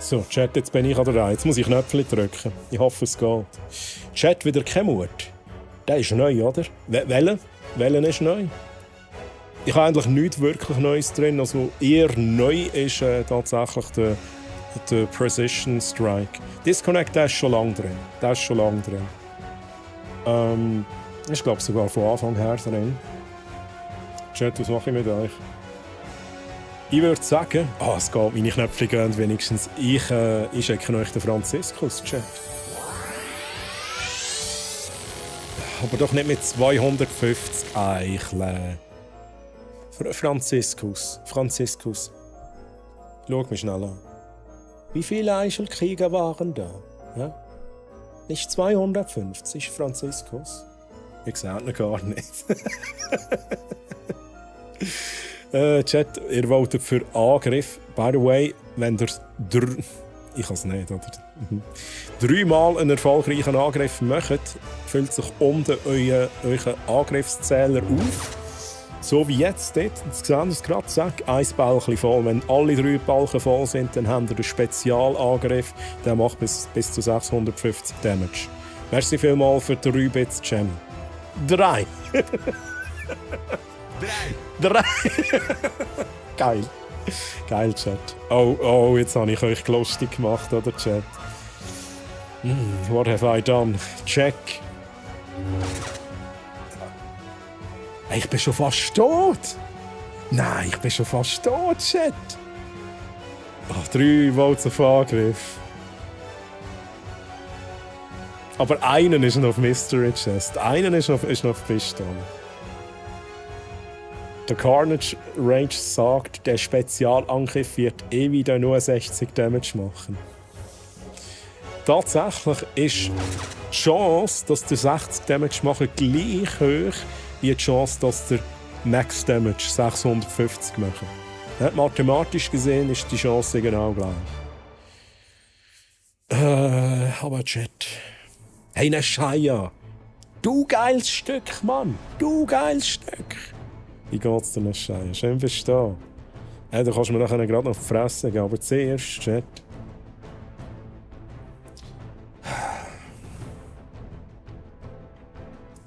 So, Chat, jetzt bin ich an der Reihe. Jetzt muss ich Knöpfchen drücken. Ich hoffe, es geht. Chat, wieder kein Mut. Der ist neu, oder? Welcher? Welcher ist neu? Ich habe eigentlich nichts wirklich Neues drin. Also eher neu ist tatsächlich der Precision Strike. Disconnect, der ist schon lange drin. Der ist schon lange drin. Ich glaube sogar von Anfang her drin. Chat, was mache ich mit euch? Ich würde sagen, es geht, meine Knöpfe gehen wenigstens. Ich schicke euch den Franziskus, Chat. Aber doch nicht mit 250 Eicheln. Franziskus. Schau mich schnell an. Wie viele Eichelkrieger waren da? Ja? Nicht 250, Franziskus? Ich sehe ihn gar nicht. Chat, ihr votet für Angriff. By the way, wenn ihr ich kann es nicht, oder? Dreimal einen erfolgreichen Angriff macht, füllt sich unten euer Angriffszähler auf. So wie jetzt dort. Jetzt sehen wir es gerade. Zack, ein Balken voll. Wenn alle 3 Balken voll sind, dann habt ihr einen Spezialangriff. Der macht bis zu 650 Damage. Merci vielmals für 3 Bits, Gem. 3! 3! Geil. Geil, Chat. Oh, jetzt habe ich euch lustig gemacht, oder, Chat? What have I done? Check. Ich bin schon fast tot. Nein, ich bin schon fast tot, Chat. 3 Votes auf Angriff. Aber einen ist noch auf Mystery Chest. Einen ist noch auf Pistole. Der Carnage Range sagt, der Spezialangriff wird wieder nur 60 Damage machen. Tatsächlich ist die Chance, dass der 60 Damage machen gleich hoch wie die Chance, dass der Max Damage 650 machen. Ja, mathematisch gesehen ist die Chance genau gleich. Aber Chat. Hey, ne Scheiße. Du geiles Stück, Mann. Du geiles Stück. Wie geht's dir, Scheiße? Schön bist du da. Hey, du kannst mir nachher gerade noch auf die Fresse gehen, aber zuerst, Chat.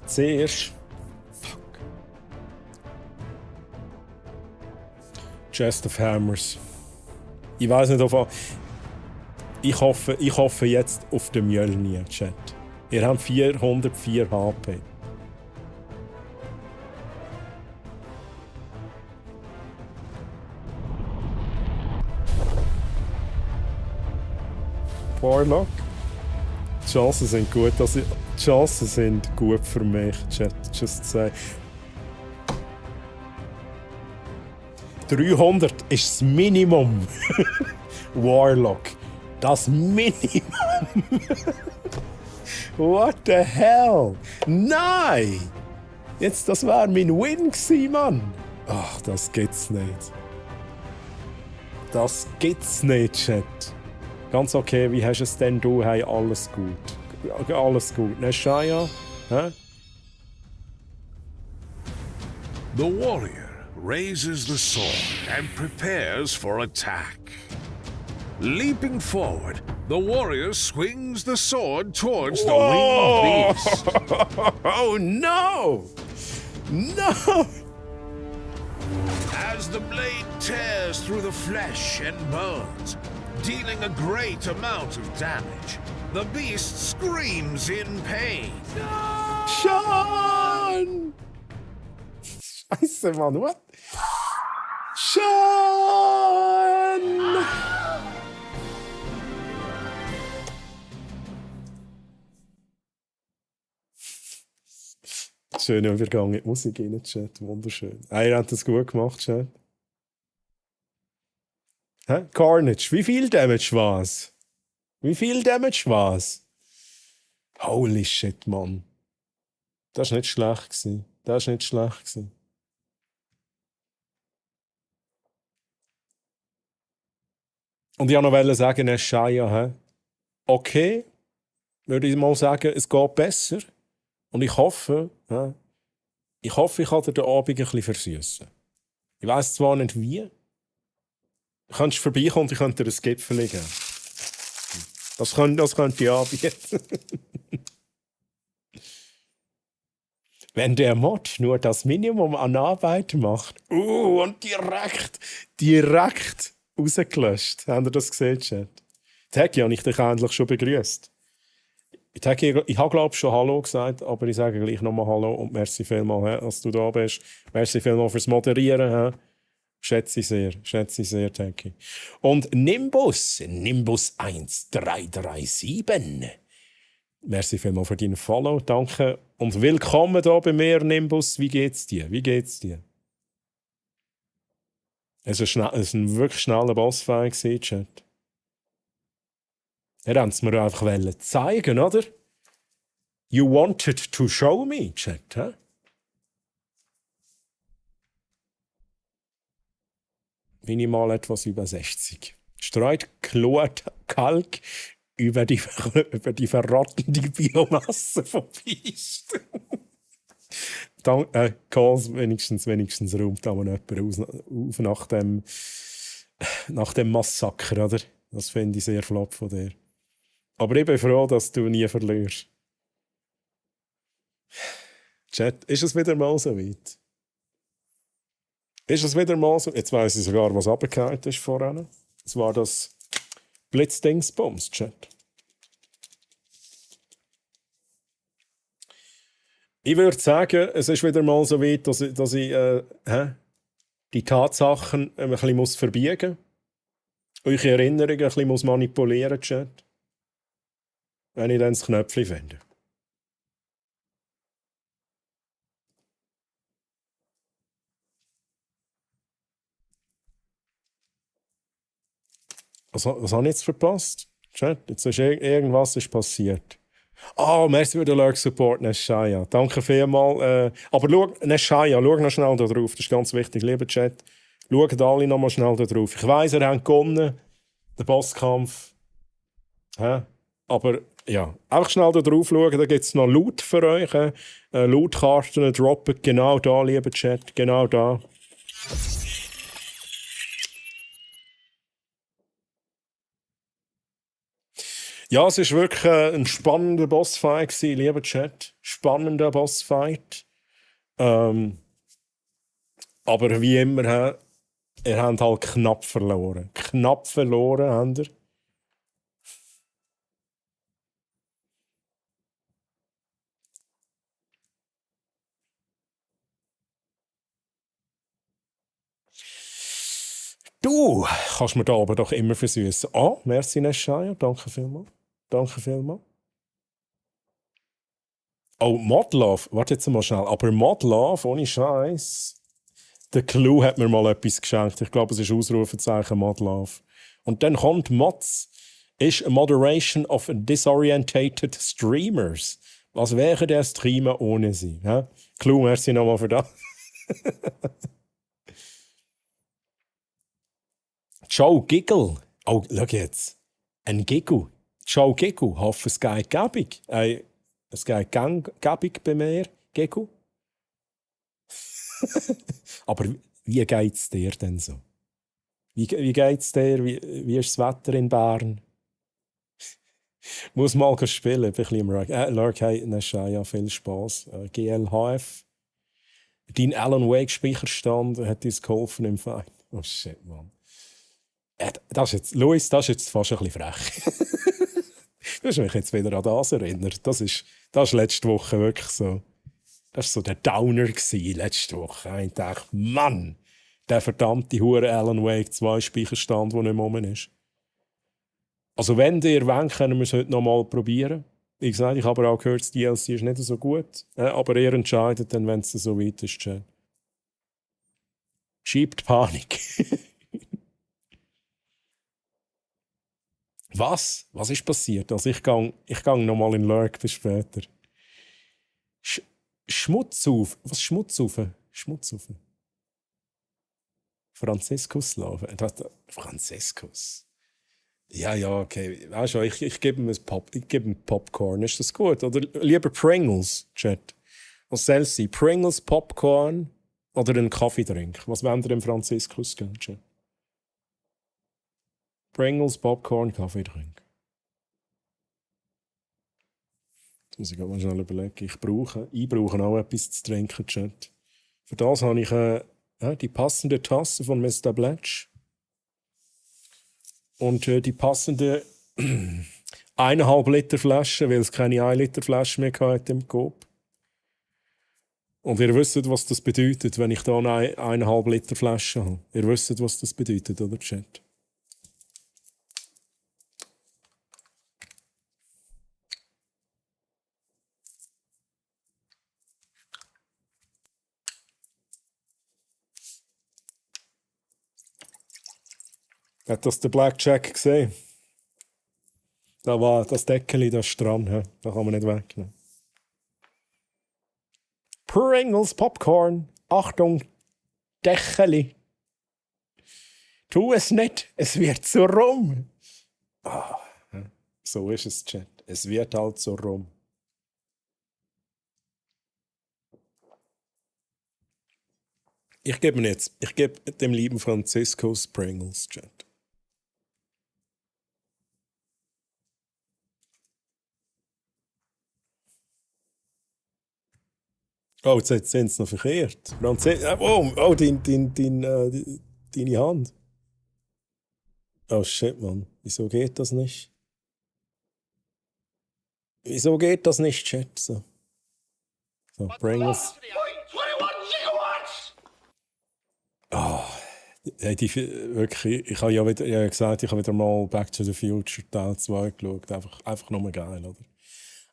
Zuerst. Fuck. Chest of Hammers. Ich weiß nicht, auf. Ich hoffe jetzt auf den Mjölnir, Chat. Ihr habt 404 HP. Warlock. Die Chancen sind gut. Die Chancen sind gut für mich, Chat. Just say. 300 ist das Minimum. Warlock. Das Minimum. What the hell? Nein! Jetzt, das war mein Win gewesen, Mann. Ach, das gibt's nicht. Das gibt's nicht, Chat. Ganz okay, wie hast du es denn du? Hey, alles gut. Alles gut. Ne, Shaya? Hä? The warrior raises the sword and prepares for attack. Leaping forward, the warrior swings the sword towards the winged beast. Oh no! No! As the blade tears through the flesh and bones, dealing a great amount of damage, the beast screams in pain. Sean! Scheiße, Mann, what? Sean! Schöner Übergang in die Musik rein, Chat. Wunderschön. Ihr habt das gut gemacht, Chat. Hä? Carnage, wie viel Damage war's? Wie viel Damage war's? Holy shit, Mann. Das war nicht schlecht gewesen. Das war nicht schlecht gewesen. Und ich wollte noch sagen, Shaya, okay, würde ich mal sagen, es geht besser. Und ich hoffe, ich kann dir den Abend ein bisschen versüssen. Ich weiss zwar nicht wie. Du könntest vorbeikommen und ich könnte dir ein Gipfel geben. Das könnte ich anbieten. Wenn der Mod nur das Minimum an Arbeit macht. Und direkt rausgelöscht. Habt ihr das gesehen, Chat? Tagi habe ich dich endlich schon begrüßt. Ich habe, glaube ich, schon Hallo gesagt, aber ich sage gleich nochmal Hallo und merci vielmals, dass du da bist. Merci vielmals fürs Moderieren. Schätze ich sehr, Tagi. Und Nimbus 1337. Merci vielmals für deinen Follow, danke. Und willkommen hier bei mir, Nimbus. Wie geht's dir? Es war ein wirklich schneller Bossfight, Chat. Er wollte es mir einfach zeigen, oder? You wanted to show me, Chat, hä? Minimal etwas über 60. Streut Chlor Kalk über die verrottende Biomasse von Piste. Calls wenigstens räumt da mal jemand auf nach dem Massaker, oder? Das finde ich sehr flott von dir. Aber ich bin froh, dass du nie verlierst. Chat, ist es wieder mal so weit? Jetzt weiss ich sogar, was runtergefallen ist vorhin. Es war das Blitzdingsbums, Chat. Ich würde sagen, es ist wieder mal so weit, dass ich die Tatsachen ein bisschen verbiegen muss. Eure Erinnerungen ein bisschen manipulieren muss, Chat. Wenn ich dann das Knöpfchen finde. Was habe ich jetzt verpasst? Chat, jetzt ist irgendwas ist passiert. Merci für den Lurk-Support, Neshaya. Danke vielmals. Aber Neshaya, schau noch schnell da drauf. Das ist ganz wichtig, lieber Chat. Schaut alle noch mal schnell da drauf. Ich weiss, ihr habt gewonnen, den Bosskampf. Aber ja, einfach schnell da drauf schauen. Da gibt es noch Loot für euch. Lootkarten droppen genau da, lieber Chat. Genau da. Ja, es war wirklich ein spannender Bossfight, lieber Chat. Spannender Bossfight. Aber wie immer, ihr habt halt knapp verloren. Knapp verloren, habt ihr. Du kannst mir da aber doch immer versüßen. Merci, Neshaya. Danke vielmals. Modlove. Warte jetzt mal schnell. Aber Modlove, ohne Scheiß. Der Clou hat mir mal etwas geschenkt. Ich glaube, es ist Ausrufezeichen Modlove. Und dann kommt Mods. Ist a Moderation of Disorientated Streamers. Was wäre der Streamer ohne sie? Hä? Clou, merci nochmal für das. Ciao, Giggle. Schau jetzt. Ein Giggle. Ciao, Giggle. Hoffe, es geht gäbig. Es geht gäbig bei mir, Giggle. Aber wie geht es dir denn so? Wie geht es dir? Wie ist das Wetter in Bern? Muss mal spielen. Ein bisschen im Lurk, hey, Neshaya, viel Spaß. GLHF. Dein Alan Wake Speicherstand hat uns geholfen im Fight. Oh shit, Mann. Das ist jetzt fast ein bisschen frech. Du hast mich jetzt wieder an das erinnert. Das ist letzte Woche wirklich so. Das war so der Downer letzte Woche. Ich dachte, Mann, der verdammte Hure Alan Wake 2 Speicherstand, der nicht mehr rum ist. Also wenn ihr wollt, können wir es heute noch mal probieren. Wie gesagt, ich habe auch gehört, das DLC ist nicht so gut. Aber ihr entscheidet dann, wenn es so weit ist. Schiebt Panik. Was? Was ist passiert? Also ich gang noch mal in Lurk, bis später. Schmutz auf. Was Schmutz auf? Franziskuslaufen. Franziskus. Ja, okay. Weißt du, ich gebe ihm Popcorn. Ist das gut? Oder lieber Pringles, Chat. Was soll es sein? Pringles, Popcorn oder einen Kaffeedrink? Was wollen ihr dem Franziskus geben, Chat? Pringles, Popcorn, Kaffeedrink. Muss ich mal schnell überlegen. Ich brauche auch etwas zu trinken, Chat. Für das habe ich die passende Tasse von Mr. Bletch und die passende 1,5 Liter Flasche, weil es keine 1 Liter Flasche mehr hatte im Coop. Und ihr wisst, was das bedeutet, wenn ich da eine 1,5 Liter Flasche habe. Ihr wisst, was das bedeutet, oder, Chat? Hat das der Blackjack gesehen? Da war das Deckeli, das ist dran. He? Da kann man nicht wegnehmen. Pringles Popcorn. Achtung, Deckeli. Tu es nicht, es wird so rum. Ah, so ist es, Chat. Es wird halt so rum. Ich gebe dem lieben Franziskus Pringles, Chat. Oh, jetzt sind sie noch verkehrt. Deine Hand. Oh shit, Mann. Wieso geht das nicht? Wieso geht das nicht, Chat? So, Pringles. 21 gigawatts! Wirklich, ich habe ja gesagt, ich habe wieder mal Back to the Future Teil 2 geschaut. Einfach nur geil, oder?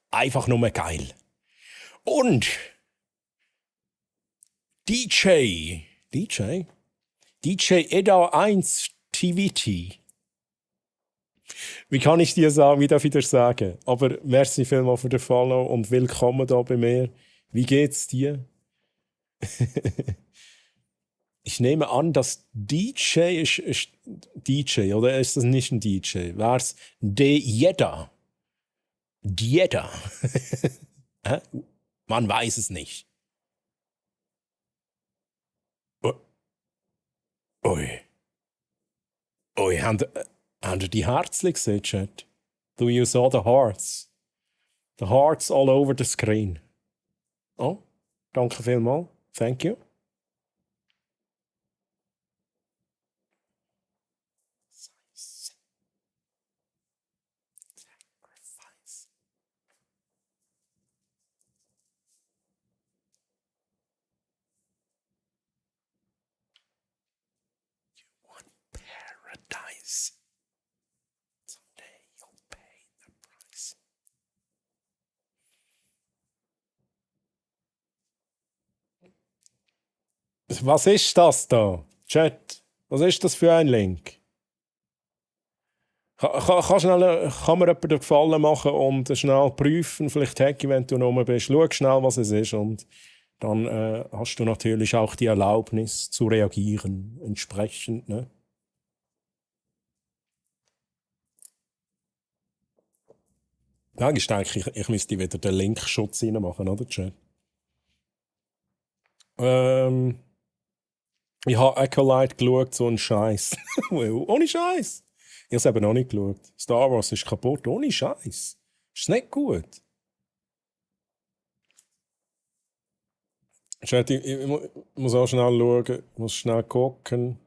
Einfach nur geil. Und DJ Eda 1 TVT. Wie kann ich dir sagen, wie darf ich dir sagen? Aber merci vielmals für den Follow und willkommen da bei mir. Wie geht's dir? Ich nehme an, dass DJ ist DJ, oder ist das nicht ein DJ? Wär's Dieta? Dieta? Man weiß es nicht. Ui. Habt ihr die Herzchen gesehen, Chat? Do you saw the hearts? The hearts all over the screen. Oh, danke vielmals. Thank you. Sacrifice. You want paradise. Someday you'll pay the price. Was ist das da? Chat, was ist das für ein Link? Kann mir jemand den Gefallen machen und schnell prüfen, vielleicht Hacky, wenn du noch bist. Schau schnell, was es ist und dann hast du natürlich auch die Erlaubnis zu reagieren, entsprechend. Ne? Ja, ich denke, ich müsste wieder den Linkschutz reinmachen, oder, Chat? Ich habe Acolyte geschaut, so ein Scheiß. Ohne Scheiß. Ich habe es eben noch nicht geschaut. Star Wars ist kaputt, ohne Scheiß. Ist nicht gut. Chat, ich muss auch schnell schauen, muss schnell gucken.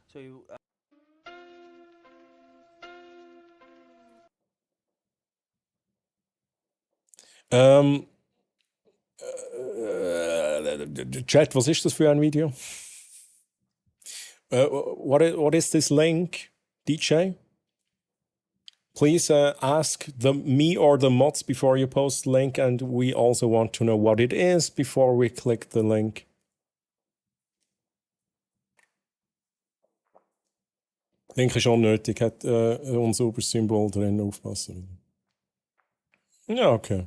So you, Chat, was ist das für ein Video? What is this link, DJ? Please ask me or the mods before you post the link, and we also want to know what it is before we click the link. Link ist unnötig, hat ein sauberes Symbol drin, aufpassen. Ja, okay.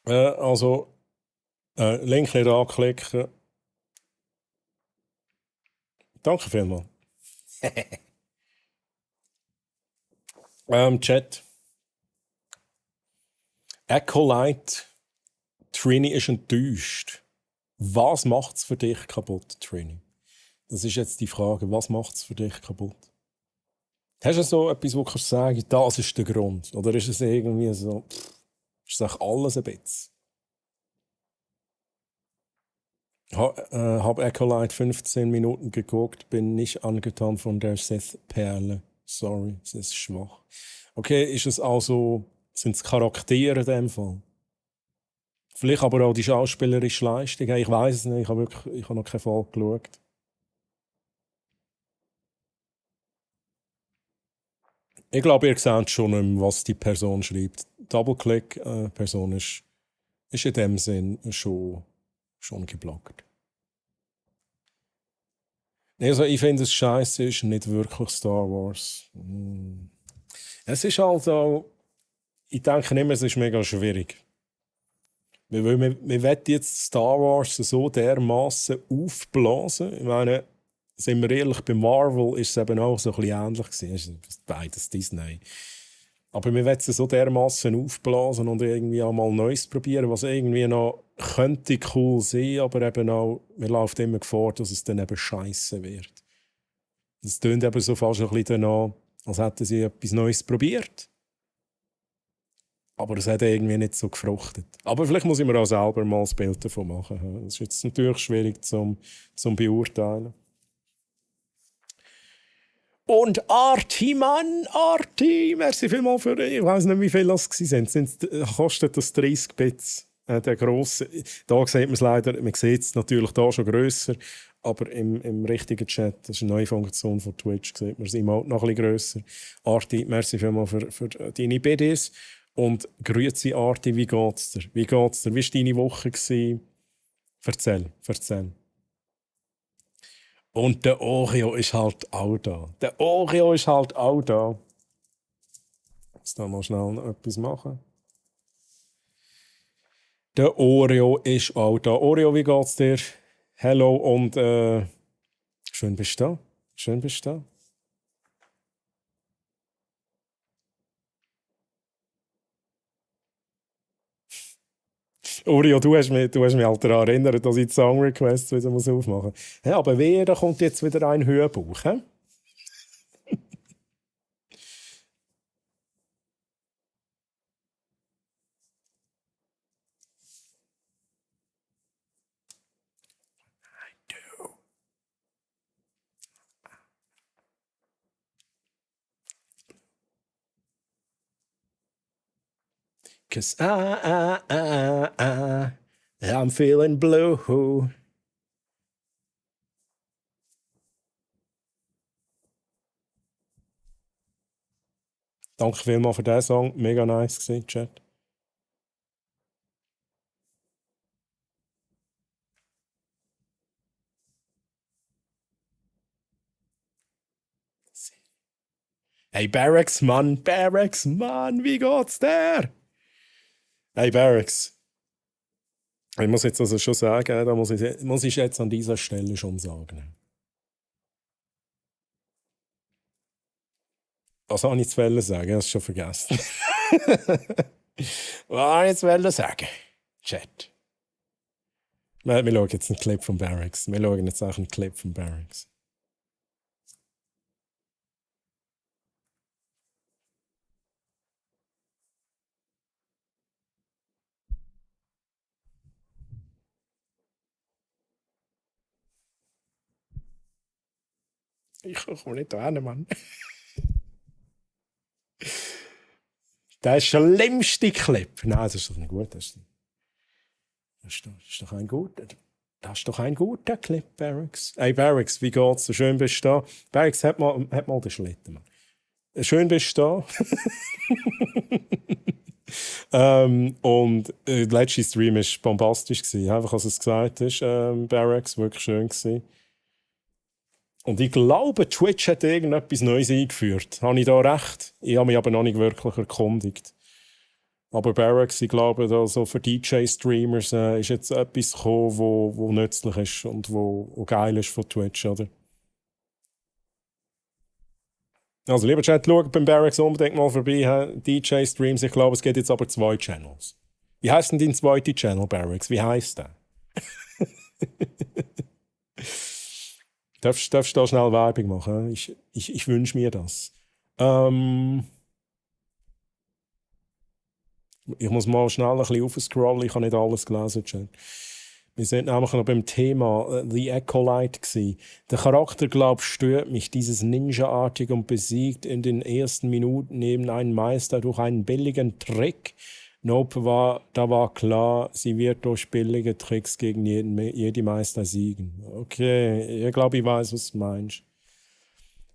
Also, Link nicht anklicken. Danke vielmals. Chat. Acolyte. Trini ist enttäuscht. Was macht es für dich kaputt, Trini? Das ist jetzt die Frage. Was macht es für dich kaputt? Hast du so etwas, wo du kannst sagen, das ist der Grund? Oder ist es irgendwie so, ist es alles ein bisschen? Habe Acolyte 15 Minuten geguckt, bin nicht angetan von der Sith-Perle. Sorry, es ist schwach. Okay, ist es also, sind es Charaktere in dem Fall? Vielleicht aber auch die schauspielerische Leistung. Hey, ich weiß es nicht, ich habe noch keine Folge geschaut. Ich glaube, ihr seht schon nicht mehr, was die Person schreibt. Double-Click, Person ist in dem Sinn schon geblockt. Also, ich finde es scheiße, ist nicht wirklich Star Wars. Es ist halt auch, ich denke immer, es ist mega schwierig. Weil wir wollen jetzt Star Wars so dermaßen aufblasen. Ich meine, sind wir ehrlich, bei Marvel ist es eben auch so ein bisschen ähnlich gewesen. Es ist beides Disney. Aber wir wollen es so dermaßen aufblasen und irgendwie auch mal Neues probieren, was irgendwie noch könnte cool sein, aber eben auch, wir laufen immer Gefahr, dass es dann eben scheiße wird. Es tönt eben so fast ein bisschen danach, als hätten sie etwas Neues probiert. Aber es hat irgendwie nicht so gefruchtet. Aber vielleicht muss ich mir auch selber mal ein Bild davon machen. Das ist jetzt natürlich schwierig zum beurteilen. Und Arti, Mann, Arti, merci vielmals für, ich weiß nicht, wie viel das waren. Kostet das 30 Bits, der grosse. Da sieht man es leider, man sieht es natürlich da schon grösser, aber im richtigen Chat, das ist eine neue Funktion von Twitch, sieht man es immer noch ein bisschen grösser. Arti, merci vielmals für deine BDs. Und grüezi Arti, wie geht's dir? Wie geht's dir? Wie war deine Woche gewesen? Erzähl. Und der Oreo ist halt auch da. Jetzt da mal schnell noch etwas machen. Der Oreo ist auch da. Oreo, wie geht's dir? Hallo und schön bist du da. Oreo, du hast mich halt daran erinnert, dass ich die Song Requests wieder aufmachen muss. Ja, aber wer, da kommt jetzt wieder ein Hörbuch. He? Cause I'm feeling blue. Danke vielmals für diesen Song. Mega nice gewesen, Chat. Hey Barracks, Mann, wie geht's dir? Hey Barracks. Ich muss jetzt also schon sagen, da muss ich jetzt an dieser Stelle schon sagen. Was soll ich jetzt sagen? Ich habe es schon vergessen. Was soll ich jetzt sagen? Chat. Wir schauen jetzt einen Clip von Barracks. Ich komme nicht da hin, Mann. Der schlimmste Clip. Nein, das ist doch nicht gut. Das ist doch ein guter Clip, Barracks. Hey Barracks, wie geht's dir? Schön bist du da. Barracks, hat mal den Schlitten, Mann. Schön bist du da. Und der letzte Stream war bombastisch. Einfach, als es gesagt ist, Barracks, wirklich schön gewesen. Und ich glaube, Twitch hat irgendetwas Neues eingeführt. Habe ich da recht? Ich habe mich aber noch nicht wirklich erkundigt. Aber Barracks, ich glaube, also für DJ-Streamers ist jetzt etwas gekommen, wo nützlich ist und wo geil ist von Twitch, oder? Also, lieber Chat, schaut beim Barracks unbedingt mal vorbei. DJ-Streams, ich glaube, es gibt jetzt aber 2 Channels. Wie heisst denn dein zweiter Channel, Barracks? Wie heisst der? Darfst du da schnell Werbung machen? Ich wünsche mir das. Ähm, ich muss mal schnell ein bisschen aufscrollen, ich habe nicht alles gelesen, Chat. Wir sind nämlich noch beim Thema The Acolyte gsi. Der Charakter, glaub, stört mich, dieses Ninja-artig und besiegt in den ersten Minuten neben einen Meister durch einen billigen Trick. Nope, da war klar, sie wird durch billige Tricks gegen jeden Meister siegen. Okay, ich glaube, ich weiß, was du meinst.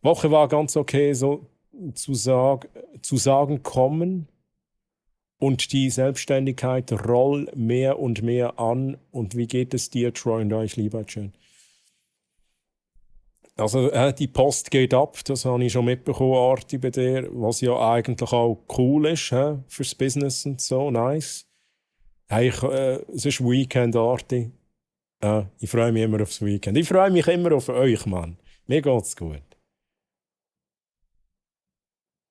Woche war ganz okay, so zu sagen kommen. Und die Selbstständigkeit rollt mehr und mehr an. Und wie geht es dir, Troy, und euch, lieber Jen? Also, die Post geht ab, das habe ich schon mitbekommen, Arti, bei dir, was ja eigentlich auch cool ist, fürs Business und so, nice. Hey, es ist Weekend, Arti. Ich freue mich immer aufs Weekend. Ich freue mich immer auf euch, Mann. Mir geht's gut.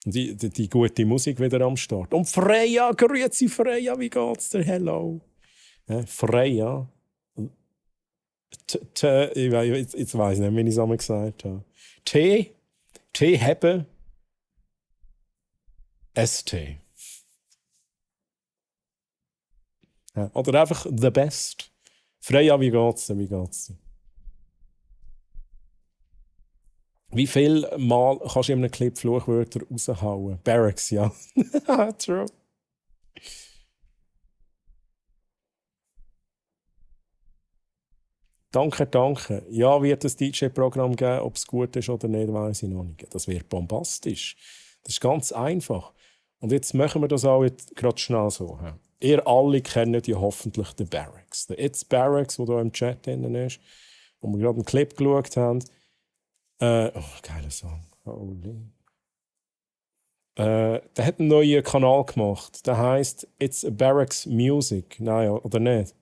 Die gute Musik wieder am Start. Und Freya, grüezi Freya, wie geht's dir? Hello. Freya. Jetzt weiss ich nicht, wie ich es einmal gesagt habe. T haben ST. Ja, oder einfach the best. Freya, wie geht's dir? Wie geht's dir? Wie viel Mal kannst du in einem Clip Fluchwörter raushauen? Barracks, ja. True. Danke, danke. Ja, wird es DJ-Programm geben, ob es gut ist oder nicht, weiß ich noch nicht. Das wird bombastisch. Das ist ganz einfach. Und jetzt machen wir das auch gerade schnell so. Ihr alle kennt ja hoffentlich den Barracks. Der It's Barracks, der hier im Chat drin ist, wo wir gerade einen Clip geschaut haben. Geiler Song. Holy. Der hat einen neuen Kanal gemacht. Der heisst It's Barracks Music. Nein, oder nicht?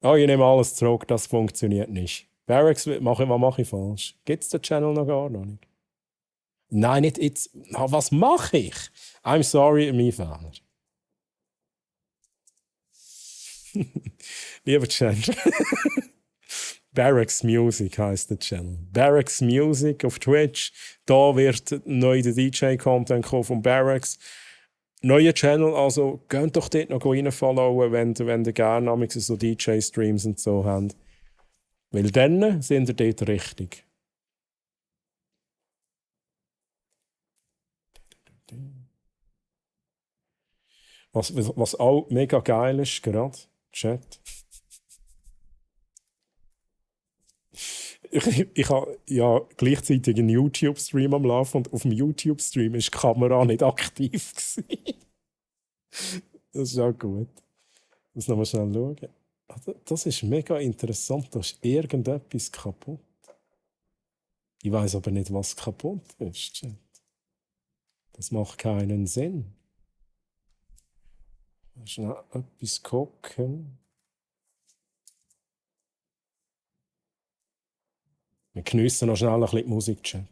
Oh, ich nehme alles zurück, das funktioniert nicht. Barracks, was mache ich falsch? Gibt es den Channel noch gar nicht? Nein, nicht It's. Was mache ich? I'm sorry, mein Fehler. Lieber Channel. Barracks Music heisst der Channel. Barracks Music auf Twitch. Da wird neu der DJ-Content kommen von Barracks. Neuer Channel, also geht doch dort noch reinfollowen, wenn ihr gerne so DJ-Streams und so habt. Weil dann sind ihr dort richtig. Was auch mega geil ist, gerade, Chat. Ich habe ja gleichzeitig einen YouTube-Stream am Laufen und auf dem YouTube-Stream war die Kamera nicht aktiv. Das ist auch gut. Ich muss nochmal schnell schauen. Das ist mega interessant. Da ist irgendetwas kaputt. Ich weiß aber nicht, was kaputt ist. Das macht keinen Sinn. Schnell etwas gucken. Wir geniessen noch schnell ein bisschen die Musik, Chat.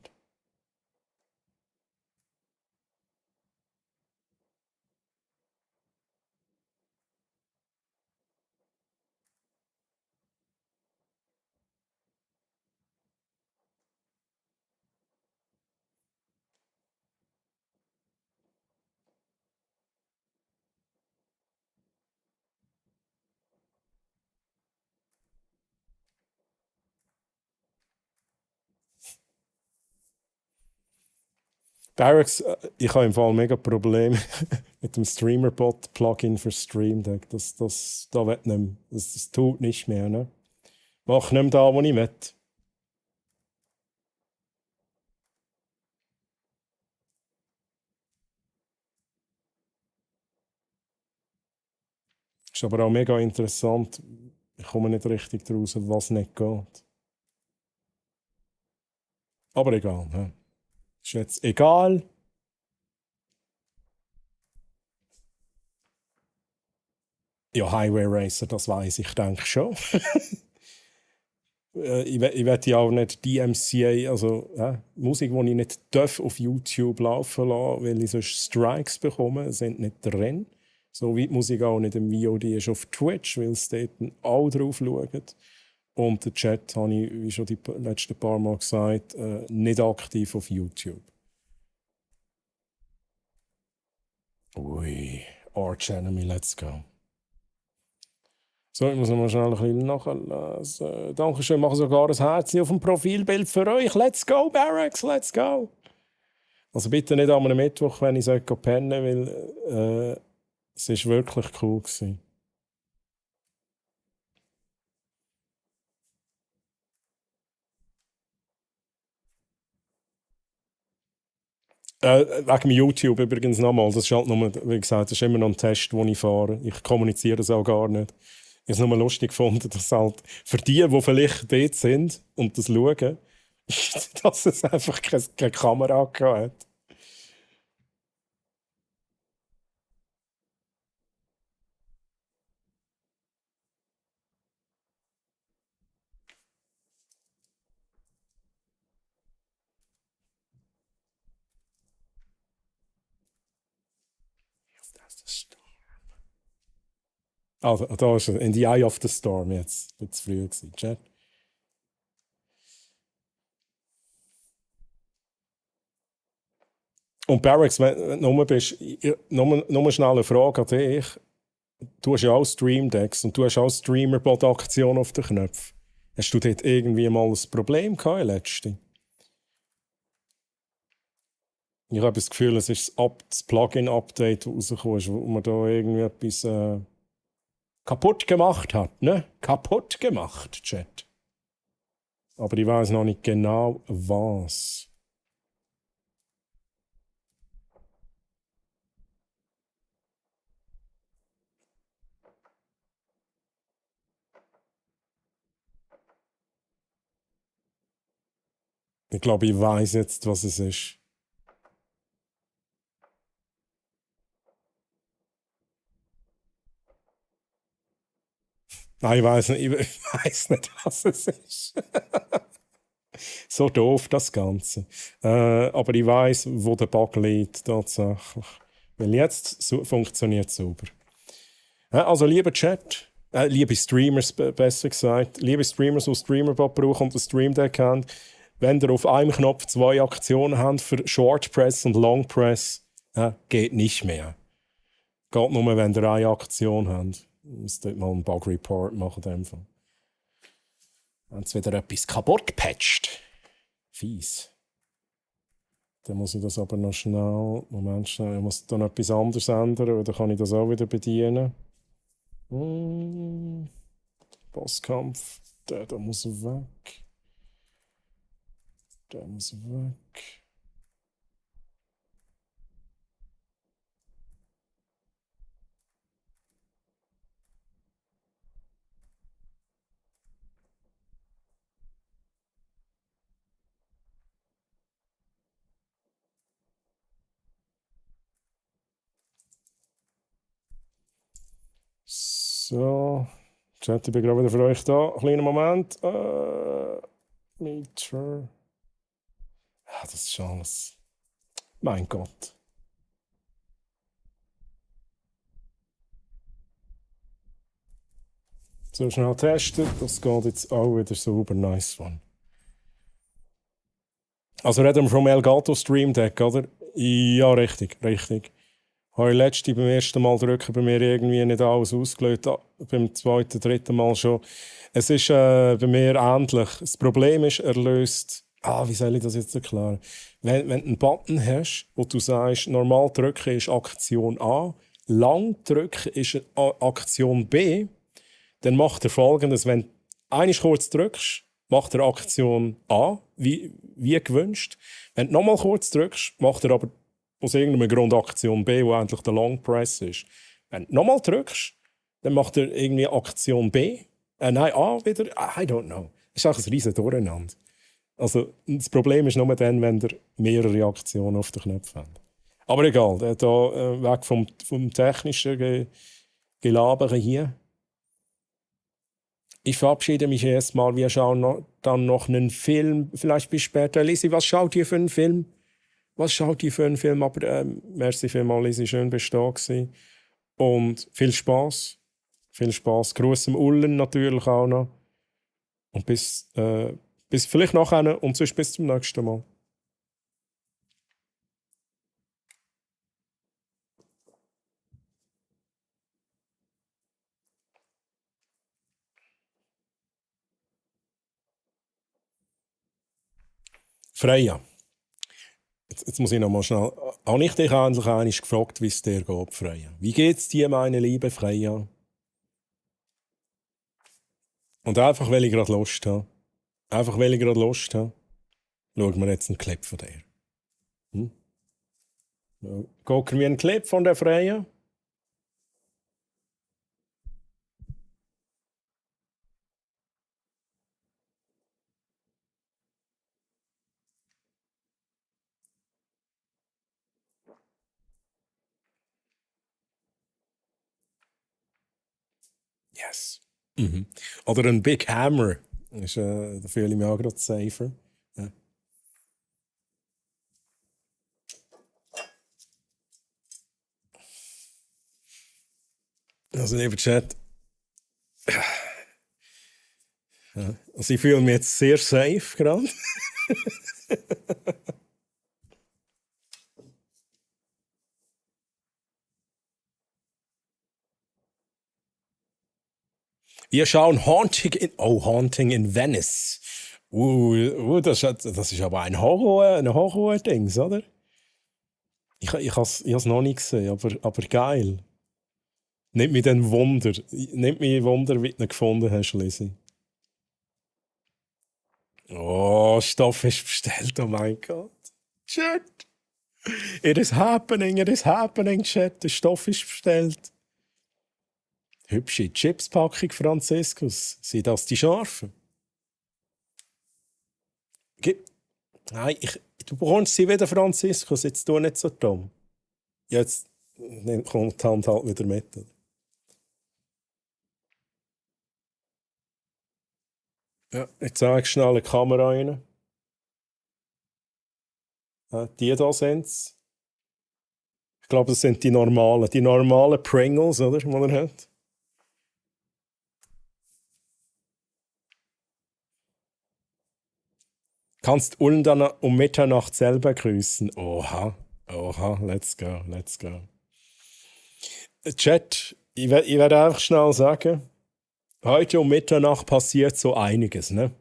Barracks, ich habe im Fall mega Probleme mit dem Streamerbot-Plugin für Stream Deck. Das wird nicht mehr. Das tut nicht mehr. Ne? Mach nicht mehr da, wo ich will. Ist aber auch mega interessant. Ich komme nicht richtig daraus, was nicht geht. Aber egal. Ne? Ist jetzt egal. Ja, Highway Racer, das weiß ich, denke schon. Ich werde ja auch nicht DMCA, also Musik, die ich nicht darf auf YouTube laufen lassen, weil ich sonst Strikes bekomme, sind nicht drin. So wie die Musik auch nicht im VOD ist auf Twitch, weil es dort auch drauf schauen. Und den Chat habe ich, wie schon die letzten paar Mal gesagt, nicht aktiv auf YouTube. Ui, Arch Enemy, let's go. So, ich muss noch mal schnell ein bisschen nachlesen. Dankeschön, mache sogar ein Herz auf dem Profilbild für euch. Let's go, Barracks, let's go. Also bitte nicht an einem Mittwoch, wenn ich pennen soll, weil es war wirklich cool gewesen. Wegen YouTube übrigens nochmal. Das ist halt nur, wie gesagt, das ist immer noch ein Test, den ich fahre. Ich kommuniziere das auch gar nicht. Ich habe es nur lustig gefunden, dass halt für die vielleicht dort sind und das schauen, dass es einfach keine Kamera hat. Also, da ist er. In the Eye of the Storm jetzt. Ein bisschen früh gewesen. Chat. Und Barracks, wenn du rum bist, nur schnell eine Frage an dich. Du hast ja auch Stream-Decks und du hast auch Streamer-Bot-Aktion auf den Knöpfen. Hast du dort irgendwie mal ein Problem gehabt, letzte? Ich habe das Gefühl, es ist das Plugin-Update, das rausgekommen ist, wo man da irgendwie etwas kaputt gemacht hat, ne? Kaputt gemacht, Chat. Aber ich weiß noch nicht genau, was. Ich glaube, ich weiß jetzt, was es ist. Nein, ich weiß nicht, was es ist. So doof, das Ganze. Aber ich weiß, wo der Bug liegt, tatsächlich. Weil jetzt funktioniert es sauber. Also, lieber Chat, liebe Streamers, besser gesagt, liebe Streamers, die Streamerbot brauchen und ein Stream Deck haben, wenn ihr auf einem Knopf 2 Aktionen habt für Short Press und Long Press, geht nicht mehr. Geht nur, wenn ihr eine Aktion habt. Ich muss dort mal einen Bug Report machen. Haben sie wieder etwas kaputt gepatcht? Fies. Dann muss ich das aber noch schnell. Moment, schnell. Ich muss dann etwas anderes ändern, oder kann ich das auch wieder bedienen? Bosskampf. Der muss weg. Der muss weg. So. Chat, ich bin gerade wieder für euch da. Kleiner Moment. Meter. Ja, das ist schon alles. Mein Gott. So schnell testen. Das geht jetzt auch wieder super nice one. Also reden wir vom Elgato Stream Deck, oder? Ja, richtig. Habe ich letzte beim ersten Mal drücken bei mir irgendwie nicht alles ausgelöst. Beim zweiten, dritten Mal schon. Es ist bei mir ähnlich. Das Problem ist, er löst. Wie soll ich das jetzt erklären? Wenn du einen Button hast, wo du sagst, normal drücken ist Aktion A, lang drücken ist Aktion B, dann macht er Folgendes: Wenn du einmal kurz drückst, macht er Aktion A, wie gewünscht. Wenn du nochmal kurz drückst, macht er aber aus irgendeinem Grund Aktion B, wo eigentlich der Long Press ist. Wenn du nochmal drückst, dann macht er irgendwie Aktion B. Nein, A wieder. I don't know. Das ist auch ein riesen Durcheinander. Also, das Problem ist nur dann, wenn ihr mehrere Aktionen auf den Knöpfen habt. Aber egal, da weg vom technischen Gelabere hier. Ich verabschiede mich erstmal. Wir schauen dann noch einen Film, vielleicht bis später. Lisi, was schaut ihr für einen Film? Aber merci vielmals, Lisi, schön bist du da gewesen. Und viel Spaß. Gruß im Ullen natürlich auch noch. Und bis vielleicht nachher und sonst bis zum nächsten Mal. Freya. Jetzt muss ich noch mal schnell. Habe ich dich eigentlich einmal gefragt, wie es dir geht, Freya? Wie geht's dir, meine liebe Freya? Und einfach, weil ich gerade Lust habe. Einfach, weil ich gerade Lust habe. Schauen wir jetzt einen Clip von dir. Hm? Gucken wir einen Clip von der Freya? Yes. Mhm. Oder ein Big Hammer. Da fühle ich mich auch gerade safer. Ja. Also, lieber Chat. Ja. Also ich fühle mich jetzt sehr safe gerade. Wir schauen Haunting in Venice. Das ist aber ein Horror-Dings, oder? Ich has noch nicht gesehen, aber geil. Nimmt mich dann Wunder. Nimmt mich Wunder, wie du ihn gefunden hast, Lizzie. Oh, Stoff ist bestellt, oh mein Gott. Chat. It is happening, Chat. Der Stoff ist bestellt. Hübsche Chipspackung, Franziskus. Sind das die scharfen? Nein, du bekommst sie wieder, Franziskus. Jetzt tu nicht so dumm. Jetzt kommt die Hand halt wieder mit. Ja, jetzt zeige ich schnell eine Kamera rein. Ja, die da sind es. Ich glaube, das sind die normalen Pringles, oder? Die man hat. Kannst Ulm dann um Mitternacht selber grüßen. Oha, let's go. Chat, ich werde einfach schnell sagen, heute um Mitternacht passiert so einiges, ne?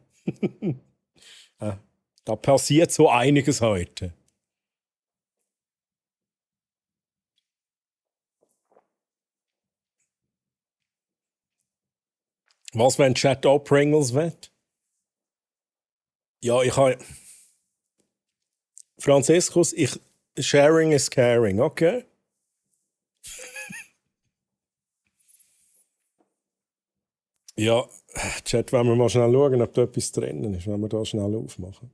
Da passiert so einiges heute. Was, wenn Chat auch Pringles will? Ja, ich habe... Franziskus, sharing is caring, okay? Ja, Chat, wollen wir mal schnell schauen, ob da etwas drin ist, wenn wir da schnell aufmachen.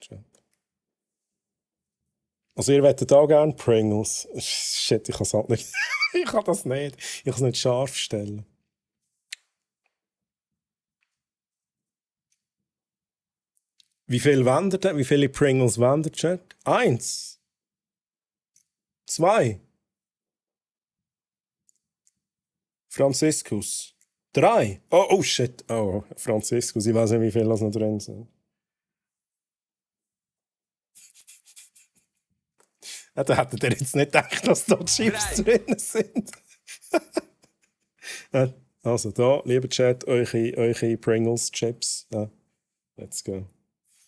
Chat. Also ihr wettet auch gerne Pringles. Shit, ich kann es halt nicht. Ich kann das nicht. Ich kann es nicht scharf stellen. Wie viele Pringles wendet, Chat? 1. 2. Franziskus. 3. Oh shit. Oh, Franziskus. Ich weiß nicht, wie viele das noch drin sind. Ja, da hättet ihr jetzt nicht gedacht, dass da Chips drin sind. Also da, lieber Chat, eure Pringles-Chips. Ja, let's go.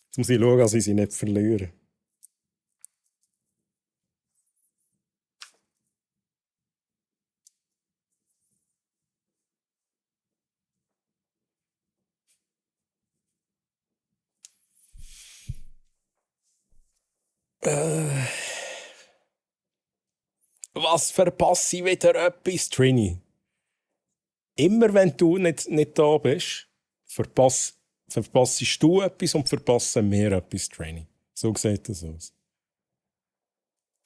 Jetzt muss ich schauen, dass ich sie nicht verliere. Was verpasse ich wieder etwas, Trini? Immer wenn du nicht da bist, verpassest du etwas und verpassen wir etwas, Trini. So sieht das aus.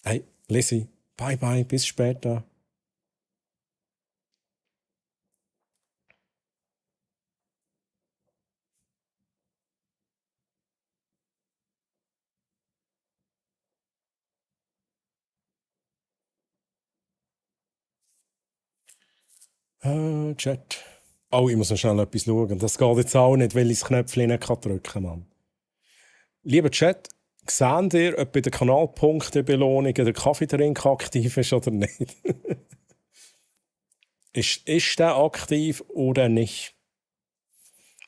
Hey, Lizzie, bye, bis später. Chat. Oh, ich muss noch schnell etwas schauen. Das geht jetzt auch nicht, weil ich das Knöpfchen nicht drücken kann, Mann. Lieber Chat, seht ihr, ob bei den Kanalpunktebelohnungen der Kaffeetrink aktiv ist oder nicht? Ist der aktiv oder nicht?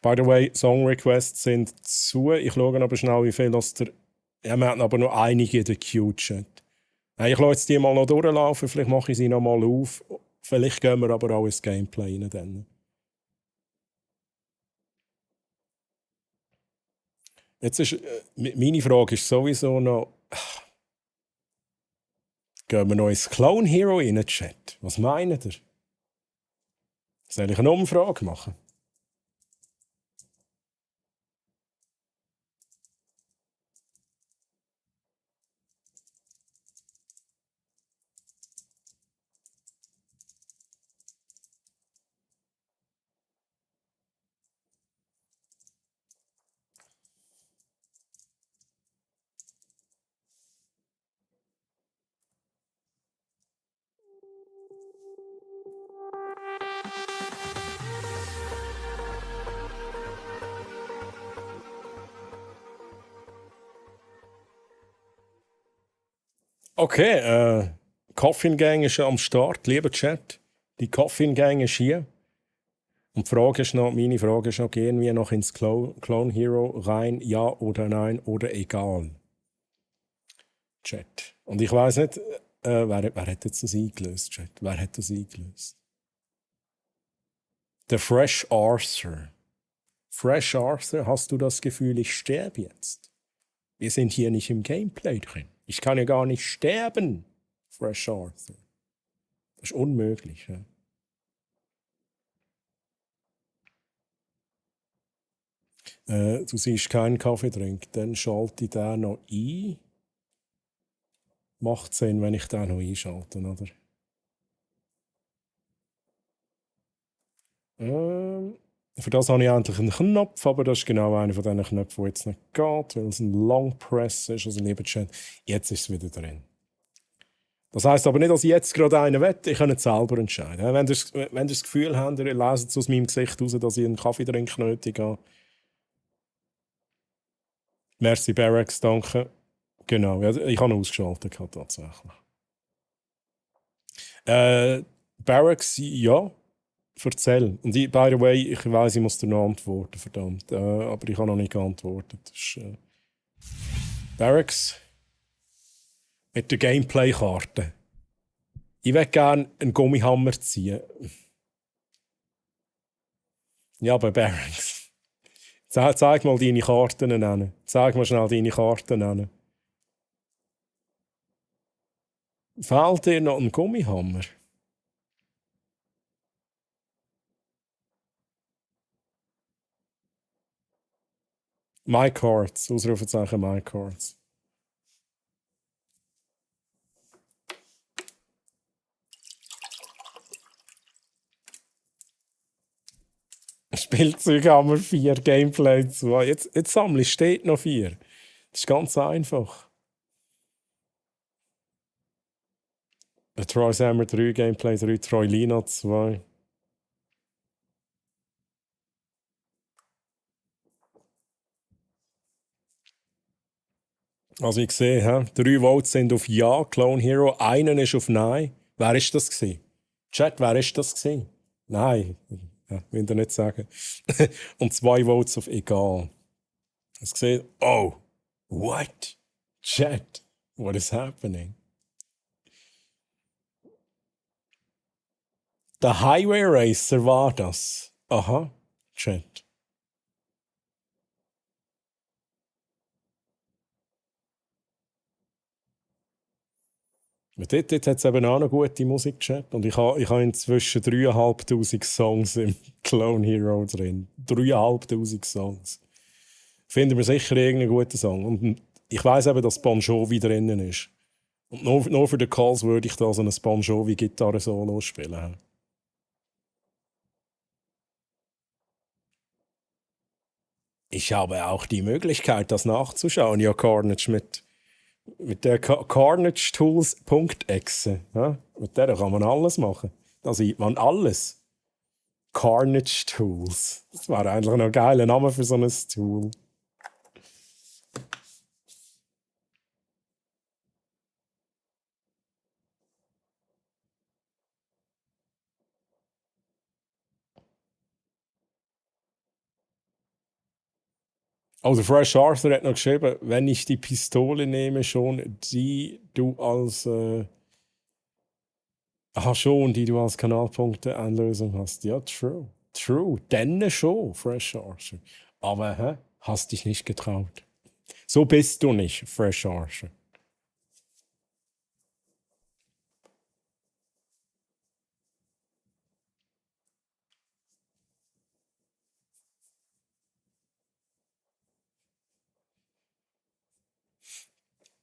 By the way, Song Requests sind zu. Ich schaue aber schnell, wie viel das der. Ja, wir hatten aber noch einige in der Queue-Chat. Ich lasse jetzt die mal noch durchlaufen, vielleicht mache ich sie noch mal auf. Vielleicht gehen wir aber auch ins Gameplay rein. Dann. Jetzt ist, meine Frage ist sowieso noch, gehen wir noch ins Clone Hero in den Chat? Was meint ihr? Soll ich eine Umfrage machen? Okay, Coffin Gang ist am Start, lieber Chat. Die Coffin Gang ist hier. Und die Frage ist noch, meine Frage ist noch, gehen wir noch ins Clone Hero rein, ja oder nein oder egal? Chat. Und ich weiß nicht, wer hat jetzt das eingelöst, Chat? Wer hat das eingelöst? Der Fresh Arthur. Fresh Arthur, hast du das Gefühl, ich sterbe jetzt? Wir sind hier nicht im Gameplay drin. Ich kann ja gar nicht sterben, Fresh Arthur. Das ist unmöglich. Ja? Du siehst keinen Kaffee trinken, dann schalte ich den noch ein. Macht Sinn, wenn ich den noch einschalte, oder? Für das habe ich endlich einen Knopf, aber das ist genau einer von diesen Knöpfen, der jetzt nicht geht, weil es ein Long Press ist, also lieber Chat, jetzt ist es wieder drin. Das heisst aber nicht, dass ich jetzt gerade einen wette, ich kann es selber entscheiden. Wenn ihr das Gefühl habt, ihr leset es aus meinem Gesicht raus, dass ich einen Kaffeetrink nötig habe. Merci Barracks, danke. Genau, ja, ich habe ihn ausgeschaltet tatsächlich. Barracks, ja. Erzähl. Und ich, by the way, ich weiss, ich muss dir noch antworten, verdammt. Aber ich habe noch nicht geantwortet. Das ist, Barracks mit der Gameplay-Karte. Ich würde gerne einen Gummihammer ziehen. Ja, aber Barracks. Zeig mal deine Karten an. Zeig mal schnell deine Karten an. Fehlt dir noch ein Gummihammer? My Cards, Ausrufezeichen My Cards. Spielzeughammer 4, Gameplay 2. Jetzt sammle ich, steht noch 4. Das ist ganz einfach. Troy Hammer 3, Gameplay 3, Troy Lina 2. Also ich sehe, 3 Votes sind auf Ja, Clone Hero, einen ist auf Nein. Wer ist das gewesen? Chat, wer ist das gewesen? Nein, ja, will ich nicht sagen. Und 2 Votes auf Egal. Ich sehe, oh, what? Chat, what is happening? Der Highway Racer war das. Aha, Chat. Dort hat es eben auch noch gute Musik, Chat. Und ich habe inzwischen 3'500 Songs im Clone Hero drin. 3'500 Songs. Finden wir sicher irgendeinen guten Song. Und ich weiss eben, dass Bon Jovi drinnen ist. Und nur für den Calls würde ich da so ein Bon Jovi-Gitarre-Solo spielen. Ich habe auch die Möglichkeit, das nachzuschauen, ja, Carnage, mit der carnagetools.exe. Ja? Mit der kann man alles machen. Da sieht man alles. Carnage Tools. Das wäre eigentlich noch ein geiler Name für so ein Tool. Also Fresh Arthur hat noch geschrieben, wenn ich die Pistole nehme, schon die du als schon, die du als Kanalpunkte-Einlösung hast. Ja, true. True. Dann schon, Fresh Arthur. Aber hast dich nicht getraut. So bist du nicht, Fresh Arthur.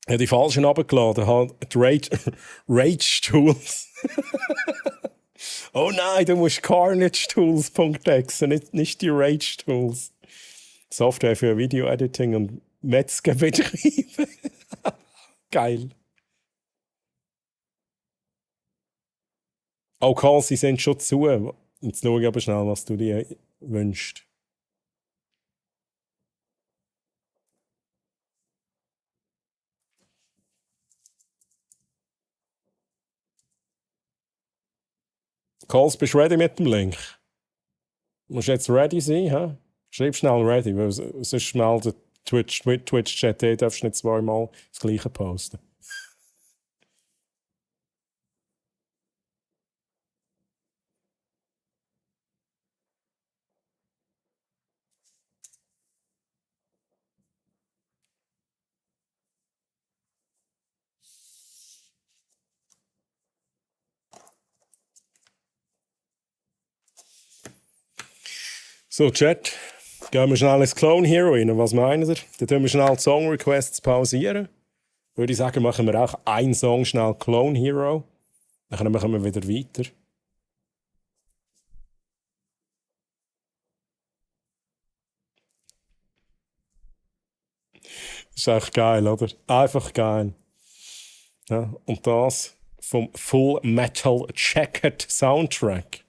Ja, die falschen abgeladen, halt die Rage-Tools. Oh nein, du musst Carnage-Tools.exe, nicht die Rage-Tools. Software für Video-Editing und Metzgerbetriebe. Geil. Auch Calls, sie sind schon zu. Jetzt schau ich aber schnell, was du dir wünschst. Calls, bist du ready mit dem Link? Musst jetzt ready sein, hä? Schreib schnell ready, weil sonst schnell der Twitch-Chat, darfst du nicht zweimal das Gleiche posten. So, Chat, gehen wir schnell ins Clone Hero rein. Was meinen ihr? Dann tun wir schnell die Song Requests pausieren. Würde ich sagen, machen wir auch einen Song schnell Clone Hero. Dann machen wir wieder weiter. Das ist echt geil, oder? Einfach geil. Ja, und das vom Full Metal Jacket Soundtrack.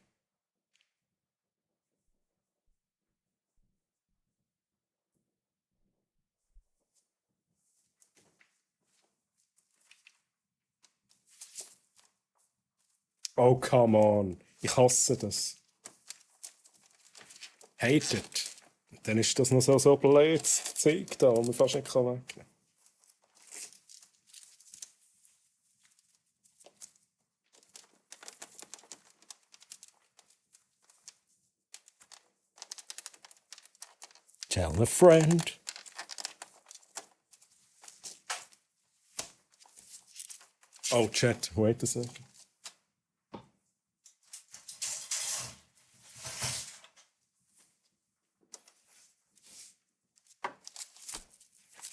Oh, come on. Ich hasse das. Hated. Dann ist das noch so blödes Zeug da, das man fast nicht wegnehmen kann. Tell a friend. Oh, Chat, wait a second.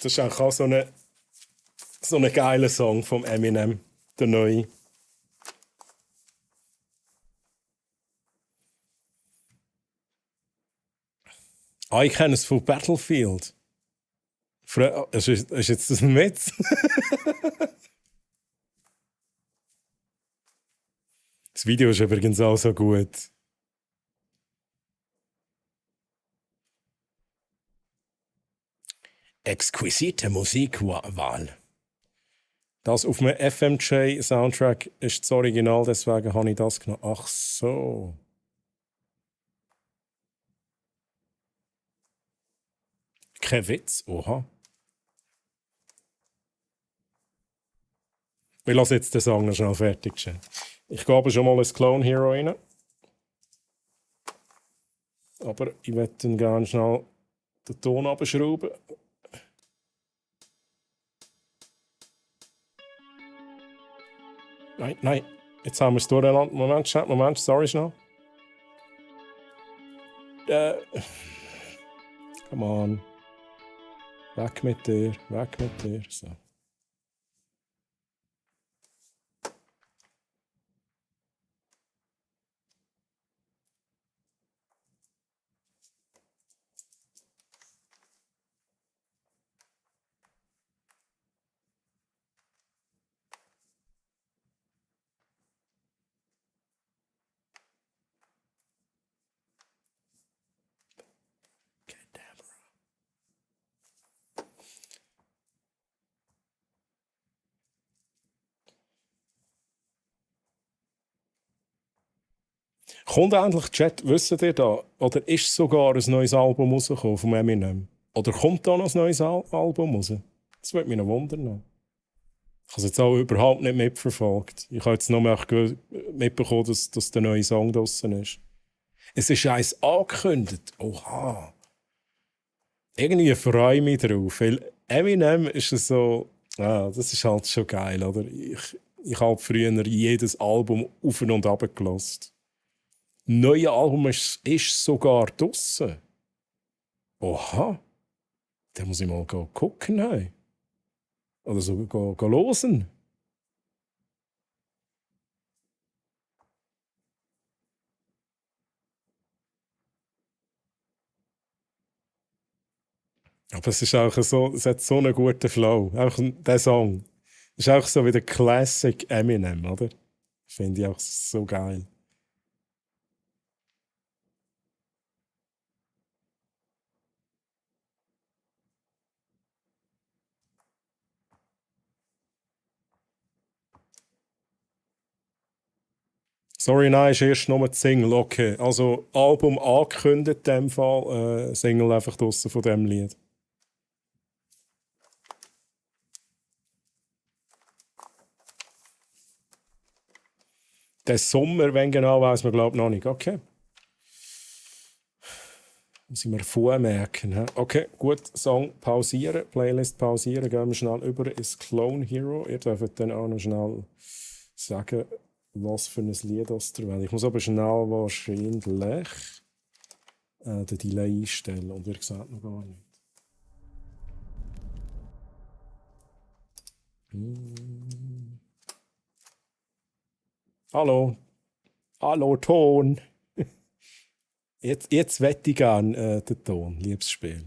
Das ist auch so ein geiler Song vom Eminem, der neue. Ah, ich kenne es von Battlefield. Ist jetzt das ein Witz? Das Video ist übrigens auch so gut. Exquisite Musikwahl. Das auf einem FMJ-Soundtrack ist das Original, deswegen habe ich das genommen. Ach so. Kein Witz, oha. Wir lassen jetzt den Song noch schnell fertig. Ich gehe aber schon mal ins Clone Hero rein. Aber ich möchte dann gerne schnell den Ton abschrauben. Nein. Jetzt haben wir es durcheinander. Moment, sorry schnell. Come on. Weg mit dir. So. Kommt endlich Chat, wisst ihr da? Oder ist sogar ein neues Album rausgekommen vom Eminem? Oder kommt da noch ein neues Album raus? Das würde mich noch wundern. Ich habe es jetzt auch überhaupt nicht mitverfolgt. Ich habe jetzt nur mitbekommen, dass der neue Song draussen ist. Es ist eins angekündigt. Oha. Irgendwie freue ich mich drauf. Weil Eminem ist so... das ist halt schon geil, oder? Ich habe früher jedes Album auf und ab gelassen. Das neue Album ist sogar draussen. Oha. Da muss ich mal gucken. Hey. Oder so hören. Aber es ist auch so, es hat so einen guten Flow. Auch der Song. Es ist auch so wie der Classic Eminem, oder? Finde ich auch so geil. Sorry, nein, ist erst nur die Single. Okay, also Album angekündigt in dem Fall, Single einfach draussen von dem Lied. Der Sommer, wenn genau, weiß man glaube ich noch nicht. Okay. Muss ich mir vormerken. He? Okay, gut. Song pausieren, Playlist pausieren. Gehen wir schnell über ins Clone Hero. Ihr dürft dann auch noch schnell sagen, was für ein Lied das ihr wollt. Ich muss aber schnell wahrscheinlich den Delay einstellen. Und ihr seht noch gar nicht. Hallo. Hallo, Ton. Jetzt wette ich gerne den Ton, liebes Spiel.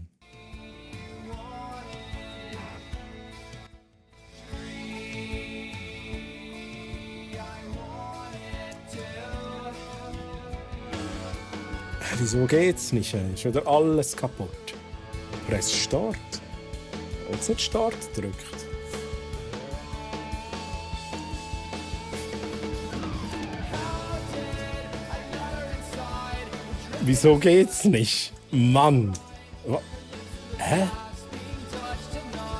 Wieso geht's nicht? Ist wieder alles kaputt. Press Start. Jetzt nicht Start drückt. Wieso geht's nicht? Mann! Hä?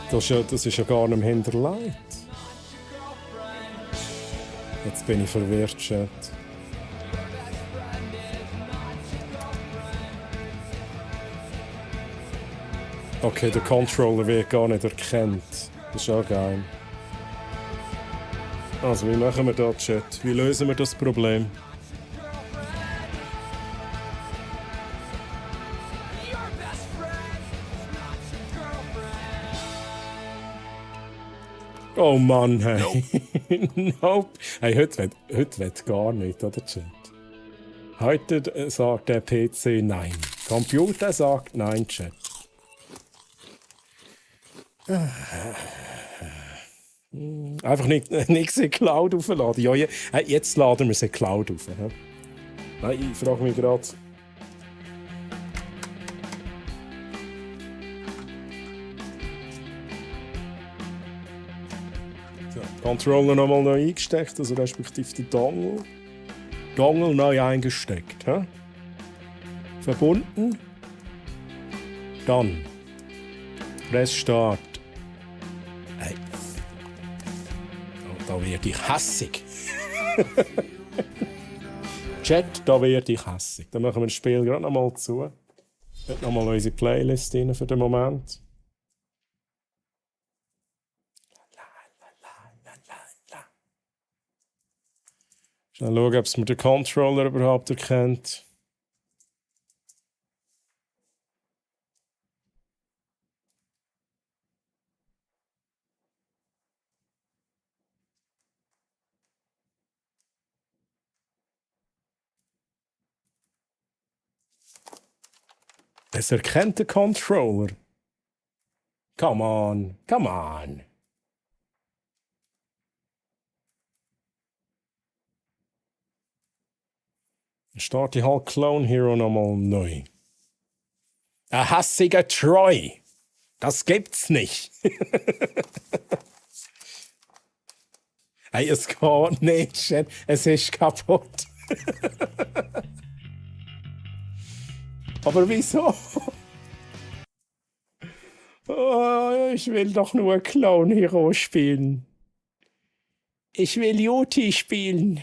Das ist ja gar nicht hinterlegt. Jetzt bin ich verwirrt, Chat. Okay, der Controller wird gar nicht erkannt. Das ist auch geil. Also, wie machen wir das, Chat? Wie lösen wir das Problem? Oh Mann, hey. Nope. Hey, heute wird gar nicht, oder Chat? Heute sagt der PC nein. Computer sagt nein, Chat. Einfach nichts in Cloud aufladen. Ja, jetzt laden wir es in Cloud auf. Ja? Ich frage mich gerade. So, Controller nochmal neu eingesteckt, also respektive die Dongle. Dongle neu eingesteckt. Ja? Verbunden. Dann. Press Start. Hey. Oh, da werde ich hässig. Chat, da werde ich hässig. Dann machen wir das Spiel gerade nochmal zu. Jetzt nochmal unsere Playlist rein für den Moment. Schnell schauen, ob es mir den Controller überhaupt erkennt. Es erkennt den Controller. Come on, come on. Starte halt Clone Hero nochmal neu. Ein hässiger Troy. Das gibt's nicht. Hey, es geht nicht. Es ist kaputt. Aber wieso? Oh, ich will doch nur Clone Hero spielen. Ich will Yuti spielen.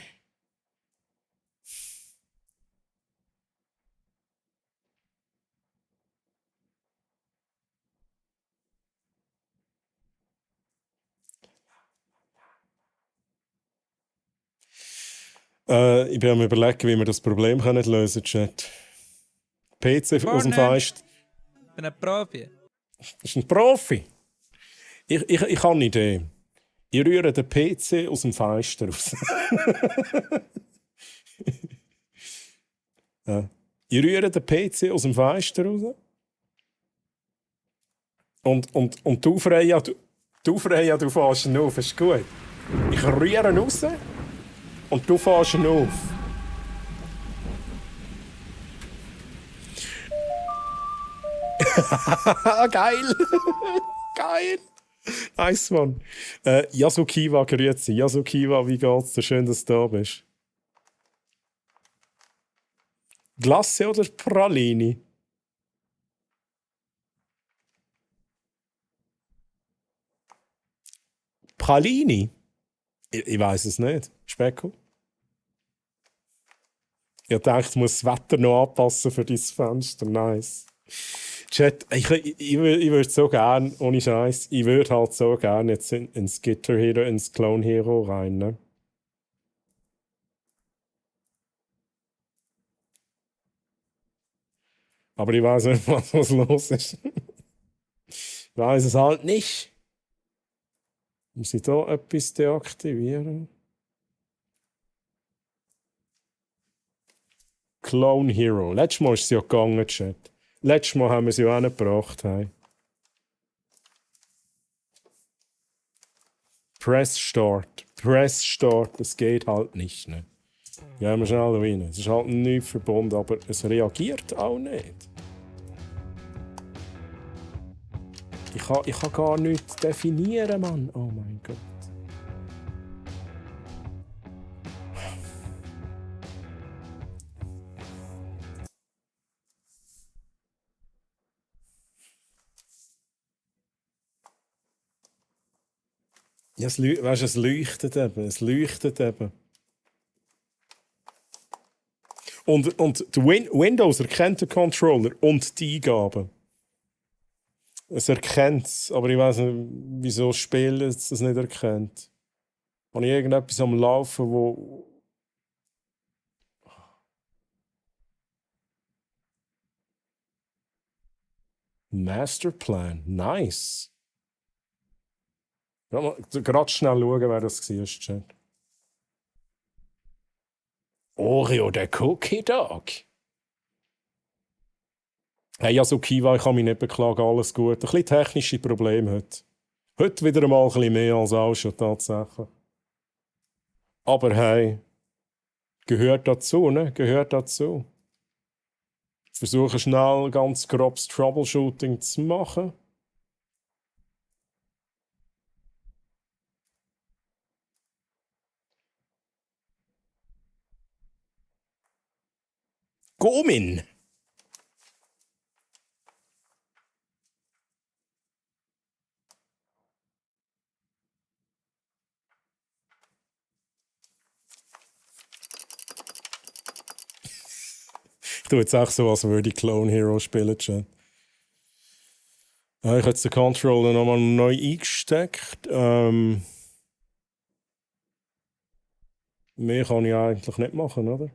Ich bin am überlegen, wie wir das Problem können lösen können, Chat. PC aus dem Vorne. Feist. Ich bin ein Profi. Das ist ein Profi. Ich habe eine Idee. Ich rühre den PC aus dem Fenster raus. Ja. Ich rühre den PC aus dem Fenster raus. Und du, Freya, du fährst ihn auf. Ist gut. Ich rühre ihn raus und du fährst ihn auf. Geil! Geil! Nice, Mann. Yasukiwa, grüezi. Yasukiwa, wie geht's dir? Schön, dass du da bist. Glasse oder Pralini? Pralini? Ich weiß es nicht. Specko? Ich dachte, ich muss das Wetter noch anpassen für dein Fenster. Nice. Chat, ich würde so gerne, ohne Scheiß, ich würde halt so gerne jetzt ins Guitar Hero, ins Clone Hero rein. Ne? Aber ich weiß nicht, was los ist. Ich weiß es halt nicht. Muss ich da etwas deaktivieren? Clone Hero. Letztes Mal ist es ja gegangen, Chat. Letztes Mal haben wir sie ja auch nicht gebracht. Hey. Press Start. Press Start. Das geht halt nicht. Ne? Gehen wir schnell rein. Es ist halt nicht verbunden, aber es reagiert auch nicht. Ich kann gar nichts definieren, Mann. Oh mein Gott. Ja, es leuchtet eben. Es leuchtet eben. Und der Windows erkennt den Controller und die Eingaben. Es erkennt es, aber ich weiß nicht, wieso das Spiel es das nicht erkennt. Habe ich irgendetwas am Laufen, wo... Masterplan, nice. Gerade schnell schauen, wer das war, Chat. Oreo, der Cookie Dog. Hey, Yasukiwa, ich kann mich nicht beklagen, alles gut. Ein bisschen technische Probleme heute. Heute wieder einmal ein bisschen mehr als auch schon, tatsächlich. Aber hey, gehört dazu, ne? Gehört dazu. Ich versuche schnell ganz grobes Troubleshooting zu machen. Gomin! Ich tue jetzt auch so, als würde ich Clone Hero spielen. Ja, ich habe jetzt den Controller nochmal neu eingesteckt. Mehr kann ich eigentlich nicht machen, oder?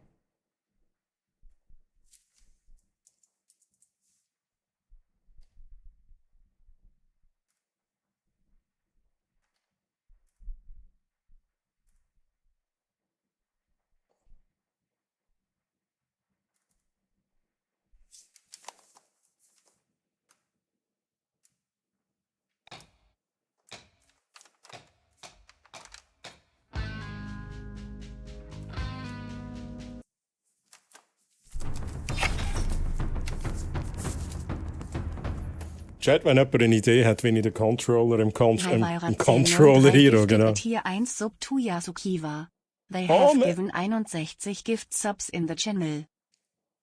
Chat, wenn jemand eine Idee hat, wie ich den Controller im Controller Hero, genau. Tier 1 Sub to Yasukiwa. They Oh, have given 61 Gift Subs in the channel.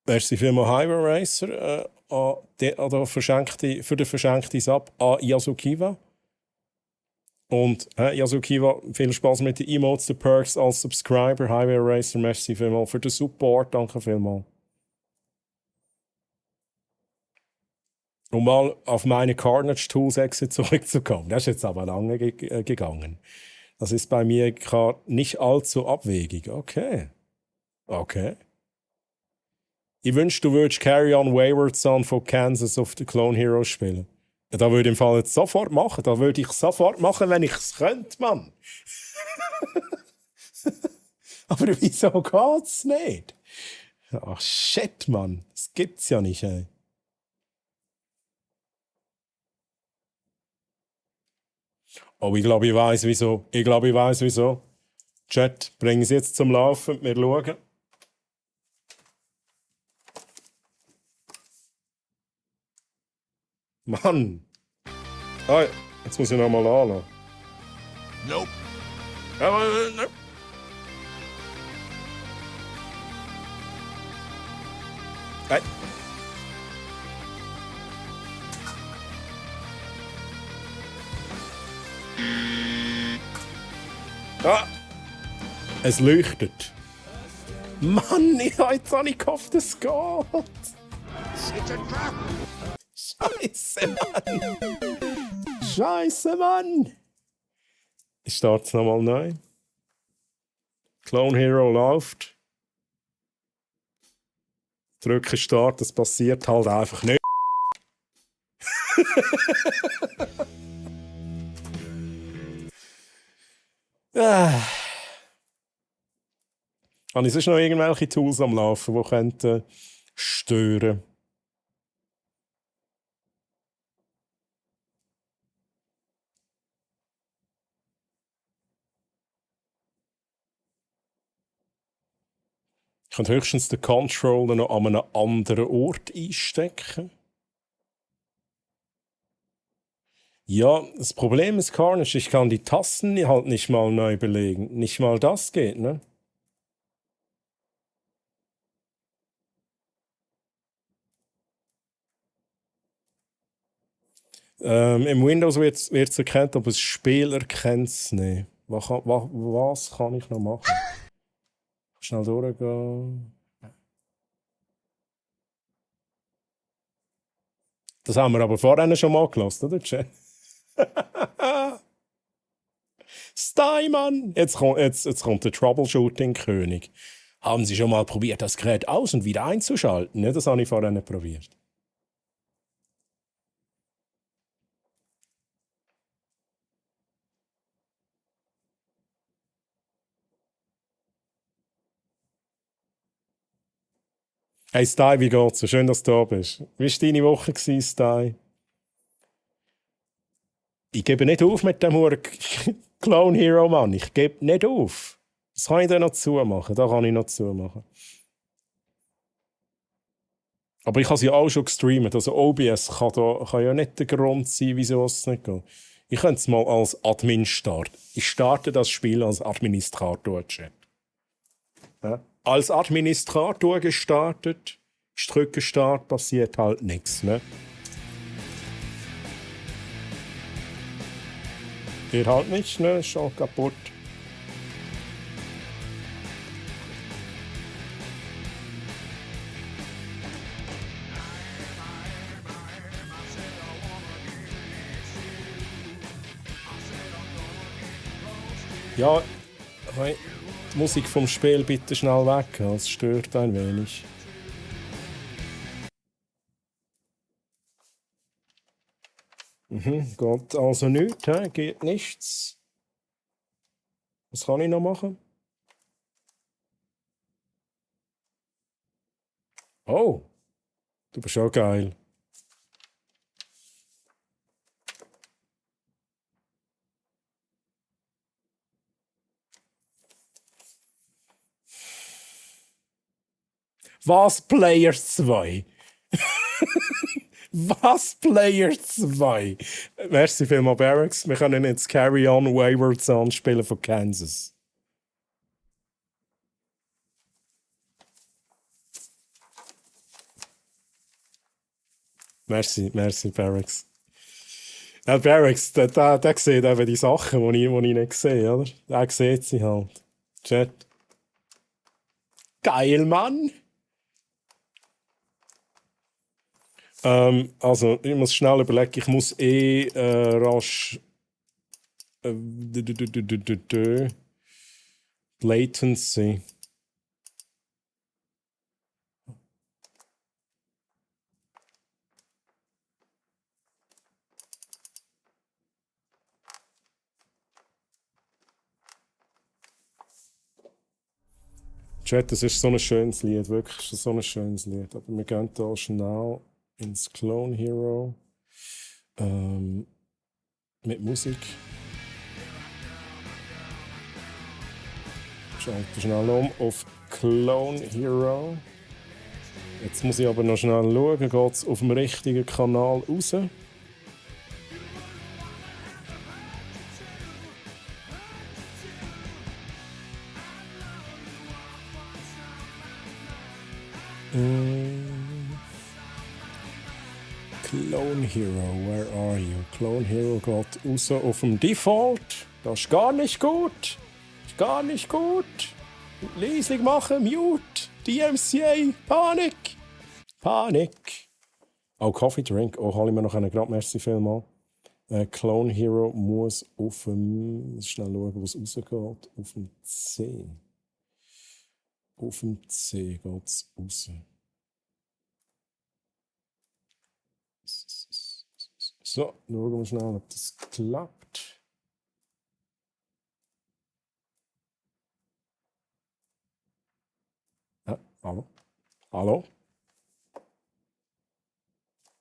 Merci vielmals, Hyper Racer. für den verschenkten Sub an Yasukiwa. Und Yasukiwa, viel Spaß mit den Emotes, den Perks als Subscriber. Highway Racer, merci vielmals für den Support, danke vielmals. Um mal auf meine Carnage Tools Exit zurückzukommen. Das ist jetzt aber lange gegangen. Das ist bei mir nicht allzu abwegig. Okay. Ich wünschte, du würdest Carry On Wayward Son von Kansas auf den Clone Heroes spielen. Ja, das würde ich im Fall jetzt sofort machen. Das würde ich sofort machen, wenn ich es könnte, Mann. Aber wieso geht's nicht? Ach, shit, Mann. Das gibt's ja nicht, ey. Oh, ich glaube, ich weiß wieso. Chat, bring es jetzt zum Laufen. Wir schauen. Mann! Ah, jetzt muss ich noch mal anlassen. Nope. Nope. Hey. Ah! Es leuchtet. Mann, jetzt habe ich gehofft, es geht. Scheiße, Mann! Ich starte es nochmal neu. Clone Hero läuft. Drücke Start, das passiert halt einfach nicht. Habe ich sonst noch irgendwelche Tools am Laufen, die könnten stören? Ich kann höchstens den Controller noch an einem anderen Ort einstecken. Ja, das Problem ist Carnage, ich kann die Tasten halt nicht mal neu belegen. Nicht mal das geht, ne? Im Windows wird es erkannt, aber das Spiel erkennt es nicht. Was kann ich noch machen? Schnell durchgehen. Das haben wir aber vorhin schon mal gelassen, oder, Chat? Steinmann! Jetzt kommt der Troubleshooting-König. Haben Sie schon mal probiert, das Gerät aus- und wieder einzuschalten? Ja, das habe ich vorhin nicht probiert. Hey Sty, wie geht's? So schön, dass du da bist. Wie war deine Woche, Sty? Ich gebe nicht auf mit dem Clone Hero, Mann. Ich gebe nicht auf. Was kann ich denn noch zumachen? Da kann ich noch zumachen. Aber ich habe es ja auch schon gestreamt. Also OBS kann ja nicht der Grund sein, wieso es nicht geht. Ich könnte es mal als Admin starten. Ich starte das Spiel als Administrator, Chat. Ja? Als Administrator gestartet, ich drücke Start, passiert halt nichts. Ne? Geht halt nicht, ne? Ist schon kaputt. Ja, hey, die Musik vom Spiel bitte schnell weg, es stört ein wenig. Geht also nichts, geht nichts. Was kann ich noch machen? Oh, du bist auch geil. Was Players 2? Was Players 2? Merci vielmals, Barracks. Wir können jetzt Carry On Wayward Son spielen von Kansas. Merci, Barracks. Ja, Barracks, der sieht eben die Sachen, die ich nicht sehe, oder? Der sieht sie halt. Chat. Geil, Mann! Also, ich muss schnell überlegen, ich muss rasch. Latency. Chat, das ist so ein schönes Lied, wirklich so ein schönes Lied. Aber wir gehen hier schnell ins Clone Hero mit Musik. Schalte schnell um auf Clone Hero. Jetzt muss ich aber noch schnell schauen, geht es auf dem richtigen Kanal raus? Clone Hero, where are you? Clone Hero geht raus auf dem Default. Das ist gar nicht gut. Ist gar nicht gut. Leislich machen, Mute. DMCA, Panik. Panik. Oh, Coffee Drink. Oh, hol ich mir noch einen gerade. Merci vielmals. Clone Hero muss auf dem. Schnell schauen, wo es rausgeht. Auf dem C. Auf dem C geht es raus. So, schauen wir schnell, ob das klappt. Ja, hallo? Hallo?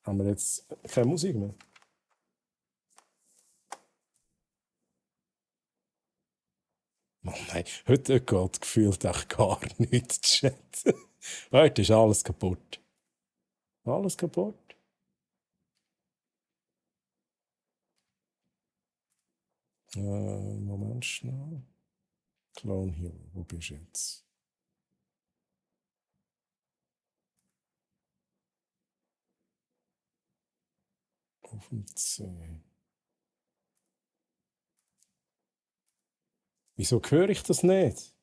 Haben wir jetzt keine Musik mehr? Mann, nein, heute geht gefühlt echt gar nichts, Chat. Heute ist alles kaputt. Alles kaputt. Moment schnell. Clone Hero, wo bist du jetzt? Auf dem C. Wieso höre ich das nicht?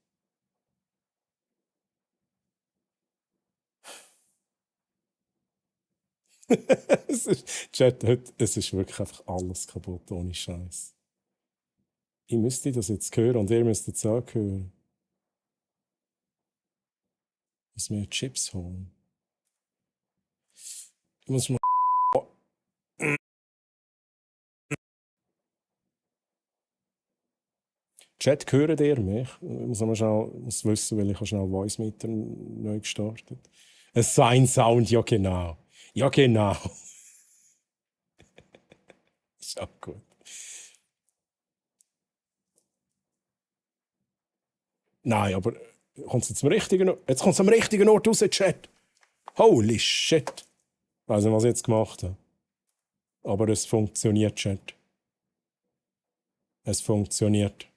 Chat, heute, es ist wirklich einfach alles kaputt, ohne Scheiß. Ich müsste das jetzt hören und ihr müsst es auch hören. Ich muss mir Chips holen. Ich muss mal. Chat, hören ihr mich? Ich muss wissen, weil ich habe schnell Voice Meter neu gestartet. Ein Sign Sound, ja genau. Ja genau. Ist auch gut. Nein, aber kommt es jetzt jetzt kommt es am richtigen Ort raus, Chat. Holy shit. Ich weiss nicht, was ich jetzt gemacht habe. Aber es funktioniert, Chat. Es funktioniert.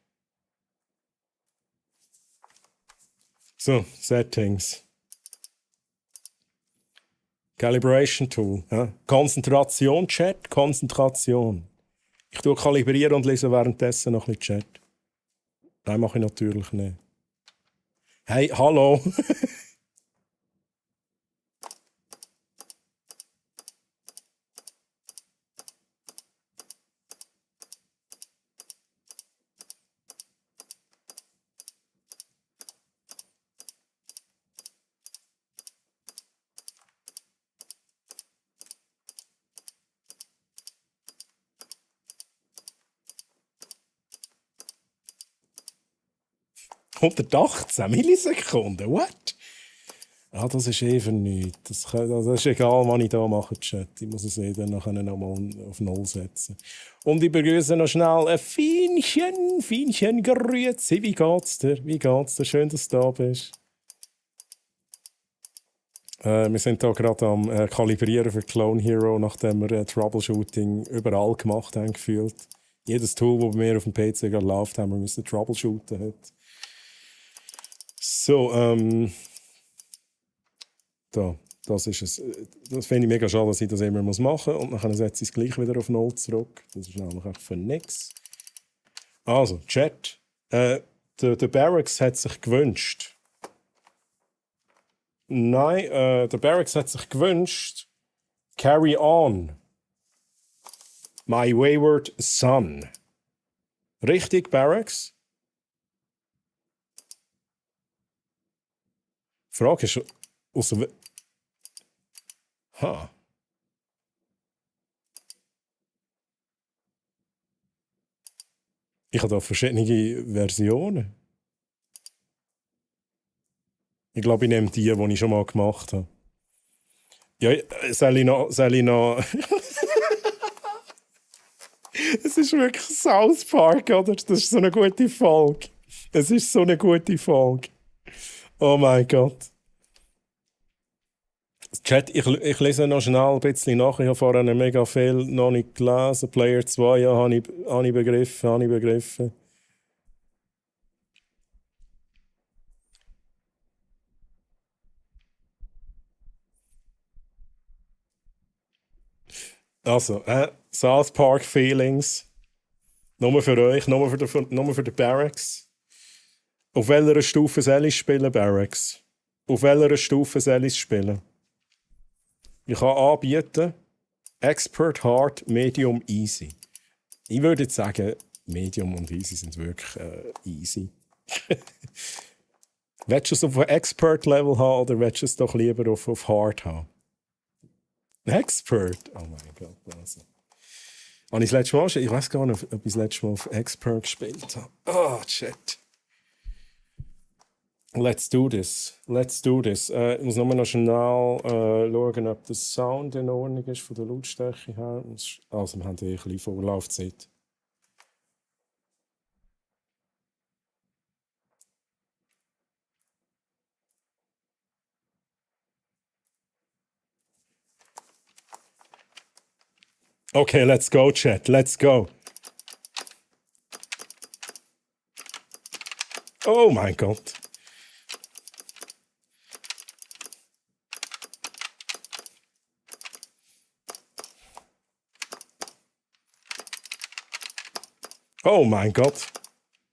So, Settings. Calibration Tool. Ja? Konzentration, Chat, Konzentration. Ich tue kalibrieren und lese währenddessen noch ein bisschen Chat. Nein, mache ich natürlich nicht. Hey, hallo. 118 Millisekunden, what? Ah, das ist eben nichts. Das ist egal, was ich hier mache, Chat. Ich muss es dann nachher nochmal auf Null setzen. Und ich begrüße noch schnell ein Fienchen Grüezi. Wie geht's dir? Wie geht's dir? Schön, dass du da bist. Wir sind hier gerade am Kalibrieren für Clone Hero, nachdem wir Troubleshooting überall gemacht haben, gefühlt. Jedes Tool, das bei mir auf dem PC gerade läuft, haben wir müssen troubleshooten heute. So, da. Das ist es. Das finde ich mega schade, dass ich das immer machen muss. Und dann setze ich es gleich wieder auf 0 zurück. Das ist nämlich einfach für nichts. Also, Chat. Der Barracks hat sich gewünscht. Nein, der Barracks hat sich gewünscht. Carry on. My wayward son. Richtig, Barracks? Die Frage ist, aus ha. Ich habe da verschiedene Versionen. Ich glaube, ich nehme die ich schon mal gemacht habe. Ja, soll ich noch... Es ist wirklich South Park, oder? Das ist so eine gute Folge. Es ist so eine gute Folge. Oh mein Gott. Chat, ich lese noch schnell ein bisschen nach. Ich habe vorhin mega viel noch nicht gelesen. Player 2, ja, habe ich begriffen. Also, South Park Feelings. Nur für euch, nur für die Barracks. Auf welcher Stufe soll ich spielen, Barracks? Auf welcher Stufe soll ich spielen? Ich kann anbieten Expert, Hard, Medium, Easy. Ich würde jetzt sagen, Medium und Easy sind wirklich easy. Willst du es auf Expert-Level haben oder willst du es doch lieber auf Hard haben? Expert? Oh mein Gott. Also. Habe ich das letzte Mal schon? Ich weiß gar nicht, ob ich das letzte Mal auf Expert gespielt habe. Oh, shit. Let's do this. Ich muss noch schnell schauen, ob der Sound in Ordnung ist von der Lautstärke her. Also, wir haben ein bisschen Vorlaufzeit. Okay, let's go, Chat. Let's go. Oh mein Gott. Oh mein Gott.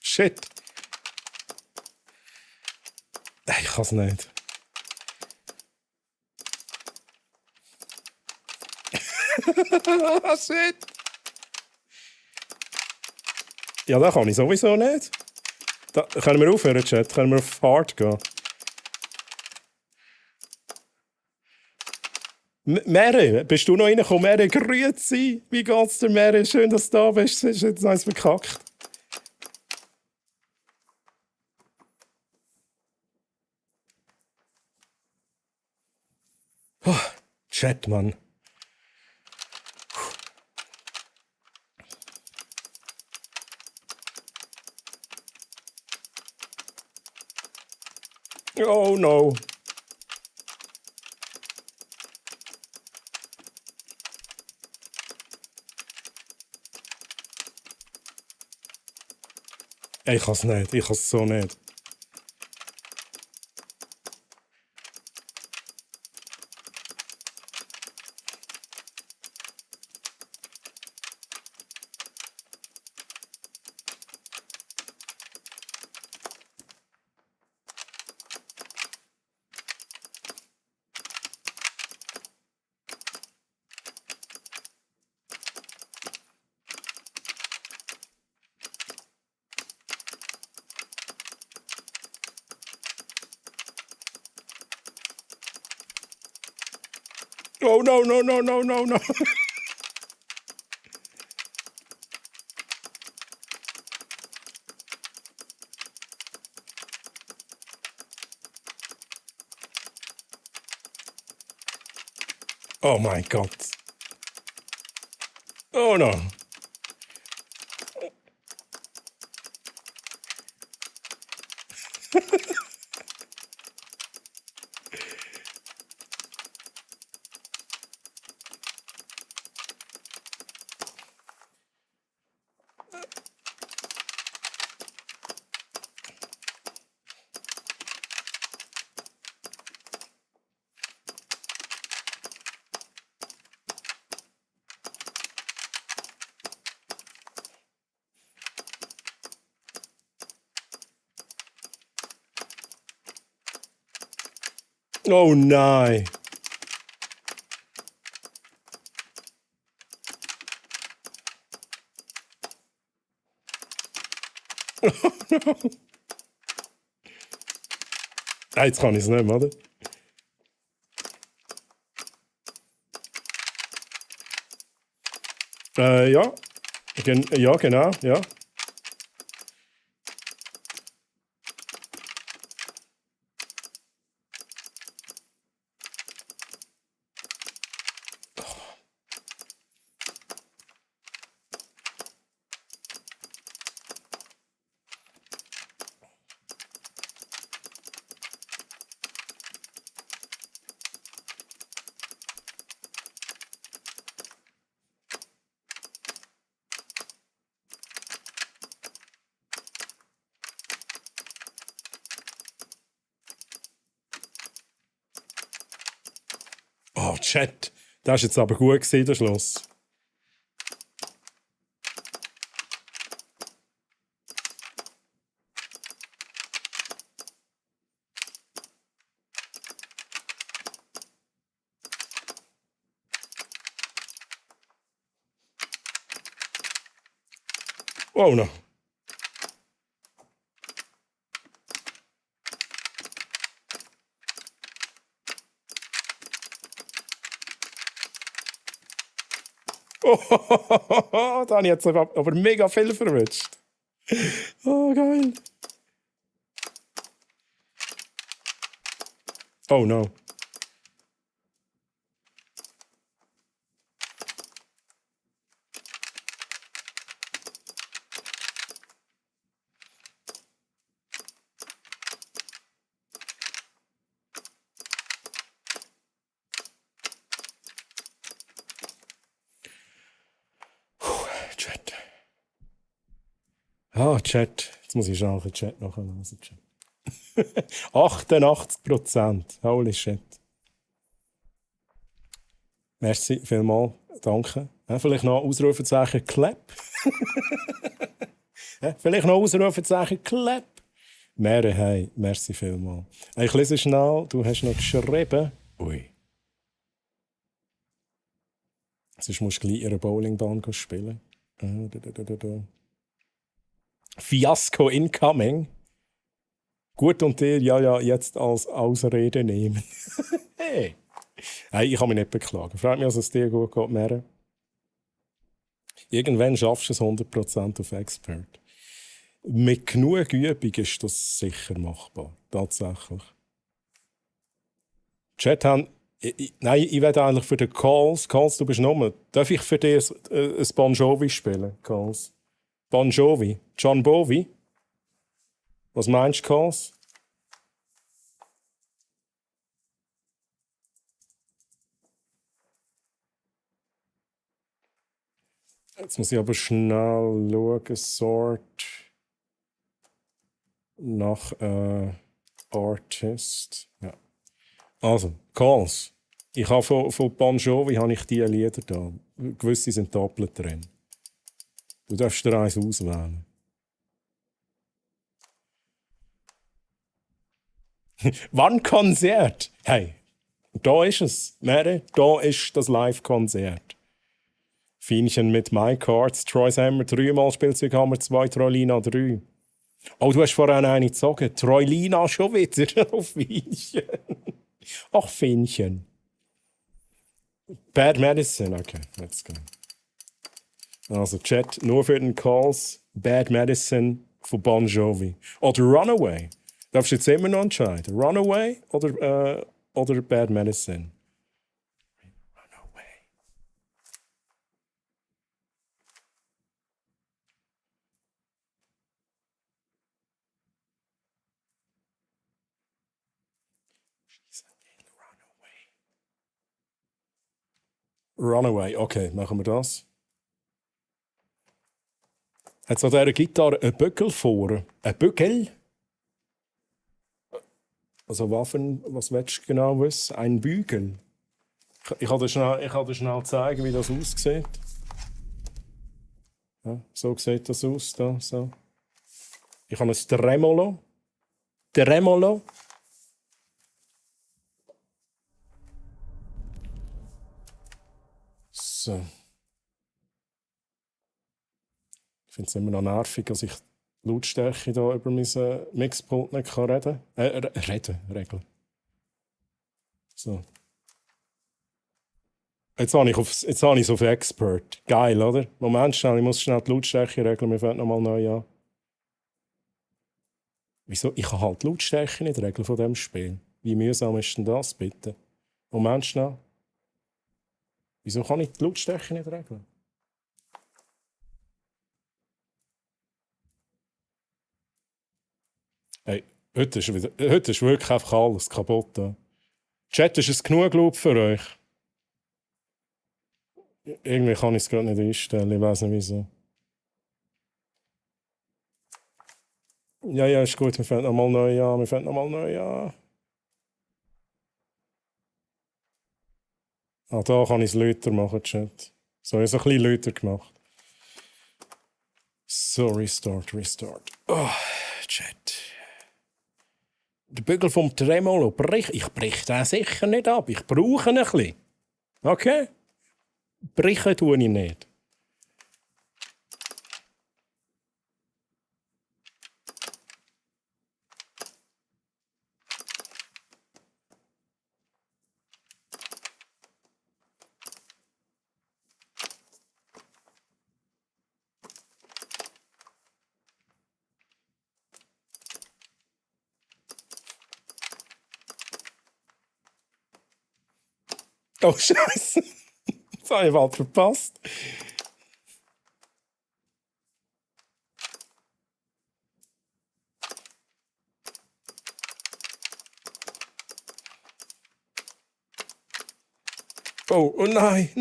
Shit. Ich kann es nicht. Shit. Ja, das kann ich sowieso nicht. Da, können wir aufhören, Chat? Können wir auf Hard gehen? Mary, bist du noch reingekommen? Mary, grüezi. Wie geht's dir, Mary? Schön, dass du da bist. Ist jetzt eins verkackt. Oh, Chat, Mann. Oh no. Ich kann es nicht. Ich kann es so nicht. Oh no, no, no, no, no, no. Oh mein Gott. Oh no. Oh nein. Jetzt kann ich es nicht mehr, oder? Ja. Ja, genau, ja. Oh, Chat. Das ist jetzt aber gut gewesen, der Schluss. Oh no. Oh, da habe ich jetzt aber mega viel verwünscht. Oh, geil. Oh no. Chat. Ah, Chat. Jetzt muss ich schon den Chat nachlesen. 88%. Holy shit. Merci vielmals. Danke. Vielleicht noch Ausrufezeichen Clap. Vielleicht noch Ausrufezeichen Clap. Mehrere, hey. Merci vielmals. Ich lese schnell. Du hast noch geschrieben. Ui. Sonst musst du gleich in einer Bowlingbahn spielen. Fiasko incoming. Gut und dir, ja, jetzt als Ausrede nehmen. Hey. Hey, ich kann mich nicht beklagen. Freut mich, dass es dir gut geht, Mere. Irgendwann schaffst du es 100% auf Expert. Mit genug Übung ist das sicher machbar. Tatsächlich. Chat haben... Nein, ich will eigentlich für den Calls. Calls, du bist Nummer. Darf ich für dich ein Bon Jovi spielen, Calls? Bon Jovi? John Bovi? Was meinst du, Calls? Jetzt muss ich aber schnell schauen. Sort nach Artist. Ja. Also, Calls. Ich habe von Bon Jovi habe ich diese Lieder da. Gewisse sind doppelt drin. Du darfst dir eins auswählen. Wann Konzert? Hey, da ist es. Mere, da ist das Live-Konzert. Fienchen mit My Cards, Troy Hammer 3-mal Spielzeughammer 2, Troilina 3. Oh, du hast vorhin eine gezogen. Troilina schon wieder auf Fienchen. Ach, Fienchen. Bad Medicine, okay, let's go. Also, Chat, nur für den Calls. Bad Medicine von Bon Jovi. Oder Runaway. Darfst du jetzt immer noch entscheiden. Runaway oder Bad Medicine? Runaway. Runaway, okay, machen wir das. Hat es an dieser Gitarre einen Böckel vorne? Ein Böckel? Also Waffen, was willst du genau wissen? Ein Bügel. Ich kann dir schnell zeigen, wie das aussieht. Ja, so sieht das aus. Da, so. Ich habe ein Tremolo. Tremolo. So. Ich finde es immer noch nervig, dass ich die Lautstärke hier über mein Mixpult nicht kann regeln. So. Jetzt habe ich es auf Expert. Geil, oder? Moment schnell, ich muss schnell die Lautstärke regeln, wir fangen nochmal neu an. Wieso? Ich kann halt die Lautstärke nicht regeln von diesem Spiel. Wie mühsam ist denn das, bitte? Moment schnell. Wieso kann ich die Lautstärke nicht regeln? Hey, heute ist wirklich einfach alles kaputt. Chat, ist es genug Loop für euch? Irgendwie kann ich es gerade nicht einstellen, ich weiß nicht wieso. Ja, ist gut, wir fangen nochmal neu an. Ah, da kann ich es lauter machen, Chat. So, ich habe es ein bisschen lauter gemacht. So, Restart. Oh, Chat. Der Bügel vom Tremolo ich brich den sicher nicht ab. Ich brauche ihn ein bisschen. Okay? Brechen tue ich nicht. Oh, Scheiße. Das habe ich bald verpasst. Oh nein.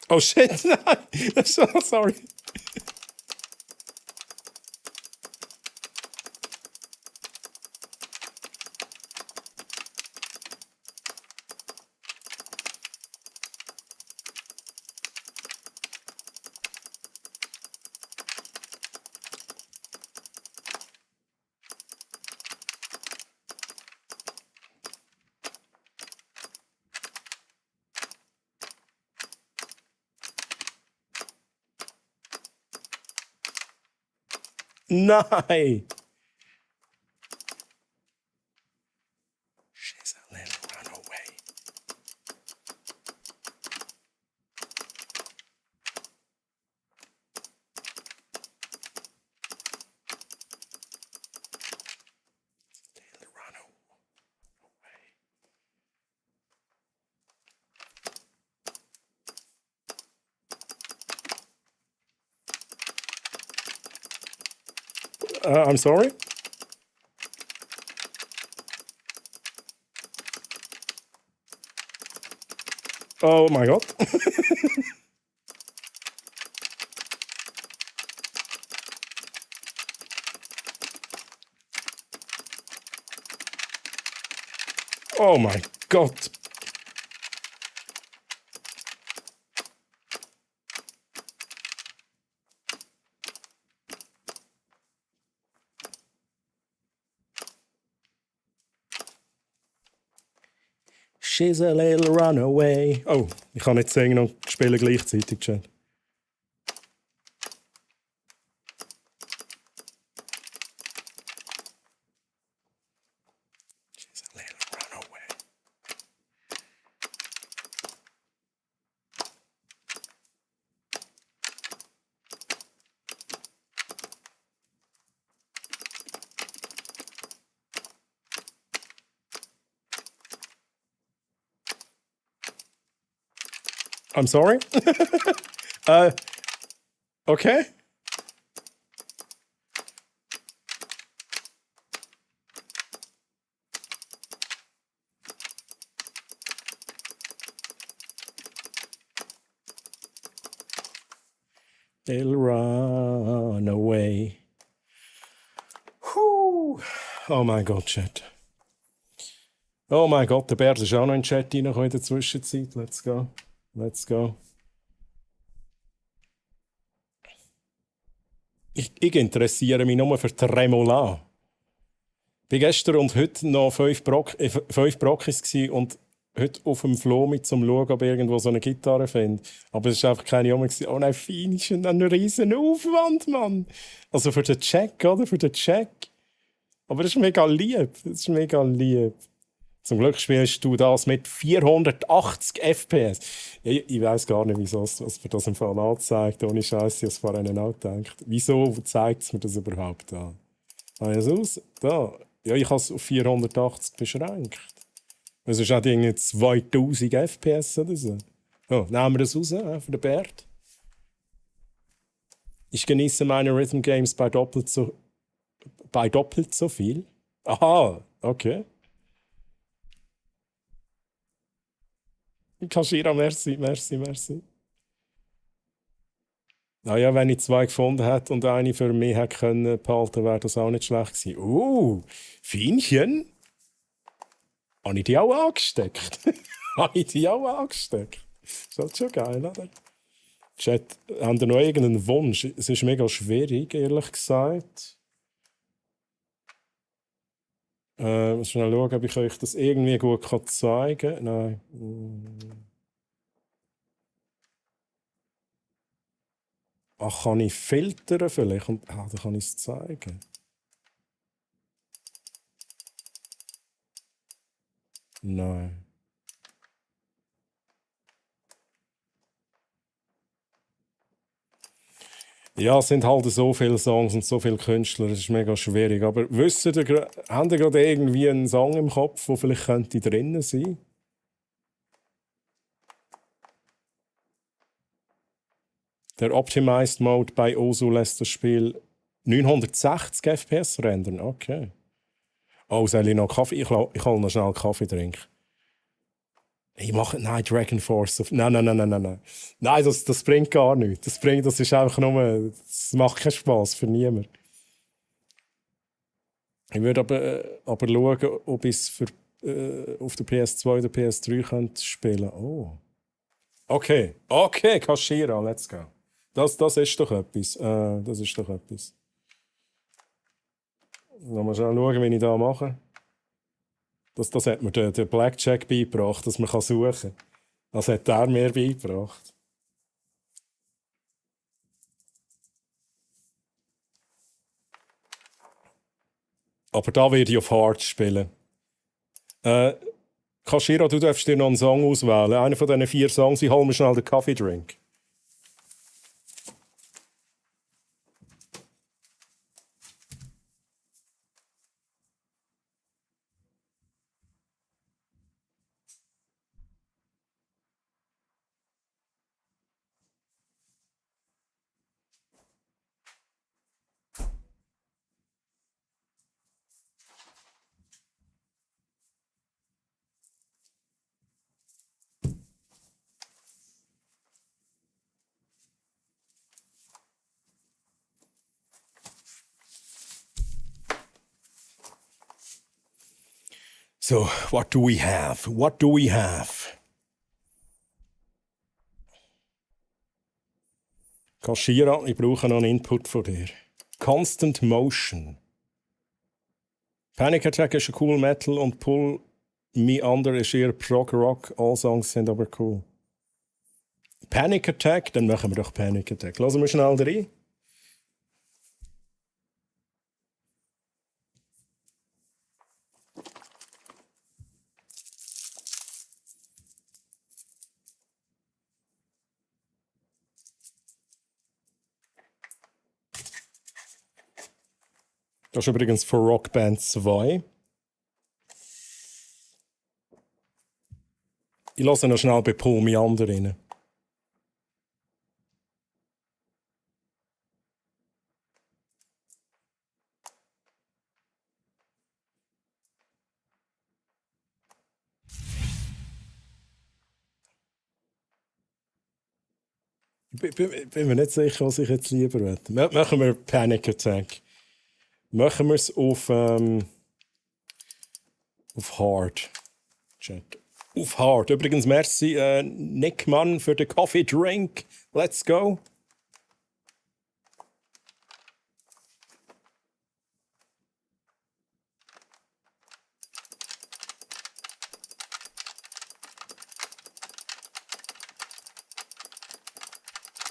Oh shit, nein. So sorry. Nein. She's a little runaway. Little runaway. I'm sorry? Oh my god. Oh my god. She's a little runaway. Oh, ich kann nicht singen und spielen gleichzeitig, Chat. She's a little runaway. I'm sorry? Okay. They'll run away. Puh. Oh mein Gott, Chat. Oh mein Gott, der Bert ist auch noch in den Chat reingekommen in der Zwischenzeit. Let's go. Let's go. Ich interessiere mich nur für Tremolo. Ich war gestern und heute noch 5 Brockis gsi und heute auf dem Floh mit zum Schauen, ob ich irgendwo so eine Gitarre finde. Aber es war einfach keine Junge. Oh nein, fein ist ein riesen Aufwand, Mann. Also für den Check, oder? Für den Check. Aber das ist mega lieb. Das ist mega lieb. Zum Glück spielst du das mit 480 FPS. Ich weiß gar nicht, wieso es mir das im Fall anzeigt. Ohne Scheiße, ich habe es vorhin auch gedacht. Wieso zeigt es mir das überhaupt an? Habe ich es aus? Da. Ja, ich habe es auf 480 beschränkt. Das ist auch irgendwie 2000 FPS oder so. Oh, nehmen wir das raus für den Bert. Ich genieße meine Rhythm Games bei doppelt so viel. Aha, okay. Kaschira, merci. Naja, wenn ich 2 gefunden hätte und eine für mich hätte können behalten, wäre das auch nicht schlecht gewesen. Fienchen? Habe ich die auch angesteckt? Habe ich die auch angesteckt? Ist das schon geil, oder? Chat, habt ihr noch irgendeinen Wunsch? Es ist mega schwierig, ehrlich gesagt. Muss schnell schauen, ob ich euch das irgendwie gut zeigen kann. Nein. Ach, kann ich filtern vielleicht? Dann kann ich es zeigen. Nein. Ja, es sind halt so viele Songs und so viele Künstler, das ist mega schwierig. Aber habt ihr gerade irgendwie einen Song im Kopf, der vielleicht könnte drinnen sein? Der Optimized Mode bei Osu lässt das Spiel 960 FPS rendern. Okay. Oh, soll ich noch Kaffee? Ich hole noch schnell Kaffee trinken. Nein, Dragon Force. Nein. Nein, das bringt gar nichts. Das ist einfach nur. Das macht keinen Spass für niemanden. Ich würde aber schauen, ob ich es auf der PS2 oder PS3 könnte spielen. Oh. Okay, Kaschira, let's go. Das ist doch etwas. Das ist doch etwas. Mal schauen, wie ich das mache. Das hat mir der Blackjack beigebracht, dass man suchen kann. Das hat er mir beigebracht. Aber da werde ich auf Hard spielen. Kaschira, du darfst dir noch einen Song auswählen. Einer von diesen 4 Songs. Ich hole mir schnell den Kaffee-Drink. So, what do we have? What do we have? Kaschira, ich brauche noch einen Input von dir. Constant Motion. Panic Attack ist ein cool Metal und Pull Me Under ist eher Prog Rock. All Songs sind aber cool. Panic Attack, dann machen wir doch Panic Attack. Lassen wir schnell rein. Das ist übrigens für Rock Band 2. Ich lasse noch schnell bei Pull Me Under rein. Bin mir nicht sicher, was ich jetzt lieber will. Machen wir Panic Attack. Machen wir es auf Hard. Chat. Auf Hard. Übrigens, merci Nick Mann für den Coffee Drink. Let's go.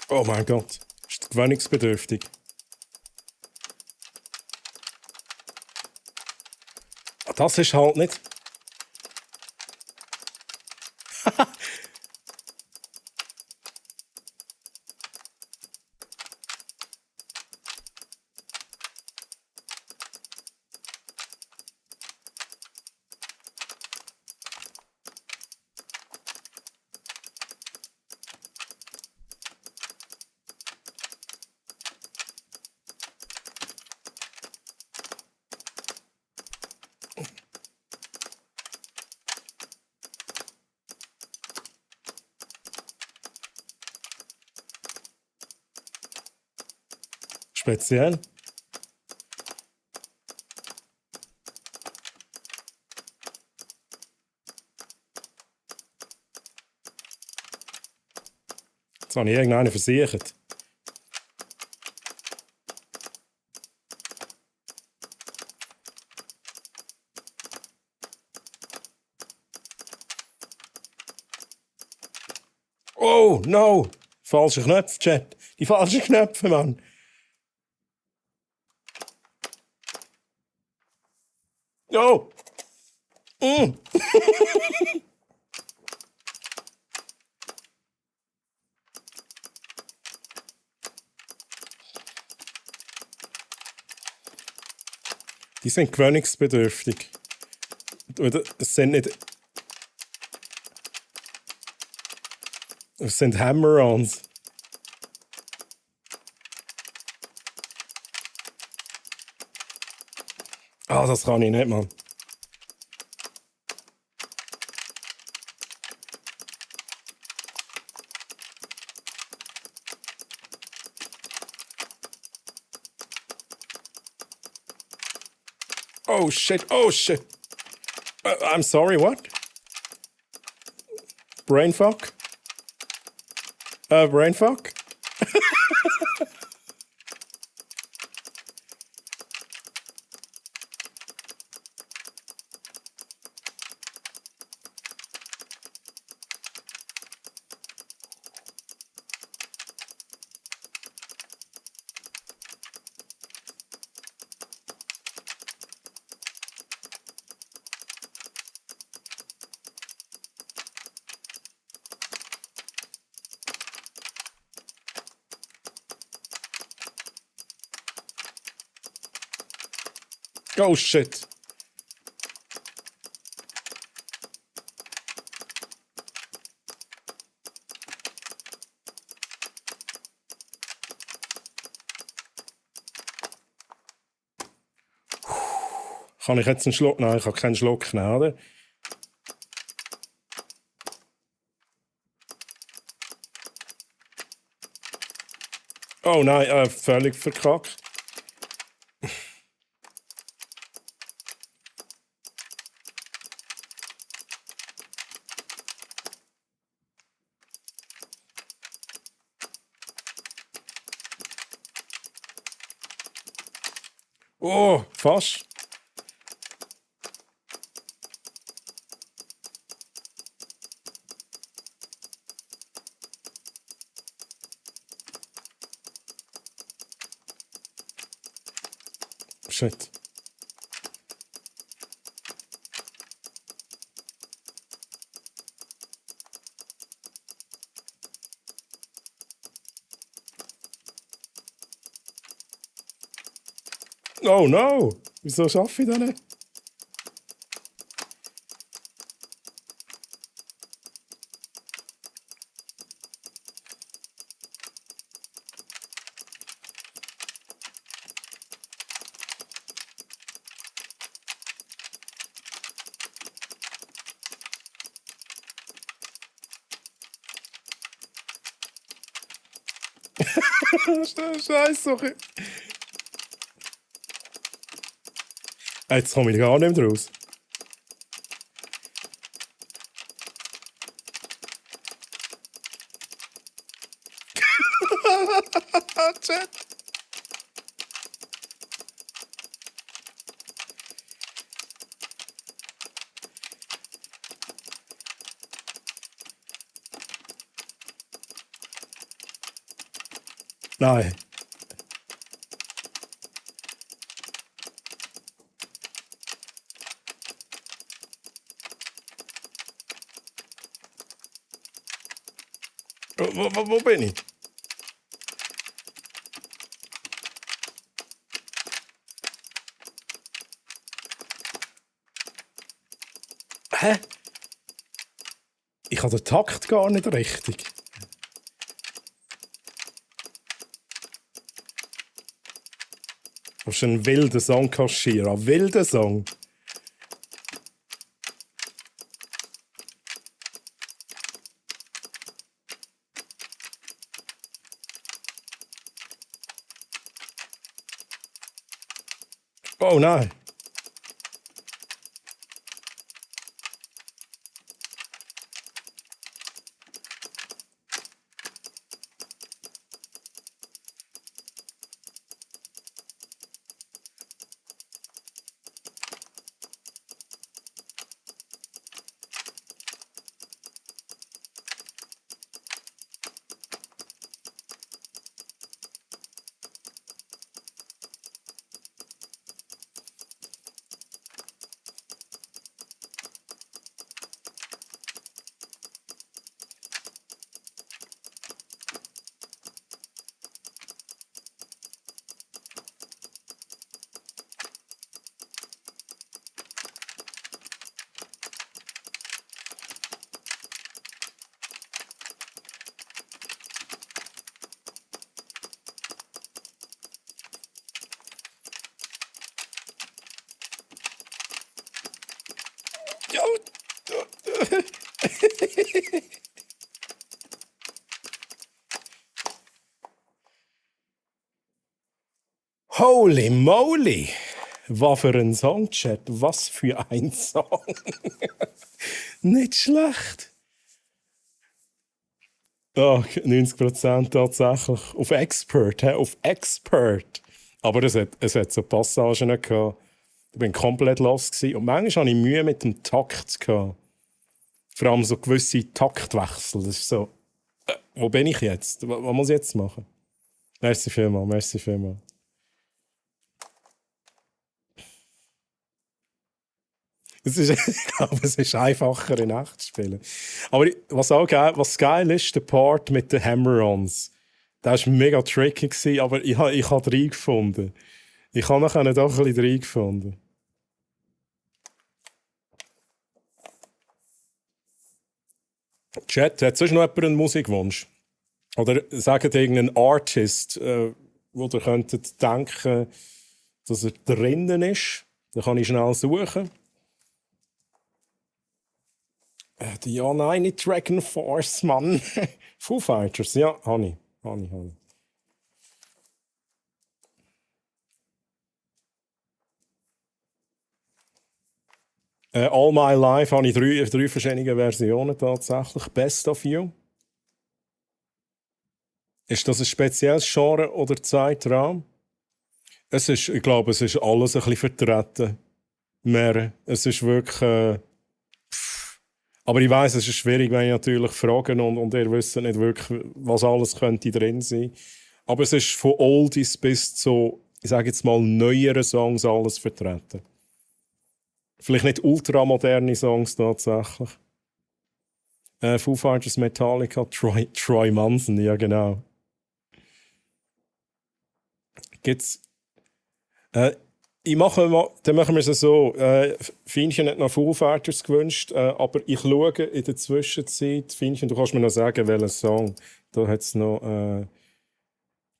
Oh mein Gott, ist gewöhnungsbedürftig. Das ist halt nicht. Speziell. Jetzt habe ich irgendeinen versichert. Oh, no! Falsche Knöpfe, Chat. Die falschen Knöpfe, Mann. Oh! Mm. Die sind gewöhnungsbedürftig. Es sind nicht. Es sind Hammer-Ons. Ah, das kann ich nicht, Mann. Oh shit, oh shit. I'm sorry, what? Brain fuck? Brain fuck? Oh shit. Kann ich jetzt einen Schluck? Nein, ich habe keinen Schluck nehmen, oder? Oh nein, völlig verkackt. Oh, fast. Shit. Oh no! Wieso schaffe ich das nicht? Scheiße. Jetzt komme ich gar nicht mehr raus. Chat. Nein. Wo bin ich? Hä? Ich habe den Takt gar nicht richtig. Du hast einen wilden Song kaschieren. Ein wilder Song. Oh nein. Holy moly! Was für ein Songchat, was für ein Song! Nicht schlecht! Oh, 90% tatsächlich. Auf Expert, auf Expert! Aber es hat so Passagen gehabt. Ich war komplett lost gewesen. Und manchmal hatte ich Mühe mit dem Takt gehabt. Vor allem so gewisse Taktwechsel. Das ist so, wo bin ich jetzt? Was muss ich jetzt machen? Merci vielmals, merci vielmals. Ich glaube, es ist einfacher in echt zu spielen. Aber was geil ist, der Part mit den Hammer-Ons. Der war mega tricky gewesen, aber ich habe reingefunden. Ich habe nachher doch ein bisschen reingefunden. Chat, hat sonst noch jemand einen Musikwunsch? Oder sagt irgendeinen Artist, wo ihr könntet denken, dass er drinnen ist? Dann kann ich schnell suchen. Ja, nein, nicht Dragon Force, Mann. Foo Fighters, ja, habe ich. All My Life habe ich drei verschiedene Versionen tatsächlich. Best of You. Ist das ein spezielles Genre oder Zeitraum? Ich glaube, es ist alles ein bisschen vertreten. Mehr. Es ist wirklich... Aber ich weiss, es ist schwierig, wenn ich natürlich fragen und ihr wisst nicht wirklich, was alles könnte drin sein. Aber es ist von Oldies bis zu, ich sage jetzt mal, neueren Songs alles vertreten. Vielleicht nicht ultramoderne Songs tatsächlich. Foo Fighters, Metallica, Troy Manson, ja genau. Gibt's... dann machen wir es so. Fienchen hat noch Foo Fighters gewünscht, aber ich schaue in der Zwischenzeit. Fienchen, du kannst mir noch sagen, welchen Song. Da hat es noch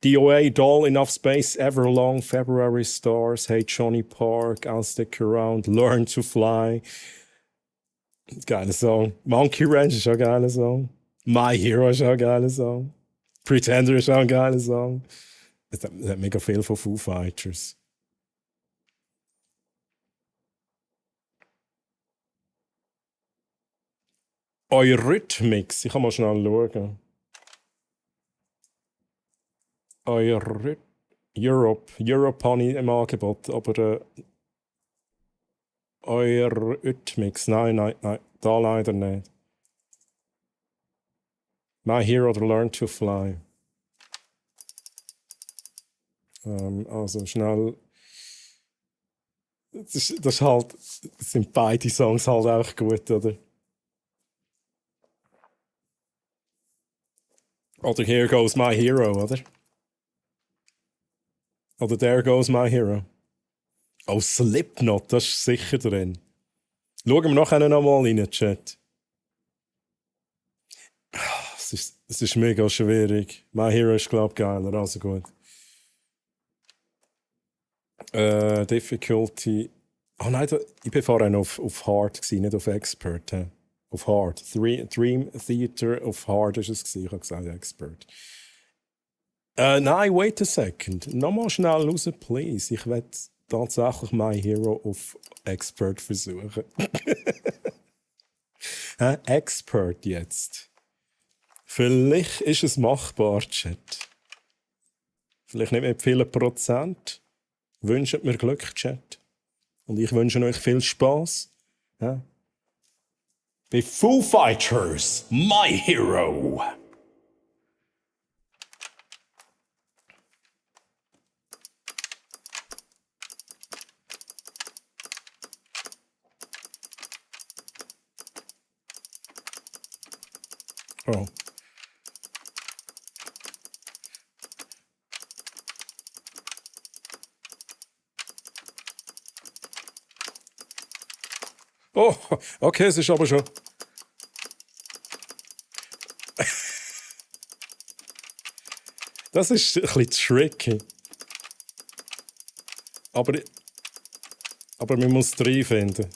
DOA, Doll, Enough Space, Everlong, February Stars, Hey Johnny Park, I'll Stick Around, Learn to Fly. Geiler Song. Monkey Ranch ist auch ein geiler Song. My Hero ist auch ein geiler Song. Pretender ist auch ein geiler Song. Es hat mega viel von Foo Fighters. Eurythmics, ich kann mal schnell schauen. Europe habe ich im Angebot, aber Eurythmics, nein, da leider nicht. My Hero oder Learn to Fly. Also schnell. Das ist halt, sind beide Songs halt auch gut, oder? Oder Here Goes My Hero, oder? Oder There Goes My Hero. Oh, Slipknot, das ist sicher drin. Schauen wir nachher noch mal rein, Chat. Es ist mega schwierig. My Hero ist, glaube ich, geiler, also gut. Difficulty. Oh nein, ich bin vorhin auf Hard gewesen, nicht auf Expert. He. Auf Hard. Dream Theater of Hard ist es gewesen. Ich habe gesagt Expert. Nein, wait a second. Nochmal schnell raus, please. Ich werde tatsächlich My Hero auf Expert versuchen. Expert jetzt. Vielleicht ist es machbar, Chat. Vielleicht nicht mit vielen Prozent. Wünscht mir Glück, Chat. Und ich wünsche euch viel Spaß. Ja? Bei Foo Fighters, My Hero. Oh. Oh, okay, es ist aber schon. Das ist ein bisschen tricky. Aber man muss es reinfinden.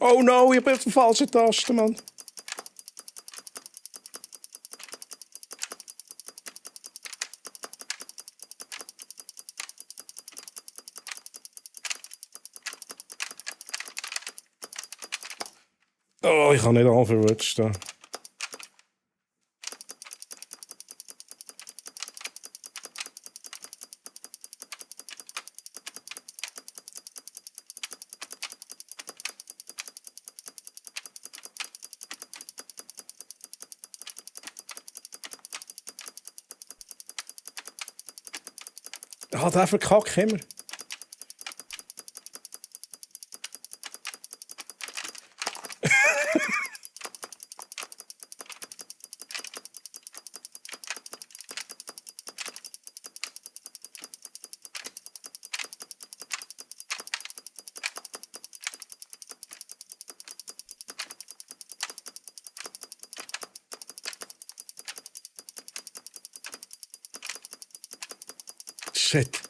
Oh no, ich bin auf der falschen Taste, Mann. Oh, ich habe nicht alle verwutscht. Ah, der verkackt immer. Shit.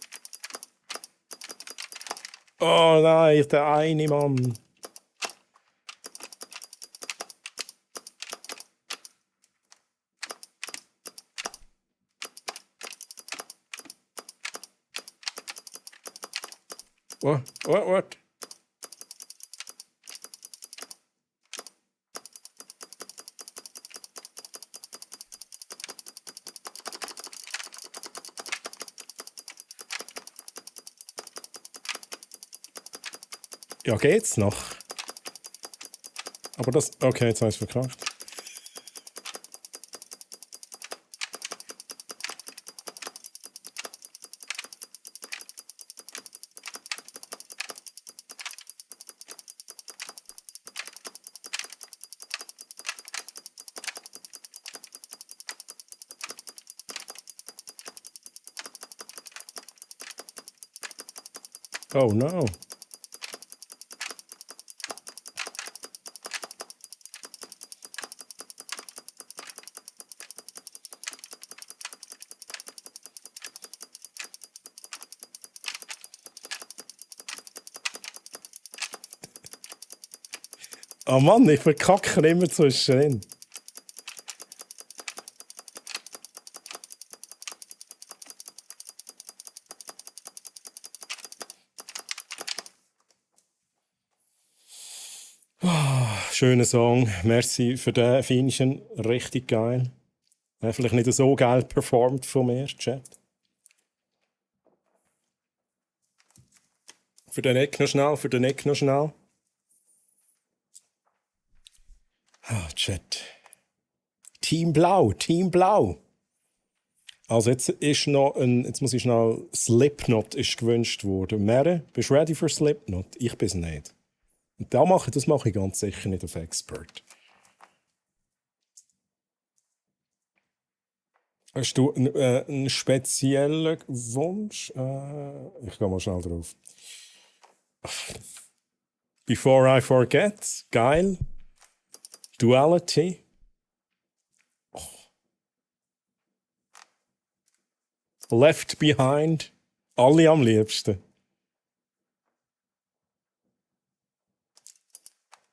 Oh nein, der eine Mann. What? Ja, geht's noch? Aber das... Okay, jetzt habe ich es verkackt. Oh no. Oh Mann, ich verkacke immer zwischendrin. Schöner Song. Merci für den Finischen. Richtig geil. Vielleicht nicht so geil performt von mir, Chat. Für den Eck noch schnell, für den Eck noch schnell. Chat. Team Blau, Team Blau. Also jetzt ist noch jetzt muss ich schnell, Slipknot ist gewünscht worden. Mere, bist du ready für Slipknot? Ich bin's nicht. Und das mache ich ganz sicher nicht auf Expert. Hast du einen speziellen Wunsch? Ich gehe mal schnell drauf. Before I Forget, geil. Duality. Left Behind, alle am liebsten.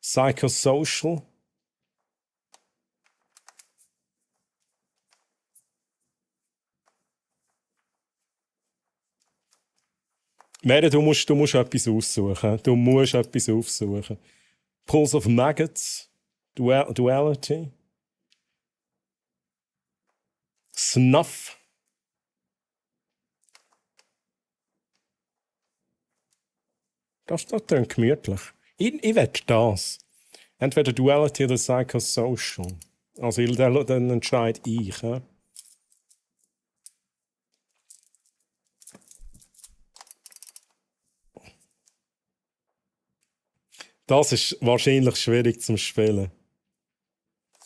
Psychosocial. Mere, du musst etwas aussuchen. Du musst etwas aufsuchen. Pulse of Maggots, Duality. Snuff. Das klingt gemütlich. Ich wette das. Entweder Duality oder Psychosocial. Also dann entscheide ich. Ja? Das ist wahrscheinlich schwierig zum Spielen.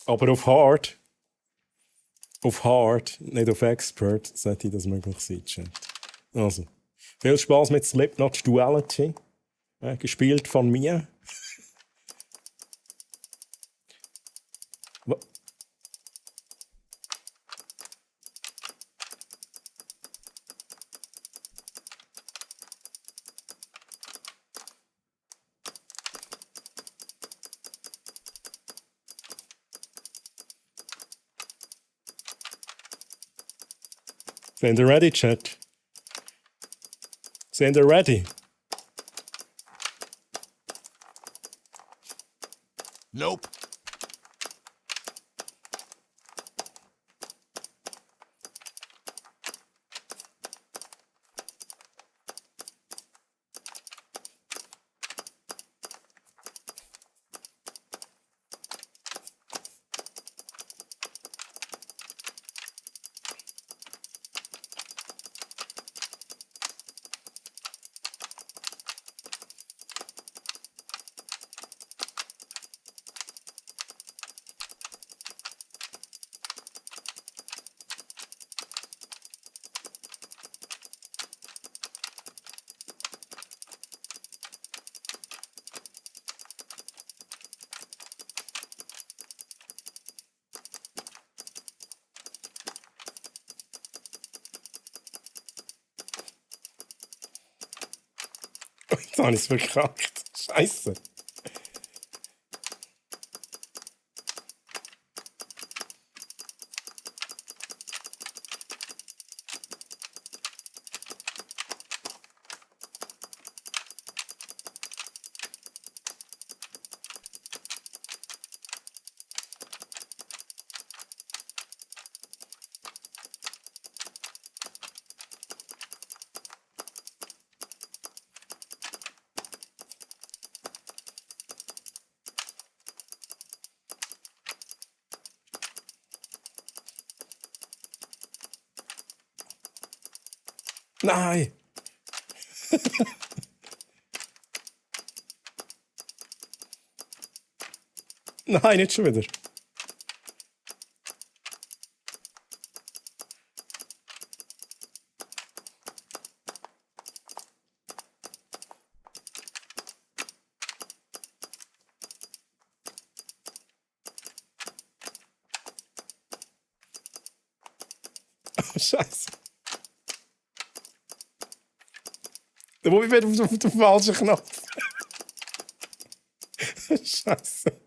Aber auf Hard, nicht auf Expert, sollte das möglich sein. Chat. Also, viel Spaß mit Slipknot Duality. Gespielt von mir. Sind ihr ready, Chat? Sind ihr ready? Nope. Jetzt habe ich es verkackt. Scheiße. Nein! Nein, nicht schon wieder. Oh, Scheiße. Wo ich bin auf den falschen Knopf. Scheiße.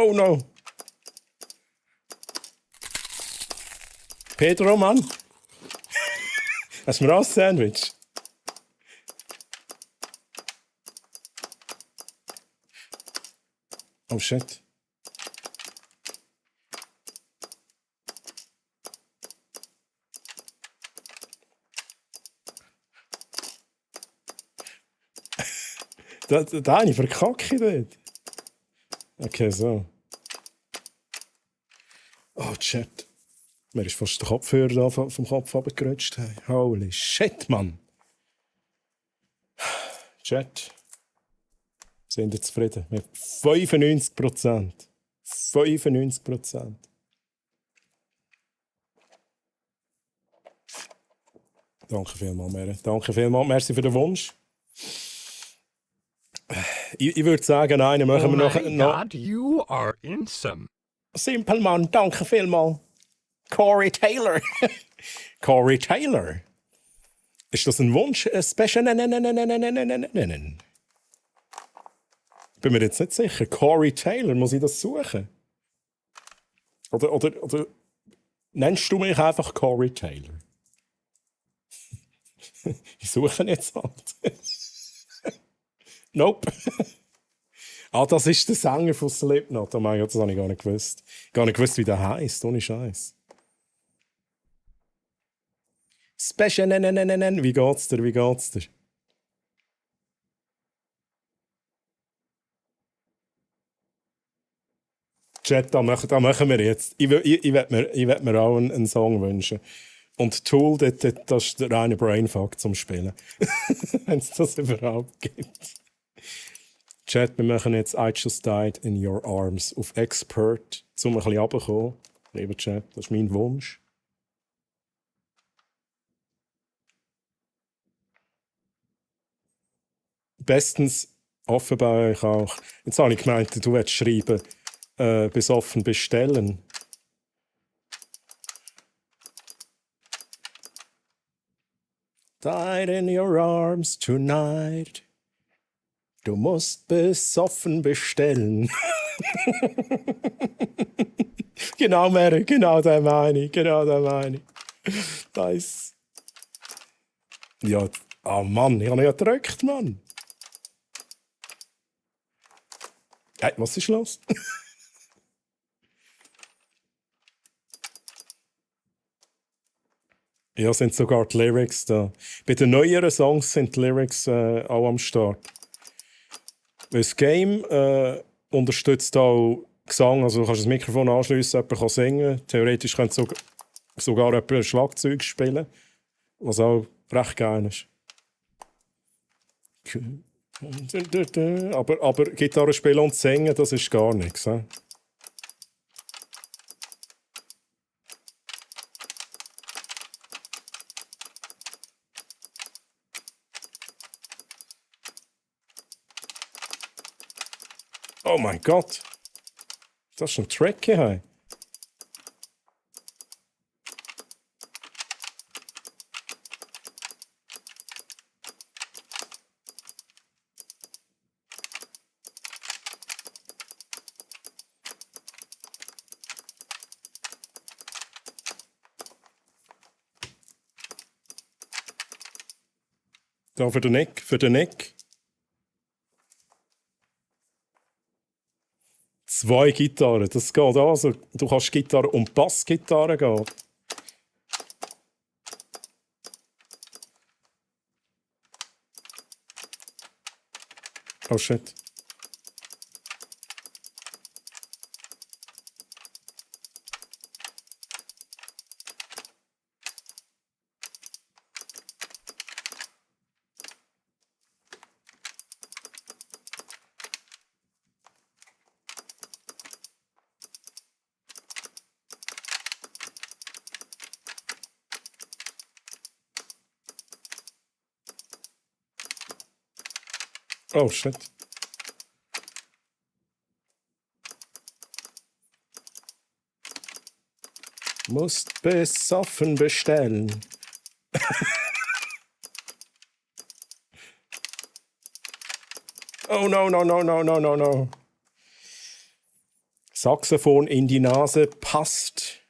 Oh no. Pedro, Mann. Hast du mir auch ein Sandwich? Oh shit. Da habe ich verkackt dort. Okay, so. Oh, Chat. Mir ist fast der Kopfhörer da vom Kopf abgerutscht. Hey. Holy shit, Mann. Chat. Sind ihr zufrieden? Mit 95%. 95%. Danke vielmals, Mere. Danke vielmals. Merci für den Wunsch. Ich würde sagen, einen machen wir noch. God, you are insane. Simple Mann, danke vielmals. Corey Taylor. Corey Taylor. Ist das ein Wunsch? Ein Special? Nein. Bin mir jetzt nicht sicher. Corey Taylor, muss ich das suchen? Oder nennst du mich einfach Corey Taylor? Ich suche ihn jetzt halt. Nope. Das ist der Sänger von Slipknot. Oh mein Gott, das habe ich gar nicht gewusst. Gar nicht gewusst, wie der heisst. Ohne Scheiß. Special, Wie geht's dir? Chat, da machen wir jetzt. Ich will mir auch einen Song wünschen. Und Tool, das ist der reine Brainfuck zum Spielen. Wenn es das überhaupt gibt. Chat, wir machen jetzt I Just Died in Your Arms auf Expert, um ein bisschen runterzukommen. Lieber Chat, das ist mein Wunsch. Bestens offenbar ich auch. Jetzt habe ich gemeint, du willst schreiben, besoffen bestellen. Died in your arms tonight. Du musst besoffen bestellen. Genau, Mary, genau der meine ich. Nice. Ja, Mann, ich habe ja gedrückt, Mann. Hey, was ist los? Ja, sind sogar die Lyrics da. Bei den neueren Songs sind die Lyrics auch am Start. Das Game unterstützt auch Gesang, also du kannst das Mikrofon anschliessen, jemand kann singen. Theoretisch könnte sogar jemand ein Schlagzeug spielen, was auch recht geil ist. Aber Gitarre spielen und singen, das ist gar nichts. He? Oh mein Gott. Das ist ein Track hier. Da für den Nick. 2 Gitarren, das geht also. Du kannst Gitarre und Bassgitarre gehen. Oh shit. Oh shit. Musst besoffen bestellen. Oh no. Saxophon in die Nase passt.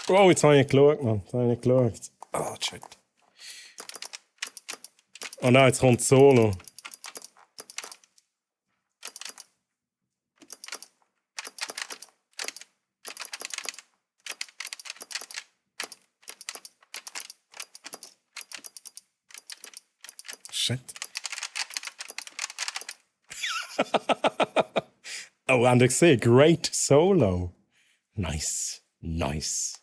Oh, jetzt habe ich nicht geschaut, Mann. Jetzt habe ich nicht geschaut. Ah, shit. Oh nein, jetzt kommt Solo. Shit. Oh, and I see, great solo. Nice, nice.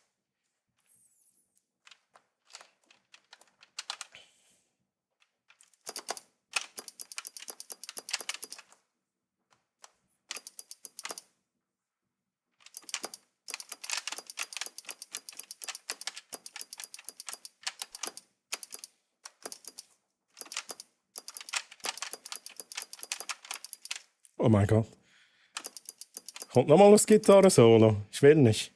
Oh mein Gott. Kommt nochmal das Gitarre-Solo. Ich will nicht.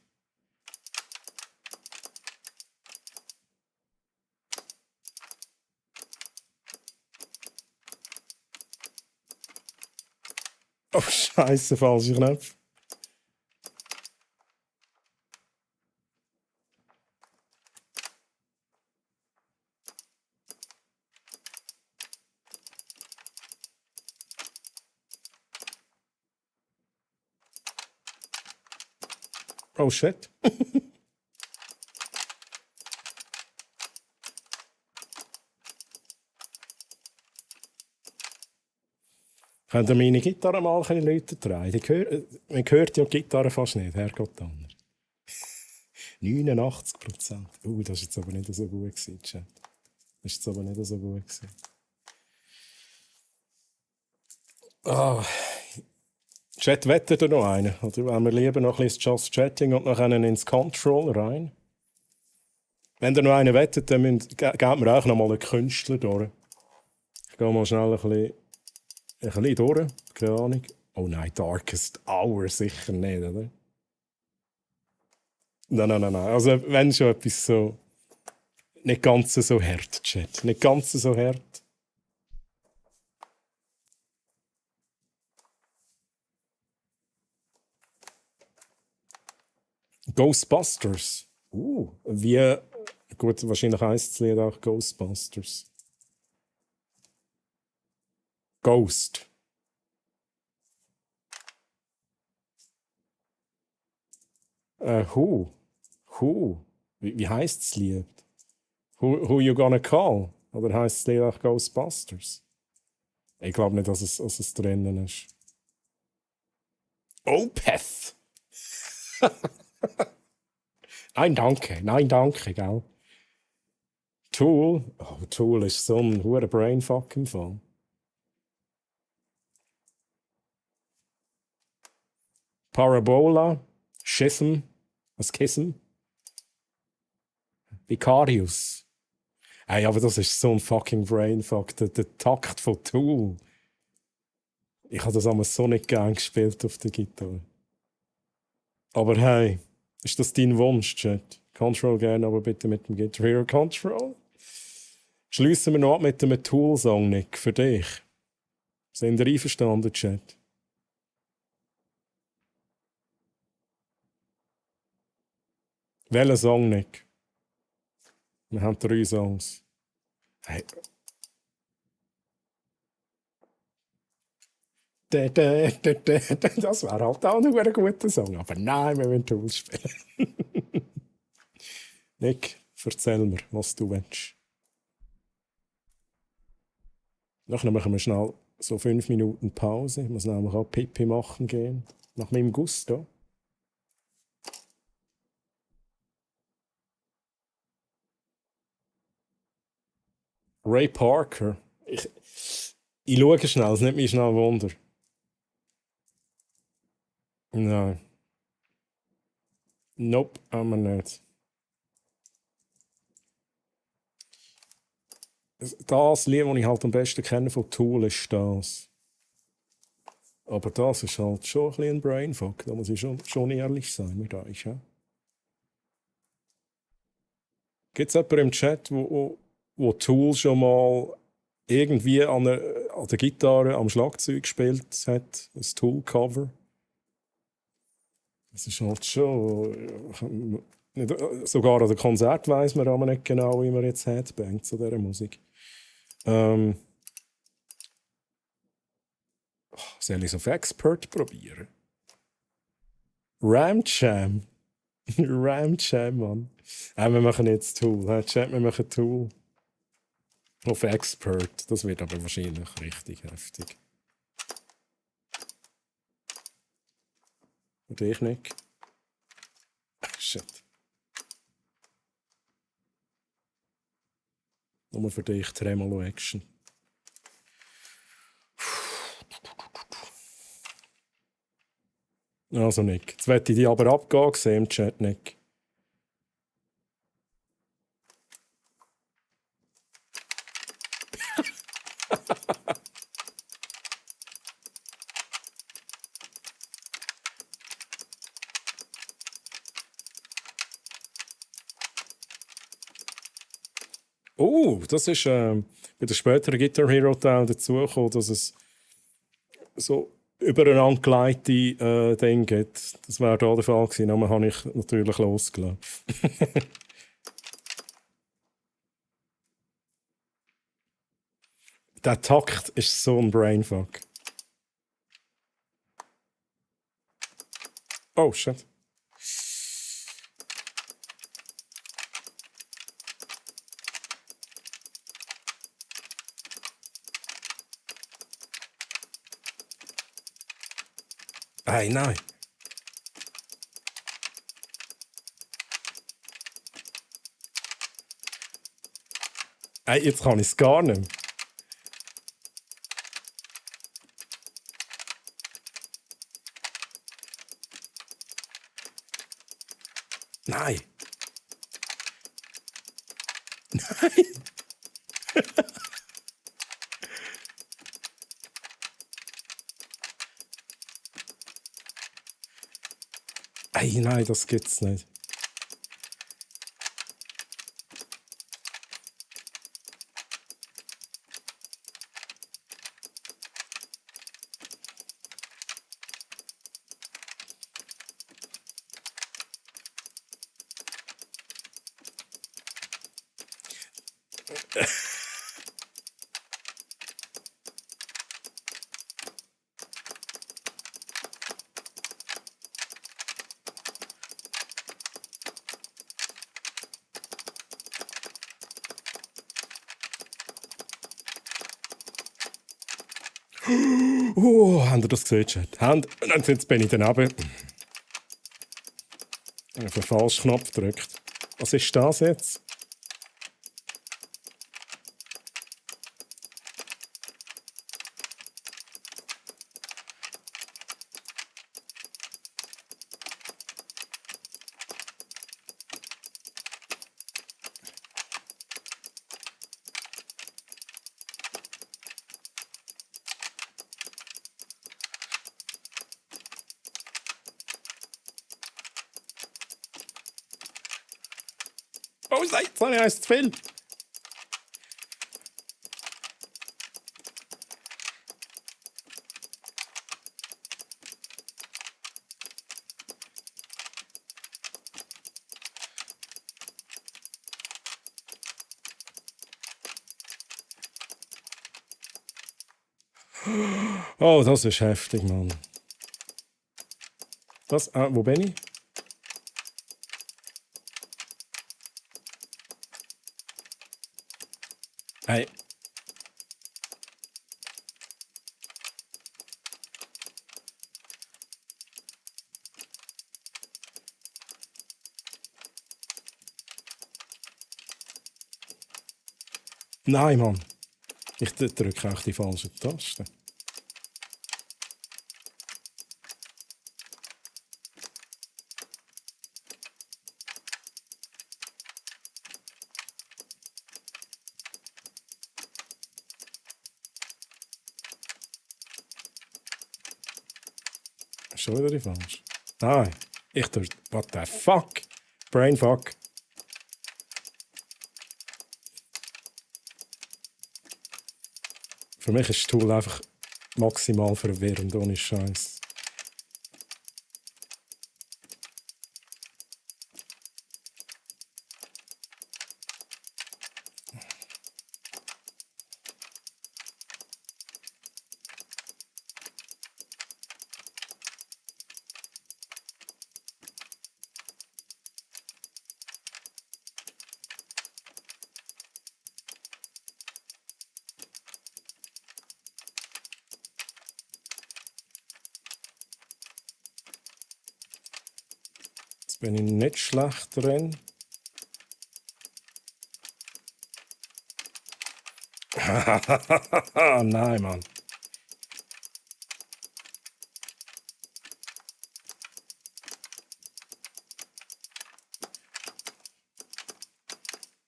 Oh, Scheiße, falscher Knopf. Oh shit. Könnt ihr meine Gitarre mal ein Leute drehen? Man hört ja die Gitarre fast nicht, Herrgott Anner. 89%. Das ist jetzt aber nicht so gut gewesen, Chat. Das ist jetzt aber nicht so gut gewesen. Ah. Chat, wettet ihr noch einen? Oder wollen wir lieber noch ein bisschen Just Chatting und noch einen ins Control rein? Wenn ihr noch einen wettet, dann gebt mir auch noch mal einen Künstler durch. Ich gehe mal schnell ein bisschen durch. Keine Ahnung. Oh nein, Darkest Hour sicher nicht, oder? Nein. Also wenn schon etwas so... Nicht ganz so hart, Chat. Nicht ganz so hart. Ghostbusters. Wie... Gut, wahrscheinlich heisst das Lied auch Ghostbusters. Ghost. Who? Wie heisst das Lied? Who you gonna call? Oder heisst das Lied auch Ghostbusters? Ich glaube nicht, dass es drinnen ist. Opeth! Nein, danke, gell? Tool? Oh, Tool ist so ein hoher Brainfuck im Fall. Parabola, Schism, was Kissen? Vicarius. Ey, aber das ist so ein fucking Brainfuck. Der Takt von Tool. Ich habe das damals so nicht gern gespielt auf der Gitarre. Aber hey, ist das dein Wunsch, Chat? Control gerne, aber bitte mit dem Guitar Hero Control. Schliessen wir noch ab mit einem Tool-Song, Nick, für dich. Sind ihr einverstanden, Chat? Welcher Song, Nick? Wir haben 3 Songs. Hey. Das wäre halt auch noch ein guter Song. Aber nein, wir wollen Tools spielen. Nick, erzähl mir, was du willst. Nachher machen wir schnell so 5 Minuten Pause. Ich muss nämlich auch Pipi machen gehen. Nach meinem Gusto. Ray Parker. Ich schaue schnell, es nimmt mich schnell Wunder. Nein. Nope, haben wir nicht. Das Lied, das ich halt am besten kenne von Tool, ist das. Aber das ist halt schon ein bisschen ein Brainfuck. Da muss ich schon ehrlich sein mit euch. Ja? Gibt es jemanden im Chat, wo Tool schon mal irgendwie an an der Gitarre, am Schlagzeug gespielt hat, ein Tool-Cover. Das ist halt schon... Nicht, sogar an der Konzert weiss man aber nicht genau, wie man jetzt headbangt zu dieser Musik. Soll ich es auf Expert probieren? Ramjam. Ramjam, Mann. Wir machen jetzt Tool. Chat, wir machen Tool. Auf Expert. Das wird aber wahrscheinlich richtig heftig. Für dich nicht. Shit. Nur für dich Tremolo Action. Also Nick. Jetzt werde ich die aber abgehen sehen im Chat, Nick. Oh, das ist bei der späteren Guitar Hero Teil dazugekommen, dass es so übereinander gelegte Dinge gibt. Das wäre hier der Fall gewesen, aber habe ich natürlich losgelassen. Der Takt ist so ein Brainfuck. Oh, shit. Hey, nein. Hey, jetzt kann ich es gar nicht mehr. Nein. Nein. Ey, nein, das gibt's nicht. Habt ihr das gesehen, Chat? Jetzt bin ich daneben. Ich habe auf den falschen Knopf gedrückt. Was ist das jetzt? Oh, jetzt habe ich eins zu viel. Oh, das ist heftig, Mann. Das, wo bin ich? Hey. Nein, Mann. Ich drücke auch die falsche Taste. Schon wieder die falsch. Nein, ich tue. What the fuck? Brainfuck. Für mich ist das Tool einfach maximal verwirrend, ohne Scheiß. Bin ich nicht schlecht drin. Nein, Mann.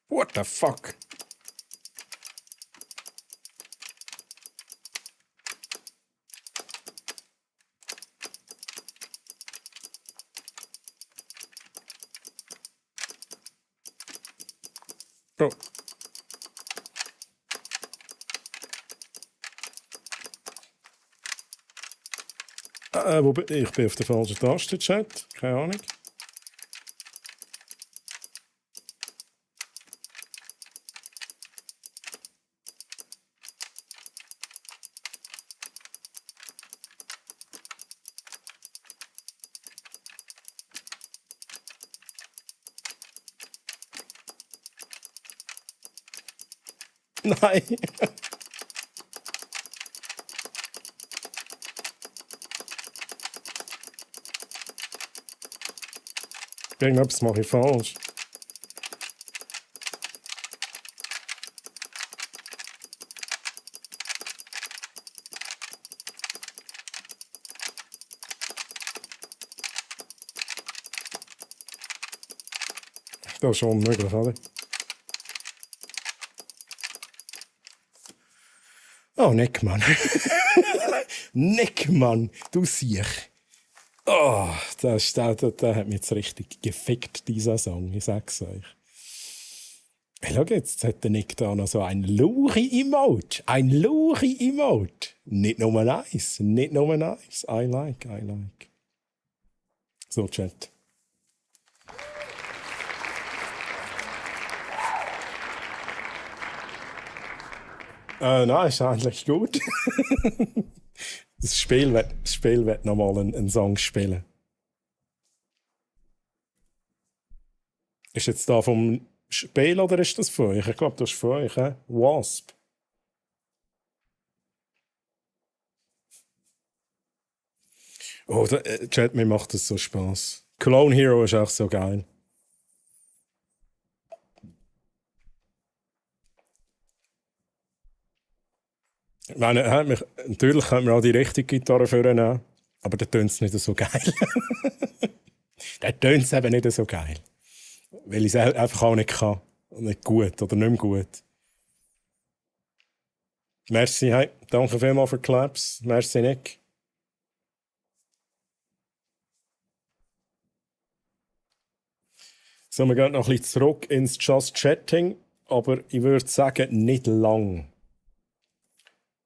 What the fuck? Oh. Wo bin ich? Ich bin auf der falschen Taste, Chat. Keine Ahnung. Nein. Irgendetwas mache ich falsch. Das ist schon unmöglich, oder? Oh, Nick, Mann. Nick, Mann, du Siech. Oh, der hat mich jetzt richtig gefickt, dieser Song, ich sag's euch. Hey, schau jetzt hat der Nick da noch so ein Luri-Emote. Ein Luri-Emote. Nicht nur nice, nicht nur nice. I like. So, Chat. Nein, ist eigentlich gut. Das Spiel wird nochmal einen Song spielen. Ist jetzt da vom Spiel oder ist das von euch? Ich glaube, das ist von euch, he? Wasp. Oh, Chat, mir macht das so Spaß. Clone Hero ist auch so geil. Ich meine, natürlich können wir auch die richtige Gitarre vornehmen, aber der tönt es nicht so geil. Der tönt es eben nicht so geil. Weil ich es einfach auch nicht kann. Nicht gut oder nicht mehr gut. Merci, hey. Danke vielmals für die Claps. Merci, Nick. So, wir gehen noch ein bisschen zurück ins Just Chatting, aber ich würde sagen, nicht lang.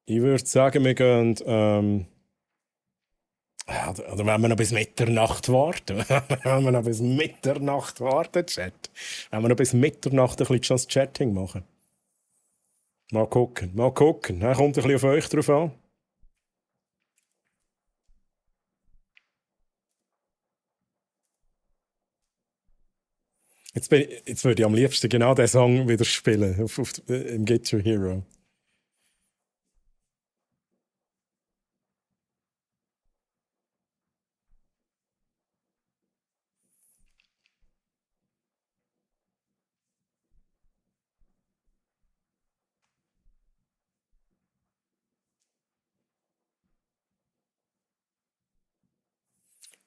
Ich würde sagen, wir gehen. Oder wenn wir noch bis Mitternacht warten. Wenn wir noch bis Mitternacht warten, Chat. Wenn wir noch bis Mitternacht ein bisschen Just Chatting machen. Mal gucken. Kommt ein bisschen auf euch drauf an. Jetzt würde ich am liebsten genau diesen Song wieder spielen. Im Get Your Hero.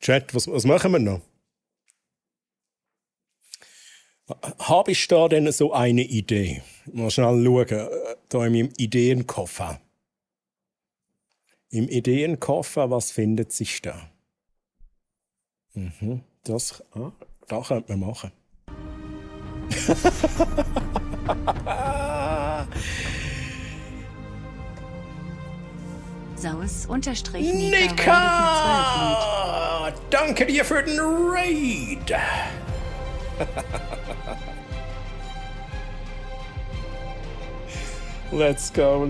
Chat, was machen wir noch? Habe ich da denn so eine Idee? Mal schnell schauen, da in meinem Ideenkoffer. Im Ideenkoffer, was findet sich da? Das könnte man machen. Saus-Nika Danke dir für den Raid! Let's go,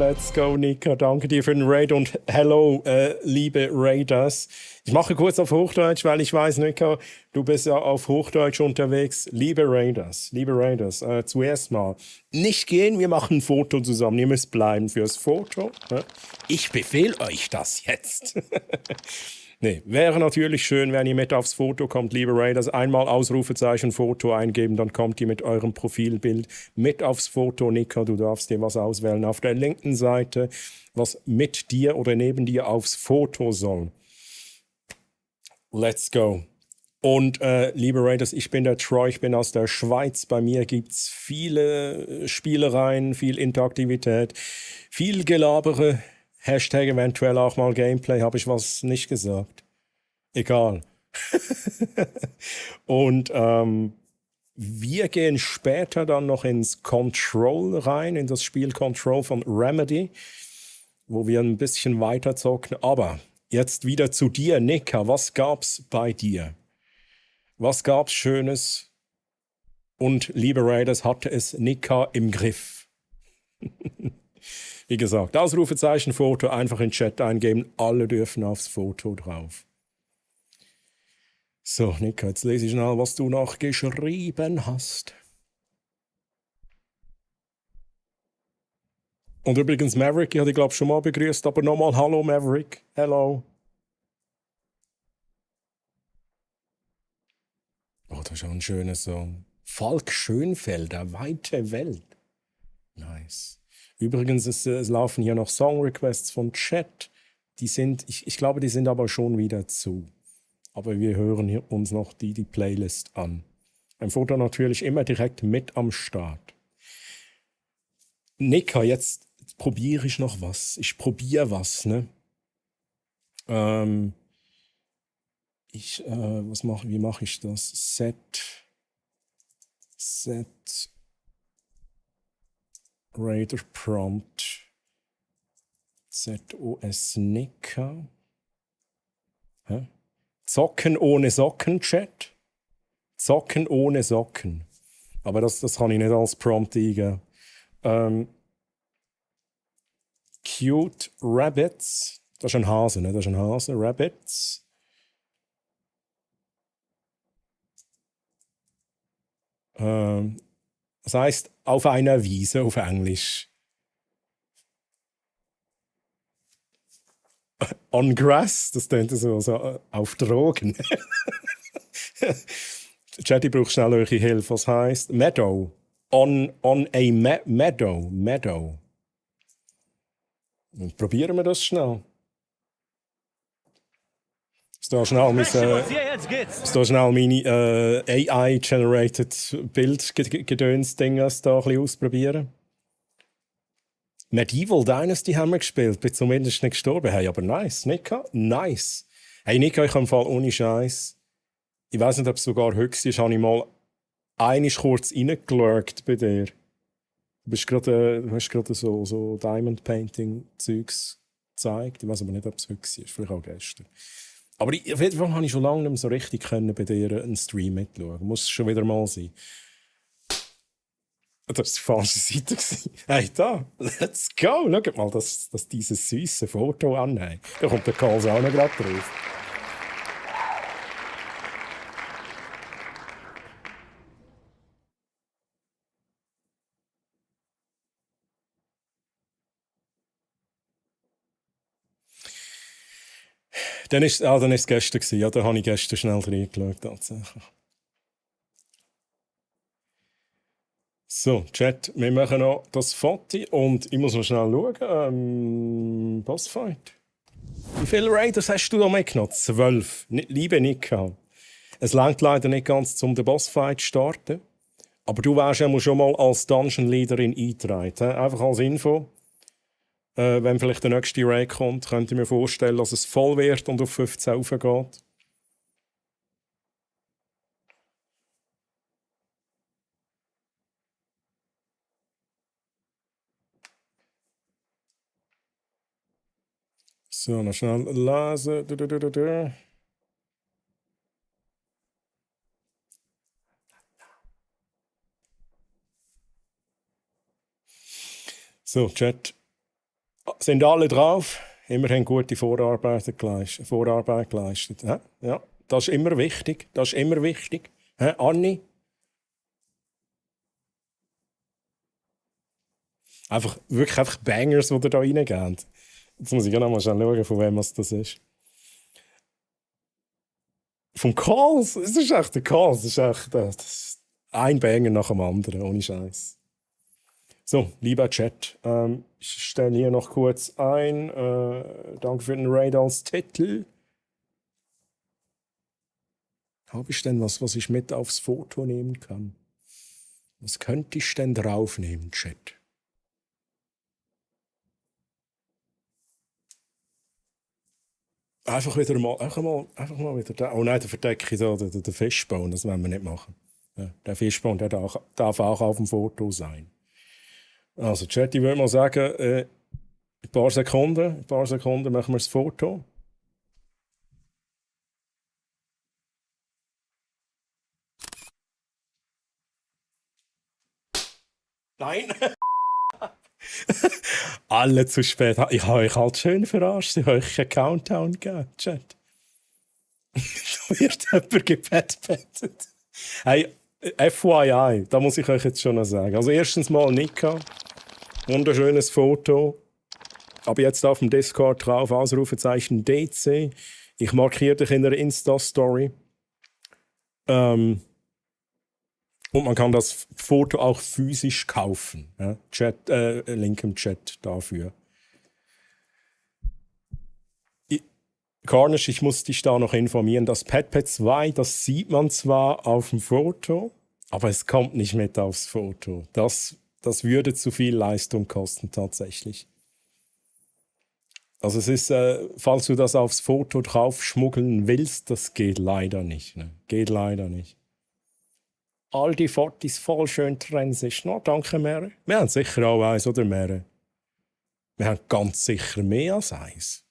Nika. Danke dir für den Raid und hello, liebe Raiders. Ich mache kurz auf Hochdeutsch, weil ich weiß, Nika, du bist ja auf Hochdeutsch unterwegs. Liebe Raiders, zuerst mal, nicht gehen, wir machen ein Foto zusammen. Ihr müsst bleiben fürs Foto. Ich befehle euch das jetzt. Nee, wäre natürlich schön, wenn ihr mit aufs Foto kommt, liebe Raiders. Einmal Ausrufezeichen Foto eingeben, dann kommt ihr mit eurem Profilbild mit aufs Foto. Nika, du darfst dir was auswählen auf der linken Seite, was mit dir oder neben dir aufs Foto soll. Let's go. Und liebe Raiders, ich bin der Troy, ich bin aus der Schweiz. Bei mir gibt es viele Spielereien, viel Interaktivität, viel Gelabere. Hashtag eventuell auch mal Gameplay, habe ich was nicht gesagt. Egal. Und wir gehen später dann noch ins Control rein, in das Spiel Control von Remedy, wo wir ein bisschen weiter zocken. Aber jetzt wieder zu dir, Nika. Was gab's bei dir? Was gab's Schönes? Und liebe Raiders, hatte es Nika im Griff? Wie gesagt, Ausrufezeichen, Foto, einfach in den Chat eingeben. Alle dürfen aufs Foto drauf. So, Nika, jetzt lese ich schnell, was du noch geschrieben hast. Und übrigens, Maverick, ich hatte, glaube ich, schon mal begrüßt, aber nochmal Hallo, Maverick. Hello. Oh, das ist auch ein schöner Song. Falk Schönfelder, weite Welt. Nice. Übrigens, es laufen hier noch Song-Requests vom Chat. Die sind, ich glaube, die sind aber schon wieder zu. Aber wir hören hier uns noch die Playlist an. Ein Foto natürlich immer direkt mit am Start. Nika, jetzt probiere ich noch was. Ich probiere was, ne? Wie mache ich das? Set Raider Prompt ZOS Nika. Zocken ohne Socken, Chat. Zocken ohne Socken. Aber das kann ich nicht als Prompt eingeben. Cute Rabbits. Das ist ein Hase, ne? Das ist ein Hase. Rabbits. Das heißt, auf einer Wiese auf Englisch. On grass, das klingt so auf Drogen. Chatty braucht schnell eure Hilfe. Was heißt Meadow? On a meadow. Und probieren wir das schnell. Ist da schnell meine AI-generated Bildgedöns-Ding da ein bisschen ausprobieren. Medieval Dynasty haben wir gespielt, bin zumindest nicht gestorben. Hey, aber nice, Nika, nice. Hey, Nika, ich habe im Fall ohne Scheiß. Ich weiß nicht, ob es sogar höchst ist, habe ich mal einmal kurz reingelurkt bei dir. Du hast gerade so Diamond Painting-Zeugs gezeigt. Ich weiß aber nicht, ob es höchst ist, vielleicht auch gestern. Aber auf jeden Fall habe ich schon lange nicht mehr so richtig bei dir einen Stream mitschauen. Muss schon wieder mal sein. Das war die falsche Seite. Hey, da, let's go. Schaut mal, dass dieses süße Foto annehmen. Da kommt der Karls auch noch gerade drauf. Dann ist es gestern gewesen. Ja, da habe ich gestern schnell reingeschaut, tatsächlich. So, Chat, wir machen noch das Foto und ich muss noch schnell schauen. Bossfight. Wie viele Raiders hast du da mitgenommen? 12. Liebe Nika. Es reicht leider nicht ganz, um den Bossfight zu starten. Aber du wärst ja schon mal als Dungeon Leaderin eingetragen. Einfach als Info. Wenn vielleicht der nächste Raid kommt, könnt ihr mir vorstellen, dass es voll wird und auf 15 raufgeht. So, noch schnell lesen. So, Chat. Sind alle drauf? Immerhin gute Vorarbeit geleistet. Hä? Ja, das ist immer wichtig. Das ist immer wichtig. Hä, Anni? Wirklich einfach Bangers, die da reingehen. Jetzt muss ich noch mal schauen, von wem das ist. Vom Calls? Es ist echt der Calls. Es ist echt das ein Banger nach dem anderen, ohne Scheiß. So, lieber Chat, ich stelle hier noch kurz ein. Danke für den Raid als Titel. Habe ich denn was ich mit aufs Foto nehmen kann? Was könnte ich denn draufnehmen, Chat? Einfach mal wieder da. Oh nein, der verdecke ich da, der Fischbone, das wollen wir nicht machen. Ja, der Fischbone, der darf auch auf dem Foto sein. Also, Chat, ich würde mal sagen, ein paar Sekunden machen wir das Foto. Nein! Alle zu spät. Ich habe euch halt schön verarscht. Ich habe euch einen Countdown gegeben, Chat. Da wird jemand gepettet. Hey, FYI, da muss ich euch jetzt schon noch sagen. Also erstens mal Nika. Wunderschönes Foto. Aber jetzt auf dem Discord drauf, Ausrufezeichen DC. Ich markiere dich in der Insta-Story. Und man kann das Foto auch physisch kaufen. Ja? Link im Chat dafür. Carnage, ich muss dich da noch informieren. Das Pad 2, das sieht man zwar auf dem Foto, aber es kommt nicht mit aufs Foto. Das würde zu viel Leistung kosten, tatsächlich. Also es ist, falls du das aufs Foto drauf schmuggeln willst, das geht leider nicht. Ne? Geht leider nicht. All die Fotos voll schön Transition. Oh, danke, Mere. Wir haben sicher auch eins, oder Mere? Wir haben ganz sicher mehr als eins.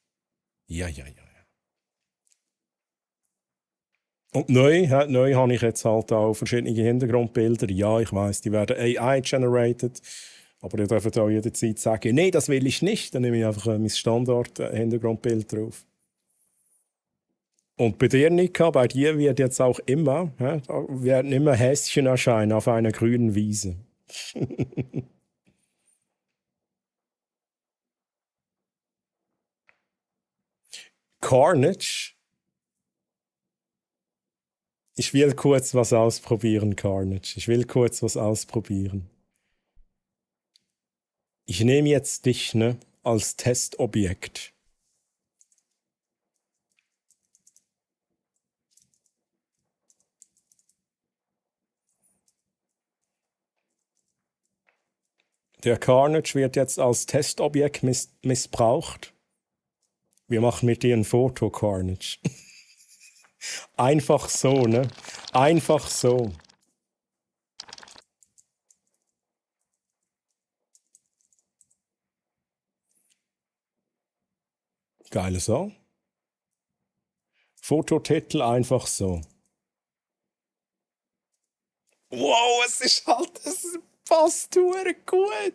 Ja. Und neu habe ich jetzt halt auch verschiedene Hintergrundbilder. Ja, ich weiss, die werden AI-generated. Aber ihr dürft auch jederzeit sagen, nee, das will ich nicht. Dann nehme ich einfach mein Standard-Hintergrundbild drauf. Und bei dir, Nika, bei dir wird jetzt auch immer, da werden immer Häschen erscheinen auf einer grünen Wiese. Carnage. Ich will kurz was ausprobieren, Carnage. Ich will kurz was ausprobieren. Ich nehme jetzt dich, als Testobjekt. Der Carnage wird jetzt als Testobjekt missbraucht. Wir machen mit dir ein Foto, Carnage. Einfach so, ne? Einfach so. Geile Song. Fototitel einfach so. Wow, es passt super gut.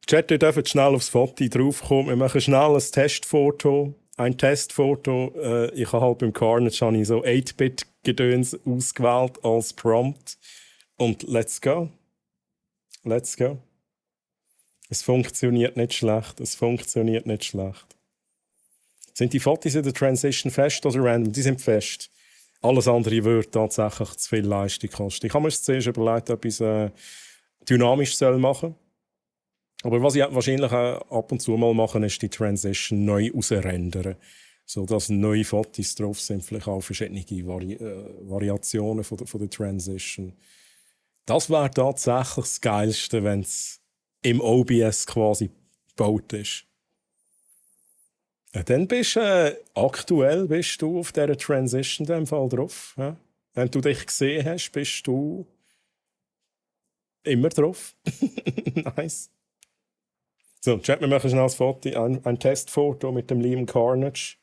Chat, ihr dürft schnell aufs Foto draufkommen. Wir machen schnell ein Testfoto. Ich habe halt beim Carnage so 8-Bit-Gedöns ausgewählt als Prompt. Und let's go. Let's go. Es funktioniert nicht schlecht. Sind die Fotos in der Transition fest oder random? Die sind fest. Alles andere würde tatsächlich zu viel Leistung kosten. Ich habe mir zuerst überlegt, ob ich es dynamisch machen soll. Aber was ich wahrscheinlich ab und zu mal mache, ist die Transition neu ausrendern. Sodass neue Fotos drauf sind, vielleicht auch verschiedene Variationen von der Transition. Das wäre tatsächlich das Geilste, wenn es im OBS quasi gebaut ist. Dann bist aktuell bist du auf dieser Transition in dem Fall drauf. Ja? Wenn du dich gesehen hast, bist du Immer drauf. Nice. So, Chat, wir machen schnell ein Testfoto mit dem lieben Carnage.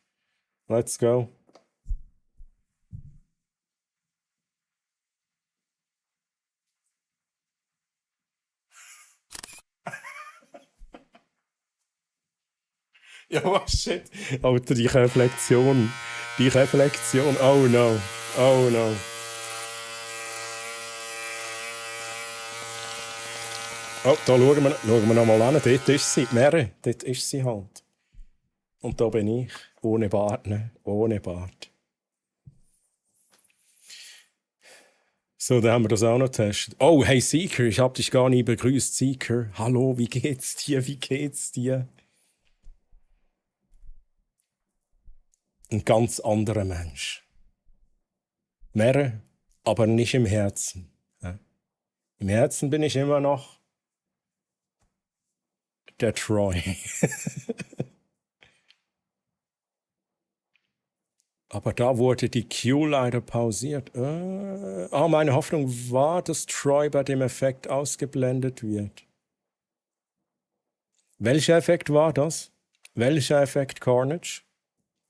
Let's go. Ja, was shit. Alter, die Reflexion. Die Reflexion. Oh no. Oh no. Oh, da schauen wir noch mal an. Dort ist sie. Meere, dort ist sie halt. Und da bin ich. Ohne Bart, ne? Ohne Bart. So, dann haben wir das auch noch getestet. Oh, hey Seeker, ich hab dich gar nie begrüßt. Seeker, hallo, wie geht's dir? Wie geht's dir? Ein ganz anderer Mensch. Meere, aber nicht im Herzen. Ja? Im Herzen bin ich immer noch der Troy. Aber da wurde die Q leider pausiert. Meine Hoffnung war, dass Troy bei dem Effekt ausgeblendet wird. Welcher Effekt war das? Welcher Effekt, Carnage?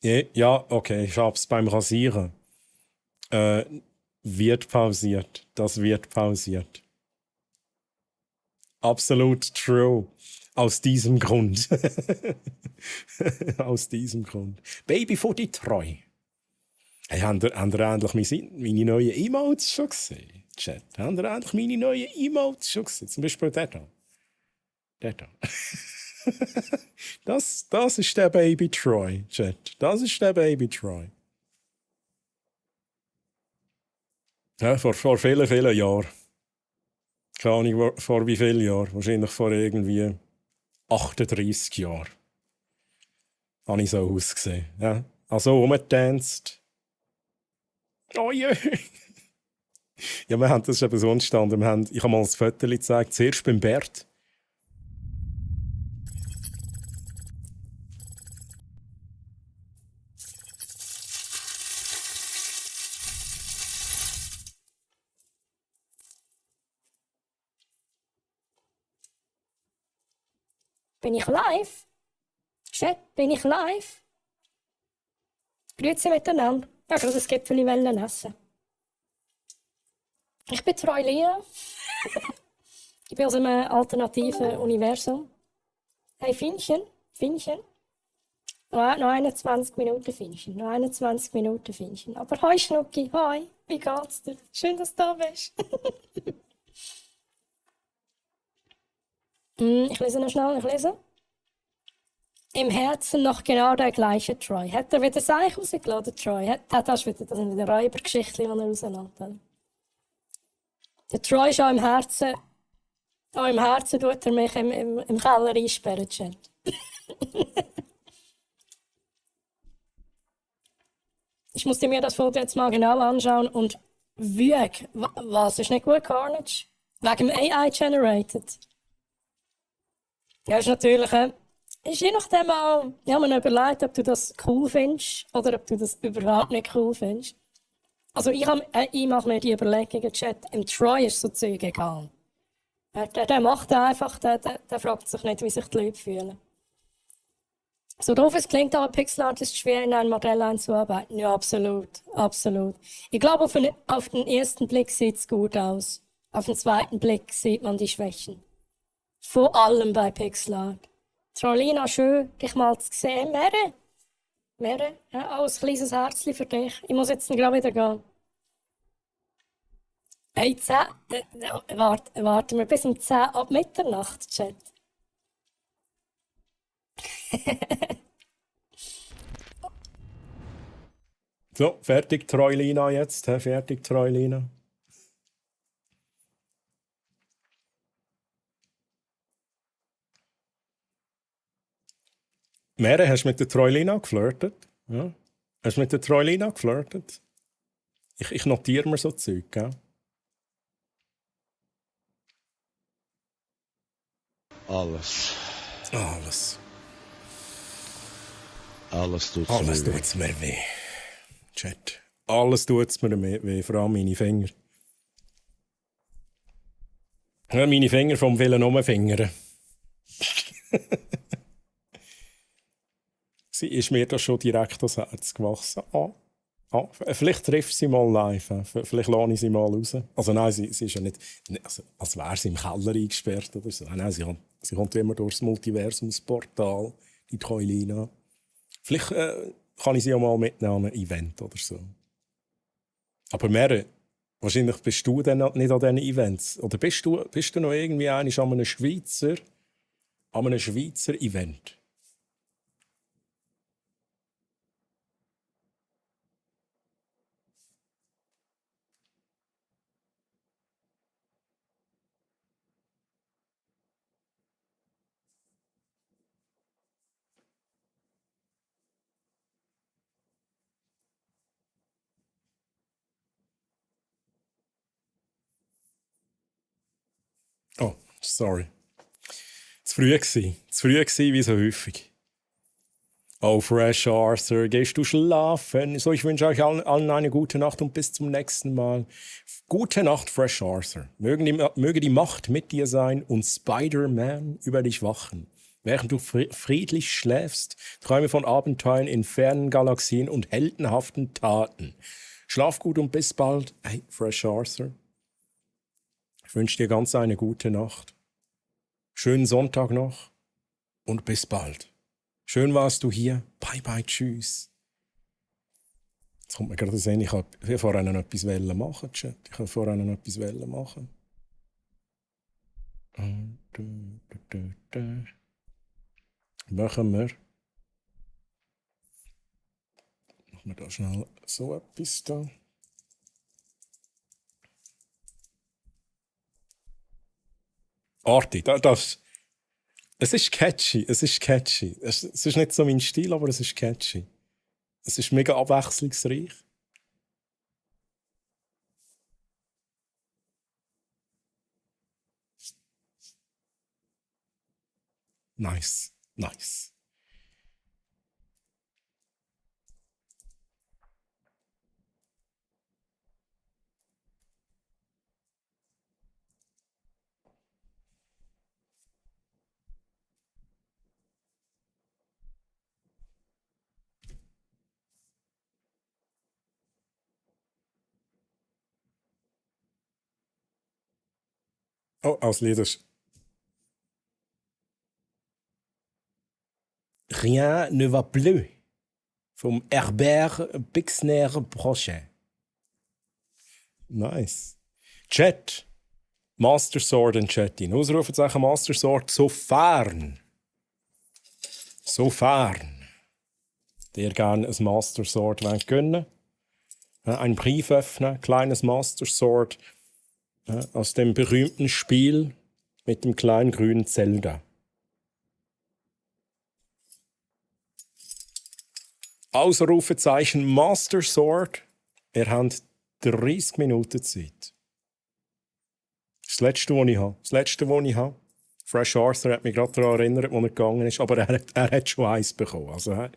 Ja, okay, ich hab's beim Rasieren. Wird pausiert. Das wird pausiert. Absolut true. Aus diesem Grund. Aus diesem Grund. Baby von die Treu. Hey, habt ihr endlich meine neuen Emotes schon gesehen? Chat, habt ihr endlich meine neuen Emotes schon gesehen? Zum Beispiel der da. Der da. Das ist der Baby Troy, Chat. Das ist der Baby Troy. Ja, vor vielen, vielen Jahren. Keine Ahnung, vor wie vielen Jahren. Wahrscheinlich vor irgendwie 38 Jahren. Habe ich so ausgesehen. Ja. Also rumgetanzt. Oh je! Ja, das ist eben so entstanden. Ich habe mal ein Foto gezeigt, zuerst beim Bert. Bin ich live? Chat, bin ich live? Grüezi miteinander. Ja, gerade das Gipfeli essen. Ich bin Troy Lina. Ich bin aus einem alternativen Universum. Hey, Finnchen. Noch 21 Minuten Finnchen. Noch 21 Minuten Finnchen. Aber hoi Schnucki, hoi. Wie geht's dir? Schön, dass du da bist. Ich lese noch schnell, Im Herzen noch genau der gleiche Troy. Hat er wieder das Eich rausgeladen, Troy? Das sind wieder Räubergeschichten, die er rauslässt. Der Troy ist auch im Herzen. Auch im Herzen tut er mich im Keller einsperren, Chat. Ich musste mir das Foto jetzt mal genau anschauen und wüg. Was ist nicht gut, Carnage? Wegen dem AI-Generated. Ja, ist natürlich. Ist je nachdem auch, ja, man überlegt, ob du das cool findest oder ob du das überhaupt nicht cool findest. Also ich mache mir die Überlegungen, Chat, im Troy ist so Zeug egal. Der macht einfach, der fragt sich nicht, wie sich die Leute fühlen. So doof es klingt, aber Pixel Art ist schwer in ein Modell einzuarbeiten. Ja, absolut, absolut. Ich glaube, auf den ersten Blick sieht es gut aus. Auf den zweiten Blick sieht man die Schwächen. Vor allem bei Pixel Art. Trolina, schön, dich mal zu sehen. Mere, ja, auch ein kleines Herzchen für dich. Ich muss jetzt gerade wieder gehen. Hey, 10, warten wir bis um 10 ab Mitternacht, Chat. So, fertig Troilina jetzt. Fertig Troilina. Mere, hast du mit der Troilina geflirtet? Ja. Hast du mit der Troilina geflirtet? Ich notiere mir so Zeug, gell? Alles. Alles tut's mir weh. Chat. Alles tut's mir weh, vor allem meine Finger. Ja, meine Finger vom Willen umfingern. Sie ist mir da schon direkt ans Herz gewachsen. Vielleicht trifft sie mal live. Vielleicht lade ich sie mal raus. Also nein, sie ist ja nicht, also, als wäre sie im Keller eingesperrt oder so. Nein, sie kommt immer durchs Multiversumsportal, die Keulina. Vielleicht kann ich sie auch mal mitnehmen an ein Event oder so. Aber mehr, wahrscheinlich bist du dann nicht an diesen Events. Oder bist du noch irgendwie an einem Schweizer Event? Oh, sorry. Zu früh gewesen, wie so häufig. Oh, Fresh Arthur, gehst du schlafen? So, ich wünsche euch allen eine gute Nacht und bis zum nächsten Mal. Gute Nacht, Fresh Arthur. Möge die Macht mit dir sein und Spider-Man über dich wachen. Während du friedlich schläfst, träume von Abenteuern in fernen Galaxien und heldenhaften Taten. Schlaf gut und bis bald. Hey, Fresh Arthur. Ich wünsche dir ganz eine gute Nacht. Schönen Sonntag noch und bis bald. Schön warst du hier. Bye bye, tschüss. Jetzt kommt mir gerade sehen, ich wollte vorher noch etwas machen, Chat. Machen. Machen wir da schnell so etwas da. Arti, es ist catchy. Es ist nicht so mein Stil, aber es ist catchy. Es ist mega abwechslungsreich. Nice. Oh, als Lieders. Rien ne va plus. Vom Herbert Pixner-Brochet. Nice. Chat. Master Sword in Chat. Ausrufezeichen Master Sword. Sofern dir gerne ein Master Sword gönnen. Einen Brief öffnen. Kleines Master Sword. Aus dem berühmten Spiel mit dem kleinen grünen Zelda. Ausrufezeichen Master Sword. Ihr habt 30 Minuten Zeit. Das Letzte, was ich habe. Fresh Arthur hat mich gerade daran erinnert, wo er gegangen ist, aber er hat schon eins bekommen. Also, es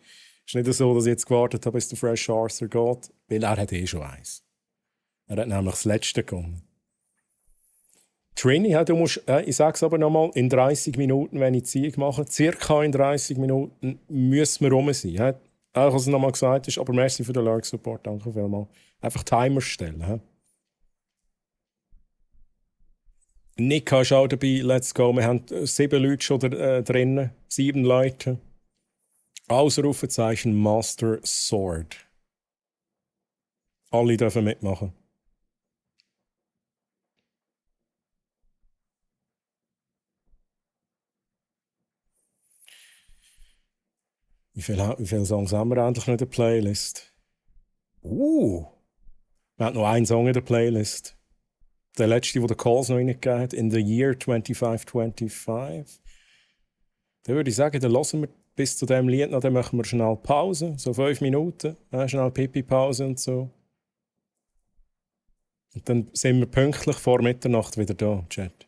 ist nicht so, dass ich jetzt gewartet habe, bis der Fresh Arthur geht, weil er hat schon eins. Er hat nämlich das Letzte bekommen. Trini, du musst, ich sage es aber nochmal, in 30 Minuten, wenn ich Ziege mache, circa in 30 Minuten müssen wir rum sein. Auch was es nochmal gesagt ist, aber merci für den Lurk-Support, danke vielmals. Einfach Timer stellen. Nika ist auch dabei, let's go. Wir haben 7 Leute schon drinnen, 7 Leute. Ausrufezeichen Master Sword. Alle dürfen mitmachen. Wie viele Songs haben wir endlich noch in der Playlist? Wir haben noch einen Song in der Playlist. Der letzte, den der Calls noch reingegeben hat, in the year 2525. Dann würde ich sagen, dann hören wir bis zu diesem Lied noch, dann machen wir schnell Pause, so 5 Minuten, schnell Pipi-Pause und so. Und dann sind wir pünktlich vor Mitternacht wieder da, Chat.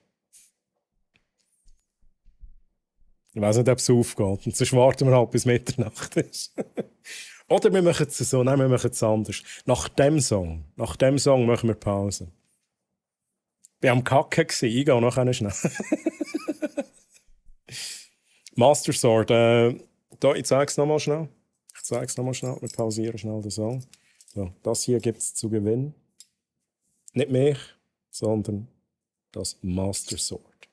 Ich weiss nicht, ob es aufgeht. Und sonst warten wir halt, bis Mitternacht ist. Oder wir machen es so, nein, wir machen es anders. Nach dem Song machen wir Pause. bin am Kacken gsi, ich gehe noch schnell. Master Sword, da, ich zeige es nochmal schnell. Wir pausieren schnell den Song. So, das hier gibt es zu gewinnen. Nicht mich, sondern das Master Sword.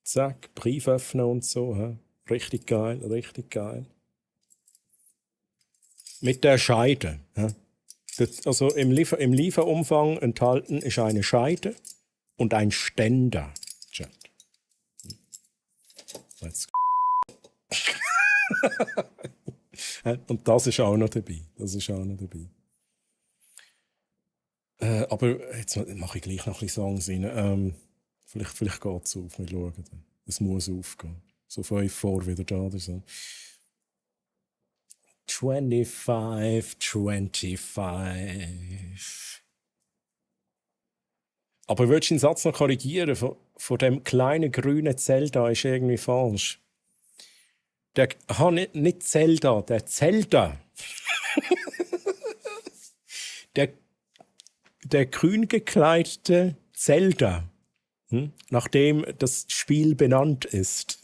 Zack, Brief öffnen und so. He? Richtig geil, richtig geil. Mit der Scheide. He? Also im Lieferumfang enthalten ist eine Scheide und ein Ständer. Chat. Let's go. Und das ist auch noch dabei. Aber jetzt mache ich gleich noch ein bisschen Songs rein. Vielleicht geht es auf, wir schauen dann. Es muss aufgehen. So 5 vor wieder da oder so. 25. Aber würdest du den Satz noch korrigieren? Von dem kleinen grünen Zelda ist irgendwie falsch. Nicht Zelda, der Zelda. der grün gekleidete Zelda. Nachdem das Spiel benannt ist.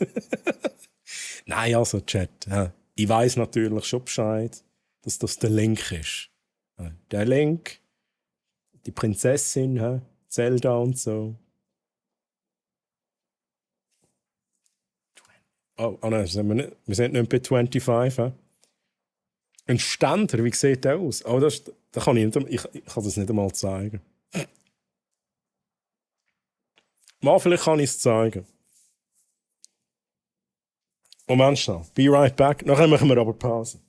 Nein, also Chat. Ich weiß natürlich schon Bescheid, dass das der Link ist. Der Link, die Prinzessin, Zelda und so. Oh nein, wir sind nicht bei 25. Ein Ständer, wie sieht der aus? Oh, da kann ich kann das nicht einmal zeigen. Mal, vielleicht kann ich es zeigen. Moment schnell. Be right back. Nachher machen wir aber Pause.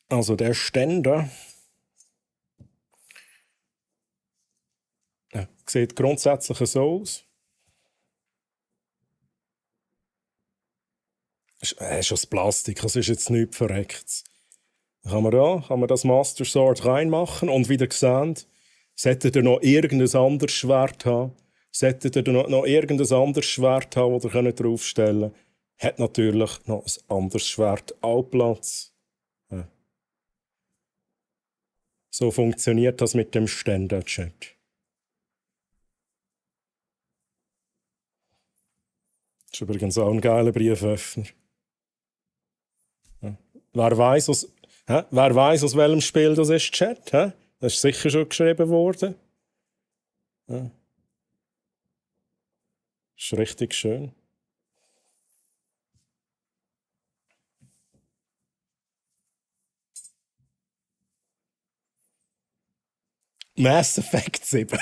Also der Ständer sieht grundsätzlich so aus. Es ist aus Plastik, es ist jetzt nichts Verrecktes. Kann man das Master Sword reinmachen und wieder gesehen, solltet ihr noch irgendein anderes Schwert haben, solltet ihr noch irgendein anderes Schwert haben, das ihr draufstellen könnt, hat natürlich noch ein anderes Schwert auch Platz. Ja. So funktioniert das mit dem Ständer-Chat. Das ist übrigens auch ein geiler Brieföffner. Ja. Wer weiss, aus welchem Spiel das ist, Chat? Das ist sicher schon geschrieben worden. Ja. Das ist richtig schön. Mass Effect 7.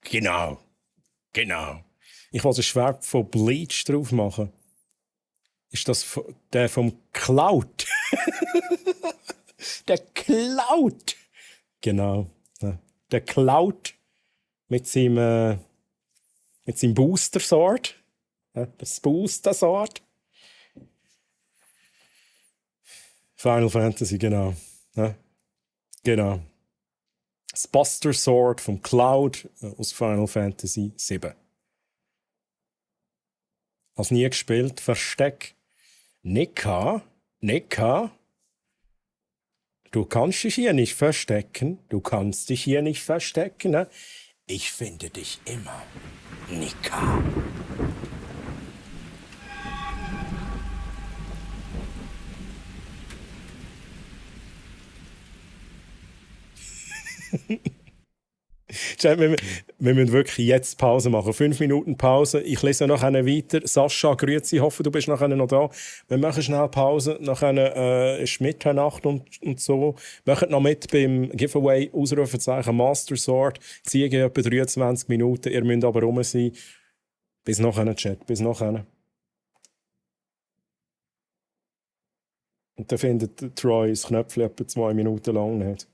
Genau. Ich wollte ein Schwert von Bleach drauf machen. Ist das der vom Cloud? Der Cloud! Genau. Der Cloud mit seinem Booster Sword. Das Booster Sword. Final Fantasy, genau. Genau. Das Buster Sword vom Cloud aus Final Fantasy 7. Hast nie gespielt? Versteck. Nika? Du kannst dich hier nicht verstecken. Ne? Ich finde dich immer. Nika. Wir müssen wirklich jetzt Pause machen. 5 Minuten Pause. Ich lese noch weiter. Sascha, grüezi. Ich hoffe, du bist nachher noch da. Wir machen schnell Pause. Nachher ist Mitternacht und so. Macht noch mit beim Giveaway. Ausrufezeichen Master Sword. Ziege etwa 23 Minuten. Ihr müsst aber rum sein. Bis nachher, Chat. Bis nachher. Und dann findet Troy das Knöpfchen etwa 2 Minuten lang nicht.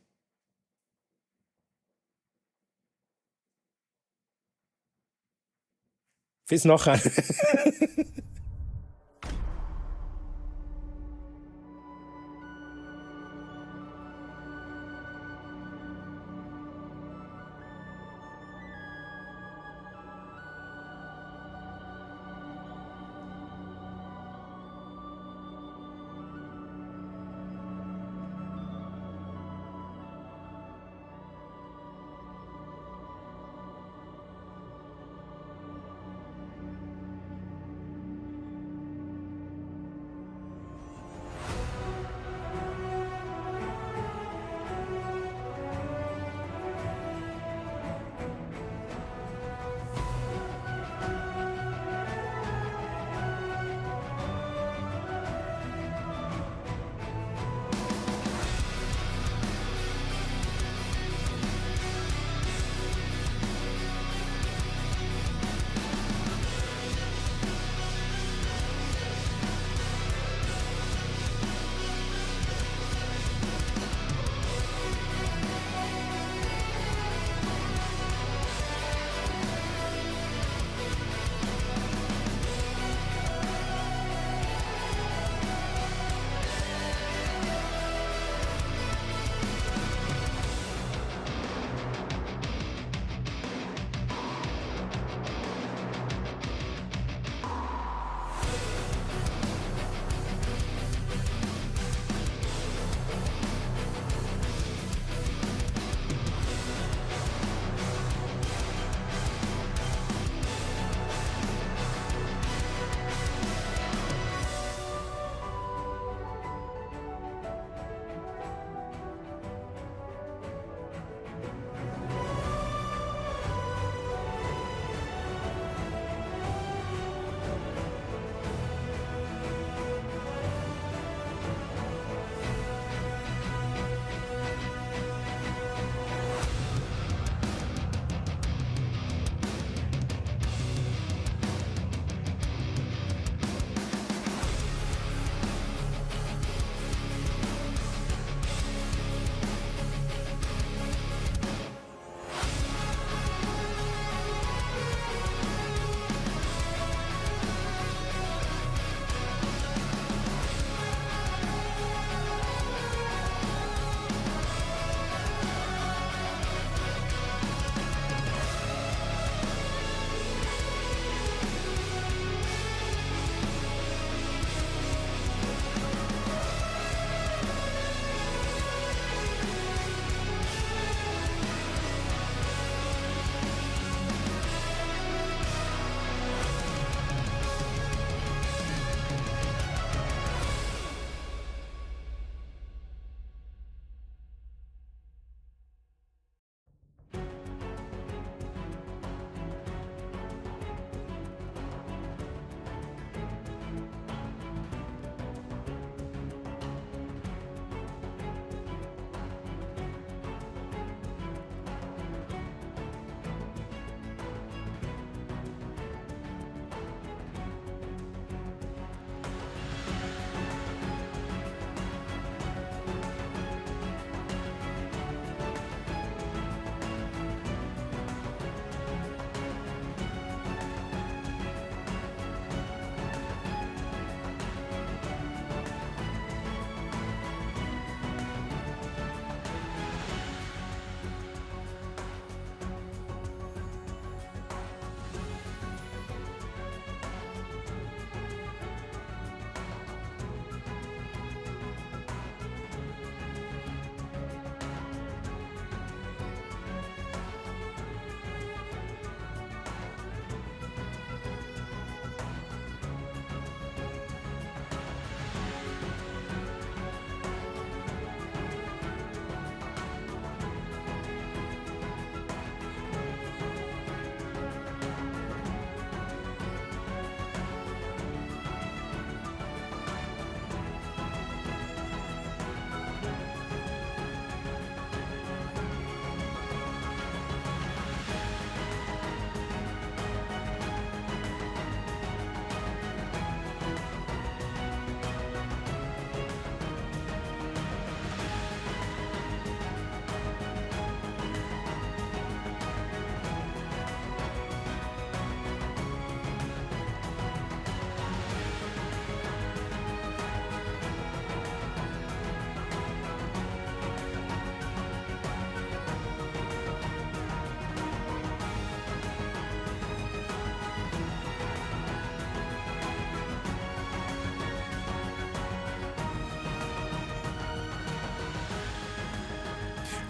Bis nachher.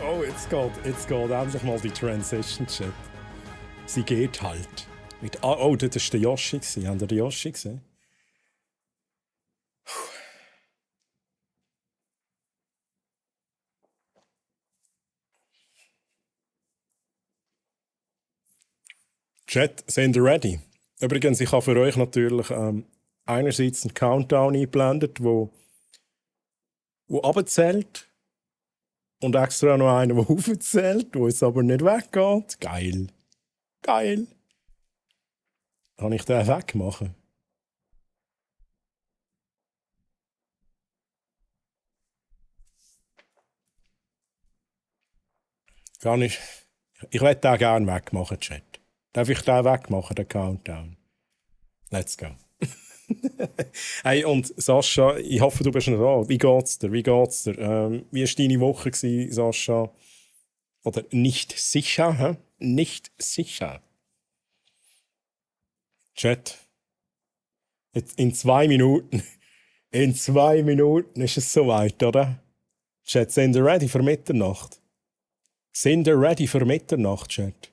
Oh, jetzt geht endlich mal die Transition, Chat. Sie geht halt. Oh, das war der Yoshi. Habt ihr den Yoshi gesehen? Chat, sind ihr ready? Übrigens, ich habe für euch natürlich einerseits einen Countdown eingeblendet, wo runterzählt und extra noch einen, der aufzählt, wo es aber nicht weggeht. Geil. Geil. Kann ich den wegmachen? Kann ich? Ich werde den gerne wegmachen, Chat. Darf ich den wegmachen, den Countdown? Let's go. Hey, und Sascha, ich hoffe, du bist noch da. Wie geht's dir? Wie geht's dir? Wie war deine Woche, Sascha? Oder nicht sicher, hä? Nicht sicher. Chat. Jetzt in 2 Minuten. In 2 Minuten ist es soweit, oder? Chat, sind ihr ready für Mitternacht? Sind ihr ready für Mitternacht, Chat?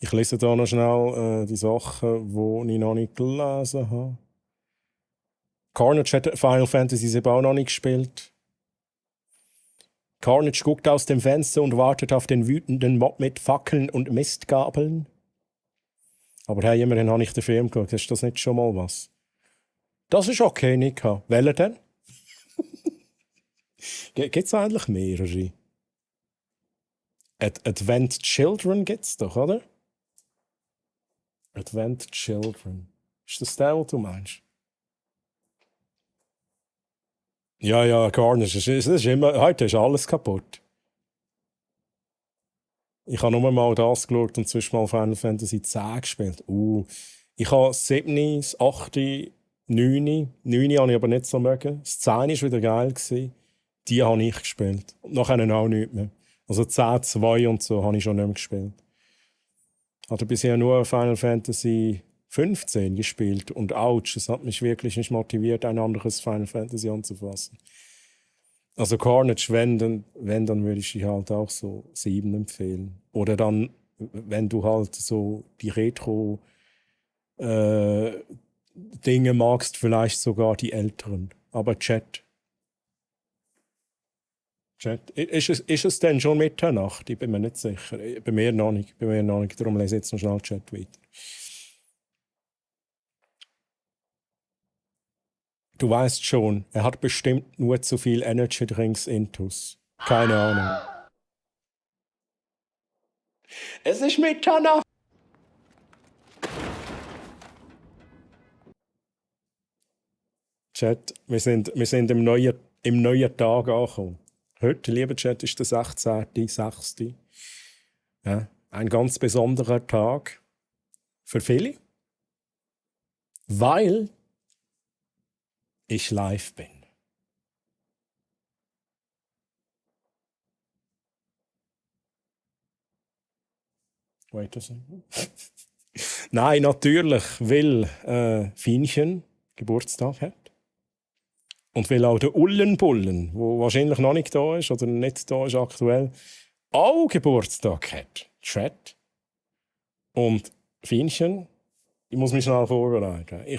Ich lese hier noch schnell die Sachen, die ich noch nicht gelesen habe. Carnage hat Final Fantasy 7 auch noch nicht gespielt. Carnage guckt aus dem Fenster und wartet auf den wütenden Mob mit Fackeln und Mistgabeln. Aber hey, immerhin habe ich den Film geschaut. Ist das nicht schon mal was? Das ist okay, Nika. Welcher denn? Gibt es eigentlich mehrere? Advent Children gibt es doch, oder? Advent Children. Ist das der, was du meinst? Ja, Carnage. Es ist immer, heute ist alles kaputt. Ich habe nur mal das geschaut und zwischen mal Final Fantasy 10 gespielt. Ich habe 7, 8, 9. 9 habe ich aber nicht so mögen. Das 10 war wieder geil. Die habe ich gespielt. Und nachher auch nicht mehr. Also 10, 2 und so habe ich schon nicht mehr gespielt. Ich hatte bisher nur Final Fantasy 15 gespielt und ouch, es hat mich wirklich nicht motiviert, ein anderes Final Fantasy anzufassen. Also Carnage, wenn dann würde ich dir halt auch so 7 empfehlen. Oder dann, wenn du halt so die Retro Dinge magst, vielleicht sogar die älteren. Aber Chat, ist es denn schon Mitternacht? Ich bin mir nicht sicher. Bei mir noch nicht. Darum lese ich jetzt noch schnell Chat weiter. Du weißt schon, er hat bestimmt nur zu viel Energy Drinks intus. Keine Ahnung. Es ist Mitternacht! Chat, wir sind im neuen Tag angekommen. Heute, lieber Chat, ist der 16.06. Ja, ein ganz besonderer Tag für viele, weil ich live bin. Wait a second. Nein, natürlich, weil Fienchen Geburtstag hat. Und weil auch der Ullenbullen, der wahrscheinlich noch nicht da ist oder nicht da ist aktuell, auch Geburtstag hat. Chat. Und Fienchen, ich muss mich schnell vorbereiten.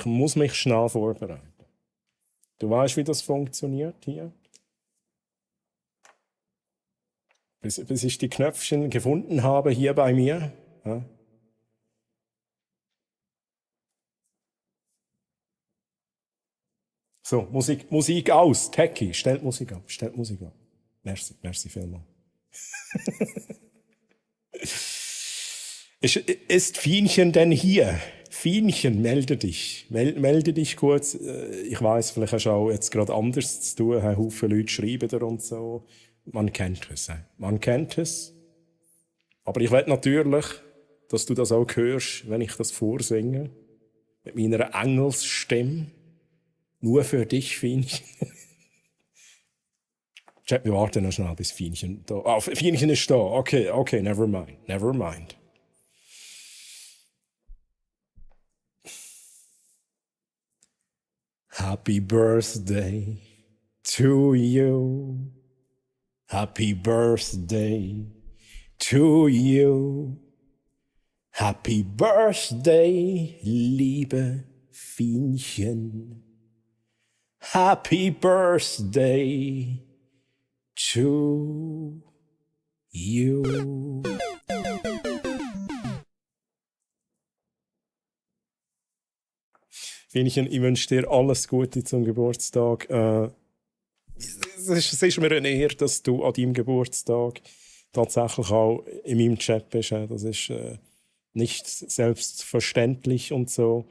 Du weißt, wie das funktioniert hier? Bis ich die Knöpfchen gefunden habe hier bei mir. Ja. So, Musik aus. Techie, stellt Musik ab. Merci vielmals. Ist Fienchen denn hier? Fienchen, melde dich. Melde dich kurz. Ich weiss, vielleicht hast du auch jetzt gerade anders zu tun. Ein Haufen Leute schreiben da und so. Man kennt es. Aber ich will natürlich, dass du das auch hörst, wenn ich das vorsinge. Mit meiner Engelsstimme. Nur für dich, Fienchen. Chat, wir warten noch schnell, bis Fienchen da. Ah, Fienchen ist da. Okay, never mind. Happy Birthday to you. Happy birthday to you. Happy birthday, liebe Fienchen. Happy birthday to you. Fienchen, ich wünsche dir alles Gute zum Geburtstag. Es ist mir eine Ehre, dass du an deinem Geburtstag tatsächlich auch in meinem Chat bist. Das ist nicht selbstverständlich und so.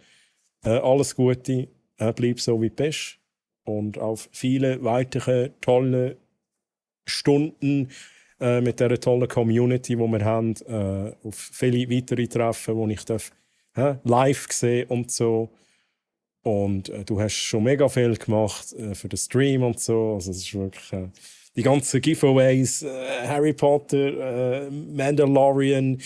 Alles Gute, bleib so wie du bist. Und auf viele weitere tolle Stunden mit dieser tollen Community, die wir haben. Auf viele weitere Treffen, wo ich live sehen und so. Und du hast schon mega viel gemacht für den Stream und so. Also es ist wirklich die ganzen Giveaways, Harry Potter, Mandalorian.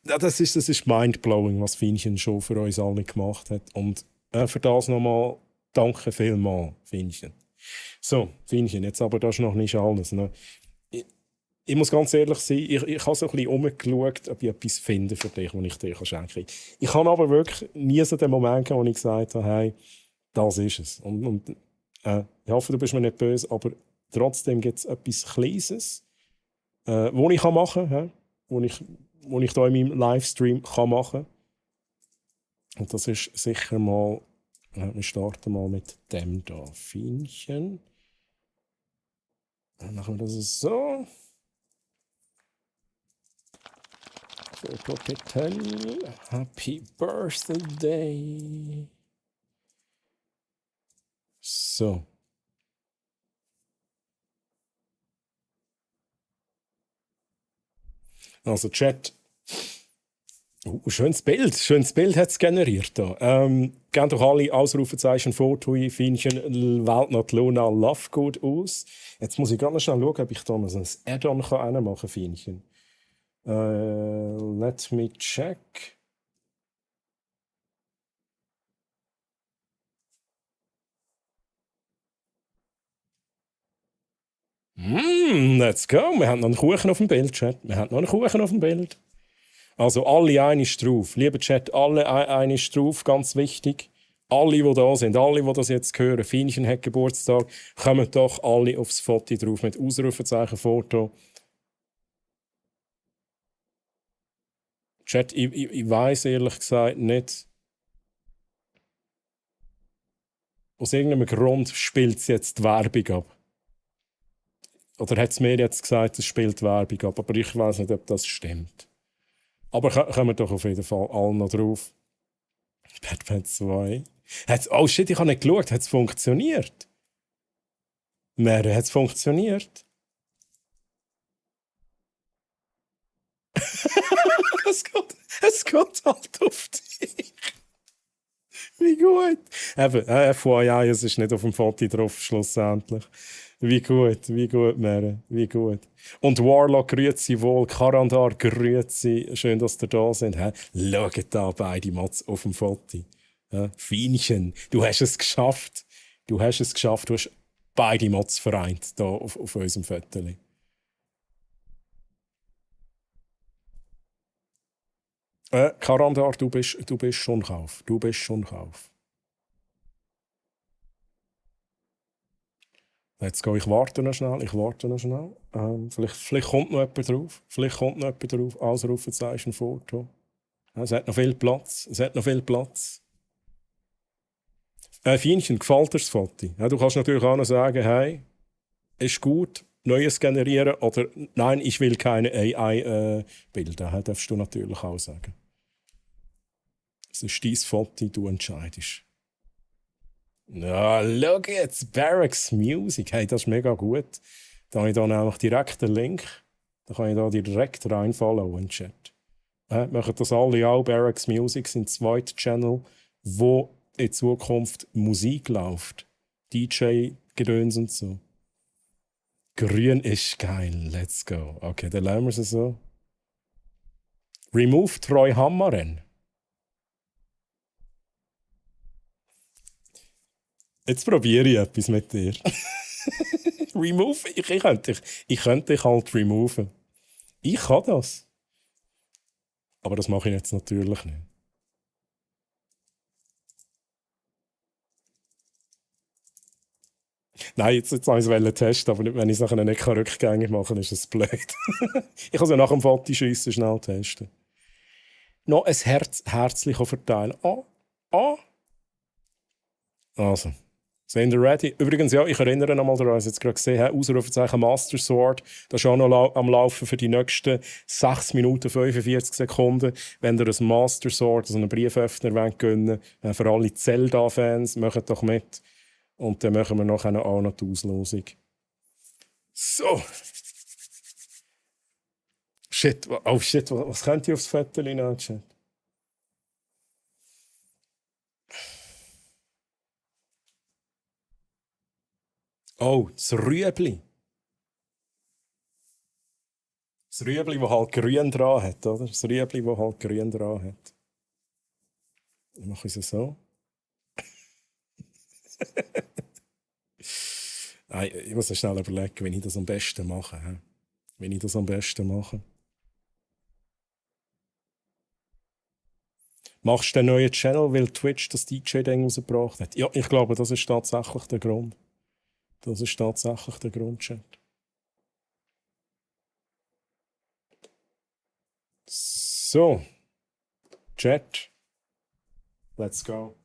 Ja, das ist mindblowing, was Fienchen schon für uns alle gemacht hat. Und für das nochmal danke vielmals, Fienchen. So, Fienchen, jetzt aber das ist noch nicht alles. Ne? Ich muss ganz ehrlich sein, ich habe so ein bisschen umgeschaut, ob ich etwas finde für dich, was ich dir schenken kann. Ich habe aber wirklich nie so den Moment gehabt, wo ich gesagt habe, hey, das ist es. Und ich hoffe, du bist mir nicht böse, aber trotzdem gibt es etwas Kleines, was ich machen kann, was ich hier in meinem Livestream machen kann. Und das ist sicher mal, wir starten mal mit dem da, Fienchen. Dann machen wir das so. Happy Birthday. So. Also Chat. Schönes Bild hat es generiert. Gehen doch alle Ausrufezeichen Foto ein, Fienchen, Weltnot Luna, Love gut aus. Jetzt muss ich ganz schnell schauen, ob ich da noch ein Add-on machen kann, Fienchen. Let me check. Let's go. Wir haben noch einen Kuchen auf dem Bild, Chat. Also alle einig drauf. Lieber Chat, alle einig drauf, ganz wichtig. Alle, die da sind, alle, die das jetzt hören, Fienchen hat Geburtstag, kommen doch alle aufs Foto drauf mit Ausrufezeichen Foto. Chat, ich weiss ehrlich gesagt nicht. Aus irgendeinem Grund spielt es jetzt die Werbung ab. Oder hat es mir jetzt gesagt, es spielt Werbung ab, aber ich weiss nicht, ob das stimmt. Aber kommen doch auf jeden Fall alle noch drauf. Batman 2. Oh shit, ich habe nicht geschaut. Hat es funktioniert? Mary, hat es funktioniert? es geht halt auf dich. Wie gut. Eben, FYI, es ist nicht auf dem Foto drauf, schlussendlich. Wie gut, Mary, wie gut. Und Warlock, grüezi wohl, Karandar, grüezi, schön, dass ihr da sind. Schaut da beide Mats auf dem Foto. Fienchen, du hast es geschafft. Du hast beide Mats vereint da auf unserem Foto. Karandar, du bist schon Kauf. Jetzt gehe ich warte noch schnell. Vielleicht kommt noch jemand drauf. Ausrufezeichen, Foto. Es hat noch viel Platz. Fienchen, gefällt dir das Foto? Ja, du kannst natürlich auch noch sagen, hey, ist gut, Neues generieren oder nein, ich will keine AI-Bilder. Das darfst du natürlich auch sagen. Es ist dein Foto, du entscheidest. Ja, schau jetzt, Barracks Music. Hey, das ist mega gut. Da habe ich dann nämlich direkt den Link. Da kann ich da direkt reinfolgen in den Chat. Machen das alle auch. Barracks Music sind zweite Channel, wo in Zukunft Musik läuft. DJ-Gedöns und so. Grün ist geil. Let's go. Okay, dann lernen wir es so. Remove Troy Hammaren. Jetzt probiere ich etwas mit dir. Remove? Ich könnte dich halt removen. Ich kann das. Aber das mache ich jetzt natürlich nicht. Nein, jetzt wollte ich es testen, aber wenn ich es nachher nicht rückgängig machen kann, ist es blöd. Ich kann es ja nach dem Fotoschiessen schnell testen. Noch ein Herzlich verteilen. Also, sind ihr ready? Übrigens, ja, ich erinnere nochmal daran, was ich jetzt gerade gesehen habe, Ausrufezeichen Master Sword. Das ist auch noch am Laufen für die nächsten 6 Minuten 45 Sekunden. Wenn ihr ein Master Sword, also einen Brieföffner wollt gönnen, für alle Zelda-Fans, macht doch mit. Und dann machen wir nachher auch noch die Auslosung. So. Shit, was könnt ihr aufs Foto nehmen, Chat? Oh, das Rüebli. Das Rüebli, das halt grün dran hat, oder? Das Rüebli, das halt grün dran hat. Dann mache ich es so. Nein, ich muss schnell überlegen, wie ich das am besten mache. Wie ich das am besten mache. Machst du den neuen Channel, weil Twitch das DJ-Ding rausgebracht hat? Ja, ich glaube, das ist tatsächlich der Grund. Das ist tatsächlich der Grund, Chat. So. Chat. Let's go.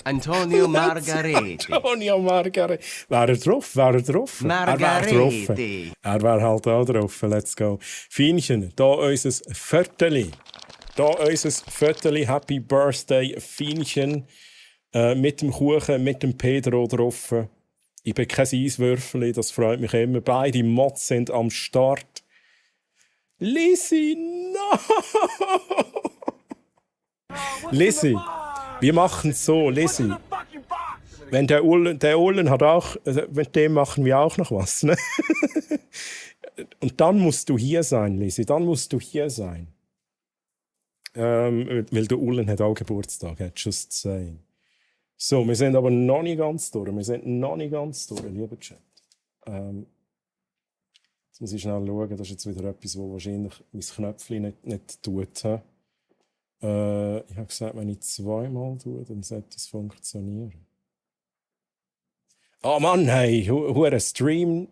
Antonio Margareti. Antonio Margareti. Wäre er drauf? Margareti. Er wäre halt auch drauf. Let's go. Fienchen, da unser Vierteli. Happy Birthday, Fienchen. Mit dem Kuchen, mit dem Pedro drauf. Ich bin kein Eiswürfel, das freut mich immer. Beide Mods sind am Start. Lisi, no! Lisi, wir machen es so, Lisi. Wenn der Ullen hat auch, mit dem machen wir auch noch was, ne? Und dann musst du hier sein, Lisi, weil der Ullen hat auch Geburtstag, just saying. So, wir sind aber noch nicht ganz durch, lieber Chat. Jetzt muss ich schnell schauen, das ist jetzt wieder etwas, wo wahrscheinlich mein Knöpfchen nicht tut. Ich habe gesagt, wenn ich zweimal tue, dann sollte es funktionieren. Oh Mann, hey, hure Stream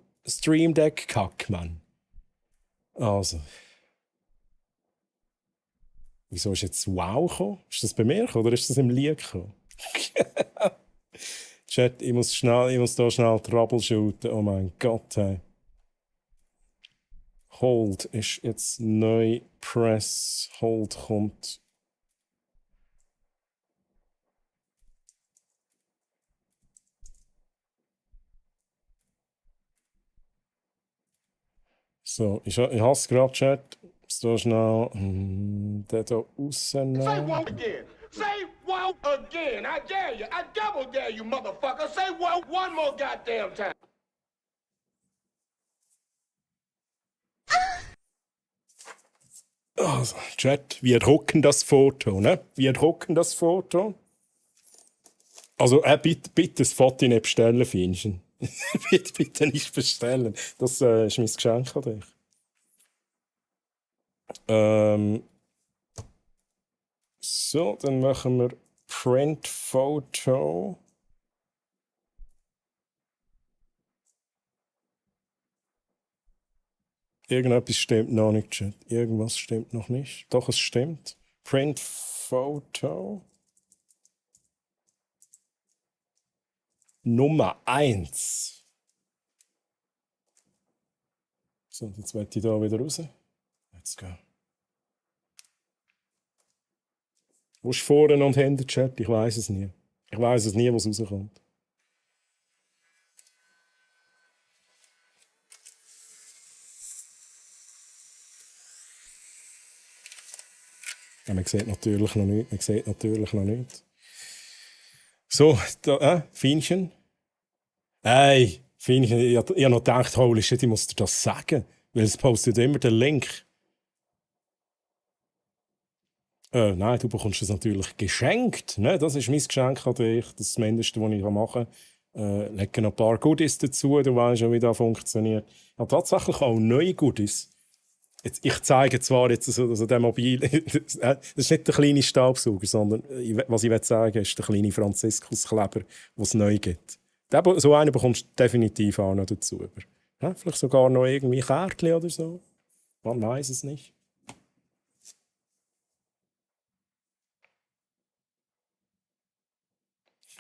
Deck Kack, Mann. Also. Wieso ist jetzt Wow gekommen? Ist das bei mir gekommen, oder ist das im Lied gekommen? Chat, ich muss da schnell troubleshooten. Oh mein Gott, hey. Hold ist jetzt neu. Press. Hold kommt. So, ich habe es gerade, Chat. So schnell. Den hier rausnehmen. Say wow again. Say wow again. I dare you. I double dare you, motherfucker. Say wow one more goddamn time. Also, Chat, wir drucken das Foto, ne? Also, bitte das Foto nicht bestellen, Fienchen. bitte nicht bestellen. Das ist mein Geschenk an dich. So, dann machen wir Print Photo. Irgendetwas stimmt noch nicht, Chat. Irgendwas stimmt noch nicht. Doch, es stimmt. Print Photo. Nummer 1. So, jetzt werde ich da wieder raus. Let's go. Wo ist vorne und hinten, Chat? Ich weiß es nie. Was rauskommt. Ja, man sieht natürlich noch nichts. So, da, Fienchen. Hey, Fienchen, ich habe noch gedacht, holy shit, ich muss dir das sagen. Weil es postet immer den Link. Nein, du bekommst es natürlich geschenkt. Ne? Das ist mein Geschenk an dich. Das ist das Mindeste, was ich machen kann. Leg noch ein paar Goodies dazu, du weißt ja, wie das funktioniert. Ja, tatsächlich auch neue Goodies. Jetzt, ich zeige zwar jetzt also den Mobil... das ist nicht der kleine Staubsauger, sondern was ich will sagen ist der kleine Franziskuskleber, den es neu gibt. So einen bekommst du definitiv auch noch dazu. Ja, vielleicht sogar noch irgendwie Kärtchen oder so. Man weiß es nicht.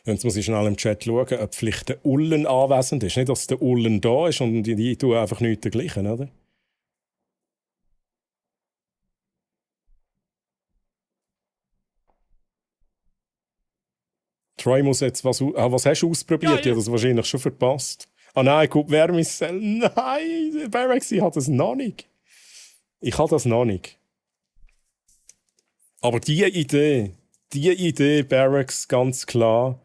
Jetzt muss ich schnell im Chat schauen, ob vielleicht der Ullen anwesend ist. Nicht, dass der Ullen da ist und die tun einfach nichts dergleichen, oder? Troy muss jetzt was... was hast du ausprobiert? Ich habe das wahrscheinlich schon verpasst. Ah nein, gut, Wärmezell. Nein, Barracks, ich habe das noch nicht. Ich habe das noch nicht. Aber die Idee, Barracks, ganz klar,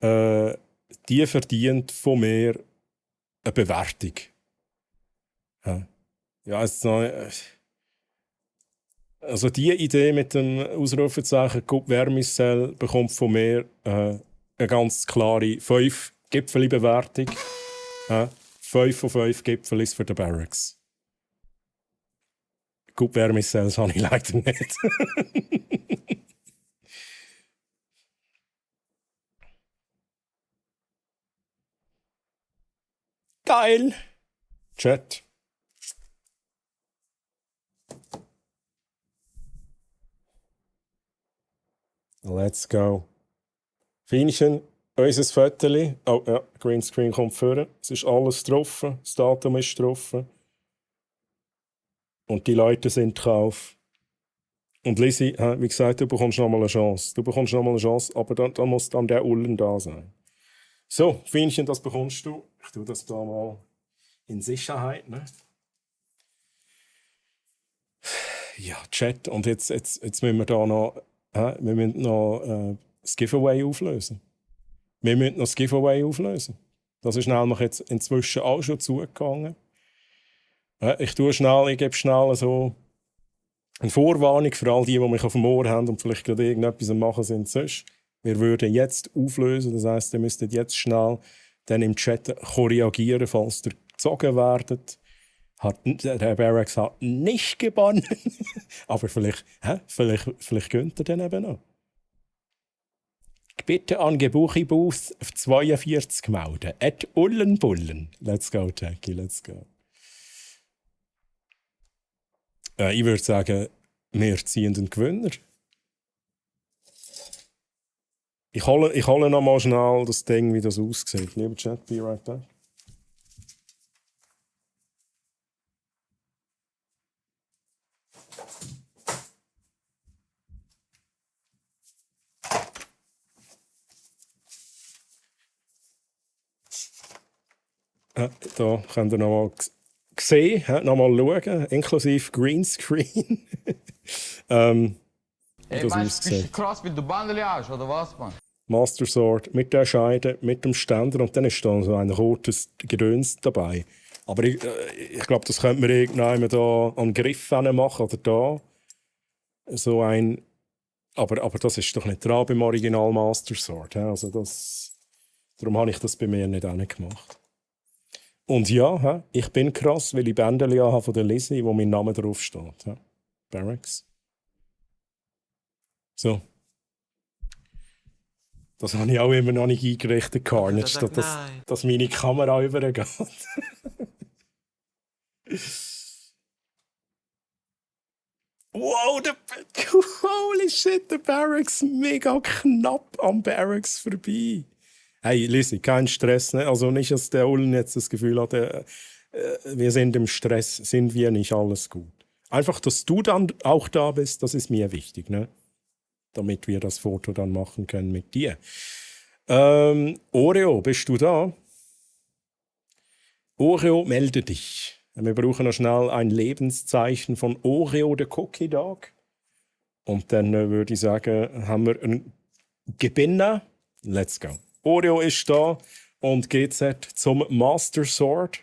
die verdient von mir eine Bewertung. Ja, jetzt noch, also die Idee mit dem Ausrufezeichen Coupe Vermicelle bekommt von mir eine ganz klare 5 Gipfeli-Bewertung. 5 von 5 Gipfelis für die Barracks. Coupe Vermicelle habe ich leider nicht. Geil! Chat. Let's go. Feinchen, unser Foto. Oh ja, Greenscreen kommt vor. Es ist alles drauf. Das Datum ist drauf. Und die Leute sind drauf. Und Lizzie, wie gesagt, du bekommst noch mal eine Chance. Aber dann muss dann der Ullen da sein. So, Feinchen, das bekommst du. Ich tue das da mal in Sicherheit. Ne? Ja, Chat. Und jetzt müssen wir da noch, das Giveaway auflösen. Das ist nämlich jetzt inzwischen auch schon zugegangen. Ich gebe schnell so eine Vorwarnung für all die mich auf dem Ohr haben und vielleicht gerade irgendetwas am machen sind sonst. Wir würden jetzt auflösen, das heisst, ihr müsstet jetzt schnell dann im Chat reagieren, falls ihr gezogen werdet. Der Barracks hat nicht gewonnen. Aber vielleicht gönnt er dann eben noch. Bitte an Gebuchibooth 42 melden. @ullenbullen. Let's go, Jackie, let's go. Ich würde sagen, wir ziehen den Gewinner. Ich hole noch mal schnell das Ding, wie das aussieht. Lieber Chat, be right back. Da könnt ihr noch mal sehen, noch mal schauen, inklusive Greenscreen. Ey, das meinst du, bist du aussieht. krass mit der Bandel hast, oder was, Mann? Master Sword mit der Scheide, mit dem Ständer und dann ist da so ein rotes Gedöns dabei. Aber ich glaube, das könnte man irgendwann da an den Griff machen oder da. So ein... Aber das ist doch nicht dran beim Original Master Sword. Also darum habe ich das bei mir nicht gemacht. Und ja, ich bin krass, weil ich Bändchen habe von der Lizzie, wo mein Name drauf steht. Barracks. So. Das habe ich auch immer noch nicht eingerichtet, Carnage, dass meine Kamera übergeht. Wow, holy shit, der Barracks mega knapp am Barracks vorbei. Hey, Lizzie, kein Stress, ne? Also nicht, dass der Ullen jetzt das Gefühl hat, wir sind im Stress, sind wir nicht, alles gut. Einfach, dass du dann auch da bist, das ist mir wichtig, ne? Damit wir das Foto dann machen können mit dir. Oreo, bist du da? Oreo, melde dich. Wir brauchen noch schnell ein Lebenszeichen von Oreo, der Cookie Dog. Und dann würde ich sagen, haben wir einen Gewinner. Let's go. Oreo ist da und GZ zum Master Sword.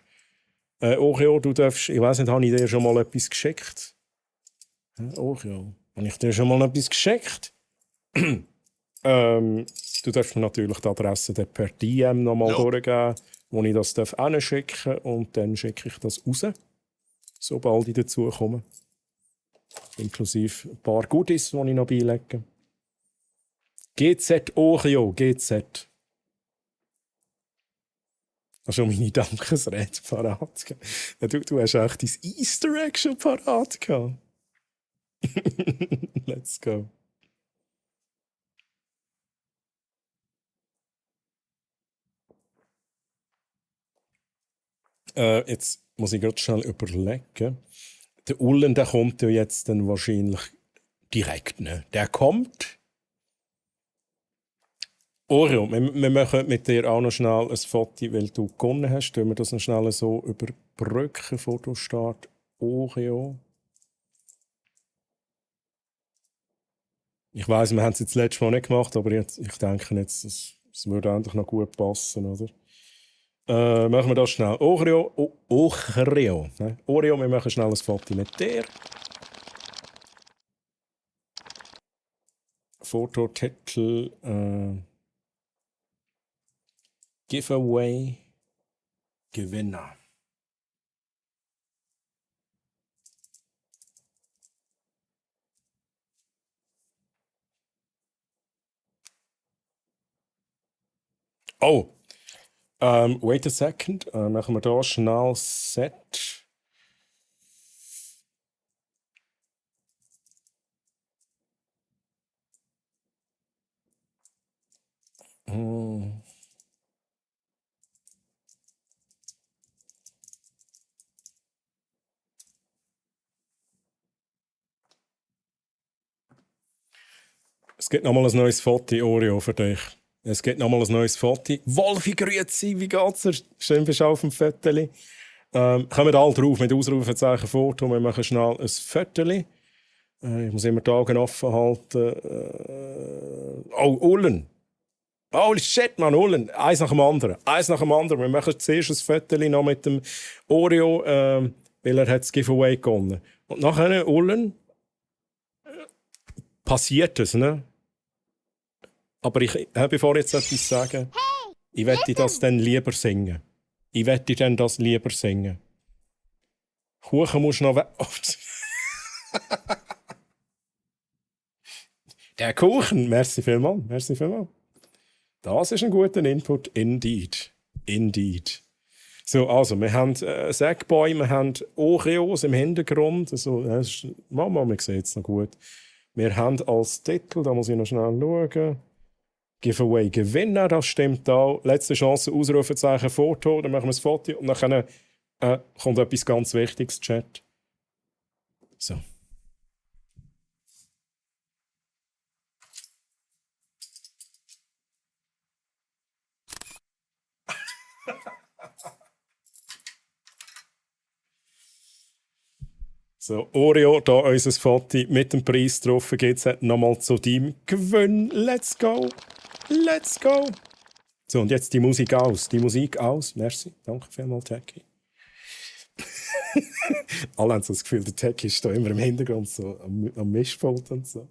Oreo, du darfst, ich weiß nicht, habe ich dir schon mal etwas geschickt? Oreo. Habe ich dir schon mal etwas geschickt? Du darfst mir natürlich die Adresse dann per DM nochmal durchgeben, wo ich das hinschicken darf. Und dann schicke ich das raus, sobald ich dazu komme. Inklusive ein paar Goodies, die ich noch beilege. GZ Oreo, GZ. Hast du meine Dankesrede parat gehabt? Ja, du hast echt dein Easter Egg schon parat gehabt. Let's go. Jetzt muss ich gerade schnell überlegen. Der Ullen, der kommt ja jetzt dann wahrscheinlich direkt. Ne? Der kommt. Oreo, wir machen mit dir auch noch schnell ein Foto, weil du gewonnen hast. Tun wir das noch schnell so überbrücken, Fotostart. Oreo. Ich weiss, wir haben es jetzt das letzte Mal nicht gemacht, aber jetzt, ich denke jetzt, es würde eigentlich noch gut passen, oder? Machen wir das schnell. Oreo. Oreo. Ne? Oreo, wir machen schnell ein Foto mit dir. Fototitel. Giveaway. Gewinner. Oh. Wait a second. Machen wir da schnell Set. Es gibt nochmal ein neues Foto, Oreo, für dich. Es gibt nochmal ein neues Foto. Wolfi, grüezi, wie geht's dir? Schön bist du auf dem Foto. Kommen alle drauf mit Ausrufezeichen Foto. Wir machen schnell ein Foto. Ich muss immer die Augen offen halten. Oh, Ullen. Oh, shit, Mann, Ullen. Eins nach dem anderen. Wir machen zuerst ein Foto noch mit dem Oreo, weil er das Giveaway gewonnen hat. Und nachher, Ullen, passiert es, ne? Aber bevor ich jetzt etwas sage, ich wette das dann lieber singen. Kuchen musst du noch weg. Der Kuchen, merci vielmals. Das ist ein guter Input, indeed. So, also, wir haben Sackboy, wir haben Oreos im Hintergrund. Also, Mama, man sieht es noch gut. Wir haben als Titel, da muss ich noch schnell schauen, Giveaway Gewinner, das stimmt auch. Letzte Chance, Ausrufezeichen, Foto, dann machen wir das Foto und dann kommt etwas ganz Wichtiges, Chat. So. So, Oreo, da unser Foto mit dem Preis drauf. Geht's nochmal zu deinem Gewinn. Let's go! So, und jetzt die Musik aus. Merci. Danke vielmals, Techie. Alle haben so das Gefühl, der Techie ist da immer im Hintergrund so am Mischpult und so.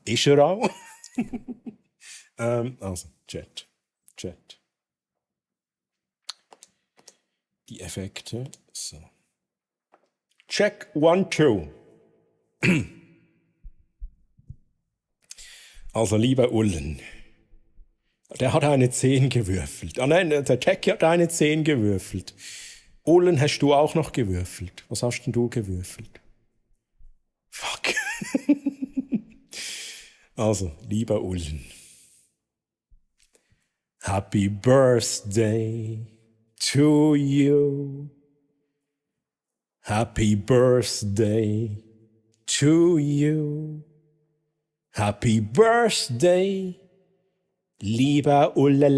Ist er auch? Also, Chat. Die Effekte. So. Check 1, 2. Also, lieber Ullen, der hat eine 10 gewürfelt. Ah nein, der Techie hat eine 10 gewürfelt. Ullen, hast du auch noch gewürfelt? Was hast denn du gewürfelt? Fuck. Also, lieber Ullen. Happy Birthday to you. Happy birthday to you. Happy birthday, lieber Ullen.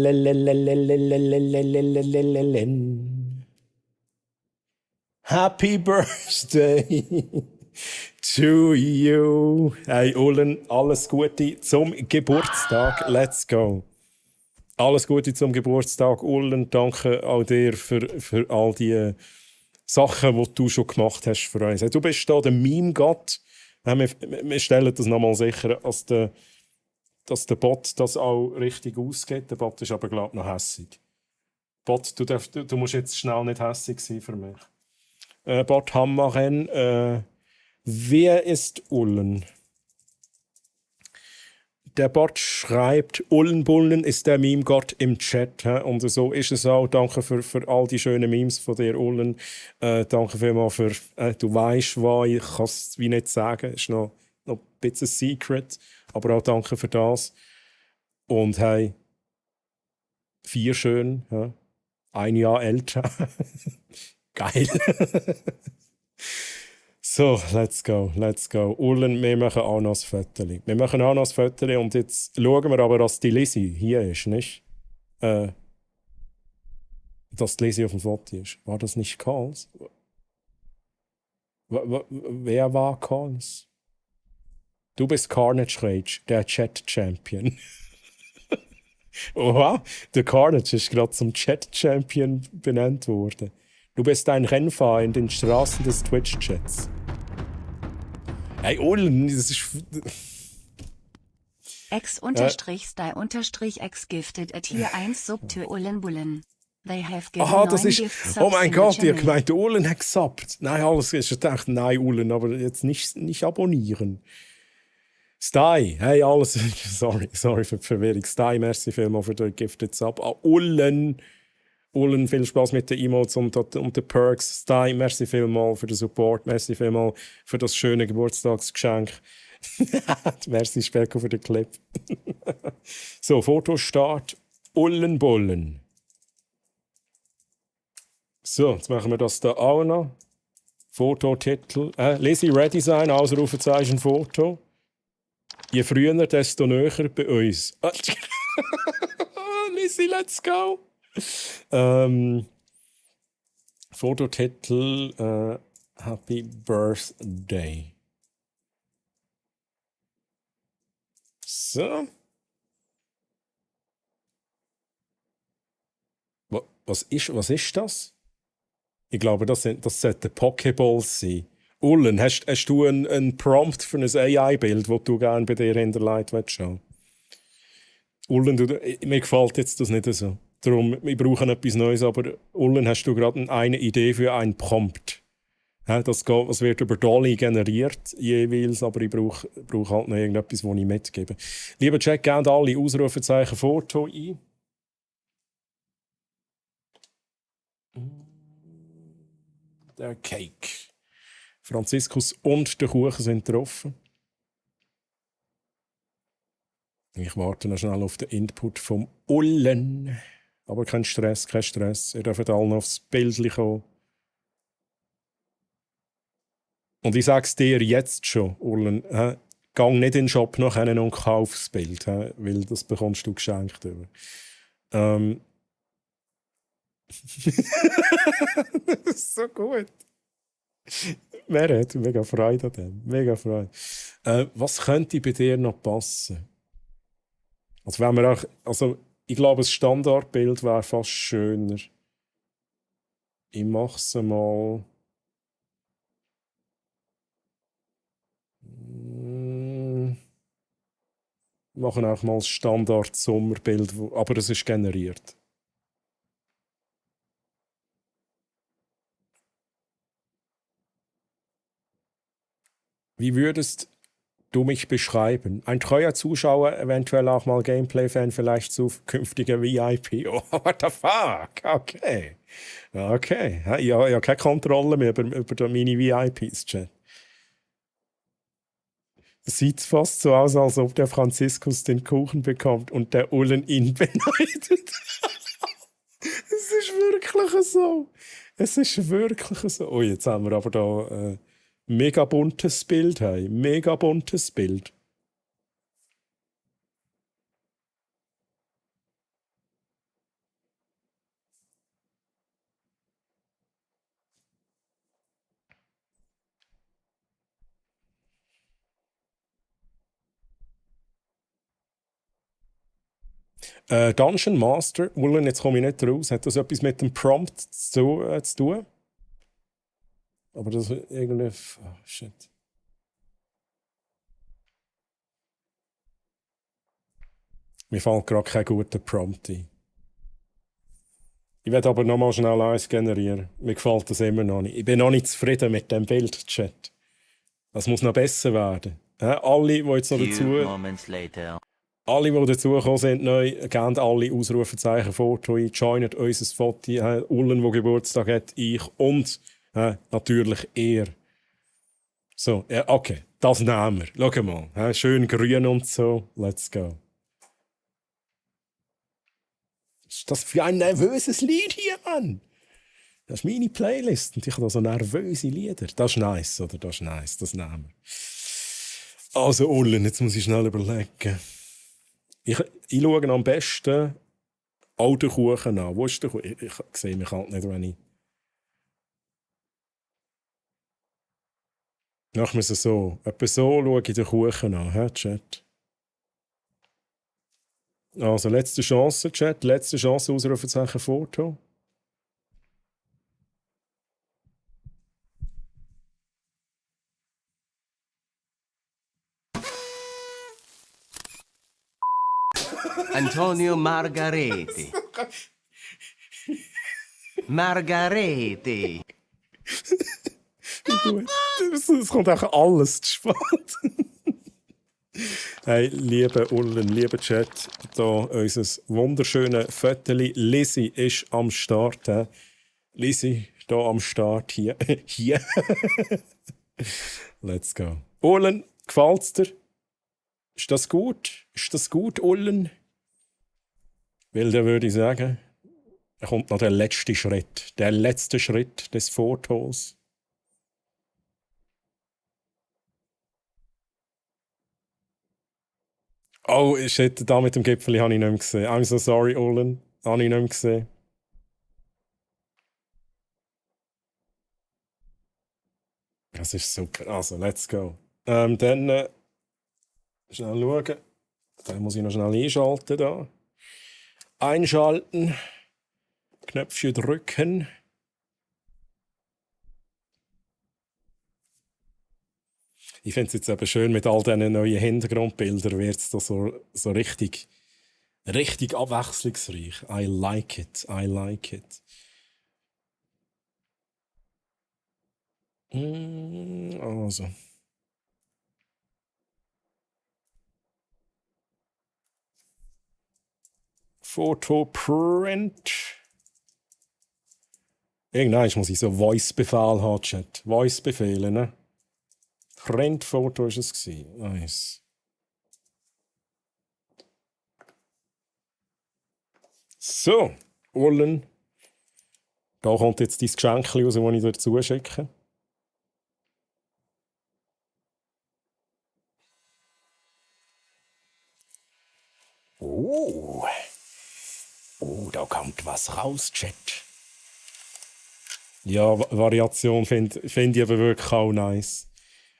Happy birthday to you. Hey Ullen, alles Gute zum Geburtstag. Let's go. Alles Gute zum Geburtstag, Ullen. Danke auch dir für all die Sachen, die du schon gemacht hast für uns. Du bist da der Meme-Gott Wir stellen das nochmal sicher, dass der Bot das auch richtig ausgeht. Der Bot ist aber, glaube ich, noch hässig. Bot, du musst jetzt schnell nicht hässig sein für mich. Bot Hammaren, wer ist Ullen? Der Bot schreibt, Ullenbullen ist der Meme-Gott im Chat. Und so ist es auch. Danke für all die schönen Memes von dir, Ullen. Danke vielmals für, du weißt was, ich kann es wie nicht sagen. Es ist noch ein bisschen Secret. Aber auch danke für das. Und hey, 4 schön. Ja. 1 Jahr älter. Geil. So, let's go. Ullen, wir machen auch noch ein Foto. Und jetzt schauen wir aber, dass die Lizzie hier ist, nicht? Dass die Lizzie auf dem Foto ist. War das nicht Calls? Wer war Calls? Du bist Carnage Rage, der Chat-Champion. Oha, der Carnage ist gerade zum Chat-Champion benannt worden. Du bist ein Rennfahrer in den Straßen des Twitch-Chats. Hey, Ullen, das ist... X_Style_X gifted at here 1 sub to Ullenbullen. They have given Aha, das 9 ist... gift Oh subs mein in the Gott, ihr channel. gemeint, Ullen hat gesappt. Nein, alles ist gedacht, nein, Ullen, aber jetzt nicht abonnieren. Sty, hey, alles... Sorry für die Verwirrung. Sty, merci vielmals für den Gifted Sub. Ullen, viel Spaß mit den Emotes und den Perks. Sty, merci vielmals für den Support. Merci vielmals für das schöne Geburtstagsgeschenk. Merci, Specko, für den Clip. So, Fotostart. Ullenbullen. So, jetzt machen wir das da auch noch. Fototitel. Lizzie ready sein, Ausrufezeichen Foto. Je früher, desto näher bei uns. Lizzie, let's go! Fototitel Happy Birthday. So. Was ist das? Ich glaube, das sollten Pokeballs sein. Ullen, hast du einen Prompt für ein AI-Bild, das du gerne bei dir hinterlegt willst? Ullen, mir gefällt jetzt das nicht so. Darum, wir brauchen etwas Neues, aber Ullen, hast du gerade eine Idee für einen Prompt? Das wird über Dolly generiert jeweils, aber ich brauche halt noch irgendetwas, das ich mitgebe. Lieber Chat, gebt alle Ausrufezeichen Foto ein. Der Cake. Franziskus und der Kuchen sind getroffen. Ich warte noch schnell auf den Input vom Ullen. Aber kein Stress. Ihr dürft alle noch aufs Bild kommen. Und ich sage es dir jetzt schon, Ullen, gang nicht in den Shop noch hin und kauf das Bild, weil das bekommst du geschenkt. Das ist so gut. Wer hat mega Freude an dem? Mega Freude. Was könnte bei dir noch passen? Also, wenn wir auch, ich glaube, ein Standardbild wäre fast schöner. Ich mache es mal. Wir machen auch mal ein Standard-Sommerbild, aber es ist generiert. Wie würdest du mich beschreiben? Ein treuer Zuschauer, eventuell auch mal Gameplay-Fan, vielleicht zukünftiger VIP. Oh, what the fuck? Okay. Ich habe keine Kontrolle mehr über meine VIPs, Chat. Sieht fast so aus, als ob der Franziskus den Kuchen bekommt und der Ullen ihn beneidet. Es ist wirklich so. Oh, jetzt haben wir aber da mega buntes Bild. Hey. Mega buntes Bild. Dungeon Master, Ullen, jetzt komme ich nicht raus. Hat das etwas mit dem Prompt zu tun? Aber das irgendwie... Oh, shit. Mir fällt gerade kein guter Prompt ein. Ich werde aber nochmal schnell eins generieren. Mir gefällt das immer noch nicht. Ich bin noch nicht zufrieden mit dem Bildchat. Das muss noch besser werden. Alle, die jetzt noch dazu... Alle, die dazugekommen sind, neu, geben alle Ausrufezeichen Foto ein, joinet unser Foto, Ullen, der Geburtstag hat, ich und natürlich er. So, okay, das nehmen wir. Schau mal, schön grün und so, let's go. Was ist das für ein nervöses Lied hier, Mann? Das ist meine Playlist und ich habe da so nervöse Lieder. Das ist nice, oder? Das ist nice, das nehmen wir. Also, Ullen, jetzt muss ich schnell überlegen. Ich schaue am besten alten Kuchen an. Wo ist der Kuchen? Ich sehe mich halt nicht, wenn ich... Machen wir es so. Etwa so schaue ich den Kuchen an, Chat. Also, letzte Chance, Chat. Letzte Chance, Ausrufezeichen Foto. Antonio Margareti. Margareti. Gut. Es kommt auch alles zu spät. Hey, liebe Ullen, liebe Chat, da unser wunderschönes Föteli. Lizzie ist am Start. Lizzie, hier am Start. Hier. Hier. Let's go. Ullen, gefällt's dir? Ist das gut? Ist das gut, Ullen? Weil dann würde ich sagen, da kommt noch der letzte Schritt. Der letzte Schritt des Fotos. Oh, shit, da mit dem Gipfel habe ich nicht mehr gesehen. I'm so sorry, Ullen. Habe ich nicht mehr gesehen. Das ist super. Also, let's go. Dann schnell schauen. Dann muss ich noch schnell einschalten da. Einschalten. Knöpfchen drücken. Ich finde es jetzt eben schön, mit all diesen neuen Hintergrundbildern wird es da so richtig abwechslungsreich. I like it, I like it. Also. Fotoprint. Irgendwann muss ich so Voice-Befehl haben, Chat. Voice-Befehle, ne? Printfoto war es. Nice. So, Ullen. Da kommt jetzt dein Geschenk raus, das ich dir zuschicke. Oh, da kommt was raus, Chat. Ja, Variation finde ich aber wirklich auch nice.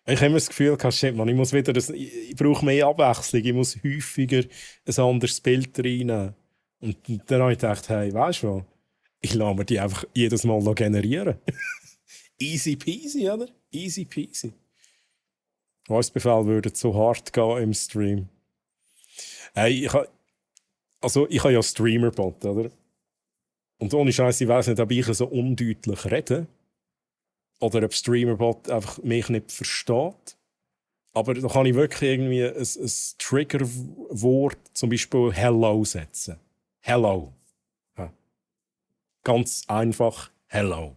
Ich habe immer das Gefühl, shit, man, ich brauche mehr Abwechslung, ich muss häufiger ein anderes Bild reinnehmen. Und dann habe ich gedacht, hey, weißt du was? Ich lasse mir die einfach jedes Mal generieren. Easy peasy, oder? Easy peasy. Voice-Befehl würde zu hart gehen im Stream. Hey, ich habe ja Streamerbot, oder? Und ohne Scheiß, ich weiss nicht, ob ich so undeutlich rede. Oder ob Streamerbot einfach mich nicht versteht. Aber da kann ich wirklich irgendwie ein Triggerwort, zum Beispiel Hello, setzen. Hello. Ja. Ganz einfach Hello.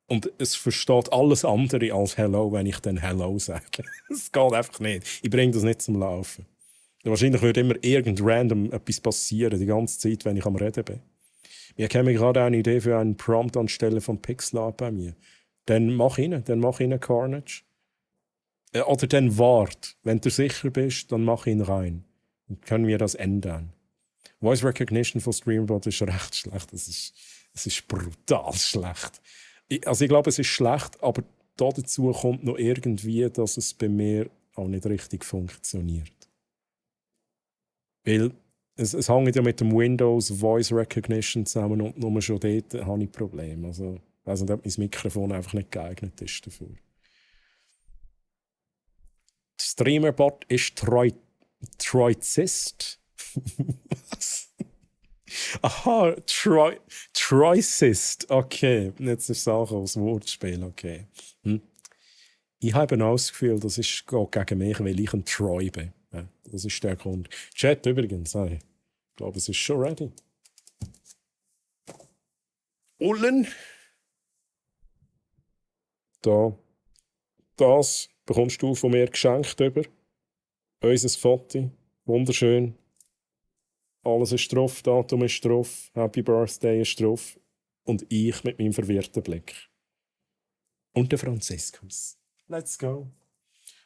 Und es versteht alles andere als Hello, wenn ich dann Hello sage. Es geht einfach nicht. Ich bringe das nicht zum Laufen. Wahrscheinlich wird immer irgend random etwas passieren, die ganze Zeit, wenn ich am Reden bin. Ich habe gerade eine Idee für einen Prompt anstelle von Pixelart bei mir. Dann mach ihn Carnage. Oder dann wart. Wenn du sicher bist, dann mach ihn rein. Dann können wir das ändern. Voice Recognition von Streambot ist recht schlecht. Es ist brutal schlecht. Ich glaube, es ist schlecht, aber dazu kommt noch irgendwie, dass es bei mir auch nicht richtig funktioniert. Weil es hängt ja mit dem Windows Voice Recognition zusammen und nur schon dort habe ich Probleme. Also, ich weiss nicht, ob mein Mikrofon einfach nicht geeignet ist dafür. Streamerbot ist Troizist Was? Aha, Troicist. Okay, jetzt ist es auch als Wortspiel, okay. Ich habe auch das Gefühl, das ist geht gegen mich, weil ich ein Troy bin. Ja, das ist der Grund. Chat übrigens, ich glaube, es ist schon ready. Ullen. Da. Das bekommst du von mir geschenkt über. Unser Foto. Wunderschön. Alles ist drauf, Datum ist drauf, Happy Birthday ist drauf. Und ich mit meinem verwirrten Blick. Und der Franziskus. Let's go.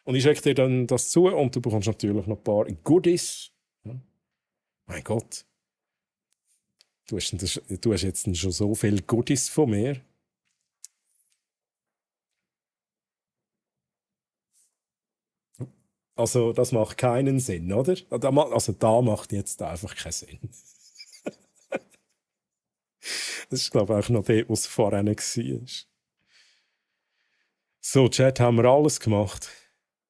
Und ich schicke dir dann das zu und du bekommst natürlich noch ein paar Goodies. Ja. Mein Gott. Du hast jetzt schon so viele Goodies von mir. Also, das macht keinen Sinn, oder? Also, da macht jetzt einfach keinen Sinn. Das ist, glaube ich, auch noch dort, wo es vorher war. So, Chat, haben wir alles gemacht?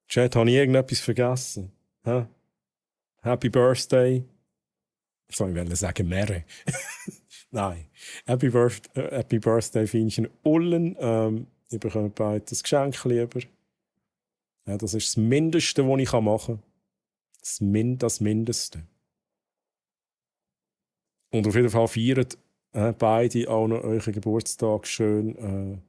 Chat, habe ich irgendetwas vergessen? Hä? Happy Birthday. Ich wollte sagen, Mary. Nein. Happy Birthday, Fienchen Ullen. Ihr bekommt beide das Geschenk lieber. Ja, das ist das Mindeste, was ich machen kann. Das Mindeste. Und auf jeden Fall feiert beide auch noch euren Geburtstag schön.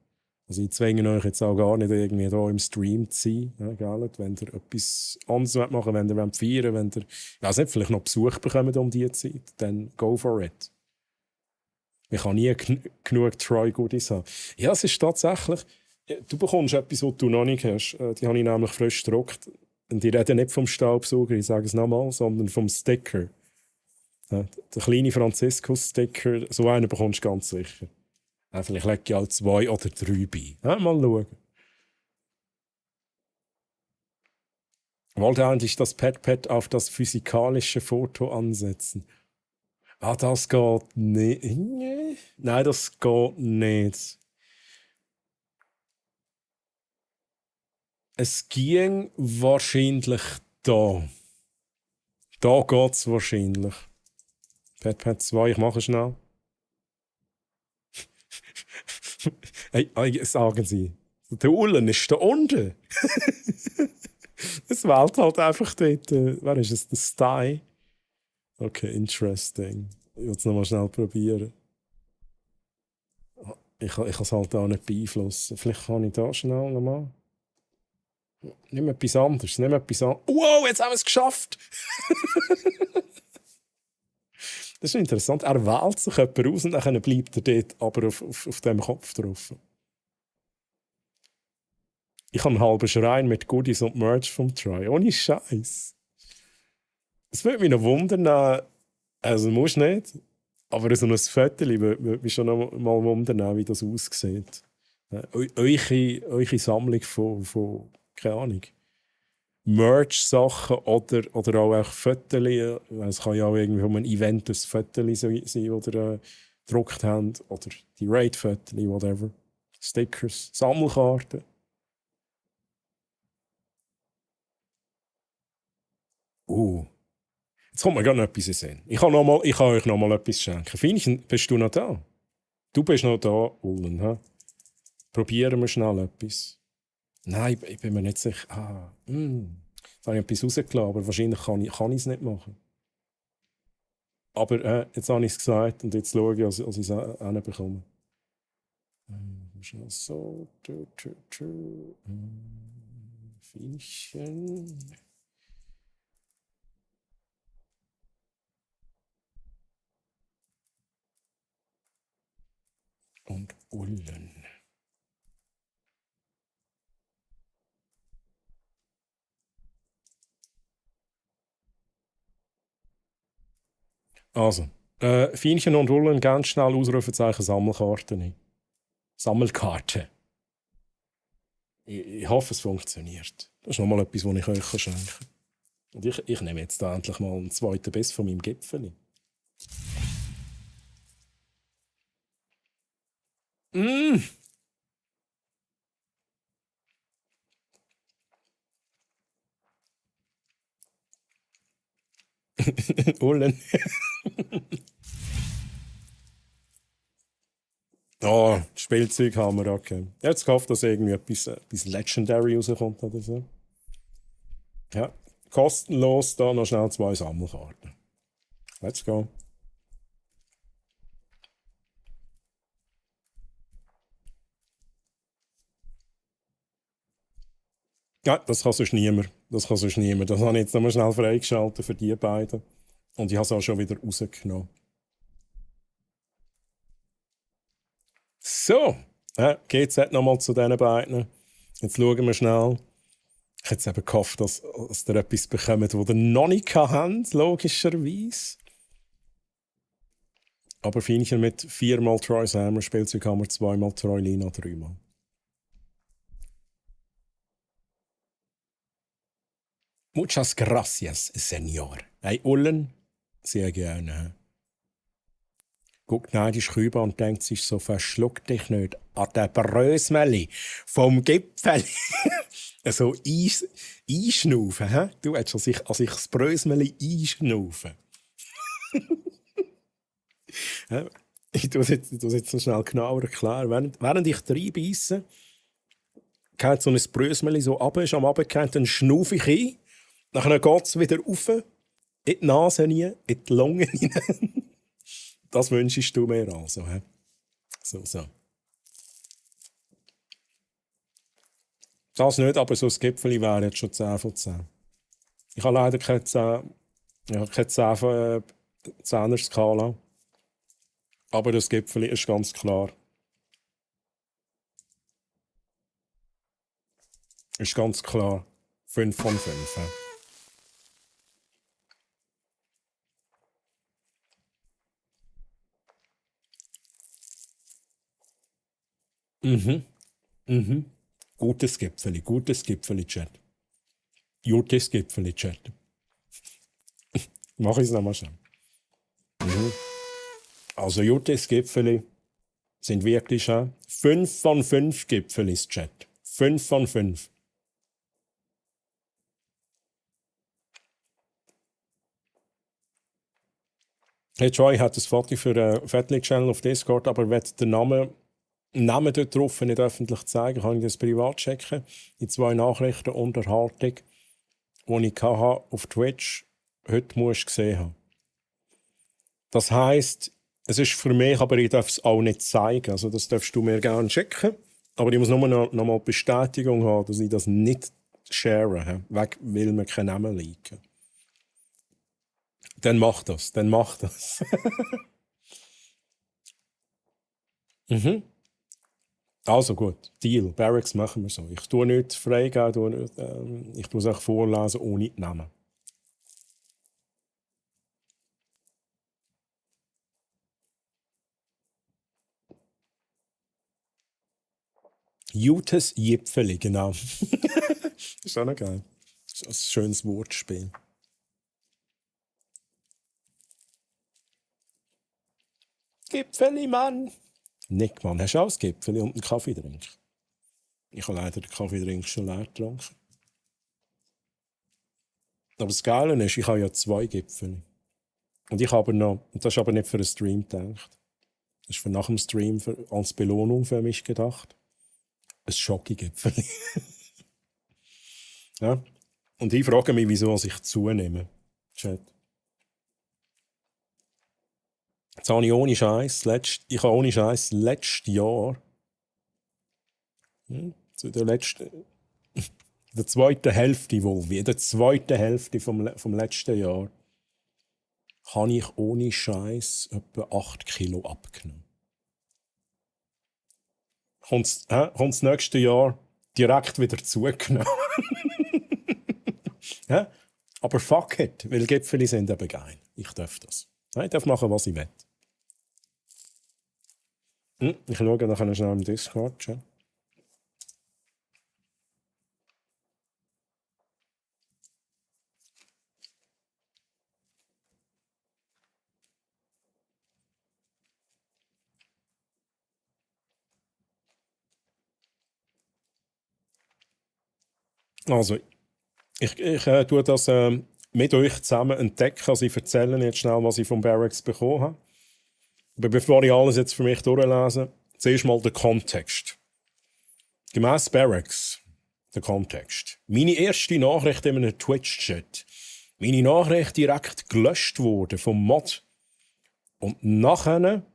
Also ich zwinge euch jetzt auch gar nicht irgendwie hier im Stream zu sein. Ja, gell? Wenn ihr etwas anderes machen wollt, wenn ihr feiern wollt, wenn ihr vielleicht noch Besuch bekommt um diese Zeit, dann go for it. Ich kann nie genug Try-Goodies haben. Ja, es ist tatsächlich... Du bekommst etwas, was du noch nicht hast. Die habe ich nämlich frisch gedruckt. Und die reden nicht vom Staubsauger, ich sage es nochmal, sondern vom Sticker. Der kleine Franziskus-Sticker, so einen bekommst du ganz sicher. Vielleicht lege ich auch 2 oder 3 bei. Mal schauen. Wollte eigentlich das Pad auf das physikalische Foto ansetzen? Das geht nicht. Nein, das geht nicht. Es ging wahrscheinlich da. Da geht es wahrscheinlich. Pad 2, ich mache schnell. Hey, sagen Sie, der Ullen ist da unten. Es wählt halt einfach dort. Wer ist es? Der Style. Okay, interesting. Ich will es nochmal schnell probieren. Ich kann es halt auch nicht beeinflussen. Vielleicht kann ich da schnell nochmal. Nimm etwas anderes. Wow, jetzt haben wir es geschafft! Das ist interessant. Er wählt sich jemand aus und dann bleibt er dort aber auf dem Kopf drauf. Ich habe einen halben Schrein mit Goodies und Merch vom Try. Ohne Scheiß. Es würde mich noch wundern, also musst nicht, aber so ein Foto würde mich schon noch mal wundern, wie das aussieht. Eure Sammlung von keine Ahnung, Merch-Sachen oder auch Fotos. Es kann ja auch irgendwie um ein Event ein Foto sein, das ihr gedruckt habt. Oder die Raid-Fotos, whatever. Stickers, Sammelkarten. Jetzt kommt mir gerade noch etwas in den Sinn. Ich kann euch noch mal etwas schenken. Fienchen, bist du noch da? Du bist noch da, Ullen. He? Probieren wir schnell etwas. Nein, ich bin mir nicht sicher. Jetzt habe ich etwas rausgelassen, aber wahrscheinlich kann ich es nicht machen. Aber jetzt habe ich es gesagt und jetzt schaue ich, als ich es hinbekomme. Schnell so. Fienchen. Und Ullen. Also, Fienchen und Ullen, ganz schnell Ausrufezeichen Sammelkarten. Sammelkarte. Ich hoffe, es funktioniert. Das ist nochmal etwas, was ich euch schenken kann. Und ich nehme jetzt da endlich mal einen zweiten Biss von meinem Gipfeli. Ullen. Oh, Spielzeug haben wir, okay. Jetzt gehofft, dass irgendwie etwas Legendary rauskommt oder so. Ja, kostenlos, da noch schnell 2 Sammelkarten. Let's go. Ja, das kann sonst niemand. Das habe ich jetzt nochmal schnell freigeschaltet für die beiden. Und ich habe es auch schon wieder rausgenommen. So, GZ nochmal zu diesen beiden. Jetzt schauen wir schnell. Ich hätte jetzt eben gehofft, dass ihr etwas bekommt, das ihr noch nicht habt, logischerweise. Aber Fienchen mit 4-mal Troy Sammer, Spielzeughammer 2-mal Troy Lina, 3-mal. Muchas gracias, Senor. Hey, Ullen, sehr gerne. Guckt neidisch rüber und denkt sich so, verschluck dich nicht an den Brösmeli vom Gipfel. So einschnaufen, hä? Du hättest an sich das Brösmeli einschnaufen. Ich tue es jetzt noch schnell genauer erklären. Während ich reinbeisse, geht so ein Brösmeli so runter, ist am Abend, dann schnaufe ich ein. Dann geht es wieder rauf, in die Nase rein, in die Lunge rein. Das wünschst du mir also. He? So. Das nicht, aber so ein Gipfeli wäre jetzt schon 10 von 10. Ich habe leider keine 10 von 10er Skala. Aber das Gipfeli ist ganz klar. Ist ganz klar 5 von 5. Gutes Gipfeli, Chat. Gutes Gipfeli, Chat. Mach ich es nochmal schnell. Also, gutes Gipfeli sind wirklich 5 von 5 Gipfelis, Chat. 5 von 5. Hey Troy hat das Foto für den Fettli-Channel auf Discord, aber wird den Namen dort drauf nicht öffentlich zeigen, kann ich das privat checken. Die 2 Nachrichtenunterhaltung, die ich auf Twitch heute musst gesehen haben. Das heisst, es ist für mich, aber ich darf es auch nicht zeigen. Also das darfst du mir gerne checken. Aber ich muss nur noch mal Bestätigung haben, dass ich das nicht share, weil mir kein Namen liegen. Dann mach das. Also gut, Deal. Barracks machen wir so. Ich tue nicht freigeben, ich tue es auch vorlesen ohne Namen. Jutes Jipfeli, genau. Ist auch noch geil. Ist ein schönes Wortspiel. Gipfeli, Mann! Nick, Mann, hast du auch ein Gipfeli und einen Kaffeedrink? Ich habe leider den Kaffeedrink schon leer getrunken. Aber das Geile ist, ich habe ja 2 Gipfeli. Und ich habe noch, und das ist aber nicht für einen Stream gedacht. Das ist für nach dem Stream als Belohnung für mich gedacht. Ein Schocki-Gipfeli. Ja? Und ich frage mich, wieso ich zunehme. Chat. Jetzt habe ich ohne Scheiß, letztes Jahr, zu der zweiten Hälfte wohl, wie der zweiten Hälfte vom letzten Jahr, habe ich ohne Scheiß etwa 8 Kilo abgenommen. Kommt das nächste Jahr direkt wieder zugenommen. Ja? Aber fuck it, weil Gipfeli sind eben geil. Ich darf das. Ich darf machen, was ich will. Ich schaue nachher schnell im Discord. Schon. Also, ich tue das mit euch zusammen entdecken. Also ich erzähle jetzt schnell, was ich von Barracks bekommen habe. Aber bevor ich alles jetzt für mich durchlese, zuerst mal der Kontext. Gemäss Barracks, der Kontext. Meine erste Nachricht in einem Twitch-Chat. Meine Nachricht direkt gelöscht wurde vom Mod. Und nachher.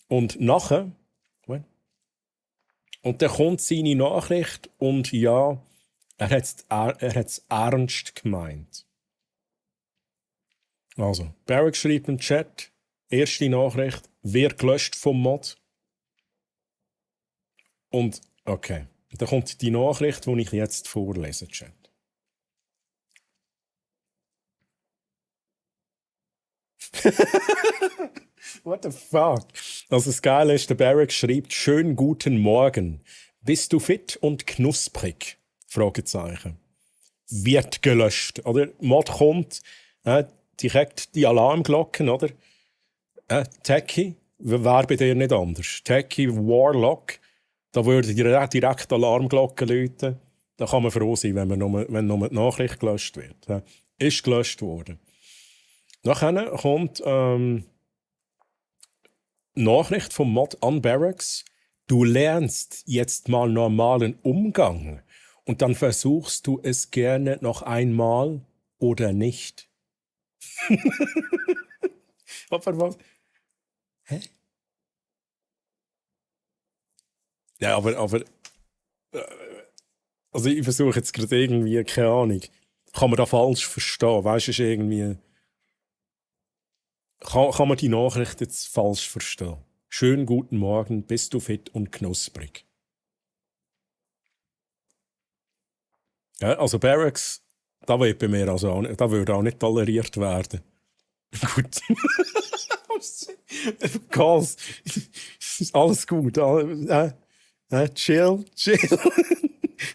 Und dann kommt seine Nachricht und ja, er hat's ernst gemeint. Also, Barracks schreibt im Chat, erste Nachricht, wird gelöscht vom Mod. Und, okay, dann kommt die Nachricht, die ich jetzt vorlese, Chat. What the fuck? Also das Geile ist, der Barracks schreibt, schönen guten Morgen. Bist du fit und knusprig? Fragezeichen. Wird gelöscht. Oder? Mod kommt, direkt die Alarmglocken, oder? Techie, wäre bei dir nicht anders. Techie, Warlock, da würde direkt Alarmglocken läuten. Da kann man froh sein, wenn nur die Nachricht gelöscht wird. Ist gelöscht worden. Nachher kommt Nachricht vom Mod an Barracks. Du lernst jetzt mal normalen Umgang und dann versuchst du es gerne noch einmal oder nicht. Aber was? Hä? Ja, aber also ich versuche jetzt gerade irgendwie, keine Ahnung, kann man da falsch verstehen? Weißt du, ist irgendwie... Kann man die Nachricht jetzt falsch verstehen? Schönen guten Morgen, bist du fit und knusprig? Ja, also Barracks, da wird bei mir also auch, da würde auch nicht toleriert werden. Gut. Calls. Alles gut. Chill. Nicht,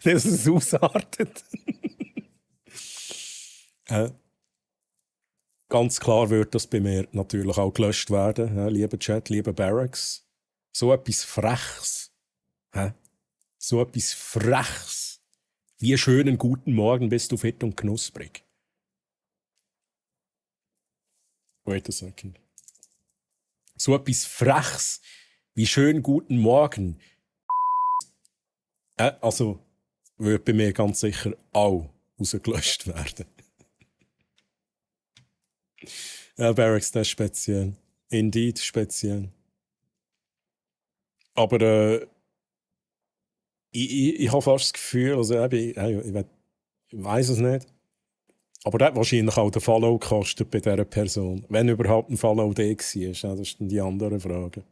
dass es ausartet. Ganz klar wird das bei mir natürlich auch gelöscht werden. Ja, lieber Chat, lieber Barracks. So etwas Freches. So etwas Freches. Wie schönen guten Morgen, bist du fit und knusprig. Wait a second. So etwas Freches. Wie schönen guten Morgen. Also, wird bei mir ganz sicher auch rausgelöscht werden. Ja, Barracks, das ist speziell. Indeed, speziell. Aber ich habe fast das Gefühl, also ich weiß es nicht, aber der hat wahrscheinlich auch den Follow gekostet bei dieser Person. Wenn überhaupt ein Follow der war, das ist dann die andere Frage.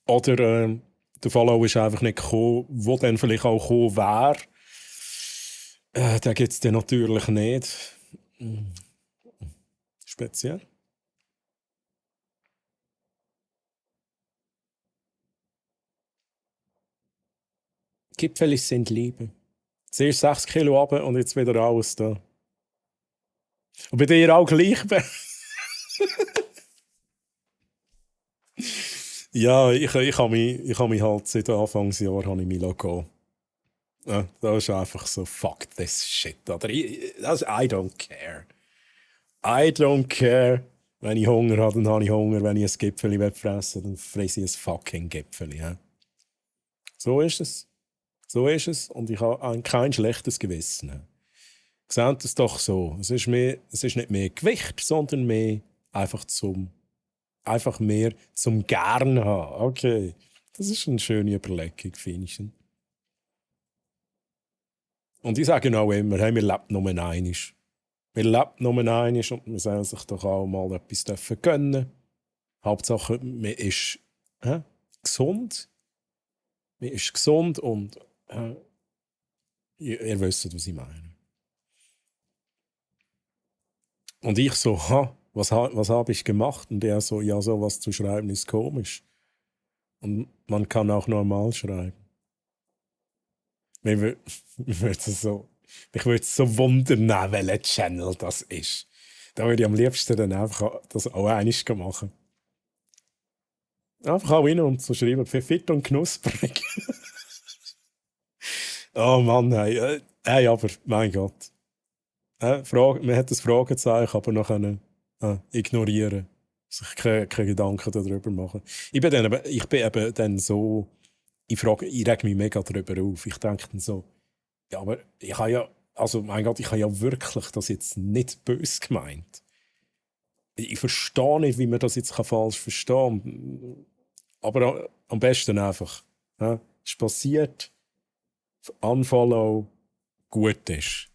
Oder der Follow ist einfach nicht gekommen, wo dann vielleicht auch gekommen wäre. Den gibt es dann natürlich nicht. Speziell. Gipfel sind Liebe. Zuerst 6 Kilo runter und jetzt wieder alles da. Und bei dir auch gleich. Ja, ich habe mich halt seit Anfangsjahr gehen. Ja, das ist einfach so, fuck this shit. Oder I don't care. I don't care. Wenn ich Hunger habe, dann habe ich Hunger. Wenn ich ein Gipfeli fressen will, dann fresse ich ein fucking Gipfeli. Ja? So ist es. So ist es. Und ich habe kein schlechtes Gewissen. Seht es doch so. Es ist nicht mehr Gewicht, sondern mehr einfach mehr zum Gern haben. Okay. Das ist eine schöne Überlegung, finde ich. Und ich sage auch immer, hey, wir leben nur einmal. Wir leben nur einmal und man soll sich doch auch mal etwas gönnen. Hauptsache, man ist gesund. Man ist gesund und ihr wisst, was ich meine. Und ich so, was habe ich gemacht? Und er so, ja, sowas zu schreiben ist komisch. Und man kann auch normal schreiben. Mich würde es so wundern, welcher Channel das ist. Da würde ich am liebsten dann einfach das auch einmal machen. Einfach auch rein und so schreiben, für fit und knusprig. Oh Mann, hey, aber mein Gott. Man hat das Fragezeichen, aber nachher ignorieren. Sich keine Gedanken darüber machen. Ich bin eben dann so, ich reg mich mega darüber auf. Ich denke dann so, ja, aber ich habe ja, also mein Gott, ich habe ja wirklich das jetzt nicht böse gemeint. Ich verstehe nicht, wie man das jetzt falsch verstehen kann. Aber am besten einfach. Ja, es ist passiert, unfollow, gut ist.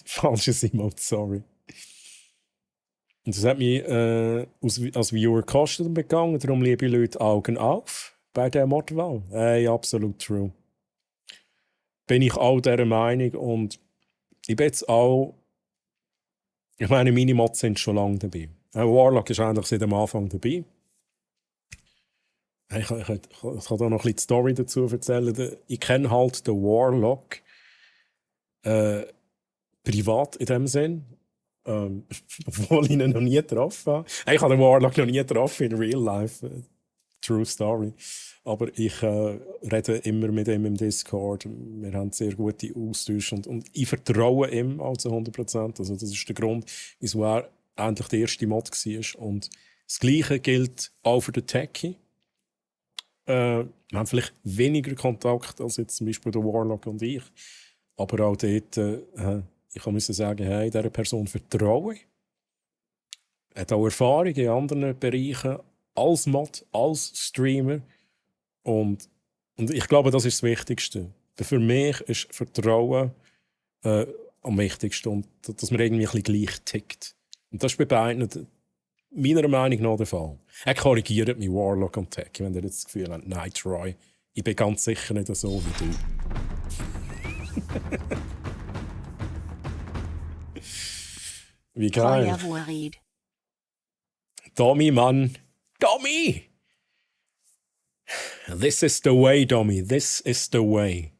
Falsches Emote, sorry. Und das hat mich als Viewer Kosten begangen. Darum, liebe Leute, Augen auf bei der Modwahl. Hey, absolut true. Bin ich auch dieser Meinung. Und ich bin jetzt auch. Ich meine, meine Mods sind schon lange dabei. Warlock ist eigentlich seit dem Anfang dabei. Ich kann da noch ein bisschen die Story dazu erzählen. Ich kenne halt den Warlock privat in dem Sinn. Obwohl ich ihn noch nie getroffen habe. Ich habe den Warlock noch nie getroffen in real life. True story. Aber ich rede immer mit ihm im Discord. Wir haben sehr gute Austausch und ich vertraue ihm auch zu 100%. Also das ist der Grund, wieso er endlich der erste Mod war. Und das Gleiche gilt auch für den Techie. Wir haben vielleicht weniger Kontakt als jetzt zum Beispiel der Warlock und ich. Aber auch dort, ich musste sagen, hey, dieser Person vertraue ich. Er hat auch Erfahrung in anderen Bereichen als Mod, als Streamer. Und ich glaube, das ist das Wichtigste. Für mich ist Vertrauen am wichtigsten und dass man irgendwie ein bisschen gleich tickt. Und das ist bei beiden meiner Meinung nach der Fall. Er korrigiert mich, Warlock und Tech, wenn ihr jetzt das Gefühl habt, nein, Troy, ich bin ganz sicher nicht so wie du. Wie geil. Treuer Wohlried. Tommy, Mann. Tommy! This is the way, Tommy. This is the way.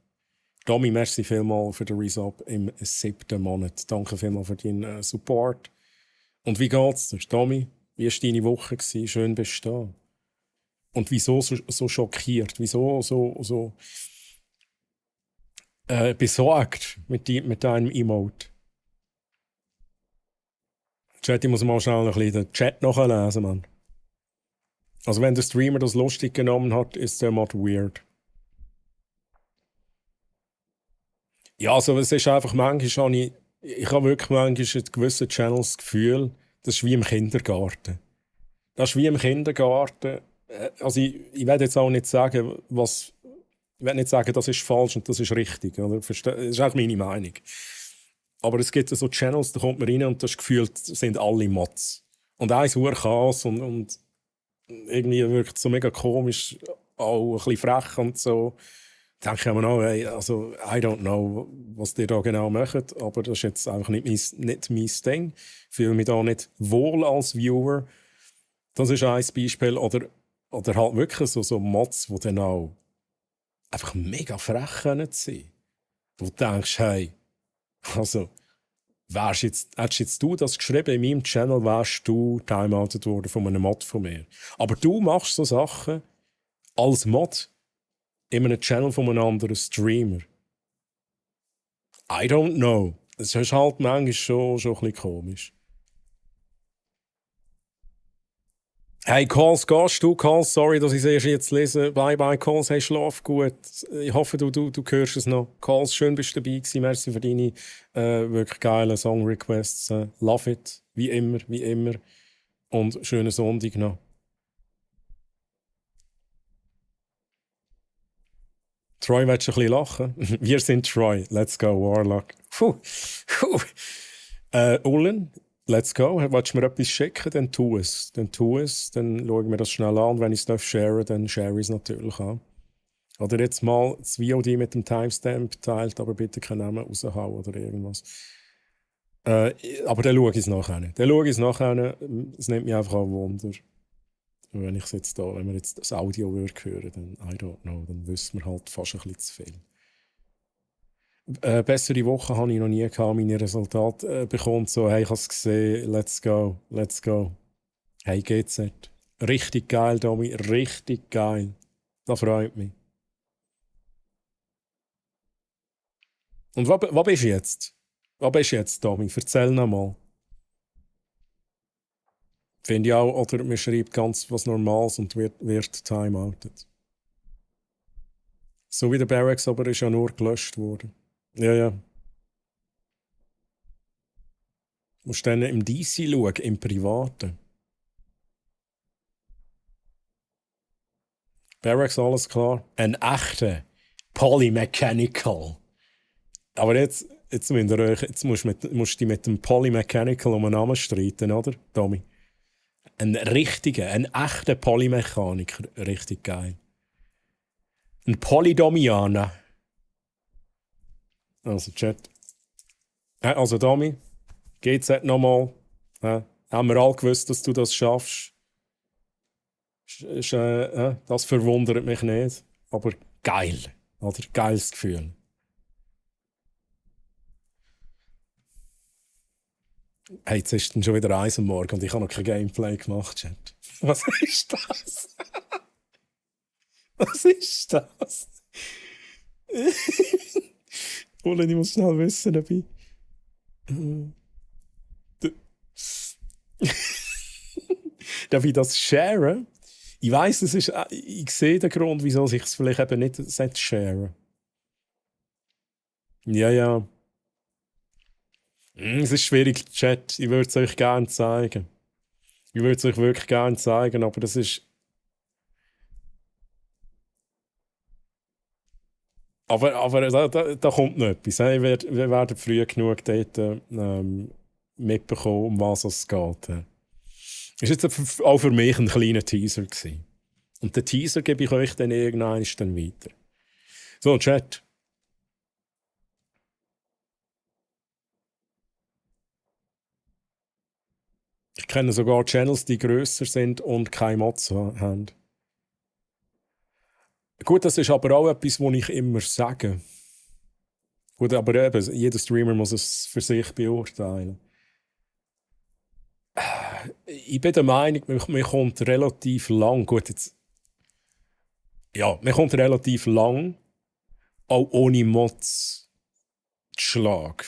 Tommy, merci vielmals für den Resub im 7. Monat. Danke vielmals für deinen Support. Und wie geht's dir, Tommy? Wie war deine Woche? Schön bist du da. Und wieso so schockiert? Wieso so besorgt mit deinem Emote? Chat, ich muss mal schnell ein bisschen den Chat nachlesen, Mann. Also wenn der Streamer das lustig genommen hat, ist der Mod weird. Ja, also es ist einfach manchmal, ich habe wirklich manchmal in gewissen Channels das Gefühl, das ist wie im Kindergarten. Das ist wie im Kindergarten. Also ich werde jetzt auch nicht sagen, ich werde nicht sagen, das ist falsch und das ist richtig. Oder? Das ist auch meine Meinung. Aber es gibt so Channels, da kommt man rein und das Gefühl, das sind alle Mods. Und eins ist Chaos und irgendwie wirkt es so mega komisch, auch ein bisschen frech und so. Da denke ich mir noch, hey, also I don't know, was die da genau machen, aber das ist jetzt einfach nicht mein Ding. Ich fühle mich da nicht wohl als Viewer. Das ist ein Beispiel. Oder halt wirklich so Mods, die dann auch einfach mega frech können sein. Du denkst, hey, also, hättest du das geschrieben in meinem Channel, wärst du timeoutet worden von einem Mod von mir. Aber du machst so Sachen als Mod in einem Channel von einem anderen Streamer. I don't know. Es ist halt manchmal schon ein bisschen komisch. Hey, Calls, gehst du? Calls, sorry, dass ich es erst jetzt lese. Bye, bye, Calls, hey, schlaf gut. Ich hoffe, du hörst es noch. Calls, schön bist du dabei gewesen. Merci für deine wirklich geilen Song-Requests. Love it, wie immer. Und schönen Sonntag noch. Troy, willst du ein bisschen lachen? Wir sind Troy. Let's go, Warlock. Ullen, let's go. Willst du mir etwas schicken? Dann tu es. Dann schauen wir das schnell an. Und wenn ich es share, dann share ich es natürlich an. Oder jetzt mal das VOD mit dem Timestamp teilt, aber bitte keinen Namen raushauen oder irgendwas. Aber dann schaue ich es nachher. Es nimmt mich einfach an Wunder. Wenn wir jetzt das Audio hören, dann I don't know, dann wissen wir halt fast ein bisschen zu viel. Bessere Woche habe ich noch nie gehabt, meine Resultate bekommen. So, hey, ich habe es gesehen, let's go. Hey, GZ. Richtig geil, Domi, richtig geil. Das freut mich. Und wo bist du jetzt? Wo bist du jetzt, Tommy? Erzähl noch mal. Finde ich auch, oder man schreibt ganz was Normales und wird timeoutet. So wie der Barracks, aber ist ja nur gelöscht worden. Ja, ja. Du musst dann im DC schauen, im Privaten. Barracks, alles klar. Ein echter Polymechanical. Aber jetzt musst du dich mit dem Polymechanical um einen Namen streiten, oder, Tommy? Ein echter Polymechaniker. Richtig geil. Ein Polydomianer. Also, Chat. Also, Tommy, GZ nochmal. Haben wir alle gewusst, dass du das schaffst. Das verwundert mich nicht. Aber geil. Oder? Geiles Gefühl. Hey, jetzt ist dann schon wieder 1 am Morgen und ich habe noch kein Gameplay gemacht, Chat. Was ist das? Was ist das? Olin, ich muss schnell wissen, ob ich... Darf ich das sharen? Ich weiss, ich sehe den Grund, wieso ich es vielleicht eben nicht sharen. Ja, ja. Es ist schwierig, Chat. Ich würde es euch gerne zeigen. Ich würde es euch wirklich gerne zeigen, aber das ist... Aber da kommt noch etwas. Wir werden früh genug dort mitbekommen, um was es geht. Es war jetzt auch für mich ein kleiner Teaser gewesen. Und den Teaser gebe ich euch dann irgendwann weiter. So, Chat. Ich kenne sogar Channels, die grösser sind und keine Mods haben. Gut, das ist aber auch etwas, was ich immer sage. Gut, aber eben, jeder Streamer muss es für sich beurteilen. Ich bin der Meinung, man kommt relativ lang. Gut, jetzt. Ja, man kommt relativ lang, auch ohne Mods zu schlagen.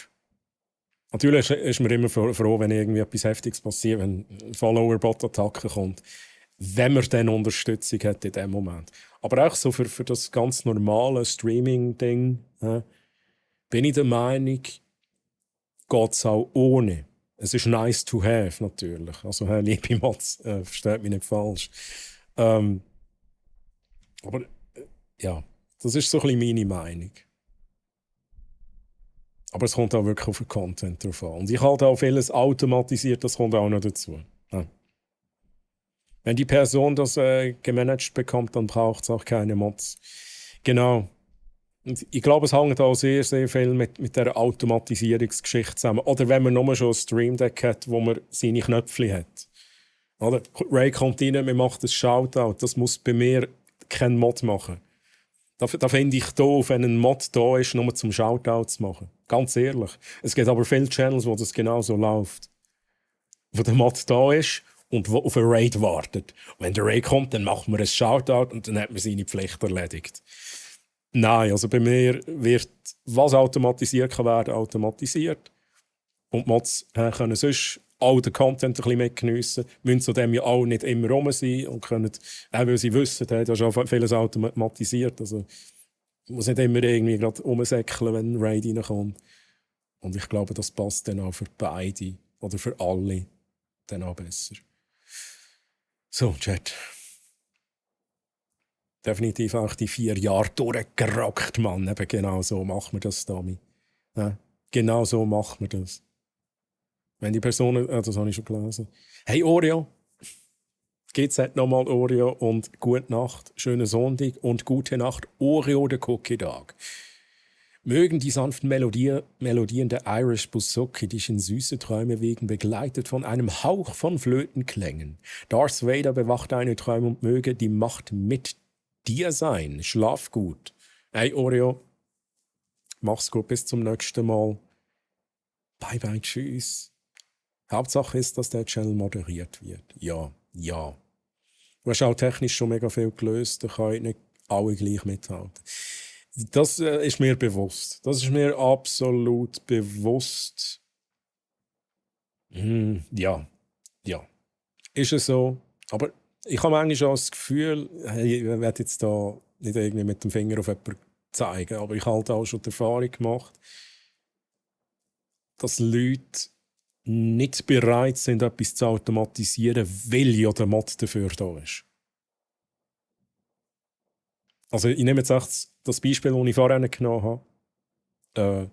Natürlich ist man immer froh, wenn irgendwie etwas Heftiges passiert, wenn eine Follower-Bot-Attacke kommt. Wenn man dann Unterstützung hat in dem Moment. Aber auch so für das ganz normale Streaming-Ding bin ich der Meinung, geht es auch ohne. Es ist nice to have, natürlich. Also, liebe Mods, versteht mich nicht falsch. Aber ja, das ist so ein bisschen meine Meinung. Aber es kommt auch wirklich auf den Content drauf an. Und ich halte auch vieles automatisiert, das kommt auch noch dazu. Ja. Wenn die Person das gemanagt bekommt, dann braucht es auch keine Mods. Genau. Und ich glaube, es hängt auch sehr, sehr viel mit der Automatisierungsgeschichte zusammen. Oder wenn man nur schon ein Stream Deck hat, wo man seine Knöpfe hat. Oder? Ray kommt rein, man macht ein Shoutout. Das muss bei mir kein Mod machen. Da finde ich doof, wenn ein Mod da ist, nur zum Shoutout zu machen. Ganz ehrlich. Es gibt aber viele Channels, wo das genauso läuft. Wo der Mod da ist und wo auf einen Raid wartet. Und wenn der Raid kommt, dann macht man ein Shoutout und dann hat man seine Pflicht erledigt. Nein, also bei mir wird, was automatisiert kann werden, automatisiert. Und Mods können sonst auch den Content ein bisschen mitgeniessen, müssen zudem ja auch nicht immer rum sein und können, auch weil sie wissen, da ist auch vieles automatisiert. Also muss nicht immer irgendwie gerade rumsäckeln, wenn ein Raid reinkommt. Und ich glaube, das passt dann auch für beide oder für alle dann auch besser. So, Chat. Definitiv auch die 4 Jahre durchgerockt, Mann. Eben genau so macht man das, Tommy. Ja, genau so macht man das. Wenn die Person... das habe ich schon gelesen. Hey, Oreo. GZ nochmal, Oreo. Und gute Nacht, schönen Sonntag und gute Nacht, Oreo, der Cookie Dog. Mögen die sanften Melodien der Irish Bouzouki dich in süße Träume wegen, begleitet von einem Hauch von Flötenklängen. Darth Vader bewacht deine Träume und möge die Macht mit dir sein. Schlaf gut. Hey, Oreo. Mach's gut, bis zum nächsten Mal. Bye, bye, tschüss. Hauptsache ist, dass der Channel moderiert wird. Ja, ja. Du hast auch technisch schon mega viel gelöst, da kann ich nicht alle gleich mithalten. Das ist mir bewusst. Das ist mir absolut bewusst. Ja, ja. Ist es so. Aber ich habe manchmal auch das Gefühl, hey, ich werde jetzt da nicht irgendwie mit dem Finger auf jemanden zeigen, aber ich habe halt auch schon die Erfahrung gemacht, dass Leute nicht bereit sind, etwas zu automatisieren, weil ja der Mod dafür da ist. Also ich nehme jetzt auch das Beispiel, das ich vorhin genommen habe.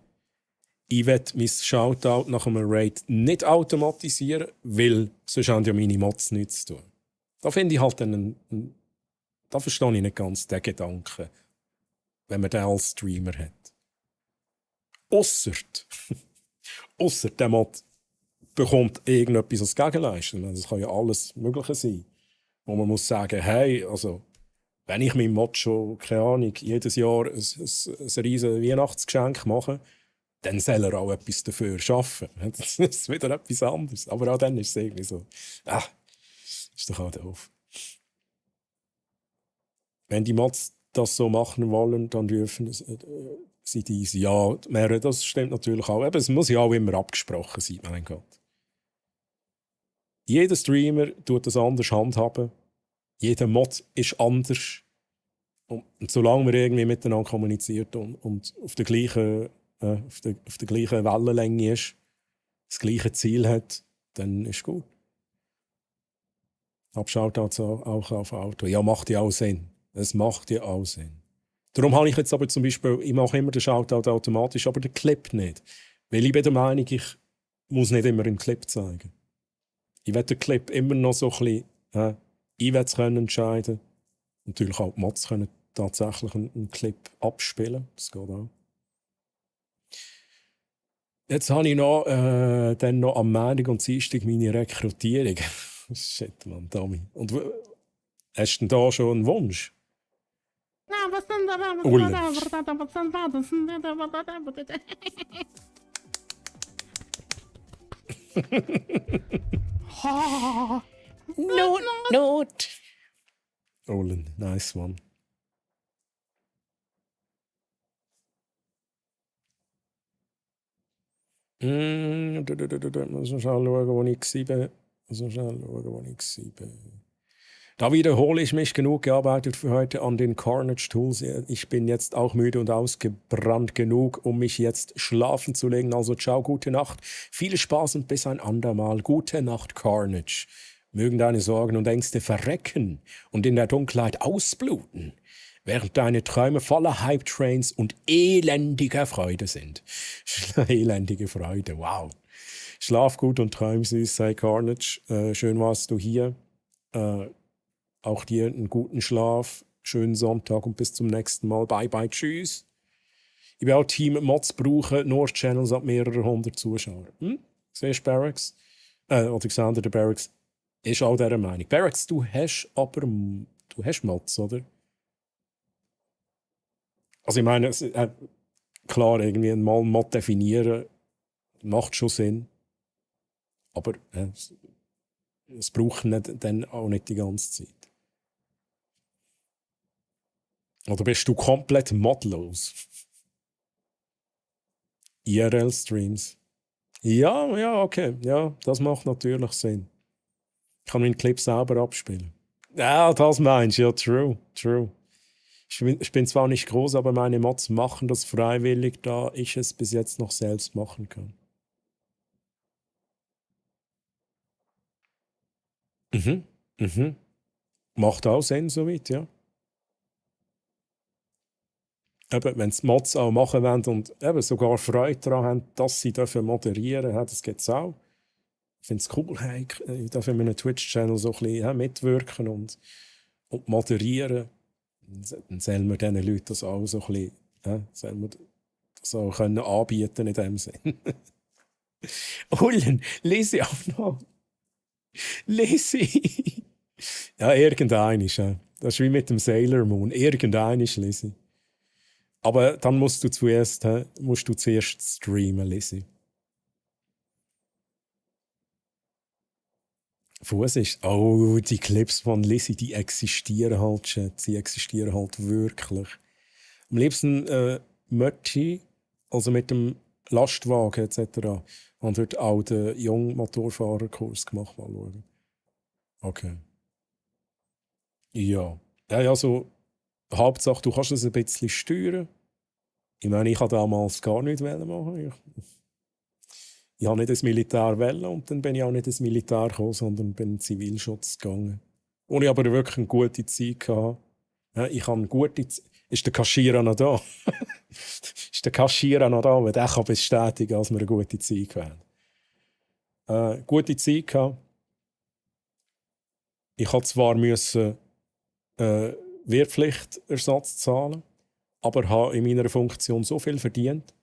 Ich will mein Shoutout nach einem Raid nicht automatisieren, weil sonst haben ja meine Mods nichts zu tun. Da finde ich halt da verstehe ich nicht ganz den Gedanken, wenn man den als Streamer hat. Ausser der Mod bekommt irgendetwas als Gegenleistung. Das kann ja alles Mögliche sein. Wo man muss sagen, hey, also, wenn ich meinem Mod schon, keine Ahnung, jedes Jahr ein riesiges Weihnachtsgeschenk mache, dann soll er auch etwas dafür schaffen. Das ist wieder etwas anderes. Aber auch dann ist es irgendwie so, ist doch auch doof. Wenn die Mods das so machen wollen, dann dürfen sie dies. Ja, das stimmt natürlich auch. Aber es muss ja auch immer abgesprochen sein, mein Gott. Jeder Streamer tut das anders handhaben. Jeder Mod ist anders. Und solange man irgendwie miteinander kommuniziert und auf der gleichen Wellenlänge ist, das gleiche Ziel hat, dann ist gut. Abschaut auch auf Auto. Ja, macht ja auch Sinn. Es macht ja auch Sinn. Darum habe ich jetzt aber zum Beispiel, ich mache immer den Shoutout automatisch, aber den Clip nicht. Weil ich bin der Meinung, ich muss nicht immer einen Clip zeigen. Ich will den Clip immer noch so ein bisschen, ich will es entscheiden. Natürlich auch die Mods können tatsächlich einen Clip abspielen. Das geht auch. Jetzt habe ich noch, dann noch am Montag und Dienstag meine Rekrutierung. Shit, Mann, Tommy. Und hast du denn da schon einen Wunsch? Ulle. Not. Ullen, nice one. Muss schnell schauen, wo ich war. Da wiederhole ich mich, genug gearbeitet für heute an den Carnage Tools. Ich bin jetzt auch müde und ausgebrannt genug, um mich jetzt schlafen zu legen. Also ciao, gute Nacht. Viel Spaß und bis ein andermal. Gute Nacht, Carnage. Mögen deine Sorgen und Ängste verrecken und in der Dunkelheit ausbluten, während deine Träume voller Hype-Trains und elendiger Freude sind. Elendige Freude, wow. Schlaf gut und träum süß, sei Carnage. Schön warst du hier. Auch dir einen guten Schlaf, schönen Sonntag und bis zum nächsten Mal. Bye, bye, tschüss. Ich will auch Team Mods brauchen, nur Channels ab mehreren hundert Zuschauer. Siehst du, Barracks? Oder Xander, der Barracks ist auch dieser Meinung. Barracks, du hast Mods, oder? Also ich meine, klar, irgendwie mal einen Mod definieren macht schon Sinn. Aber es braucht dann auch nicht die ganze Zeit. Oder bist du komplett modlos? IRL-Streams. Ja, okay. Ja, das macht natürlich Sinn. Ich kann meinen Clip selber abspielen. Ja, das meinst du. Ja, true. Ich bin zwar nicht groß, aber meine Mods machen das freiwillig, da ich es bis jetzt noch selbst machen kann. Macht auch Sinn, soweit, ja. Eben, wenn die Mods auch machen wollen und eben sogar Freude daran haben, dass sie moderieren dürfen, das gibt es auch. Ich finde es cool, hey, ich darf in meinem Twitch-Channel so ein bisschen mitwirken und moderieren. Dann sollen wir diesen Leuten das auch so ein bisschen, sollen wir das auch können anbieten in dem Sinn. Ullen, lese auch noch. Lese. Ja, irgendeinisch. Das ist wie mit dem Sailor Moon. Irgendeinisch lese. Aber dann musst du zuerst streamen, lese. Was ist? Oh, die Clips von Lizzie, die existieren halt, Chat. Sie existieren halt wirklich. Am liebsten Mötti, also mit dem Lastwagen etc. Und dort auch den Jungmotorfahrerkurs gemacht. Mal schauen. Okay. Ja. Ja, also, Hauptsache, du kannst es ein bisschen steuern. Ich meine, ich wollte damals gar nicht machen. Ich habe nicht ins Militär wollen und dann bin ich auch nicht ins Militär gekommen, sondern bin in den Zivilschutz gegangen. Und ich aber wirklich eine gute Zeit gehabt. Ja, ich habe eine gute Zeit. Ist der Kassierer noch da? Ist der Kassierer noch da? Weil der kann bestätigen, dass wir eine gute Zeit hatten. Gute Zeit gehabt. Ich musste zwar Wehrpflichtersatz zahlen, aber habe in meiner Funktion so viel verdient,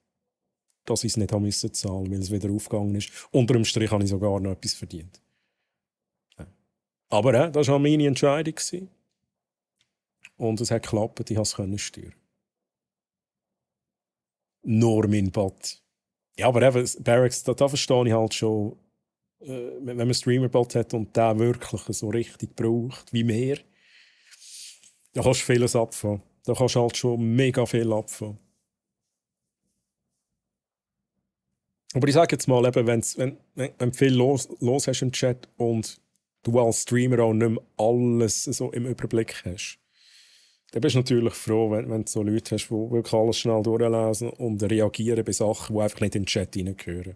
dass ich es nicht zahlen musste, weil es wieder aufgegangen ist. Unter dem Strich habe ich sogar noch etwas verdient. Aber das war meine Entscheidung. Und es hat geklappt, ich konnte es steuern. Nur mein Bot. Ja, aber eben, Barracks, da verstehe ich halt schon, wenn man einen Streamer-Bot hat und der wirklich so richtig braucht, wie mehr, da kannst du vieles abfangen. Da kannst du halt schon mega viel abfangen. Aber ich sage jetzt mal, eben, wenn du viel los hast im Chat und du als Streamer auch nicht mehr alles so im Überblick hast, dann bist du natürlich froh, wenn du so Leute hast, die wirklich alles schnell durchlesen und reagieren bei Sachen, die einfach nicht in den Chat hineingehören.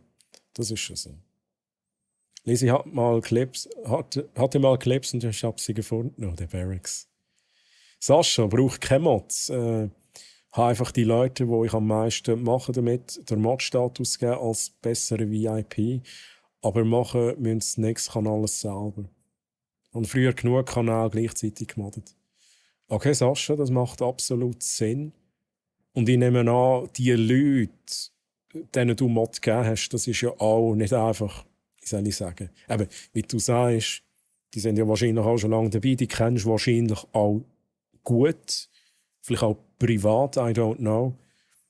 Das ist schon so. Lisi hatte mal Clips und ich habe sie gefunden. Oh, der Barracks. Sascha braucht keine Mods. Habe einfach die Leute, die ich am meisten mache damit, den Mod-Status geben als bessere VIP. Aber machen müssen das nächste Kanal alles selber. Und früher genug Kanäle gleichzeitig gemoddet. Okay, Sascha, das macht absolut Sinn. Und ich nehme an, die Leute, denen du Mod gegeben hast, das ist ja auch nicht einfach, wie soll ich sagen, eben, wie du sagst, die sind ja wahrscheinlich auch schon lange dabei, die kennst du wahrscheinlich auch gut, vielleicht auch privat, I don't know.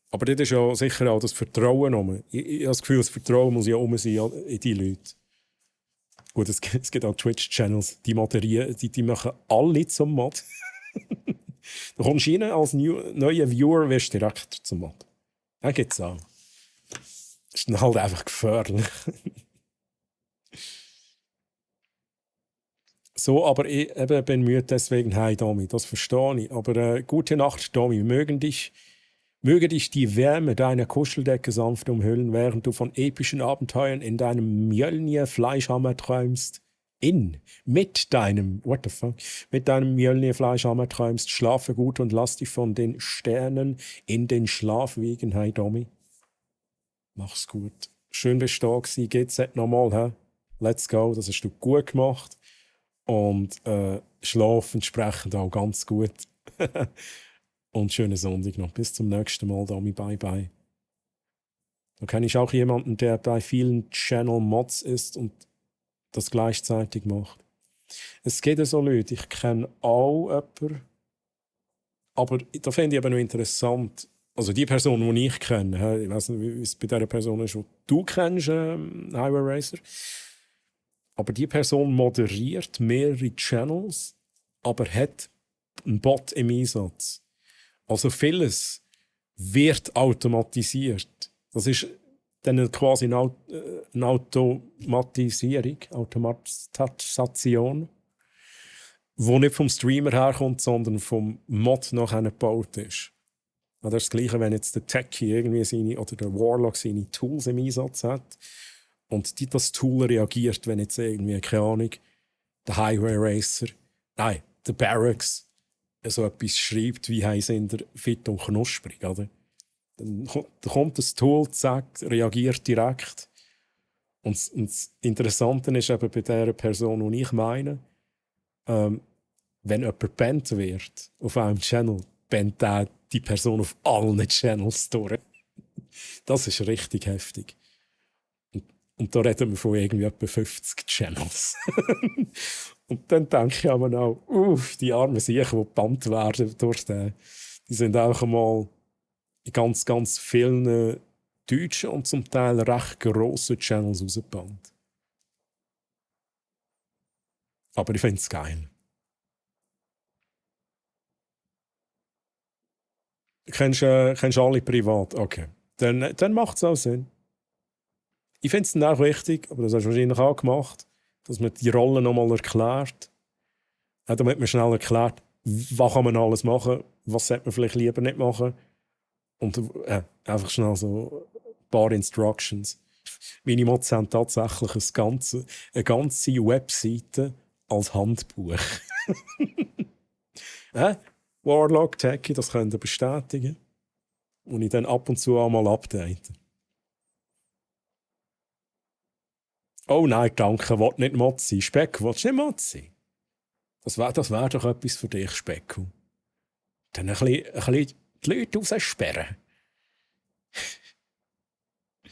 Aber das ist ja sicher auch das Vertrauen rum. Ich habe das Gefühl, das Vertrauen muss ja rum sein in die Leute. Gut, es gibt auch Twitch-Channels, die moderieren, die machen alle zum Mod. Du kommst rein als neuer Viewer, wirst direkt zum Mod. Ja, gibt's auch. Das ist dann halt einfach gefährlich. So, aber ich bin müde, deswegen, hey Domi, das verstehe ich. Aber gute Nacht, Domi, möge dich die Wärme deiner Kuscheldecke sanft umhüllen, während du von epischen Abenteuern in deinem Mjölnir-Fleischhammer träumst. Mit deinem Mjölnir-Fleischhammer träumst. Schlafe gut und lass dich von den Sternen in den Schlaf wiegen. Hey Domi, mach's gut. Schön bist du da gewesen. GZ nochmal, hä? Let's go, das hast du gut gemacht. Und schlaf entsprechend auch ganz gut. Und schönen Sonntag noch. Bis zum nächsten Mal, Domi. Bye, bye. Da kenne ich auch jemanden, der bei vielen Channel-Mods ist und das gleichzeitig macht. Es gibt ja so Leute, ich kenne auch jemanden, aber da finde ich aber noch interessant, also die Person, die ich kenne, ich weiß nicht, wie es bei dieser Person ist, die du kennst, Highway Racer, aber die Person moderiert mehrere Channels, aber hat einen Bot im Einsatz. Also vieles wird automatisiert. Das ist dann quasi eine Automatisation, die nicht vom Streamer herkommt, sondern vom Mod nachher gebaut ist. Das ist das Gleiche, wenn jetzt der Techie irgendwie oder der Warlock seine Tools im Einsatz hat und das Tool reagiert, wenn jetzt irgendwie, keine Ahnung, der Highway Racer, nein, der Barracks so etwas schreibt, wie sind der fit und knusprig, oder? Dann kommt das Tool, sagt, reagiert direkt. Und das Interessante ist eben bei der Person, die ich meine, wenn jemand bannt wird auf einem Channel, bannt die Person auf allen Channels durch. Das ist richtig heftig. Und da reden wir von irgendwie etwa 50 Channels. Und dann denke ich aber auch, die armen Siechen, die gebannt werden durch den, die sind auch einmal in ganz, ganz vielen deutschen und zum Teil recht grossen Channels rausgebannt. Aber ich finde es geil. kennst alle privat? Okay. Dann macht es auch Sinn. Ich finde es dann auch wichtig, aber das hast du wahrscheinlich auch gemacht, dass man die Rollen nochmal erklärt. Ja, damit man schnell erklärt, was kann man alles machen, was sollte man vielleicht lieber nicht machen. Und einfach schnell so ein paar Instructions. Meine Mods haben tatsächlich eine ganze Webseite als Handbuch. Warlock, Techie, das könnt ihr bestätigen. Und ich dann ab und zu einmal update. Oh nein, danke, will nicht Mod sein. Speck, willst du nicht Mod sein? Das wär doch etwas für dich, Specko. Dann ein bisschen die Leute raussperren. Ich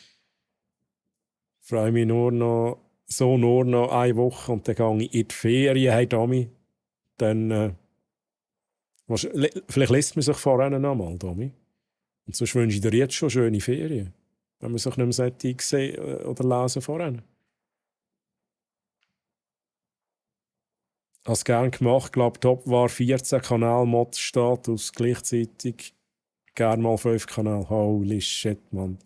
freue mich nur noch eine Woche und dann gehe ich in die Ferien. Hey, Domi. Dann, vielleicht lässt man sich vorher noch mal, Domi. Und sonst wünsche ich dir jetzt schon schöne Ferien. Wenn man sich nicht mehr sehen oder lesen vorher. Hast gern gemacht, glaube Top war 14 Kanal-Mod-Status gleichzeitig. Gern mal 5 Kanäle. Holy shit, Mann.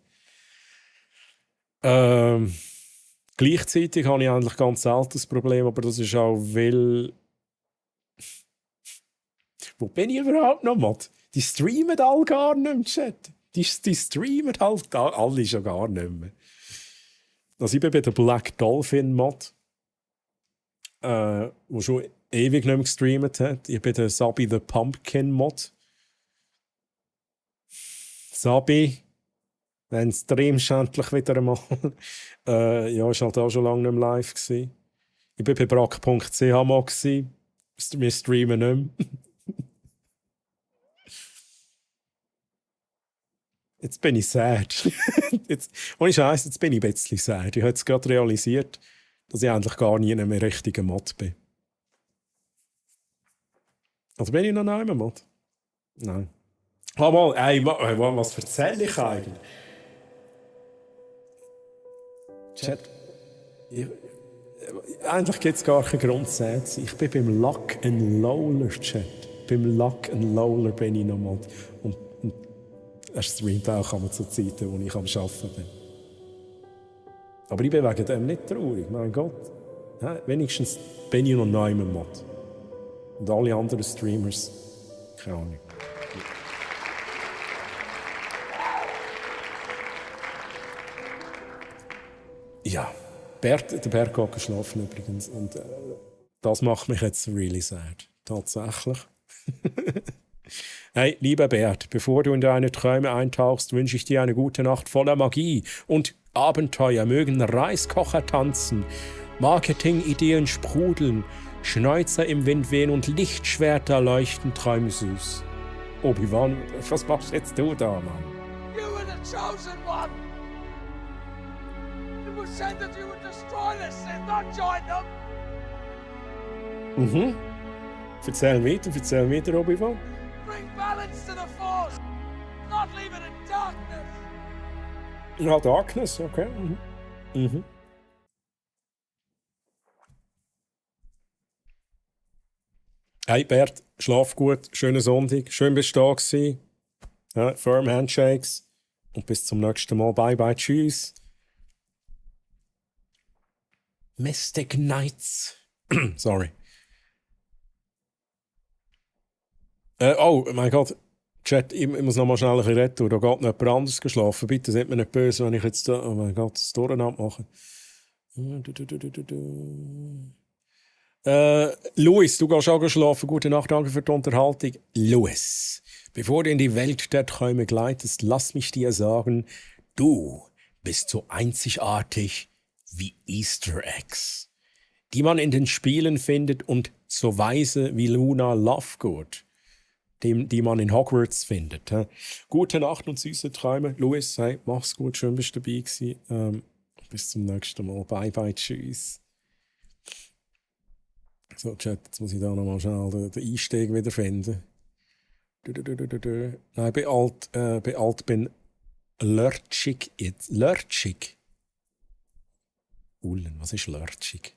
Gleichzeitig habe ich eigentlich ganz selten das Problem, aber das ist auch, weil. Wo bin ich überhaupt noch, Mod? Die streamen alle gar nicht im Chat. Die streamen halt alle schon gar nicht mehr. Also ich bin bei der Black Dolphin Mod. Wo schon ewig nicht mehr gestreamt hat. Ich bin der Sabi the Pumpkin Mod. Sabi, wenn streamst endlich wieder einmal. Ja, ist halt auch schon lange nicht mehr live gewesen. Ich bin bei brack.ch Mod gewesen. Wir streamen nicht mehr. Jetzt bin ich sad. Ohne Scheiß, jetzt bin ich ein bisschen sad. Ich habe jetzt gerade realisiert, dass ich eigentlich gar nie mehr richtiger Mod bin. Also bin ich noch nicht mehr Mod? Nein. Aber was erzähle ich eigentlich? Chat. Eigentlich gibt es gar keinen Grund zu sein. Ich bin beim Lock and Loller Chat. Beim Lock and Loller bin ich noch Mod. Und er streamt auch zu Zeiten, wo ich am Arbeiten bin. Aber ich bin wegen dem nicht traurig, mein Gott. Ja, wenigstens bin ich noch neu im Mod. Und alle anderen Streamers, keine Ahnung. Ja, der Bert geht geschlafen übrigens. Und das macht mich jetzt really sad. Tatsächlich. Hey, lieber Bert, bevor du in deine Träume eintauchst, wünsche ich dir eine gute Nacht voller Magie und Abenteuer. Mögen Reiskocher tanzen, Marketingideen sprudeln, Schnäuzer im Wind wehen und Lichtschwerter leuchten träumsüß. Obi-Wan, was machst jetzt du da, Mann? You were the chosen one! It was said that you would destroy the Sith, not join them! Erzähl weiter, Obi-Wan. Bring balance to the Force, not leave it in darkness! Ja, Darkness, okay. Hey Bert, schlaf gut, schönen Sonntag, schön bist du da gewesen. Ja, firm Handshakes und bis zum nächsten Mal. Bye bye, tschüss. Mystic Knights. Sorry. Oh mein Gott, Chat, ich muss noch mal schnell ein bisschen retour. Da geht noch jemand anderes geschlafen. Bitte seid mir nicht böse, wenn ich jetzt da, oh mein Gott, das Durcheinander mache. Louis, du gehst auch geschlafen. Gute Nacht, danke für die Unterhaltung. Louis, bevor du in die Welt der Träume gleitest, lass mich dir sagen, du bist so einzigartig wie Easter Eggs, die man in den Spielen findet und so weise wie Luna Lovegood, die man in Hogwarts findet. Gute Nacht und süße Träume. Louis, hey, mach's gut, schön bist du dabei gewesen. Bis zum nächsten Mal. Bye bye, tschüss. So, Chat, jetzt muss ich da nochmal schnell den Einstieg wieder finden. Nein, bei alt bin Lörtschig jetzt. Lörtschig? Ullen, was ist Lörtschig?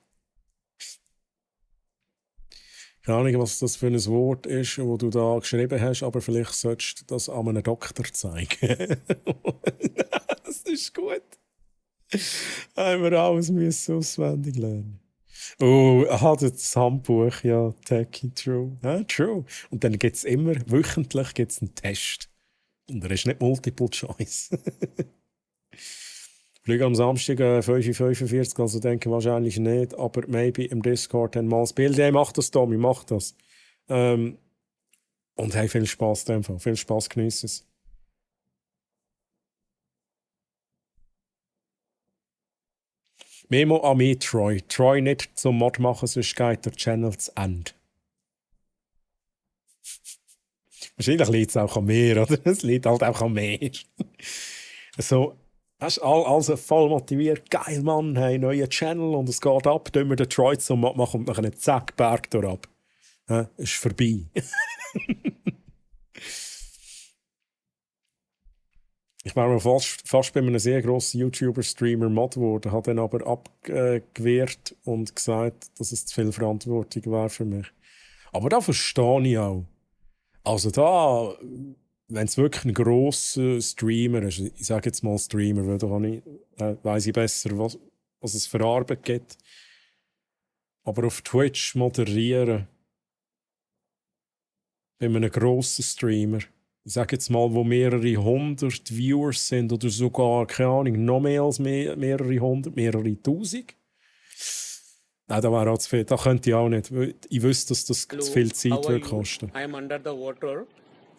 Ich Keine Ahnung, was das für ein Wort ist, das du da geschrieben hast, aber vielleicht solltest du das an einem Doktor zeigen. Das ist gut. Haben wir alles müssen auswendig lernen. Oh, das Handbuch, ja, Techie, true. Ja, true. Und dann gibt es immer, wöchentlich gibt's einen Test. Und er ist nicht Multiple Choice. Fliegen am Samstag 5:45 Uhr, also denke wahrscheinlich nicht, aber maybe im Discord dann mal das Bild. Hey, mach das, Tommy, mach das. Und hey, viel Spaß in dem Fall. Viel Spaß, geniessen es. Memo an mich, Troy. Troy nicht zum Mod machen, sonst geht der Channel zu Ende. Wahrscheinlich liegt es auch an mir, oder? Es liegt halt auch an mir. So, hast du also voll motiviert. Geil, Mann, hey, neuer Channel und es geht ab. Tun wir den Troy zum Mod machen und nachher zack, Berg durch ab. Ist vorbei. Ich war mal fast bei einem sehr grossen YouTuber-Streamer Mod geworden, habe dann aber abgewehrt und gesagt, dass es zu viel Verantwortung wäre für mich. Aber da verstehe ich auch. Also da, wenn es wirklich ein grosser Streamer ist, ich sage jetzt mal Streamer, weil da weiss ich besser, was es für Arbeit gibt. Aber auf Twitch moderieren, bei einem grossen Streamer, ich sage jetzt mal, wo mehrere hundert Viewers sind oder sogar, keine Ahnung, noch mehr als mehrere hundert, mehrere tausend. Nein, da wäre auch zu viel. Da könnte ich auch nicht. Ich wüsste, dass das zu viel Zeit würde kosten. I'm under the water.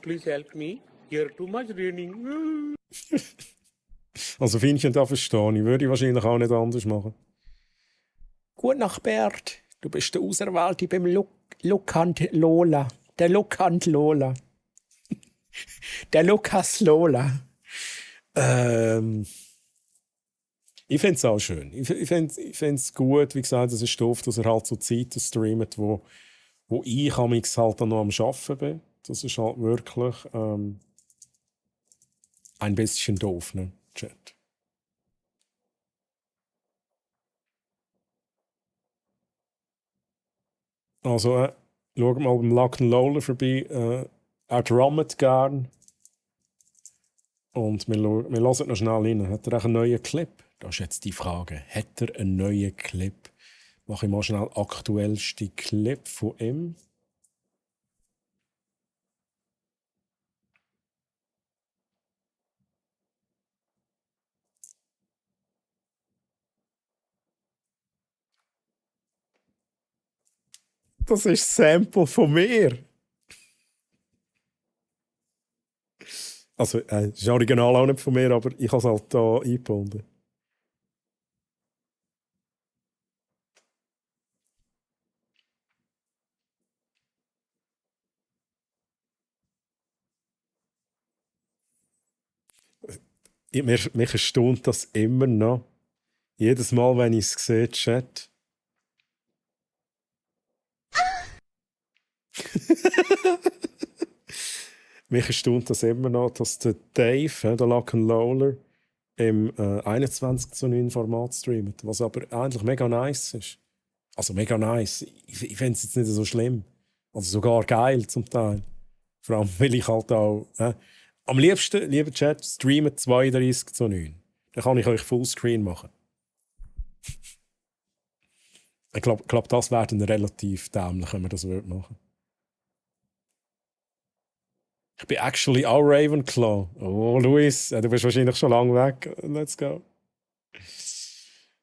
Please help me. Here too much raining. Also Finnchen, da verstehe ich. Würde ich wahrscheinlich auch nicht anders machen. Gut Nacht, Bert. Du bist der Auserwählte beim Lukant Lola. Der Lukant Lola. Der Lukas Lola. Ich finde es auch schön. Ich finde es gut, wie gesagt, es ist doof, dass er halt so Zeiten streamt, wo ich halt dann noch am Arbeiten bin. Das ist halt wirklich ein bisschen doof, ne, Chat. Also, schaut mal beim Luck Lola vorbei. Er drummt gern. Und wir hören noch schnell rein. Hat er auch einen neuen Clip? Das ist jetzt die Frage. Hat er einen neuen Clip? Mache ich mal schnell aktuellste Clip von ihm. Das ist das Sample von mir. Also, das ist original auch nicht von mir, aber ich habe es halt hier eingebunden. Mich erstaunt das immer noch. Jedes Mal, wenn ich es sehe, Chat. Mich erstaunt das immer noch, dass der Dave, der Luck Lola, im 21:9 Format streamt. Was aber eigentlich mega nice ist. Also mega nice. Ich finde es jetzt nicht so schlimm. Also sogar geil zum Teil. Vor allem, weil ich halt auch... am liebsten, lieber Chat, streamen 32:9. Dann kann ich euch Fullscreen machen. Ich glaube, das wäre dann relativ dämlich, wenn wir das machen würden. Ich bin actually auch Ravenclaw. Oh, Luis, du bist wahrscheinlich schon lange weg. Let's go.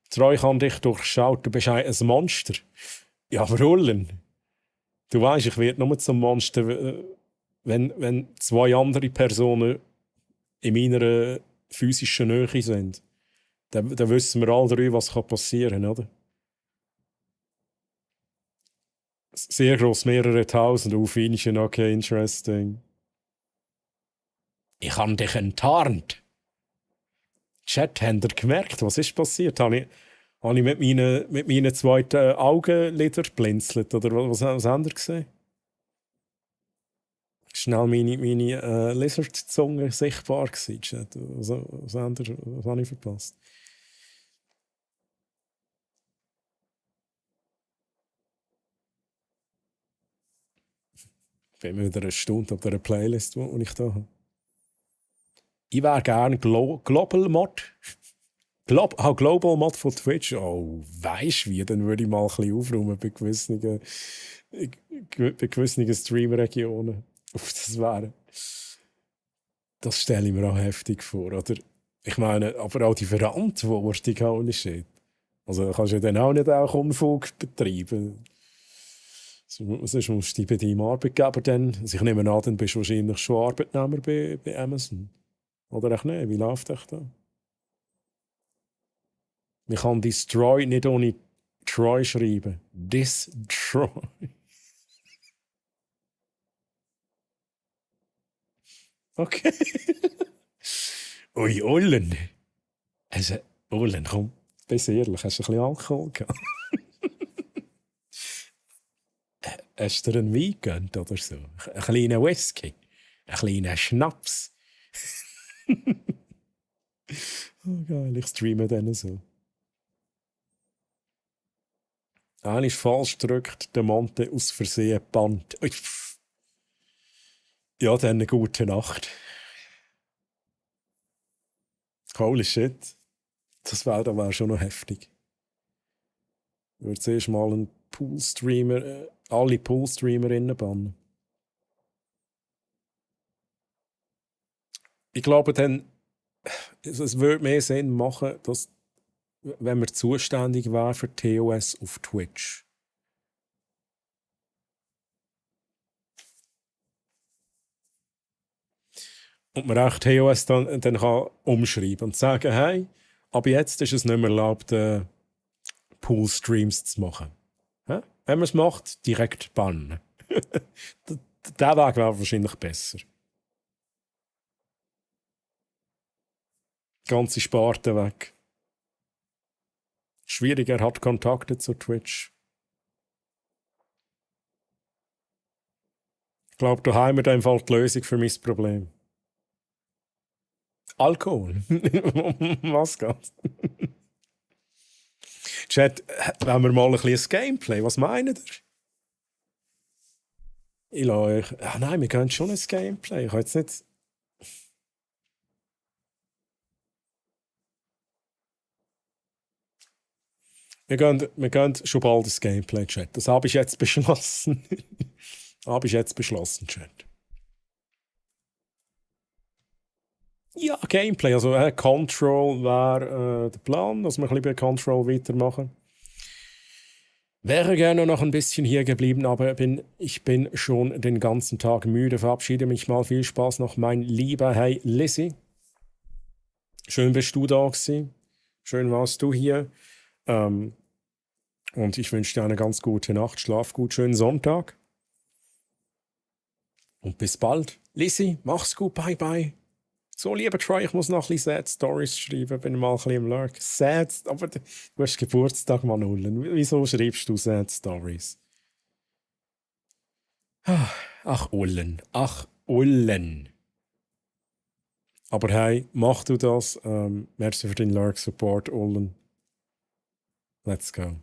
Troy kann dich durchschaut. Du bist ein Monster. Ja, aber Ullen. Du weißt, ich werde nur zum Monster, wenn zwei andere Personen in meiner physischen Nähe sind. Dann wissen wir alle drei, was passieren kann, oder? Sehr gross, mehrere tausend. Finnchen, okay, interesting. Ich habe dich enttarnt. Chat, habt ihr gemerkt, was ist passiert? Habe ich mit meinen zweiten Augenlidern blinzelt? Oder was habt ihr gesehen? Schnell meine Lizard-Zunge sichtbar gewesen, Chat. Was habe ich verpasst? Ich bin wieder eine Stunde auf der Playlist, die ich da habe. Ich wäre gerne Global Mod. Global Mod von Twitch. Oh, weisst wie? Dann würde ich mal ein bisschen aufräumen bei gewissen Stream-Regionen. Das stelle ich mir auch heftig vor, oder? Ich meine, aber auch die Verantwortung, holy shit. Also kannst du dann auch nicht auch Unfug betreiben. Sonst musst du bei deinem Arbeitgeber dann... Also ich nehme an, dann bist du wahrscheinlich schon Arbeitnehmer bei Amazon. Oder auch nicht? Wie läuft das da? Man kann Destroy nicht ohne Troy schreiben. Destroy. Okay. Ui, Ullen. Also, Ullen, komm, bist ehrlich, hast du ein bisschen Alkohol gehabt? Hast du dir einen Wein gegönnt oder so? Ein kleiner Whisky? Ein kleiner Schnaps? Oh, geil, ich streame dann so. Einer ist falsch gedrückt, der Monte aus Versehen Band. Ja, dann eine gute Nacht. Holy shit. Das wäre schon noch heftig. Ich würde zuerst mal einen Poolstreamer, alle Poolstreamerinnen bannen. Ich glaube dann, es würde mehr Sinn machen, dass, wenn wir zuständig wären für TOS auf Twitch. Und man auch TOS dann kann umschreiben und sagen, hey, ab jetzt ist es nicht mehr erlaubt, Pool-Streams zu machen. Ja? Wenn man es macht, direkt bannen. Der Weg wäre wahrscheinlich besser. Die ganze Sparte weg. Schwierig, er hat Kontakte zu Twitch. Ich glaube, da haben wir dann Fall die Lösung für mein Problem. Alkohol. Was geht? Chat, haben wir mal ein bisschen Gameplay. Was meint ihr? Ich lasse euch... Ah, nein, wir können schon ein Gameplay. Ich habe jetzt nicht... Wir gehen schon bald ins Gameplay, Chat. Das habe ich jetzt beschlossen. Chat. Ja, Gameplay. Also Control wäre der Plan, dass wir ein bisschen bei Control weitermachen. Wäre gerne noch ein bisschen hier geblieben, aber ich bin schon den ganzen Tag müde. Verabschiede mich mal. Viel Spaß noch, mein lieber Hey Lizzie. Schön bist du da gewesen. Schön warst du hier. Und ich wünsche dir eine ganz gute Nacht. Schlaf gut. Schönen Sonntag. Und bis bald. Lizzie, mach's gut. Bye, bye. So, lieber Troy, ich muss noch ein bisschen Sad Stories schreiben. Bin mal ein bisschen im Lurk. Sad, aber du hast Geburtstag, Manullen. Wieso schreibst du Sad Stories? Ach, Ullen. Aber hey, mach du das. Merci für den Lurk-Support, Ullen. Let's go.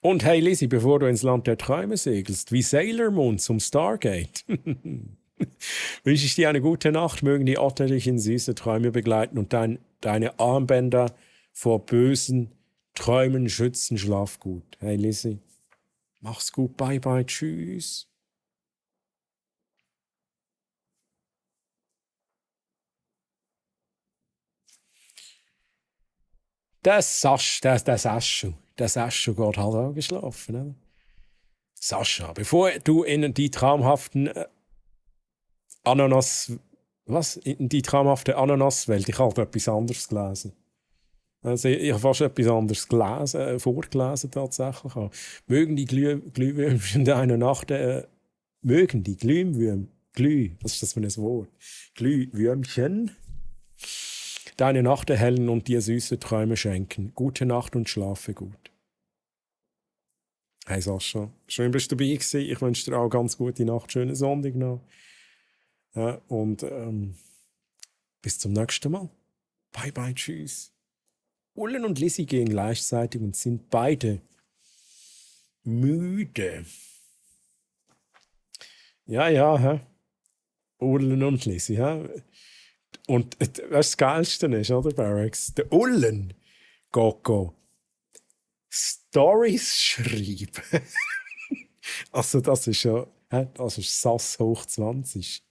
Und hey Lizzie, bevor du ins Land der Träume segelst, wie Sailor Moon zum Stargate, wünsche ich dir eine gute Nacht, mögen die Otter dich in süße Träume begleiten und deine Armbänder vor bösen Träumen schützen. Schlaf gut. Hey Lizzie, mach's gut, bye bye, tschüss. Der Sascha geht halt auch geschlafen. Oder? Sascha, bevor du in die traumhaften in die traumhafte Ananaswelt, ich habe etwas anderes gelesen. Also ich habe fast etwas anderes vorgelesen tatsächlich. Mögen die Glühwürmchen deiner Nacht, mögen die was ist das für ein Wort? Glühwürmchen deine Nacht erhellen und dir süße Träume schenken. Gute Nacht und schlafe gut. Hey Sascha, schön bist du dabei gewesen. Ich wünsche dir auch ganz gute Nacht, schönen Sonntag noch. Und bis zum nächsten Mal. Bye bye, tschüss. Ullen und Lizzie gehen gleichzeitig und sind beide müde. Ja, ja, hä? Ullen und Lisi, hä? Und was das Geilste ist, oder, Barracks? Der Ullen geht Stories schreiben. Also, das ist ja, hä? Das ist Sass hoch 20.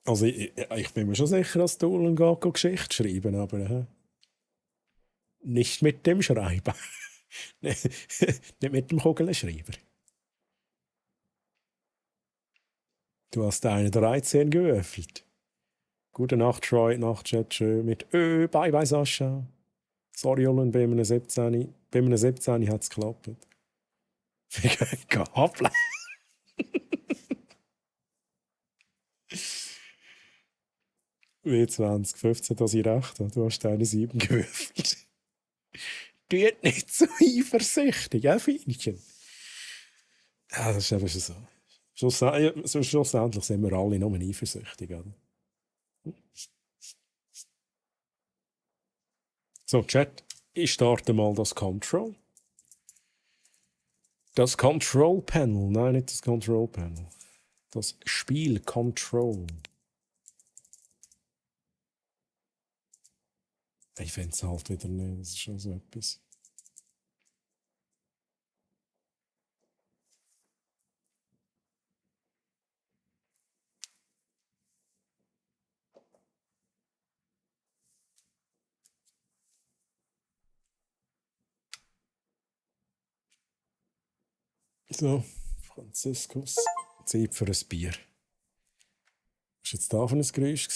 Also, ich bin mir schon sicher, dass der Ullen geht Geschichte schreiben, aber nicht mit dem Schreiben. Nicht mit dem Kugelschreiber. Du hast eine 13 geöffnet. Gute Nacht, Troy, Nachtchat, schön mit bye bye Sascha. Sorry, Ullen, bei einem 17 hat es geklappt. Gabel. W20, 15, dass ich recht habe. Du hast eine 7 gewürfelt. Tut nicht so eifersüchtig, ja, Feinchen? Ja, das ist eben schon so. Schlussendlich sind wir alle nur eifersüchtig, oder? So, Chat, ich starte mal das Control. Das Control Panel. Nein, nicht das Control Panel. Das Spiel Control. Ich finde es halt wieder nicht. Das ist schon so etwas. So, Franziskus. Zeit für ein Bier. Was war jetzt da für ein Geräusch?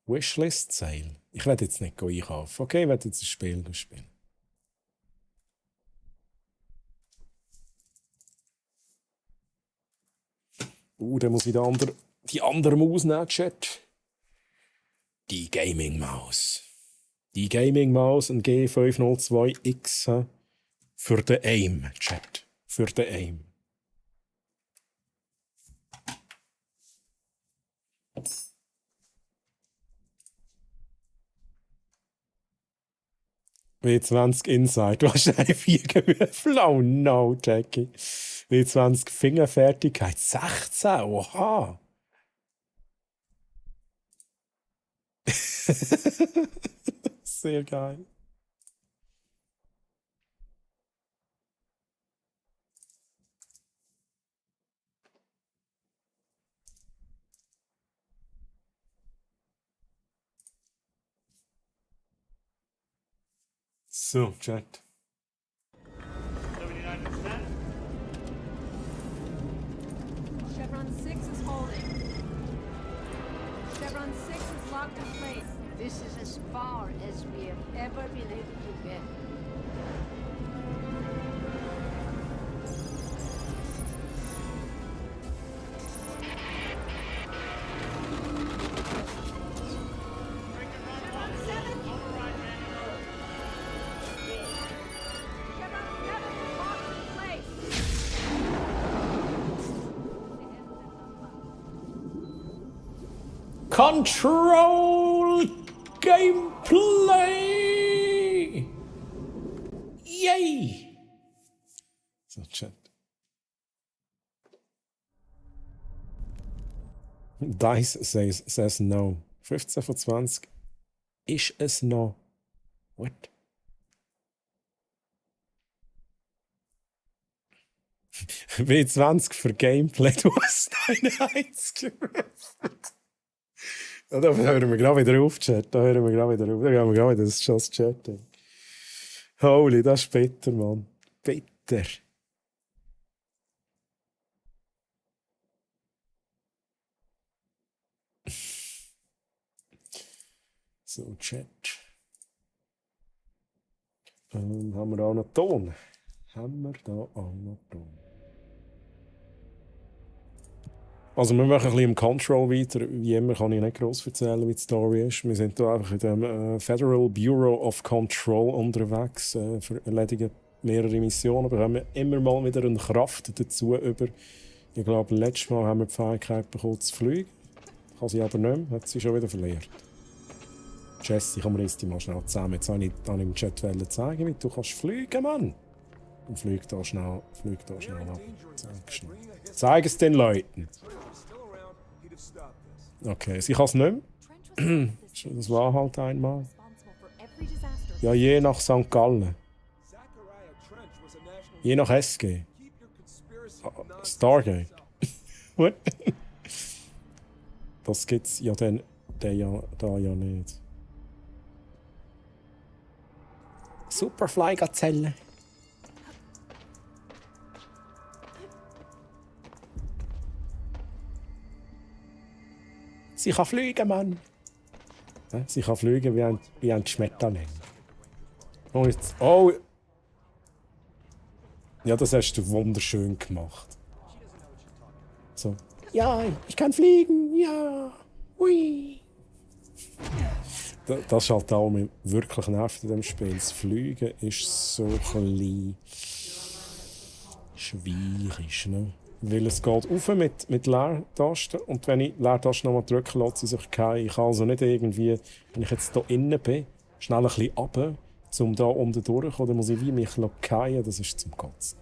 Wishlist Sale. Ich werde jetzt nicht einkaufen. Okay, ich werde jetzt ein Spiel spielen. Dann muss ich die andere Maus nehmen, Chat. Die Gaming-Maus. Die Gaming-Maus und G502X für den Aim, Chat. Für den Aim. W20 Inside. Du hast eine 4 gewürfelt. Oh no, Jackie. W20 Fingerfertigkeit. 16. Oha. Sehr geil. So, Chat. Chevron 6 is holding. Chevron 6 is locked in place. This is as far as we have ever been able to get. Control Gameplay! Yay! So, Chat. Dice says no. 15 von 20. Ist es no? What? W20 für Gameplay. Du hast eine 1 gewürfelt. Ja, da hören wir gerade wieder auf, Chat. Da hören wir gerade wieder auf. Da gehen wir gerade wieder das Just Chatting. Holy, das ist bitter, Mann. Bitter. So, Chat. Haben wir auch noch Ton? Haben wir da auch noch Ton? Also wir machen ein bisschen im Control weiter. Wie immer kann ich nicht gross erzählen, wie die Story ist. Wir sind hier einfach in dem Federal Bureau of Control unterwegs. Erledigen mehrere Missionen, bekommen immer mal wieder eine Kraft dazu über. Ich glaube, letztes Mal haben wir die Fähigkeit bekommen zu fliegen. Kann sie aber nicht mehr, hat sie schon wieder verliert. Jessie, komm, reiss dich mal schnell zusammen. Jetzt wollte ich im Chat zeigen, wie du kannst fliegen, Mann. Und flieg da schnell ab. Zeig es den Leuten. Okay, sie kann es nicht mehr. Das war halt einmal. Ja, je nach St. Gallen. Je nach SG. Stargate. What? Das gibt's ja dann da ja nicht. Superfly-Gazelle. Sie kann fliegen, Mann. Ja, sie kann fliegen wie ein Schmetterling. Oh, jetzt. Oh! Ja, das hast du wunderschön gemacht. So. Ja, ich kann fliegen, ja. Hui. Das ist halt auch wirklich nervt in diesem Spiel. Das Fliegen ist so klein. Schwierig, ne? Weil es geht rauf mit Leertasten und wenn ich die Leertaste nochmal drücke, lässt sie sich fallen. Ich kann also nicht irgendwie, wenn ich jetzt hier innen bin, schnell ein bisschen runter, um da unten durchzukommen, dann muss ich wie mich fallen. Das ist zum Kotzen.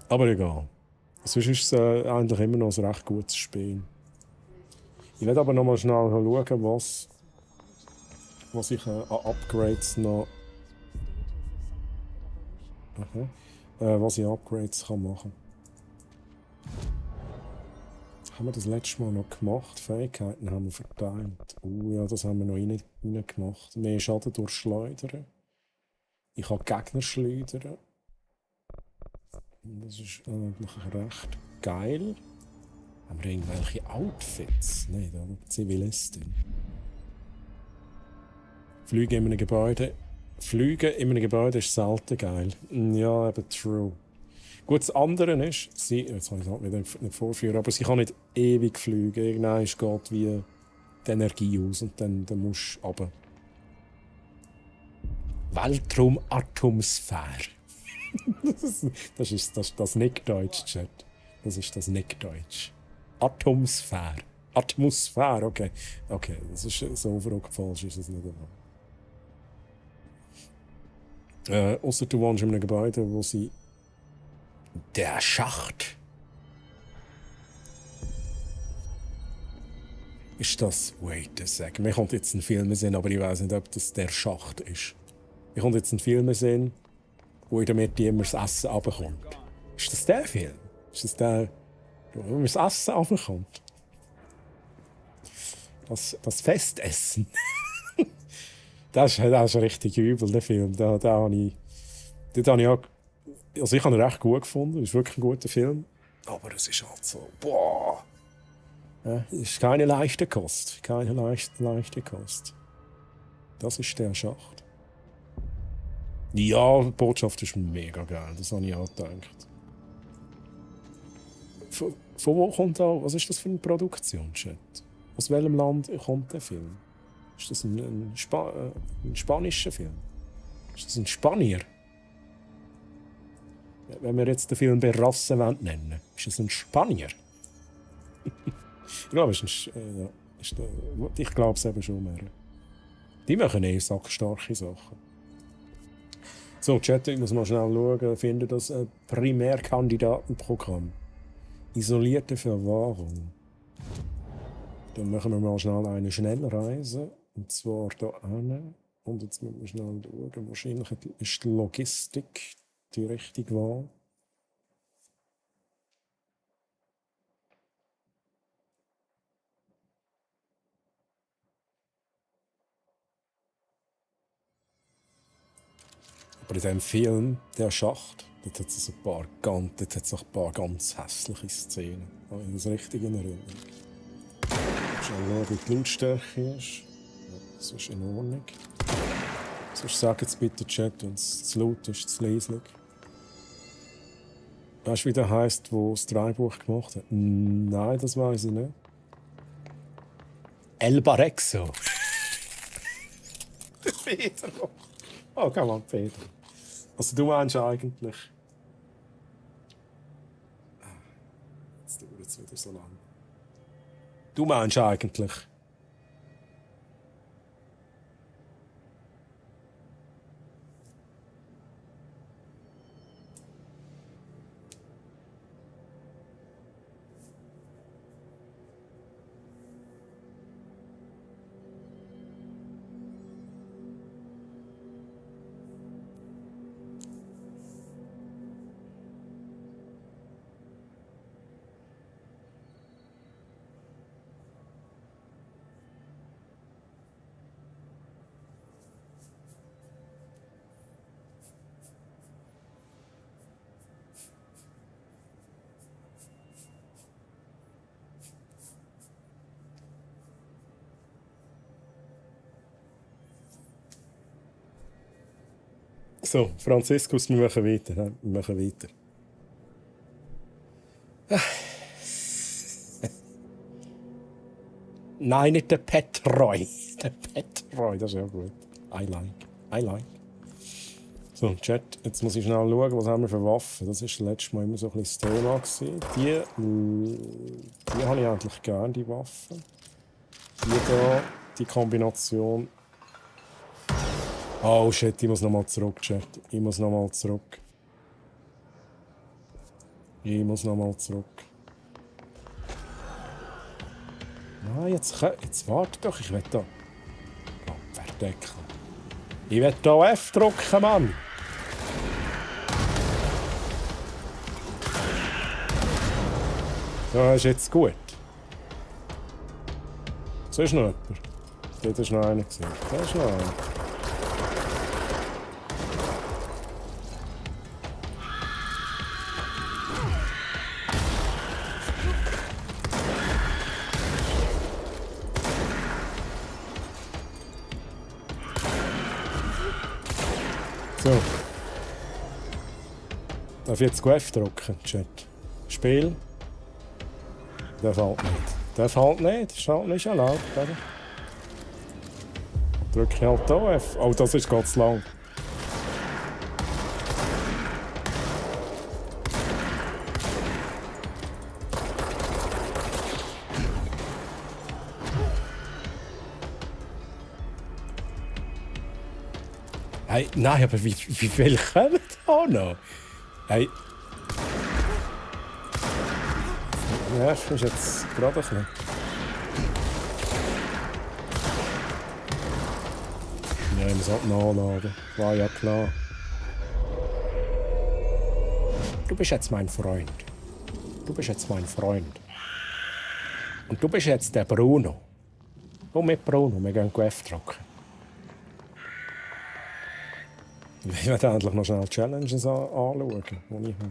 Aber egal. Sonst ist es eigentlich immer noch ein recht gutes Spiel. Ich werde aber noch mal schnell schauen, was ich an Upgrades noch... was ich an Upgrades kann machen kann. Haben wir das letzte Mal noch gemacht? Fähigkeiten haben wir verteilt. Ja, das haben wir noch rein gemacht. Mehr Schaden durch Schleudern. Ich kann Gegner schleudern. Das ist eigentlich recht geil. Haben wir irgendwelche Outfits? Nein, da eine Zivilistin. Fliegen in einem Gebäude. Fliegen in einem Gebäude ist selten geil. Ja, eben true. Gut, das andere ist, jetzt kann ich es nicht vorführen, aber sie kann nicht ewig fliegen. Irgendwann geht wie die Energie aus und dann musst du runter. Weltraumatomsphäre. Das ist das Nickdeutsch, Chat. Das ist das Nickdeutsch. Atomsphäre. Atmosphäre, okay. Okay, das ist so falsch, ist es nicht immer. Ausser du wohnst in einem Gebäude, wo sie... Der Schacht. Ist das... Wait a second. Mir kommt jetzt ein Film sehen, aber ich weiß nicht, ob das der Schacht ist. Mir kommt jetzt ein Film sehen, wo in der Mitte immer das Essen runterkommt. Ist das der Film? Ist das der, wo immer das Essen runterkommt? Das Festessen. das ist richtig übel, der Film. Dort habe ich auch... Also ich habe ihn recht gut gefunden. Es ist wirklich ein guter Film. Aber es ist halt so... Boah! Ja, es ist keine leichte Kost. Keine leichte Kost. Das ist der Schacht. Ja, die Botschaft ist mega geil. Das habe ich auch gedacht. Von wo kommt da... Was ist das für eine Produktion, Chat? Aus welchem Land kommt der Film? Ist das ein spanischer Film? Ist das ein Spanier? Wenn wir jetzt den Film Berasse nennen, ist das ein Spanier? Ich glaube, ich glaube es eben schon mehr. Die machen sackstarke Sachen. So, Chat, ich muss mal schnell schauen, finde das ein Primärkandidatenprogramm. Isolierte Verwahrung. Dann machen wir mal schnell eine Schnellreise. Und zwar hier hin. Und jetzt müssen wir schnell schauen. Wahrscheinlich ist die Logistik die richtige Wahl. Aber in diesem Film, der Schacht, dort hat es ein paar ganz hässliche Szenen. Habe ich das richtig in Erinnerung? Schauen, wie die Lautstärke ist. Ja, das ist in Ordnung. Sonst sagt jetzt bitte Chat, wenn es zu laut ist, zu leislich. Weißt du, wie der heisst, der das Drehbuch gemacht hat? Nein, das weiß ich nicht. El Barexo. Pedro. Oh, komm mal, Pedro. Also du meinst eigentlich... Jetzt dauert es wieder so lange. Du meinst eigentlich... So, Franziskus, wir machen weiter. Wir machen weiter. Nein, nicht der Petroy. Der Petroy, das ist ja gut. I like. So, Chat, jetzt muss ich schnell schauen, was haben wir für Waffen. Das war das letzte Mal immer so ein bisschen das Thema gewesen. Die habe ich eigentlich gerne, die Waffen. Die hier, die Kombination. Oh shit, ich muss nochmal zurück, Chat. Ich muss nochmal zurück. Ah, jetzt warte doch, ich will da. Oh, verdeckel. Ich will da F drücken, Mann. Das ist jetzt gut. So ist noch jemand. Dort ist noch einer gesehen. Da ist noch einer. So. Darf ich jetzt F drücken, Chat? Spiel. Der fällt nicht. Der fällt nicht. Das ist halt nicht erlaubt, oder? Drücke ich halt hier F. Oh, das ist ganz lang. Hey, nein, aber wie viel kommen da noch? Hey. Ja, das ist jetzt gerade ein bisschen. Ja, ich muss halt nachladen. War ja klar. Du bist jetzt mein Freund. Und du bist jetzt der Bruno. Komm mit Bruno, wir gehen F drücken. Ich werde endlich noch schnell Challenges anschauen, die ich habe.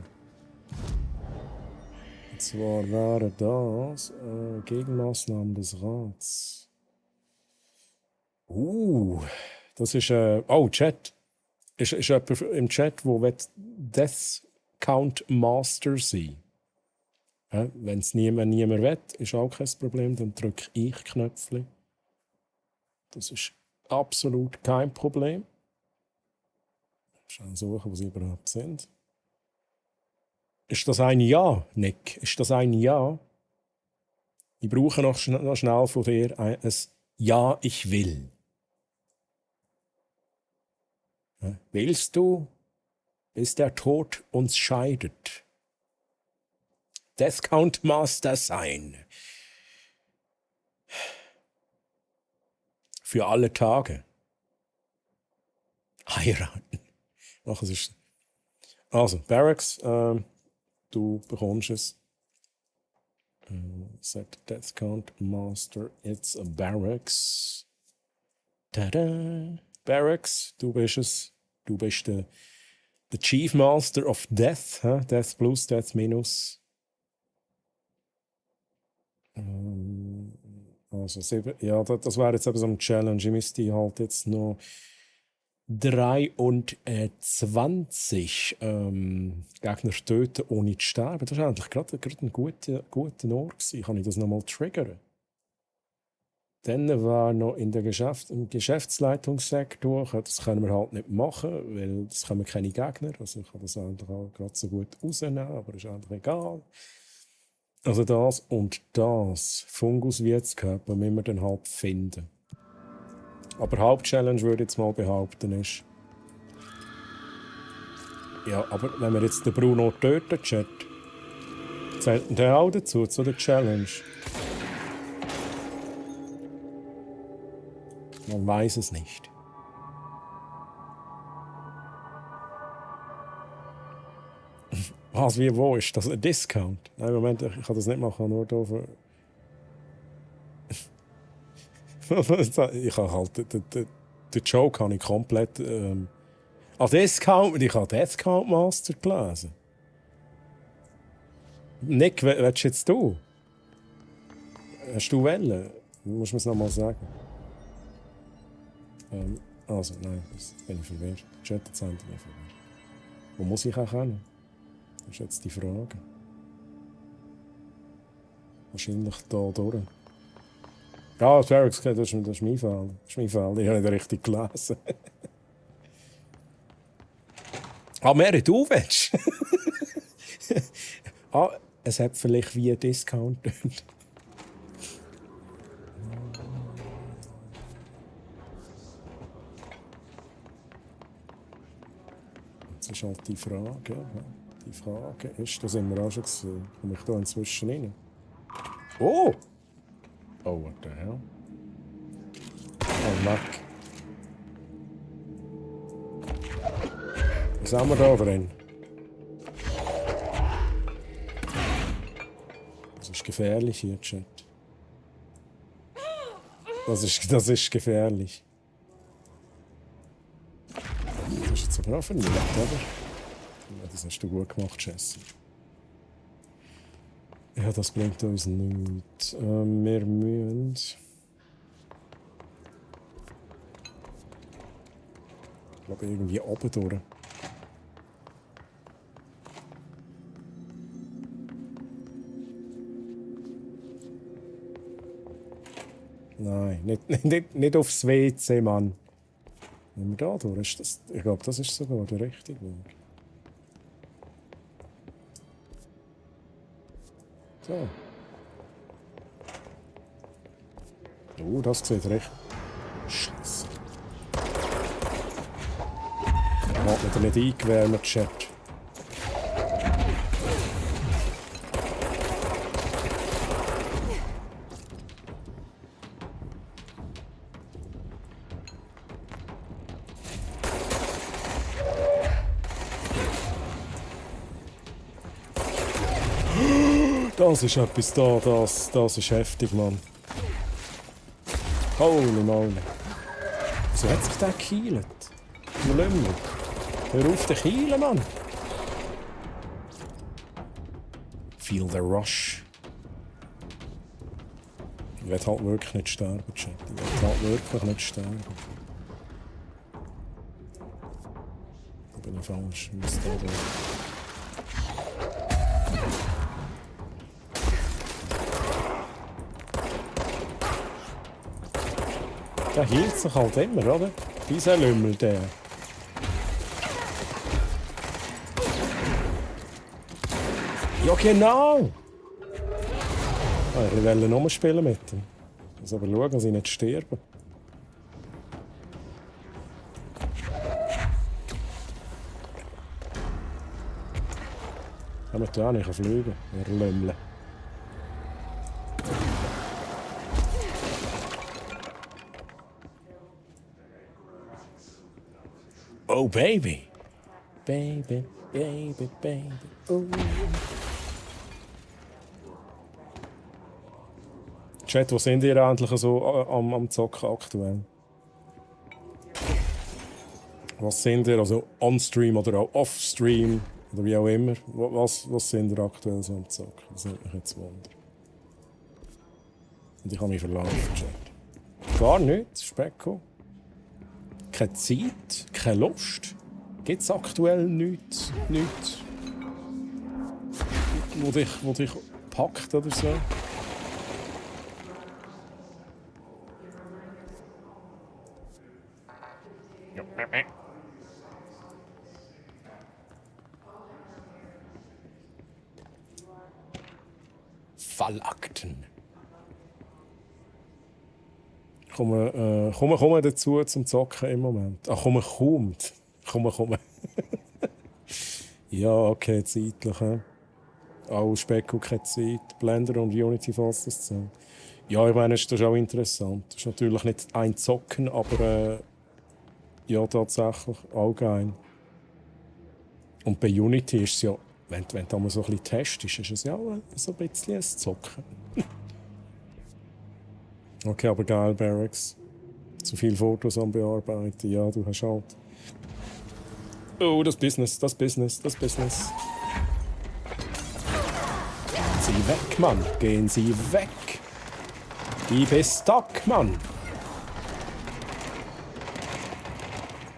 Und zwar wären das Gegenmaßnahmen des Rats. Das ist oh, Chat. Ist jemand im Chat, der Death Count Master sein will? Wenn es niemand will, ist auch kein Problem, dann drücke ich Knöpfchen. Das ist absolut kein Problem. Schauen suchen, wo sie überhaupt sind. Ist das ein Ja, Nick? Ist das ein Ja? Ich brauche noch schnell von dir ein Ja, ich will. Ja? Willst du, bis der Tod uns scheidet, Death Count Master sein? Für alle Tage. Heiraten. Ach, es ist... Also, Barracks, du bekommst es. Set Death Count Master, it's a Barracks. Tada! Barracks, du bist es. Du bist der Chief Master of Death. Death plus, Death minus. Also, ja, das wäre jetzt eben so eine Challenge. Ich müsste halt jetzt noch 23 Gegner töten, ohne zu sterben. Das war eigentlich gerade ein guter Ort gewesen. Kann ich das nochmal triggern? Dann war noch in der im Geschäftsleitungssektor. Das können wir halt nicht machen, weil es kommen keine Gegner. Also ich kann das eigentlich auch gerade so gut rausnehmen, aber ist eigentlich egal. Also das und das. Fungus-Wirtskörper müssen wir dann halt finden. Aber Hauptchallenge würde ich jetzt mal behaupten ist. Ja, aber wenn wir jetzt den Bruno töten, Chat, zählt der auch dazu, zu der Challenge? Man weiß es nicht. Was, wie, wo ist das? Ein Discount? Nein, Moment, ich kann das nicht machen, nur hier für... Ich habe halt den Joke habe ich komplett Discount, ich habe Discount Master gelesen. Nick, willst du jetzt du? Hast du Welle? Du musst mir es nochmal sagen. Also, nein, jetzt bin ich verwirrt. Chat, jetzt bin ich verwirrt. Wo muss ich auch hin? Das ist jetzt die Frage. Wahrscheinlich da durch. Ja, das ist mein Fall. Das ist mein Fall. Ich habe nicht richtig gelesen. Mary, du willst? Es hat vielleicht wie ein Discount. Das ist halt die Frage. Die Frage ist, da sind wir auch schon gesehen. Komme ich da inzwischen rein? Oh! Oh, what the hell? Oh, Mac. Was haben wir da drin? Das ist gefährlich hier, Chat. Das ist gefährlich. Das ist jetzt aber auch vernichtet, oder? Ja, das hast du gut gemacht, Jesse. Ja, das bringt uns nichts. Wir müssen... Ich glaube, irgendwie oben durch. Nein, nicht aufs WC, Mann. Wenn wir da durch, ist das, ich glaube, das ist sogar der richtige Weg. So. Oh, das sieht recht. Scheiße. Hat man da nicht eingewärmt, Chat. Das ist etwas da, das ist heftig, Mann. Holy moly. Wieso hat sich der gekeilt? Du Lümmel. Hör auf den Keilen, Mann. Feel the rush. Ich will halt wirklich nicht sterben, Chat. Ich will halt wirklich nicht sterben. Da bin ich falsch. Ich muss da durch. Der hielt sich halt immer, oder? Dieser Lümmel, der. Ja, genau! Ich wollte nochmal spielen mit ihm. Ich muss aber schauen, dass ich nicht sterbe. Ja, mit dem ich fliegen, der Lümmel. Oh, baby. Baby, baby, baby. Oh. Chat, wo sind ihr endlich so am Zocken aktuell? Was sind ihr? Also on-stream oder auch off-stream oder wie auch immer. Was sind ihr aktuell so am Zocken? Das nimmt mich jetzt Wunder. Und ich habe mich verlaufen, Chat. Gar nichts, Specko. Keine Zeit, keine Lust. Gibt es aktuell nichts, wo dich packt oder so? Fallakten. Komme dazu zum Zocken im Moment. Ach, kommt. Ja, okay, zeitlich. Auch Specko keine Zeit. Blender und Unity fasst das zusammen. Ja, ich meine, das ist auch interessant. Das ist natürlich nicht ein Zocken, aber ja, tatsächlich allgemein. Und bei Unity ist es ja, wenn du da mal so ein bisschen testest, ist es ja auch so ein bisschen ein Zocken. Okay, aber geil, Barracks. Zu viele Fotos am Bearbeiten. Ja, du hast halt. Oh, das Business. Gehen Sie weg, Mann. Gehen Sie weg. Ich bin stuck, Mann.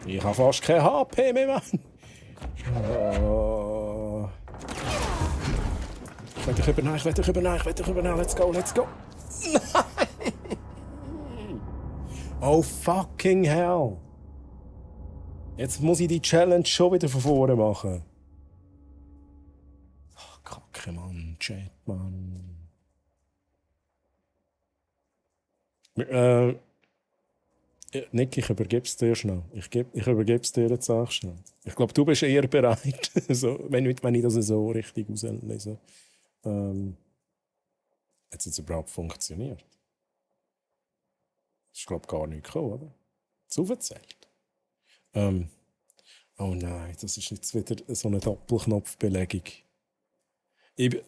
Ich habe fast kein HP mehr, Mann. Oh. Ich will dich übernehmen, let's go. Nein! Oh fucking hell. Jetzt muss ich die Challenge schon wieder von vorne machen. Ach, Kacke, Mann, Chat, Mann. Nick, ich übergebe es dir schnell. Ich übergebe es dir jetzt auch schnell. Ich glaube, du bist eher bereit, so, wenn ich das so richtig auslese. Hat es jetzt überhaupt funktioniert? Das ist, glaube ich, gar nicht gekommen, oder? Zu aufgezählt. Oh nein, das ist jetzt wieder so eine Doppelknopfbelegung.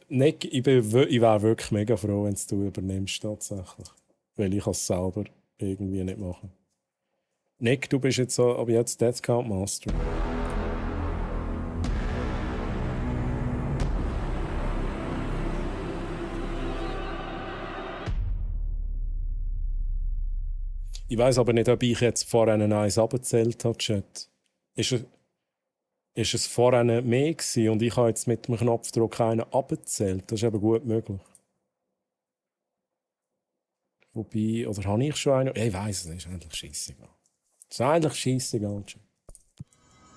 Nick, ich wäre wirklich mega froh, wenn du übernimmst, tatsächlich. Weil ich es selber irgendwie nicht machen. Nick, du bist jetzt so, aber jetzt Death Count Master. Ich weiss aber nicht, ob ich jetzt vorhin einen Eis abgezählt habe, Chat. Ist es vorhin mehr gewesen und ich habe jetzt mit dem Knopfdruck einen abgezählt? Das ist eben gut möglich. Wobei, oder habe ich schon einen? Ich weiss es nicht, ist eigentlich scheissegal. Ist eigentlich scheissegal.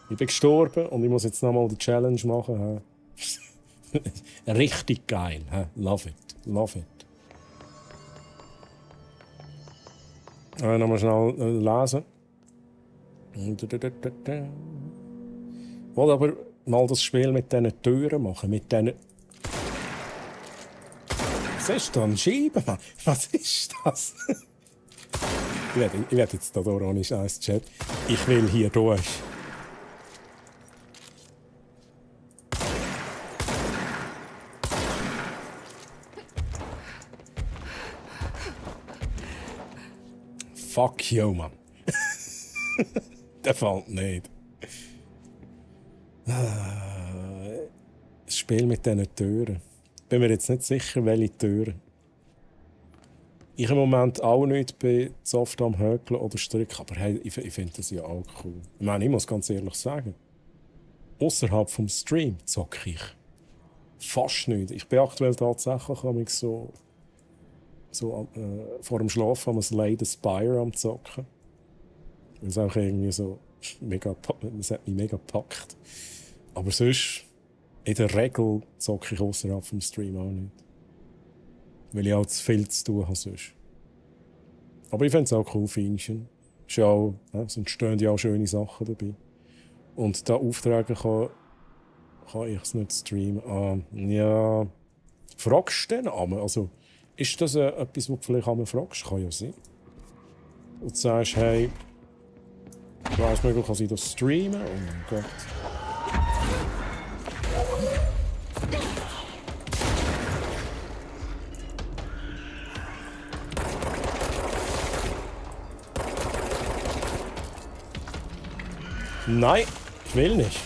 Ich bin gestorben und ich muss jetzt nochmal die Challenge machen. Richtig geil. Love it. Nochmal schnell lesen. Ich wollte aber mal das Spiel mit diesen Türen machen. Mit diesen. Was ist da ein Scheiben, Mann? Was ist das? Ich werde jetzt da ohne Scheiß Chat. Ich will hier durch. Fuck you, Mann. Der fällt nicht. Das Spiel mit diesen Türen. Bin mir jetzt nicht sicher, welche Türen. Ich im Moment auch nicht bin so oft am Hökeln oder Stricken, aber hey, ich finde das ja auch cool. Ich meine, ich muss ganz ehrlich sagen, außerhalb vom Stream zocke ich fast nicht. Ich bin aktuell tatsächlich so vor dem Schlafen am Slay the Spire am zocken. Das ist auch irgendwie so mega, das hat mich mega gepackt. Aber sonst, in der Regel zocke ich außerhalb vom Stream auch nicht. Weil ich auch zu viel zu tun habe sonst. Aber ich finde es auch cool, Feinchen. Es entstehen ja auch schöne Sachen dabei. Und da Aufträge kann ich es nicht streamen. Ja, fragst du den einmal? Also, ist das etwas, was du vielleicht einmal fragst? Kann ja sein. Und du sagst, hey, wäre es möglich, dass ich das streame? Oh mein Gott. Nein, ich will nicht.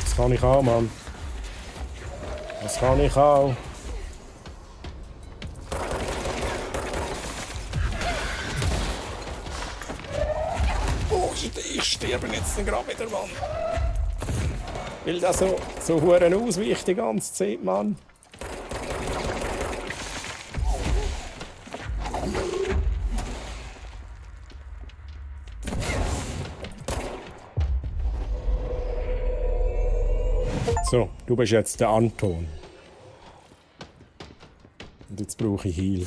Das kann ich auch, Mann. Das kann ich auch. Oh, ich sterbe jetzt gerade wieder, Mann. Weil das so huren ausweicht die ganze Zeit, Mann. So, du bist jetzt der Anton. Und jetzt brauche ich Heal.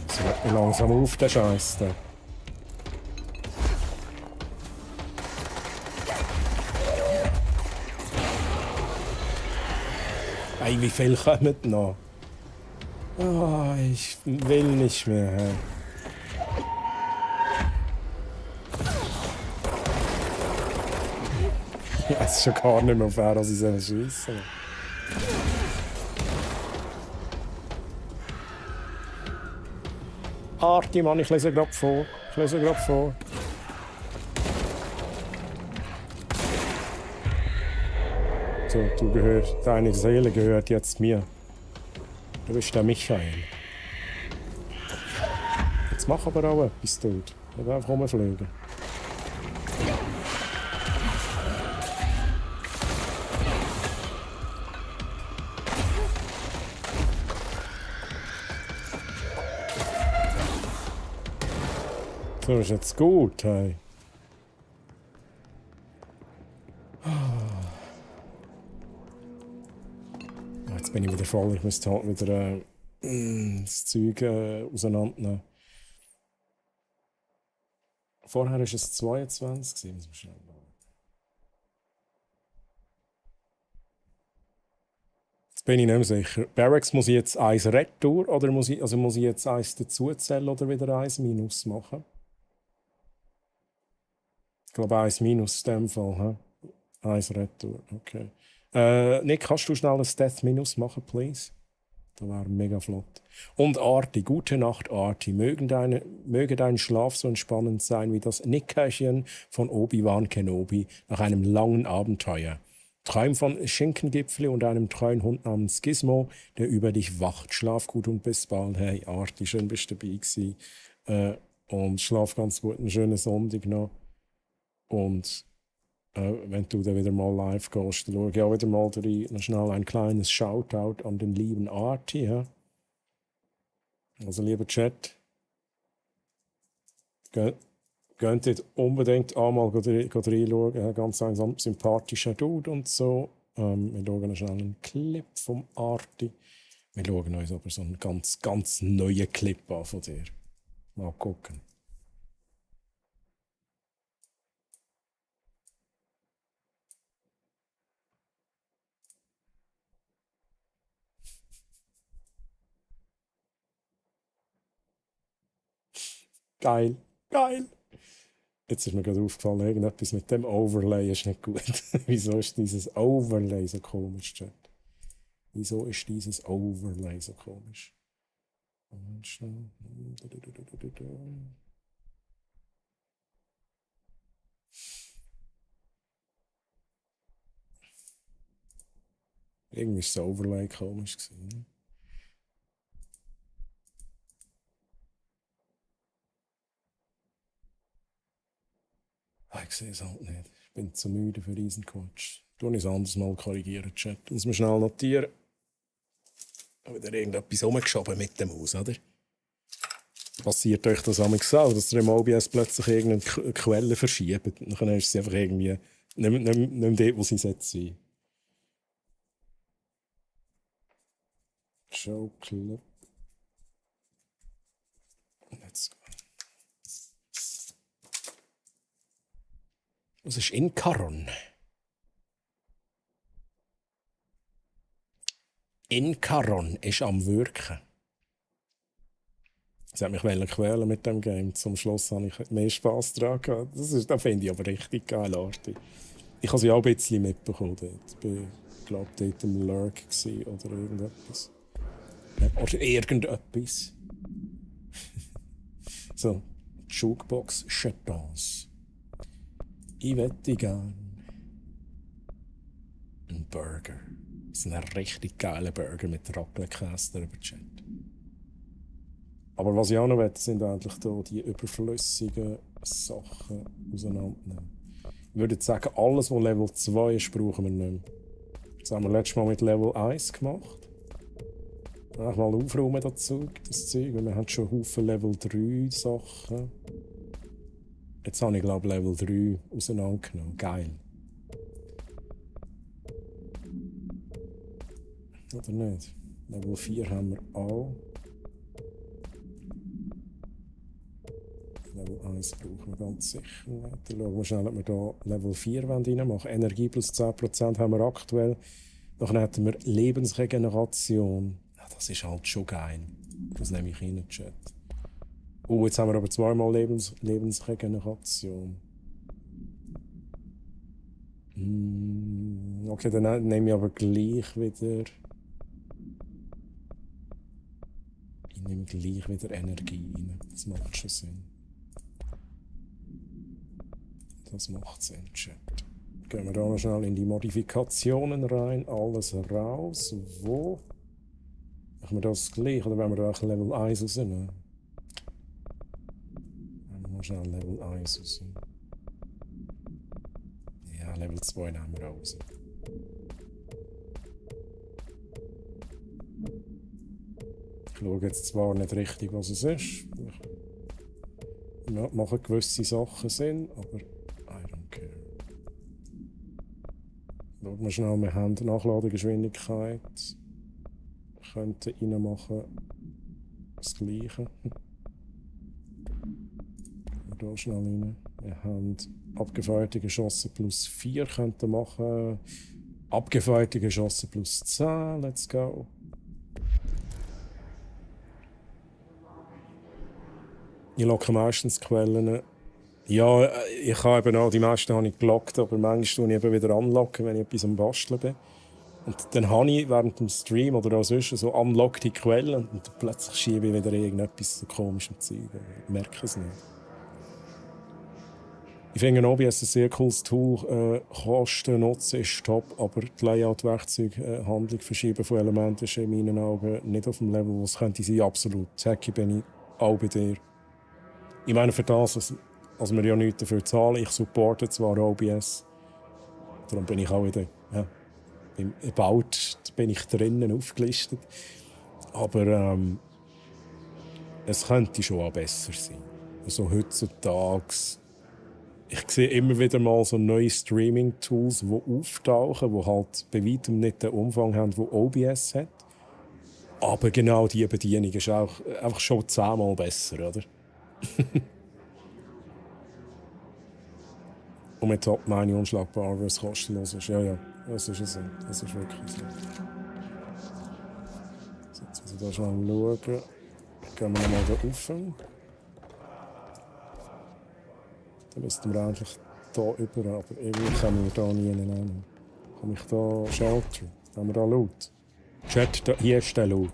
Es hört mir langsam auf, der Scheiß. Hey, wie viel kommen noch? Oh, ich will nicht mehr. Ich weiß schon gar nicht mehr, auf wer ich schiessen soll. Arti, Mann, ich lese gerade vor. So, deine Seele gehört jetzt mir. Du bist der Michael. Jetzt mach aber auch etwas dort. Nicht einfach rumfliegen. So ist jetzt gut, hey. Jetzt bin ich wieder voll. Ich müsste halt wieder das Zeug auseinandernehmen. Vorher war es 22. Muss man schnell schauen. Jetzt bin ich nicht mehr sicher. Barracks, muss ich jetzt 1 Retour oder muss ich jetzt 1 dazuzählen oder wieder 1 Minus machen? Ich glaube 1 Minus in dem Fall. 1 Retour, okay. Nick, kannst du schnell ein Death Minus machen, please? Das wäre mega flott. Und Arti, gute Nacht, Arti. Möge dein Schlaf so entspannend sein wie das Nickerchen von Obi-Wan Kenobi nach einem langen Abenteuer. Träum von Schinkengipfel und einem treuen Hund namens Gizmo, der über dich wacht. Schlaf gut und bis bald. Hey, Arti, schön bist du dabei gewesen. Und schlaf ganz gut, einen schönen Sonntag noch. Und wenn du dann wieder mal live gehst, dann schaue ich auch wieder mal rein. Noch schnell ein kleines Shoutout an den lieben Arti. Ja? Also, lieber Chat, geht dort unbedingt einmal reinschauen. Ganz ein sympathischer Dude und so. Wir schauen noch schnell einen Clip vom Arti. Wir schauen uns aber so einen ganz, ganz neuen Clip an von dir. Mal gucken. Geil. Jetzt ist mir gerade aufgefallen, irgendetwas mit dem Overlay ist nicht gut. Wieso ist dieses Overlay so komisch, Chat? Wieso ist dieses Overlay so komisch? Irgendwie ist das Overlay komisch gewesen. Ich sehe es halt nicht. Ich bin zu müde für diesen Quatsch. Tu ich es anders mal korrigieren, Chat. Muss man schnell notieren. Wieder irgendetwas rumgeschoben mit dem Haus, oder? Passiert euch das einmal auch, dass ihr im OBS plötzlich irgendeine Quelle verschiebt? Und dann ist sie einfach irgendwie nicht dort, wo sie sein sollte. Show Clip. Let's go. Was ist Inkaron? Inkaron ist am Wirken. Sie hat mich quälen mit dem Game. Zum Schluss habe ich mehr Spass daran gehabt. Das finde ich aber richtig geil, Arti. Ich habe sie auch ein bisschen mitbekommen dort. Ich glaube, dort im Lurk oder irgendetwas. Oder irgendetwas. So, Jukebox Chatons. Ich wette gern einen Burger. So einen richtig geilen Burger mit Raclette-Käse drüber, Chat. Aber was ich auch noch will, sind eigentlich hier die überflüssigen Sachen auseinandernehmen. Ich würde sagen, alles, was Level 2 ist, brauchen wir nicht mehr. Das haben wir letztes Mal mit Level 1 gemacht. Mal aufräumen das Zeug. Wir haben schon Haufen Level 3 Sachen. Jetzt habe ich, glaube ich, Level 3 auseinandergenommen. Geil. Oder nicht? Level 4 haben wir auch. Level 1 brauchen wir ganz sicher nicht. Dann schauen wir schnell, ob wir hier Level 4 reinmachen wollen. Energie plus 10% haben wir aktuell. Dann hätten wir Lebensregeneration. Ja, das ist halt schon geil. Das nehme ich rein, Chat. Jetzt haben wir aber zweimal Lebensregeneration. Okay, dann nehme ich aber gleich wieder... Ich nehme gleich wieder Energie rein. Das macht schon Sinn. Das macht Sinn, Chat. Gehen wir da noch schnell in die Modifikationen rein. Alles raus. Wo? Machen wir das gleich oder wollen wir da auch Level 1 rausnehmen? Machen wir mal schnell Level 1 raus. Ja, Level 2 nehmen wir raus. Ich schaue jetzt zwar nicht richtig, was es ist. Machen gewisse Sachen Sinn, aber I don't care. Schauen wir schnell, wir haben Nachladegeschwindigkeit. Wir könnten reinmachen das Gleiche. Gehen wir hier schnell rein. Wir haben abgefeuerte Geschosse plus 4 könnten machen. Abgefeuerte Geschosse plus 10. Let's go. Ich locke meistens Quellen. Ja, ich habe eben auch, die meisten habe ich gelockt, aber manchmal tue ich eben wieder anlocken, wenn ich etwas am Basteln bin. Und dann habe ich während dem Stream oder auch sonst so unlockte Quellen und dann plötzlich schiebe ich wieder irgendetwas so komisches Zeug. Ich merke es nicht. Ich finde OBS ein sehr cooles Tool. Kosten, Nutzen ist top, aber die Layout-Werkzeuge, Handlung verschieben von Elementen ist in meinen Augen nicht auf dem Level, wo es könnte sein. Absolut. Techie bin ich auch bei dir. Ich meine, für das, also wir ja nichts dafür zahlen, ich supporte zwar OBS, darum bin ich auch wieder, ja, im About bin ich drinnen aufgelistet, aber es könnte schon auch besser sein. Also heutzutage, ich sehe immer wieder mal so neue Streaming-Tools, die auftauchen, die halt bei weitem nicht den Umfang haben, den OBS hat, aber genau diese Bedienung ist auch einfach schon 10-mal besser, oder? Und mit Top meine ich unschlagbar, weil es kostenlos ist. Ja, ja, das ist so. Das ist wirklich so. So, jetzt muss ich da schnell schauen. Gehen wir nochmal da rauf. Dann müssten wir eigentlich hier über, aber irgendwie kommen wir da nie hin. Komme ich da Shelter? Haben wir da Loot? Chat, da, hier ist der Loot.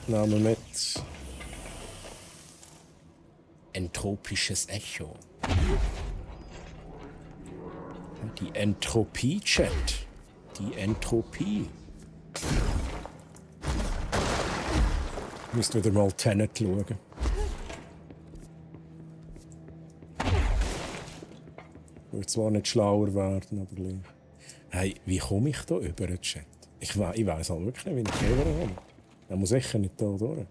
Nehmen wir mit. Entropisches Echo. Und die Entropie, Chat. Die Entropie. Ich muss wieder mal Tenet schauen. Ich will zwar nicht schlauer werden, aber gleich. Hey, wie komme ich da über den Chat? Ich weiss halt wirklich nicht, wie ich hier komme. Er muss sicher nicht da durch.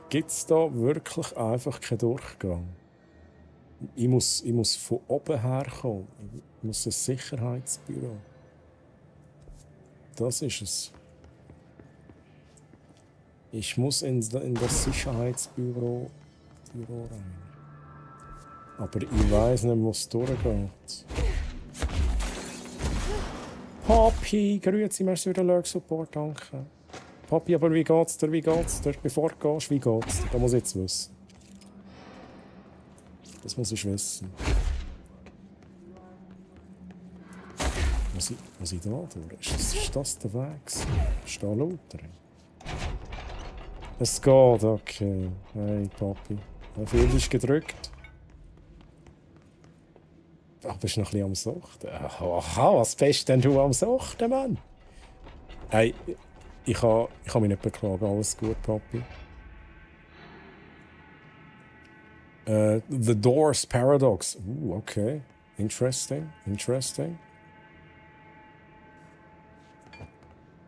Gibt es da wirklich einfach keinen Durchgang? Ich muss von oben herkommen. Ich muss ins Sicherheitsbüro. Das ist es. Ich muss in das Sicherheitsbüro rein. Aber ich weiss nicht, wo es durchgeht. Papi, grüezi, merci für den Lurk-Support, danke. Papi, aber wie geht's dir, Bevor du gehst, wie geht's dir? Das muss ich jetzt wissen. Das muss ich wissen. Muss ich da durch? Ist das der Weg? Ist da lauter? Es geht, okay. Hey, Papi. Viel ist gedrückt. Ach, bist du noch ein bisschen am Suchten? Aha, was bist denn du am Suchten, Mann? Hey, ich kann mich nicht beklagen. Alles gut, Papi. The Doors Paradox. Okay. Interesting.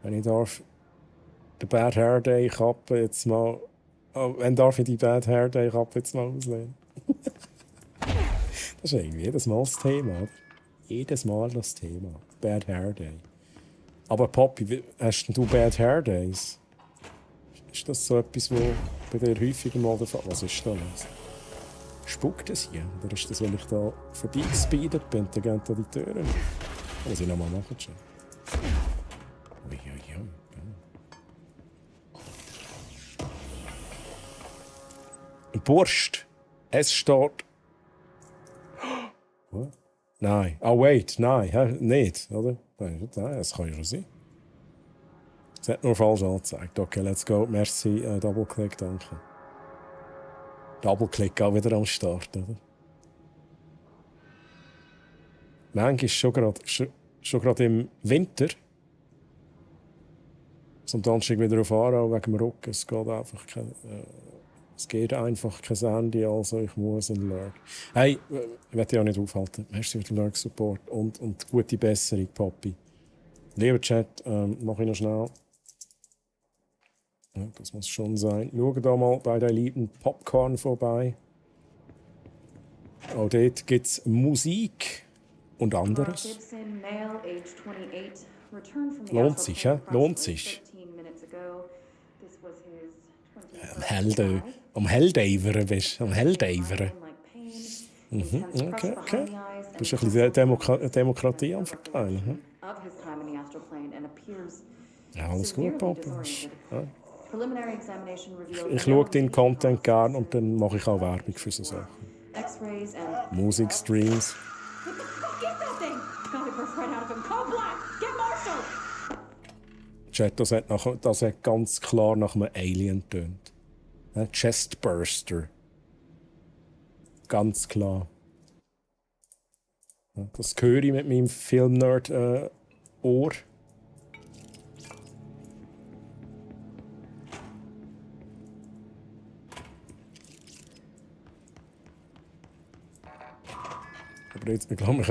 Wenn ich darf, den Bad Hair Day Kappe jetzt mal... Oh, wenn darf ich die Bad Hair Day Kappe jetzt mal auslehnen? Das ist irgendwie jedes Mal das Thema, oder? Jedes Mal das Thema. Bad Hair Day. Aber Papi, hast denn du Bad Hair Days? Ist das so etwas, was bei dir häufiger mal der Fall ist? Was ist da los? Spuckt es hier? Oder ist das, weil ich da vorbeigespeedet bin? Dann gehen da die Türen. Was ich nochmal machen schon. Burst. Es steht... What? Nein. Ah, wait. Nein. Hä? Nicht, oder? Nein, das kann ja schon sein. Es hat nur falsch angezeigt. Okay, let's go. Merci, Double-Click, danke. Double-Click auch wieder am Start, oder? Manchmal ist schon gerade im Winter. Sometimes ich wieder auf Aarau wegen dem Rücken. Es geht einfach kein Handy, also ich muss einen Lurk. Hey, ich werde dich auch nicht aufhalten. Merci für den Lurk-Support und gute Besserung, Papi. Lieber Chat, mache ich noch schnell. Ja, das muss schon sein. Schau da mal bei der lieben Popcorn vorbei. Auch dort gibt es Musik und anderes. Lohnt sich, hä? Lohnt sich. Am Helldiveren bist du. Am Helldiveren. Okay. Du bist ein bisschen Demokratie am Verteilen. Hm? Ja, alles gut, Papa. Ja. Ich schaue deinen Content gerne und dann mache ich auch Werbung für so Sachen. Musikstreams. Chat, das hat ganz klar nach einem Alien getönt. Chestburster. Ganz klar. Das höre ich mit meinem Film-Nerd-Ohr. Aber jetzt, ich glaube, wir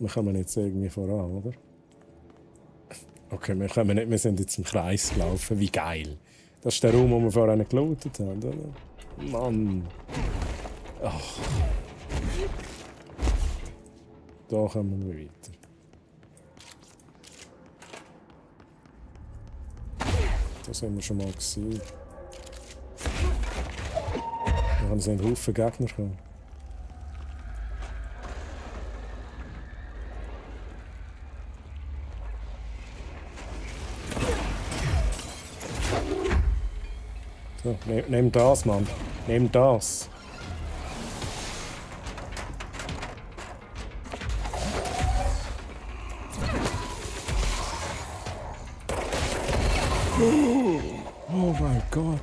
kommen jetzt irgendwie voran, oder? Okay, wir sind jetzt im Kreis gelaufen. Wie geil. Das ist der Raum, wo wir vorhin gelootet haben, oder? Mann. Ach. Da kommen wir weiter. Das haben wir schon mal gesehen. Da sind ein Haufen Gegner gekommen. So, nimm das, Mann. Nimm das. Oh mein Gott.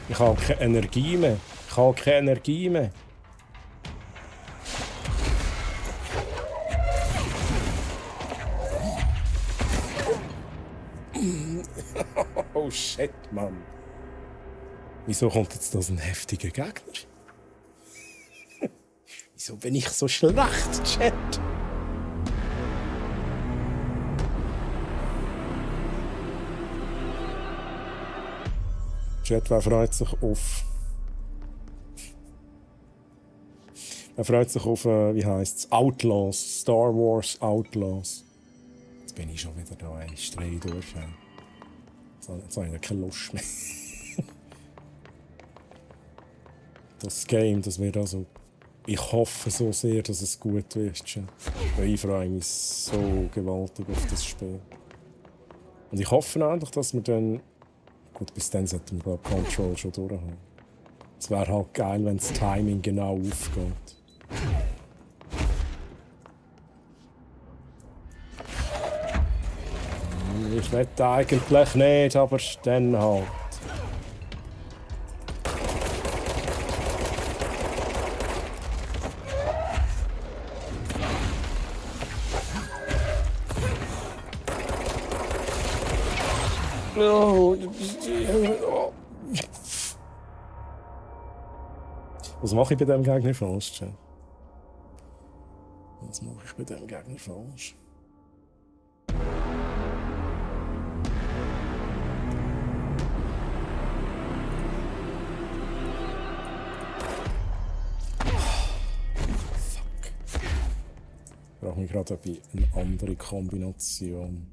Ich habe keine Energie mehr. Oh shit, Mann. Wieso kommt jetzt das ein heftiger Gegner? Wieso bin ich so schlecht, Chat? Chat, wer freut sich auf... Er freut sich auf, wie heisst's? Outlaws. Star Wars Outlaws. Jetzt bin ich schon wieder da, ey. Ich drehe durch. Ey. Jetzt habe ich keine Lust mehr. Das Game, das wird also... Ich hoffe so sehr, dass es gut wird. Ich freue mich so gewaltig auf das Spiel. Und ich hoffe eigentlich, dass wir dann... Gut, bis dann sollten wir Control schon durch haben. Es wäre halt geil, wenn das Timing genau aufgeht. Ich wette eigentlich nicht, aber dann halt. Was mache ich bei dem Gegner falsch? Was mache ich bei dem Gegner falsch? Fuck. Ich brauche mich gerade eine andere Kombination.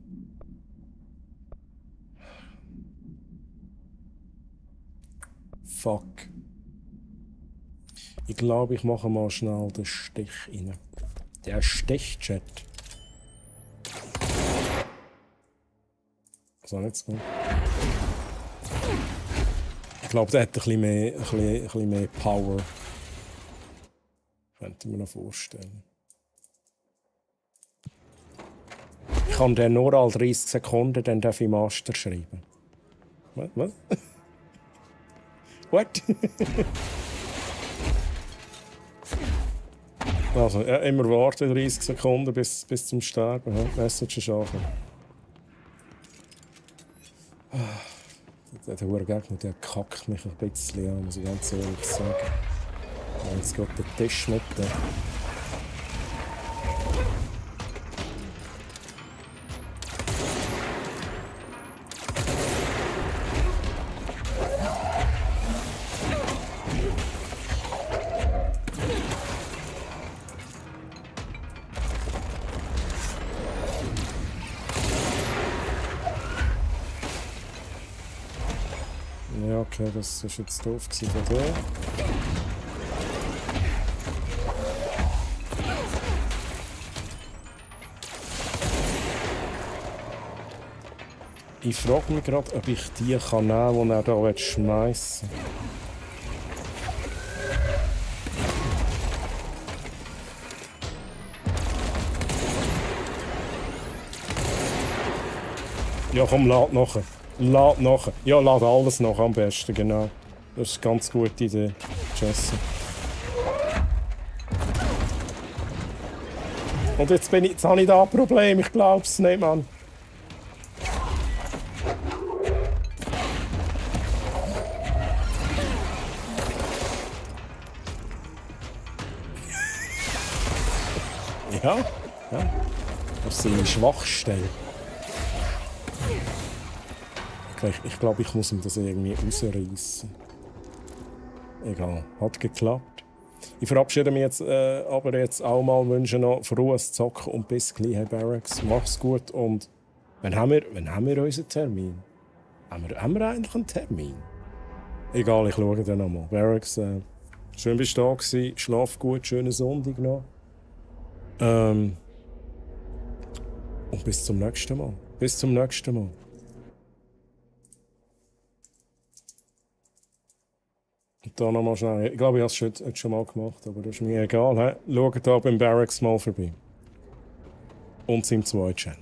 Fuck. Ich glaube, ich mache mal schnell den Stich rein. Der Stich-Chat. So nicht so gut. Ich glaube, der hat ein bisschen mehr Power. Könnte ich mir noch vorstellen. Ich kann den nur alle 30 Sekunden, dann darf ich Master schreiben. Was? What? Also, ja, immer warten, 30 Sekunden bis zum Sterben. Ja, Message schaffen. Der Gegner, der kackt mich ein bisschen an, muss ich ganz ehrlich sagen. Jetzt geht der Tisch mit. Ja, okay, das war jetzt doof von dir. Ich frage mich gerade, ob ich die kann nehmen, die er hier schmeißen will. Ja, komm, lad nachher. Lad nachher. Ja, lad alles noch am besten, genau. Das ist eine ganz gute Idee, Jesse. Und jetzt habe ich da ein Problem, ich glaube es nicht, Mann. Ja, das ist seine Schwachstelle. Ich glaube, ich muss ihm das irgendwie rausreißen. Egal, hat geklappt. Ich verabschiede mich jetzt, aber jetzt auch mal, wünsche noch frohes Zocken und bis gleich, Herr Barracks. Mach's gut und wann haben wir unseren Termin? Haben wir eigentlich einen Termin? Egal, ich schaue dann nochmal. Barracks, schön bist du da gewesen. Schlaf gut, schönen Sonntag noch. Und bis zum nächsten Mal. Bis zum nächsten Mal. Und da nochmal schnell. Ich glaube, ich habe es schon mal gemacht, aber das ist mir egal. He? Schaut da beim Barracks mal vorbei. Und seinem zweiten Channel.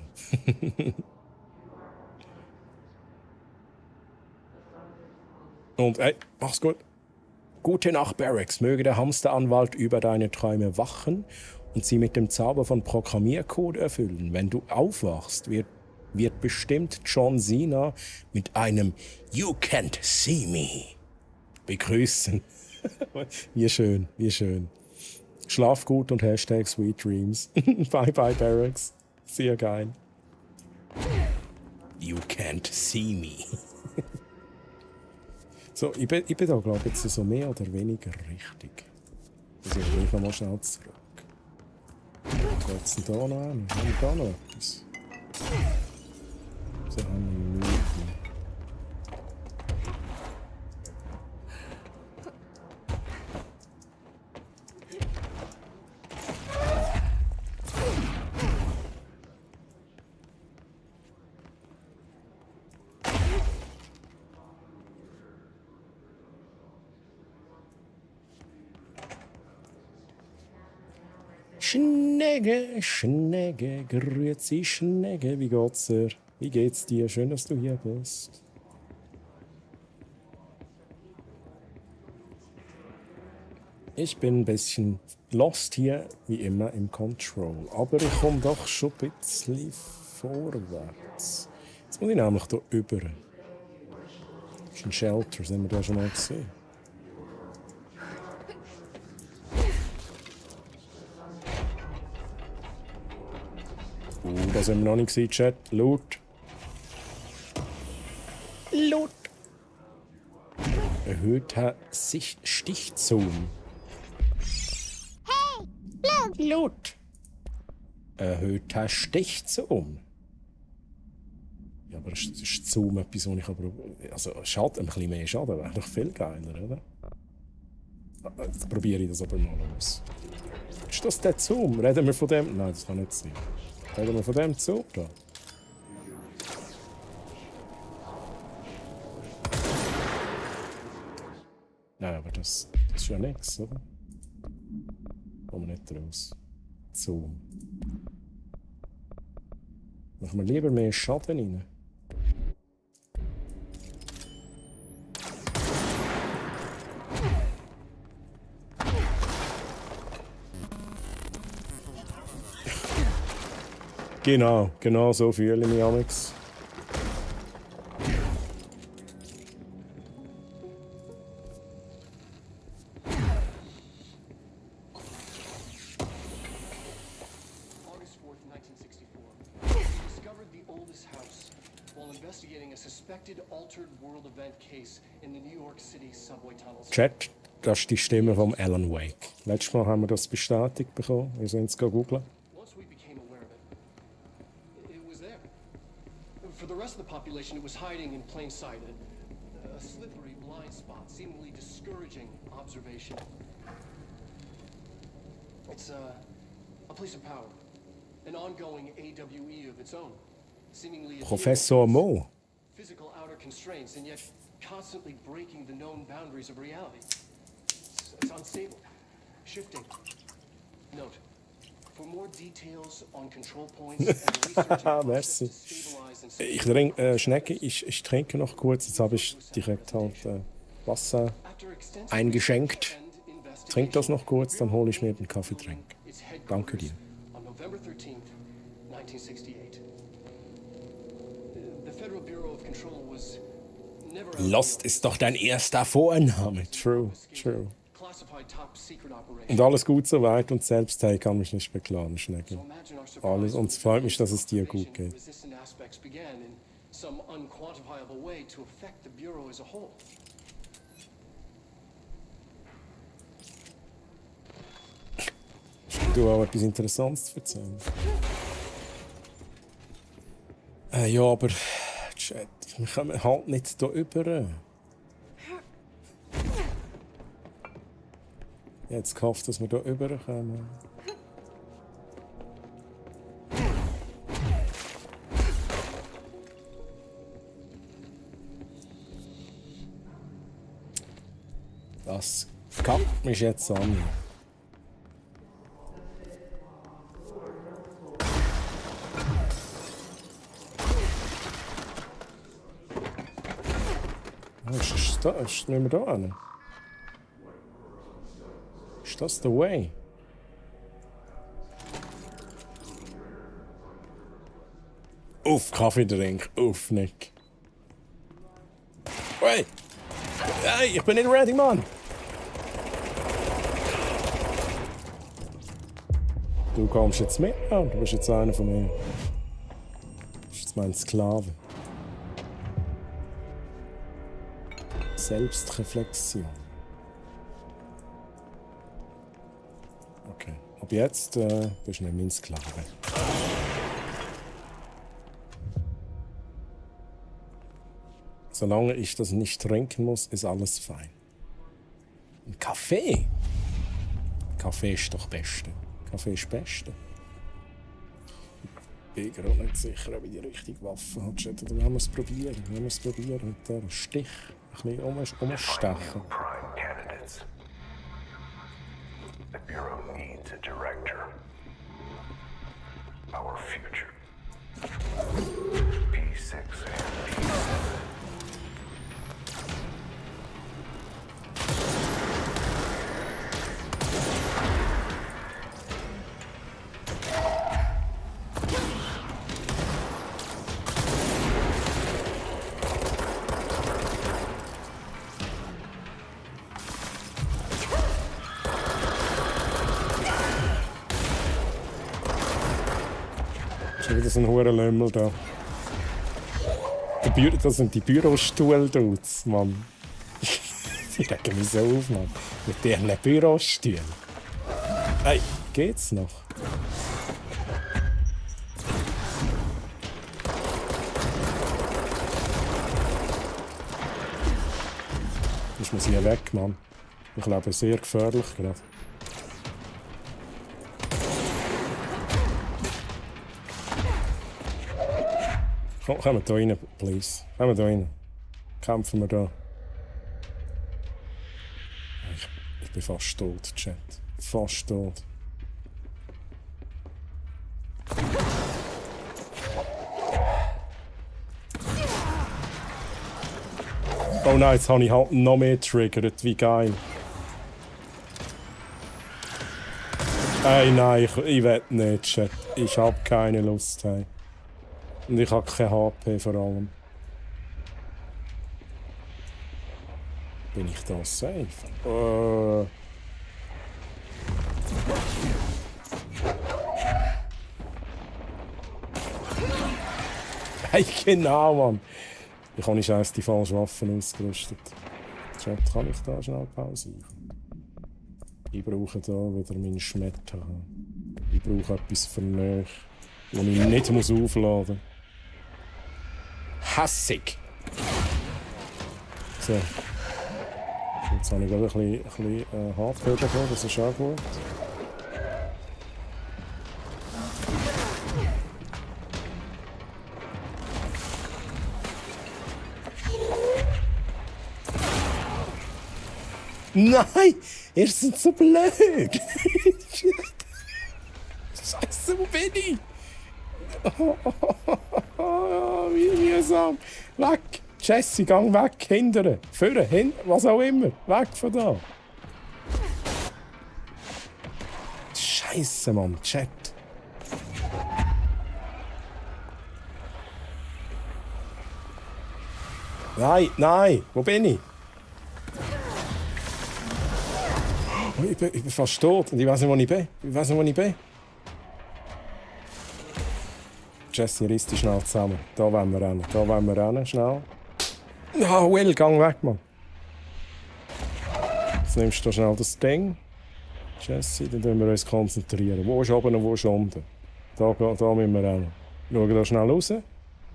Und ey, mach's gut. Gute Nacht, Barracks. Möge der Hamsteranwalt über deine Träume wachen und sie mit dem Zauber von Programmiercode erfüllen. Wenn du aufwachst, wird bestimmt John Cena mit einem You can't see me begrüßen. Wie schön, wie schön. Schlaf gut und Hashtag Sweet Dreams. Bye bye, Barracks. Sehr geil. You can't see me. So, ich bin da, glaube ich, jetzt so mehr oder weniger richtig. Also, ich will nochmal schnell zurück. Was geht's denn da noch an? Haben wir da noch etwas? So haben wir nichts. Schnegge, Schnegge, grüezi Schnegge, wie geht's dir? Wie geht's dir? Schön, dass du hier bist. Ich bin ein bisschen lost hier, wie immer im Control, aber ich komme doch schon ein bisschen vorwärts. Jetzt muss ich nämlich hier über. Das ist ein Shelter, das haben wir da schon mal gesehen. Das haben wir noch nicht gesehen, Chat. Loot. Loot. Erhöhter Stichzoom. Hey, Loot. Erhöhter Stichzoom. Ja, aber das ist Zoom etwas, was ich aber... Also, Schaden, ein bisschen mehr Schaden wäre doch viel geiler, oder? Jetzt probiere ich das aber mal aus. Ist das der Zoom? Reden wir von dem? Nein, das kann nicht sein. Reden wir von dem Zoom da? Nein, aber das ist ja nichts, oder? Kommen wir nicht raus. So. Machen wir lieber mehr Schaden rein. Genau so fühle ich mich amigs. August 4th, 1964. We discovered the oldest house while investigating a suspected altered world event case in the New York City subway tunnels. Chat, das ist die Stimme von Alan Wake. Letztes Mal haben wir das bestätigt bekommen. Wir sollen es googeln. Once we became aware of it, it was there. For the rest of the population, it was hiding in plain sight. A slippery blind spot, seemingly discouraging observation. It's a place of power. An ongoing AWE of its own. Seemingly Professor Mo. physical outer constraints and yet constantly breaking the known boundaries of reality. It's unstable, shifting. Note, for more details on control points and research in Merci. to stabilize and Ich trinke, Schnecke, ich trinke noch kurz. Jetzt habe ich direkt halt Wasser after extensive eingeschenkt. and investigation, Trink das noch kurz, dann hole ich mir den Kaffeetrink. its Danke headquarters dir. on November 13th, 1968. The Federal Bureau of Control was never Lost ist doch dein erster Vorname. True. classified top secret operation. Und alles gut soweit und selbst hey, kann mich nicht beklagen, Schnecke. So imagine our surprise Alles, und es freut mich, dass es dir gut when geht. resistant aspects began in some unquantifiable way to affect the Bureau as a whole. Du auch etwas Interessantes zu erzählen. Ja, aber Chat, wir kommen halt nicht hier rüber. Ich hätte gehofft, dass wir hier rüberkommen. Das kackt mich jetzt an. Ist das? Nehmen wir da hin? Ist das der Way? Uff, Kaffeetrink. Uff, Nick. Hey! Hey, ich bin nicht ready, Mann! Du kommst jetzt mit, ja, du bist jetzt einer von mir. Du bist jetzt mein Sklave. Selbstreflexion. Okay, ab jetzt bist du nicht mein Sklave. Solange ich das nicht trinken muss, ist alles fein. Ein Kaffee? Kaffee ist doch das Beste. Kaffee ist das Beste. Ich bin gerade nicht sicher, ob ich die richtige Waffe habe. Oder wollen wir es probieren? Wollen wir es probieren mit diesem Stich? Ein bisschen umstechen. Prime candidates. The Bureau needs a director. Our future. P6 and P7. Das ist ein hoher Lümmel da. Das sind die Bürostuhl-Dudes, Mann. Die regen mich so auf, Mann. Mit deren Bürostühlen. Hey, geht's noch? Ich muss hier weg, Mann. Ich glaube, sehr gefährlich gerade. Kommen wir hier rein, please. Kommen wir hier rein. Kämpfen wir da. Ich bin fast tot, Chat. Fast tot. Oh nein, jetzt habe ich halt noch mehr triggert. Wie geil. Ey, nein, ich will nicht, Chat. Ich habe keine Lust. Hey. Und ich habe kein HP vor allem. Bin ich da safe? Hey, genau, Mann. Ich habe nicht erst die falschen Waffen ausgerüstet. Chat, kann ich da schnell pausieren? Ich brauche da wieder meinen Schmetter. Ich brauche etwas für mich, das ich nicht aufladen muss. Hässig! So. Jetzt habe ich gerade ein bisschen HP bekommen, das ist auch gut. Nein! Ihr seid so blöd! Scheiße, wo bin ich? Wie mühsam! Weg! Jesse, gang weg! Hindern! Führen! Hinten! Was auch immer! Weg von da! Scheiße, Mann! Chat! Nein! Nein! Wo bin ich? Oh, ich bin fast tot und ich weiß nicht, wo ich bin. Ich weiß nicht, wo ich bin. Jesse, riss dich schnell zusammen. Da wollen wir rennen. Da wollen wir rennen, schnell. Ah, Will, gang weg, Mann. Jetzt nimmst du schnell das Ding. Jesse, dann müssen wir uns konzentrieren. Wo ist oben und wo ist unten? Da müssen wir rennen. Schauen da schnell raus.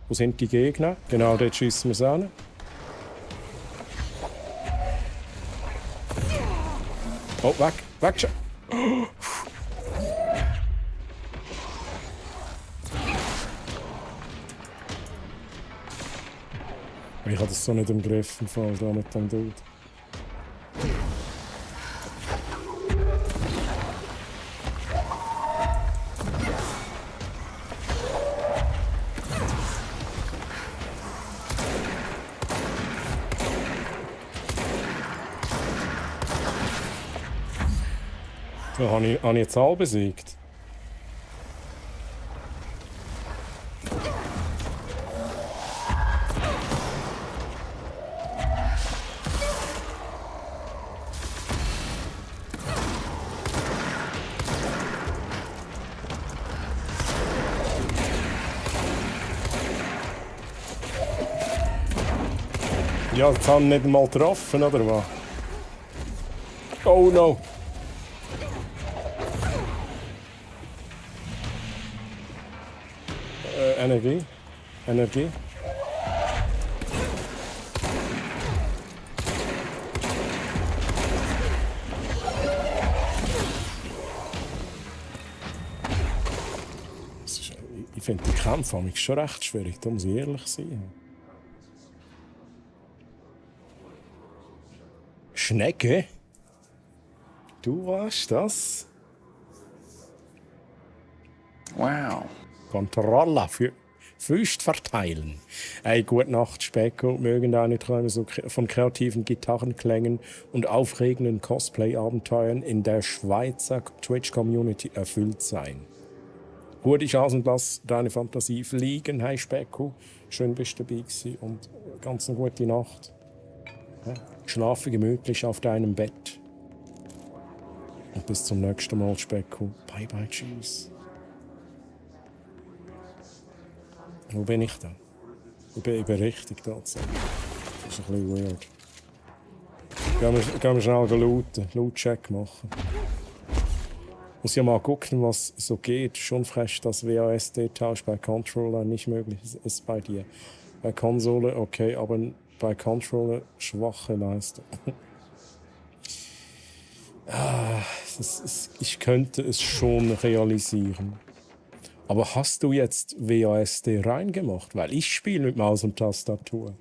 Wo sind die Gegner? Genau, dort schiessen wir es an. Oh, weg, weg schon. Ich habe das so nicht im Griff, im Fall, da mit dem Dude. Da habe ich jetzt alle besiegt. Ja, jetzt haben wir nicht mal getroffen, oder was? Oh no! Energie. Energie. Ich finde die Kämpfe schon recht schwierig, da muss ich ehrlich sein. Schnecke? Du warst das? Wow. Kontrolle für Füße verteilen. Eine gute Nacht, Specko. Mögen deine Träume so von kreativen Gitarrenklängen und aufregenden Cosplay-Abenteuern in der Schweizer Twitch-Community erfüllt sein. Gute Chance und lass deine Fantasie fliegen. Hey Specko, schön bist du dabei gewesen und ganz eine gute Nacht. Ja, schlafe gemütlich auf deinem Bett. Und bis zum nächsten Mal, Specko. Bye bye, tschüss. Wo bin ich da? Ich bin richtig da. Das ist ein bisschen weird. Gehen wir schnell looten, Loot-Check machen. Muss ja mal gucken, was so geht. Schon frech, dass WASD-Tausch bei Controller nicht möglich ist bei dir. Bei Konsole okay, aber bei Controller schwache Leistung. Ich könnte es schon realisieren. Aber hast du jetzt WASD reingemacht? Weil ich spiele mit Maus und Tastatur.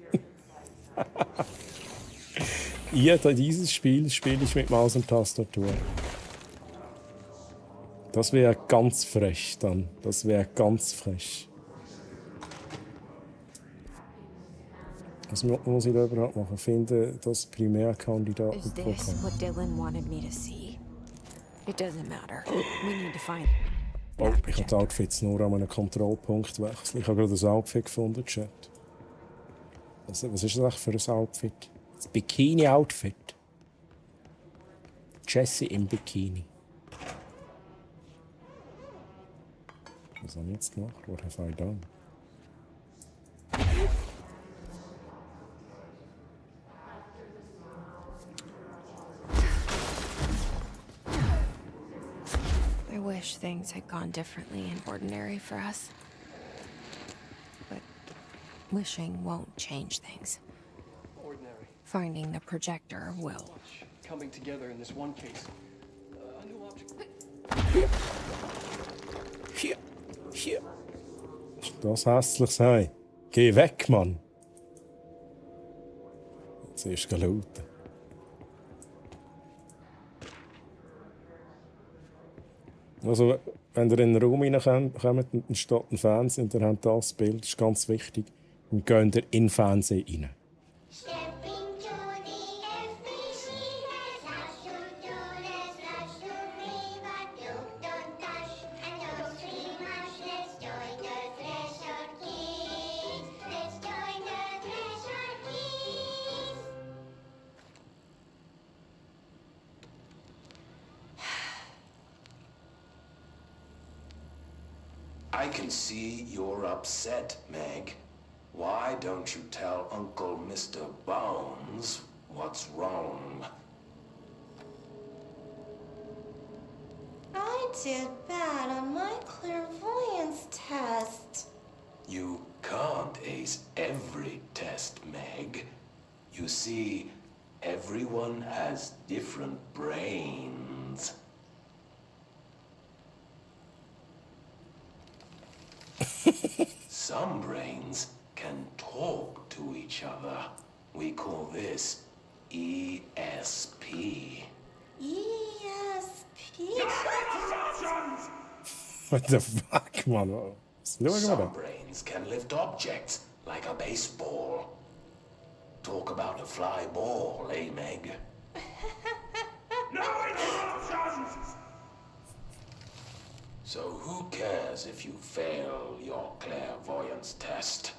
dieses Spiel spiele ich mit Maus und Tastatur. Das wäre ganz frech dann. Das wäre ganz frech. Was muss ich da überhaupt machen? Finde das Primärkandidatenprogramm. Is this what Dylan wanted me to see? It doesn't matter. We need to find. Oh, ich habe die Outfits nur an einem Kontrollpunkt wechseln. Ich habe gerade ein Outfit gefunden, Chat. Was ist das eigentlich für ein Outfit? Das Bikini-Outfit. Jessie im Bikini. Was habe ich jetzt gemacht? What have I done? I wish things had gone differently and ordinary for us. But wishing won't change things. Ordinary. Finding the projector will. Much coming together in this one case. A new object. Hier. Ist das hässlich sein? Geh weg, Mann! Jetzt erst lauten. Also, wenn ihr in den Raum reinkommt und dann steht ein Fernseher und ihr habt das Bild, das ist ganz wichtig, dann geht ihr in den Fernseher rein. I can see you're upset, Meg. Why don't you tell Uncle Mr. Bones what's wrong? I did bad on my clairvoyance test. You can't ace every test, Meg. You see, everyone has different brains. Some brains can talk to each other. We call this ESP. ESP? What the fuck, man? Was will ich Some machen? brains can lift objects like a baseball. Talk about a fly ball, eh, Meg? No interruptions! So who cares if you fail your clairvoyance test?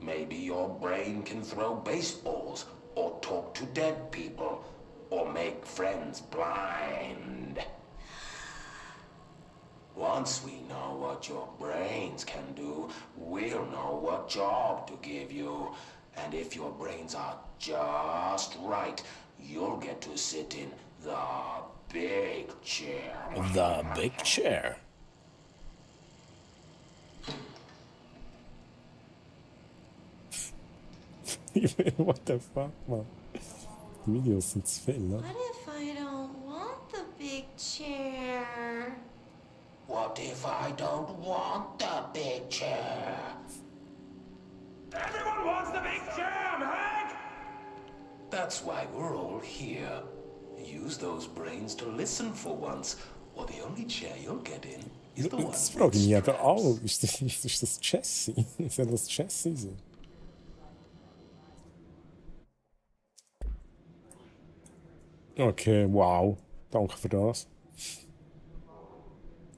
Maybe your brain can throw baseballs, or talk to dead people, or make friends blind. Once we know what your brains can do, we'll know what job to give you. And if your brains are just right, you'll get to sit in the big chair. The big chair. What the fuck, man? Die Videos sind zu viel, ne? What if I don't want the big chair? What if I don't want the big chair? Everyone wants the big chair, Meg! That's why we're all here. Use those brains to listen for once, or the only chair you'll get in is the one. Das frage ich mich eben auch. Ist das Jessie? Soll das Jessie sein? Okay, wow. Danke für das.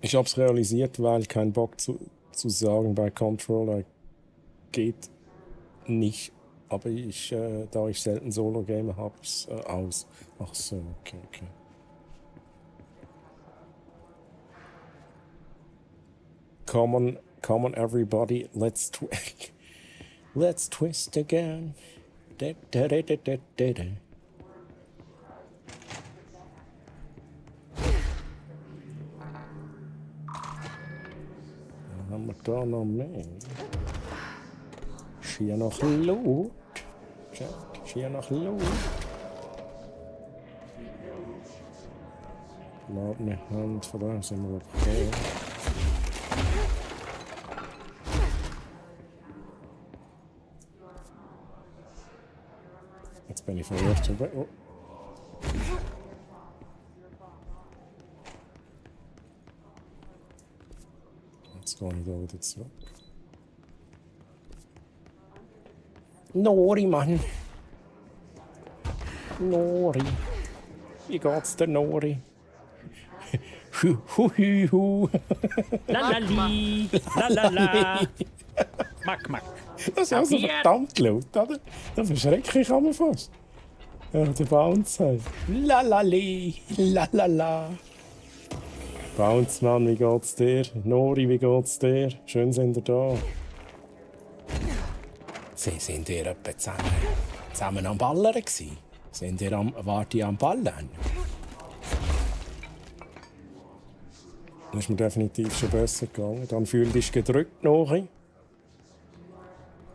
Ich habe es realisiert, weil kein Bock zu sagen bei Controller geht nicht. Aber da ich selten Solo-Game habe, ist es aus. Ach so, okay. Come on everybody, let's twist again. Da. Was haben wir da noch mehr? Ist hier noch Loot? Ist hier noch Loot? Ladene Hand, von da sind wir okay. Jetzt bin ich verirrt. Oh. Jetzt gehe ich da wieder zurück. Nori, Mann. Nori. Wie geht's der Nori? Hu. Lalali, lalala. Mack, mack. Das ist also verdammt laut, oder? Da verschrecke ich mich fast. Ja, der Bounce halt. Lalali, lalala. Bounce, Mann, wie geht's dir? Nori, wie geht's dir? Schön sind ihr da. Sind ihr etwa zusammen am Ballern gewesen? Wart ihr am Ballern? Dann ist mir definitiv schon besser gegangen. Dann fühlst du dich gedrückt nachher.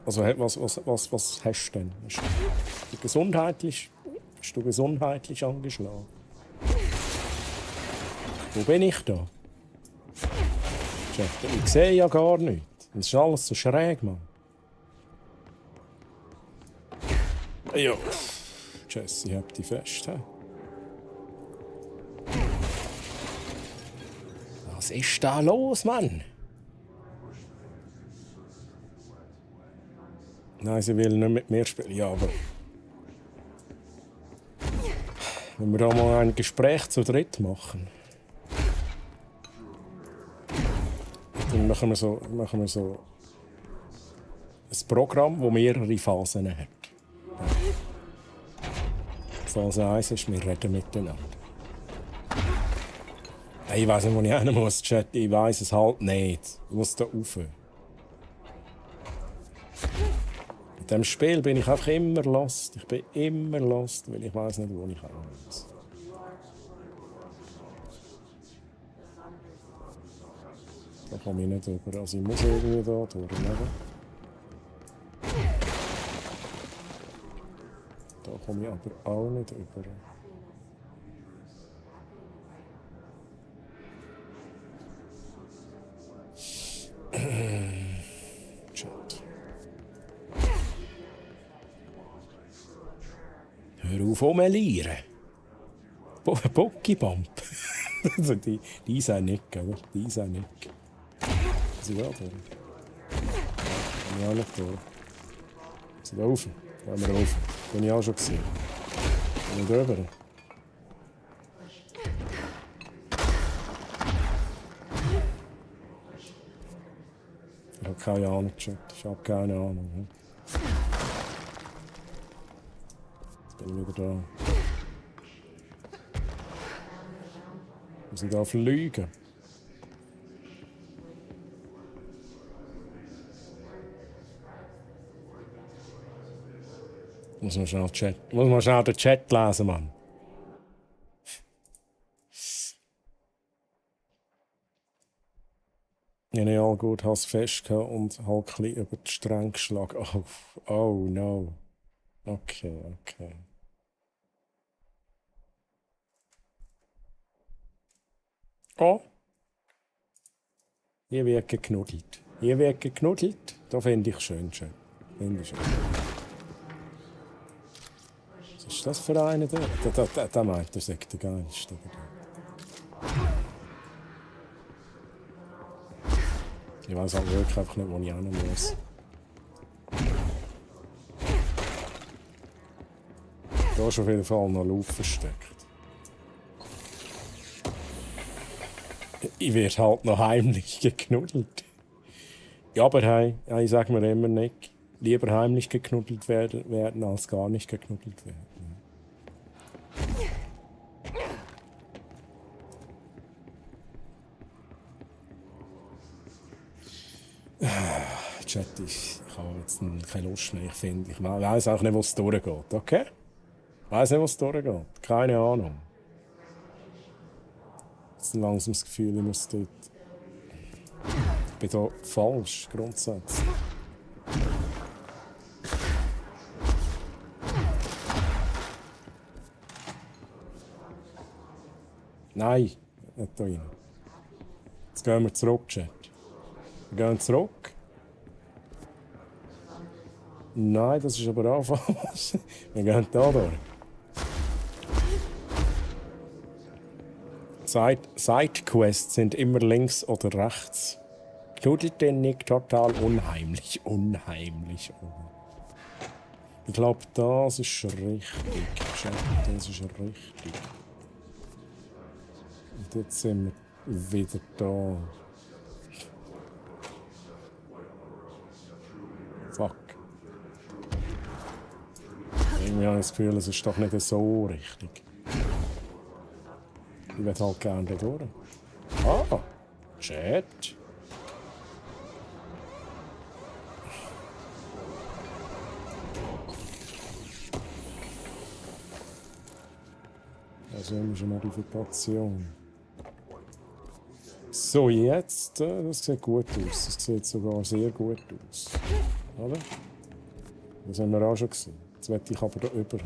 Also, was hast du denn? Bist du gesundheitlich angeschlagen? Wo bin ich da? Ich sehe ja gar nichts. Es ist alles so schräg, Mann. Ja. Jesse, hab dich fest. He? Was ist da los, Mann? Nein, sie will nicht mit mir spielen. Ja, aber... Wenn wir da mal ein Gespräch zu dritt machen... Dann machen wir so ein Programm, das mehrere Phasen hat. Phase 1 ist, wir reden miteinander. Ich weiss nicht, wo ich hin muss, Chat. Ich weiss es halt nicht. Ich muss da rauf. In diesem Spiel bin ich einfach immer lost. Ich bin immer lost, weil ich weiss nicht, wo ich hin muss. Da komme ich nicht rüber. Also ich muss irgendwie da durch. Da komme ich aber auch nicht rüber. Chat. Hör auf, rumelieren. Pokébomb. Also die sind nicht, oder? Die sind nicht. Sie da durch. Komm ich auch nicht durch. Sie da rauf. Gehen wir rauf. Bin ich auch schon gesehen. Bin ich drüber. Ich habe keine Ahnung, Chat. Ich habe keine Ahnung. Jetzt bin ich wieder da. Wir sind da fliegen. Muss man schnell den Chat lesen, Mann. Ich habe all gut Hass festgehabt und halt ein bisschen über die Stränge geschlagen. Oh no. Okay. Oh. Hier wird geknuddelt. Da finde ich schön. Finde ich schön. Was ist das für einer da? Der meint, der sagt der geilste. Ich weiss halt wirklich einfach nicht, wo ich hin muss. Da ist auf jeden Fall noch Luft versteckt. Ich werde halt noch heimlich geknuddelt. Ja, aber hey, ich sage mir immer nicht, lieber heimlich geknuddelt werden als gar nicht geknuddelt werden. Chat, ich habe jetzt keine Lust mehr. Ich weiss auch nicht, wo es durchgeht, okay? Ich weiss nicht, wo es durchgeht. Keine Ahnung. Jetzt ein langsames Gefühl, ich muss dort... Ich bin da falsch, grundsätzlich. Nein, nicht da rein. Jetzt gehen wir zurück, Chat. Wir gehen zurück. Nein, das ist aber auch falsch. Wir gehen da durch. Sidequests sind immer links oder rechts. Tut denn nicht total unheimlich. Unheimlich. Ich glaube, das ist richtig. Das ist richtig. Und jetzt sind wir wieder da. Fuck. Irgendwie habe ich das Gefühl, es ist doch nicht so richtig. Ich will halt gerne da durch. Ah, Chat. Also haben wir schon Modifikation. So, jetzt, das sieht gut aus. Das sieht sogar sehr gut aus. Oder? Das haben wir auch schon gesehen. Jetzt möchte ich aber da über.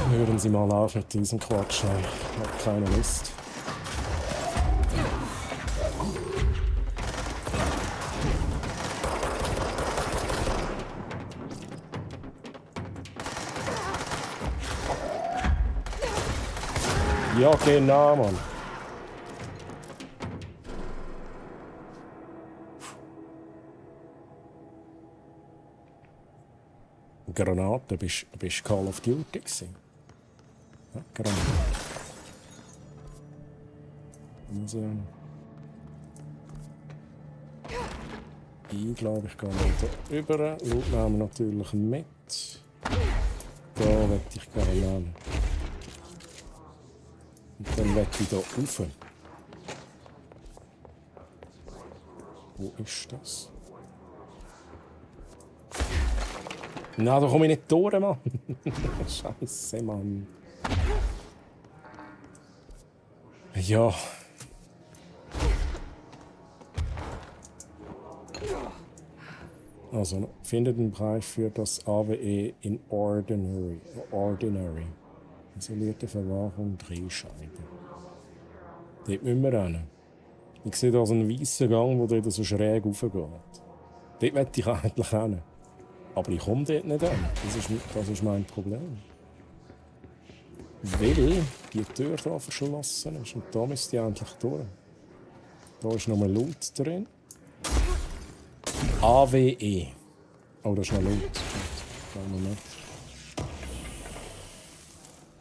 Hören Sie mal auf mit diesem Quatsch. Ich habe keine Lust. Ja, genau, Mann. Granate, bist du Call of Duty gewesen? Ja, Granate. Also, ich glaube, ich gehe mal da rüber. Loot nehmen wir natürlich mit. Da will ich gerne nehmen. Und dann will ich hier rauf. Wo ist das? Na, da komme ich nicht durch, Mann. Scheiße, Mann. Ja. Also, findet den Bereich für das AWE in Ordinary. Isolierte Verwahrung, Drehscheibe. Dort müssen wir hin. Ich sehe da so einen weißen Gang, der dort so schräg raufgeht. Dort möchte ich eigentlich hin. Aber ich komme dort nicht hin. Das ist mein Problem. Weil die Tür hier verschlossen ist. Und da müsste ich eigentlich durch. Da ist noch ein Loot drin. AWE. Oh, da ist noch Loot. Schauen wir mal.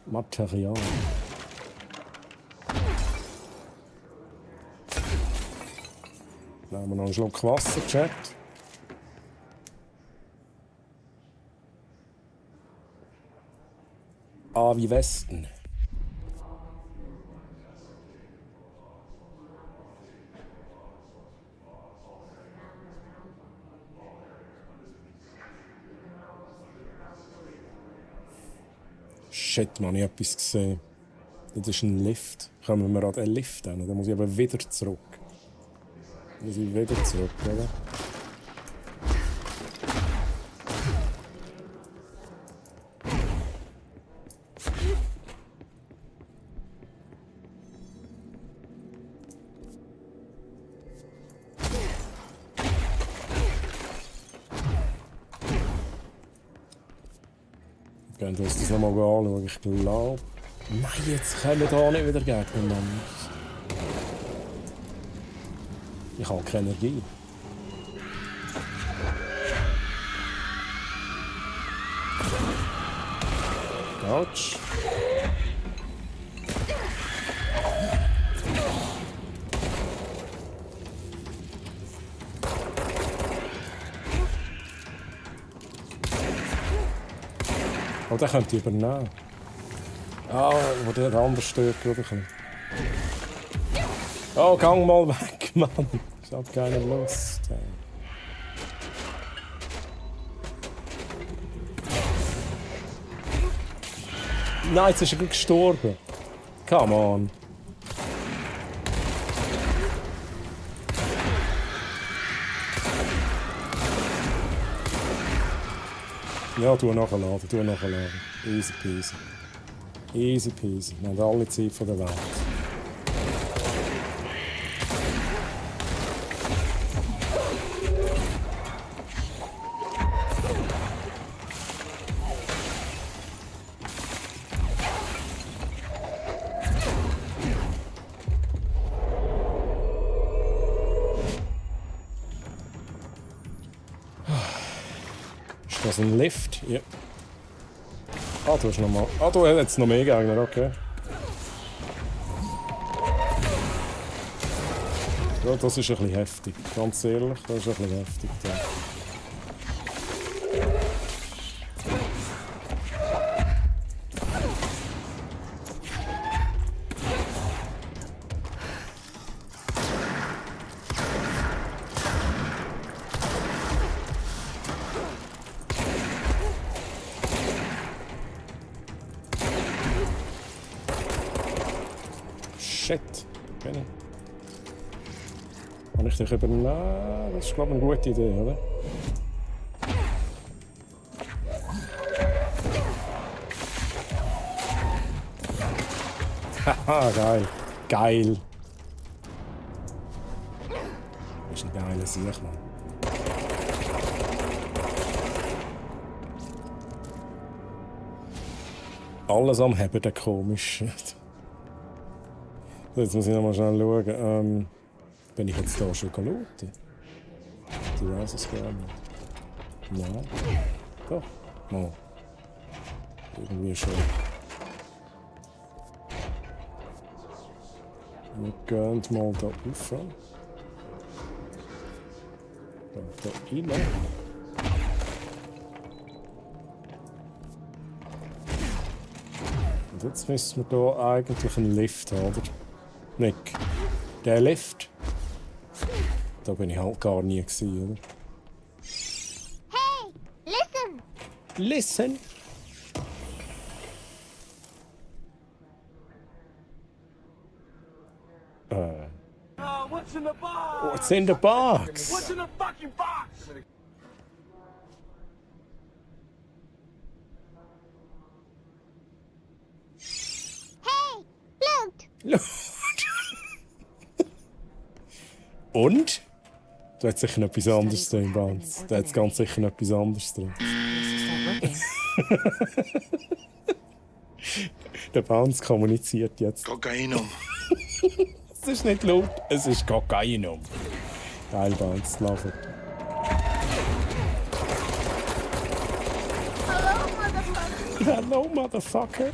Material. Nehmen wir noch einen Schluck Wasser, Chat. A wie Westen. Shit, man, ich habe etwas gesehen. Das ist ein Lift. Kommen wir an den Lift hin? Dann muss ich aber wieder zurück. Muss ich wieder zurück, oder? Gehen wir uns das nochmal anschauen. Ich glaube... Nein, jetzt kommen da nicht wieder Gegner, Mann. Ich habe keine Energie. Autsch. Oh, den könnt ihr übernehmen. Ah, wo der andere stört gerade ein bisschen. Oh, gang mal weg, Mann. Ich hab keine Lust. Hey. Nein, jetzt ist er gestorben. Come on. Ja, tu nachladen. Easy peasy. Easy peasy. Wir haben alle Zeit von der Welt. Ist das ein Lift? Ja. Ah, du hast noch mal. Ah, du hast jetzt noch mehr Gegner, okay. Ja, das ist ein bisschen heftig. Ganz ehrlich, das ist ein bisschen heftig. Ja. Shit. Okay. Kann ich dich übernehmen? Das ist, glaube ich, eine gute Idee, oder? Haha, geil. Geil. Das ist ein geiler Sieg, Mann. Alles am Heben, der komisch. So, jetzt muss ich noch mal schnell schauen. Bin ich jetzt hier schon gelootet? Du weißt es gar nicht. Nein. Doch. Mal. Irgendwie schon. Wir gehen mal da rauf. Da rein. Und jetzt müssen wir hier eigentlich einen Lift haben, oder? Nick. Der Lift. Da bin ich halt gar nie gewesen, oder? Hey, listen! Listen! What's in the box? What's in the box? What's in the fucking box? Hey, loot! Und? Da hat sicher noch etwas anderes drin, Banz. Da hat es ganz sicher noch etwas anderes drin. Der Banz kommuniziert jetzt. Kokainum. Es ist nicht laut, es ist Kokainum. Geil, Banz, love it. Hello, Motherfucker.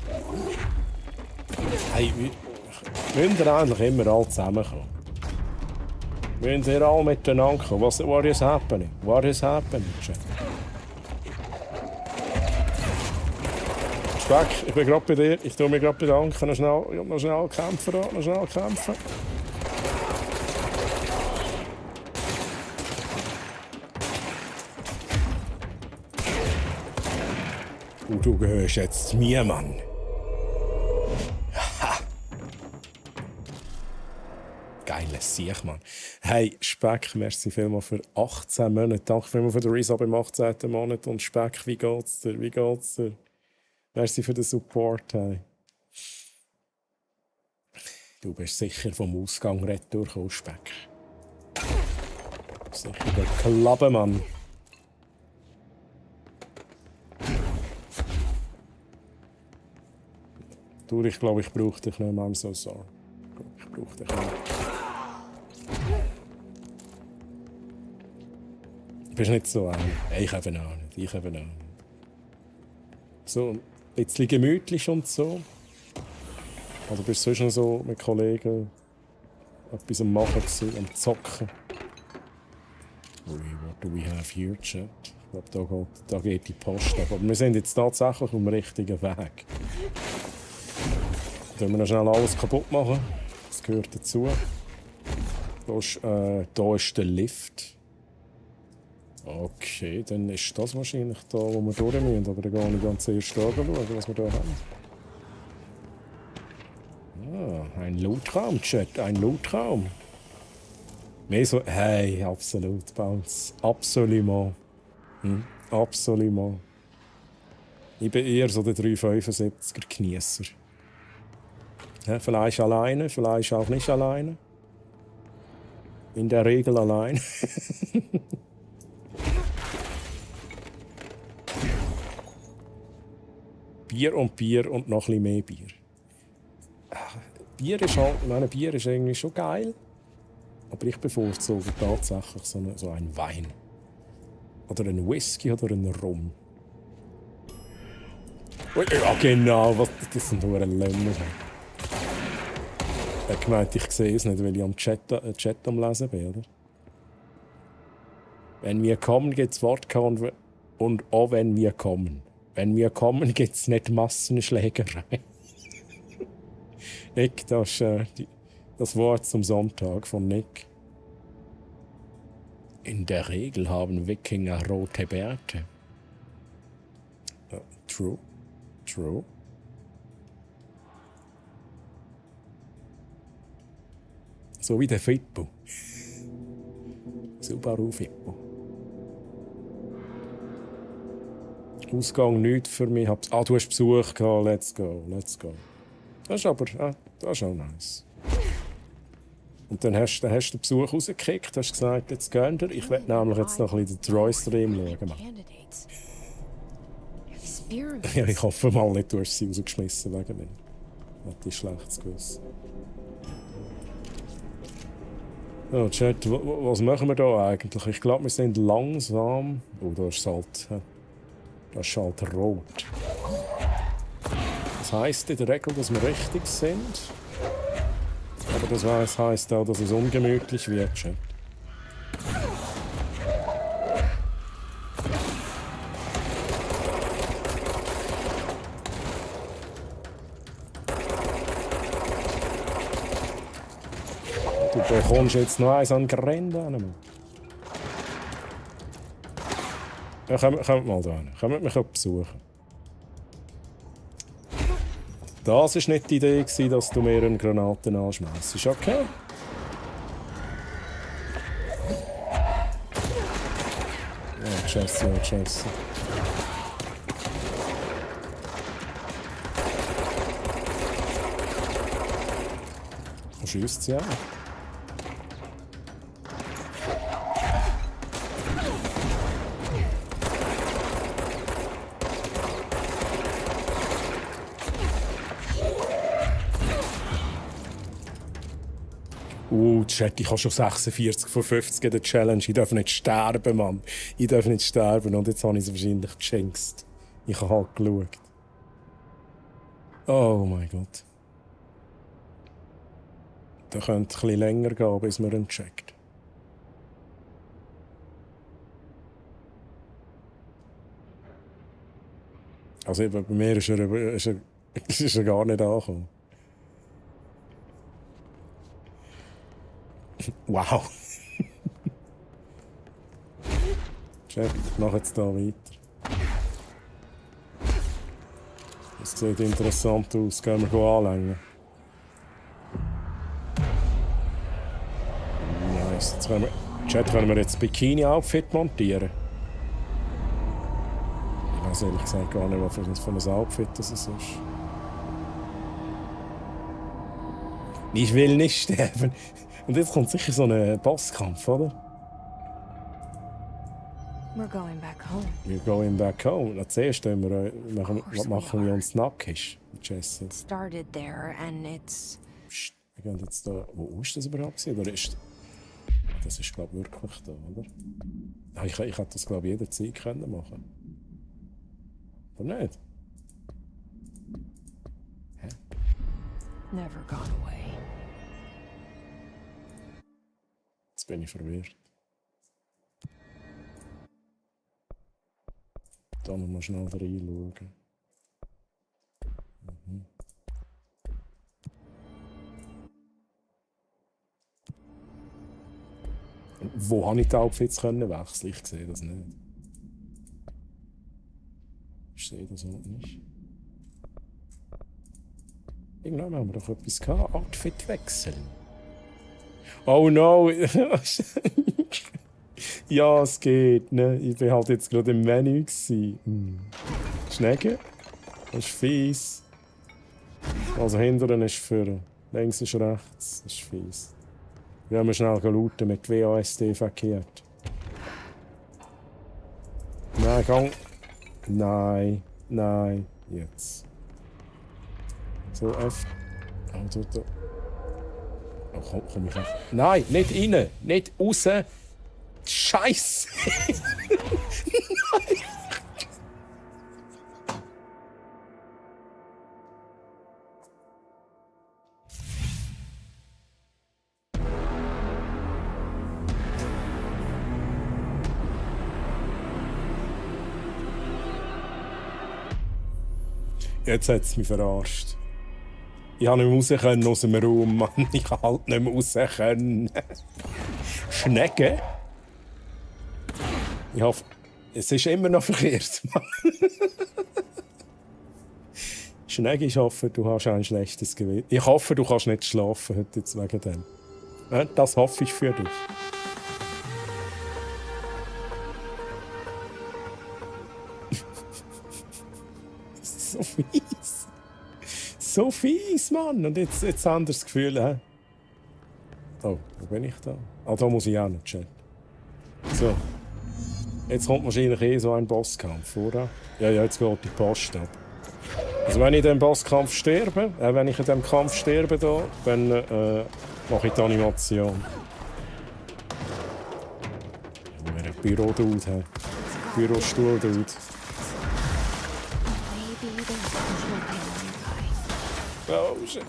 Hey, wir müssen eigentlich immer alle zusammenkommen. Wir müssen alle miteinander kommen. What is happening? What is happening, Chat? Speck, ich bin gerade bei dir. Ich tue mich gerade bedanken. Noch schnell kämpfen. Noch schnell kämpfen. Du gehörst jetzt zu mir, Mann. Geiles Sieg, Mann. Hey, Speck, merci vielmals für 18 Monate. Danke vielmals für den Resub im 18. Monat. Und Speck, wie geht's dir? Wie geht's dir? Merci für den Support. Hey. Du bist sicher vom Ausgang retour gekommen, Speck. Sicher der Klappe, Mann. Du, ich glaube, ich brauche dich nicht mehr, I'm so sorry. Ich brauche dich nicht. Du bist nicht so ein. Ich eben auch nicht. Ich eben auch nicht. So ein bisschen gemütlich und so. Also bist du sonst noch so mit Kollegen etwas am Machen gewesen, am Zocken. Ui, what do we have here, Chat? Ich glaube, da geht die Post ab. Aber wir sind jetzt tatsächlich auf dem richtigen Weg. Dann wir noch schnell alles kaputt machen. Das gehört dazu. Da ist der Lift. Okay, dann ist das wahrscheinlich da, wo wir durch müssen. Aber dann gehe ich ganz erst schauen, was wir hier haben. Ah, ein Lootraum, Chat, ein Lootraum. Mehr so, hey, absolut, Bounce. Absolument. Absolument. Ich bin eher so der 375er Geniesser. Ja, vielleicht alleine, vielleicht auch nicht alleine. In der Regel allein. Bier und noch ein bisschen mehr Bier. Bier ist halt, ich meine, Bier ist irgendwie schon geil. Aber ich bevorzuge tatsächlich so einen Wein. Oder ein Whisky oder ein Rum. Ja, genau, das sind nur ein Lämmer. Er hat gemeint, ich sehe es nicht, weil ich am Chat am Lesen bin, oder? Wenn wir kommen, gibt es Wodka und auch wenn wir kommen. Wenn wir kommen, gibt es nicht Massenschlägerei. Nick, das ist das Wort zum Sonntag von Nick. In der Regel haben Wikinger rote Bärte. True. True. So wie der Fippo. Subaru Fippo. Ausgang nichts für mich. Du hast Besuch gehabt. Let's go, let's go. Das ist aber das ist auch nice. Und dann hast du den Besuch rausgekickt, hast gesagt, jetzt gehen wir. Ich werde nämlich jetzt noch ein bisschen den Troy-Stream schauen. Ja, ich hoffe mal nicht, du hast sie rausgeschmissen wegen mir. Hätte ich schlechtes Gewissen. Ja, Chat, was machen wir da eigentlich? Ich glaube, wir sind langsam... Oh, da ist halt... Das ist halt rot. Das heisst in der Regel, dass wir richtig sind. Aber das heisst auch, dass es ungemütlich wird, Chat. Du bekommst jetzt noch eins an Gerände. Ja, kommt mal da hin. Kommt mich besuchen. Das war nicht die Idee, dass du mir eine Granate anschmeißt. Ist okay? Ja, Jesse, ja, Jesse. Du schießt sie auch. Chat, ich habe schon 46 von 50 in der Challenge. Ich darf nicht sterben, Mann. Ich darf nicht sterben. Und jetzt habe ich es wahrscheinlich geschenkt. Ich habe halt geschaut. Oh mein Gott. Da könnte es ein bisschen länger gehen, bis man ihn checkt. Also eben, bei mir ist er gar nicht angekommen. Wow. Chat, ich mache jetzt hier weiter. Das sieht interessant aus. Gehen wir anlängen. Nice. Jetzt können wir jetzt Bikini-Outfit montieren. Ich weiß ehrlich gesagt gar nicht, was für ein Outfit das ist. Ich will nicht sterben. Und jetzt kommt sicher so ein Bosskampf, oder? We're going back home. We're going back home. Zuerst machen wir uns nackig, Jesse. Started there and it's... Psst, wir gehen jetzt da... Wo ist das überhaupt? Oder ist... Das ist, glaube ich, wirklich da, oder? Ich hätte das, glaube ich, jederzeit können machen. Oder nicht? Hä? Never gone away. Jetzt bin ich verwirrt. Da noch mal schnell reinschauen. Mhm. Wo habe ich die Outfits wechseln? Ich sehe das nicht. Ich sehe das auch nicht. Irgendwann haben wir doch etwas gehabt. Outfit wechseln. Oh no! Ja, es geht. Ne? Ich war halt jetzt gerade im Menü. Schnecke? Das ist fies. Also hinten ist für. Links ist rechts. Das ist fies. Wir haben schnell lauten mit WASD verkehrt. Nein, gang. Nein, nein. Jetzt. So, F. Oh, da. Oh, komm ich auf. Nein, nicht rein. Nicht raus. Scheiße! Jetzt hat es mich verarscht. Ich konnte nicht mehr raus aus dem Raum, Mann. Ich kann halt nicht mehr raus können. Schnecke? Ich hoffe, es ist immer noch verkehrt, Mann. Schnecke, ich hoffe, du hast ein schlechtes Gewissen. Ich hoffe, du kannst nicht schlafen heute jetzt wegen dem. Das hoffe ich für dich. So fies. So fies, Mann. Und jetzt haben wir das Gefühl, hä? Oh, wo bin ich da? Ah, da muss ich auch noch chatten. So. Jetzt kommt wahrscheinlich so ein Bosskampf, oder? Ja, jetzt geht die Post ab. Also wenn ich in diesem Bosskampf sterbe, wenn ich in diesem Kampf sterbe, da, dann mache ich die Animation. Wenn wir einen Büro-Dude haben. Bürostuhl-Dude. Oh shit.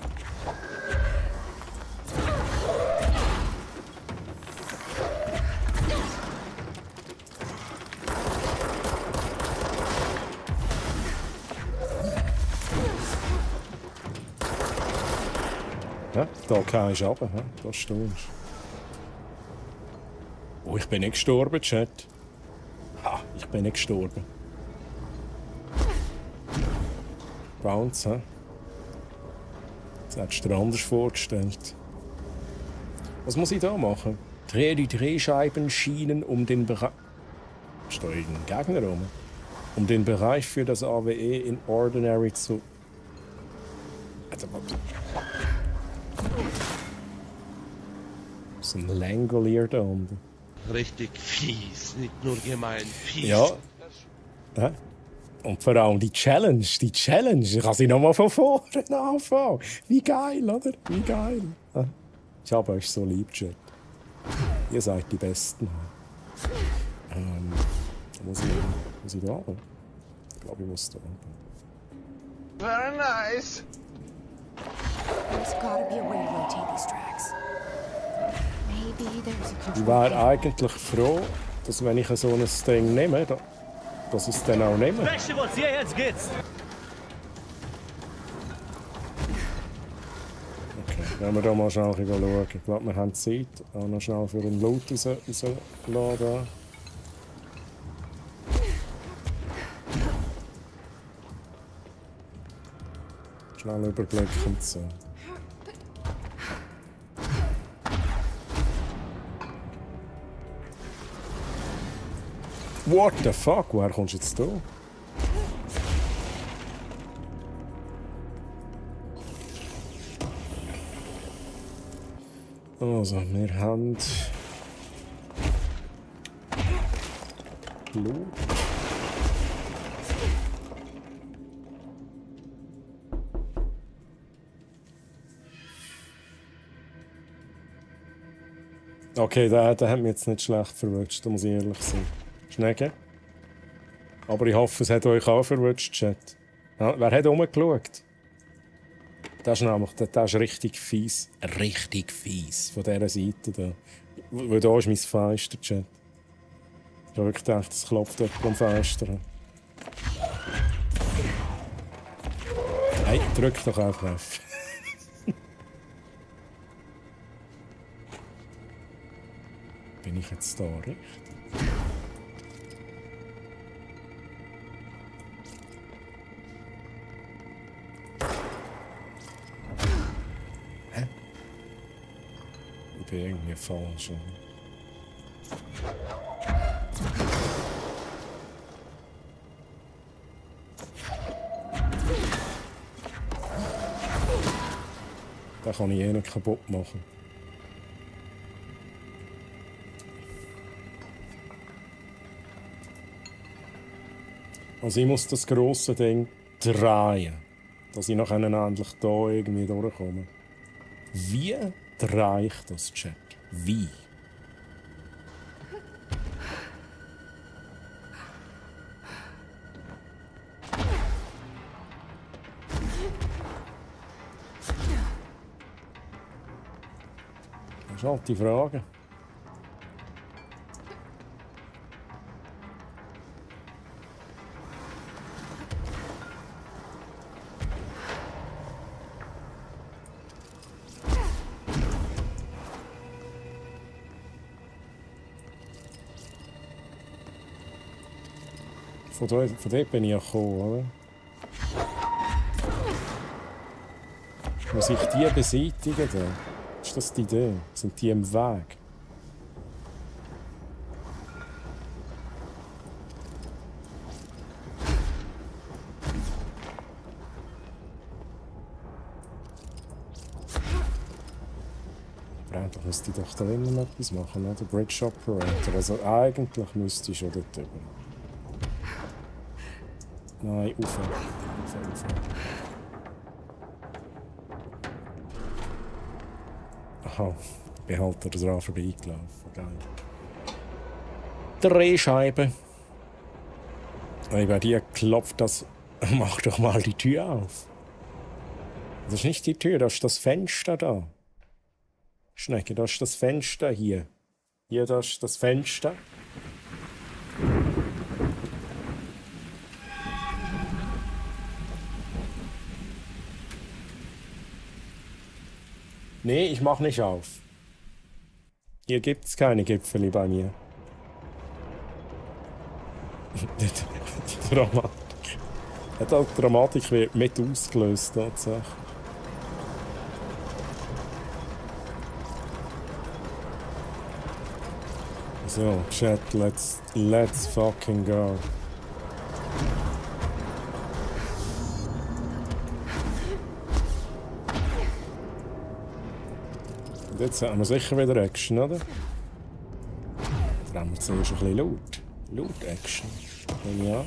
Ja, da kannst du runter, da stehst du. Oh, ich bin nicht gestorben, Chat. Ha, ich bin nicht gestorben. Bounce, hä? Das hättest du dir anders vorgestellt. Was muss ich da machen? Drehe die Drehscheibenschienen um den Bereich... Stehe ich einen Gegner rum? Um den Bereich für das AWE in Ordinary zu... Also, so ein Langolier da unten. Richtig fies, nicht nur gemein, fies. Ja. Hä? Und vor allem die Challenge. Ich kann sie nochmal von vorne anfangen. Wie geil, oder? Wie geil. Ich habe euch so lieb, Chat. Ihr seid die Besten. Muss ich da runter? Ich glaube, ich muss da runter. Very nice. There's gotta be a way to rotate these tracks. Maybe there's a Ich control. wäre eigentlich froh, dass wenn ich so ein Ding nehme, dass ich es dann auch nehme. Vegetables, hier, jetzt geht's. Okay, wenn wir da mal schnell schauen. Ich glaube, wir haben Zeit. Auch noch schnell für einen Loot rausladen. Schnell überblicken so. What the fuck? Woher kommst du jetzt da? Also, wir haben... Loot. Okay, der hat mich jetzt nicht schlecht verwünscht, da muss ich ehrlich sein. Schnecke. Aber ich hoffe, es hat euch auch verwünscht, Chat. Ja, wer hat rumgeschaut? Das ist nämlich, das ist richtig fies. Richtig fies von dieser Seite da. Weil da ist mein Fenster, Chat. Ich habe wirklich gedacht, es klopft jemand am Fenster. Hey, drück doch einfach auf. Bin ich jetzt da richtig? Hä? Ich bin irgendwie falsch. Da kann ich eh nicht kaputt machen. Also ich muss das grosse Ding drehen, dass ich nachher endlich da irgendwie durchkomme. Wie drehe ich das, Chat? Wie? Das ist halt die Frage. Von dort bin ich ja gekommen, oder? Muss ich die beseitigen? Da? Ist das die Idee? Sind die im Weg? Eigentlich müsste ich doch da immer etwas machen, oder? Bridge Operator. Also eigentlich müsste ich schon dort drüber. Nein, rauf. Aha, ich bin halt daran vorbeigelaufen. Geil. Drehscheibe. Bei dir klopft das. Mach doch mal die Tür auf. Das ist nicht die Tür, das ist das Fenster da. Schnecke, das ist das Fenster hier. Hier, das ist das Fenster. Nee, ich mach nicht auf. Hier gibt's keine Gipfeli bei mir. Die Dramatik. Die Dramatik wird mit ausgelöst, tatsächlich. So, Chat, let's fucking go. Und jetzt haben wir sicher wieder Action, oder? Dann haben wir zuerst ein bisschen laut. Laut Action. Ja.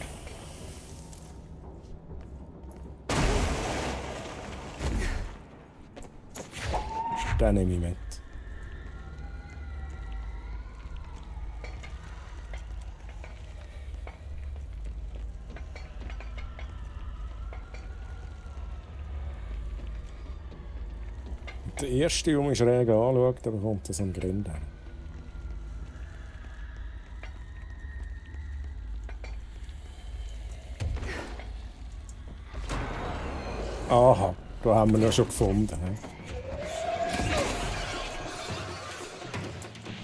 Den nehme ich mit. Der erste, der mich schräg anschaut, der bekommt das am Grind an. Aha, da haben wir ihn schon gefunden.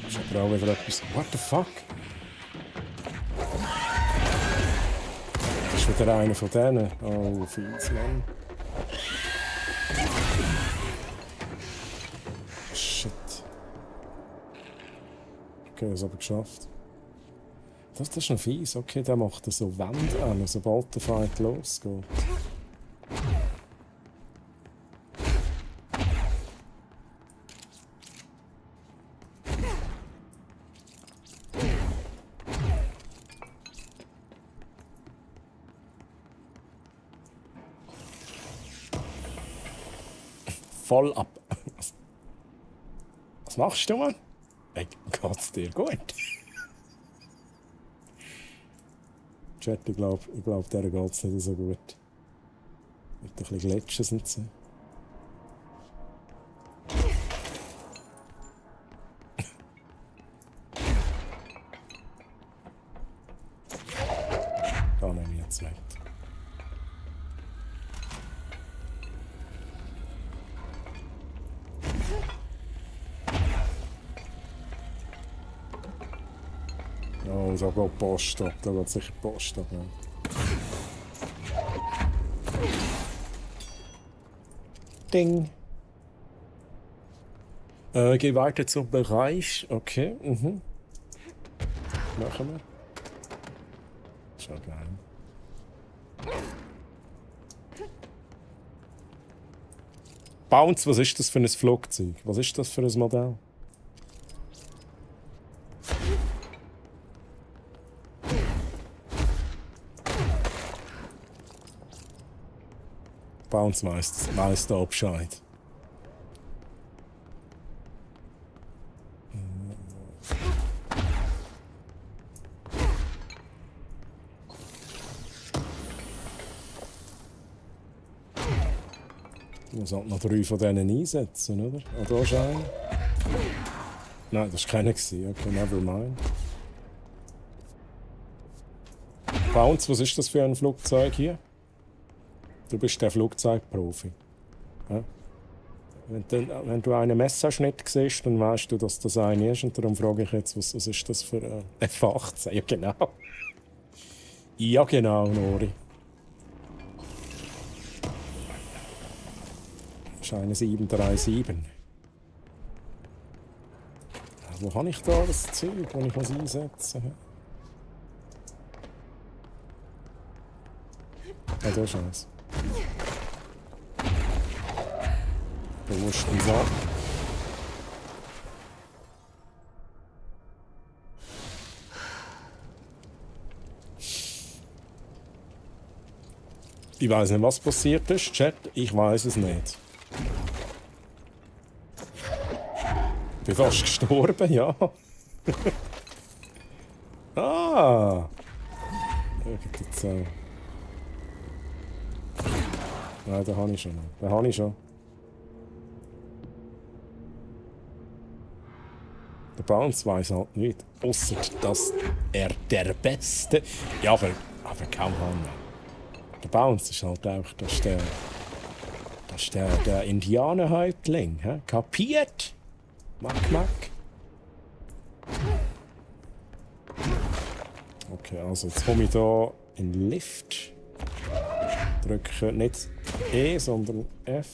Ist aber auch wieder etwas. What the fuck? Das ist wieder einer von denen. Oh, fies, Mann. Shit. Okay, das aber geschafft. Das ist noch fies. Okay, der macht so Wände an, sobald der Fight losgeht. Voll ab. Was machst du, Mann? Hey, geht's dir gut? Chat, ich glaub, der geht's nicht so gut. Mit ein bisschen Gletscher und so. Da nehme ich jetzt mit. Oh, da geht Post ab. Da geht sicher Post ab. Ja. Ding. Geh weiter zum Bereich. Okay. Mhm. Machen wir. Schau geil. Bounce, was ist das für ein Flugzeug? Was ist das für ein Modell? Bounce weiss da Bescheid. Ich muss halt noch 3 von denen einsetzen, oder? Ah, da ist einer. Nein, das war keiner. Okay, never mind. Bounce, was ist das für ein Flugzeug hier? Du bist der Flugzeugprofi. Ja? Wenn du einen Messerschnitt siehst, dann weißt du, dass das eine ist. Und darum frage ich jetzt, was ist das für ein F-18? Ja, genau. Ja, genau, Nori. Das ist eine 737. Ja, wo habe ich da das Zeug, das ich einsetzen muss? Ah, da ist eins. Du musst den sagen. Ich weiß nicht, was passiert ist, Chat. Ich weiß es nicht. Ich bin fast gestorben, ja. Ah! Jetzt, nein, den habe ich schon. Den habe ich schon. Der Bounce weiss halt nicht. Ausser, dass er der Beste... Ja, aber kaum Hand. Der Bounce ist halt auch... Das ist der Indianerhäuptling. He? Kapiert? Mack. Okay, also jetzt komme ich hier in den Lift. Drücke nicht E, sondern F.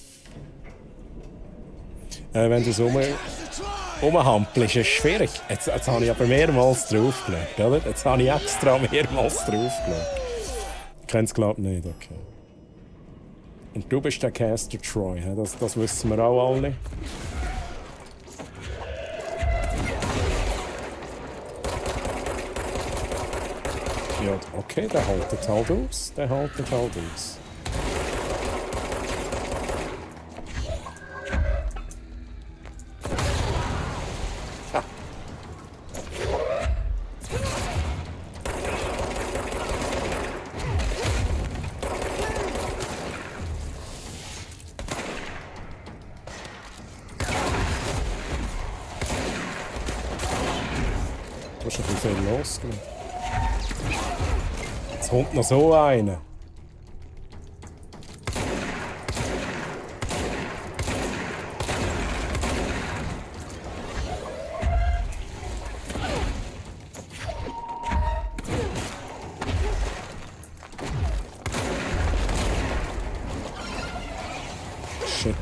Wenn du so rumhampelst, ist es schwierig. Jetzt habe ich aber mehrmals draufgelegt, oder? Jetzt habe ich extra mehrmals draufgelegt. Ich kenne es glaube ich nicht, okay. Und du bist der Caster Troy, das wissen wir auch alle. Ja, okay, der haltet halt aus. Ha. Du hast ein bisschen viel los. Jetzt kommt noch so einer.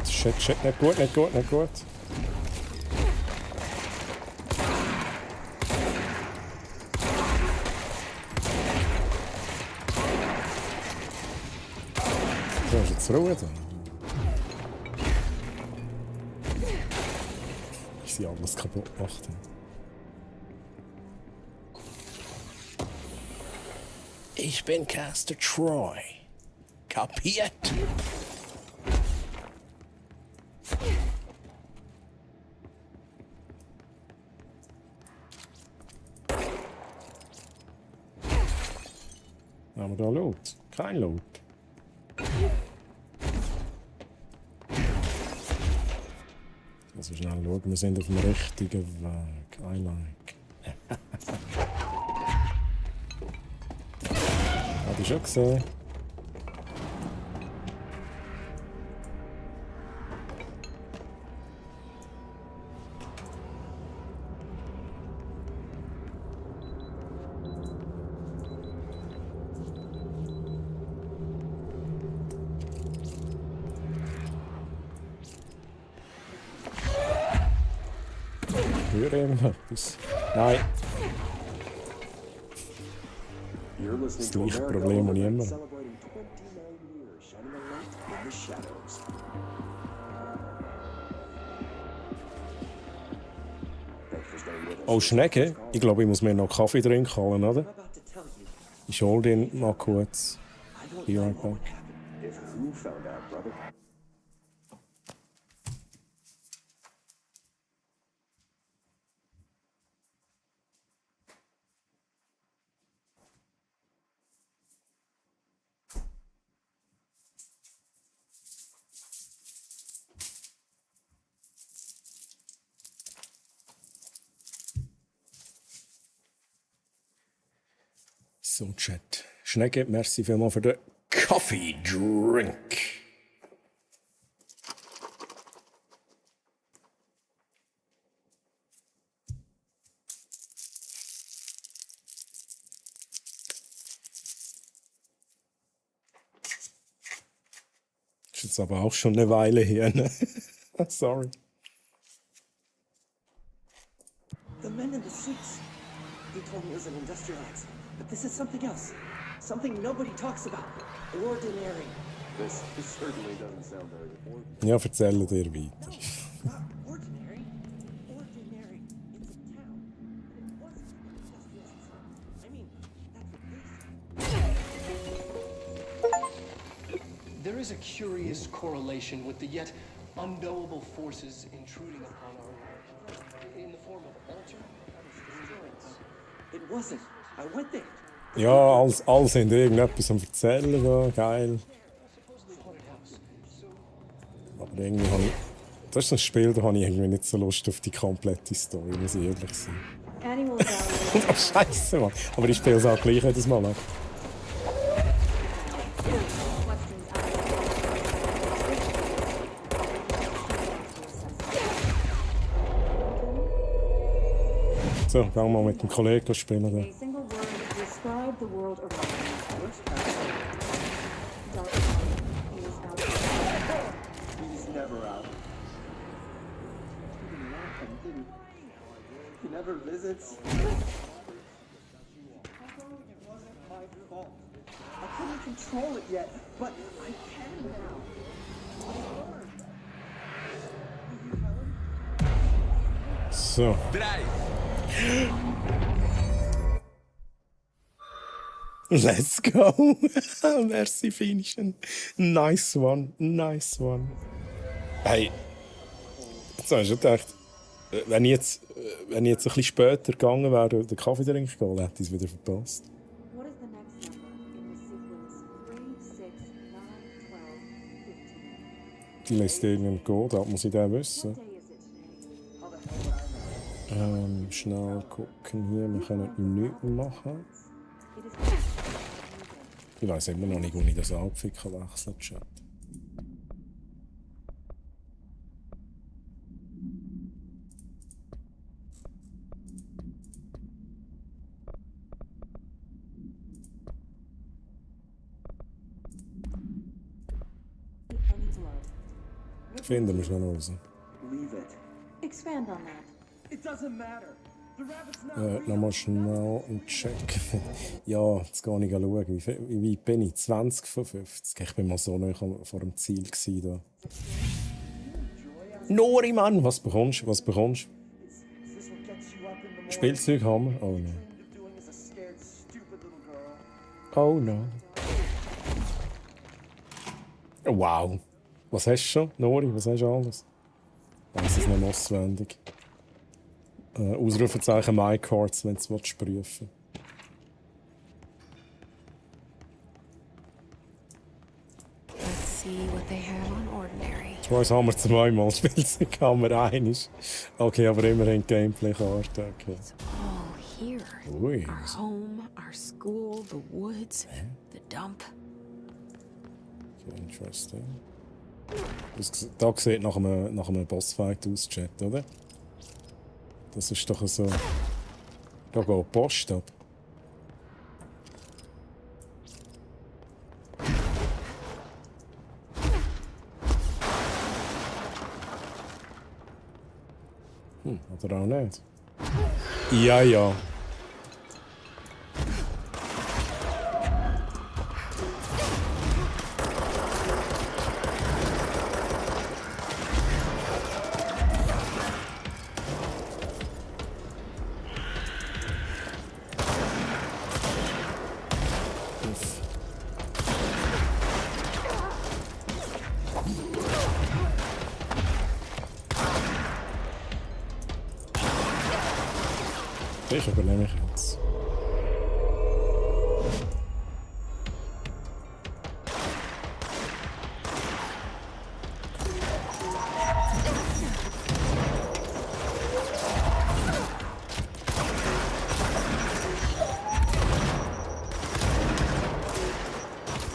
Shit, nicht gut. So, ist jetzt Ruhe da. Ich sie alles kaputt gemacht. Ich bin Caster Troy. Kapiert? Haben wir da Loot? Kein Loot. Also schnell schauen, wir sind auf dem richtigen Weg. I like. Habe ich schon gesehen. Höre etwas. Nein. Das gleiche Problem, das ich immer habe. Oh, Schnecke. Ich glaube, ich muss mir noch Kaffee trinken holen, oder? Ich hole den mal kurz. Be right back. So, Chat. Schnecke, merci vielmals für den Coffee Drink. Ist jetzt aber auch schon eine Weile her, ne? Sorry. The men in the suits. They told me it was an industrial accident, but this is something else. Something nobody talks about. Ordinary. This certainly doesn't sound very ordinary. Ja, erzähl dir weiter. Not ordinary. Ordinary. It's a town. And it wasn't an industrial accident. I mean, that's what they said. There is a curious correlation with the yet unknowable forces intruding upon our world in the form of altered destroyance. It wasn't. I went there. Ja, alle sind irgendetwas am Erzählen da, geil. Aber irgendwie habe ich... Das ist ein Spiel, da habe ich irgendwie nicht so Lust auf die komplette Story, muss ich ehrlich sein. Oh, Scheiße, Mann. Aber ich spiele es auch gleich jedes Mal. Ne? So, gehen wir mal mit dem Kollegen spielen. Da. Describe the world around He's never out. He never visits. It wasn't my fault. I couldn't control it yet, but I can now. So. Let's go! Merci, Finishen. Nice one, nice one. Hey, jetzt habe ich schon gedacht, wenn ich jetzt ein bisschen später gegangen wäre und den Kaffee trinken gehen, hätte ich es wieder verpasst. What is the next number in the sequence 3, 6, 9, 12, 15? Die lässt irgendeinen gehen, da muss ich den wissen. Schnell gucken hier, wir können nichts machen. Ich weiss immer noch nicht, wo ich das Outfit wechseln kann. Finden wir schnell raus. Leave it. Expand on that. It doesn't matter. The rabbit's not Nochmal schnell einen Check. Ja, jetzt gehe ich schauen. Wie weit bin ich? 20 von 50. Ich bin mal so nah vor dem Ziel gewesen, da. Nori, Mann! Was bekommst du? Was bekommst du? Spielzeug haben wir? Oh nein. Oh nein. Wow. Was hast du schon, Nori? Was hast du alles? Ich weiss es nicht auswendig. Ausrufezeichen MyCards, wenn du es prüfen willst. Let's see what they have on ordinary. Ich weiss, haben wir zweimal Spielzeug, haben wir eines. Okay, aber immerhin Gameplay-Karte. Okay. All here. Ui. Our home, our school, the woods, the dump. Okay, interesting. Da sieht nach einem Bossfight aus, Chat, oder? Das ist doch so... Da geht die Post ab. Oder auch nicht. Ja, ja. Ich übernehme mich jetzt.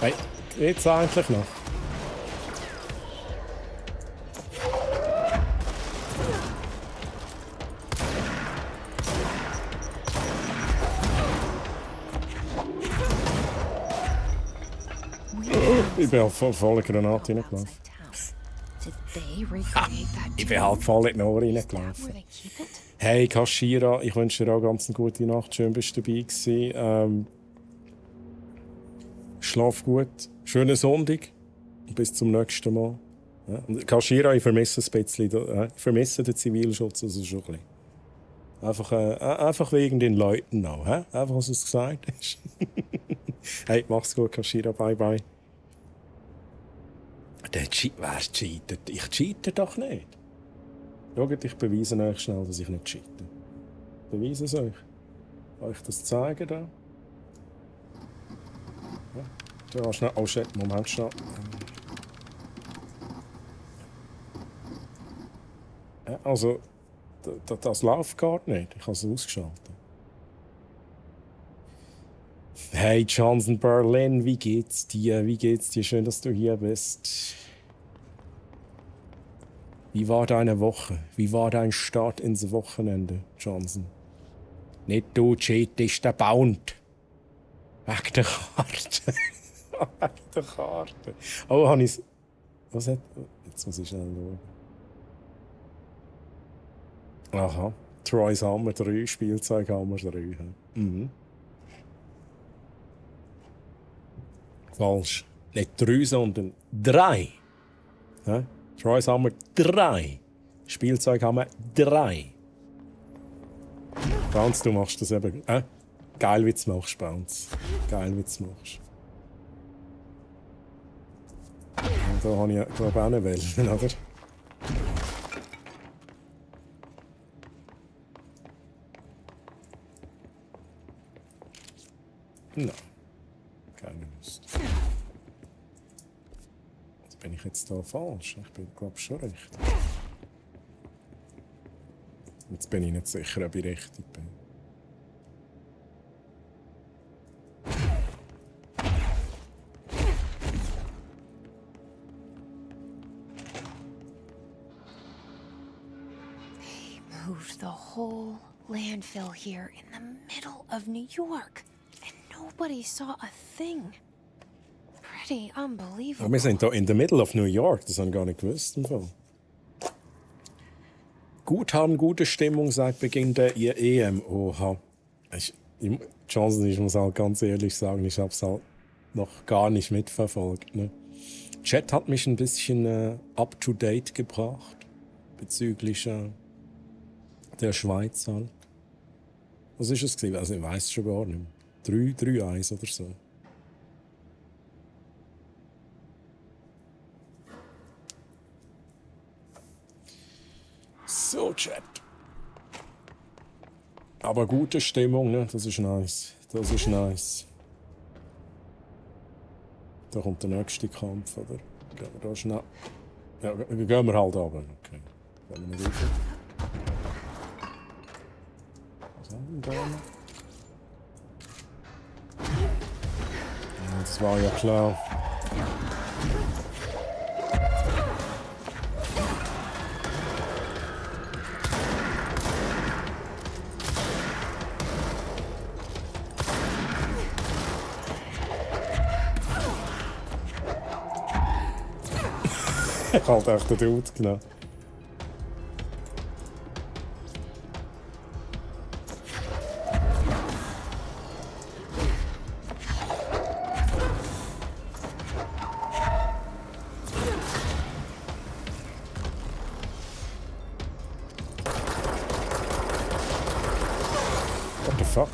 Hey, jetzt eigentlich noch. Ich bin auf voller Granate reingelaufen. Did they recreate that Ich bin halt voll in die Ohren reingelaufen. where they keep it? Hey Kashira, ich wünsche dir auch ganz eine gute Nacht. Schön, bist du dabei gewesen. Schlaf gut. Schönen Sonntag. Bis zum nächsten Mal. Ja. Und Kashira, ich vermisse ein bisschen. Ich vermisse den Zivilschutz. Also schon ein bisschen. Einfach wegen den Leuten noch. Einfach, was es gesagt ist. Hey, mach's gut, Kashira. Bye, bye. Wer cheatet? Ich cheate doch nicht. Schaut, ich beweise euch schnell, dass ich nicht cheate. Beweise es euch. Kann ich das zeigen da? Ja. Da schnell. Oh shit, Moment schnell. Ja, also, das läuft gar nicht. Ich habe es ausgeschaltet. Hey Johnson Berlin, wie geht's dir? Wie geht's dir? Schön, dass du hier bist. Wie war deine Woche? Wie war dein Start ins Wochenende, Johnson? Nicht du cheatest, der Bound. Wegen der Karte. Wegen der Karte. Oh, habe ich's. Was hat. Jetzt muss ich schnell schauen. Aha. Troy's Hammer 3, Spielzeug Hammer 3. Mhm. Falsch. Nicht 3, sondern 3. Ja? Troy's Hammer 3. Spielzeug Hammer 3. Bounce, du machst das eben. Geil, wie du es machst, Bounce. Geil, wie du es machst. Und da habe ich, glaube ich, auch nicht wählen, oder? Nein. Keine Lust. Also bin ich jetzt da falsch? Ich bin, glaube ich, schon recht. Jetzt bin ich nicht sicher, ob ich richtig bin. They moved the whole landfill here in the middle of New York. Nobody saw a thing. Pretty unbelievable. Aber wir sind hier in the middle of New York. Das habe ich gar nicht gewusst. Guthaben, gute Stimmung seit Beginn der EM. Oha. Johnson, ich muss halt ganz ehrlich sagen, ich habe es halt noch gar nicht mitverfolgt. Ne? Chat hat mich ein bisschen up-to-date gebracht. Bezüglich der Schweiz halt. Was ist es gewesen? Also ich weiß es schon gar nicht mehr. 3-1 oder so. So, Chat. Aber gute Stimmung, ne? Das ist nice. Das ist nice. Da kommt der nächste Kampf, oder? Gehen wir da schnell. Ja, gehen wir halt runter. Okay. Gehen wir nicht rauf. Was haben wir da noch? Das war ja klar. Halt echt der Dude, genau. What the fuck?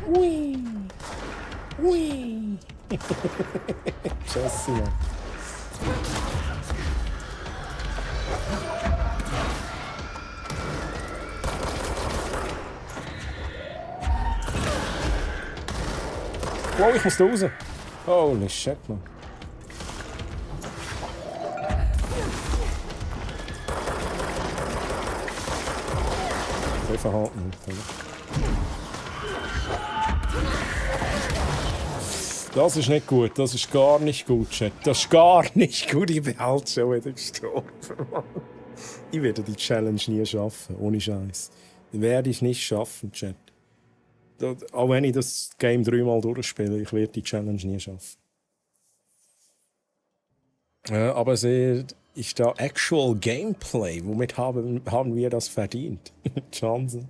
Whee! Whee! Jesse, man. Wow, ich muss da raus. Holy shit, man. Verhalten nicht, oder? Das ist nicht gut, das ist gar nicht gut, Chat. Das ist gar nicht gut, ich bin halt schon wieder gestorben. Ich werde die Challenge nie schaffen, ohne Scheiß. Werde ich nicht schaffen, Chat. Auch wenn ich das Game 3-mal durchspiele, ich werde die Challenge nie schaffen. Aber es ist da Actual Gameplay. Womit haben wir das verdient? Chance.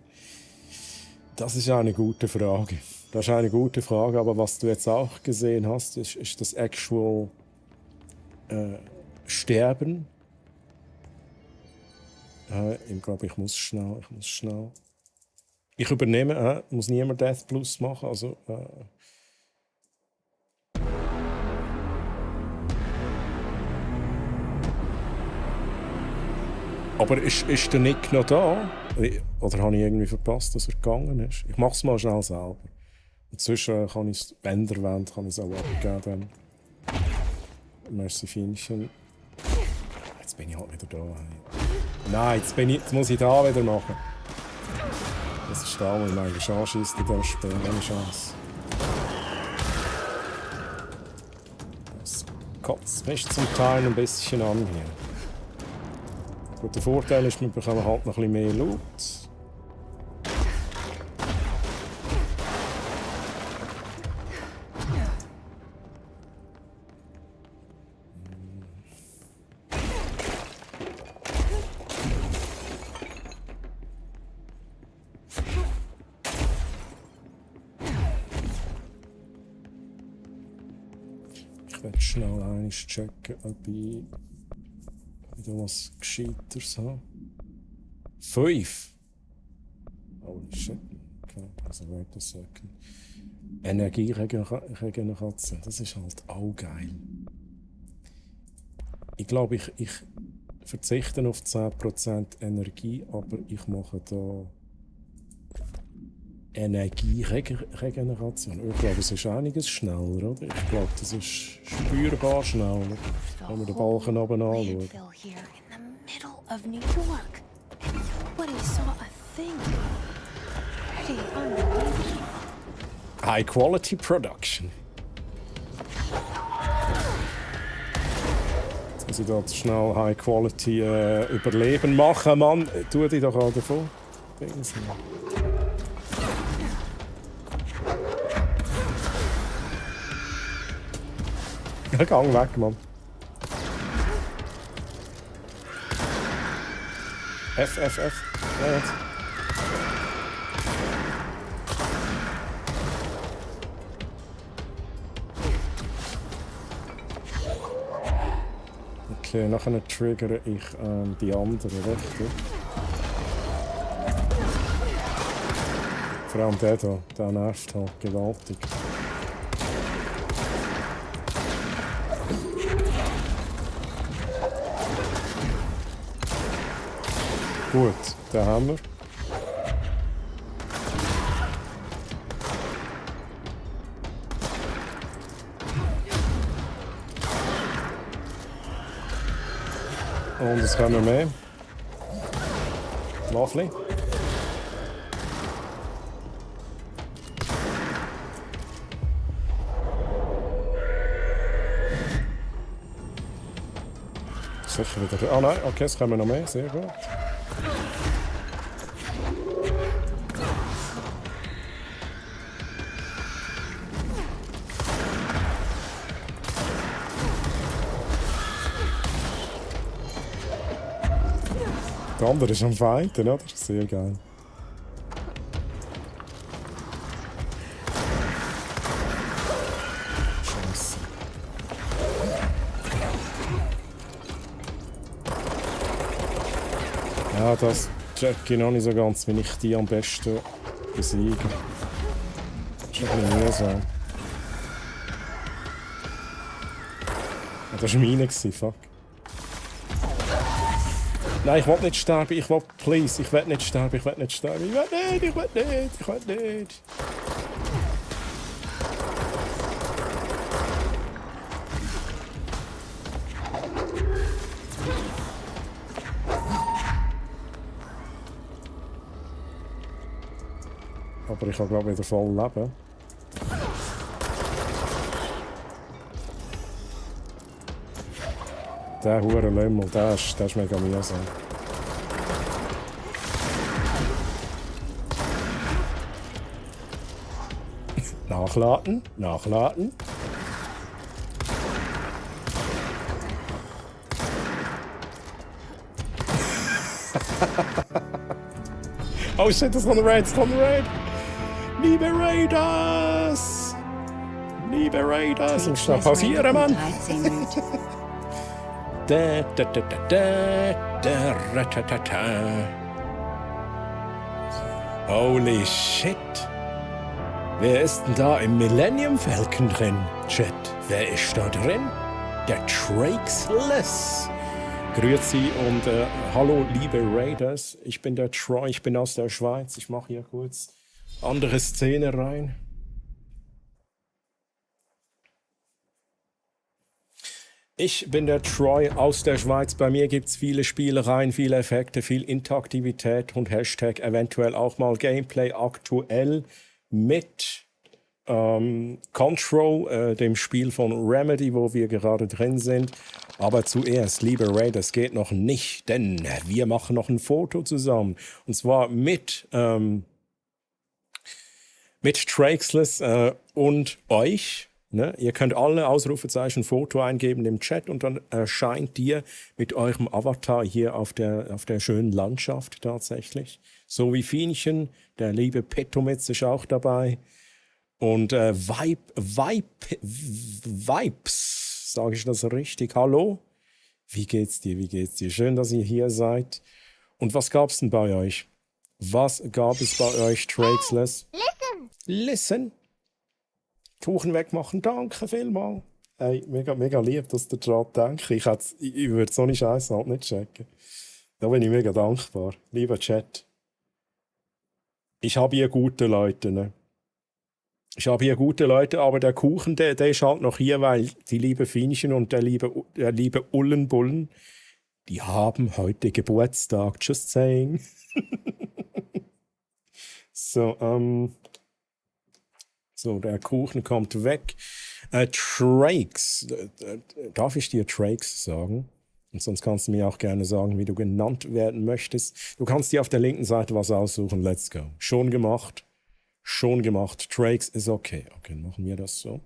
Das ist eine gute Frage. Das ist eine gute Frage, aber was du jetzt auch gesehen hast, ist das Actual Sterben. Ich glaube, ich muss schnell. Ich übernehme, muss niemand Death Plus machen, also aber ist der Nick noch da? Oder habe ich irgendwie verpasst, dass er gegangen ist? Ich mache es mal schnell selber. Inzwischen kann ich es, wenn der wollt, kann ich es auch abgeben. Merci Fienchen. Jetzt bin ich halt wieder da. Nein, jetzt muss ich da wieder machen. Das ist da, wo ich meine Chance ist in diesem Spiel. Keine Chance. Das kotzt mich zum Teil ein bisschen an hier. Gut, der Vorteil ist, wir bekommen halt noch ein bisschen mehr Loot. Ich werde schnell einmal checken, ob ich wieder was Gescheiteres habe. 5! Holy shit. Okay, also wait a second. Energieregeneration, das ist halt auch geil. Ich glaube, ich verzichte auf 10% Energie, aber ich mache da Energieregeneration. Ich glaube, es ist einiges schneller, oder? Ich glaube, das ist spürbar schneller, wenn wir den Balken oben anschauen. High Quality Production. Jetzt muss ich da schnell High Quality Überleben machen, Mann. Tu dich doch auch davon. Gang weg, Mann. F. Ja, jetzt. Okay, nachher triggere ich die anderen, richtig? Vor allem der hier, der nervt halt gewaltig. Gut, den haben wir. Und es kommen mehr. Lovely. Sicher wieder. Ah nein, okay, es kommen noch mehr. Sehr gut. Der andere ist am Fighten, oder? Sehr geil. Scheiße. Ja, das check ich noch nicht so ganz, wie ich die am besten besiege. Das ist ein bisschen mühsam. Das war meine, fuck. Nein, ich will nicht sterben, ich will, please, ich will nicht sterben, ich will nicht sterben, ich will nicht. aber ich habe glaube wieder voll Leben. Der hure Lümmel, der ist mega mühsam. Nachladen, nachladen. Oh shit, das kommt ein Raid, das kommt ein Raid! Liberate us! Liberate us! Ich muss schnell pausieren, Mann! 13 Minuten. Da, da, da, da, da, da, ra, ta, ta, ta. Holy shit! Wer ist denn da im Millennium Falcon drin? Chat, wer ist da drin? Der Traxless. Grüezi und hallo liebe Raiders. Ich bin der Troy, ich bin aus der Schweiz. Ich mache hier kurz andere Szene rein. Ich bin der Troy aus der Schweiz. Bei mir gibt es viele Spielereien, viele Effekte, viel Interaktivität und Hashtag eventuell auch mal Gameplay aktuell mit Control, dem Spiel von Remedy, wo wir gerade drin sind. Aber zuerst, liebe Raiders, geht noch nicht, denn wir machen noch ein Foto zusammen. Und zwar mit Traxless und euch. Ne? Ihr könnt alle Ausrufezeichen Foto eingeben im Chat und dann erscheint ihr mit eurem Avatar hier auf der schönen Landschaft tatsächlich. So wie Fienchen, der liebe Petomitz ist auch dabei. Und Vibes, sage ich das richtig? Hallo? Wie geht's dir? Wie geht's dir? Schön, dass ihr hier seid. Und was gab's denn bei euch? Was gab es bei euch, Traxless? Listen! Kuchen wegmachen, danke vielmals. Hey, mega, mega lieb, dass du daran denkst. Ich würde so eine Scheiße halt nicht checken. Da bin ich mega dankbar. Lieber Chat. Ich habe hier gute Leute, ne? Ich habe hier gute Leute, aber der Kuchen, der ist halt noch hier, weil die liebe Fienchen und der liebe Ullenbullen, die haben heute Geburtstag. Just saying. So, der Kuchen kommt weg. Trax. Darf ich dir Trax sagen? Und sonst kannst du mir auch gerne sagen, wie du genannt werden möchtest. Du kannst dir auf der linken Seite was aussuchen. Let's go. Schon gemacht. Schon gemacht. Trax ist okay. Okay, machen wir das so.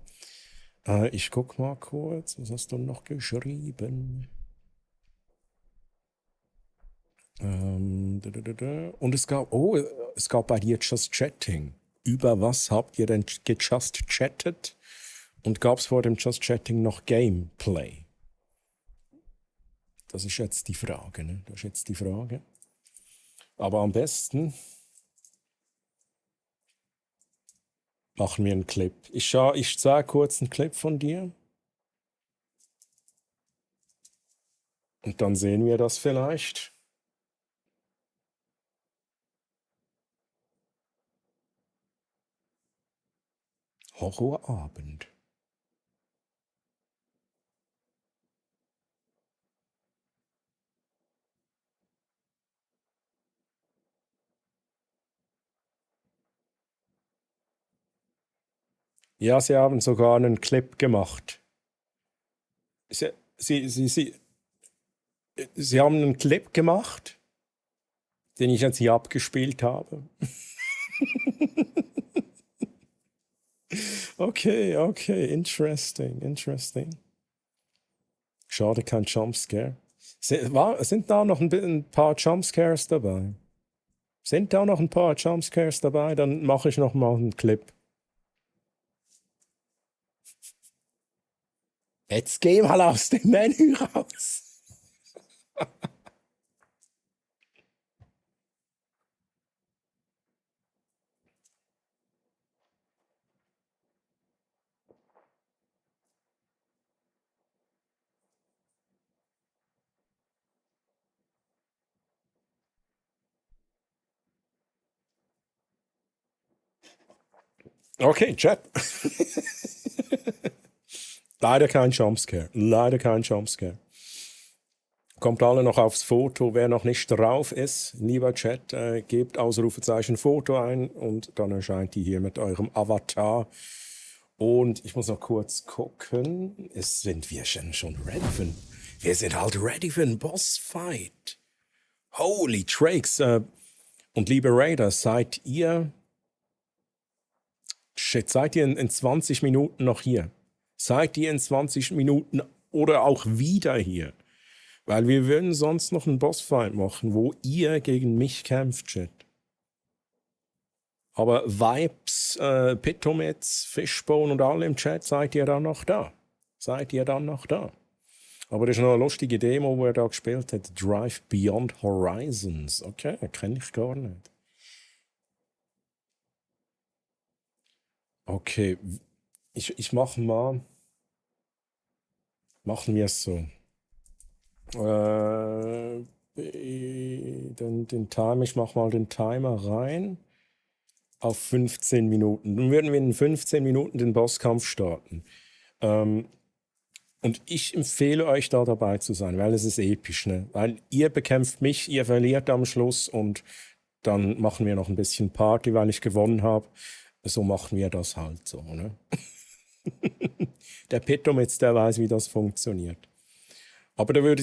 Ich guck mal kurz. Was hast du noch geschrieben? Und es gab bei dir Just Chatting. Über was habt ihr denn gejust chattet? Und gab es vor dem Just Chatting noch Gameplay? Das ist jetzt die Frage, ne? Das ist jetzt die Frage. Aber am besten machen wir einen Clip. Ich zeige kurz einen Clip von dir. Und dann sehen wir das vielleicht. Horrorabend. Ja, sie haben sogar einen Clip gemacht. Sie haben einen Clip gemacht, den ich jetzt hier abgespielt habe. Okay, interesting. Schade, kein Jumpscare. Sind da noch ein paar Jumpscares dabei? Dann mache ich noch mal einen Clip. Jetzt geh mal aus dem Menü raus. Okay, Chat. Leider kein Jumpscare. Kommt alle noch aufs Foto. Wer noch nicht drauf ist, lieber Chat, gebt Ausrufezeichen Foto ein und dann erscheint die hier mit eurem Avatar. Und ich muss noch kurz gucken. Sind wir schon ready für wir sind halt ready für einen Bossfight. Holy Trakes. Und liebe Raiders, seid ihr in 20 Minuten noch hier? Seid ihr in 20 Minuten oder auch wieder hier? Weil wir würden sonst noch einen Bossfight machen, wo ihr gegen mich kämpft, Chat. Aber Vibes, Pitomets, Fishbone und alle im Chat, seid ihr dann noch da? Seid ihr dann noch da? Aber das ist noch eine lustige Demo, wo er da gespielt hat. Drive Beyond Horizons. Okay, kenne ich gar nicht. Okay, ich mache mal. Machen wir es so. Ich mache mal den Timer rein auf 15 Minuten. Dann würden wir in 15 Minuten den Bosskampf starten. Und ich empfehle euch, da dabei zu sein, weil es ist episch, ne? Weil ihr bekämpft mich, ihr verliert am Schluss und dann machen wir noch ein bisschen Party, weil ich gewonnen habe. So machen wir das halt so, ne? Der Petometz, der weiß, wie das funktioniert. Aber dann würde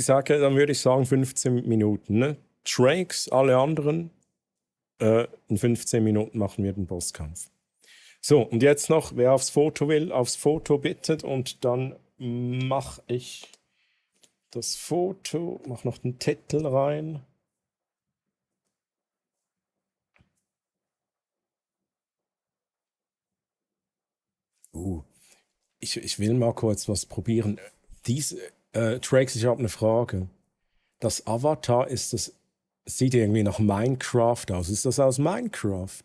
ich sagen 15 Minuten, ne? Trakes, alle anderen, in 15 Minuten machen wir den Bosskampf. So, und jetzt noch, wer aufs Foto will, aufs Foto bittet und dann mache ich das Foto, mache noch den Titel rein. Ich will mal kurz was probieren. Trakes, ich habe eine Frage. Das Avatar sieht irgendwie nach Minecraft aus. Ist das aus Minecraft?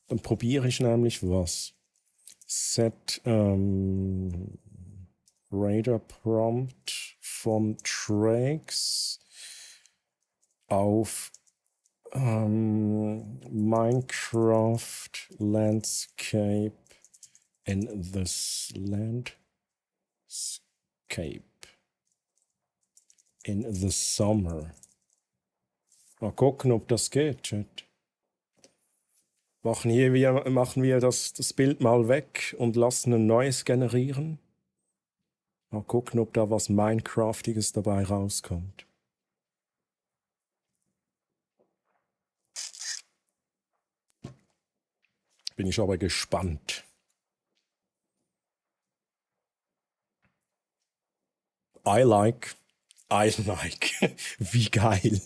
Dann probiere ich nämlich was. Set Radar Prompt von Trakes auf Minecraft Landscape in this landscape in the summer. Mal gucken, ob das geht, Chat. Machen wir das Bild mal weg und lassen ein neues generieren. Mal gucken, ob da was Minecraftiges dabei rauskommt. Bin ich aber gespannt. I like. Wie geil.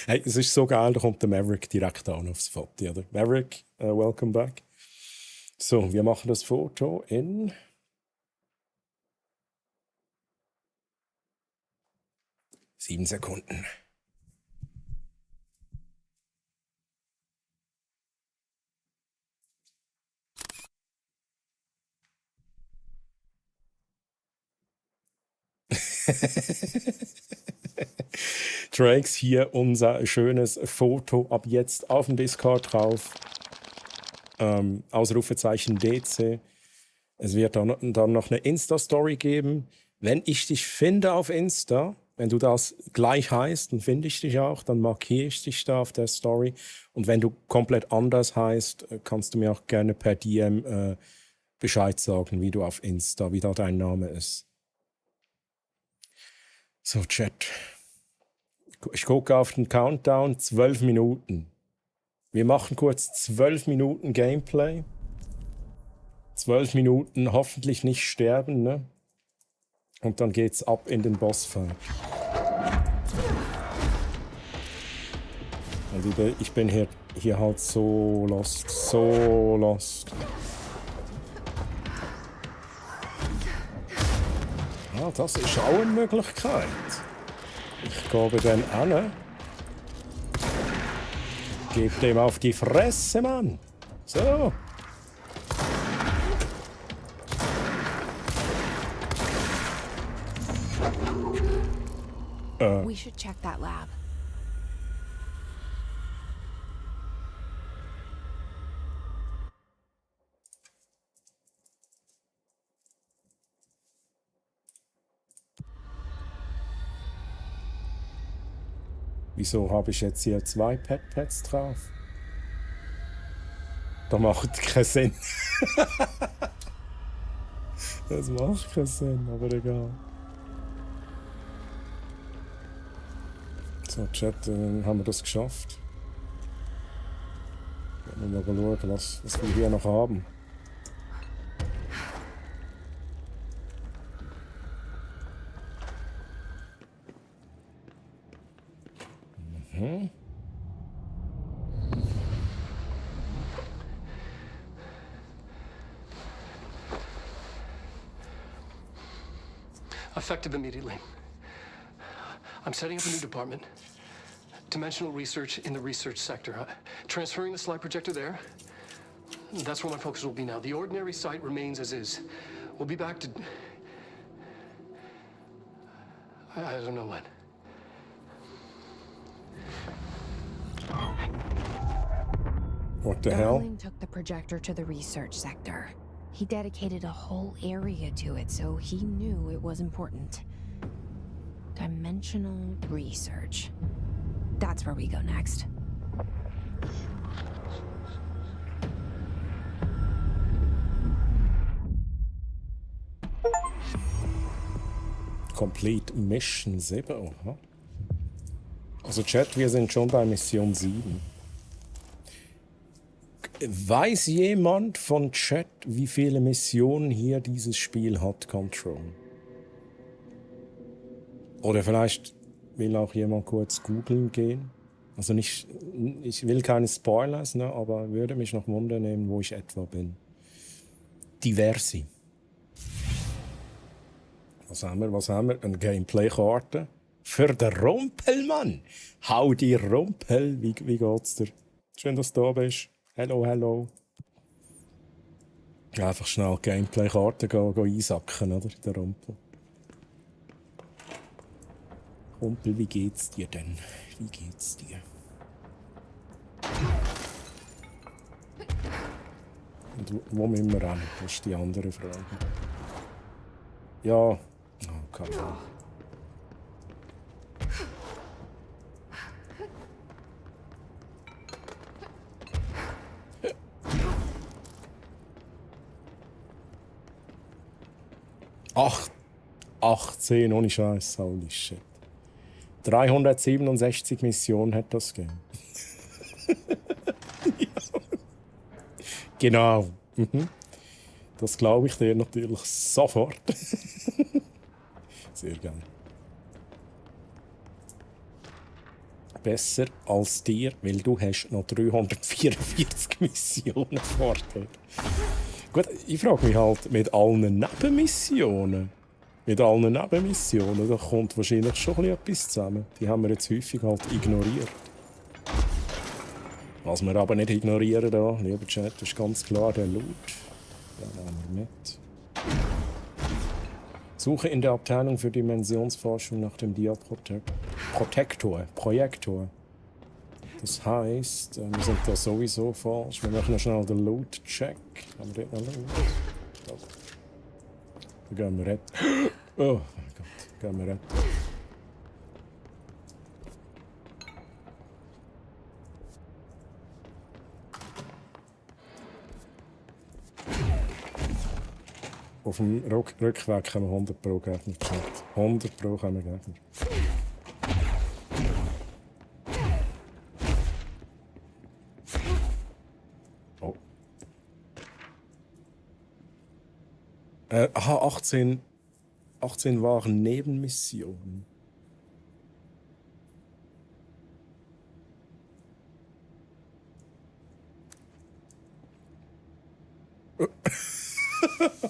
Hey, es ist so geil, da kommt der Maverick direkt an aufs Foto. Oder? Maverick, welcome back. So, wir machen das Foto in 7 Sekunden. Trakes, hier unser schönes Foto ab jetzt auf dem Discord drauf. Ausrufezeichen DC. Es wird dann noch eine Insta-Story geben. Wenn ich dich finde auf Insta, wenn du das gleich heißt, dann finde ich dich auch, dann markiere ich dich da auf der Story. Und wenn du komplett anders heißt, kannst du mir auch gerne per DM Bescheid sagen, wie da dein Name ist. So, Chat. Ich gucke auf den Countdown, 12 Minuten. Wir machen kurz 12 Minuten Gameplay. 12 Minuten hoffentlich nicht sterben, ne? Und dann geht's ab in den Bossfight. Also ich bin hier halt so lost. Ah, das ist auch eine Möglichkeit. Ich gebe den an. Gib dem auf die Fresse, Mann. So. We should check that lab. Wieso habe ich jetzt hier 2 Pet-Pads drauf? Das macht keinen Sinn. Das macht keinen Sinn, aber egal. So, Chat, haben wir das geschafft. Mal schauen, was wir hier noch haben. Mhm. Effective immediately. I'm setting up a new department. Dimensional research in the research sector. Transferring the slide projector there. That's where my focus will be now. The ordinary site remains as is. We'll be back to... I don't know when. What the hell? Darling took the projector to the research sector. He dedicated a whole area to it, so he knew it was important. Dimensional research. That's where we go next. Complete Mission 7. Aha. Also Chat, wir sind schon bei Mission 7. Weiß jemand von Chat, wie viele Missionen hier dieses Spiel hat, Control? Oder vielleicht will auch jemand kurz googeln gehen. Also nicht, ich will keine Spoilers, ne, aber würde mich noch wundern, wo ich etwa bin. Diversi. Was haben wir? Eine Gameplay-Karte. Für den Rumpelmann. Hau die Rumpel. Wie geht's dir? Schön, dass du da bist. Hello, hello. Einfach schnell Gameplay-Karte einsacken, oder? Der Rumpel. Rumpel, wie geht's dir denn? Wie geht's dir? Und wo müssen wir hin? Das ist die andere Frage. Ja. Oh, keine Ahnung. Ach, 18, ohne Scheiß, holy shit. 367 Missionen hat das gegeben. Ja. Genau. Mhm. Das glaube ich dir natürlich sofort. Sehr geil. Besser als dir, weil du hast noch 344 Missionen vor dir. Gut, ich frage mich halt, mit allen Nebenmissionen, da kommt wahrscheinlich schon etwas zusammen. Die haben wir jetzt häufig halt ignoriert. Was wir aber nicht ignorieren da, lieber Chat, ist ganz klar der Loot. Den nehmen wir mit. Suche in der Abteilung für Dimensionsforschung nach dem Projektor. Das heisst, wir sind da sowieso falsch. Wir machen noch schnell den Loot-Check. Haben wir dort noch Loot? Da gehen wir retten. Oh mein Gott, gehen wir retten. Auf dem Rückweg haben wir 100 Pro Gegner. 100 Pro haben wir Gegner. Oh. 18 waren Nebenmissionen.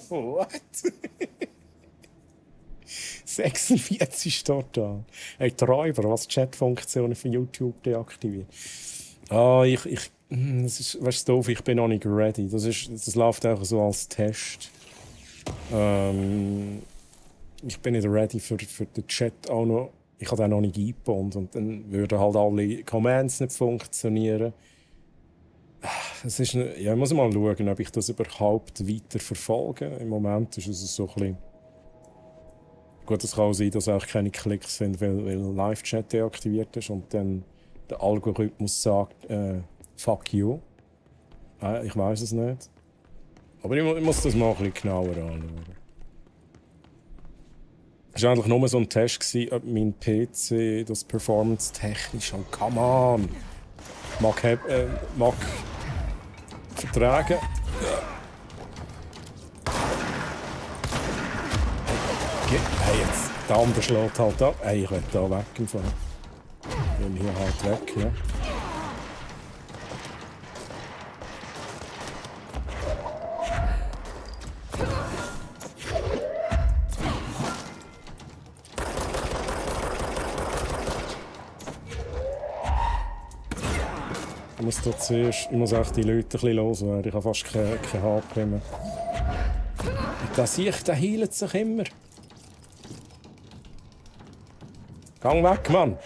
What? 46 total. Hey, Träuber, was Chatfunktionen für YouTube deaktiviert. Das ist, weißt du, doof, ich bin noch nicht ready. Das läuft auch so als Test. Ich bin nicht ready für den Chat auch noch. Ich habe den noch nicht eingebaut und dann würden halt alle Commands nicht funktionieren. Es ist ich muss mal schauen, ob ich das überhaupt weiter verfolge. Im Moment ist es so ein bisschen Gut, es kann auch sein, dass auch keine Klicks sind, weil Live-Chat deaktiviert ist und dann der Algorithmus sagt, fuck you. Ich weiß es nicht. Aber ich muss das mal ein bisschen genauer anschauen. Es war eigentlich nur so ein Test, ob mein PC das performance-technisch und come on mag vertragen. Hey, jetzt, der andere schlägt halt ab. Hey, ich will da weg im Fall. Ich bin hier halt weg, ja. Ich muss auch die Leute ein bisschen loswerden. Ich habe fast keine HP mehr. Und der heilt sich immer. Gang weg, Mann!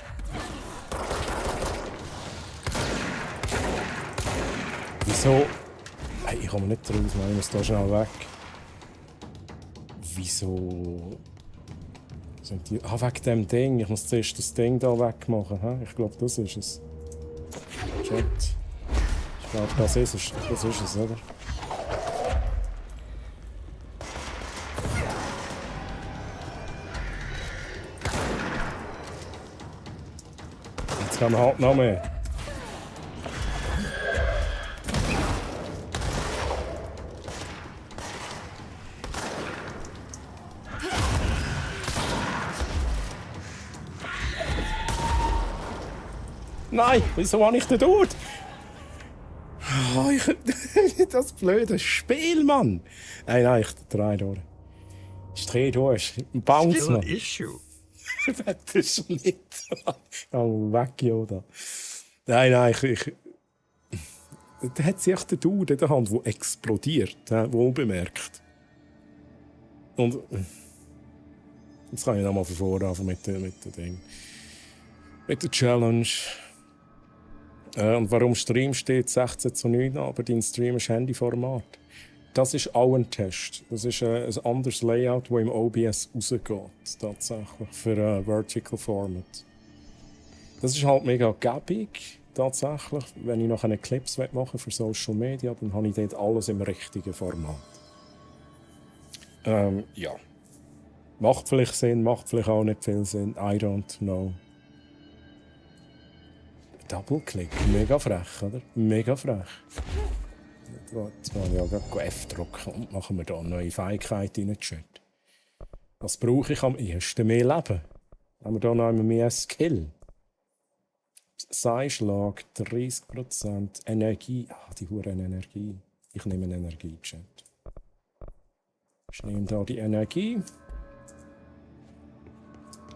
Wieso? Hey, ich komme nicht raus, Mann. Ich muss da schnell weg. Wieso? Sind die... wegen dem Ding. Ich muss zuerst das Ding da wegmachen. He? Ich glaube, das ist es. Chat. Ich glaube, das ist es. Das ist es, oder? Jetzt kann man halt noch mehr. Nein, wieso habe ich den dort? Oh, das blöde Spiel, Mann! Nein, ich drehe durch. Ich drehe durch. Bounce noch. Issue. Das ist nicht. Oh, weg, Yoda. Nein, da hat sich echt der Dude in der Hand, der explodiert, wohlbemerkt. Und jetzt kann ich nochmal von vorne anfangen mit dem Ding. Mit der Challenge. Und warum Stream steht 16:9, aber dein Stream ist Handyformat. Das ist auch ein Test. Das ist ein anderes Layout, das im OBS rausgeht, tatsächlich, für Vertical Format. Das ist halt mega gäbig, tatsächlich. Wenn ich noch Clips machen für Social Media, dann habe ich dort alles im richtigen Format. Ja. Macht vielleicht Sinn, macht vielleicht auch nicht viel Sinn. I don't know. Double-Click, mega frech, oder? Mega frech. Jetzt wollen wir ja gerade F drücken und machen wir da eine neue Fähigkeit in den Chat. Was brauche ich am ehesten? Mehr Leben. Haben wir da noch einmal mehr Skill? Seischlag, 30% Energie. Die Huren Energie. Ich nehme eine Energie-Chat. Ich nehme da die Energie.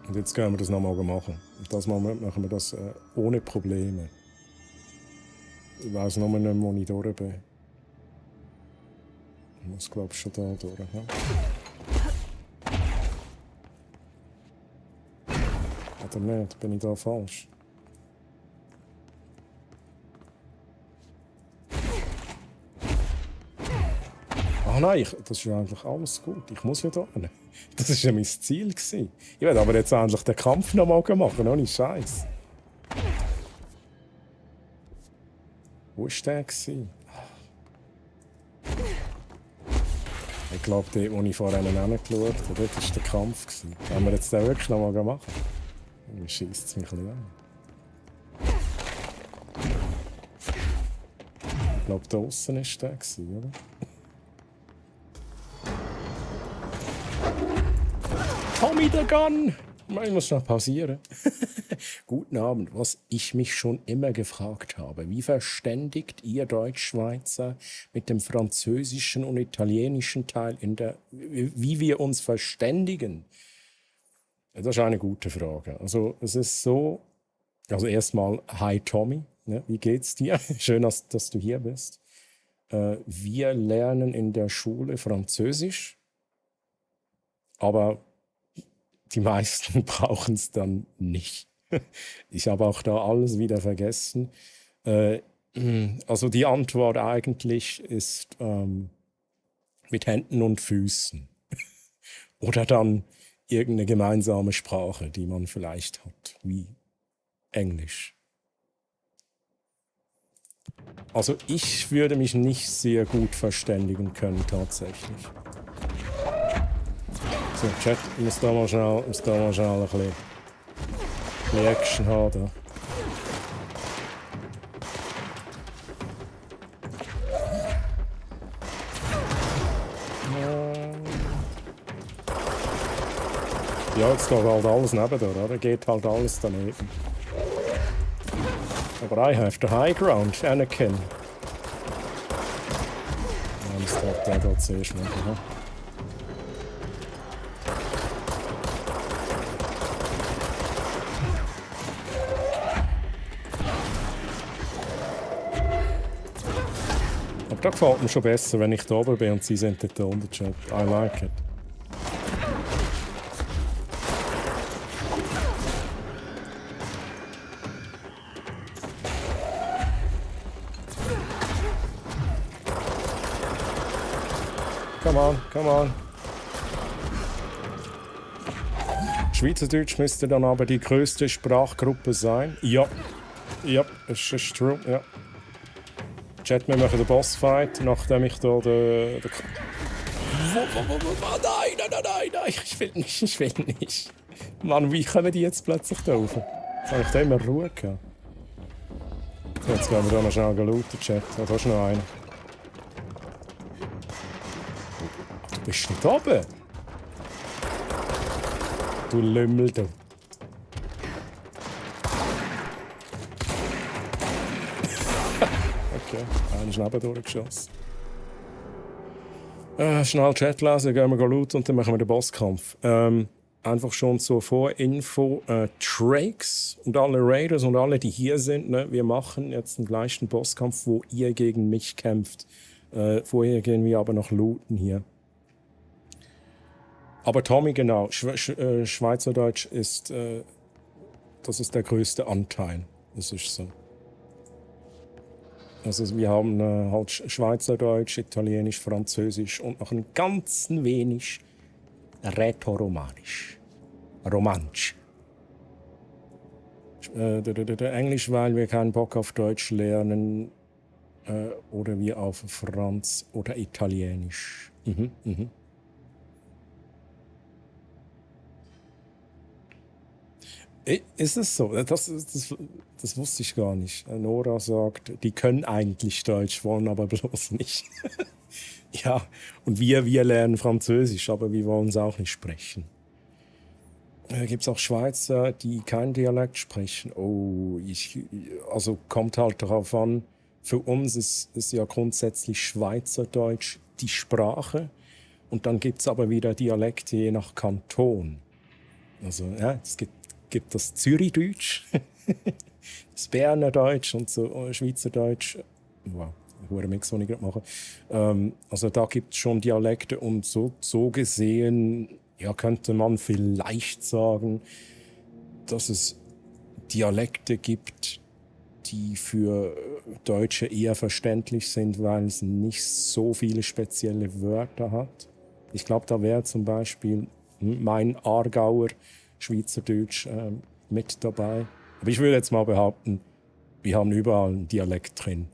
Und jetzt können wir das nochmal machen. Und das machen wir das ohne Probleme. Ich weiss noch nicht mehr, wo ich durch bin. Ich muss, glaube ich, schon da durch. Ja? Oder nicht? Bin ich da falsch? Nein, das ist ja eigentlich alles gut. Ich muss ja da hin. Das war ja mein Ziel. Ich werde aber jetzt endlich den Kampf noch mal machen, ohne Scheiß. Wo war der? Ich glaube, dort, wo ich vorhin hingeschaut habe, dort war der Kampf. Wollen wir jetzt den wirklich noch mal machen? Dann scheisst es mich ein bisschen an. Ich glaube, da außen war der, oder? Tommy the Gun! Ich muss noch pausieren. Guten Abend. Was ich mich schon immer gefragt habe, wie verständigt ihr Deutschschweizer mit dem französischen und italienischen Teil wie wir uns verständigen? Das ist eine gute Frage. Also es ist so, also erstmal, hi Tommy, ne? Wie geht's dir? Schön, dass du hier bist. Wir lernen in der Schule Französisch, aber die meisten brauchen es dann nicht. Ich habe auch da alles wieder vergessen. Also die Antwort eigentlich ist mit Händen und Füßen. Oder dann irgendeine gemeinsame Sprache, die man vielleicht hat, wie Englisch. Also ich würde mich nicht sehr gut verständigen können, tatsächlich. So, Chat, ich muss da mal schnell ein bisschen Action haben. Da. Ja, jetzt geht halt alles nebendurch, oder? Geht halt alles daneben. Aber I have the high ground, Anakin. Ja, das darf der da zuerst machen. Aber da gefällt mir schon besser, wenn ich da oben bin und sie sind dort unten. Chat. I like it. Come on, come on. Schweizerdeutsch müsste dann aber die größte Sprachgruppe sein. Ja. Ja, es ist true, ja. Chat, wir machen den Bossfight, nachdem ich da den... Nein, ich will nicht. Mann, wie kommen die jetzt plötzlich da rauf? Jetzt habe ich da immer Ruhe gehabt. Jetzt gehen wir da noch schnell looten, Chat. Da ist noch einer. Du bist nicht oben. Du Lümmel, du. Okay, einer ist neben durchgeschossen. Schnell Chat lesen, gehen wir looten und dann machen wir den Bosskampf. Einfach schon zur Vorinfo. Drakes und alle Raiders und alle, die hier sind, ne, wir machen jetzt den gleichen Bosskampf, wo ihr gegen mich kämpft. Vorher gehen wir aber noch looten hier. Aber Tommy, genau, Schweizerdeutsch ist, das ist der größte Anteil. Das ist so. Also wir haben halt Schweizerdeutsch, Italienisch, Französisch und noch ein ganz wenig Rätoromanisch. Romansch. Englisch, weil wir keinen Bock auf Deutsch lernen oder wir auf Franz oder Italienisch. Ist es so? Das wusste ich gar nicht. Nora sagt, die können eigentlich Deutsch, wollen aber bloß nicht. Ja, und wir lernen Französisch, aber wir wollen es auch nicht sprechen. Gibt es auch Schweizer, die keinen Dialekt sprechen? Oh, also kommt halt darauf an. Für uns ist ja grundsätzlich Schweizerdeutsch die Sprache. Und dann gibt es aber wieder Dialekte je nach Kanton. Also, ja, es gibt das Zürichdeutsch, das Bernerdeutsch und so Schweizerdeutsch. Wow, ein Mix, den ich gerade mache. Also da gibt es schon Dialekte und so gesehen, ja, könnte man vielleicht sagen, dass es Dialekte gibt, die für Deutsche eher verständlich sind, weil es nicht so viele spezielle Wörter hat. Ich glaube, da wäre zum Beispiel mein Aargauer Schweizerdeutsch mit dabei. Aber ich würde jetzt mal behaupten, wir haben überall einen Dialekt drin.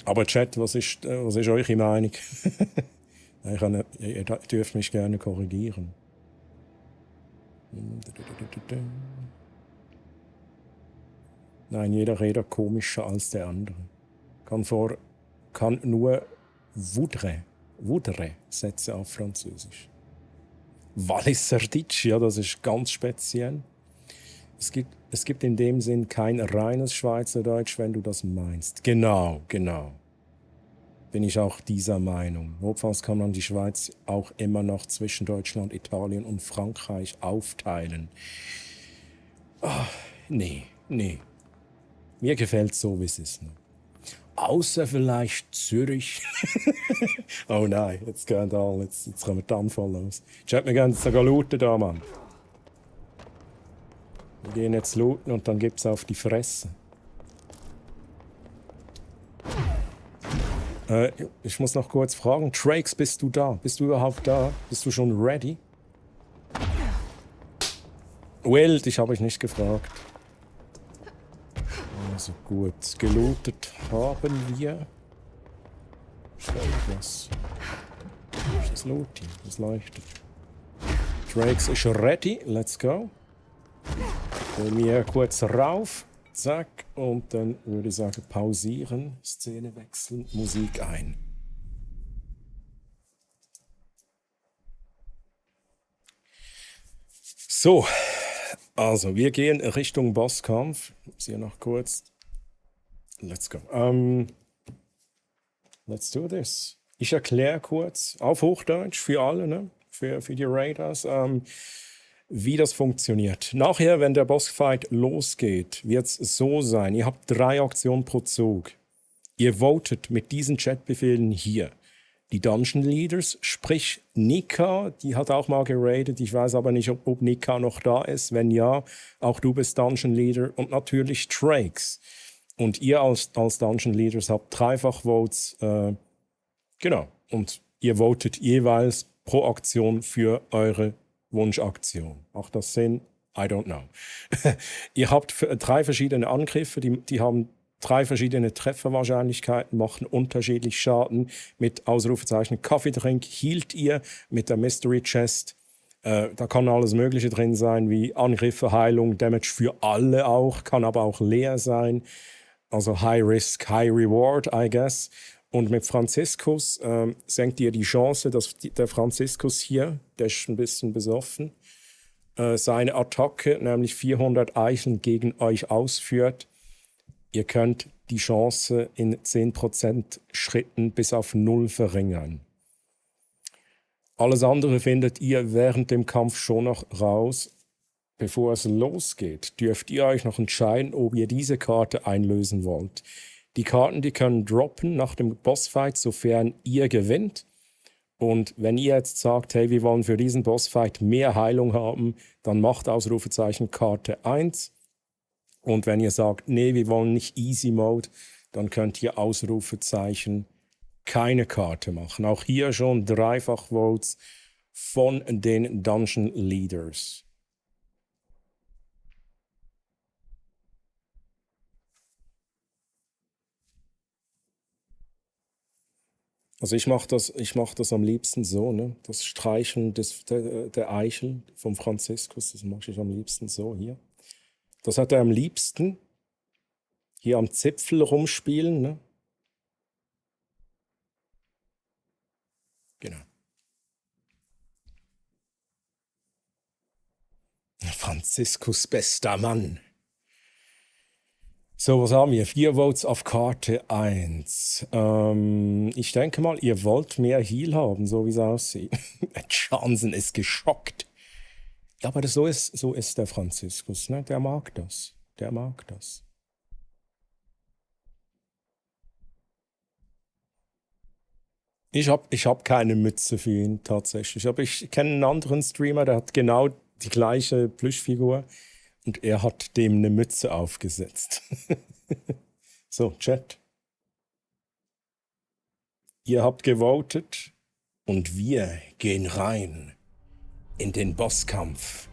Aber Chat, was ist eure Meinung? Ihr dürft mich gerne korrigieren. Nein, jeder redet komischer als der andere. Kann nur voudre Sätze auf Französisch. Walliserdeutsch, ja, das ist ganz speziell. Es gibt in dem Sinn kein reines Schweizerdeutsch, wenn du das meinst. Genau. Bin ich auch dieser Meinung. Notfalls kann man die Schweiz auch immer noch zwischen Deutschland, Italien und Frankreich aufteilen. Nee. Mir gefällt so, wie es ist. Außer vielleicht Zürich. Oh nein, jetzt kommen wir die Anfall los. Chat, wir gehen jetzt sogar looten da, Mann. Wir gehen jetzt looten und dann gibt's auf die Fresse. Ich muss noch kurz fragen. Trakes, bist du da? Bist du überhaupt da? Bist du schon ready? Well, dich habe ich nicht gefragt. Also gut, gelootet haben wir. Was? Das Looting, das leuchtet. Trakes ist ready, let's go. Bei mir kurz rauf, zack, und dann würde ich sagen pausieren, Szene wechseln, Musik ein. So, also wir gehen Richtung Bosskampf. Hier noch kurz. Let's go. Let's do this. Ich erkläre kurz auf Hochdeutsch für alle, ne? für die Raiders, wie das funktioniert. Nachher, wenn der Bossfight losgeht, wird es so sein, ihr habt 3 Aktionen pro Zug. Ihr votet mit diesen Chatbefehlen hier. Die Dungeon Leaders, sprich Nika, die hat auch mal geradet. Ich weiß aber nicht, ob Nika noch da ist. Wenn ja, auch du bist Dungeon Leader. Und natürlich Trakes. Und ihr als Dungeon Leaders habt Dreifach-Votes. Genau. Und ihr votet jeweils pro Aktion für eure Wunschaktion. Macht das Sinn? I don't know. Ihr habt 3 verschiedene Angriffe, die haben 3 verschiedene Trefferwahrscheinlichkeiten, machen unterschiedlich Schaden. Mit Ausrufezeichen Kaffeetrink hielt ihr mit der Mystery Chest. Da kann alles Mögliche drin sein, wie Angriffe, Heilung, Damage für alle auch, kann aber auch leer sein. Also High Risk, High Reward, I guess. Und mit Franziskus senkt ihr die Chance, dass der Franziskus hier, der ist ein bisschen besoffen, seine Attacke, nämlich 400 Eicheln gegen euch ausführt. Ihr könnt die Chance in 10% Schritten bis auf 0 verringern. Alles andere findet ihr während dem Kampf schon noch raus. Bevor es losgeht, dürft ihr euch noch entscheiden, ob ihr diese Karte einlösen wollt. Die Karten, die können droppen nach dem Bossfight, sofern ihr gewinnt. Und wenn ihr jetzt sagt, hey, wir wollen für diesen Bossfight mehr Heilung haben, dann macht Ausrufezeichen Karte 1. Und wenn ihr sagt, nee, wir wollen nicht Easy Mode, dann könnt ihr Ausrufezeichen keine Karte machen. Auch hier schon Dreifach-Votes von den Dungeon Leaders. Also ich mach das am liebsten so, ne? Das Streichen der Eichel vom Franziskus, das mache ich am liebsten so hier. Das hat er am liebsten. Hier am Zipfel rumspielen, ne? Genau. Franziskus, bester Mann. So, was haben wir? 4 Votes auf Karte 1. Ich denke mal, ihr wollt mehr Heal haben, so wie es aussieht. Johnson ist geschockt. Ja, aber so ist der Franziskus, ne? Der mag das. Der mag das. Ich hab keine Mütze für ihn, tatsächlich. Aber ich kenne einen anderen Streamer, der hat genau die gleiche Plüschfigur. Und er hat dem eine Mütze aufgesetzt. So, Chat. Ihr habt gewotet und wir gehen rein in den Bosskampf.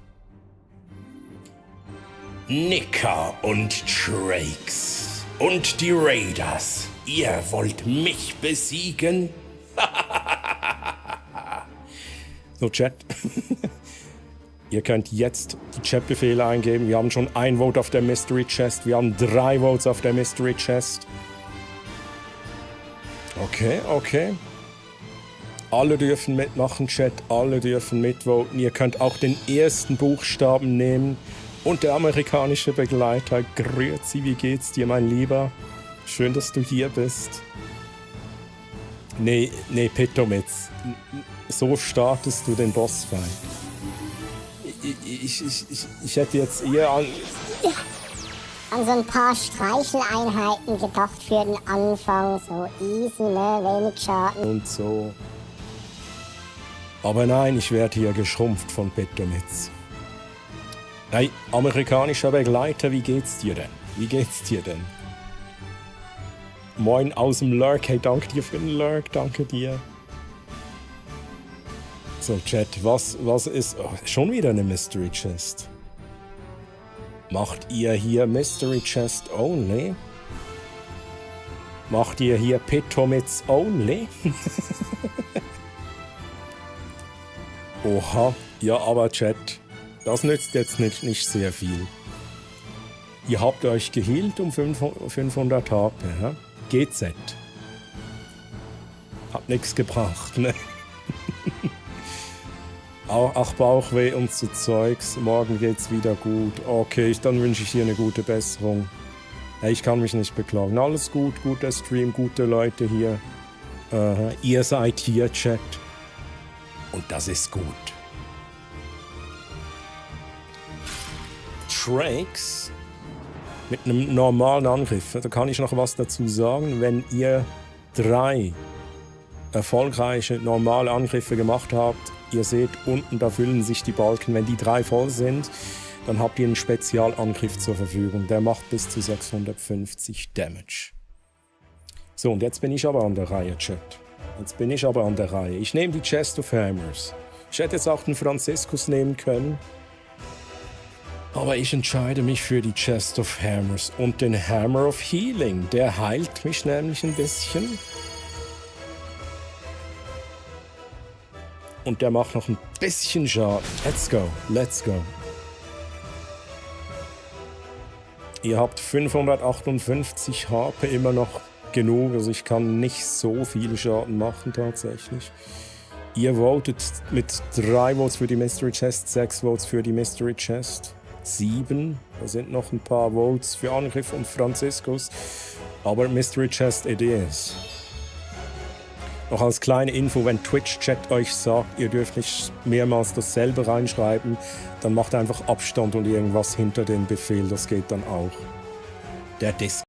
Nika und Trakes und die Raiders. Ihr wollt mich besiegen? So, Chat. Ihr könnt jetzt die Chat-Befehle eingeben. Wir haben schon 1 Vote auf der Mystery Chest. Wir haben 3 Votes auf der Mystery Chest. Okay. Alle dürfen mitmachen, Chat. Alle dürfen mitvoten. Ihr könnt auch den ersten Buchstaben nehmen. Und der amerikanische Begleiter. Grüezi, wie geht's dir, mein Lieber? Schön, dass du hier bist. Nee, Petomitz. So startest du den Bossfight. Ich hätte jetzt eher an so ein paar Streicheleinheiten gedacht für den Anfang. So easy, ne? Wenig Schaden. Und so. Aber nein, ich werde hier geschrumpft von Petomitz. Hey, amerikanischer Begleiter, wie geht's dir denn? Moin aus dem Lurk. Hey, danke dir für den Lurk. Danke dir. So, Chat, was ist... Oh, schon wieder eine Mystery Chest. Macht ihr hier Mystery Chest only? Macht ihr hier Pitomits only? Oha. Ja, aber Chat, das nützt jetzt nicht sehr viel. Ihr habt euch geheilt um 500 HP, ja? GZ. Hat nichts gebracht, ne? Auch Bauchweh und so Zeugs. Morgen geht's wieder gut. Okay, dann wünsche ich dir eine gute Besserung. Hey, ich kann mich nicht beklagen. Alles gut, guter Stream, gute Leute hier. Ihr seid hier, Chat. Und das ist gut. Trakes mit einem normalen Angriff. Da kann ich noch was dazu sagen. Wenn ihr 3 erfolgreiche normale Angriffe gemacht habt, ihr seht unten, da füllen sich die Balken. Wenn die 3 voll sind, dann habt ihr einen Spezialangriff zur Verfügung. Der macht bis zu 650 Damage. So, und jetzt bin ich aber an der Reihe, Chat. Jetzt bin ich aber an der Reihe. Ich nehme die Chest of Hammers. Ich hätte jetzt auch den Franziskus nehmen können. Aber ich entscheide mich für die Chest of Hammers und den Hammer of Healing. Der heilt mich nämlich ein bisschen. Und der macht noch ein bisschen Schaden. Let's go, let's go. Ihr habt 558 HP immer noch genug. Also ich kann nicht so viel Schaden machen tatsächlich. Ihr votet mit 3 Votes für die Mystery Chest, 6 Votes für die Mystery Chest. 7. Da sind noch ein paar Votes für Angriff und Franziskus. Aber Mystery Chest it is. Noch als kleine Info, wenn Twitch-Chat euch sagt, ihr dürft nicht mehrmals dasselbe reinschreiben, dann macht einfach Abstand und irgendwas hinter den Befehl. Das geht dann auch. Der Disc.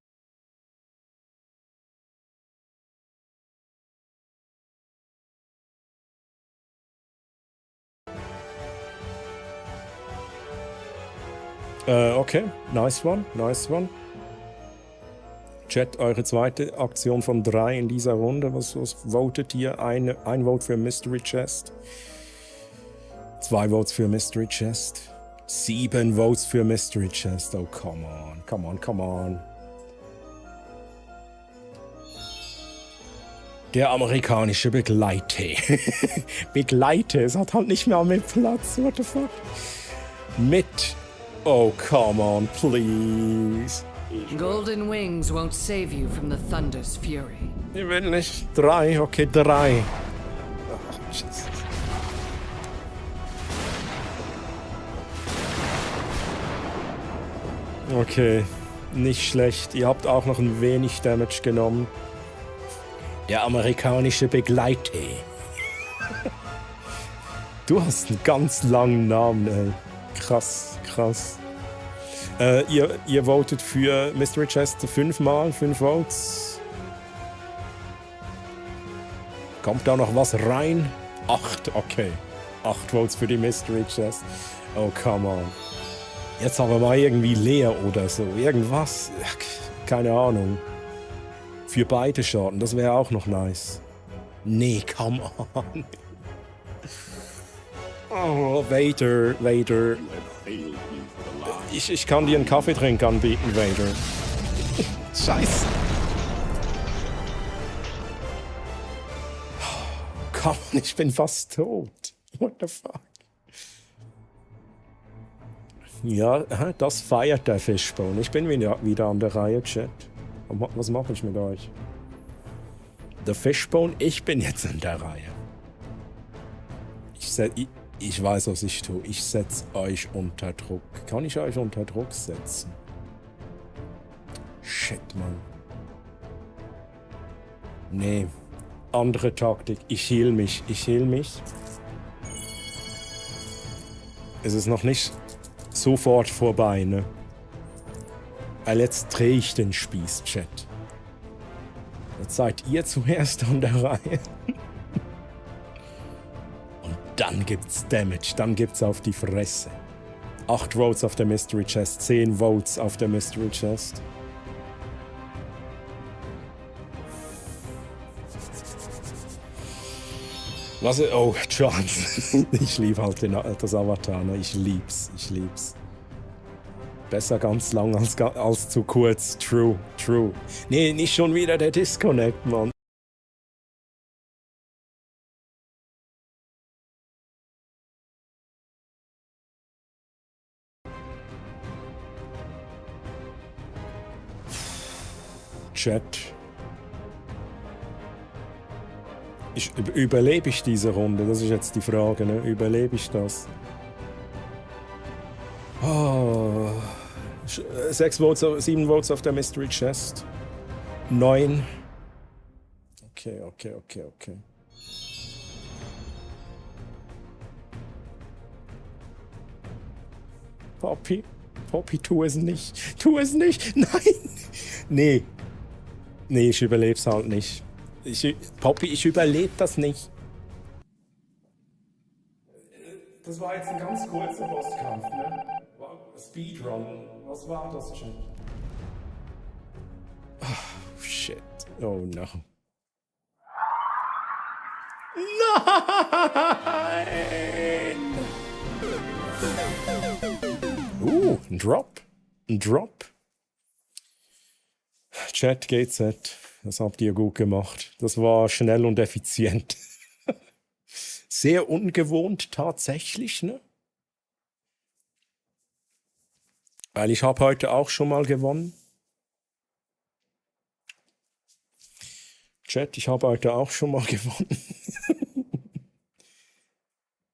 Okay, nice one, nice one. Chat, eure zweite Aktion von 3 in dieser Runde. Was votet ihr? Ein Vote für Mystery Chest. 2 Votes für Mystery Chest. 7 Votes für Mystery Chest. Oh, come on, come on, come on. Der amerikanische Begleiter. Begleiter, es hat halt nicht mehr mit Platz. What the fuck? Mit... Oh, come on, please. Golden wings won't save you from the thunder's fury. Ich will nicht. 3, okay, 3. Oh, Jesus. Okay, nicht schlecht. Ihr habt auch noch ein wenig Damage genommen. Der amerikanische Begleiter. Du hast einen ganz langen Namen, ey. Krass, krass. Ihr votet für Mystery Chest 5 Mal, 5 Votes. Kommt da noch was rein? 8, okay. 8 Votes für die Mystery Chest. Oh, come on. Jetzt aber mal irgendwie leer oder so. Irgendwas. Keine Ahnung. Für beide Schaden, das wäre auch noch nice. Nee, come on. Oh, Vader, Vader. Ich kann dir einen Kaffeetrink anbieten, Vader. Scheiße. Komm, ich bin fast tot. What the fuck? Ja, das feiert der Fishbone. Ich bin wieder an der Reihe, Chat. Was mache ich mit euch? Der Fishbone, ich bin jetzt an der Reihe. Ich weiß, was ich tue. Ich setze euch unter Druck. Kann ich euch unter Druck setzen? Shit, Mann. Nee. Andere Taktik. Ich heal mich. Ich heal mich. Es ist noch nicht sofort vorbei, ne? Weil jetzt drehe ich den Spieß, Chat. Jetzt seid ihr zuerst an der Reihe. Dann gibt's Damage, dann gibt's auf die Fresse. 8 Votes auf der Mystery Chest, 10 Votes auf der Mystery Chest. Was? Oh, Chance. Ich liebe halt das Avatar, ne? Ich lieb's. Besser ganz lang als zu kurz. True. Nee, nicht schon wieder der Disconnect, Mann. Chat. Überlebe ich diese Runde? Das ist jetzt die Frage, ne? Überlebe ich das? Oh. 6 Votes, 7 Votes auf der Mystery Chest. 9. Okay. Poppy, tu es nicht. Tu es nicht. Nein. Nee, ich überleb's halt nicht. Poppy, ich überlebe das nicht. Das war jetzt ein ganz kurzer Bosskampf, ne? Speedrun. Was war das schon? Oh, shit. Oh no. Nein! Ein Drop. Chat, GZ. Das habt ihr gut gemacht. Das war schnell und effizient. Sehr ungewohnt tatsächlich, ne? Weil ich habe heute auch schon mal gewonnen. Chat, ich habe heute auch schon mal gewonnen.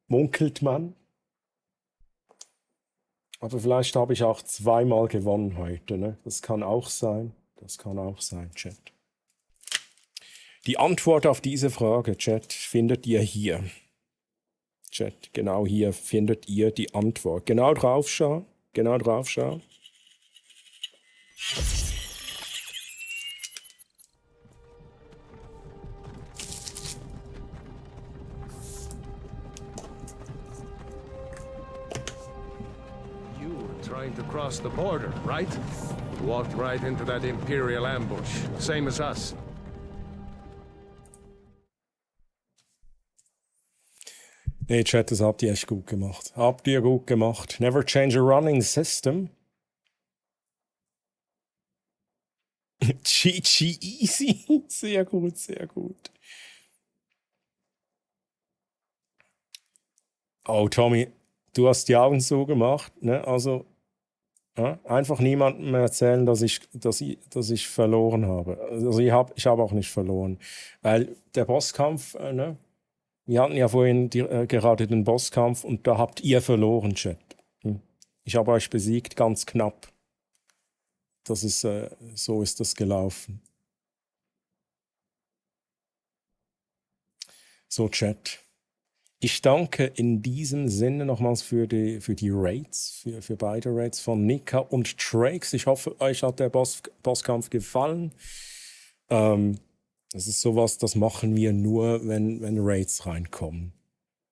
Munkelt man. Aber vielleicht habe ich auch zweimal gewonnen heute, ne? Das kann auch sein, Chat. Die Antwort auf diese Frage, Chat, findet ihr hier. Chat, genau hier findet ihr die Antwort. Genau draufschauen. You were trying to cross the border, right? Walked right into that Imperial ambush, same as us. Nee, Chat, das habt ihr echt gut gemacht. Never change a running system. GG easy. Sehr gut. Oh, Tommy, du hast die Augen zugemacht, ne? Also, einfach niemandem erzählen, dass ich verloren habe. Also, ich hab auch nicht verloren. Weil der Bosskampf, ne? Wir hatten ja vorhin gerade den Bosskampf und da habt ihr verloren, Chat. Ich habe euch besiegt, ganz knapp. Das ist, so ist das gelaufen. So, Chat. Ich danke in diesem Sinne nochmals für die Raids, für beide Raids von Nika und Trakes. Ich hoffe, euch hat der Bosskampf gefallen. Das ist sowas, das machen wir nur, wenn Raids reinkommen.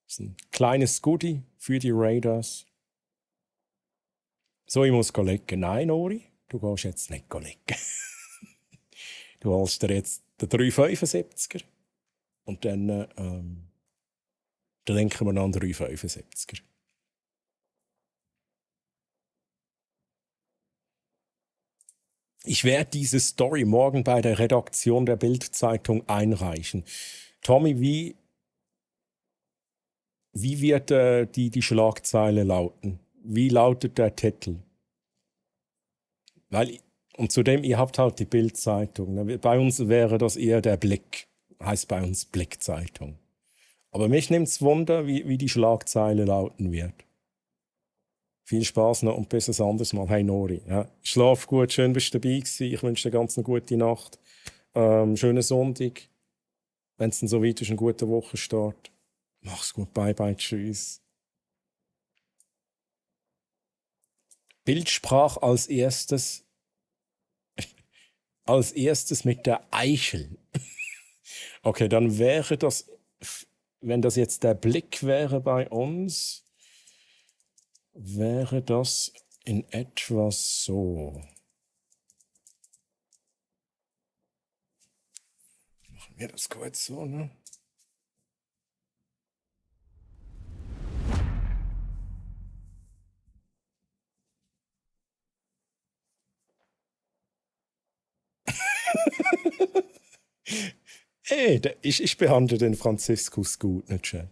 Das ist ein kleines Goodie für die Raiders. So, ich muss legen. Nein, Ori, du gehst jetzt nicht legen. Du holst dir jetzt den 375er und dann denken wir noch an den 375er. Ich werde diese Story morgen bei der Redaktion der Bild-Zeitung einreichen. Tommy, wie wird die Schlagzeile lauten? Wie lautet der Titel? Und zudem, ihr habt halt die Bild-Zeitung. Ne? Bei uns wäre das eher der Blick. Heißt bei uns Blick-Zeitung. Aber mich nimmt es Wunder, wie die Schlagzeile lauten wird. Viel Spaß noch und bis ein anderes Mal. Hey Nori, ja. Schlaf gut, schön bist du dabei gewesen. Ich wünsche dir ganz eine gute Nacht. Schönen Sonntag. Wenn es dann so weit ist, einen guten Wochenstart. Mach's gut, bye bye, tschüss. Bildsprach als erstes mit der Eichel. Okay, dann wäre das, wenn das jetzt der Blick wäre bei uns, wäre das in etwa so. Machen wir das kurz so, ne? Nee, ich behandle den Franziskus gut, nicht Chat.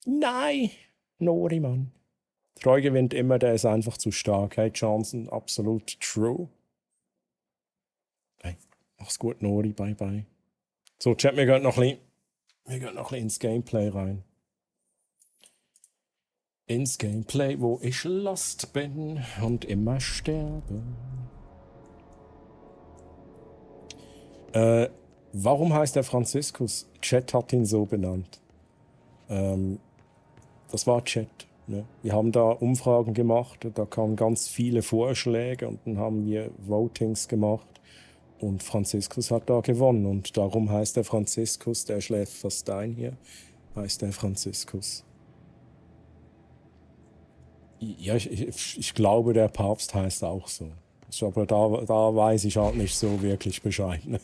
Nein, Nori, Mann. Treu gewinnt immer, der ist einfach zu stark. Hey, Johnson, absolut true. Hey, mach's gut, Nori, bye bye. So, Chat, wir gehen noch ein bisschen ins Gameplay rein. Ins Gameplay, wo ich lost bin und immer sterbe. Warum heißt er Franziskus? Chat hat ihn so benannt. Das war Chat. Ne? Wir haben da Umfragen gemacht, da kamen ganz viele Vorschläge und dann haben wir Votings gemacht und Franziskus hat da gewonnen und darum heißt er Franziskus, der schläft fast ein hier, heißt er Franziskus. Ja, ich glaube, der Papst heißt auch so. Aber da weiß ich halt nicht so wirklich Bescheid. Ne?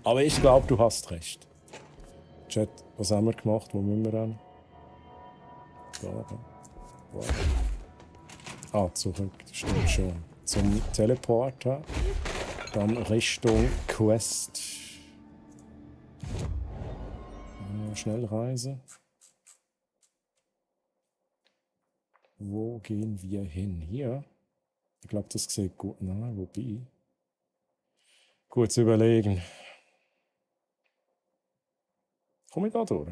Aber ich glaube, du hast recht. Chat, was haben wir gemacht? Wo müssen wir dann? Da. Zurück, das stimmt schon. Zum Teleporter. Dann Richtung Quest. Schnellreise. Wo gehen wir hin? Hier? Ich glaube, das sieht gut. Na, wo bin ich? Gut zu überlegen. Komme ich da durch?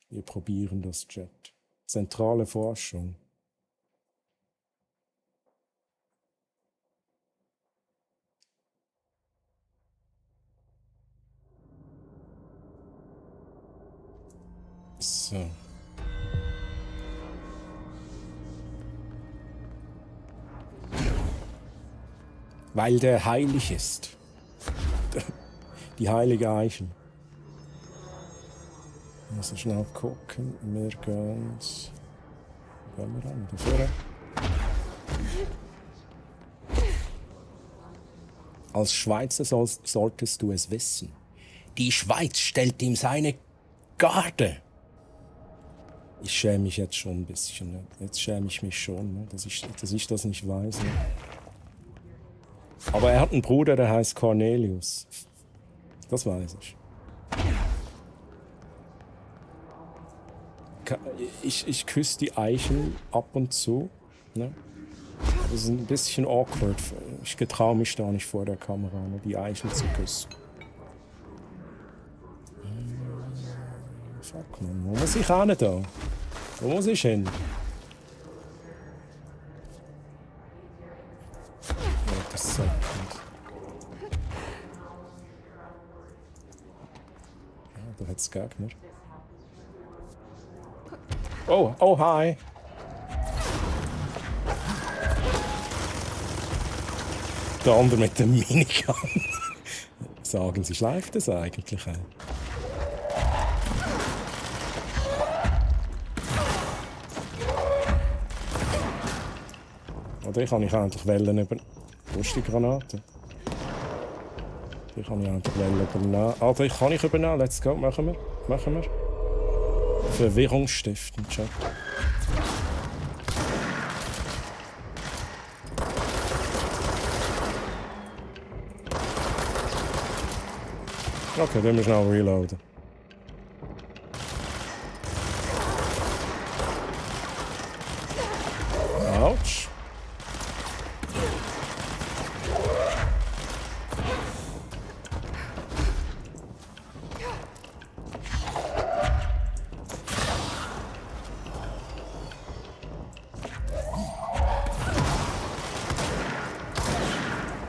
Wir probieren das, Chat. Zentrale Forschung. So. Weil der heilig ist. Die heilige Eichen. Muss ich schnell gucken. Wir gehen. Wo gehen wir an? Da vorne. Als Schweizer solltest du es wissen. Die Schweiz stellt ihm seine Garde. Ich schäme mich jetzt schon ein bisschen. Ne? Jetzt schäme ich mich schon, ne? dass ich das nicht weiß. Ne? Aber er hat einen Bruder, der heißt Cornelius. Das weiß ich. Ich küsse die Eichen ab und zu. Ne? Das ist ein bisschen awkward. Ich getraue mich da nicht vor der Kamera, ne? Die Eichen zu küssen. Fuck man, wo muss ich hin da? Wo muss ich hin? Da hat es Gegner. Oh, hi! Der andere mit dem Minigun. Sagen Sie, schleift das eigentlich? Oder ich kann ich eigentlich wählen über... Wo ist die Granate? Die kann ich eigentlich übernehmen. Also ich kann übernehmen. Let's go. Machen wir. Verwirrung stiften. Chat. Okay, dann müssen wir schnell reloaden. Autsch.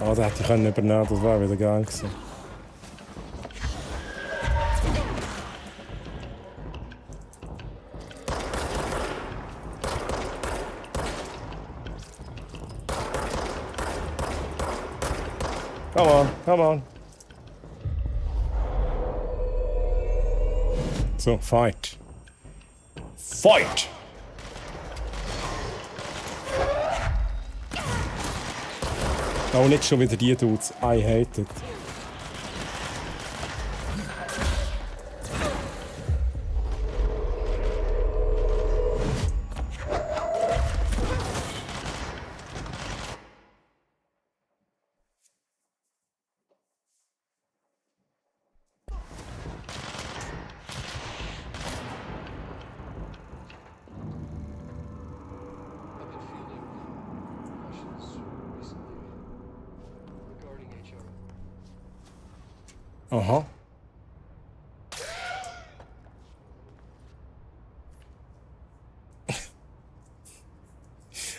Oh, da hätte ich übernehmen, das wäre wieder geil gewesen. Come on. So, fight. Oh, nicht schon wieder die Dudes. I hate it. Aha.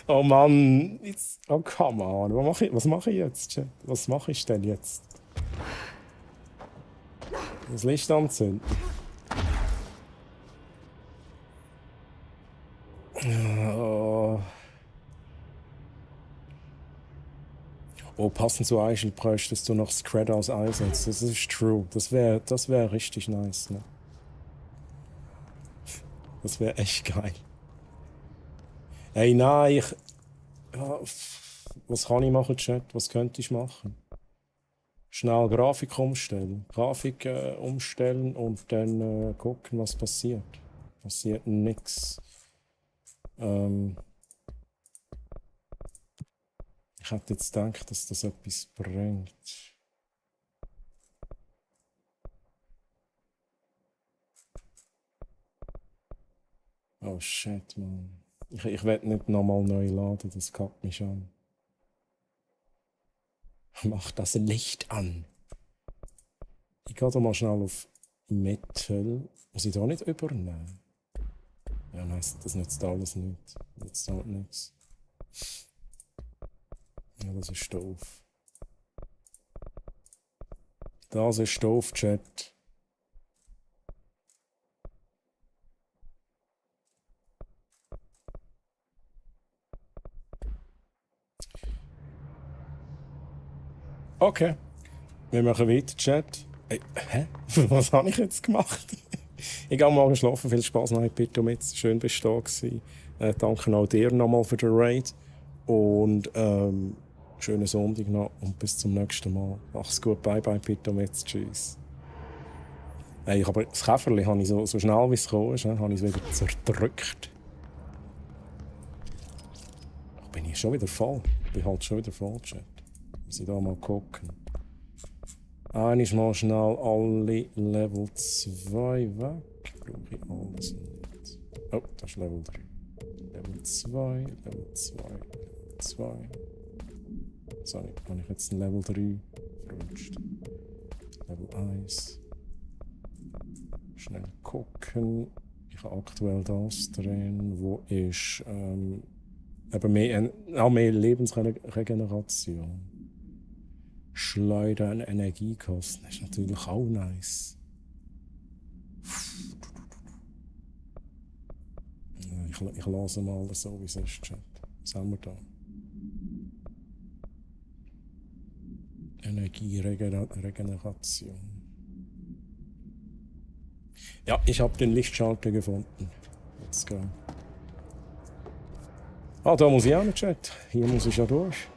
Oh Mann, jetzt, oh come on, was mache ich jetzt, Chat? Was mache ich denn jetzt? Das Licht anzünden. Oh. Oh, passend zu Eichel bräuchtest du noch Scred aus einsetzt. Das ist true. Das wär richtig nice, ne? Das wäre echt geil. Ey, nein, ja, was kann ich machen, Chat? Was könnte ich machen? Schnell Grafik umstellen. Grafik umstellen und dann gucken, was passiert. Passiert nix. Ich hätte jetzt gedacht, dass das etwas bringt. Oh shit, man. Ich werde nicht nochmal neu laden, das kackt mich an. Mach das Licht an. Ich gehe da mal schnell auf Metal. Muss ich da nicht übernehmen? Ja, nein, das nützt alles nicht. Das nützt halt nichts. Ja, das ist doof. Das ist doof, Chat. Okay. Wir machen weiter, Chat. Hä? Was habe ich jetzt gemacht? Ich gehe morgen schlafen. Viel Spaß noch, bitte mit. Schön bist du da gewesen. Danke auch dir nochmal für den Raid. Und schönen Sonntag noch und bis zum nächsten Mal. Mach's gut. Bye bye, bitte mit. Tschüss. Hey, aber das Käferli habe ich so schnell wie es gekommen ist, habe ich es wieder zerdrückt. Ach, bin ich schon wieder voll? Ich bin halt schon wieder voll, Chat. Muss ich da mal gucken. Einmal mal schnell alle Level 2 weg. Brauche ich alles nicht. Oh, das ist Level 3. Level 2, Level 2, Level 2. Sorry, habe ich jetzt ein Level 3 verrutscht. Level 1. Schnell gucken. Ich habe aktuell das drin, wo ist eben mehr Lebensregeneration. Schleudern Energiekosten ist natürlich auch nice. Ich lasse mal so, wie es ist, Chat. Was haben wir da? Energieregeneration. Ja, ich habe den Lichtschalter gefunden. Let's go. Ah, da muss ich auch noch, Chat. Hier muss ich ja durch.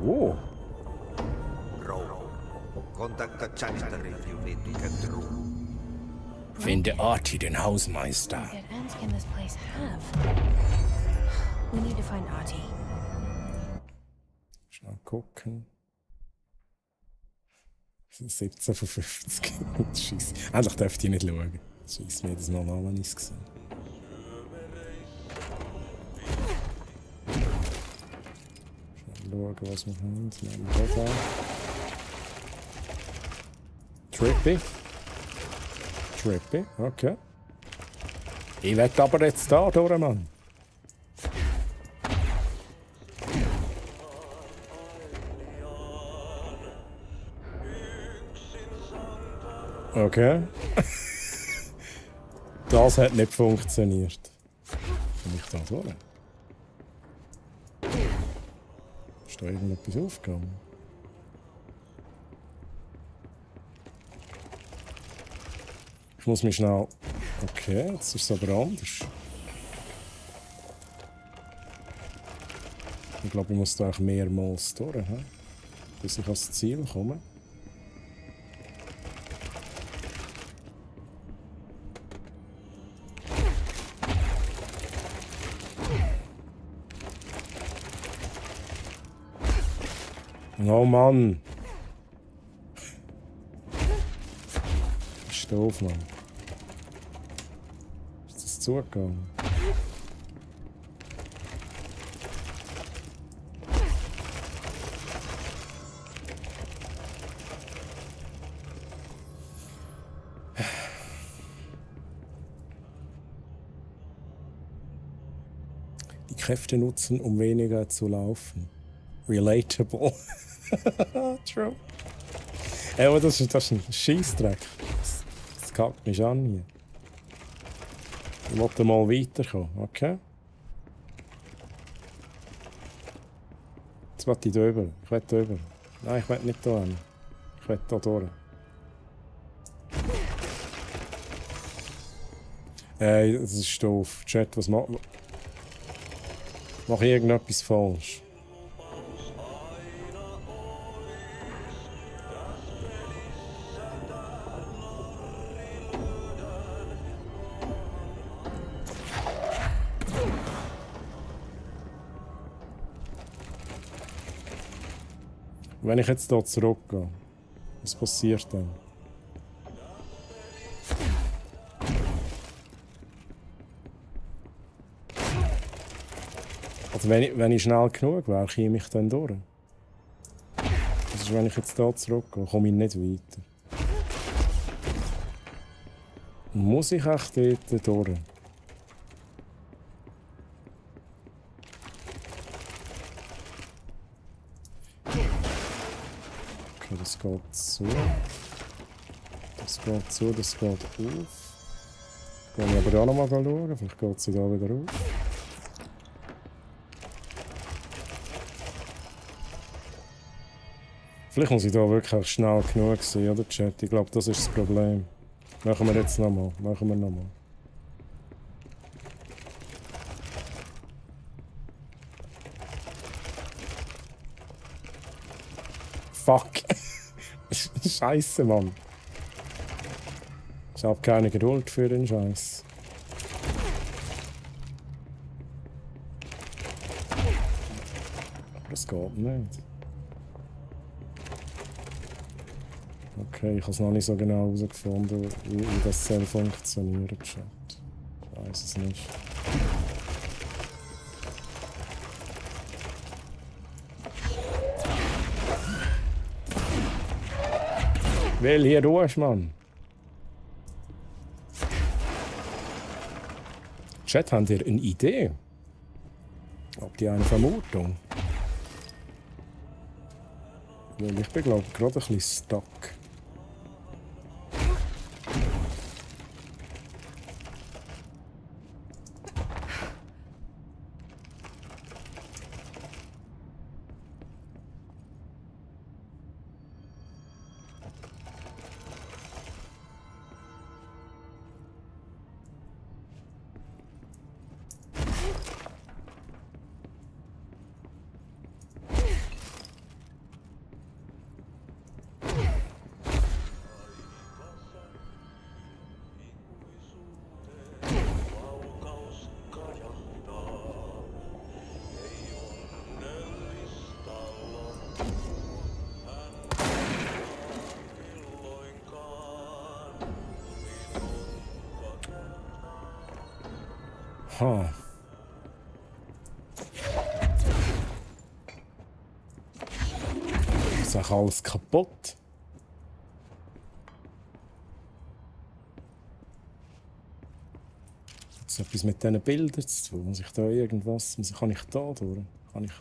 Oh. Contact the janitor if you need to get through. Finde Artie, den Hausmeister. What dead ends can this place have? We need to find Artie. Schnell gucken. 17 von 50. Scheiße. Eigentlich dürfte ich nicht schauen. Scheiße, mir das mal an, wenn ich es gesehen. Schnell schauen, was wir haben. Nehmen wir das an. Trippy, okay. Ich will aber jetzt da durch, Mann. Okay. Das hat nicht funktioniert. Kann ich da durch? Ist da irgendetwas aufgegangen? Ich muss mich schnell... Okay, jetzt ist es aber anders. Ich glaube, ich muss da auch mehrmals durch, bis ich ans Ziel komme. Oh Mann. Das ist doof, Mann. Ist das zugegangen? Die Kräfte nutzen, um weniger zu laufen. Relatable. True. Aber das ist ein Scheissdreck. Das kackt mich an hier. Ich wollte mal weiterkommen, okay? Jetzt will ich da rüber. Ich will da rüber. Nein, ich will nicht da hin. Ich will da durch. Ey, das ist doof. Chat, was macht... Mach ich irgendetwas falsch? Wenn ich jetzt hier zurückgehe, was passiert dann? Also wenn ich schnell genug wäre, käme ich dann durch. Das ist, wenn ich jetzt hier zurückgehe, komme ich nicht weiter. Muss ich echt dort durch? Okay, das geht so. Das geht so, das geht auf. Gehe ich aber auch noch mal schauen, vielleicht geht sie da wieder auf. Vielleicht muss ich da wirklich schnell genug sein, oder Chat? Ich glaube, das ist das Problem. Machen wir jetzt nochmal. Machen wir nochmal. Fuck. Scheiße, Mann. Ich habe keine Geduld für den Scheiß. Aber das geht nicht. Okay, ich habe es noch nicht so genau herausgefunden, wie das soll funktionieren. Ich weiß es nicht. Will hier durch, Mann. Chat, habt ihr eine Idee? Habt ihr eine Vermutung? Weil ich bin, glaube ich, gerade ein bisschen stuck. Ha. Ist auch alles kaputt? Hat es etwas mit diesen Bildern zu tun? Muss ich da irgendwas... Kann ich da durch? Kann ich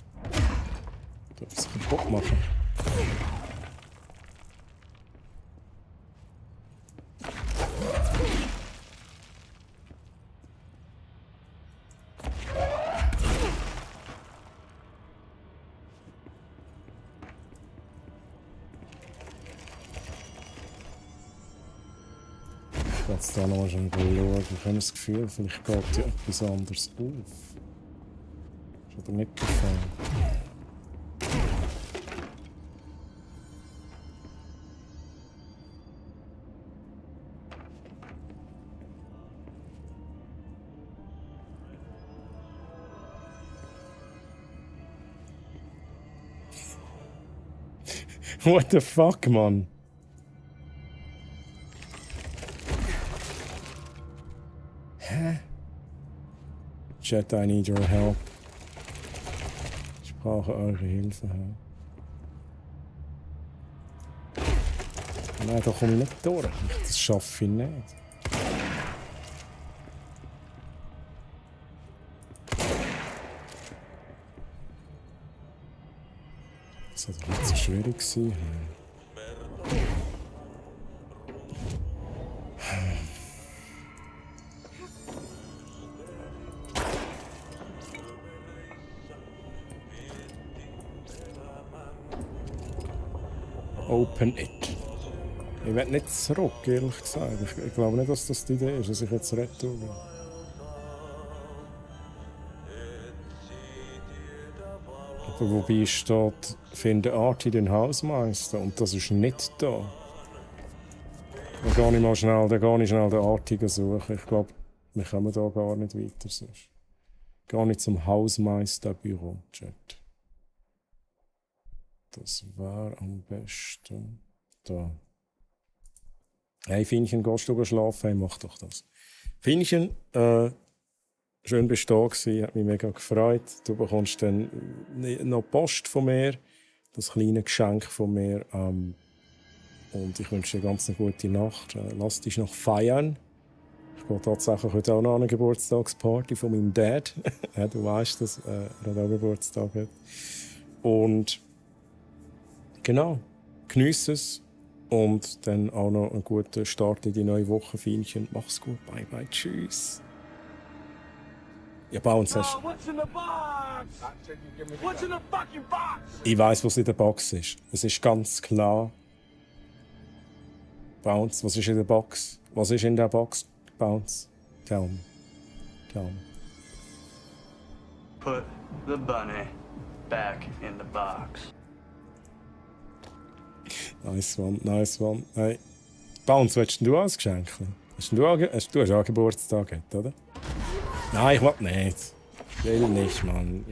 da etwas kaputt machen? Jetzt da noch schon schauen. Ich habe das Gefühl, vielleicht geht ja etwas anderes auf. Ist aber nicht gefallen. What the fuck, Mann? Hä? Chat, I need your help. Ich brauche eure Hilfe. Nein, da komme ich nicht durch. Das schaffe ich nicht. Das hat doch nicht so schwierig gewesen. Open it. Ich will nicht zurück, ehrlich gesagt. Ich glaube nicht, dass das die Idee ist, dass ich jetzt retour gehe. Aber wobei steht, finde Arti den Hausmeister und das ist nicht da. Dann gehe ich mal schnell, den Artigen suchen. Ich glaube, wir kommen da gar nicht weiter sonst. Gehe nicht zum Hausmeisterbüro, Chat. Das war am besten da. Hey Fienchen, gehst du schlafen? Hey, mach doch das. Fienchen, schön bist du da gewesen, hat mich mega gefreut. Du bekommst dann noch Post von mir, das kleine Geschenk von mir. Und ich wünsche dir ganz eine gute Nacht. Lass dich noch feiern. Ich gehe tatsächlich heute auch noch an eine Geburtstagsparty von meinem Dad. Ja, du weißt, dass er auch Geburtstag hat. Und genau, geniesse es. Und dann auch noch einen guten Start in die neue Woche, Fienchen. Mach's gut, bye bye, tschüss. Ja, Bounce hast Ich weiss, was in der Box ist. Es ist ganz klar. Bounce, was ist in der Box? Was ist in der Box? Bounce, tell me. Tell me. Put the bunny back in the box. Nice one, nice one. Hey. Bounce, willst du als Geschenk? Du hast auch Geburtstag gehabt, oder? Nein, ich will nicht. Ich will nicht, Mann.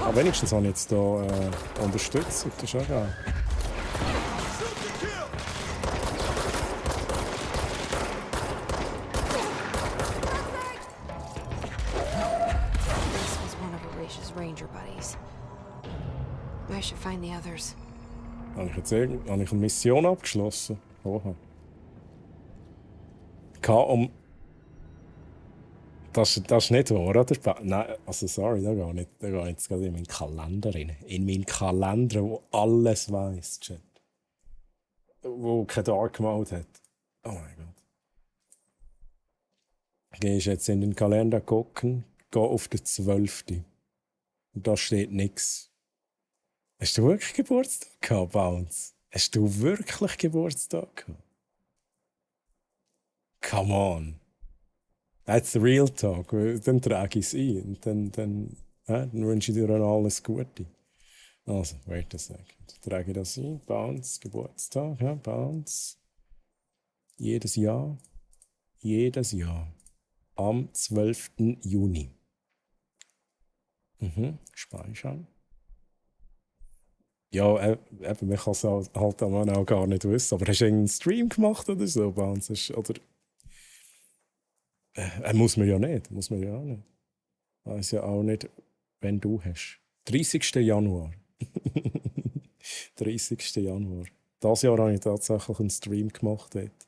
Aber wenigstens habe ich jetzt hier unterstützt. Das ist auch geil. This was one of Erasha's ranger buddies. I should find the others. Habe ich eine Mission abgeschlossen? Oha. Das ist nicht wahr, oder? Nein, also sorry, da gehe ich jetzt gerade in meinen Kalender rein. In meinen Kalender, wo alles weiss, Chat. Wo kein Dark Mode hat. Oh mein Gott. Gehst jetzt in den Kalender gucken, geh auf den 12. Und da steht nichts. Hast du wirklich Geburtstag gehabt, Bounce? Hast du wirklich Geburtstag gehabt? Come on. That's the real talk. Dann trage ich es ein. Und dann wünsche ich dir dann alles Gute. Also, wait a second. Trage ich das ein. Bounce, Geburtstag, ja, Bounce. Jedes Jahr. Am 12. Juni. Speichern. Ja, eben, man kann es halt auch gar nicht wissen. Aber hast du einen Stream gemacht oder so, Bounce? Oder... muss man ja nicht. Weiß ja auch nicht, wenn du hast. 30. Januar. 30. Januar. Dieses Jahr habe ich tatsächlich einen Stream gemacht. Dort.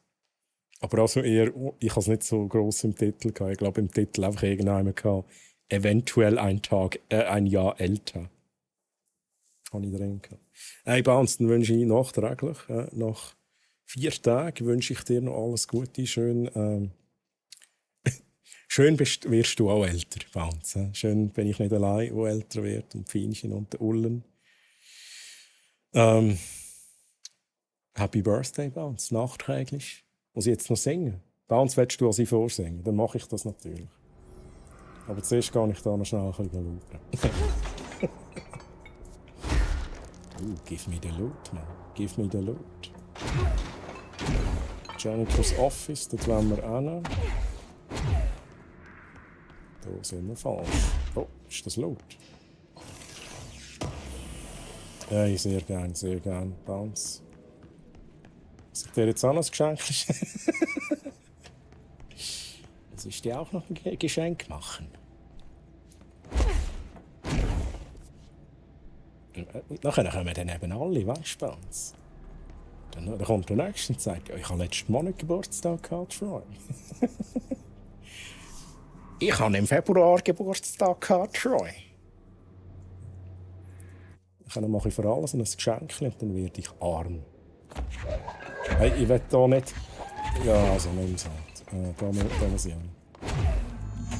Aber also eher, ich habe es nicht so gross im Titel gehabt. Ich glaube, im Titel einfach irgendjemand gehabt, eventuell ein Jahr älter. Habe ich drin gehabt. Hey, Bounce, dann wünsche ich nachträglich, nach 4 Tagen wünsche ich dir noch alles Gute. Schön wirst du auch älter, Bounce. Schön bin ich nicht allein, der älter wird. Und Fienchen und der Ullen. Happy Birthday, Bounce. Nachträglich. Muss ich jetzt noch singen? Bounce, willst du als ich vorsingen? Dann mache ich das natürlich. Aber zuerst gehe ich da noch schnell ein bisschen schauen. Give me the loot, man. Give me the loot. Janitor's Office, dort wollen wir hin. Da sind wir falsch. Oh, ist das Loot? Hey, sehr gern. Bounce. Soll ich dir jetzt auch noch ein Geschenk schenken? Das ist dir auch noch ein Geschenk machen. Und nachher kommen dann eben alle, weißt du, Bounce. Dann kommt der Nächste und sagt, ja, ich habe letzten Monat Geburtstag gehabt, Troy. Ich habe im Februar Geburtstag gehabt, Troy. Dann mache ich für alles ein Geschenk und dann werde ich arm. Hey, ich will hier nicht... Ja, also nimm es halt. Da muss ich hin.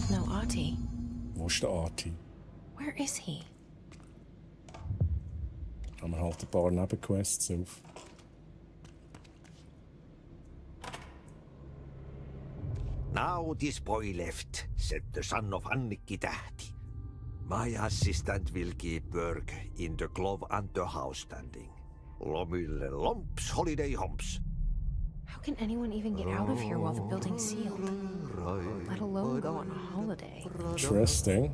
No Artie. Wo ist der Artie? Where is he? Haben wir halt ein paar Nebenquests auf. Now this boy left, said the son of Annikki Tähti. My assistant will keep work in the glove and the house standing. Lomille lomps, holiday humps. How can anyone even get out of here while the building's sealed? Let alone go on a holiday. Interesting.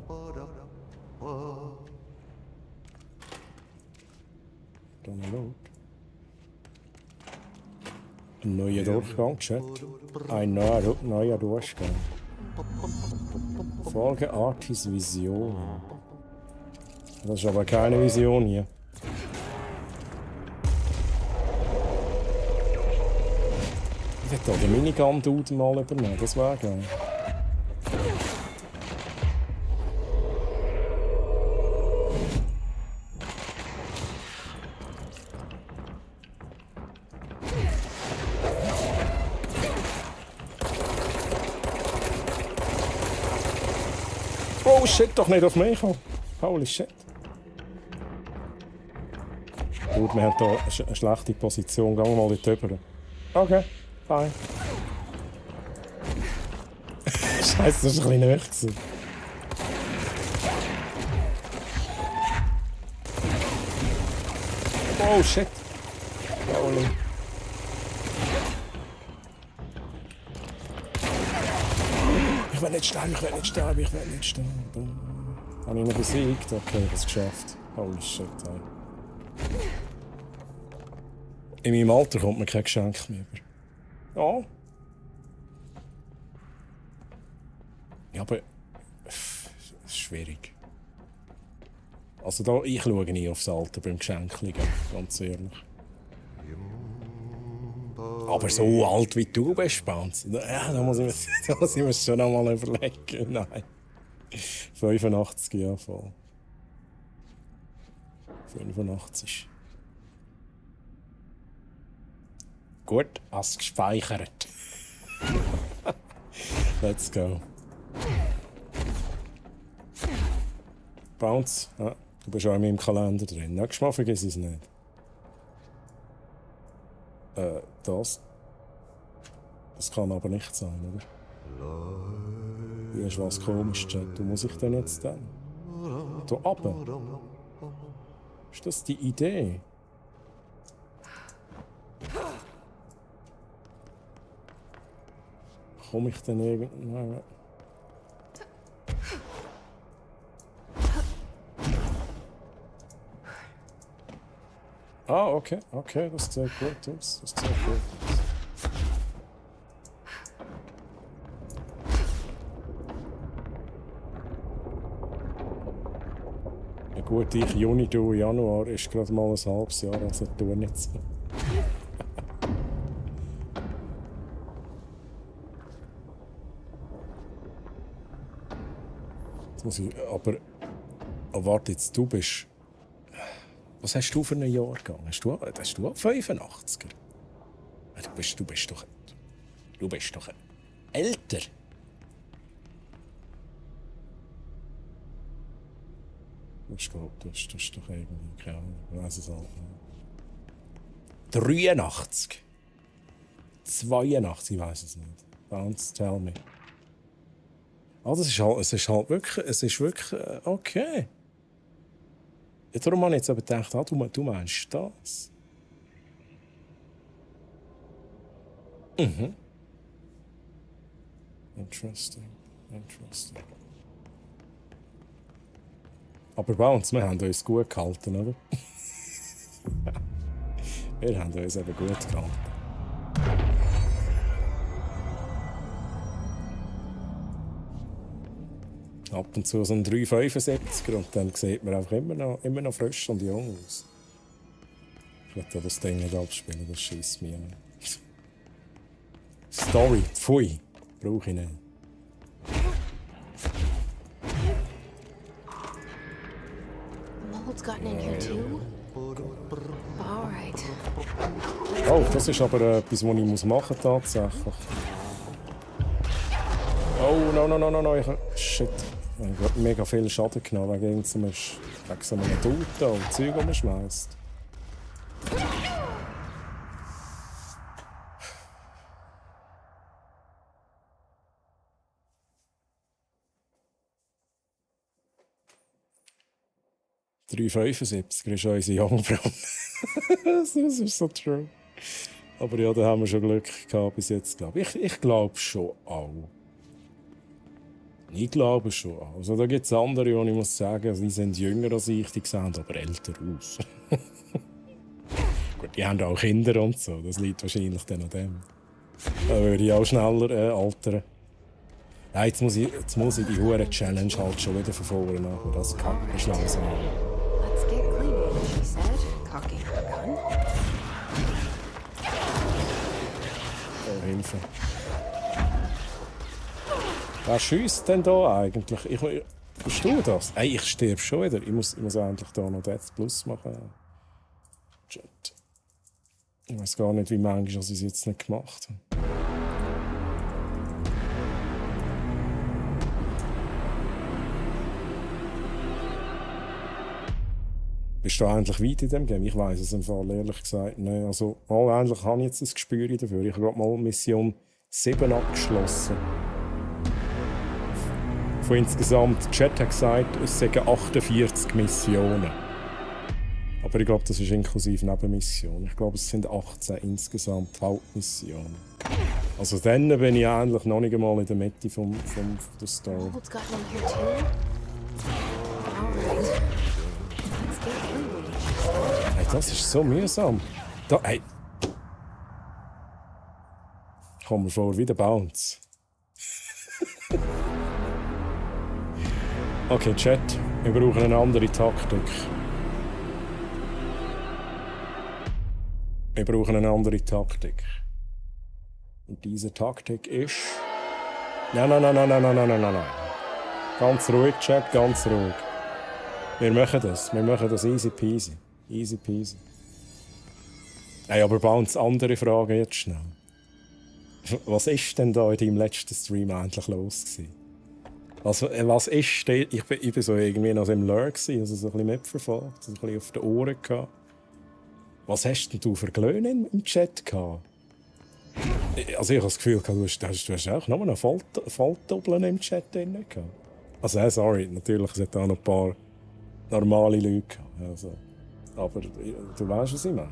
Dann laut. Ein neuer Durchgang, Chat. Ein neuer Durchgang. Folge Artis Vision. Das ist aber keine Vision hier. Ich hätte hier den Minigun-Dude mal übernehmen, das wäre geil. Oh shit, doch nicht auf mich kommen. Holy shit. Gut, wir haben hier eine schlechte Position. Gehen wir mal dort rüber. Okay, fine. Scheiße, das war ein bisschen nicht. Oh shit. Holy. Ich will nicht sterben. Habe ich ihn besiegt? Okay, ich habe es geschafft. Holy shit, ey. In meinem Alter kommt mir kein Geschenk mehr über. Ja. Ja, aber... Das ist schwierig. Also da, ich schaue nie aufs Alter beim Geschenkchen, ganz ehrlich. Aber so alt wie du bist, Bounce. Ja, da muss ich mir schon noch mal überlegen. Nein. 85 Jahre voll. 85. Gut, hast gespeichert. Let's go. Bounce, ja, du bist auch in meinem Kalender drin. Nächstes Mal vergiss es nicht. Das kann aber nicht sein, oder? Hier ist was komisch, Chat. Du muss ich denn jetzt dann? Da runter. Ist das die Idee? Komme ich denn irgendwann? Ah, okay, das sieht gut aus. Ja gut, ich Juni, du Januar ist gerade mal ein halbes Jahr, also tu nicht so. Jetzt muss ich, aber warte jetzt, du bist... Was hast du für einen Jahrgang? Hast du 85er? Du bist doch älter. Das ist doch irgendwie, keine Ahnung, ich weiss es halt nicht. 83. 82, ich weiss es nicht. Bounce, tell me. Ah, es ist wirklich, okay. Ja, darum habe ich jetzt aber gedacht, du meinst das. Mhm. Interesting. Aber bei uns, wir haben uns gut gehalten, oder? Wir haben uns eben gut gehalten. Ab und zu so ein 375er und dann sieht man einfach immer noch frisch und jung aus. Ich will das Ding nicht abspielen, das schießt mich an. Story, pfui, brauche ich nicht. Mold's gotten in here too? Alright. Oh, das ist aber etwas, was ich machen muss tatsächlich. Oh, no, shit. Ich habe mega viel Schaden genommen wegen so einem Dude und Zeug umschmeißt. $3,75 ist unsere Jungfrau. Das ist so true. Aber ja, da haben wir schon Glück gehabt bis jetzt, glaube ich. Ich glaube schon auch. Ich glaube schon auch. Also da gibt es andere, wo ich muss sagen, die sind jünger als ich, die sehen aber älter aus. Gut, die haben auch Kinder und so, das liegt wahrscheinlich dann an dem. Da würde ich auch schneller altern. Ja, jetzt muss ich die hure Challenge halt schon wieder von vorne machen. Das kann ich langsam. Let's get cleaning, she said, cocking her gun. Oh, Hilfe. Wer schiesst denn da eigentlich? Verstehst du das? Ey, ich sterbe schon wieder. Ich muss eigentlich da noch Death Plus machen. Shit. Ich weiß gar nicht, wie manchmal ich es jetzt nicht gemacht habe. Bist du eigentlich weit in dem Game? Ich weiss es im Fall ehrlich gesagt nicht. Also, eigentlich habe ich jetzt ein Gespür dafür. Ich habe gerade mal Mission 7 abgeschlossen. Von insgesamt, Chat hat gesagt, es seien 48 Missionen. Aber ich glaube, das ist inklusive Nebenmissionen. Ich glaube, es sind 18 insgesamt Hauptmissionen. Also dann bin ich eigentlich noch nicht einmal in der Mitte von der Story. Hey, das ist so mühsam. Hey. Ich komme mir vor wie der Bounce. Okay, Chat, wir brauchen eine andere Taktik. Wir brauchen eine andere Taktik. Und diese Taktik ist... Nein. Ganz ruhig, Chat, ganz ruhig. Wir machen das easy peasy. Easy peasy. Hey, aber Bounce, andere Frage jetzt schnell. Was ist denn da in deinem letzten Stream eigentlich los gewesen? Also, was ist denn... Ich bin so irgendwie noch im Lurk gewesen, also so ein bisschen mitverfolgt, so ein bisschen auf den Ohren gehabt. Was hast denn du für Glöhne im Chat gehabt? Also ich habe das Gefühl, du hast auch noch eine Volldoppeln im Chat drin gehabt. Also sorry, natürlich, es hat auch noch ein paar normale Leute gehabt. Also, aber du weißt, was ich meine.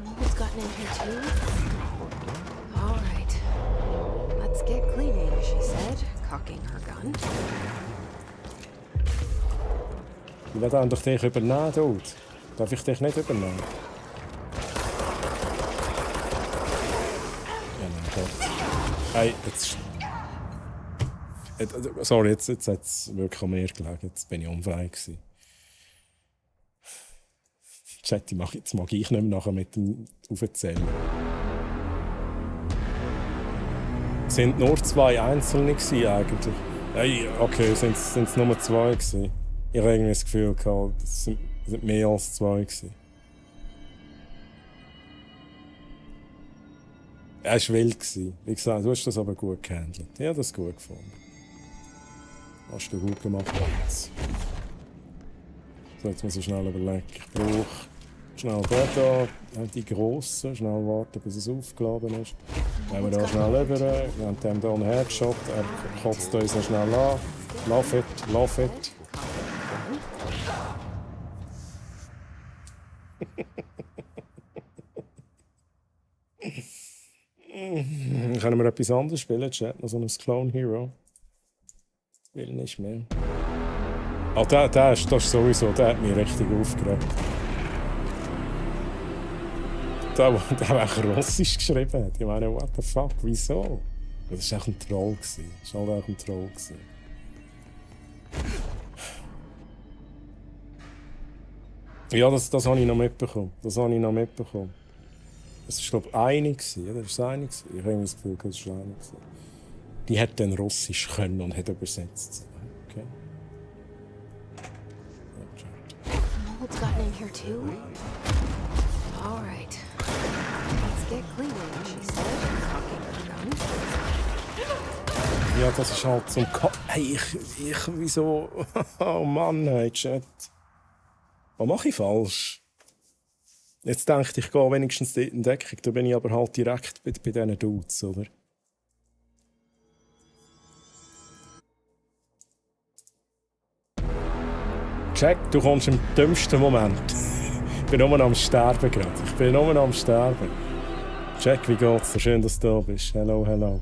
Mold's gotten in here too? Alright. Let's get cleaning, she said, cocking her gun. Ich will endlich dich übernehmen, Dude. Darf ich dich nicht übernehmen? Ja, mein Gott. Hey, jetzt... Sorry, jetzt hat es wirklich an mir gelegen. Jetzt bin ich unfrei gewesen. Chat, jetzt mag ich nicht mehr nachher mit dem aufzählen. Es sind nur 2 Einzelne gewesen, eigentlich. Hey, okay, sind es nur 2 gewesen. Ich habe irgendwie das Gefühl gehabt, es sind mehr als 2 gewesen. Er war wild. Wie gesagt, du hast das aber gut gehandelt. Ich habe das gut gefunden. Hast du gut gemacht, Hans. So, jetzt muss ich schnell überlegen. Ich brauche schnell den da, die grossen, schnell warten, bis es aufgeladen ist. Wenn wir da schnell rüber, wir haben dem hier einen Headshot, er kotzt uns noch schnell an. Love it. Können wir etwas anderes spielen, Chat? Noch so ein Clone Hero? Will nicht mehr. Ah, der ist sowieso, der hat mich richtig aufgeregt. Der auch Russisch geschrieben hat. Ich meine, what the fuck, wieso? Das war auch ein Troll. Das war halt auch ein Troll. Ja, das habe ich noch mitbekommen. Das war, glaube ich, eine, oder? Das war eine. Ich habe das Gefühl, das war eine. Die hat dann Russisch können und hat übersetzt. Okay. Mold's gotten in here too? Alright. Let's get cleaning, she said. Ja, das ist halt zum Hey, wieso? Oh Mann, hey, Chat. Was mache ich falsch? Jetzt denke ich gehe wenigstens in Deckung. Da bin ich aber halt direkt bei diesen Dudes, oder? Jack, du kommst im dümmsten Moment. Ich bin nur am Sterben gerade. Jack, wie geht's dir? Schön, dass du da bist. Hello, hello.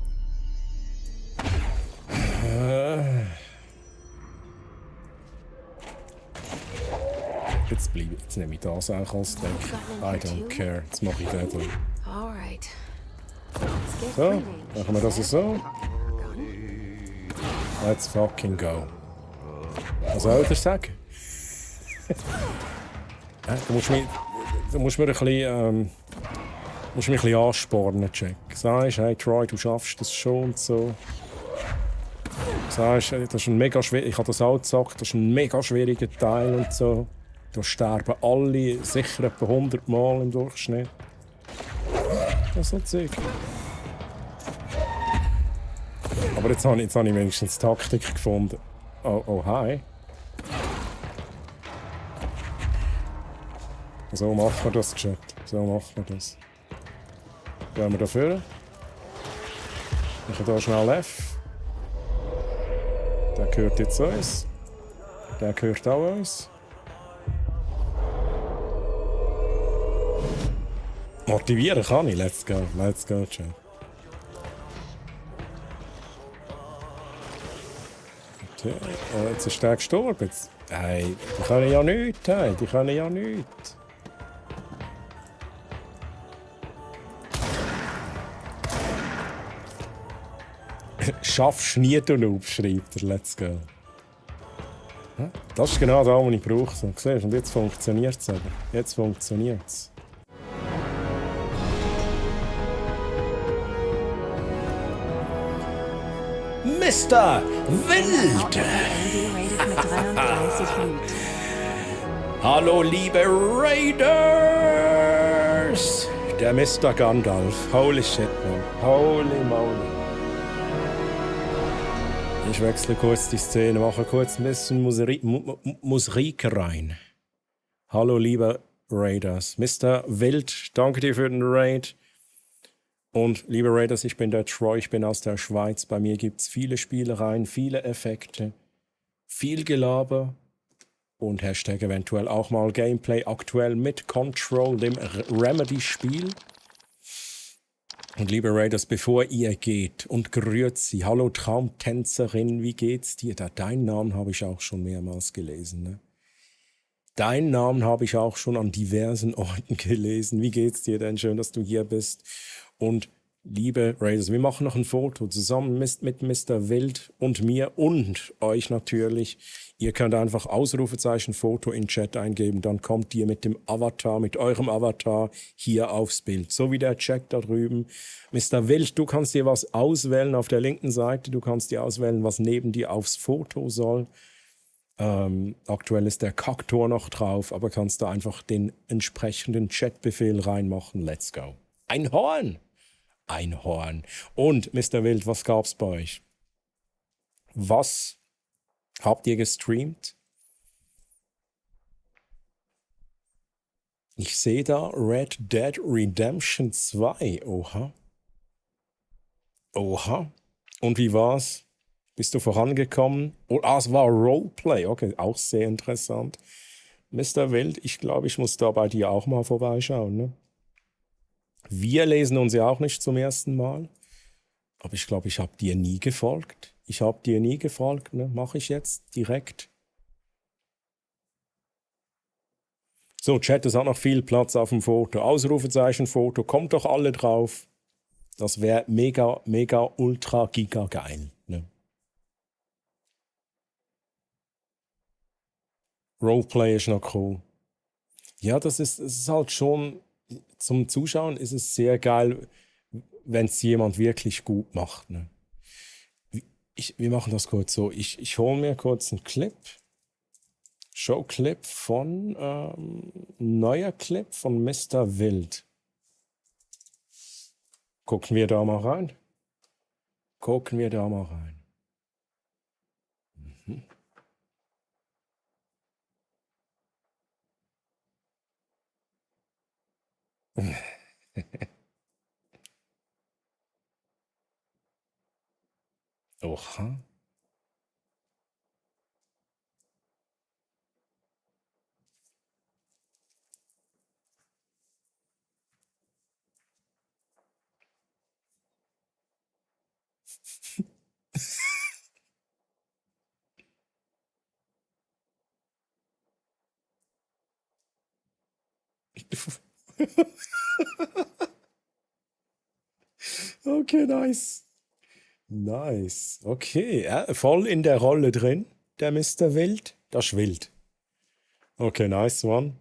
Jetzt nehme ich das auch als Deck. I don't care. Jetzt mache ich den hier. Alright. So, machen wir das so. Let's fucking go. Was soll ich sagen? Du musst mir ein bisschen anspornen, Jack. Sagst, hey Troy, du schaffst das schon und so. Sagst, das ist ein mega schwierig. Ich habe das auch gesagt, das ist ein mega schwieriger Teil und so. Da sterben alle sicher etwa 100 Mal im Durchschnitt. Das ist so Zeug. Aber jetzt habe ich wenigstens Taktik gefunden. Oh hi. So machen wir das, Chat. So machen wir das. Gehen wir dafür. Ich habe hier schnell F. Der gehört jetzt uns. Der gehört auch uns. Motivieren kann ich. Let's go, Chat. Okay. Jetzt ist der gestorben. Hey, die können ja nichts. Hey. Die können ja nichts. Schaffst nie, du Noob, schreibt er. Let's go. Das ist genau das, was ich brauche. So, siehst, und jetzt funktioniert es eben. Jetzt funktioniert es. Mr. Wild! Hallo, liebe Raiders! Der Mr. Gandalf. Holy shit, man. Holy moly. Ich wechsle kurz die Szene, mache kurz ein bisschen Musik rein. Hallo, liebe Raiders. Mr. Wild, danke dir für den Raid. Und liebe Raiders, ich bin der Troy, ich bin aus der Schweiz. Bei mir gibt es viele Spielereien, viele Effekte, viel Gelaber und Hashtag eventuell auch mal Gameplay aktuell mit Control, dem Remedy-Spiel. Und liebe Raiders, bevor ihr geht und grüezi, hallo Traumtänzerin, wie geht's dir? Deinen Namen habe ich auch schon mehrmals gelesen, ne? Deinen Namen habe ich auch schon an diversen Orten gelesen. Wie geht's dir denn? Schön, dass du hier bist. Und liebe Raiders, wir machen noch ein Foto zusammen mit Mr. Wild und mir und euch natürlich. Ihr könnt einfach Ausrufezeichen Foto in den Chat eingeben, dann kommt ihr mit dem Avatar, mit eurem Avatar hier aufs Bild. So wie der Jack da drüben. Mr. Wild, du kannst dir was auswählen auf der linken Seite. Du kannst dir auswählen, was neben dir aufs Foto soll. Aktuell ist der Kaktor noch drauf, aber kannst da einfach den entsprechenden Chatbefehl reinmachen. Let's go. Ein Horn! Ein Horn. Und, Mr. Wild, was gab's bei euch? Was habt ihr gestreamt? Ich sehe da Red Dead Redemption 2. Oha. Oha. Und wie war's? Bist du vorangekommen? Oh, es war Roleplay. Okay, auch sehr interessant. Mr. Wild, ich glaube, ich muss da bei dir auch mal vorbeischauen, ne? Wir lesen uns ja auch nicht zum ersten Mal. Aber ich glaube, ich habe dir nie gefolgt. Ne? Mache ich jetzt direkt. So, Chat, es hat noch viel Platz auf dem Foto. Ausrufezeichen Foto, kommt doch alle drauf. Das wäre mega, mega, ultra, giga geil. Ne? Roleplay ist noch cool. Ja, das ist halt schon, zum Zuschauen ist es sehr geil, wenn es jemand wirklich gut macht. Ne? Wir machen das kurz so. Ich hole mir kurz einen Clip. Showclip von, neuer Clip von Mr. Wild. Gucken wir da mal rein. Gucken wir da mal rein. Mhm. Oha. Okay, nice. Nice. Okay, voll in der Rolle drin, der Mr. Wild. Das ist wild. Okay, nice one.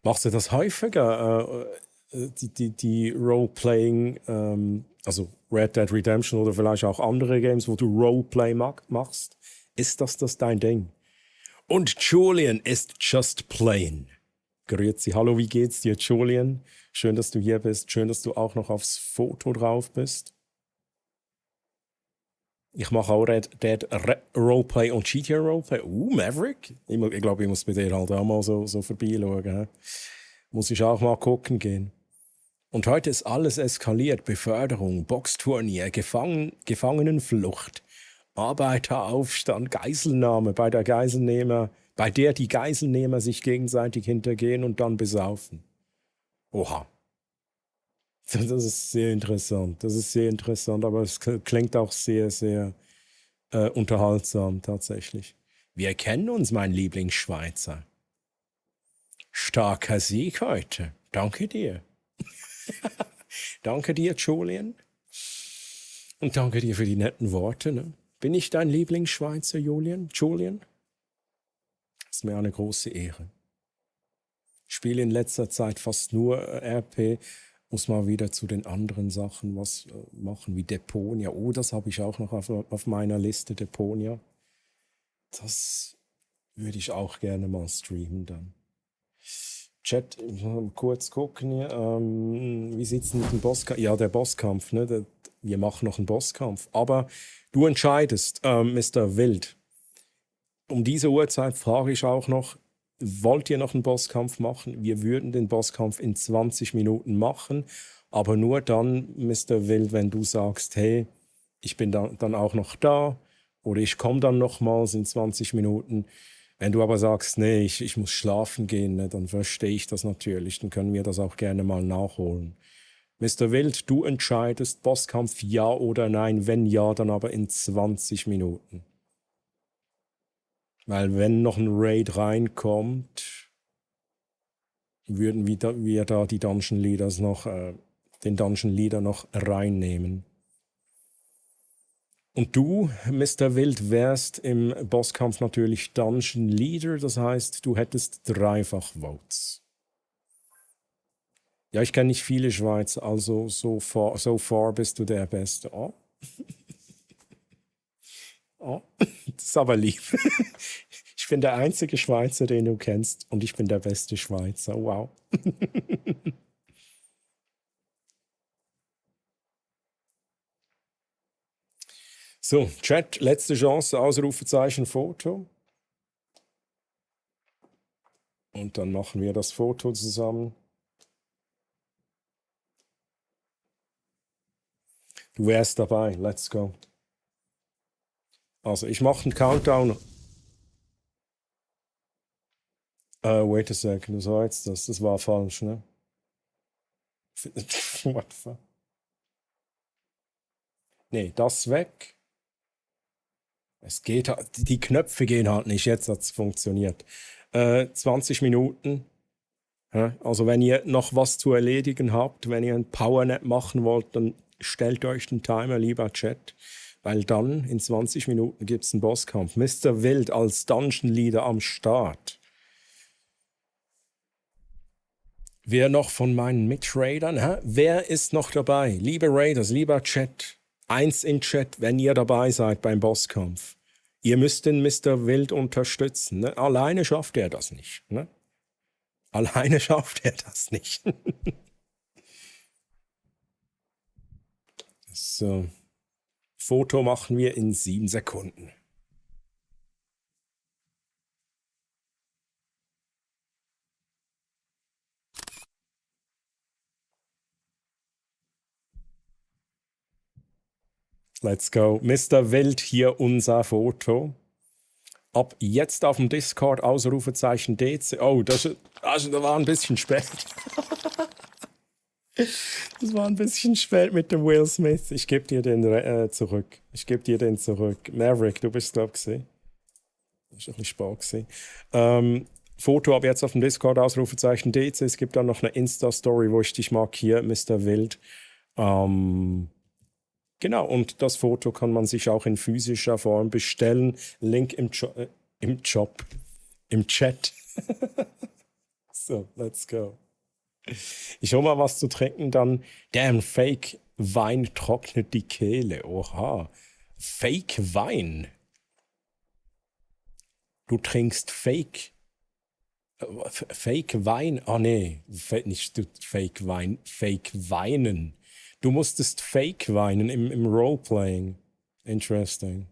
Machst du das häufiger, die Roleplaying, also Red Dead Redemption oder vielleicht auch andere Games, wo du Roleplay machst? Ist das dein Ding? Und Julian ist just plain. Grüezi. Hallo, wie geht's dir, Julian? Schön, dass du hier bist. Schön, dass du auch noch aufs Foto drauf bist. Ich mache auch Red Dead Roleplay und GTA Roleplay. Maverick? Ich glaube, ich muss bei dir halt auch mal so vorbeischauen. Muss ich auch mal gucken gehen. Und heute ist alles eskaliert. Beförderung, Boxturnier, Gefangenenflucht, Arbeiteraufstand, Geiselnahme, bei der die Geiselnehmer sich gegenseitig hintergehen und dann besaufen. Oha. Das ist sehr interessant. Das ist sehr interessant, aber es klingt auch sehr, sehr unterhaltsam tatsächlich. Wir kennen uns, mein Lieblingsschweizer. Starker Sieg heute. Danke dir. Danke dir, Julian. Und danke dir für die netten Worte. Ne? Bin ich dein Lieblingsschweizer, Julian? Ist mir eine große Ehre. Ich spiele in letzter Zeit fast nur RP. Muss mal wieder zu den anderen Sachen was machen, wie Deponia. Oh, das habe ich auch noch auf meiner Liste, Deponia. Das würde ich auch gerne mal streamen dann. Chat, kurz gucken hier. Wie sieht es mit dem Bosskampf? Ja, der Bosskampf, ne? Wir machen noch einen Bosskampf. Aber du entscheidest, Mr. Wild. Um diese Uhrzeit frage ich auch noch, wollt ihr noch einen Bosskampf machen? Wir würden den Bosskampf in 20 Minuten machen, aber nur dann, Mr. Wild, wenn du sagst, hey, ich bin dann auch noch da oder ich komme dann nochmals in 20 Minuten. Wenn du aber sagst, nee, ich muss schlafen gehen, ne, dann verstehe ich das natürlich. Dann können wir das auch gerne mal nachholen. Mr. Wild, du entscheidest, Bosskampf ja oder nein. Wenn ja, dann aber in 20 Minuten. Weil wenn noch ein Raid reinkommt, würden wir da die Dungeon Leaders noch, den Dungeon Leader noch reinnehmen. Und du, Mr. Wild, wärst im Bosskampf natürlich Dungeon Leader, das heißt, du hättest 3 Votes. Ja, ich kenne nicht viele Schweizer, also so far bist du der Beste. Oh. Oh, das ist aber lieb. Ich bin der einzige Schweizer, den du kennst, und ich bin der beste Schweizer. Wow. So, Chat, letzte Chance, Ausrufezeichen, Foto. Und dann machen wir das Foto zusammen. Du wärst dabei, let's go. Also, ich mache einen Countdown. Wait a second, was war jetzt das? Das war falsch, ne? What the fuck? Nee, das weg. Es geht, die Knöpfe gehen halt nicht, jetzt hat es funktioniert. 20 Minuten Also wenn ihr noch was zu erledigen habt, wenn ihr ein Powernap machen wollt, dann stellt euch den Timer, lieber Chat, weil dann in 20 Minuten gibt es einen Bosskampf. Mr. Wild als Dungeon Leader am Start. Wer noch von meinen Mitraidern? Wer ist noch dabei? Liebe Raiders, lieber Chat, 1 in Chat, wenn ihr dabei seid beim Bosskampf. Ihr müsst den Mr. Wild unterstützen. Ne? Alleine schafft er das nicht. Ne? Alleine schafft er das nicht. So. Foto machen wir in 7 Sekunden. Let's go. Mr. Wild, hier unser Foto. Ab jetzt auf dem Discord Ausrufezeichen DC. Oh, das war ein bisschen spät. Das war ein bisschen spät mit dem Will Smith. Ich gebe dir den zurück. Maverick, du bist, glaube ich, gesehen. Das war ein bisschen spät gewesen. Foto ab jetzt auf dem Discord Ausrufezeichen DC. Es gibt dann noch eine Insta-Story, wo ich dich markiere, Mr. Wild. Genau, und das Foto kann man sich auch in physischer Form bestellen. Link im Chat. So, let's go. Ich hole mal was zu trinken, dann. Damn, Fake Wein trocknet die Kehle. Oha. Fake Wein. Du trinkst Fake. Fake Wein. Ah, nee. Nicht Fake Wein. Fake Weinen. Du musstest Fake weinen im Roleplaying. Interesting.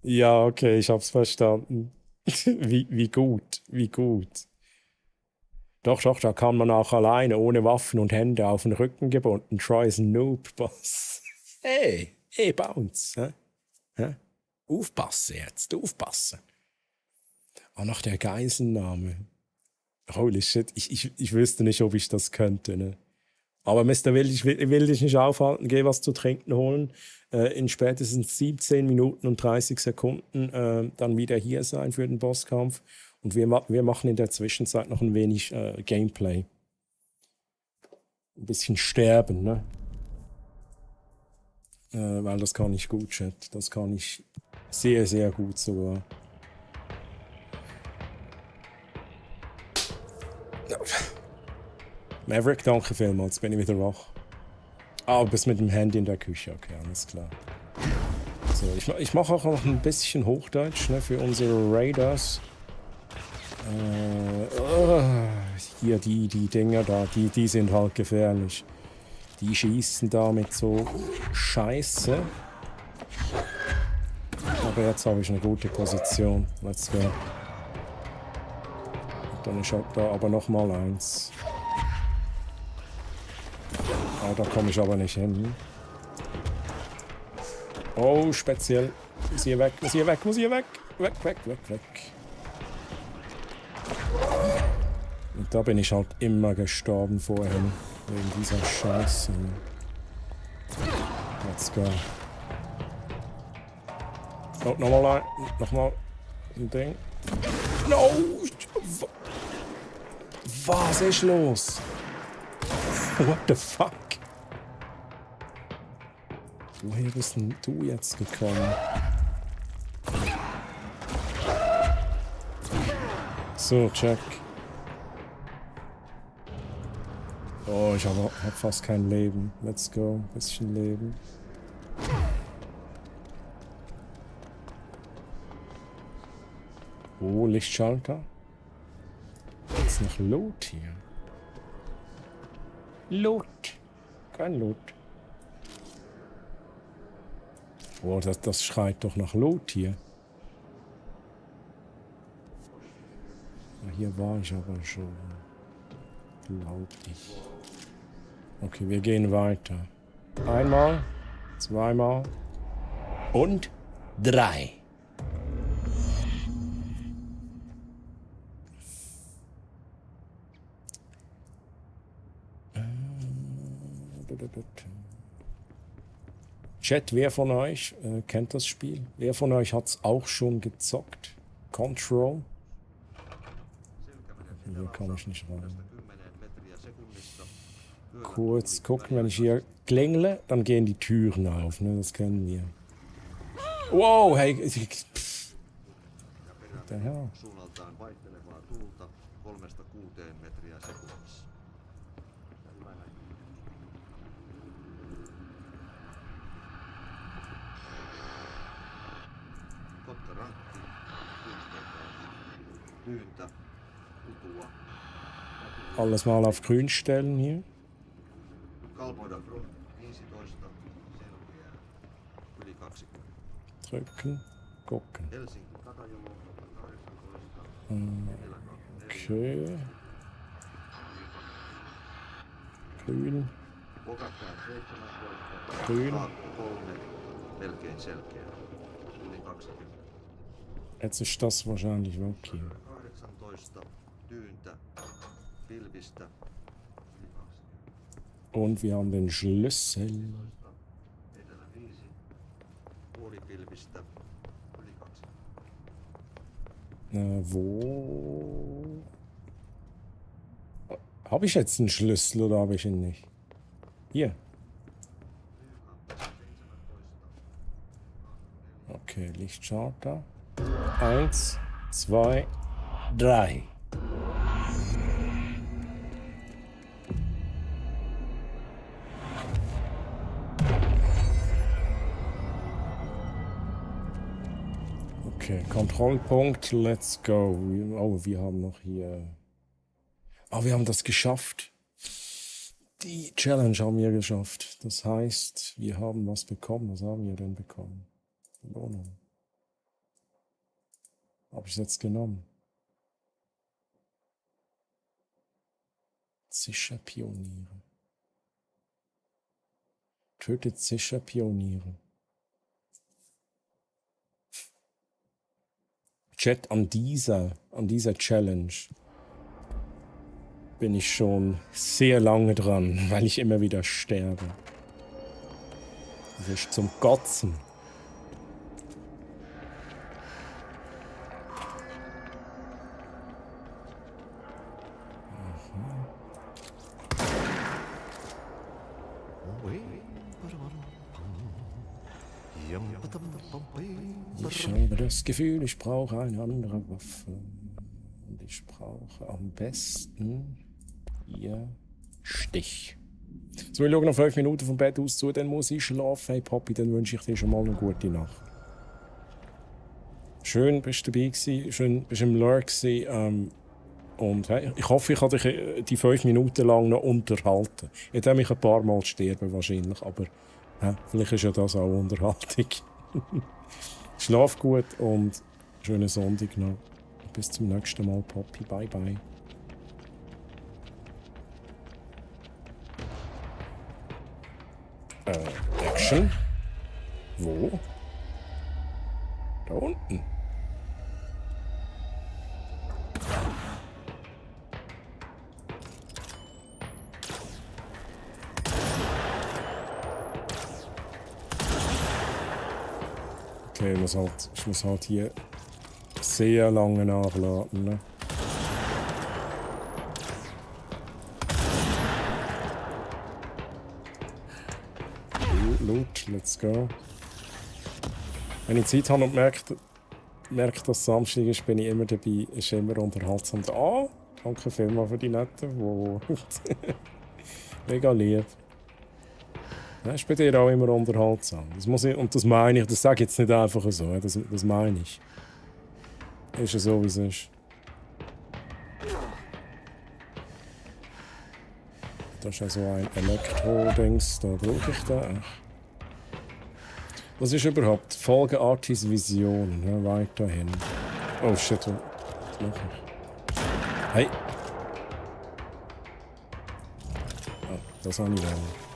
Ja, okay, ich hab's verstanden. Wie gut. Doch, da kann man auch alleine, ohne Waffen und Hände auf den Rücken gebunden. Troy ist ein Noob-Boss. Hey, Bounce. Hä? Aufpassen jetzt, aufpassen. Ah, nach der Geiselnahme. Holy shit, ich wüsste nicht, ob ich das könnte. Ne? Aber Mr. Wild, ich will dich nicht aufhalten, geh was zu trinken holen. In spätestens 17 Minuten und 30 Sekunden dann wieder hier sein für den Bosskampf. Und wir machen in der Zwischenzeit noch ein wenig Gameplay. Ein bisschen sterben, ne? Weil das kann ich gut, Chat. Das kann ich sehr, sehr gut sogar. Maverick, danke vielmals, jetzt bin ich wieder wach. Ah, du bist mit dem Handy in der Küche, okay, alles klar. So, ich mache auch noch ein bisschen Hochdeutsch, ne, für unsere Raiders. Hier, die Dinger da, die sind halt gefährlich. Die schießen da mit so Scheiße. Aber jetzt habe ich eine gute Position. Let's go. Dann ist da aber noch mal eins. Ah, da komme ich aber nicht hin. Oh, speziell. Muss hier weg. Weg. Und da bin ich halt immer gestorben vorhin. Wegen dieser Scheiße. Let's go. Oh, nochmal ein Ding. No! Was ist los? What the fuck? Woher bist denn du jetzt gekommen? So, check. Oh, ich hab fast kein Leben. Let's go. Bisschen Leben. Oh, Lichtschalter. Jetzt noch Loot hier. Loot. Kein Loot. Oh, das schreit doch nach Loot hier. Ja, hier war ich aber schon. Glaube ich. Okay, wir gehen weiter. Einmal, zweimal und 3. Chat, wer von euch kennt das Spiel? Wer von euch hat es auch schon gezockt? Control? Hier kann ich nicht rein. Kurz gucken, wenn ich hier klingle, dann gehen die Türen auf. Ne? Das kennen wir. Wow, hey. Der Herr. Suunnaltaan vaihtelevaa tuulta 3–6 metriä sekunnissa. Kotterankki, tyyntä, kutua. Alles mal auf grün stellen hier. Kalvoida front 15, selviää yli 20. Drücken, gucken. Helsinki Katajalo 18. Okay. Grün. Pokatkaan 17. Grün. Aakko 3, melkein selkeä. Yli 20. Jetzt ist das wahrscheinlich weg hier. 18, tyyntä, pilvistä. Yli 20. Und wir haben den Schlüssel. Etelä 5, puolipilvistä. Yli 20. Wo? Habe ich jetzt einen Schlüssel oder habe ich ihn nicht? Hier. Okay, Lichtschalter. 1, 2, 3. Okay, Kontrollpunkt, let's go. Oh, wir haben noch hier... Ah, wir haben das geschafft. Die Challenge haben wir geschafft. Das heißt, wir haben was bekommen. Was haben wir denn bekommen? Belohnung. Habe ich jetzt genommen? Zischer-Pioniere. Tötet Zischer-Pioniere. Chat, an dieser Challenge bin ich schon sehr lange dran, weil ich immer wieder sterbe. Das ist zum Kotzen. Ich habe das Gefühl, ich brauche eine andere Waffe. Und ich brauche am besten hier Stich. So, wir schauen noch 5 Minuten vom Bett aus zu, dann muss ich schlafen. Hey Papi, dann wünsche ich dir schon mal eine gute Nacht. Schön, bist du dabei gewesen, schön, bist du im Lurk gewesen. Und hey, ich hoffe, ich habe dich die 5 Minuten lang noch unterhalten. Ich werde mich ein paar Mal sterben wahrscheinlich, aber vielleicht ist ja das auch Unterhaltung. Schlaf gut und schönen Sonntag noch. Bis zum nächsten Mal, Papi. Bye, bye. Action? Wo? Da unten. Okay, ich muss halt hier sehr lange nachladen. Ne? Loot, let's go. Wenn ich Zeit habe und merke, dass Samstag ist, bin ich immer dabei. Ist immer unterhaltsam. Ah, danke vielmals für die netten Worte. Mega lieb. Ja, ist bei dir auch immer unterhaltsam. Das muss ich, und das meine ich, das sage ich jetzt nicht einfach so. Das meine ich. Ist ja so, wie es ist. Das ist ja so ein Elektro-Dings, da brauche ich da echt. Was ist überhaupt? Folge Artis Vision, ja, weiterhin. Oh shit, was mache ich? Hey! Oh, das habe ich wollen.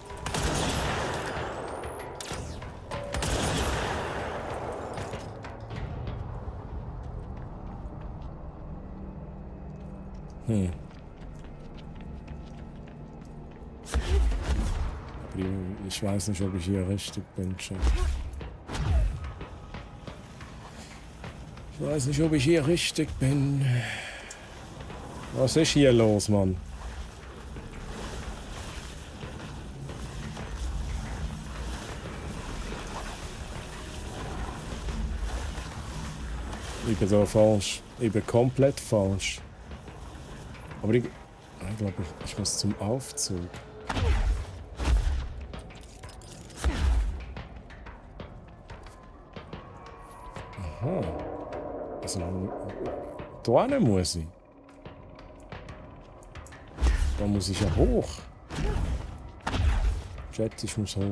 Ich weiß nicht, ob ich hier richtig bin, Chat. Ich weiß nicht, ob ich hier richtig bin. Was ist hier los, Mann? Ich bin da falsch. Ich bin komplett falsch. Aber ich glaube, ich muss zum Aufzug. Aha. Also, da hin muss ich. Da muss ich ja hoch. Schätze, ich muss hoch.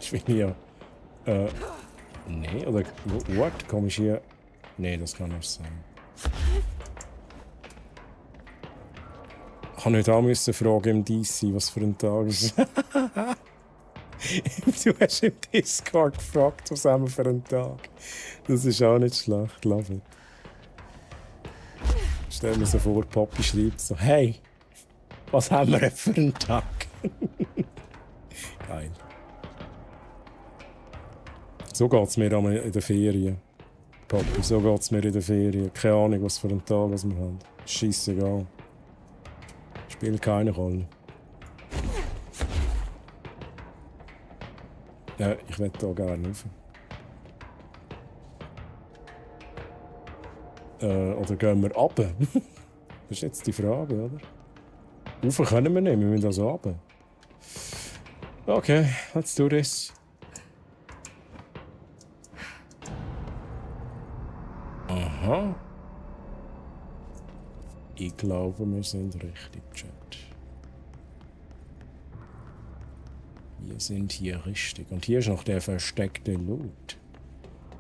Ich bin hier. Nee, oder. What? Komm ich hier. Nee, das kann nicht sein. Ich habe nicht auch fragen im DC, was für ein Tag ist. Du hast im Discord gefragt, was haben wir für einen Tag. Das ist auch nicht schlecht, love it. Stell mir so vor, Papi schreibt so: Hey, was haben wir für einen Tag? Geil. So geht es mir in der Ferien. Papi, so geht es mir in der Ferien. Keine Ahnung, was für einen Tag wir haben. Scheissegal. Spielt keine Rolle. Ja, ich will hier gerne rauf. Oder gehen wir runter? Das ist jetzt die Frage, oder? Rauf können wir nicht, wir müssen also runter. Okay, let's do this. Aha. Ich glaube, wir sind richtig, Chat. Wir sind hier richtig. Und hier ist noch der versteckte Loot.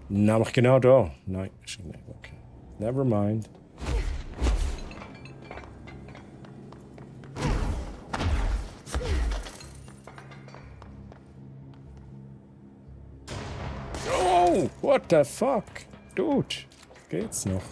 Nämlich genau da. Nein, ist nicht. Okay. Never mind. Oh, what the fuck? Dude, geht's noch?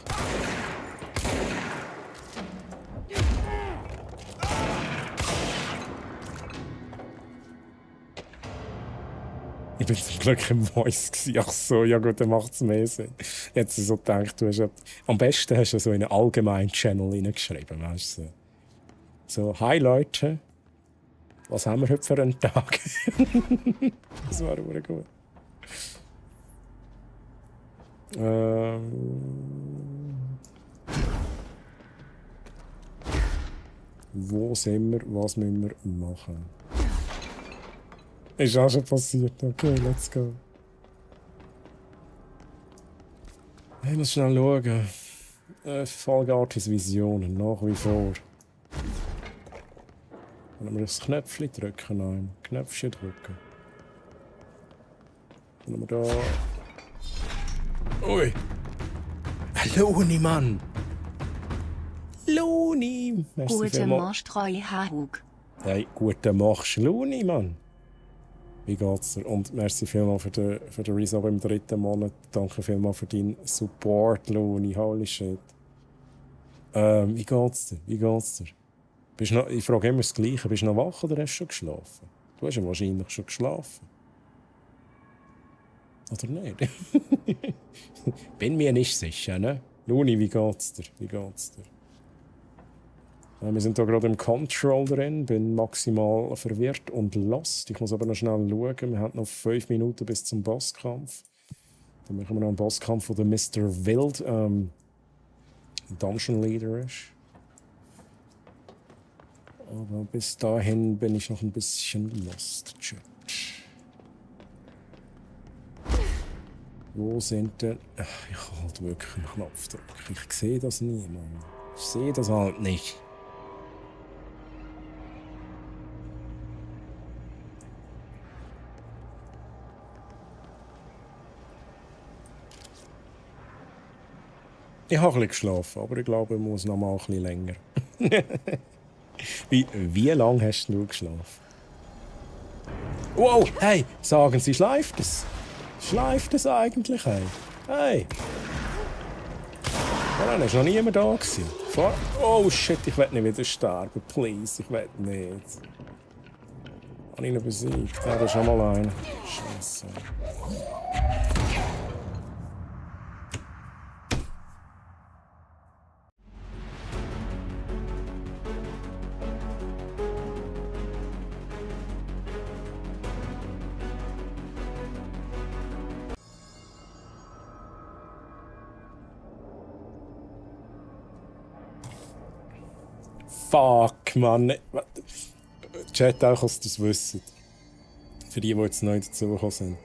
Ich bin zum Glück im Voice gewesen. Ach so, ja gut, dann macht es mehr Sinn. Jetzt so gedacht, du hast am besten hast du so in einen allgemeinen Channel reingeschrieben, weißt du? So, hi Leute, was haben wir heute für einen Tag? Das war auch gut. Wo sind wir? Was müssen wir machen? Ist auch schon passiert. Okay, let's go. Ich muss schnell schauen. Fallgartis Visionen, nach wie vor. Wenn wir das Knöpfchen drücken, nein. Knöpfchen drücken. Wenn wir da. Ui! Luni, Mann! Luni! Gute Marsch, treue Hahug. Hey, gute Marsch, Luni, Mann! Wie geht's dir? Und merci vielmals für den Resub im 3. Monat. Danke vielmals für deinen Support, Luni. Holy shit. Wie geht's dir? Wie geht's dir? Bist noch, ich frage immer das Gleiche. Bist du noch wach oder hast du schon geschlafen? Du hast ja wahrscheinlich schon geschlafen. Oder nicht? Bin mir nicht sicher, ne? Luni, wie geht's dir? Wie geht's dir? Wir sind hier gerade im Control drin, bin maximal verwirrt und lost. Ich muss aber noch schnell schauen. Wir haben noch 5 Minuten bis zum Bosskampf. Dann machen wir noch einen Bosskampf, wo der Mr. Wild Dungeon Leader ist. Aber bis dahin bin ich noch ein bisschen lost. Chat. Wo sind denn... Ach, ich kann halt wirklich einen Knopf drücken. Ich sehe das nie, Mann. Ich sehe das halt nicht. Ich habe ein bisschen geschlafen, aber ich glaube, ich muss noch mal ein bisschen länger. Wie lange hast du geschlafen? Wow, hey, sagen Sie, schleift es? Schleift es eigentlich, hey? Hey! Oh nein, ist noch niemand da gewesen. Oh shit, ich will nicht wieder sterben. Please, ich will nicht. Habe ich ihn besiegt? Ja, da ist schon mal einer. Scheiße. Fuck, Mann. Chat auch, dass ihr das wisst. Für die jetzt neu dazugekommen sind.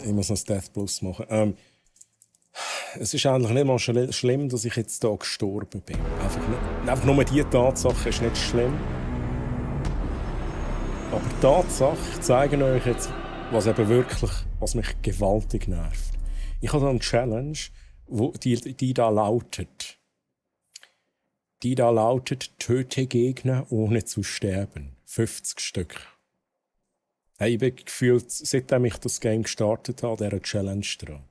Ich muss noch das Death Plus machen. Es ist eigentlich nicht mal schlimm, dass ich jetzt hier gestorben bin. Einfach nur die Tatsache ist nicht schlimm. Aber die Tatsache, ich zeige euch jetzt, was mich gewaltig nervt. Ich habe da eine Challenge, die da lautet. Töte Gegner ohne zu sterben. 50 Stück. Hey, ich bin gefühlt, seitdem ich das Game gestartet habe, dieser Challenge dran.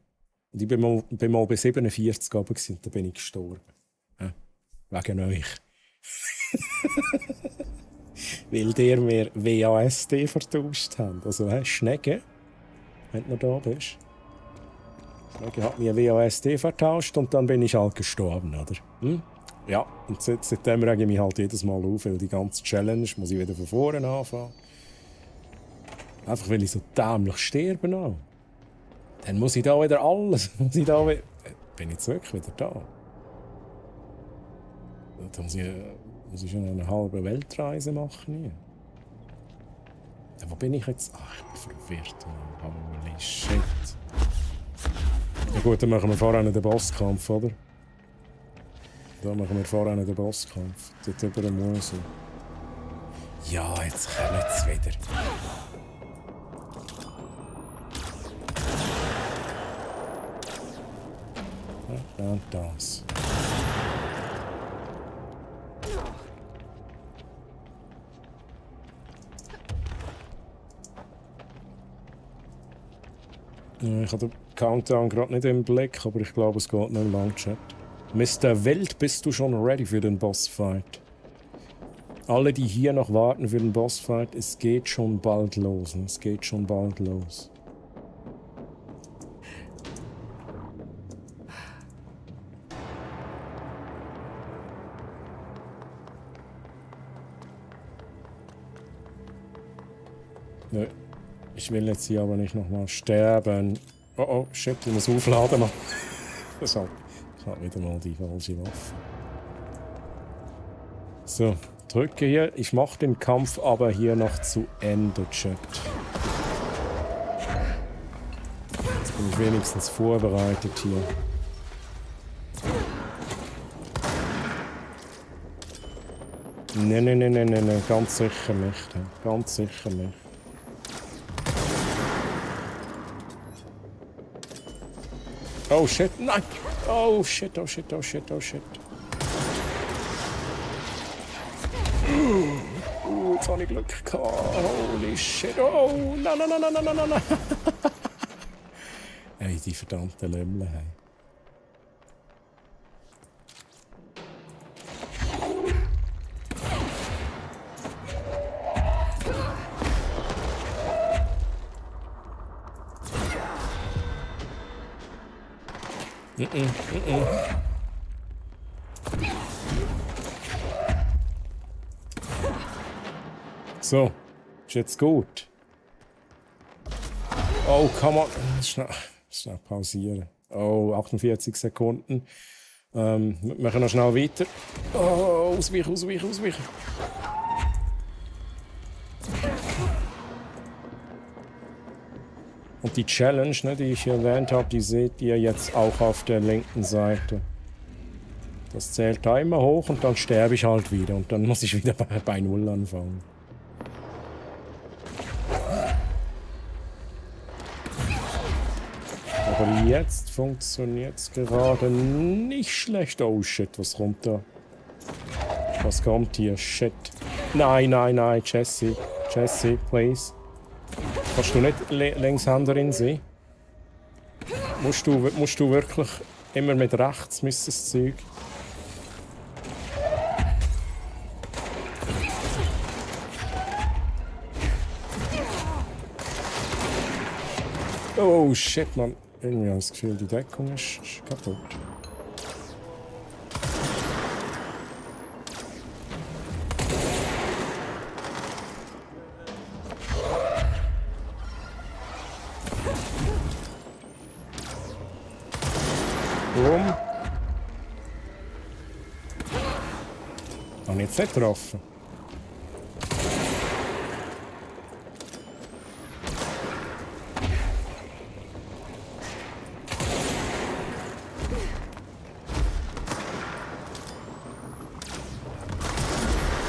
Und ich bin mal bei 47 runter gewesen, da bin ich gestorben. Ja, wegen euch. Weil ihr mir WASD vertauscht habt. Also, Schnecke, wenn du da bist. Schnecke hat mir WASD vertauscht und dann bin ich halt gestorben, oder? Hm? Ja, und seitdem rege ich mich halt jedes Mal auf, weil die ganze Challenge muss ich wieder von vorne anfangen. Einfach weil ich so dämlich sterben auch. Dann muss ich da wieder alles. Bin ich jetzt wirklich wieder da? Dann muss ich schon eine halbe Weltreise machen hier. Ja, wo bin ich jetzt? Ach, ich bin verwirrt. Holy shit. Ja gut, dann machen wir vorher den Bosskampf, oder? Da machen wir vorher den Bosskampf. Dort über den Mosel. Ja, jetzt kommt es wieder. Ja, und das. Ja, ich habe den Countdown gerade nicht im Blick, aber ich glaube, es geht nicht lang, Chat. Mr. Wild, bist du schon ready für den Bossfight? Alle, die hier noch warten für den Bossfight, es geht schon bald los. Es geht schon bald los. Nö. Ich will jetzt hier aber nicht nochmal sterben. Oh oh, shit, ich muss aufladen. Das hat wieder mal die falsche Waffe. So, drücke hier. Ich mache den Kampf aber hier noch zu Ende, Chat. Jetzt bin ich wenigstens vorbereitet hier. Nee, ganz sicher nicht. Ganz sicher nicht. Oh shit, nein! Oh shit, oh shit, oh shit, oh shit. Jetzt habe ich Glück gehabt. Holy shit, oh! Nein. Ey, die verdammte Lämmle, hey. So, ist jetzt gut. Oh, come on. Schnell pausieren. Oh, 48 Sekunden. Wir machen noch schnell weiter. Oh, ausweichen. Und die Challenge, ne, die ich hier erwähnt habe, die seht ihr jetzt auch auf der linken Seite. Das zählt da immer hoch und dann sterbe ich halt wieder. Und dann muss ich wieder bei Null anfangen. Aber jetzt funktioniert es gerade nicht schlecht. Oh shit, was kommt da? Was kommt hier? Shit. Nein, Jesse, please. Kannst du nicht Linkshänderin sein? Musst du wirklich Immer mit rechts müsste das Zeug. Oh shit, Mann. Irgendwie habe ich das Gefühl, die Deckung ist kaputt. Boom. Habe ich jetzt nicht getroffen?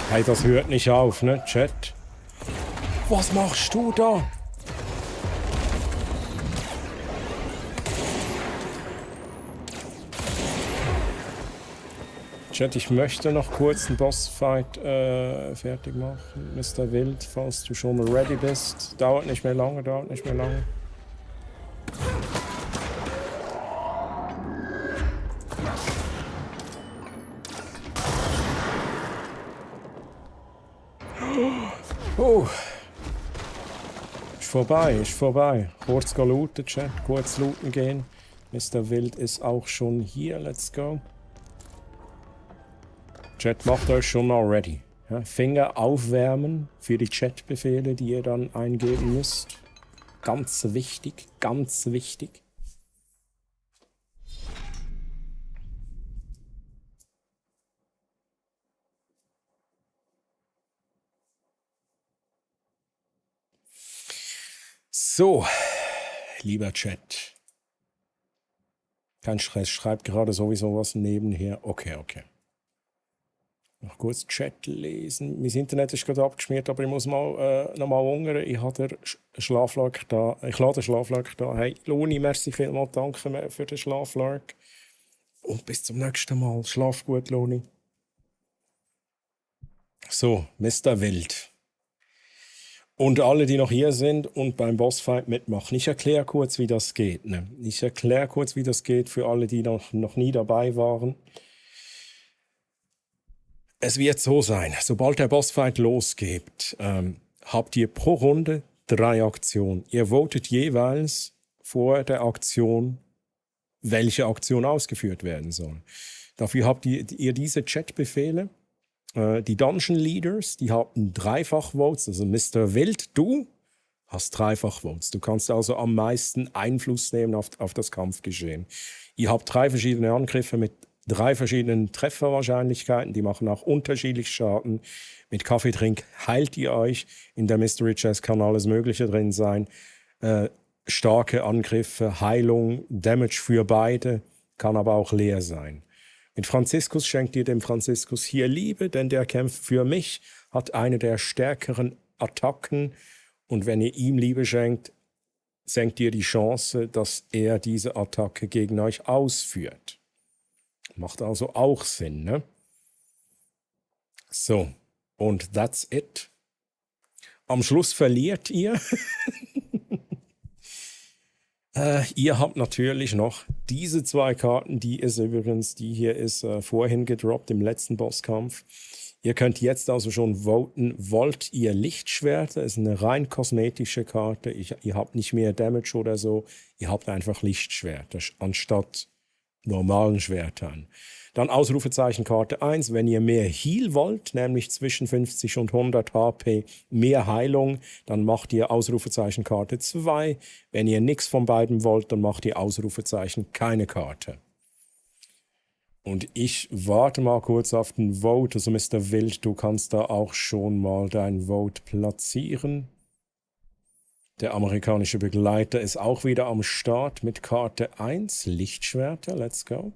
Hey, das hört nicht auf, ne, Chat? Was machst du da? Chat, ich möchte noch kurz einen Bossfight fertig machen. Mr. Wild, falls du schon mal ready bist. Dauert nicht mehr lange, dauert nicht mehr lange. Oh. Ist vorbei, ist vorbei. Kurz looten, Chat. Kurz looten gehen. Mr. Wild ist auch schon hier. Let's go. Chat, macht euch schon mal ready. Ja, Finger aufwärmen für die Chatbefehle, die ihr dann eingeben müsst. Ganz wichtig, ganz wichtig. So, lieber Chat. Kein Stress, schreibt gerade sowieso was nebenher. Okay, okay. Noch kurz Chat lesen. Mein Internet ist gerade abgeschmiert, aber ich muss mal nochmal hungern. Ich habe den Schlaflark da. Ich lade den Schlaflark da. Hey, Loni, merci vielmals, danke für den Schlaflark. Und bis zum nächsten Mal. Schlaf gut, Loni. So, Mr. Wild. Und alle, die noch hier sind und beim Bossfight mitmachen. Ich erkläre kurz, wie das geht. Ne? Ich erkläre kurz, wie das geht für alle, die noch nie dabei waren. Es wird so sein, sobald der Bossfight losgeht, habt ihr pro Runde 3 Aktionen. Ihr votet jeweils vor der Aktion, welche Aktion ausgeführt werden soll. Dafür habt ihr diese Chatbefehle. Die Dungeon Leaders, die haben Dreifach-Votes. Also Mr. Wild, du hast Dreifach-Votes. Du kannst also am meisten Einfluss nehmen auf das Kampfgeschehen. Ihr habt 3 verschiedene Angriffe mit 3 verschiedenen Trefferwahrscheinlichkeiten. Die machen auch unterschiedlich Schaden. Mit Kaffeetrink heilt ihr euch. In der Mystery Chest kann alles Mögliche drin sein. Starke Angriffe, Heilung, Damage für beide, kann aber auch leer sein. Mit Franziskus schenkt ihr dem Franziskus hier Liebe, denn der kämpft für mich, hat eine der stärkeren Attacken. Und wenn ihr ihm Liebe schenkt, senkt ihr die Chance, dass er diese Attacke gegen euch ausführt. Macht also auch Sinn, ne? So, und that's it. Am Schluss verliert ihr. Ihr habt natürlich noch diese 2 Karten, die hier ist vorhin gedroppt im letzten Bosskampf. Ihr könnt jetzt also schon voten, wollt ihr Lichtschwerter? Das ist eine rein kosmetische Karte. Ihr habt nicht mehr Damage oder so. Ihr habt einfach Lichtschwerter anstatt normalen Schwertern. Dann Ausrufezeichen Karte 1, wenn ihr mehr Heal wollt, nämlich zwischen 50 und 100 HP mehr Heilung, dann macht ihr Ausrufezeichen Karte 2. Wenn ihr nichts von beiden wollt, dann macht ihr Ausrufezeichen keine Karte. Und ich warte mal kurz auf den Vote. Also Mr. Wild, du kannst da auch schon mal dein Vote platzieren. Der amerikanische Begleiter ist auch wieder am Start mit Karte 1, Lichtschwerter, let's go.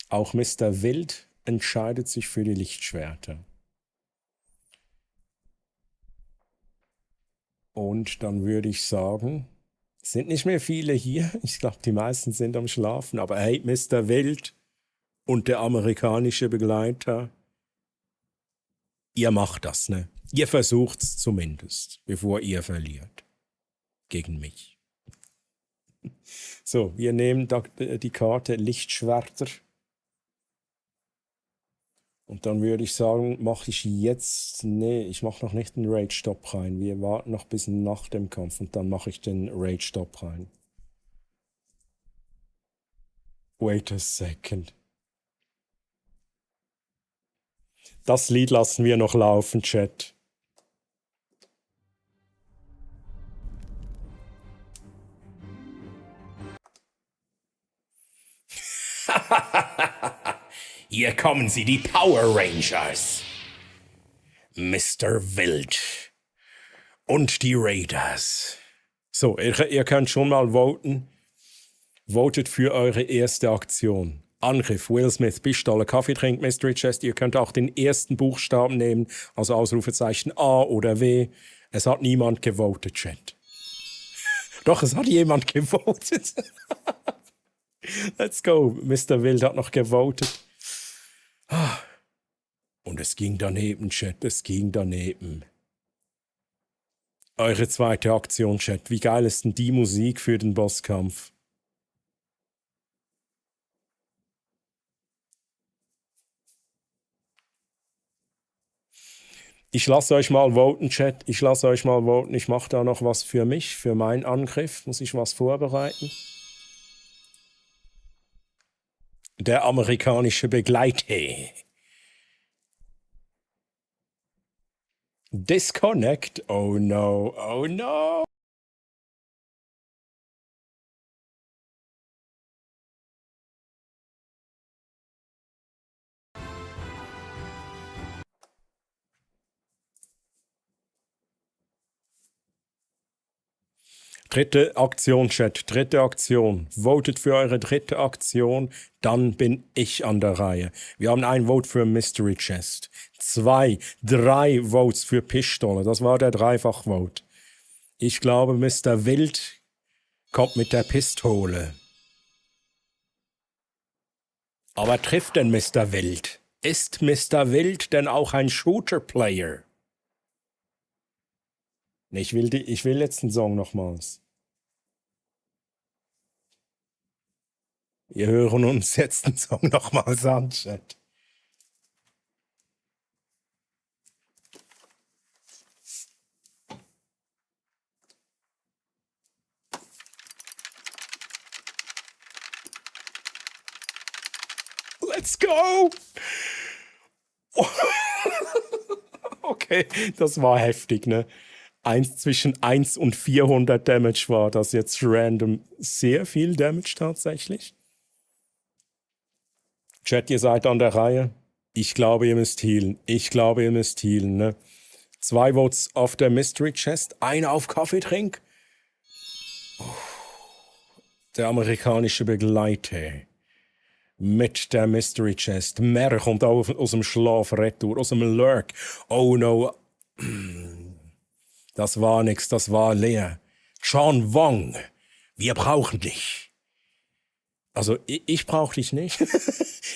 Auch Mr. Wild entscheidet sich für die Lichtschwerter. Und dann würde ich sagen, es sind nicht mehr viele hier. Ich glaube, die meisten sind am Schlafen. Aber hey, Mr. Wild und der amerikanische Begleiter, ihr macht das, ne? Ihr versucht's zumindest, bevor ihr verliert. Gegen mich. So, wir nehmen die Karte Lichtschwerter. Und dann würde ich sagen, mache ich jetzt... Nee, ich mache noch nicht den Rage-Stop rein. Wir warten noch bis nach dem Kampf und dann mache ich den Rage-Stop rein. Wait a second. Das Lied lassen wir noch laufen, Chat. Hier kommen sie, die Power Rangers. Mr. Wild. Und die Raiders. So, ihr könnt schon mal voten. Votet für eure erste Aktion. Angriff, Will Smith, Pistole, Kaffeetrink, Mystery Chest. Ihr könnt auch den ersten Buchstaben nehmen, also Ausrufezeichen A oder W. Es hat niemand gewotet, Chat. Doch, es hat jemand gewotet. Let's go. Mr. Wild hat noch gewotet. Und es ging daneben, Chat. Es ging daneben. Eure zweite Aktion, Chat. Wie geil ist denn die Musik für den Bosskampf? Ich lasse euch mal voten, Chat. Ich lasse euch mal voten. Ich mache da noch was für mich, für meinen Angriff. Muss ich was vorbereiten? Der amerikanische Begleiter. Disconnect. Oh no, oh no. Dritte Aktion, Chat. Dritte Aktion. Votet für eure dritte Aktion, dann bin ich an der Reihe. Wir haben ein Vote für Mystery Chest. 2, 3 Votes für Pistole. Das war der Dreifach-Vote. Ich glaube, Mr. Wild kommt mit der Pistole. Aber trifft denn Mr. Wild? Ist Mr. Wild denn auch ein Shooter-Player? Ich will jetzt den Song nochmals. Wir hören uns jetzt den Song nochmals an, Chat. Let's go! Okay, das war heftig, ne? Zwischen 1 und 400 Damage war das jetzt random. Sehr viel Damage tatsächlich. Chat, ihr seid an der Reihe. Ich glaube, ihr müsst healen. Ich glaube, ihr müsst healen, ne? 2 Votes auf der Mystery Chest, 1 auf Kaffeetrink. Der amerikanische Begleiter. Mit der Mystery Chest. Mer kommt aus dem Schlaf retour, aus dem Lurk. Oh no. Das war nix, das war leer. John Wong, wir brauchen dich. Also, ich brauche dich nicht.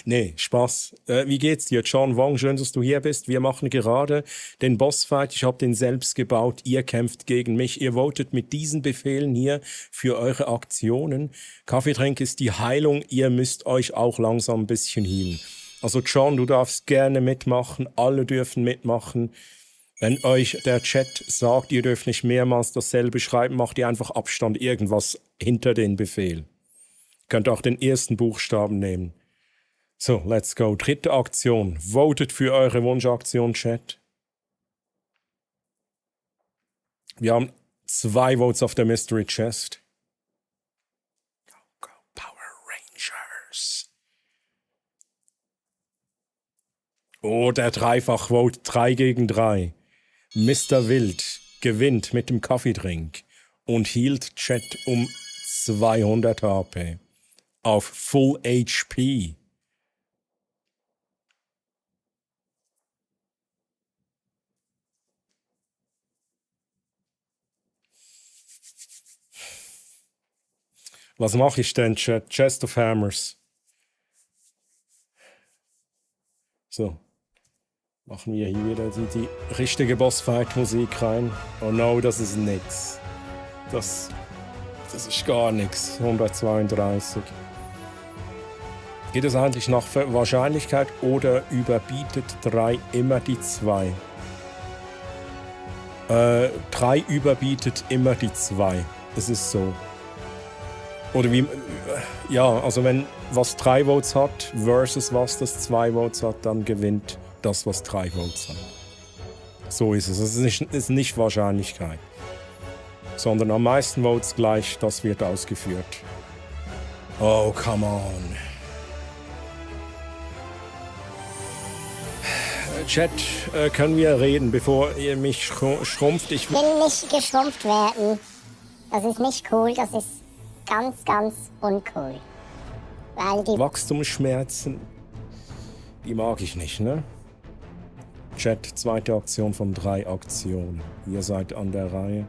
Nee, Spaß. Wie geht's dir, John Wong? Schön, dass du hier bist. Wir machen gerade den Bossfight. Ich habe den selbst gebaut. Ihr kämpft gegen mich. Ihr votet mit diesen Befehlen hier für eure Aktionen. Kaffeetrink ist die Heilung. Ihr müsst euch auch langsam ein bisschen healen. Also, John, du darfst gerne mitmachen. Alle dürfen mitmachen. Wenn euch der Chat sagt, ihr dürft nicht mehrmals dasselbe schreiben, macht ihr einfach Abstand, irgendwas hinter den Befehl. Ihr könnt auch den ersten Buchstaben nehmen. So, let's go. Dritte Aktion. Votet für eure Wunschaktion, Chat. Wir haben 2 Votes auf der Mystery Chest. Go, go, Power Rangers. Oh, der Dreifach-Vote. 3 gegen 3. Mr. Wild gewinnt mit dem Kaffeetrink und hielt Chat um 200 HP auf Full HP. Was mache ich denn, Chat? Chest of Hammers. So. Machen wir hier wieder die richtige Bossfight-Musik rein. Oh no, das ist nix. Das Das ist gar nichts. 132. Geht es eigentlich nach Wahrscheinlichkeit oder überbietet 3 immer die 2? 3 überbietet immer die 2. Es ist so. Oder wie. Ja, also wenn was 3 Votes hat versus was das 2 Votes hat, dann gewinnt das, was 3 Votes hat. So ist es. Es ist nicht Wahrscheinlichkeit. Sondern am meisten Votes gleich, das wird ausgeführt. Oh, come on. Chat, können wir reden, bevor ihr mich schrumpft? Ich will nicht geschrumpft werden. Das ist nicht cool, das ist ganz, ganz uncool. Weil die Wachstumsschmerzen, die mag ich nicht, ne? Chat, zweite Aktion von 3 Aktionen. Ihr seid an der Reihe.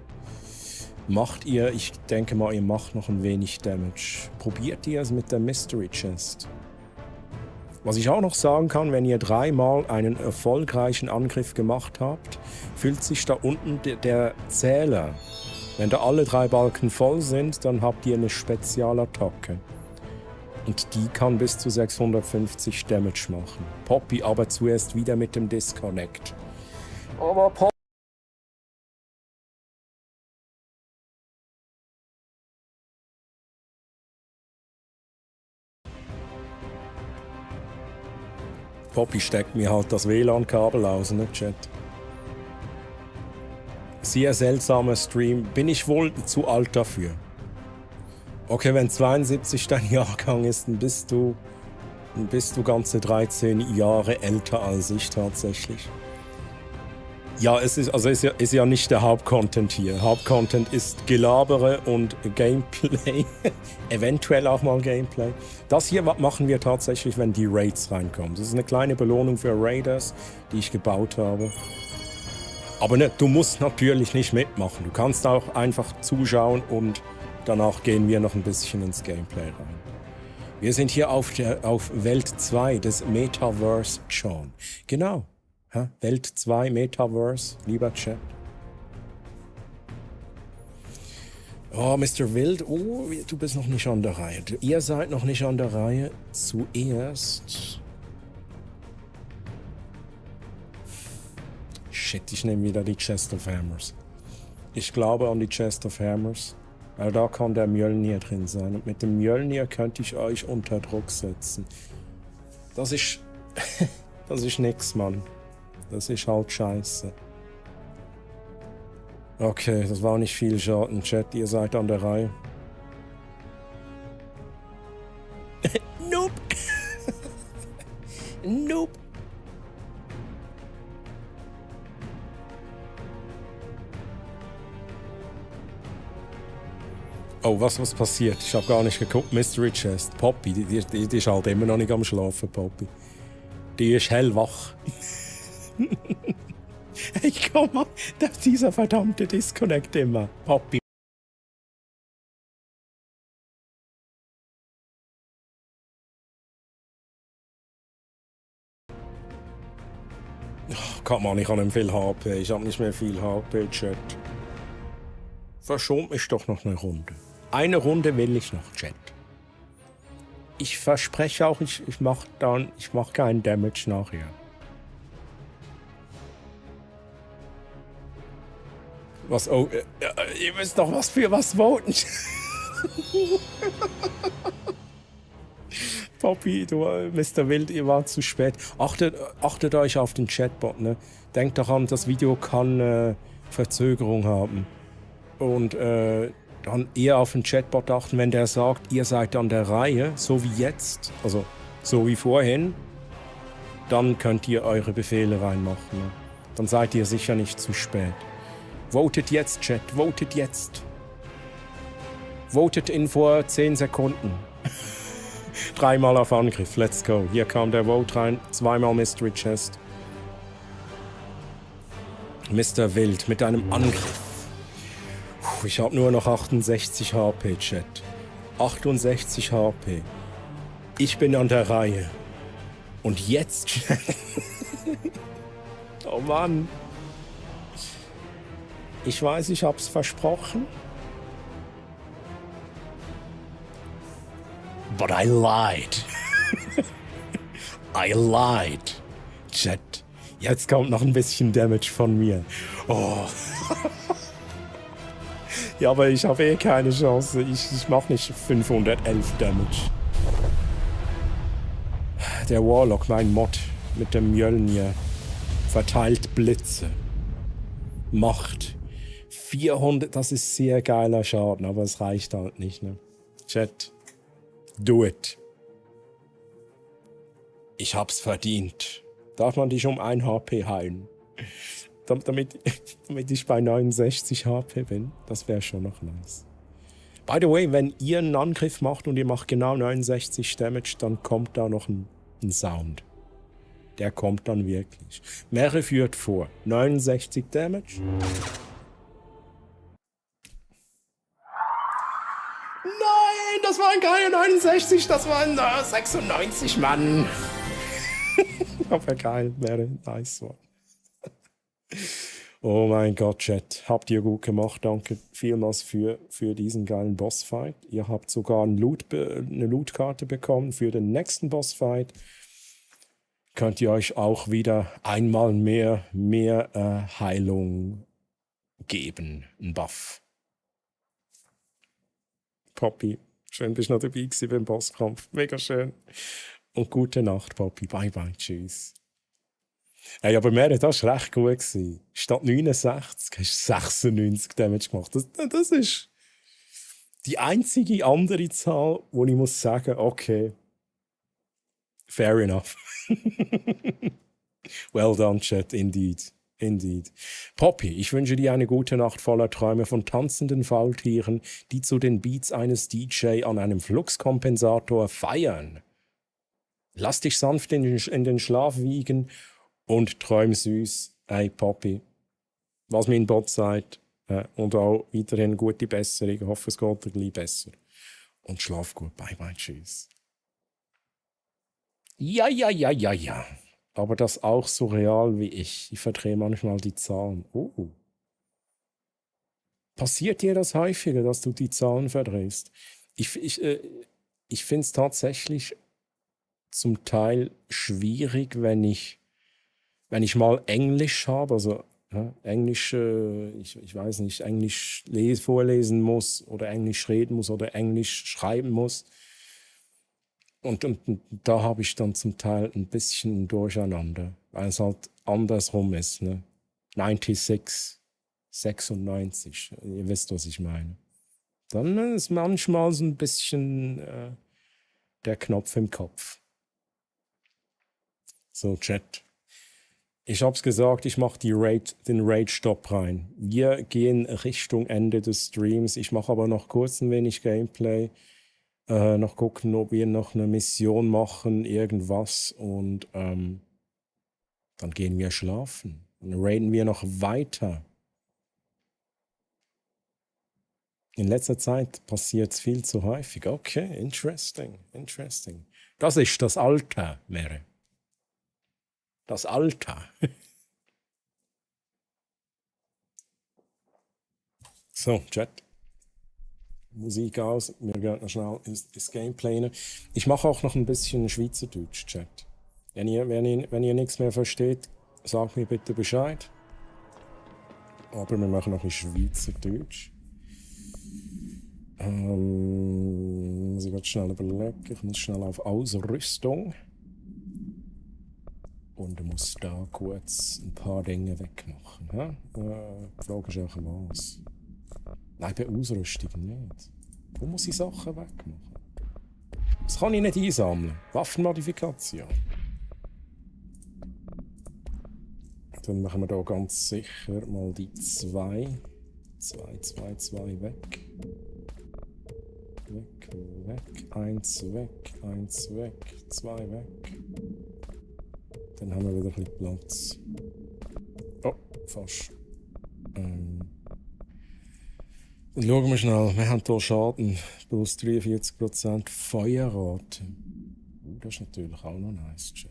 Macht ihr, ich denke mal, ihr macht noch ein wenig Damage. Probiert ihr es mit der Mystery Chest? Was ich auch noch sagen kann, wenn ihr 3-mal einen erfolgreichen Angriff gemacht habt, füllt sich da unten der Zähler. Wenn da alle 3 Balken voll sind, dann habt ihr eine Spezialattacke. Und die kann bis zu 650 Damage machen. Poppy aber zuerst wieder mit dem Disconnect. Aber Poppy steckt mir halt das WLAN-Kabel aus, ne, Chat? Sehr seltsamer Stream. Bin ich wohl zu alt dafür? Okay, wenn 72 dein Jahrgang ist, dann bist du ganze 13 Jahre älter als ich tatsächlich. Ja, es ist ja nicht der Hauptcontent hier. Hauptcontent ist Gelabere und Gameplay. Eventuell auch mal Gameplay. Das hier machen wir tatsächlich, wenn die Raids reinkommen. Das ist eine kleine Belohnung für Raiders, die ich gebaut habe. Aber ne, du musst natürlich nicht mitmachen. Du kannst auch einfach zuschauen und danach gehen wir noch ein bisschen ins Gameplay rein. Wir sind hier auf Welt 2 des Metaverse schon. Genau. Welt 2 Metaverse, lieber Chat. Oh, Mr. Wild, oh, du bist noch nicht an der Reihe. Ihr seid noch nicht an der Reihe. Zuerst. Shit, ich nehme wieder die Chest of Hammers. Ich glaube an die Chest of Hammers. Weil da kann der Mjölnir drin sein. Und mit dem Mjölnir könnte ich euch unter Druck setzen. Das ist. Das ist nix, Mann. Das ist halt scheiße. Okay, das war nicht viel Schaden. Chat, ihr seid an der Reihe. Nope. Nope. Oh, was passiert? Ich habe gar nicht geguckt. Mystery Chest. Poppy, die ist halt immer noch nicht am Schlafen, Poppy. Die ist hellwach. Hey, komm mal, dieser verdammte Disconnect immer. Poppy. Oh, come on, ich habe nicht viel HP. Ich habe nicht mehr viel HP, Chat. Verschont mich doch noch eine Runde. Eine Runde will ich noch, Chat. Ich verspreche auch, ich mach keinen Damage nachher. Was? Oh, ihr wisst doch, was für was voten. Poppy, du, Mr. Wild, ihr wart zu spät. Achtet euch auf den Chatbot, ne? Denkt daran, das Video kann Verzögerung haben. Und dann eher auf den Chatbot achten, wenn der sagt, ihr seid an der Reihe, so wie jetzt, also so wie vorhin, dann könnt ihr eure Befehle reinmachen. Ne? Dann seid ihr sicher nicht zu spät. Votet jetzt, Chat, votet jetzt. Votet in vor 10 Sekunden. 3-mal auf Angriff, let's go. Hier kam der Vote rein, 2-mal Mystery Chest. Mr. Wild mit einem Angriff. Ich habe nur noch 68 HP, Chat. 68 HP. Ich bin an der Reihe. Und jetzt, Chat. Oh Mann. Ich weiß, ich hab's versprochen. But I lied. I lied. Chat. Jetzt kommt noch ein bisschen Damage von mir. Oh. Ja, aber ich habe eh keine Chance. Ich mache nicht 511 Damage. Der Warlock, mein Mod, mit dem Mjölnir, verteilt Blitze. Macht 400, das ist sehr geiler Schaden, aber es reicht halt nicht, ne? Chat, do it. Ich hab's verdient. Darf man dich um 1 HP heilen? Damit ich bei 69 HP bin? Das wäre schon noch nice. By the way, wenn ihr einen Angriff macht und ihr macht genau 69 Damage, dann kommt da noch ein Sound. Der kommt dann wirklich. Mary führt vor. 69 Damage. Nein, das waren keine 69, das waren 96, Mann. Aber geil, Mary, nice one. Oh mein Gott, Chat. Habt ihr gut gemacht. Danke vielmals für diesen geilen Bossfight. Ihr habt sogar eine Lootkarte bekommen für den nächsten Bossfight. Könnt ihr euch auch wieder einmal mehr Heilung geben. Ein Buff. Poppy, schön bist du noch dabei gewesen beim Bosskampf. Mega schön. Und gute Nacht, Poppy. Bye bye, tschüss. Hey, aber Mary, das war recht gut gewesen. Statt 69 hast du 96 Damage gemacht. Das ist die einzige andere Zahl, wo ich muss sagen, okay, fair enough. Well done, Chat, indeed. Indeed. Poppy, ich wünsche dir eine gute Nacht voller Träume von tanzenden Faultieren, die zu den Beats eines DJ an einem Fluxkompensator feiern. Lass dich sanft in den Schlaf wiegen und träum süß. Hey Poppy, was mein Bot sagt, und auch weiterhin gute Besserung. Ich hoffe, es geht dir gleich besser. Und schlaf gut. Bye bye, tschüss. Ja. Aber das auch so real wie ich. Ich verdrehe manchmal die Zahlen. Oh. Passiert dir das häufiger, dass du die Zahlen verdrehst? Ich finde es tatsächlich zum Teil schwierig, wenn ich mal Englisch habe, also Englisch, ich weiß nicht, Englisch vorlesen muss oder Englisch reden muss oder Englisch schreiben muss. Und da habe ich dann zum Teil ein bisschen Durcheinander, weil es halt andersrum ist. Ne? 96, 96, ihr wisst, was ich meine. Dann ist manchmal so ein bisschen der Knopf im Kopf. So, Chat. Ich hab's gesagt, ich mache den Rage-Stop rein. Wir gehen Richtung Ende des Streams. Ich mache aber noch kurz ein wenig Gameplay. Noch gucken, ob wir noch eine Mission machen, irgendwas. Und dann gehen wir schlafen. Dann raiden wir noch weiter. In letzter Zeit passiert es viel zu häufig. Okay, interesting. Das ist das Alter, Mere. Das Alter. So, Chat. Musik aus. Wir gehen noch schnell ins Gameplay. Ich mache auch noch ein bisschen Schweizerdeutsch, Chat. Wenn ihr nichts mehr versteht, sagt mir bitte Bescheid. Aber wir machen noch ein Schweizerdeutsch. Muss ich ganz schnell überlegen. Ich muss schnell auf Ausrüstung. Und muss da kurz ein paar Dinge wegmachen. Die Frage ist auch was. Nein, bei Ausrüstung nicht. Wo muss ich Sachen wegmachen? Das kann ich nicht einsammeln. Waffenmodifikation. Dann machen wir da ganz sicher mal die 2. 2 weg. Weg. 1 weg. 1 weg. 2 weg. Dann haben wir wieder ein bisschen Platz. Oh, fast. Dann schauen wir schnell. Wir haben hier Schaden. Plus 43% Feuerrate. Das ist natürlich auch noch nice, Chat.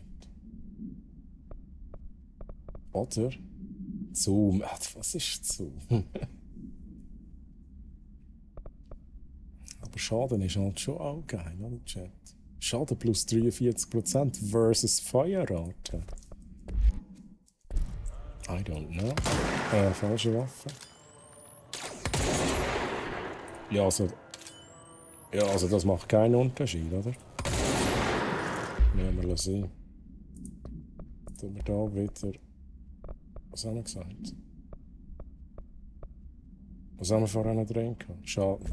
Oder? Zoom. Was ist Zoom? Aber Aber Schaden ist halt schon auch geil, oder Chat? Schaden plus 43% versus Feuerrate. I don't know. Falsche Waffe. Ja, also das macht keinen Unterschied, oder? Nehmen wir sehen. Tun wir da wieder. Was haben wir gesagt? Was haben wir vorher noch drin gehabt? Schaden.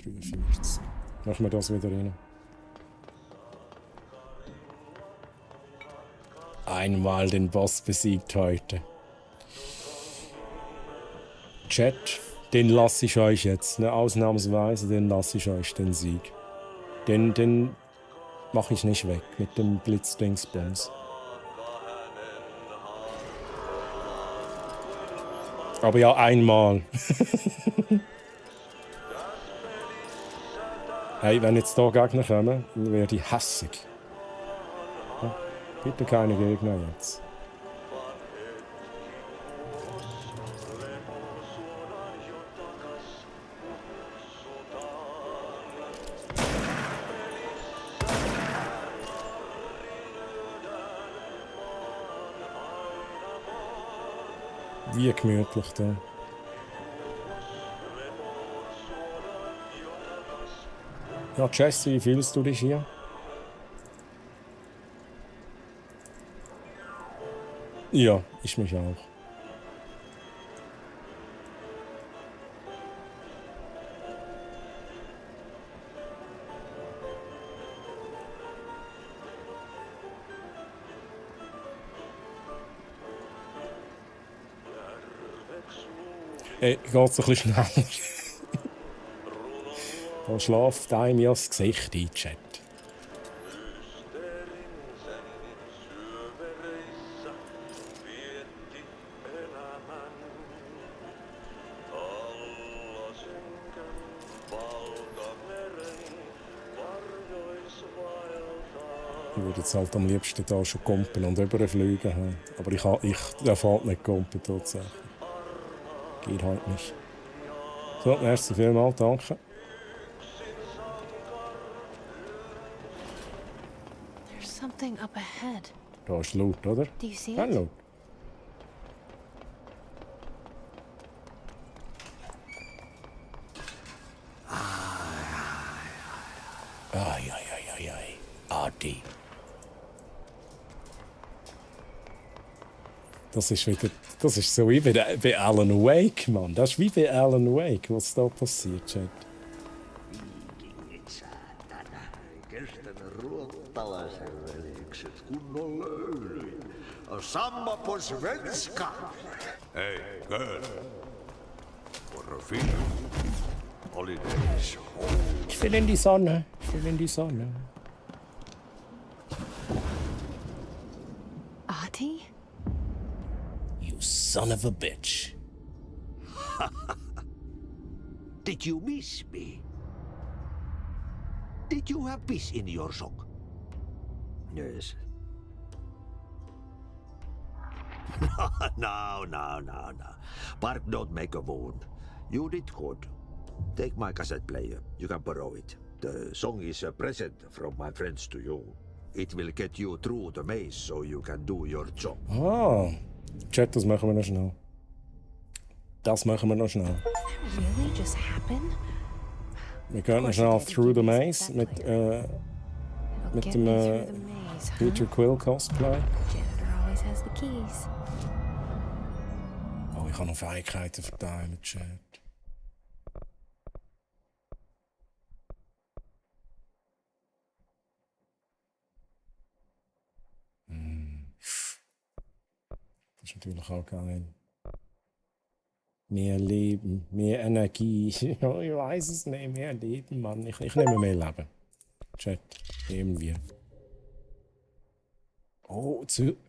43. Machen wir das wieder rein. Einmal den Boss besiegt heute. Chat, den lasse ich euch jetzt. Ne? Ausnahmsweise, den lasse ich euch den Sieg. Den mache ich nicht weg mit dem Blitzdingsbums. Aber ja, einmal. Hey, wenn jetzt hier Gegner kommen, dann werde ich hässig. Ja, bitte keine Gegner jetzt. Wie gemütlich da. Ja, Jesse, wie fühlst du dich hier? Ja, ich mich auch. Hey, geht's ein bisschen schneller? Da schläft einem ja das Gesicht ein, Chat. Ich würde jetzt halt am liebsten da schon kompen und überfliegen haben. Aber der fährt nicht kompen tatsächlich. Geht halt nicht. So, merci vielmals, danke. There's something up ahead. Da ist laut, oder? Do you see Kein it? laut. Ai. Adi. Das ist so wie bei Alan Wake, Mann. Das ist wie bei Alan Wake, was da passiert, Chat. Samma på svenska! Hey, girl. Våra film. Holidays. Ich will in die Sonne. Adi? You son of a bitch. Did you miss me? Did you have peace in your sock? Yes. No. Bark don't make a wound. You did good. Take my cassette player. You can borrow it. The song is a present from my friends to you. It will get you through the maze so you can do your job. Ah, Chat, das machen wir noch schnell. Did that really just happen? Wir gehen noch schnell Through the Maze mit dem Peter Quill Cosplay. Janitor always has the keys. Oh, ich habe noch Fähigkeiten verteilen, Chat. Das ist natürlich auch geil. Mehr Leben, mehr Energie. Ja, ich weiß es nicht, mehr Leben, Mann. Ich nehme mehr Leben. Chat, irgendwie. Oh,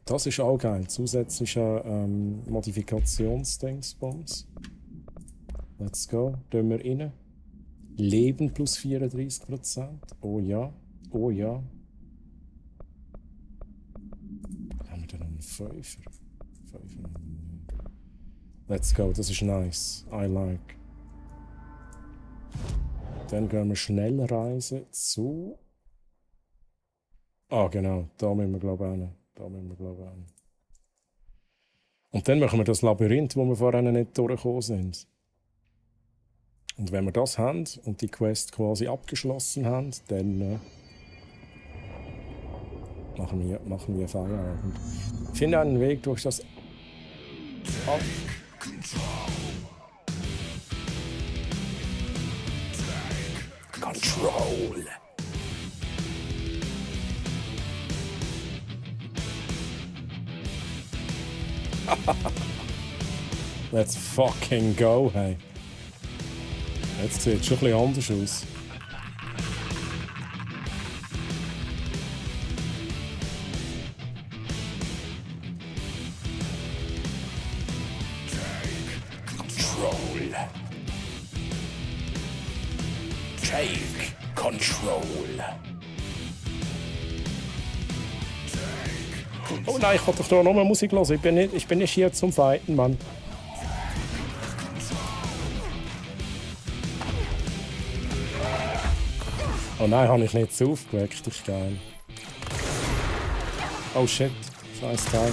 das ist auch geil. Zusätzlicher Modifikationsdingsbums. Let's go. Tun wir rein. Leben plus 34%. Oh ja. Haben wir da noch einen Fünfer? Let's go, das ist nice. I like. Dann gehen wir schnell reisen zu... Ah, genau. Da müssen wir, glaube ich, hin. Und dann machen wir das Labyrinth, wo wir vorher nicht durchgekommen sind. Und wenn wir das haben und die Quest quasi abgeschlossen haben, dann machen wir Feierabend. Ich finde einen Weg durch das... Control! Let's fucking go, hey. Jetzt sieht es schon ein bisschen anders aus. Control. Take control. Oh nein, ich kann doch da nochmal Musik hören. Ich bin nicht hier zum Fighten, Mann. Oh nein, habe ich nicht so aufgeweckt, das ist geil. Oh shit, scheiß Teil.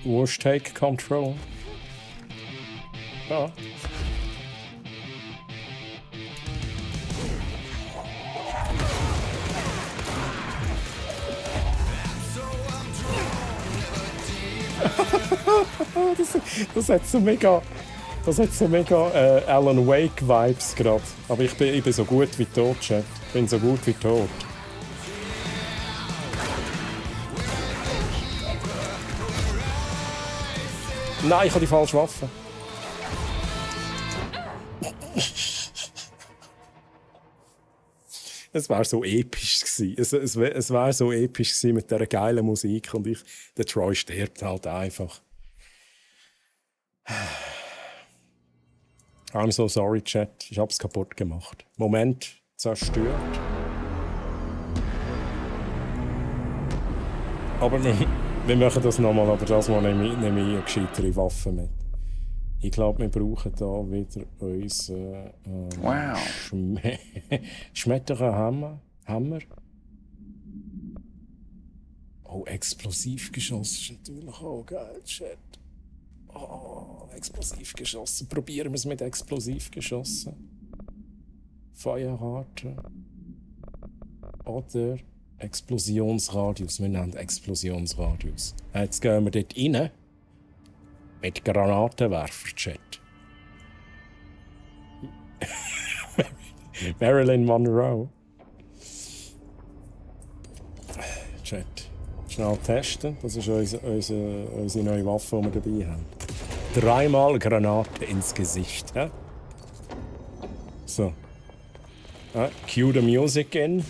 Worst take control. Ja. Das hat so mega Alan Wake Vibes gerade. Aber ich bin so gut wie tot, Chat. Ich bin so gut wie tot. Nein, ich habe die falsche Waffe. Es war so episch gewesen. Es war so episch gewesen mit dieser geilen Musik und der Troy stirbt halt einfach. I'm so sorry, Chat. Ich hab's kaputt gemacht. Moment zerstört. Aber wir machen das nochmal, aber das Mal nehme ich eine gescheitere Waffe mit. Ich glaube, wir brauchen da wieder unseren Schmetterhammer. Oh, Explosivgeschoss ist natürlich auch geil, Chat. Oh, Explosivgeschossen. Probieren wir es mit Explosivgeschossen. Feuerrate. Oder Explosionsradius. Wir nennen Explosionsradius. Jetzt gehen wir dort rein. Mit Granatenwerfer-Chat. Marilyn Monroe. Chat. Schnell testen. Das ist unsere neue Waffe, die wir dabei haben. 3-mal Granate ins Gesicht. He? So. Cue the music in.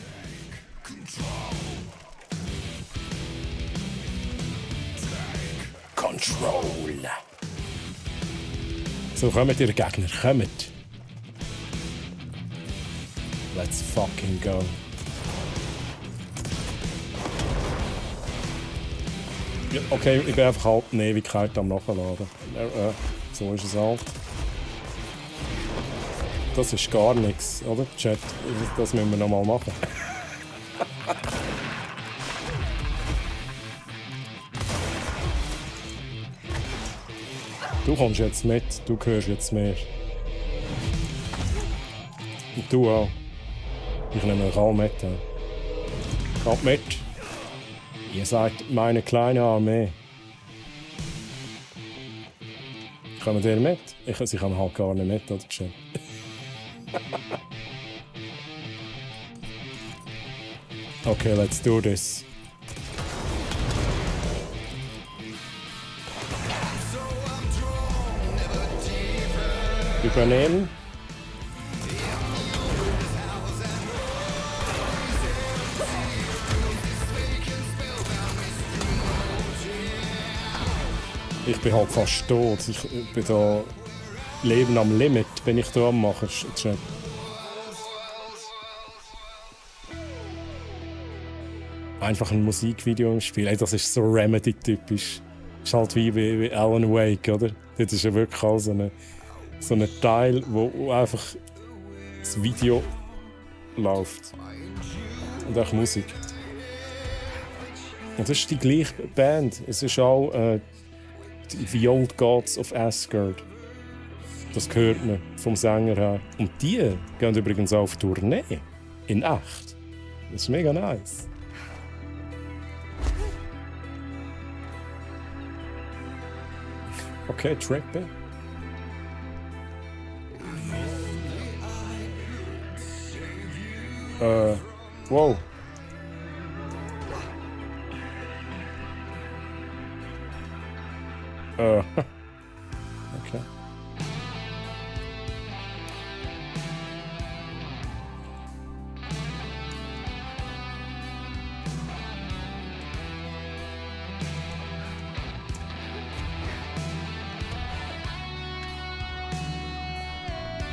Control. So, kommt ihr Gegner, kommt. Let's fucking go. Ja, okay, ich bin einfach halt eine Ewigkeit am Nachladen. So ist es halt. Das ist gar nichts, oder? Chat, das müssen wir nochmal machen. Du kommst jetzt mit, du hörst jetzt mehr. Und du auch. Ich nehme euch alle mit. Kommt mit. Ihr seid meine kleine Armee. Kommt ihr mit? Sie kommen halt gar nicht mit, oder Chat? Okay, let's do this. Übernehmen. Ich bin halt fast tot. Ich bin da Leben am Limit, bin ich da am machen. Einfach ein Musikvideo im Spiel. Ey, das ist so Remedy-typisch. Ist halt wie Alan Wake, oder? Das ist ja wirklich auch so ein Teil, wo einfach das Video läuft. Und auch Musik. Und das ist die gleiche Band. Es ist auch The Old Gods of Asgard. Das hört man vom Sänger her. Und die gehen übrigens auch auf Tournee. In echt. Das ist mega nice. Okay, Trackback. Wow. Okay.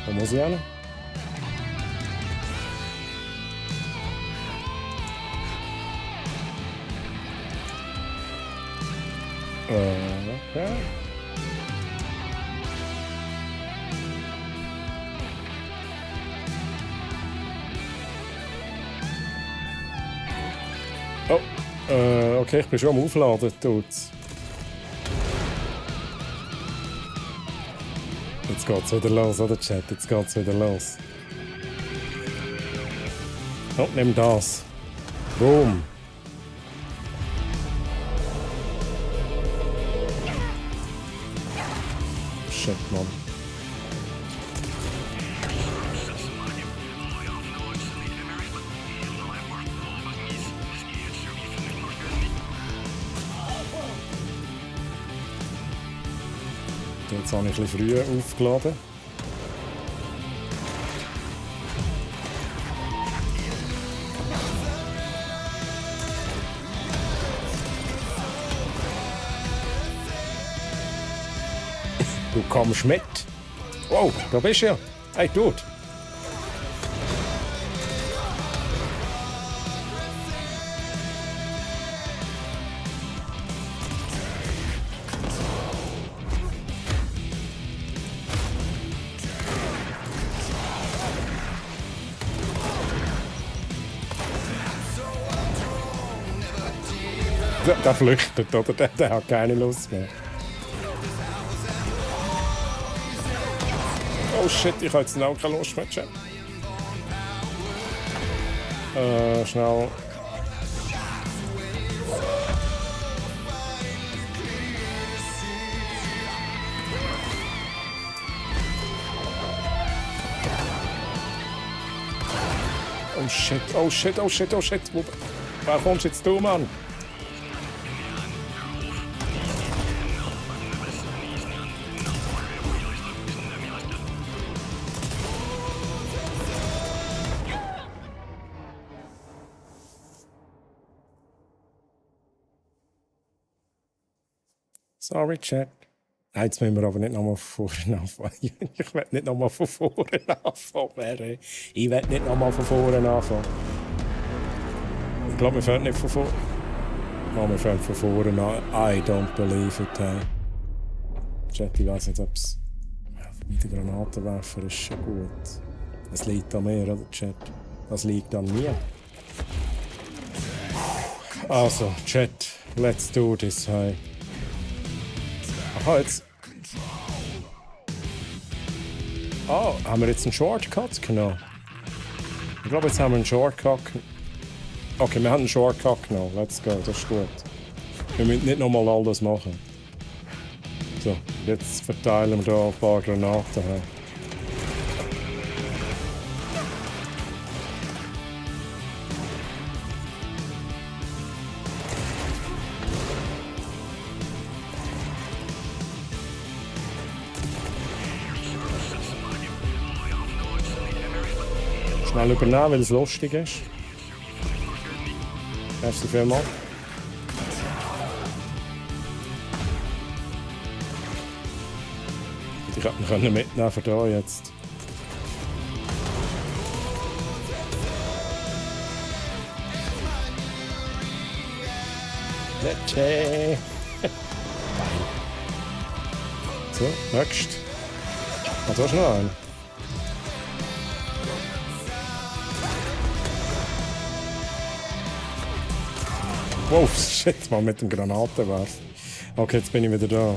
Wo muss ich hin? Okay. Oh, okay, ich bin schon am Aufladen, tut's. Jetzt geht's wieder los, oder Chat? Jetzt geht's wieder los. Oh, nimm das. Boom. Shit, Mann. Jetzt habe ich ein bisschen früher aufgeladen. Du kommst mit. Wow, da bist du ja. Hey, Dude. Der flüchtet, oder? Der hat keine Lust mehr. Oh shit, ich habe jetzt auch keine Lust mehr, Chat. Schnell. Oh shit, oh shit, oh shit, oh shit. Wer kommst jetzt du, Mann? Sorry, Chat. Jetzt müssen wir aber nicht nochmal von vorne anfangen. Ich will nicht nochmal von vorne anfangen. Ich will nicht nochmal von vorne anfangen. Ich glaube, wir fangen nicht von vorne. Oh, wir fangen von vorne an. I don't believe it. Hey. Chat, ich weiss nicht, ob es. Wieder Granatenwerfer ist schon gut. Es liegt an mir, oder, Chat? Das liegt an mir. Also, Chat, let's do this. Hey. Aha, jetzt. Oh, haben wir jetzt einen Shortcut genommen? Ich glaube, jetzt haben wir einen Shortcut. Okay, wir haben einen Shortcut genommen. Let's go, das ist gut. Wir müssen nicht nochmal all das machen. So, jetzt verteilen wir hier ein paar Granaten. Hey. Schnell übernehmen, weil es lustig ist. Merci vielmals. Ich hätte ihn mitnehmen für hier jetzt. Let's So, next. Ah, da ist noch ein. Wow, shit, mal mit dem Granatenwerfer. Okay, jetzt bin ich wieder da.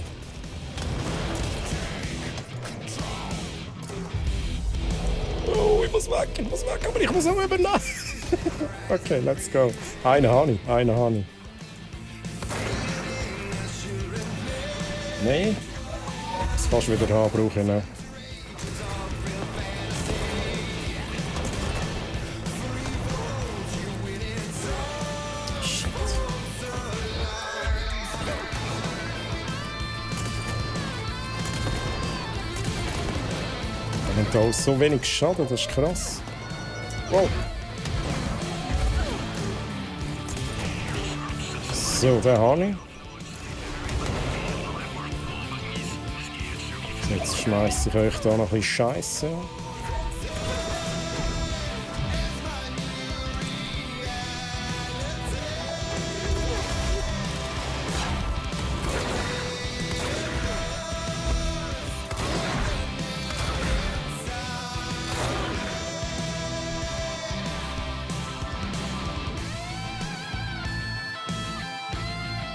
Oh, ich muss weg, aber ich muss auch übernehmen. Okay, let's go. Einen habe ich. Nein. Das kannst du wieder haben, brauche ich nicht. Shit. Er nimmt auch so wenig Schaden, das ist krass. Wow. So, den habe ich. Jetzt schmeiße ich euch da noch ein bisschen Scheiße.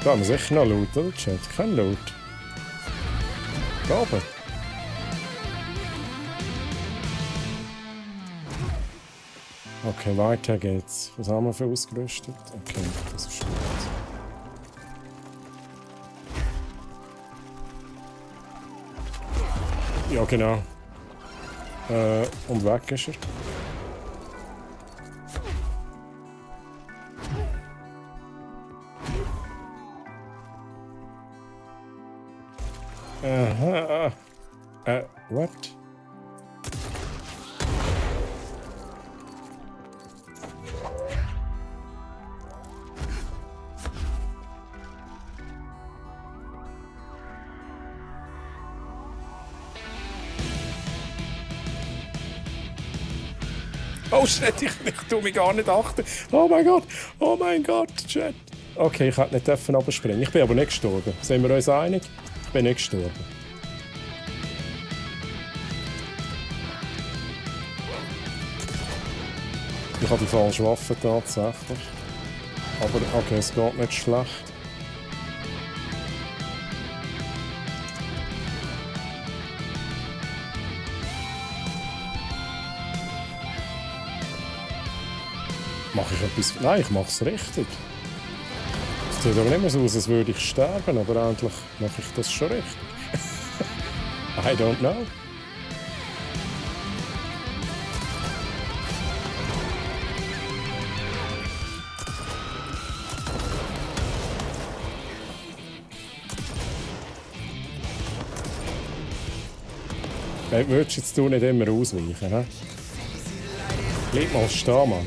Da haben wir sicher noch Loot, oder Chat? Kein Loot. Da oben. Okay, weiter geht's. Was haben wir für ausgerüstet? Okay, das ist gut. Ja, genau. Und weg ist er. Aha. What? Oh shit, ich tue mich gar nicht achten. Oh mein Gott, Chat. Okay, ich hätte nicht runterspringen. Ich bin aber nicht gestorben. Sind wir uns einig? Ich bin nicht gestorben. Ich habe die falsche Waffe tatsächlich. Aber okay, es geht nicht schlecht. Mache ich etwas? Nein, ich mache es richtig. Es sieht aber nicht mehr so aus, als würde ich sterben, aber eigentlich mache ich das schon richtig. I don't know. Würdest jetzt du nicht immer ausweichen, hä? Bleib mal stehen, Mann.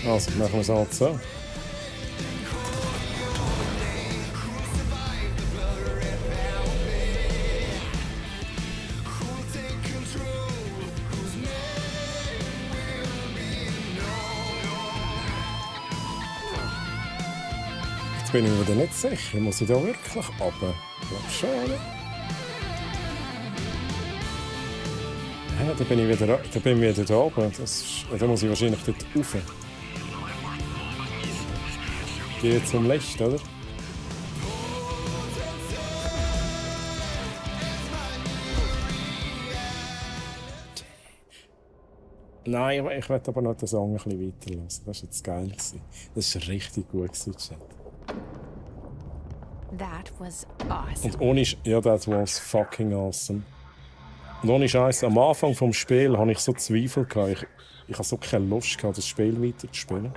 Also, machen wir es halt so. Jetzt bin ich mir wieder nicht sicher. Muss ich da wirklich runter? Ich glaube schon, oder? Ja, dann bin ich wieder da oben. Da muss ich wahrscheinlich dort rauf. Ich gehe zum Licht, oder? Nein, ich werde aber noch den Song ein bisschen weiterhören. Das war jetzt geil. Das war richtig gut. That was awesome. Und ohne... Ja, that was fucking awesome. Und ohne Scheiß, am Anfang des Spiels hatte ich so Zweifel. Ich hatte so keine Lust, das Spiel weiterzuspielen.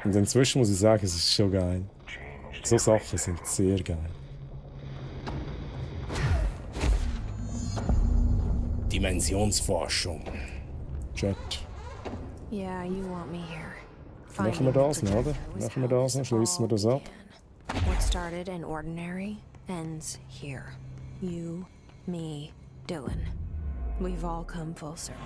Und inzwischen muss ich sagen, es ist schon geil. So Sachen sind sehr geil. Dimensionsforschung. Chat. Yeah, you want me here. Machen wir das noch, oder? Machen wir das noch? Schließen wir das ab? What started in ordinary ends here. You, me, Dylan. We've all come full circle.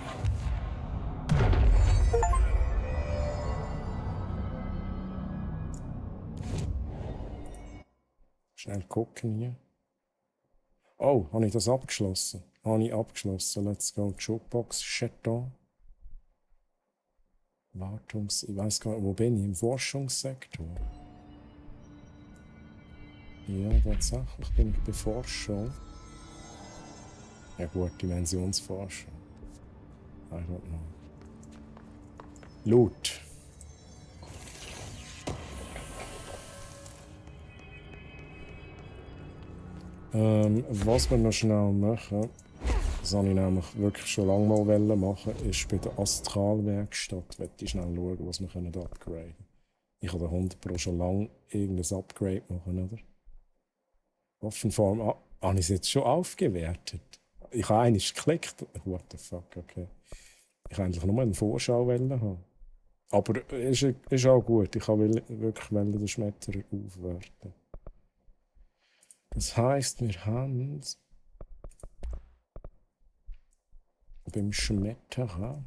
Schnell gucken hier. Oh, habe ich das abgeschlossen? Habe ich abgeschlossen. Let's go. Jukebox, Chaton. Ich weiß gar nicht, wo bin ich? Im Forschungssektor. Ja, tatsächlich bin ich bei Forschung. Ja gut, Dimensionsforschung. I don't know. Loot. Was wir noch schnell machen, das habe ich nämlich wirklich schon lange mal machen, ist bei der Astralwerkstatt. Ich schnell schauen, was wir upgraden können. Ich habe 100% schon lange irgendein Upgrade machen, oder? Waffenform. Habe ich es jetzt schon aufgewertet? Ich habe eines geklickt. What the fuck, okay. Ich wollte eigentlich nur eine Vorschau haben. Aber ist auch gut. Ich kann wirklich den Schmetterer aufwerten. Das heisst, wir haben beim Schmetterer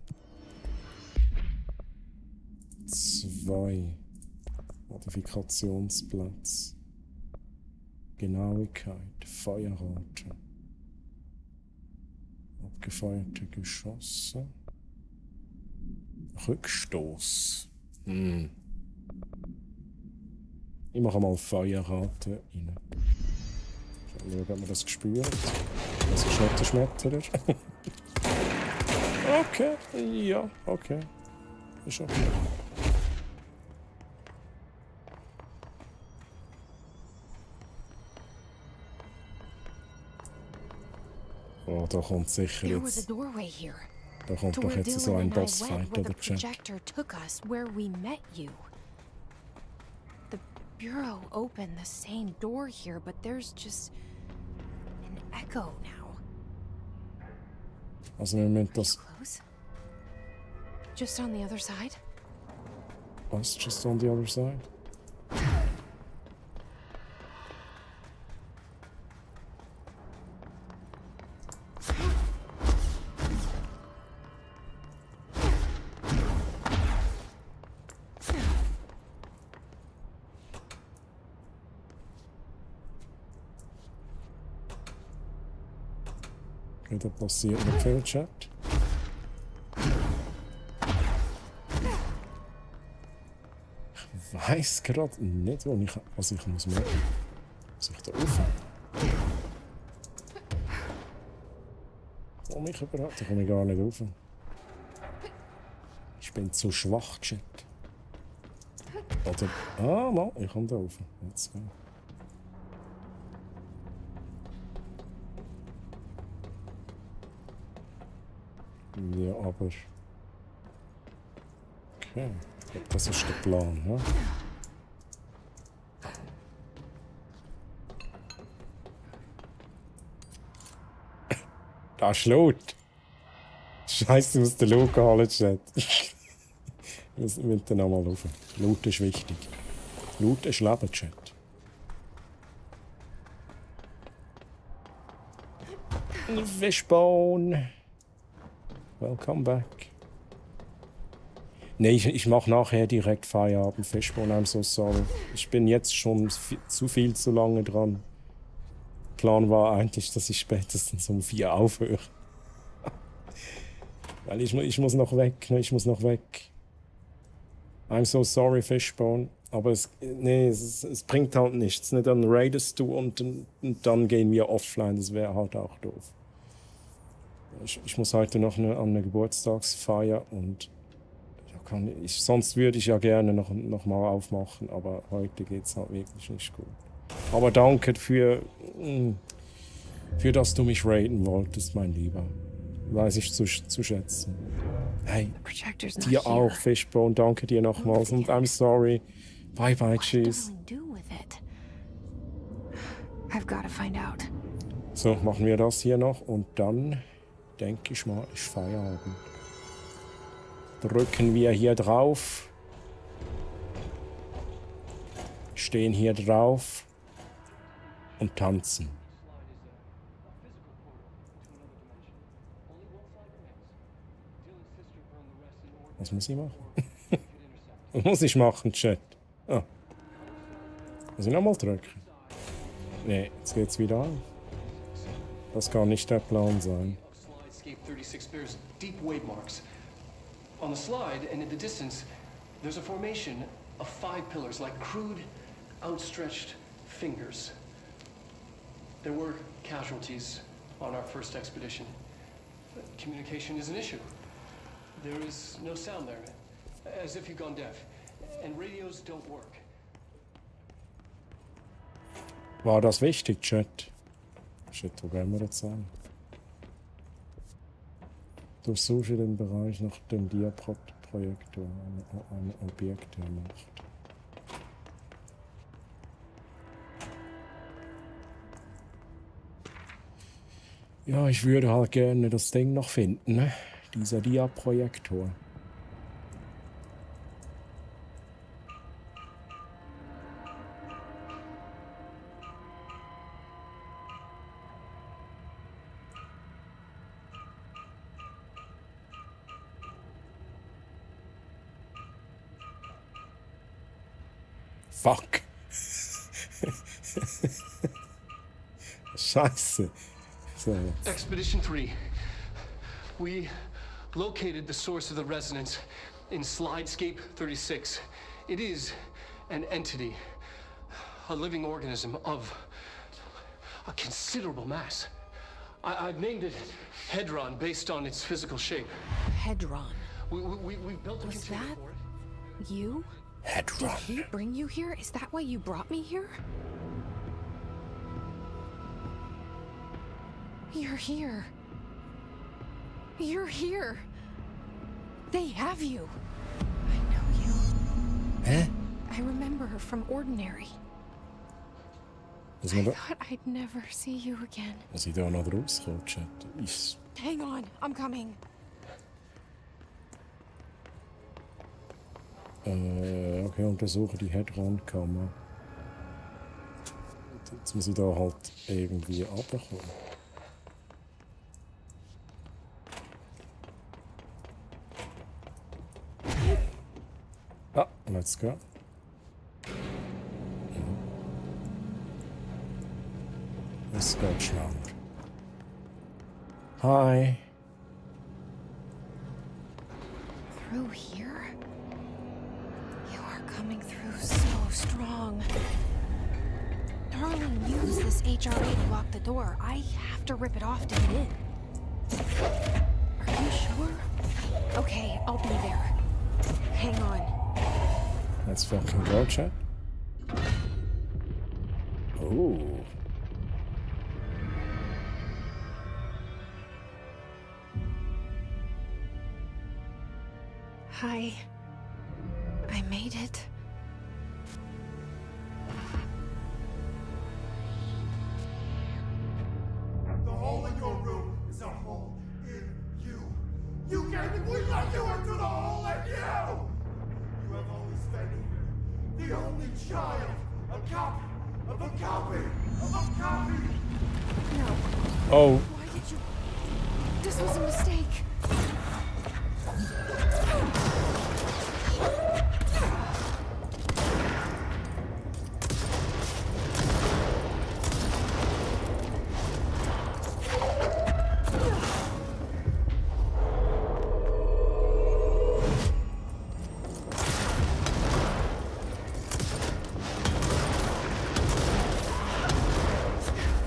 2 Modifikationsplätze. Genauigkeit, Feuerrate, abgefeuerte Geschosse, Rückstoß. Ich mache mal Feuerrate rein. Schauen, ob man das gespürt. Das ist nicht der Schmetterer. Okay, ja, okay. Ist okay. Oh, da kommt sicher jetzt. Da kommt doch jetzt so ein Bossfight oder Chat. The bureau opened the same door here, but there's just an echo now. Also wir müssen das. Just on the other side? Was? Just on the other side? Okay, da passiert noch viel Chat. Ich weiss gerade nicht, was ich muss machen. Muss ich da rauf? Komm ich überhaupt? Da komme ich gar nicht rauf. Ich bin zu schwach, Chat. Oder. Ah, mal, ich komme da rauf. Let's go. Ja, aber. Okay. Ich glaube, das ist der Plan, ne? Da ist Loot! Scheiße, ich muss den Loot holen, Chat. Wir müssen den nochmal rauf. Loot ist wichtig. Loot ist Leben, Chat. Fishbone! Welcome back. Nee, ich mache nachher direkt Feierabend. Fishbone, I'm so sorry. Ich bin jetzt schon zu lange dran. Plan war eigentlich, dass ich spätestens um 4 aufhöre. Weil ich muss noch weg, ne? Ich muss noch weg. I'm so sorry, Fishbone. Aber es bringt halt nichts. Ne? Dann raidest du und dann gehen wir offline. Das wäre halt auch doof. Ich muss heute noch an eine Geburtstagsfeier und sonst würde ich ja gerne noch mal aufmachen, aber heute geht es halt wirklich nicht gut. Aber danke für dass du mich raiden wolltest, mein Lieber. Weiß ich zu schätzen. Hey, dir auch, Fishbone. Danke dir nochmals und I'm sorry. Bye bye, tschüss. So, machen wir das hier noch und dann denke ich mal, ist Feierabend. Drücken wir hier drauf. Stehen hier drauf. Und tanzen. Was muss ich machen? Was muss ich machen, Chat? Ah. Muss ich nochmal drücken? Nee, jetzt geht's wieder an. Das kann nicht der Plan sein. Slidescape 36 bears deep wave marks. On the slide and in the distance, there's a formation of 5 pillars like crude, outstretched fingers. There were casualties on our first expedition. But communication is an issue. There is no sound there, as if you've gone deaf, and radios don't work. War das wichtig, Chat? Shit, wo gehen wir jetzt an? Durchsuche den Bereich nach dem Diaprojektor, ein Objekt der Macht. Ja, ich würde halt gerne das Ding noch finden, ne? Dieser Diaprojektor. Fuck. Scheiße. So. Expedition 3. We located the source of the resonance in Slidescape 36. It is an entity, a living organism of a considerable mass. I've named it Hedron based on its physical shape. Hedron. We built a Was container that for it. you? Did he bring you here? Is that why you brought me here? You're here. You're here. They have you. I know you. Hä? I remember her from Ordinary. Was I man da, thought I'd never see you again. was ich da noch rauskommen, Chat? Ich, Hang on, I'm coming. okay, untersuche die Hedron-Kammer. Jetzt muss ich da halt irgendwie runterkommen. Ah, let's go. Es geht schneller. Hi. Through here? You are coming through so strong. Darling used this HRA to lock the door. I have to rip it off to get in. Are you sure? Okay, I'll be there. Hang on. Let's fucking go, Chat. Oh. Hi. I made it. The hole in your room is a hole in you. You gave it, we let you into the hole in you! You have only spent here, the only child, a copy of a copy of a copy! No. Oh. Why did you... This was a mistake.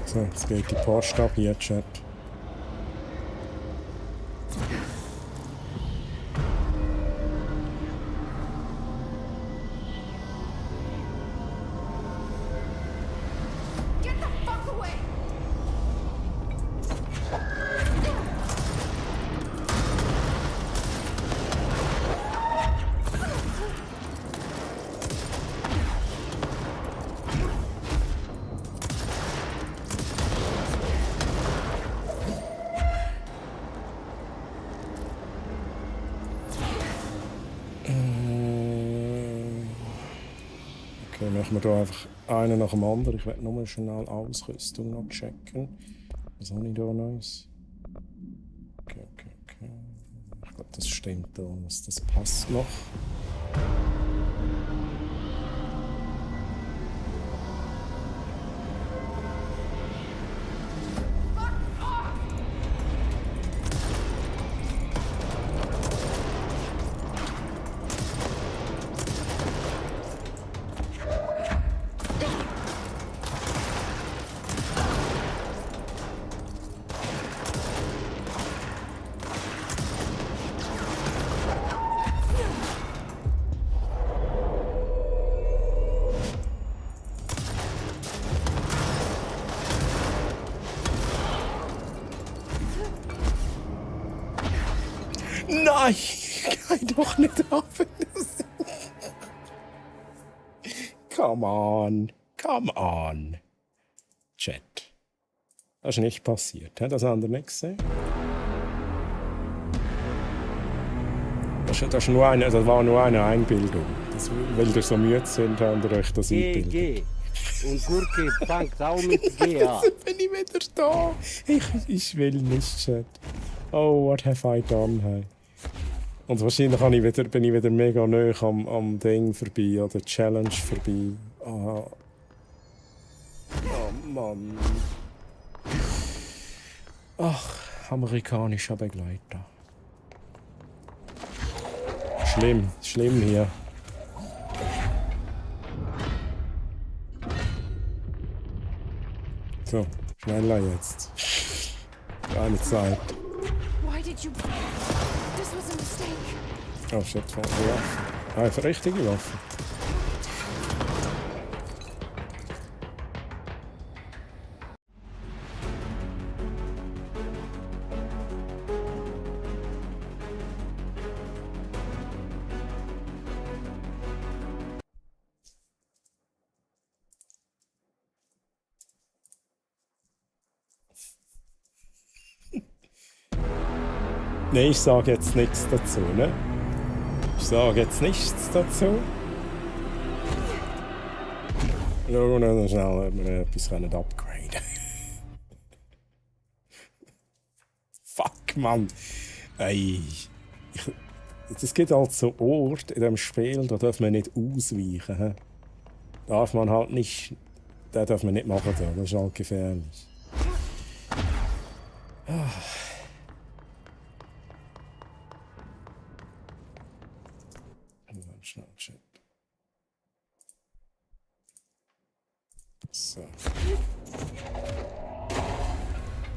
So, jetzt geht die Post ab hier, Chat. Get the fuck away! Okay, machen wir da einfach einen nach dem anderen. Ich werde nochmal schnell Ausrüstung noch checken. Was habe ich da Neues? Okay. Ich glaube, das stimmt alles. Das passt noch. Nein! Geh doch nicht ab! Come on! Come on! Chat. Das ist nicht passiert. Hat das andere nicht gesehen? Das war nur eine Einbildung. Das, weil ihr so müde sind, habt ihr euch das eingebildet. G. Und Gurke fängt auch mit G an. Jetzt bin ich wieder da. Ich will nicht, Chat. Oh, what have I done, hey. Und wahrscheinlich bin ich wieder mega nah am Ding vorbei, an der Challenge vorbei. Oh Mann. Ach, amerikanischer Begleiter. Schlimm hier. So, schneller jetzt. Keine Zeit. Why did you... This was a mistake. Oh shit, falsche Waffe. Eine richtige Waffe. Nee, ich sage jetzt nichts dazu, ne? Ich sage jetzt nichts dazu. Schauen wir noch schnell, ob wir etwas upgraden können. Fuck, Mann. Ey. Es gibt halt so Orte in diesem Spiel, da darf man nicht ausweichen. He? Darf man halt nicht... Das darf man nicht machen, da. Das ist halt gefährlich.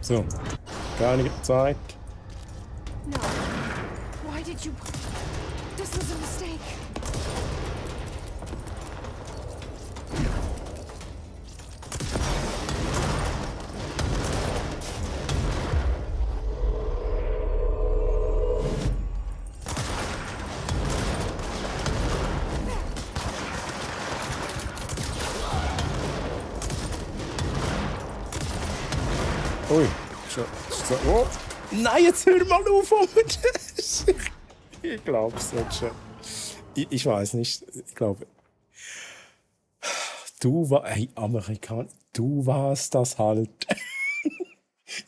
So, keine Zeit. No. Why did you... This was a mistake. Ui, oh. Nein, jetzt hör mal auf, ich glaub's nicht schon. Ich weiß nicht, ich glaube... Hey, Amerikaner, du warst das halt.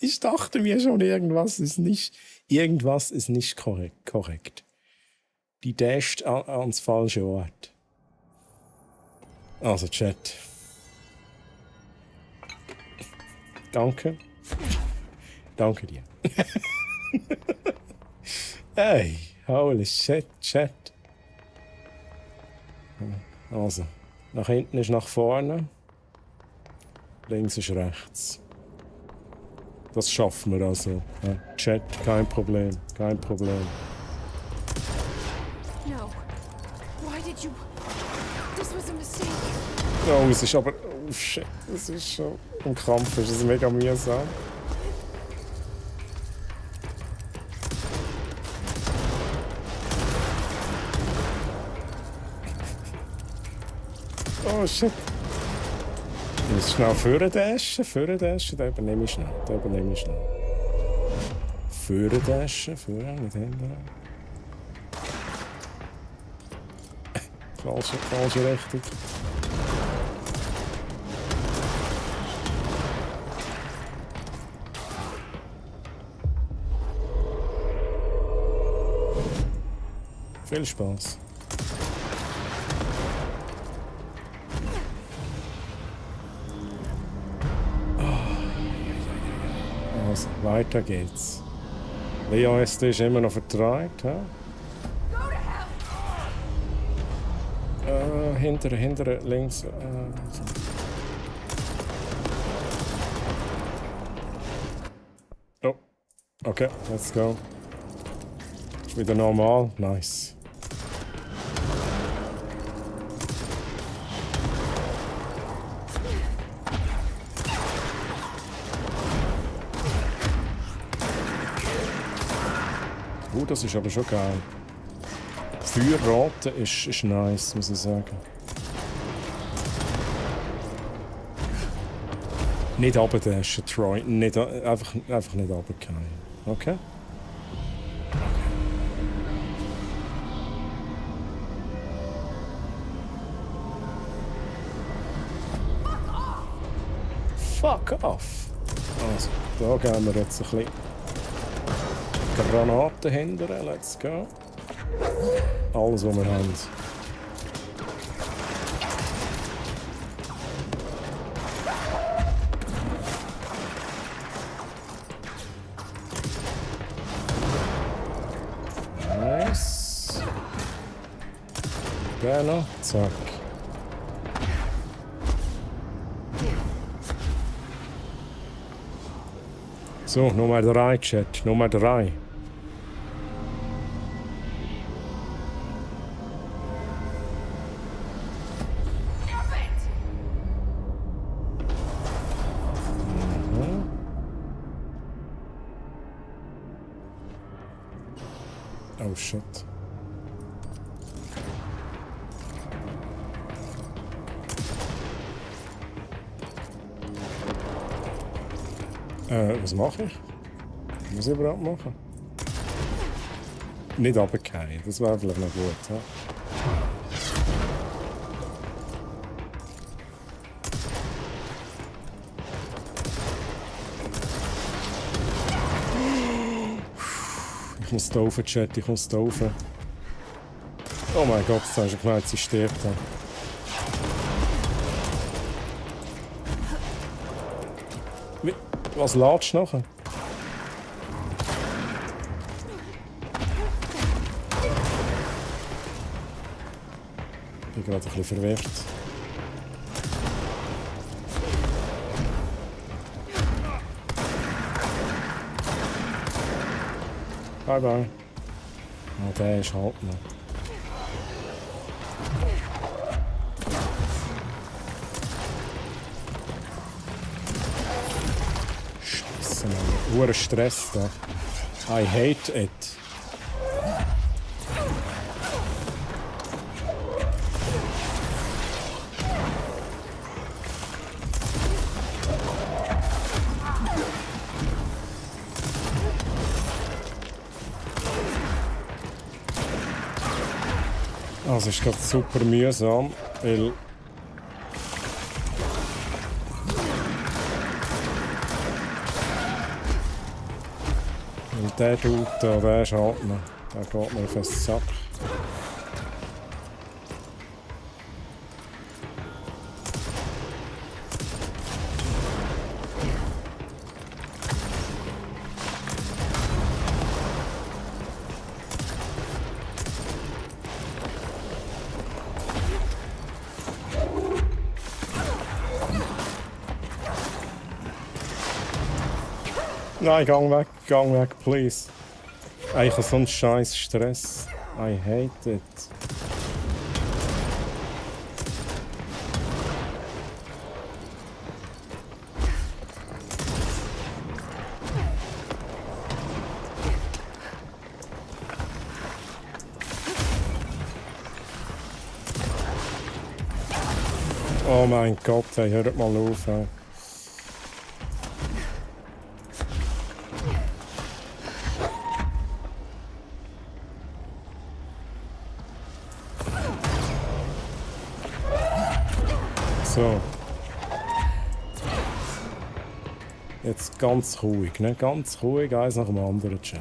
Ich dachte mir schon, irgendwas ist nicht korrekt. Die dasht ans falsche Ort. Also, Chat. Danke. Danke dir. Hey, holy shit, Chat. Also, nach hinten ist nach vorne. Links ist rechts. Das schaffen wir also. Ja, Chat, kein Problem, kein Problem. No. Why did you... This was a mistake. Oh, es ist aber... Oh shit, es ist schon... Im Kampf ist es mega mühsam. Oh shit. Ich muss schnell vorne dashen, da übernehme ich schnell, Vorne dashen, nicht hinten. Falsche Richtung. Viel Spaß. Also, weiter geht's. Leon ist immer noch vertreibt. Hinter, links. Oh, okay, let's go. Ist wieder normal, nice. Das ist aber schon geil. Feuerrate ist nice, muss ich sagen. Nicht runterdashen, Troy. Nicht, einfach nicht runtergehen. Okay? Fuck off! Also, da gehen wir jetzt ein bisschen Granaten hinterher. Let's go. Alles, was wir haben. Nice. Der noch. Zack. So, Nummer 3, Chat. Nummer 3. Oh shit. Was mache ich? Was muss ich überhaupt machen? Nicht runterfallen, das wäre vielleicht noch gut. Ja? Ich muss da rauf, Chat, ich muss da rauf. Oh mein Gott, jetzt hast du gemeint, sie stirbt. Was ladest du nachher? Ich bin gerade ein bisschen verwirrt. Bye bye. Oh, der ist halt noch. Scheiße, Mann. Hoher Stress da. I hate it. Also ist gerade super mühsam, weil der Dude da, der ist halt noch, der geht mir auf den Sack. Nein, gang weg, please. Ich habe so einen scheiß Stress. I hate it. Oh mein Gott, hey, hört mal auf. Hey. So. Jetzt ganz ruhig, ne? Ganz ruhig, eins nach dem anderen, Chat.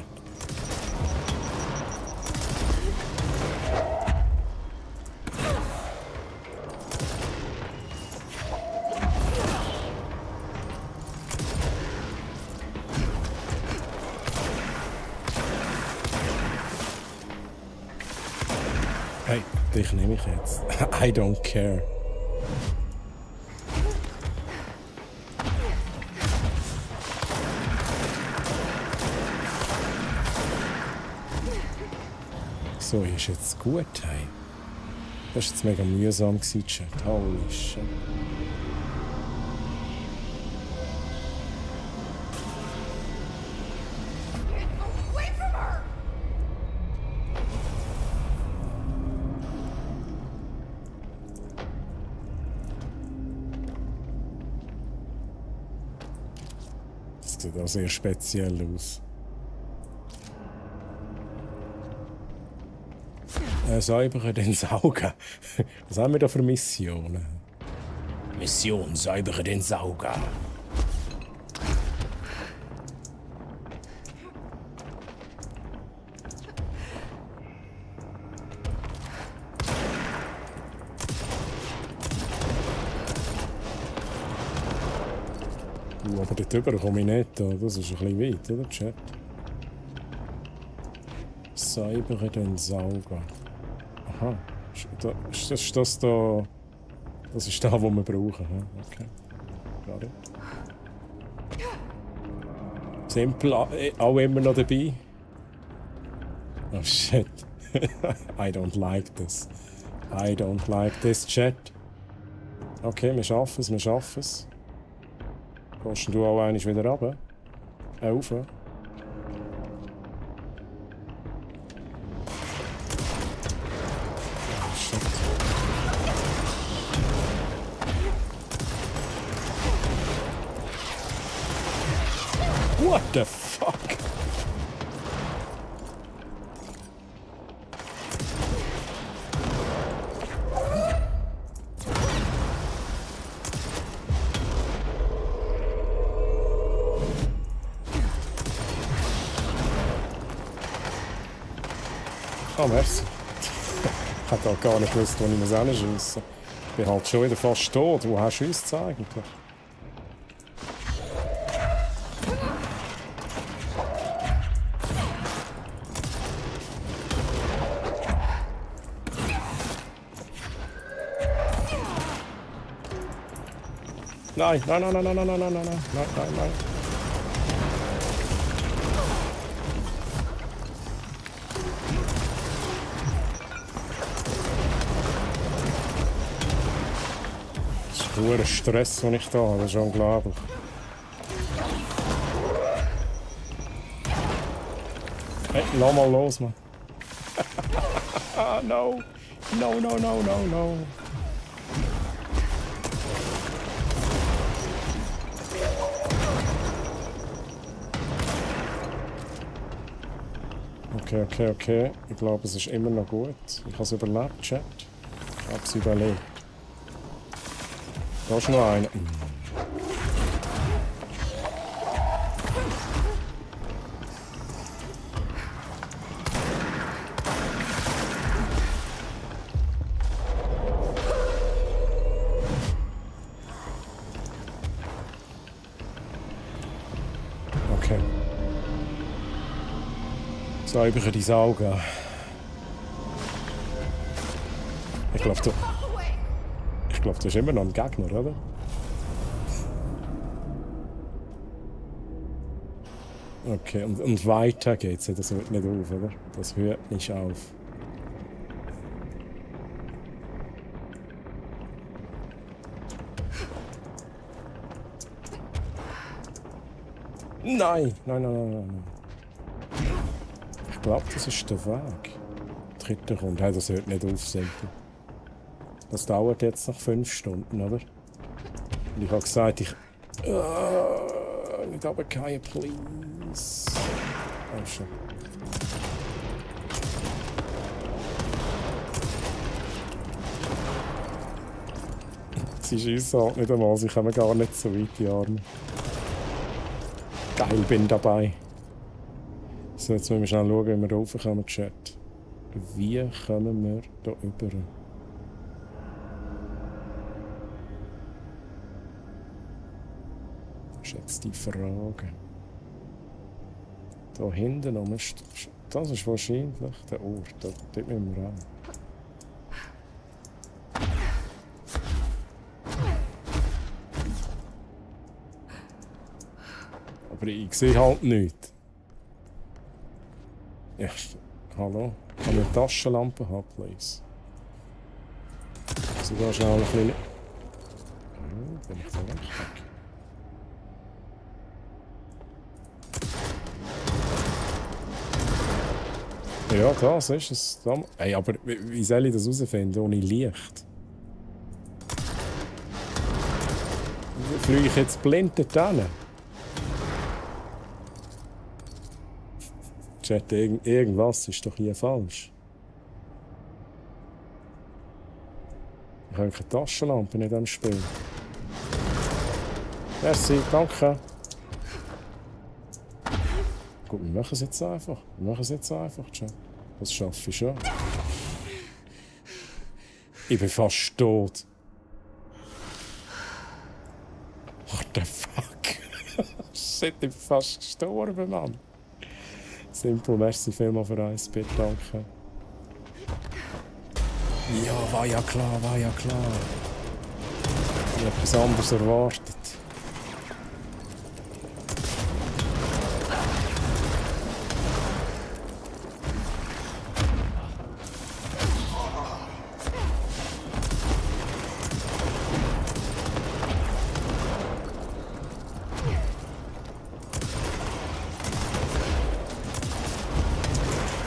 Hey, dich nehme ich jetzt. I don't care. So, ist jetzt gut, hey. Das war jetzt mega mühsam, Chat. Holy shit. sieht auch sehr speziell aus. Säubere den Sauger. Was haben wir da für Missionen? Mission säubere den Sauger. Aber dort drüber komme ich nicht. Das ist ein bisschen weit, oder, Chat? Säubere den Sauger. Aha. Ist das da... Das ist da, was wir brauchen. Okay. Got it. Simpel, auch immer noch dabei. Oh shit. I don't like this. I don't like this, Chat. Okay, wir schaffen es, wir schaffen es. Gehst du auch einmal wieder runter? Rauf. What the fuck? Oh, merci. Ich hätte auch gar nicht gewusst, wo ich muss hinschiessen. Ich bin halt schon wieder fast tot. Wo hast du uns eigentlich? Nein, nein, nein, nein, nein, nein, nein, nein, nein, nein, nein, nein. Das ist nur ein Stress, den ich da habe, das ist unglaublich. Hey, lass mal los, Mann. No, no, no, no, no, no. Okay, okay, okay. Ich glaube, es ist immer noch gut. Ich habe es überlebt, Chat. Ich habe es überlebt. Da ist noch einer. Okay. Säubere die Sauger. Ich glaube, das ist immer noch ein Gegner, oder? Okay, und weiter geht's. Das hört nicht auf, oder? Das hört nicht auf. Nein! Nein, nein, nein, nein, nein. Ich glaube, das ist der Weg. Dritte Runde. Hey, das hört nicht auf, Simple. Das dauert jetzt noch 5 Stunden, oder? Und ich habe gesagt, ich... nicht runterfallen, please. Oh, schon. Sie schiessen halt nicht einmal, sie kommen gar nicht so weit, die Arme. Geil, bin dabei. So, jetzt müssen wir schnell schauen, wie wir da raufkommen, Chat. Wie kommen wir da rüber? Das ist jetzt die Frage. Da hinten noch das ist wahrscheinlich der Ort. Dort müssen wir ran. Aber ich sehe halt nichts. Ja, hallo? Kann ich eine Taschenlampe haben, please? Also da schnell ein bisschen... Oh, bin ich da richtig? Ja, das ist es. Hey, aber wie soll ich das herausfinden ohne Licht? Fliege ich jetzt blind dort hin? Chat, irgendwas ist doch hier falsch. Ich habe keine Taschenlampe in diesem Spiel. Merci, danke. Gut, wir machen es jetzt einfach. Chat. Das schaffe ich schon. Ich bin fast tot. What the fuck? Shit, ich bin fast gestorben, Mann. Simple, merci vielmals für 1 Bit, danke. Ja, war ja klar. Ich habe etwas anderes erwartet.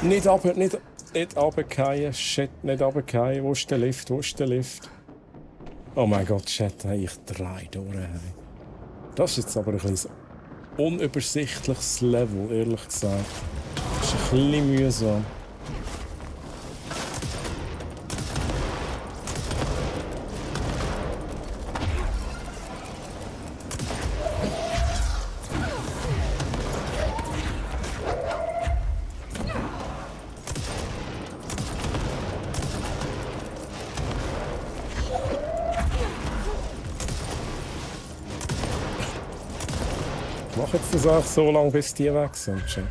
Nicht runterfallen, shit, nicht runterfallen. Wo ist der Lift? Oh mein Gott, Chat, hey, ich drehe durch. Hey. Das ist jetzt aber ein bisschen unübersichtliches Level, ehrlich gesagt. Das ist ein bisschen mühsam. Ich mache jetzt das auch so lange, bis die weg sind. Chat.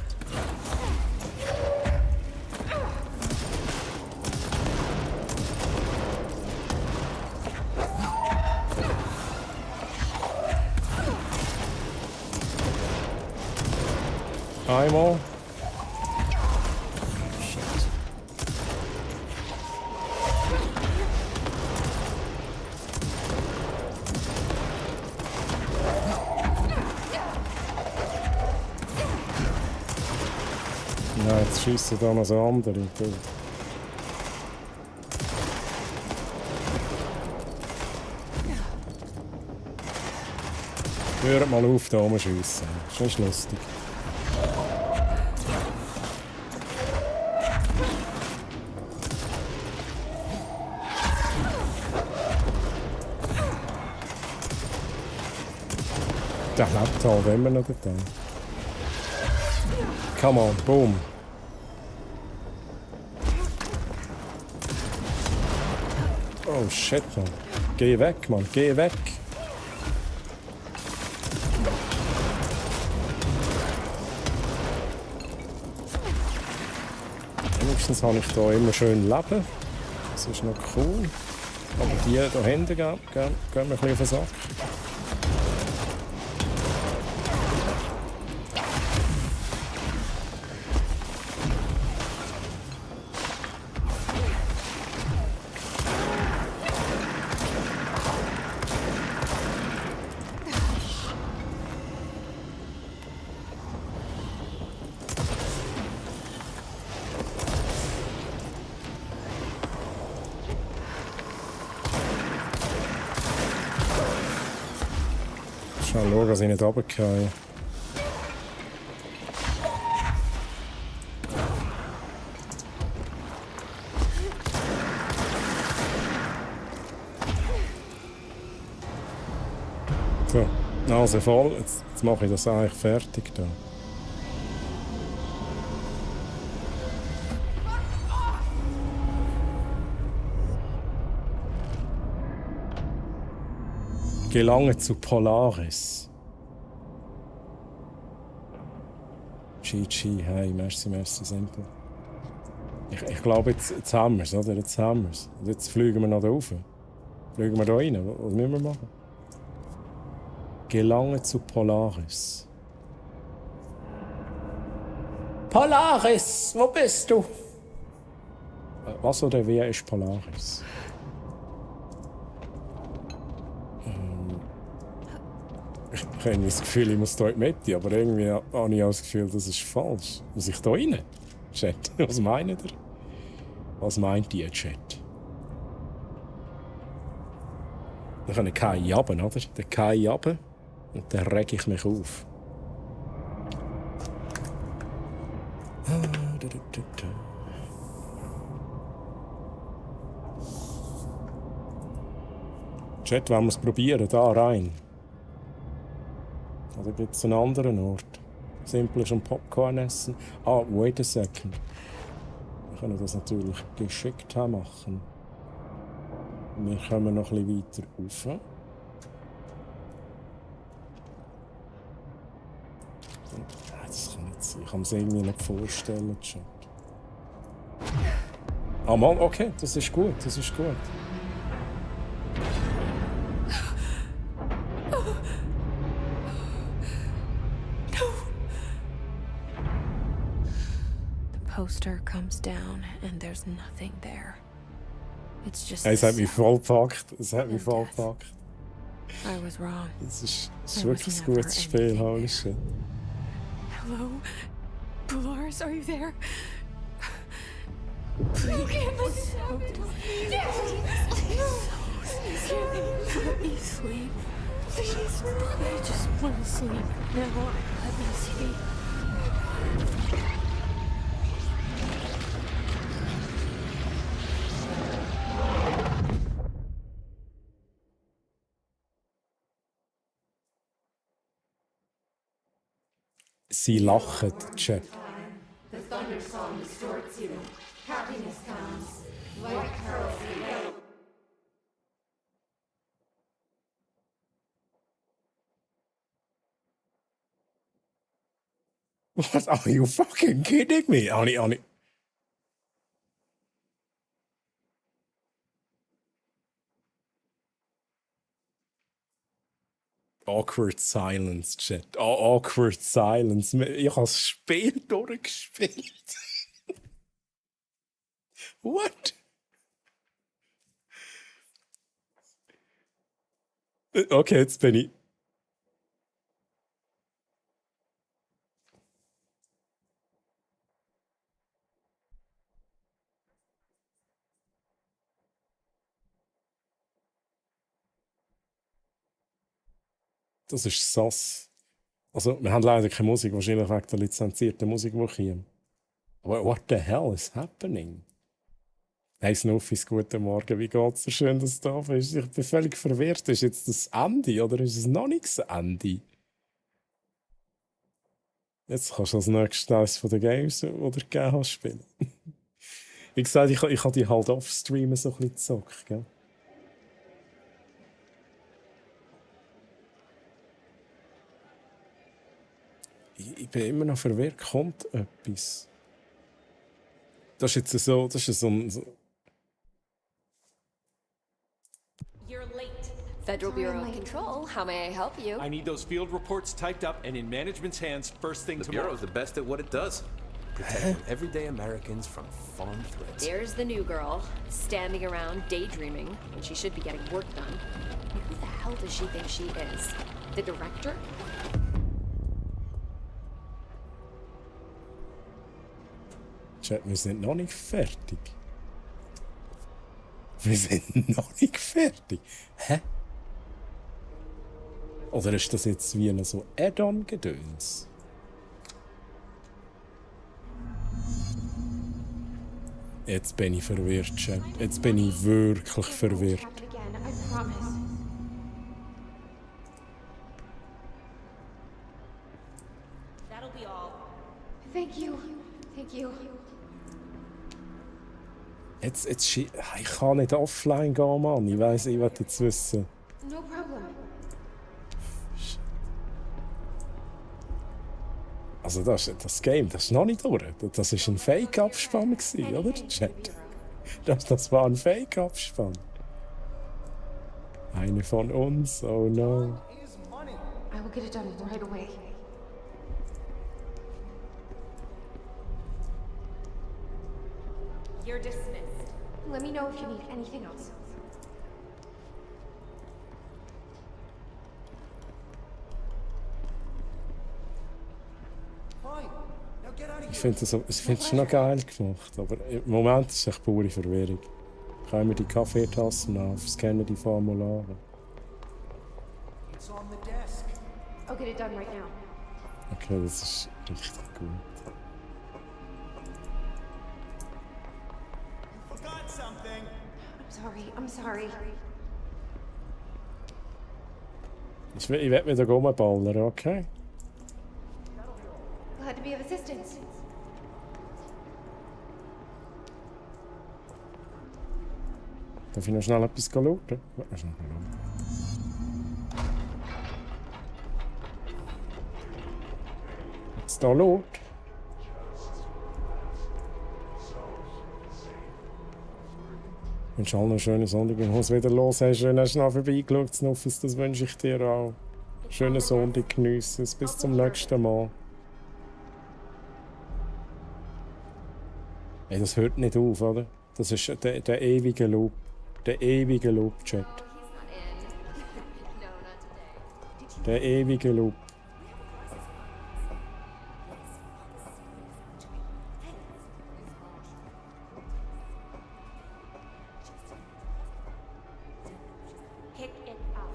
Einmal. Ja, jetzt schiessen da noch so andere. Hört mal auf, da rumschiessen. Das ist nicht lustig. Der lebt halt immer noch da. Come on, boom. Oh shit, man. Geh weg, Mann, geh weg. Wenigstens habe ich hier immer schön Leben. Das ist noch cool. Aber die da hinten gehen mir ein bisschen auf den Sack. Schauen, dass ich nicht runtergehe. So, Nase voll. Jetzt mache ich das eigentlich fertig da. Gelange zu Polaris. GG, hey, merci, Simple. Ich glaube, jetzt haben wir es, oder? Jetzt haben wir es. Und jetzt fliegen wir noch da rauf. Fliegen wir da rein. Was müssen wir machen? Gelange zu Polaris. Polaris, wo bist du? Was oder wer ist Polaris? Ich habe das Gefühl, ich muss hier in die Mitte, aber irgendwie habe ich auch das Gefühl, das ist falsch. Muss ich da rein? Chat, was meint ihr? Was meint ihr, Chat? Dann kann ich Kai runter, oder? Den Kai runter und dann reg ich mich auf. Chat, wollen wir es probieren? Da rein. Oder gibt es einen anderen Ort? Simpel schon Popcorn essen. Ah, wait a second. Wir können das natürlich geschickt machen. Wir kommen noch ein bisschen weiter rauf. Das kann nicht sein. Ich kann es irgendwie nicht vorstellen. Chat. Ah, Mann, okay, das ist gut, das ist gut. Poster comes down and there's nothing there. It's just. Es hat mich voll gepackt. Es hat mich voll gepackt. I was wrong. Es ist wirklich ein gutes Spiel, holy shit. Hello? Dolores, are you there? Please. Let me sleep. Please. I just want to sleep. Now, let me sleep. Sie lachen, Chat. The thunder song distorts you. Happiness comes. White pearls yellow. What? Are you fucking kidding me? Ani. Awkward silence, Chat. Oh, awkward silence. Ich habe das Spiel durchgespielt. What? Okay, jetzt bin ich. Das ist sass. Also, wir haben leider keine Musik, wahrscheinlich wegen der lizenzierten Musik, die kommt. What the hell is happening? Hey Snuffis, guten Morgen, wie geht's dir? Schön, dass du da bist. Ich bin völlig verwirrt. Ist jetzt das Ende oder ist es noch nicht das Ende? Jetzt kannst du als nächstes eines von den Games, die du gegeben hast, spielen. Wie gesagt, ich habe die halt off-streamen so ein bisschen gezockt, gell? Ich bin immer noch verwirrt. Kommt etwas? Das ist jetzt so... Das ist so You're late. Federal Bureau of Control, how may I help you? I need those field reports typed up and in management's hands first thing tomorrow. The Bureau's the best at what it does. Protecting everyday Americans from foreign threats. There's the new girl, standing around daydreaming when she should be getting work done. Who the hell does she think she is? The director? Chat, wir sind noch nicht fertig. Wir sind noch nicht fertig. Hä? Oder ist das jetzt wie ein so Add-on-Gedöns? Jetzt bin ich verwirrt, Chat. Jetzt bin ich wirklich verwirrt. That'll be all. Thank you. Thank you. Jetzt ich kann nicht offline gehen, Mann. Ich weiss, ich will jetzt wissen. No problem. Also das Game, das ist noch nicht durch. Das war ein Fake-Abspann, oder? Chat. Das war ein Fake-Abspann. Eine von uns, oh no. I will get it done right away. You're dismissed. Let me know if you need anything else. Ich finde es noch geil gemacht, aber im Moment ist es echt pure Verwirrung. Können wir die Kaffeetassen auf, scannen die Formulare. It's on the desk. I'll get it done right now. Okay, das ist richtig gut. something. I'm sorry. Ich werde wieder rumballern, okay? Glad to be of assistance. Darf ich noch schnell etwas schauen? Jetzt da laut. Ich wünsche allen einen schönen Sonntag. Ich muss wieder los. Hast du noch vorbeigeschaut, Snuffus? Das wünsche ich dir auch. Schönen Sonntag, geniessen es. Bis zum nächsten Mal. Ey, das hört nicht auf, oder? Das ist der ewige Loop. Der ewige Loop, Chat. Der ewige Loop. Pick it up.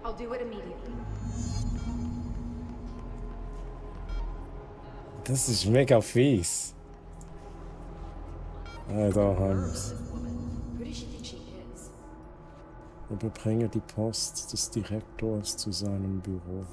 I'll do it immediately. Das ist mega fies. Ah, da haben wir es. Who does she think she is? Überbringe die Post des Direktors zu seinem Büro.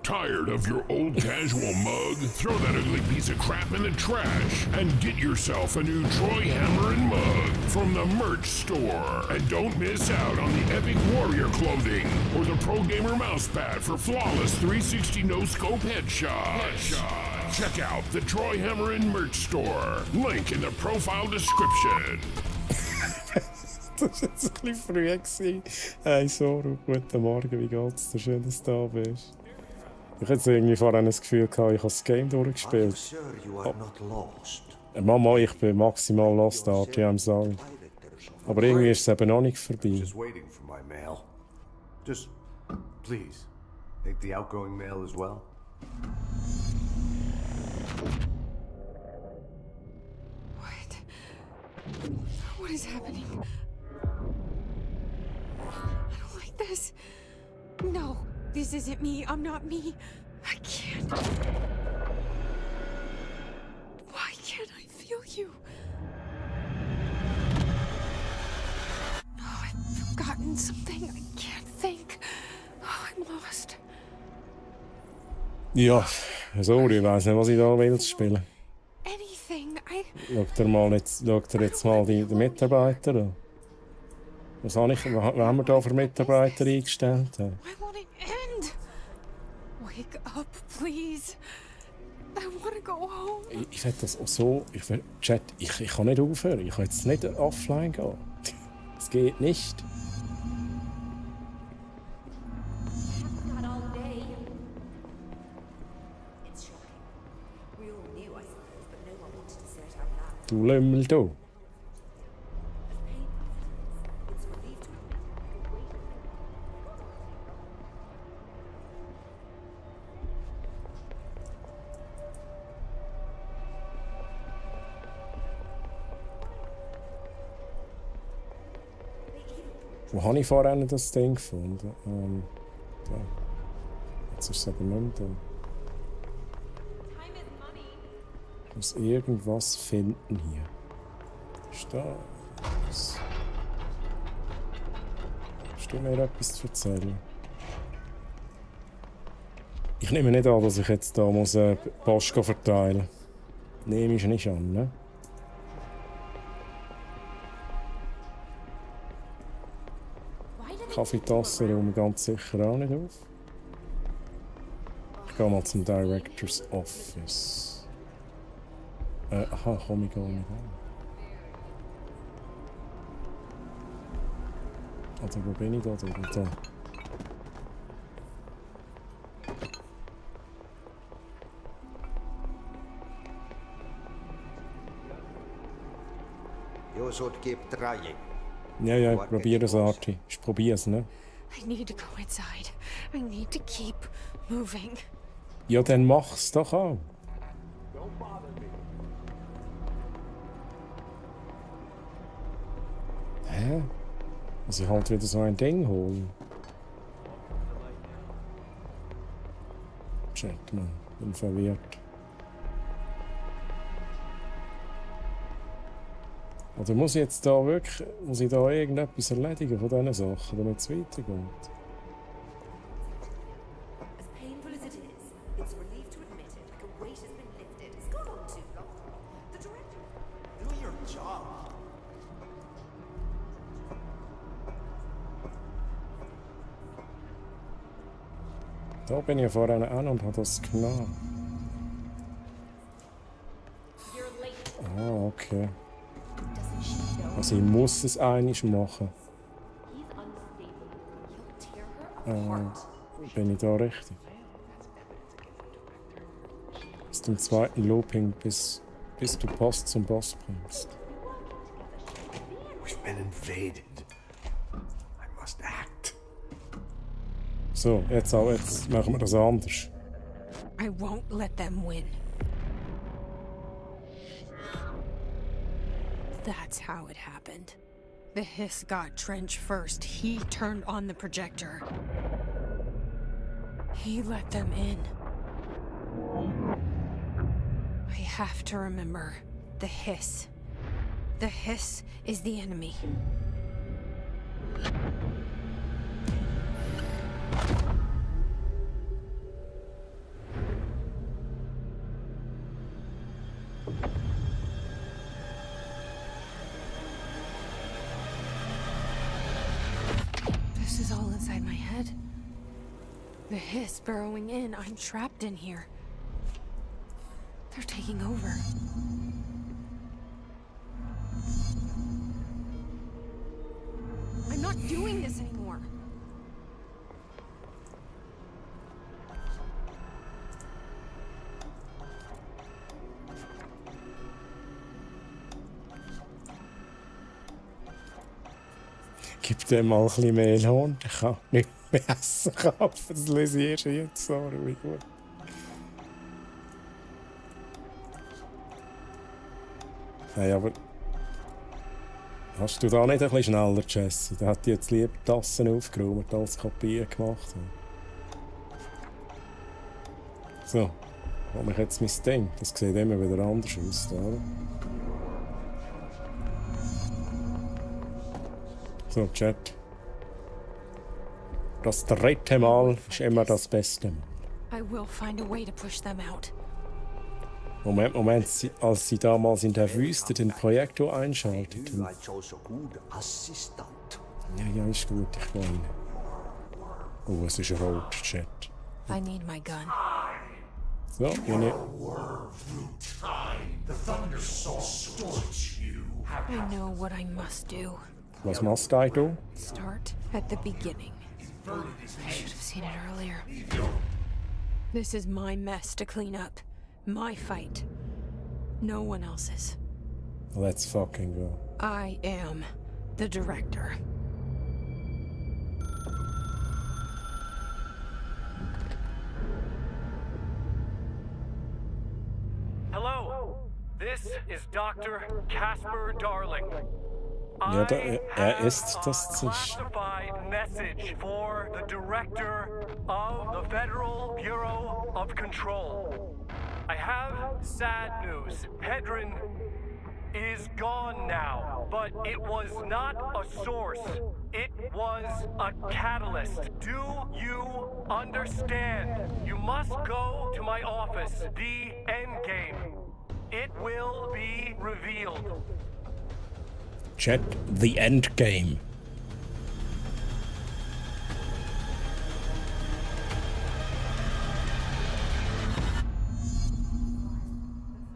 Tired of your old casual mug? Throw that ugly piece of crap in the trash and get yourself a new Troy Hammer and mug from the merch store. And don't miss out on the Epic Warrior clothing or the Pro Gamer mousepad for flawless 360 no-scope headshots. Check out the Troy Hammer and merch store. Link in the profile description. Das war jetzt ein bisschen früh gewesen. Hey, Soro, guten Morgen, wie geht's dir? Schön, dass du da bist. Ich hatte irgendwie vorhin das Gefühl, ich habe das Game durchgespielt. Mama, ich bin maximal lost, Artie, I'm sorry. Aber irgendwie ist es eben noch nicht vorbei. Just waiting for my mail. Just, please, take the outgoing mail as well. What is happening? I don't like this. No, this isn't me. I'm not me. I can't. Why can't I feel you? Oh, I've forgotten something. I can't think. Oh, I'm lost. Ja, sorry, ich weiss nicht, was ich da will spielen. Anything. Schaut ihr jetzt mal die Mitarbeiter an. Was haben wir da für Mitarbeiter eingestellt? Why won't it end? Wake up, please. I want to go home. Ich will das auch so. Chat, ich kann nicht aufhören. Ich kann jetzt nicht offline gehen. Es geht nicht. Not all day. It's shocking. We all knew, I suppose, but no one wanted to say it out loud. Du Lümmel, du. It's relieved me. Wo habe ich vorhin das Ding gefunden? Da. Jetzt ist es aber nicht mehr da. Ich muss irgendwas finden hier. Ist da? Hast du mir etwas zu erzählen? Ich nehme nicht an, dass ich jetzt da muss Post verteilen muss. Nehme ich nicht an, ne? Kaffeetasse räume ganz sicher auch nicht auf. Ich gehe mal zum Director's Office. Aha, komm, ich gehe nicht an. Also, wo bin ich da? Da. You should keep trying. Ja, ich probiere es, Artie. Ich probiere es, ne? I need to go inside. I need to keep moving. Ja, dann mach's doch auch. Hä? Muss ich halt wieder so ein Ding holen? Shit, man. Bin verwirrt. Oder muss ich jetzt da wirklich, muss ich da irgendetwas erledigen von diesen Sachen, damit es weitergeht? As painful as it is, it's relief to admit it. Like a weight has been lifted. It's gone on too long. The director. Do your job. Da bin ich vorhin an und habe das genommen. Ah, okay. Also ich muss es einig machen. Bin ich da richtig? Bis zum zweiten Looping, bis du Post zum Boss bringst. We've been invaded. I must act. So, jetzt machen wir das anders. I won't let them win. That's how it happened. The Hiss got Trench first. He turned on the projector. He let them in. I have to remember the Hiss. The Hiss is the enemy. This is all inside my head. The Hiss burrowing in. I'm trapped in here. They're taking over. I'm not doing this anymore. Gib dem mal ein bisschen mehr Lohn. Ich kann nicht mehr essen kaufen. Das lese ich erst jetzt. Sorry, wie gut. Hey, aber... Hast du da nicht ein bisschen schneller, Jesse? Da hat jetzt lieber die Tassen aufgeräumt als Kopien gemacht. So, wo ich jetzt mein Ding? Das sieht immer wieder anders aus, oder? So, Chat. Das dritte Mal ist immer das beste Mal. I will find a way to push them out. Moment, als sie damals in der Wüste den Projektor einschalteten. Ja, ist gut, ich gehe rein. Oh, es ist rot, Chat. I need my gun. So, I know what I must do. Was must I do? Start at the beginning. I should have seen it earlier. This is my mess to clean up. My fight. No one else's. Let's fucking go. I am the director. Hello, this is Dr. Casper Darling. Ja, ist das classified message for the director of the Federal Bureau of Control. I have sad news. Hedron is gone now, but it was not a source. It was a catalyst. Do you understand? You must go to my office, the Endgame. It will be revealed. Chat, the Endgame.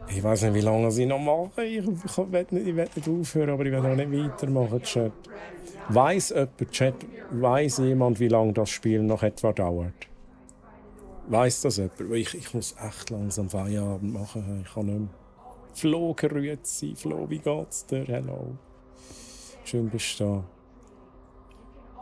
Ich weiß nicht, wie lange ich noch mache. Ich will nicht aufhören, aber ich will auch nicht weitermachen, Chat. Weiss jemand, Chat, weiss jemand, wie lange das Spiel noch etwa dauert? Weiss das jemand? Ich muss echt langsam Feierabend machen. Ich kann nicht mehr. Flo, grüezi. Flo, wie geht's dir? Hello. Schön bist du da.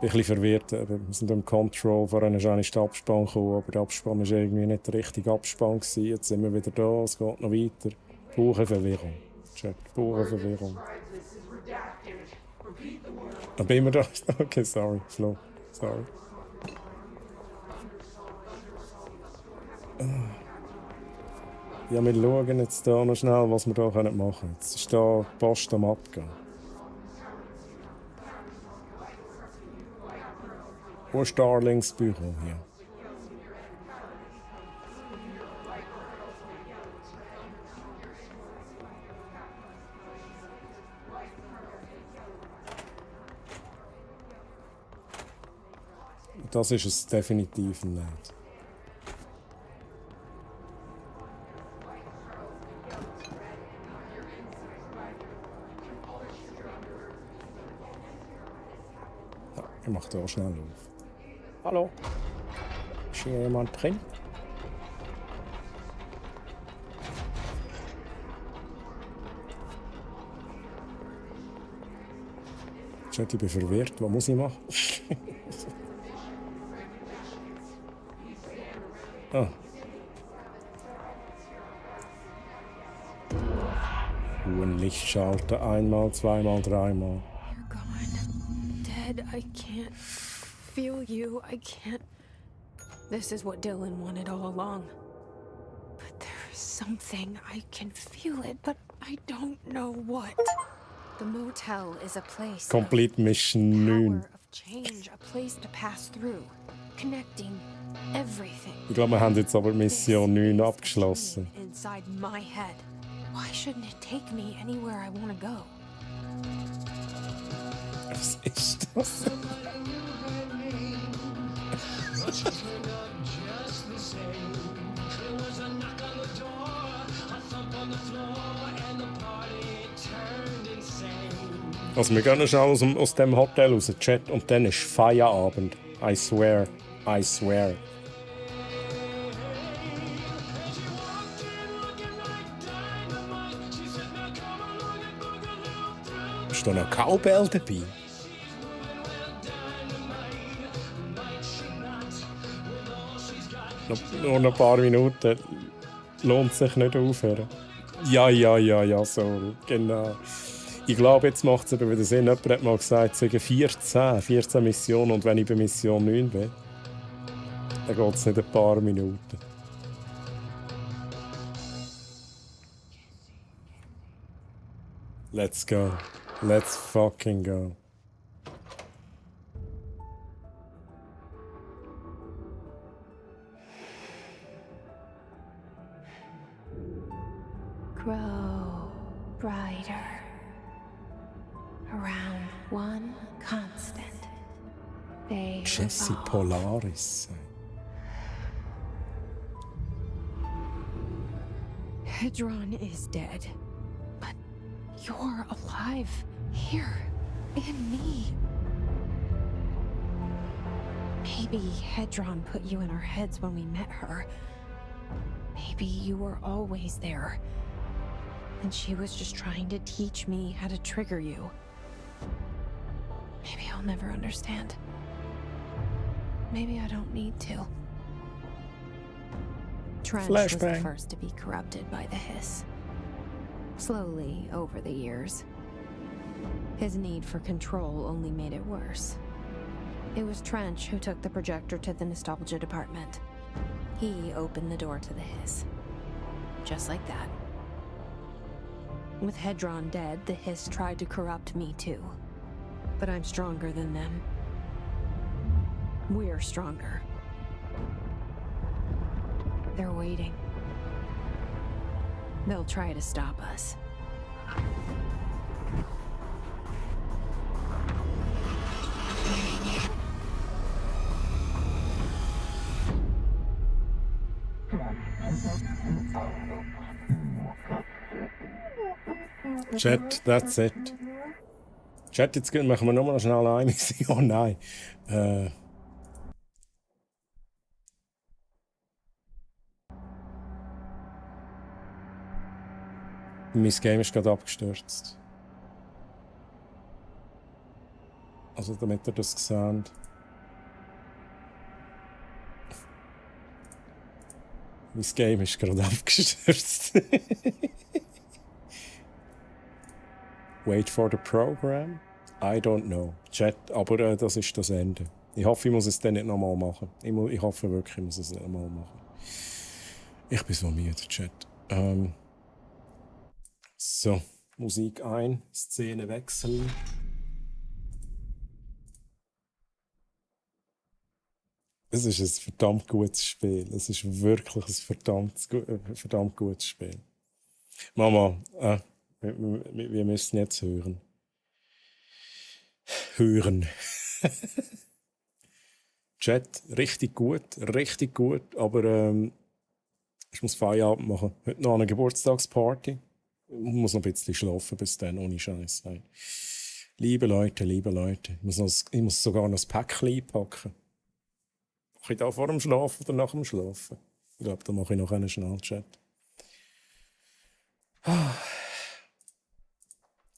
Ich bin ein bisschen verwirrt. Wir sind im Control, vorhin ist eigentlich der Abspann gekommen, aber der Abspann war irgendwie nicht der richtige Abspann gewesen. Jetzt sind wir wieder da, es geht noch weiter. Pure Verwirrung. Chat, pure Verwirrung. Da bin wir da. Okay, sorry, Flo. Sorry. Ja, wir schauen jetzt da noch schnell, was wir hier machen können. Jetzt ist da die Post am Abgehen. Wo ist Darlings Büro hier? Das ist es definitiv nicht. Ja, ich mache da schnell auf. Hallo? Ist hier jemand drin? Ich bin verwirrt. Was muss ich machen? Ah. Ein Licht schalten. Einmal, zweimal, dreimal. You're gone. Dead. I can't feel you. I can't. This is what Dylan wanted all along. But there's something. I can feel it, but I don't know what. The motel is a place Complete Mission 9. of change, a place to pass through, connecting everything. Ich glaube, wir haben jetzt aber Mission 9 abgeschlossen. Inside my head. Why shouldn't it take me anywhere I want to go? Was ist das? Also wir gehen noch schnell aus dem Hotel raus, Chat, und dann ist Feierabend. I swear. I swear. Ist da noch Cowbell dabei? Nur noch ein paar Minuten. Lohnt sich nicht aufhören. Ja, sorry. Genau. Ich glaube, jetzt macht es eben wieder Sinn. Jemand hat mal gesagt, es seien 14 Missionen, und wenn ich bei Mission 9 bin, dann geht es nicht ein paar Minuten. Let's go. Let's fucking go. Grow brighter around one constant. They Jesse Polaris. Hedron is dead. But you're alive here in me. Maybe Hedron put you in our heads when we met her. Maybe you were always there. And she was just trying to teach me how to trigger you. Maybe I'll never understand. Maybe I don't need to. Trench was the Flashbang. first to be corrupted by the hiss. Slowly, over the years. His need for control only made it worse. It was Trench who took the projector to the nostalgia department. He opened the door to the hiss. Just like that. With Hedron dead, the hiss tried to corrupt me too. But I'm stronger than them. We're stronger. They're waiting. They'll try to stop us. Chat, that's it. Chat, jetzt machen wir nochmal schnell eine Mission. Oh nein. Mein Game ist gerade abgestürzt. Also damit ihr das seht. Mein Game ist gerade abgestürzt. Wait for the program? I don't know. Chat, aber das ist das Ende. Ich hoffe, ich muss es dann nicht nochmal machen. Ich hoffe wirklich, ich muss es nicht nochmal machen. Ich bin so müde, Chat. So, Musik ein, Szene wechseln. Es ist ein verdammt gutes Spiel. Es ist wirklich ein verdammt gutes Spiel. Mama, wir müssen jetzt hören. Chat, richtig gut, aber ich muss Feierabend machen. Heute noch eine Geburtstagsparty. Ich muss noch ein bisschen schlafen bis dann, ohne Scheiß. Liebe Leute, ich muss sogar noch das Päckchen einpacken. Mache ich da vor dem Schlafen oder nach dem Schlafen? Ich glaube, da mache ich noch einen Schnellchat.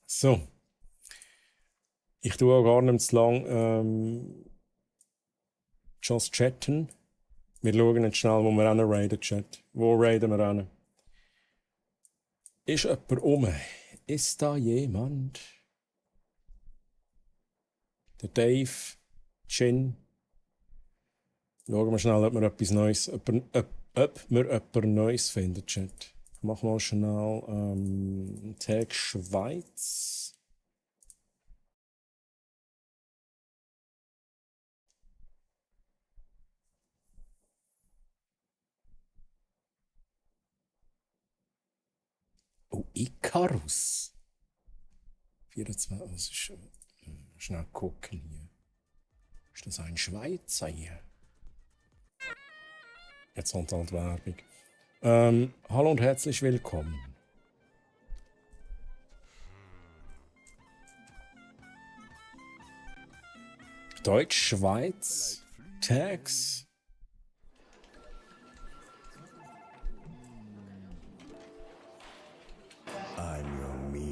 So. Ich tue auch gar nicht zu lang just chatten. Wir schauen jetzt schnell, wo wir raiden, Chat. Wo raiden wir hin? Ist jemand rum? Ist da jemand? Der Dave, Chin. Schauen wir schnell, ob wir etwas Neues, ob wir etwas Neues finden, Chat. Ich mache mal schnell Tag Schweiz. Oh, Icarus. 24, das ist, schnell gucken hier. Ist das ein Schweizer hier? Jetzt kommt halt Werbung. Hallo und herzlich willkommen. Deutsch-Schweiz. Tags.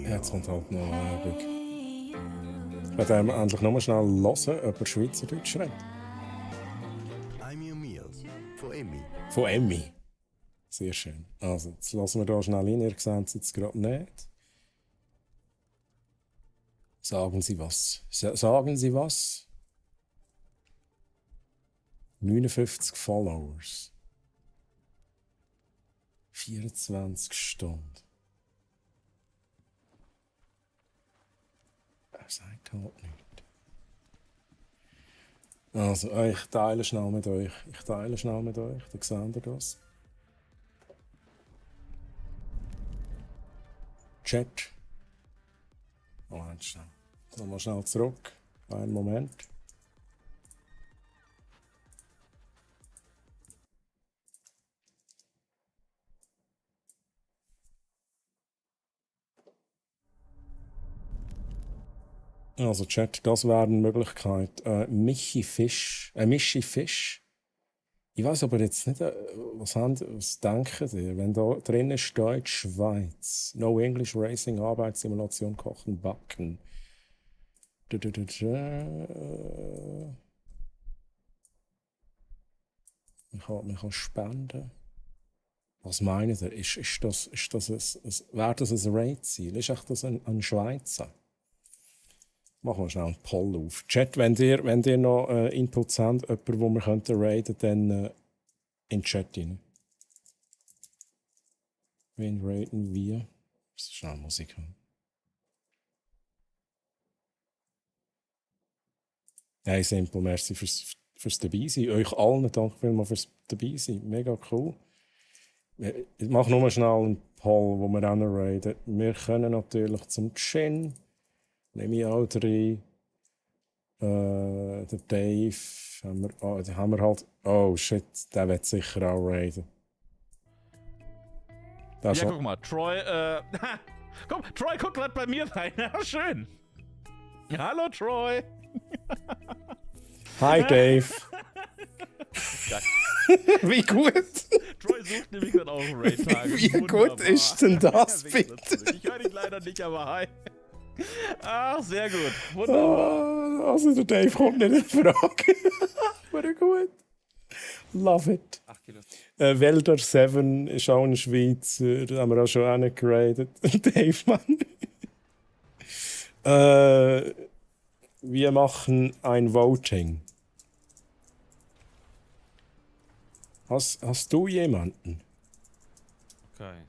Jetzt kommt halt noch Werbung. Ich werde endlich nochmal schnell hören, ob er Schweizerdeutsch redet. I'm your meal. Von Emmy. Von Emmy. Sehr schön. Also, jetzt lassen wir da schnell rein. Ihr seht es jetzt gerade nicht. Sagen Sie was. Sagen Sie was. 59 Followers. 24 Stunden. Er sagt halt nicht. Also, ich teile schnell mit euch. Dann seht ihr das. Chat. Moment schnell. Nochmal schnell zurück. Einen Moment. Also Chat, das wäre eine Möglichkeit. Michi Fisch. Ich weiß aber jetzt nicht, was denken ihr, wenn da drin steht Schweiz, No English Racing, Arbeitssimulation, Kochen, Backen. Man kann spenden. Was meint ihr? Wäre das ein Raid-Ziel? Ist echt das ein Schweizer? Machen wir schnell einen Poll auf. Chat, wenn ihr noch Inputs habt, jemanden, wo wir könnten raiden, dann in den Chat rein. Wen raiden wir? Das ist schnell Musik haben. Hey, simpel, merci fürs Dabeisein. Euch allen danke vielmals fürs Dabeisein. Mega cool. Ich mache nur schnell einen Poll, wo wir raiden. Wir können natürlich zum Chin. Nehme ich auch drei. Der Dave. Haben wir halt. Oh shit, der wird sicher auch raiden. Ja, guck mal, Troy, komm, Troy guckt gerade bei mir rein. Ja, schön. Hallo, Troy. Hi, Dave. Wie gut? Troy sucht nämlich gerade auch einen Raid-Tag. Wie gut ist denn das, bitte? Ich höre dich leider nicht, aber hi. Ach, sehr gut. Wunderbar. Also der Dave kommt nicht in Frage. Aber gut. Love it. 8 Kilo. Welder 7 ist auch ein Schweizer. Da haben wir auch schon einen geradet. Dave, Mann. Wir machen ein Voting. Hast du jemanden? Okay.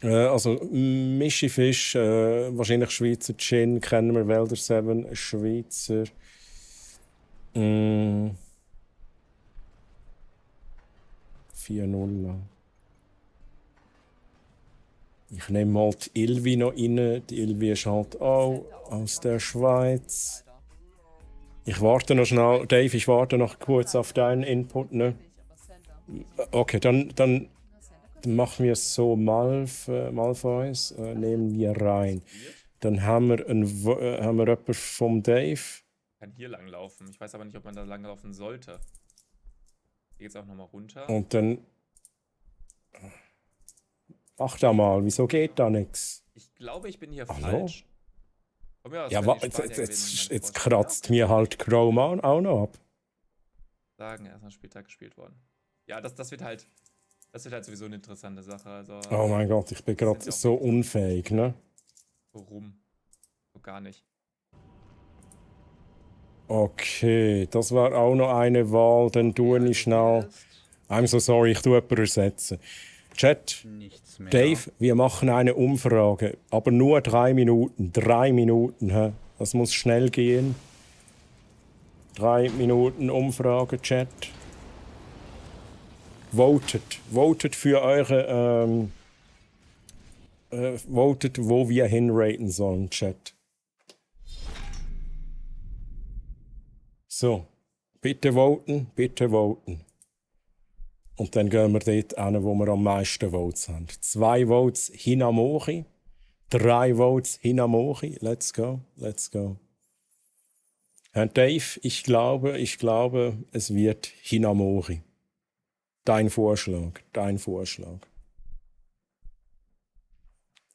Also Mischi Fisch, wahrscheinlich Schweizer Gin, kennen wir, Welder 7, Schweizer. 4-0 an. Ich nehme mal die Ilvi noch rein. Die Ilvi ist halt auch aus der Schweiz. Ich warte noch schnell. Dave, ich warte noch kurz auf deinen Input. Ne? Okay, dann machen wir es so. Malfoys nehmen wir rein. Dann haben wir jemanden vom Dave. Kann hier lang laufen. Ich weiß aber nicht, ob man da lang laufen sollte. Hier geht's auch nochmal runter. Und dann. Ach da mal, wieso geht da nichts? Ich glaube, ich bin hier Hallo? falsch. Von mir aus Ja, werden die Spanier gewinnen, meine jetzt kratzt mir halt Chrome auch noch ab. Sagen, erstmal Spieltag gespielt worden. Ja, das wird halt sowieso eine interessante Sache. Also, Oh mein Gott, ich bin gerade so unfähig, ne? warum? So gar nicht. Okay, das war auch noch eine Wahl, dann tue ich schnell. I'm so sorry, ich tue jemanden ersetzen. Chat, Dave, wir machen eine Umfrage, aber nur 3 Minuten. 3 Minuten, hä? Das muss schnell gehen. 3 Minuten Umfrage, Chat. Votet für eure, votet, wo wir hinraten sollen, Chat. So, bitte voten, bitte voten. Und dann gehen wir dort hin, wo wir am meisten Votes haben. 2 Votes Hinamori, 3 Votes Hinamori. Let's go, let's go. Herr Dave, ich glaube, es wird Hinamori. Dein Vorschlag.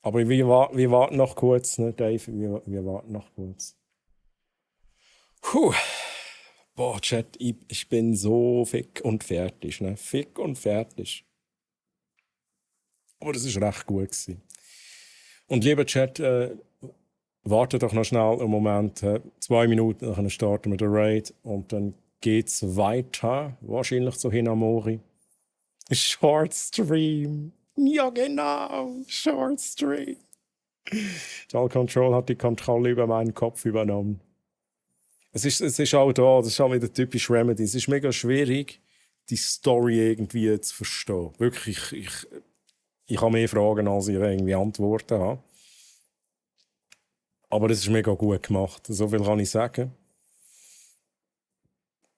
Aber wir warten noch kurz, ne, Dave? Wir warten noch kurz. Puh. Boah, Chat, ich bin so fick und fertig, ne? Fick und fertig. Aber das ist recht gut gewesen. Und lieber Chat, warte doch noch schnell einen Moment. 2 Minuten, dann starten wir den Raid und dann geht's weiter. Wahrscheinlich zu Hinamori. Short Stream. Ja, genau. Short Stream. Dual Control hat die Kontrolle über meinen Kopf übernommen. Es ist auch da, das ist auch wieder typisch Remedy. Es ist mega schwierig, die Story irgendwie zu verstehen. Wirklich, ich habe mehr Fragen, als ich irgendwie Antworten habe. Aber das ist mega gut gemacht. So viel kann ich sagen.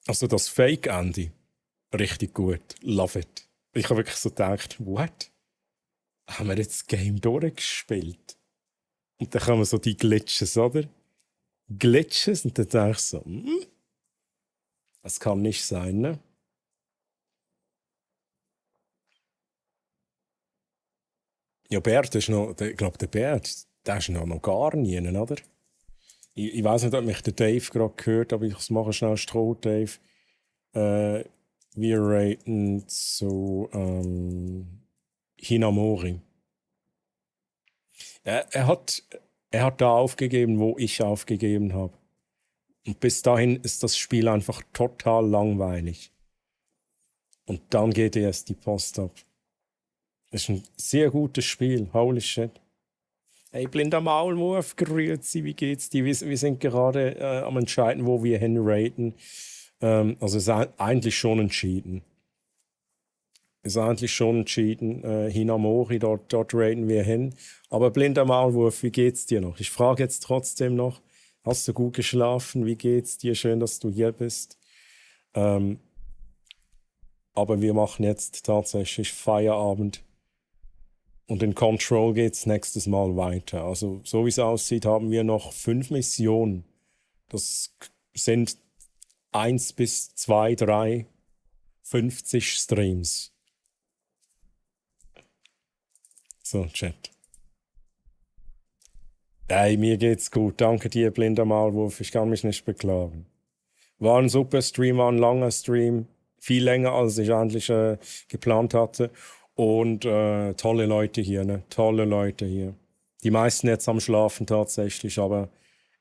Also das Fake-Ende, richtig gut. Love it. Ich habe wirklich so gedacht, what? Haben wir jetzt das Game durchgespielt? Und dann kommen so die Glitches, oder? Glitches und dann denke ich so, das kann nicht sein, ne? Ja, Bert ist noch, ich glaube, der Bert, der ist noch gar nie, oder? Ich weiß nicht, ob mich der Dave gerade gehört, aber ich mache schnell Stroh, Dave. Wir raten zu Hinamori. Er hat da aufgegeben, wo ich aufgegeben habe. Und bis dahin ist das Spiel einfach total langweilig. Und dann geht erst die Post ab. Das ist ein sehr gutes Spiel. Holy shit. Hey, blinder Maulwurf, grüezi, wie geht's dir? Wir sind gerade am entscheiden, wo wir hinraten. Also es ist eigentlich schon entschieden. Hinamori, dort raten wir hin. Aber blinder Maulwurf, wie geht's dir noch? Ich frage jetzt trotzdem noch, hast du gut geschlafen? Wie geht's dir? Schön, dass du hier bist. Aber wir machen jetzt tatsächlich Feierabend. Und in Control geht's nächstes Mal weiter. Also so wie es aussieht, haben wir noch 5 Missionen. Das sind 1 bis 2, 3, 50 Streams. So, Chat. Hey, mir geht's gut. Danke dir, blinder Maulwurf. Ich kann mich nicht beklagen. War ein super Stream, war ein langer Stream. Viel länger, als ich eigentlich geplant hatte. Und tolle Leute hier, ne? Tolle Leute hier. Die meisten jetzt am Schlafen tatsächlich, aber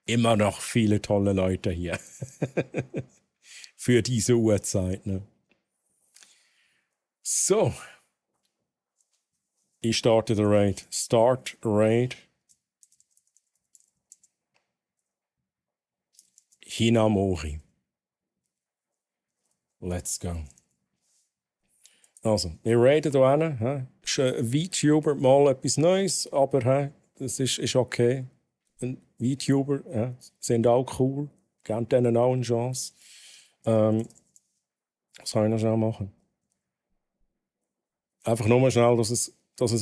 immer noch viele tolle Leute hier. Für diese Uhrzeit, ne? So. Ich starte den Raid. Start Raid. Hinamori. Let's go. Also, wir raiden hier hin. Ist ein VTuber mal etwas Neues, aber das ist okay. Ein VTuber sind auch cool. Gebt denen auch eine Chance. Was soll ich noch schnell machen? Einfach nur mal schnell, dass es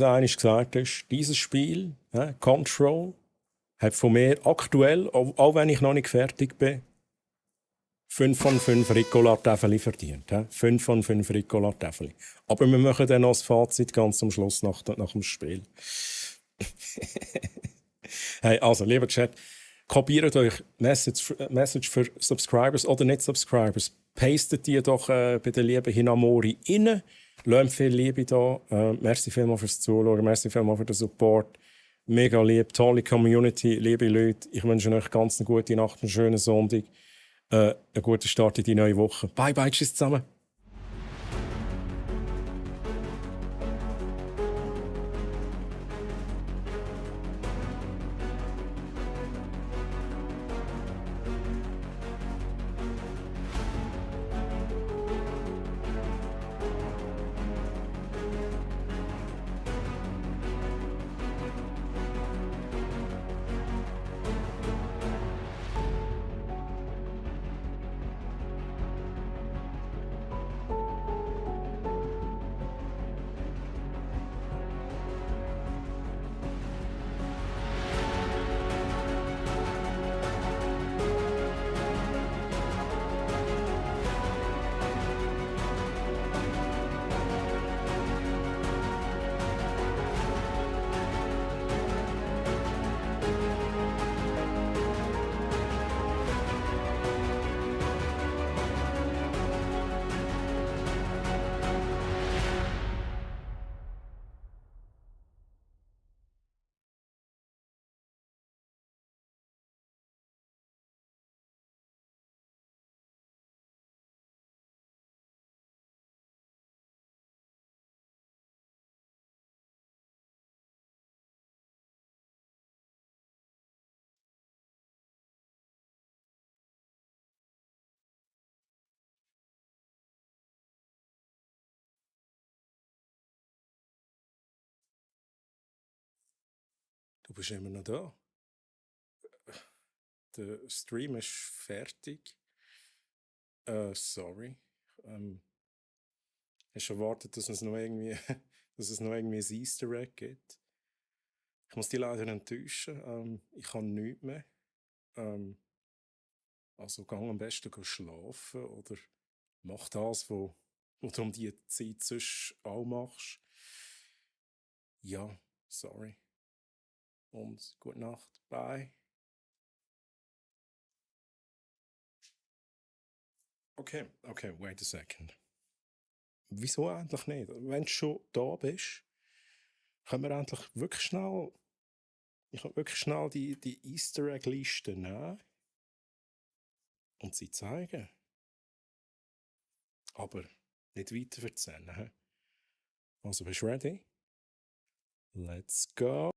einmal gesagt ist. Dieses Spiel, Control, hat von mir aktuell, auch wenn ich noch nicht fertig bin, 5 von 5 Ricola-Täfeli verdient. 5 von 5 Ricola-Täfeli. Aber wir machen dann noch das Fazit ganz am Schluss nach dem Spiel. Hey, also, lieber Chat, kopiert euch Message für Subscribers oder nicht Subscribers. Pastet die doch bei der lieben Hinamori rein. Lasst viel Liebe da. Merci vielmals fürs Zuschauen. Merci vielmals für den Support. Mega lieb, tolle Community, liebe Leute. Ich wünsche euch ganz eine gute Nacht, einen schönen Sonntag. Einen guten Start in die neue Woche. Bye, bye, tschüss zusammen. Du bist immer noch da. Der Stream ist fertig. Sorry. Hast du erwartet, dass es noch irgendwie ein Easter Egg gibt? Ich muss dich leider enttäuschen. Ich habe nichts mehr. Also gang am besten schlafen oder mach das, was du um die Zeit sonst auch machst. Ja, sorry. Und gute Nacht. Bye. Okay, wait a second. Wieso eigentlich nicht? Wenn du schon da bist, können wir endlich wirklich schnell. Ich kann wirklich schnell die Easter Egg-Liste nehmen und sie zeigen. Aber nicht weiter erzählen. Also, bist du ready? Let's go.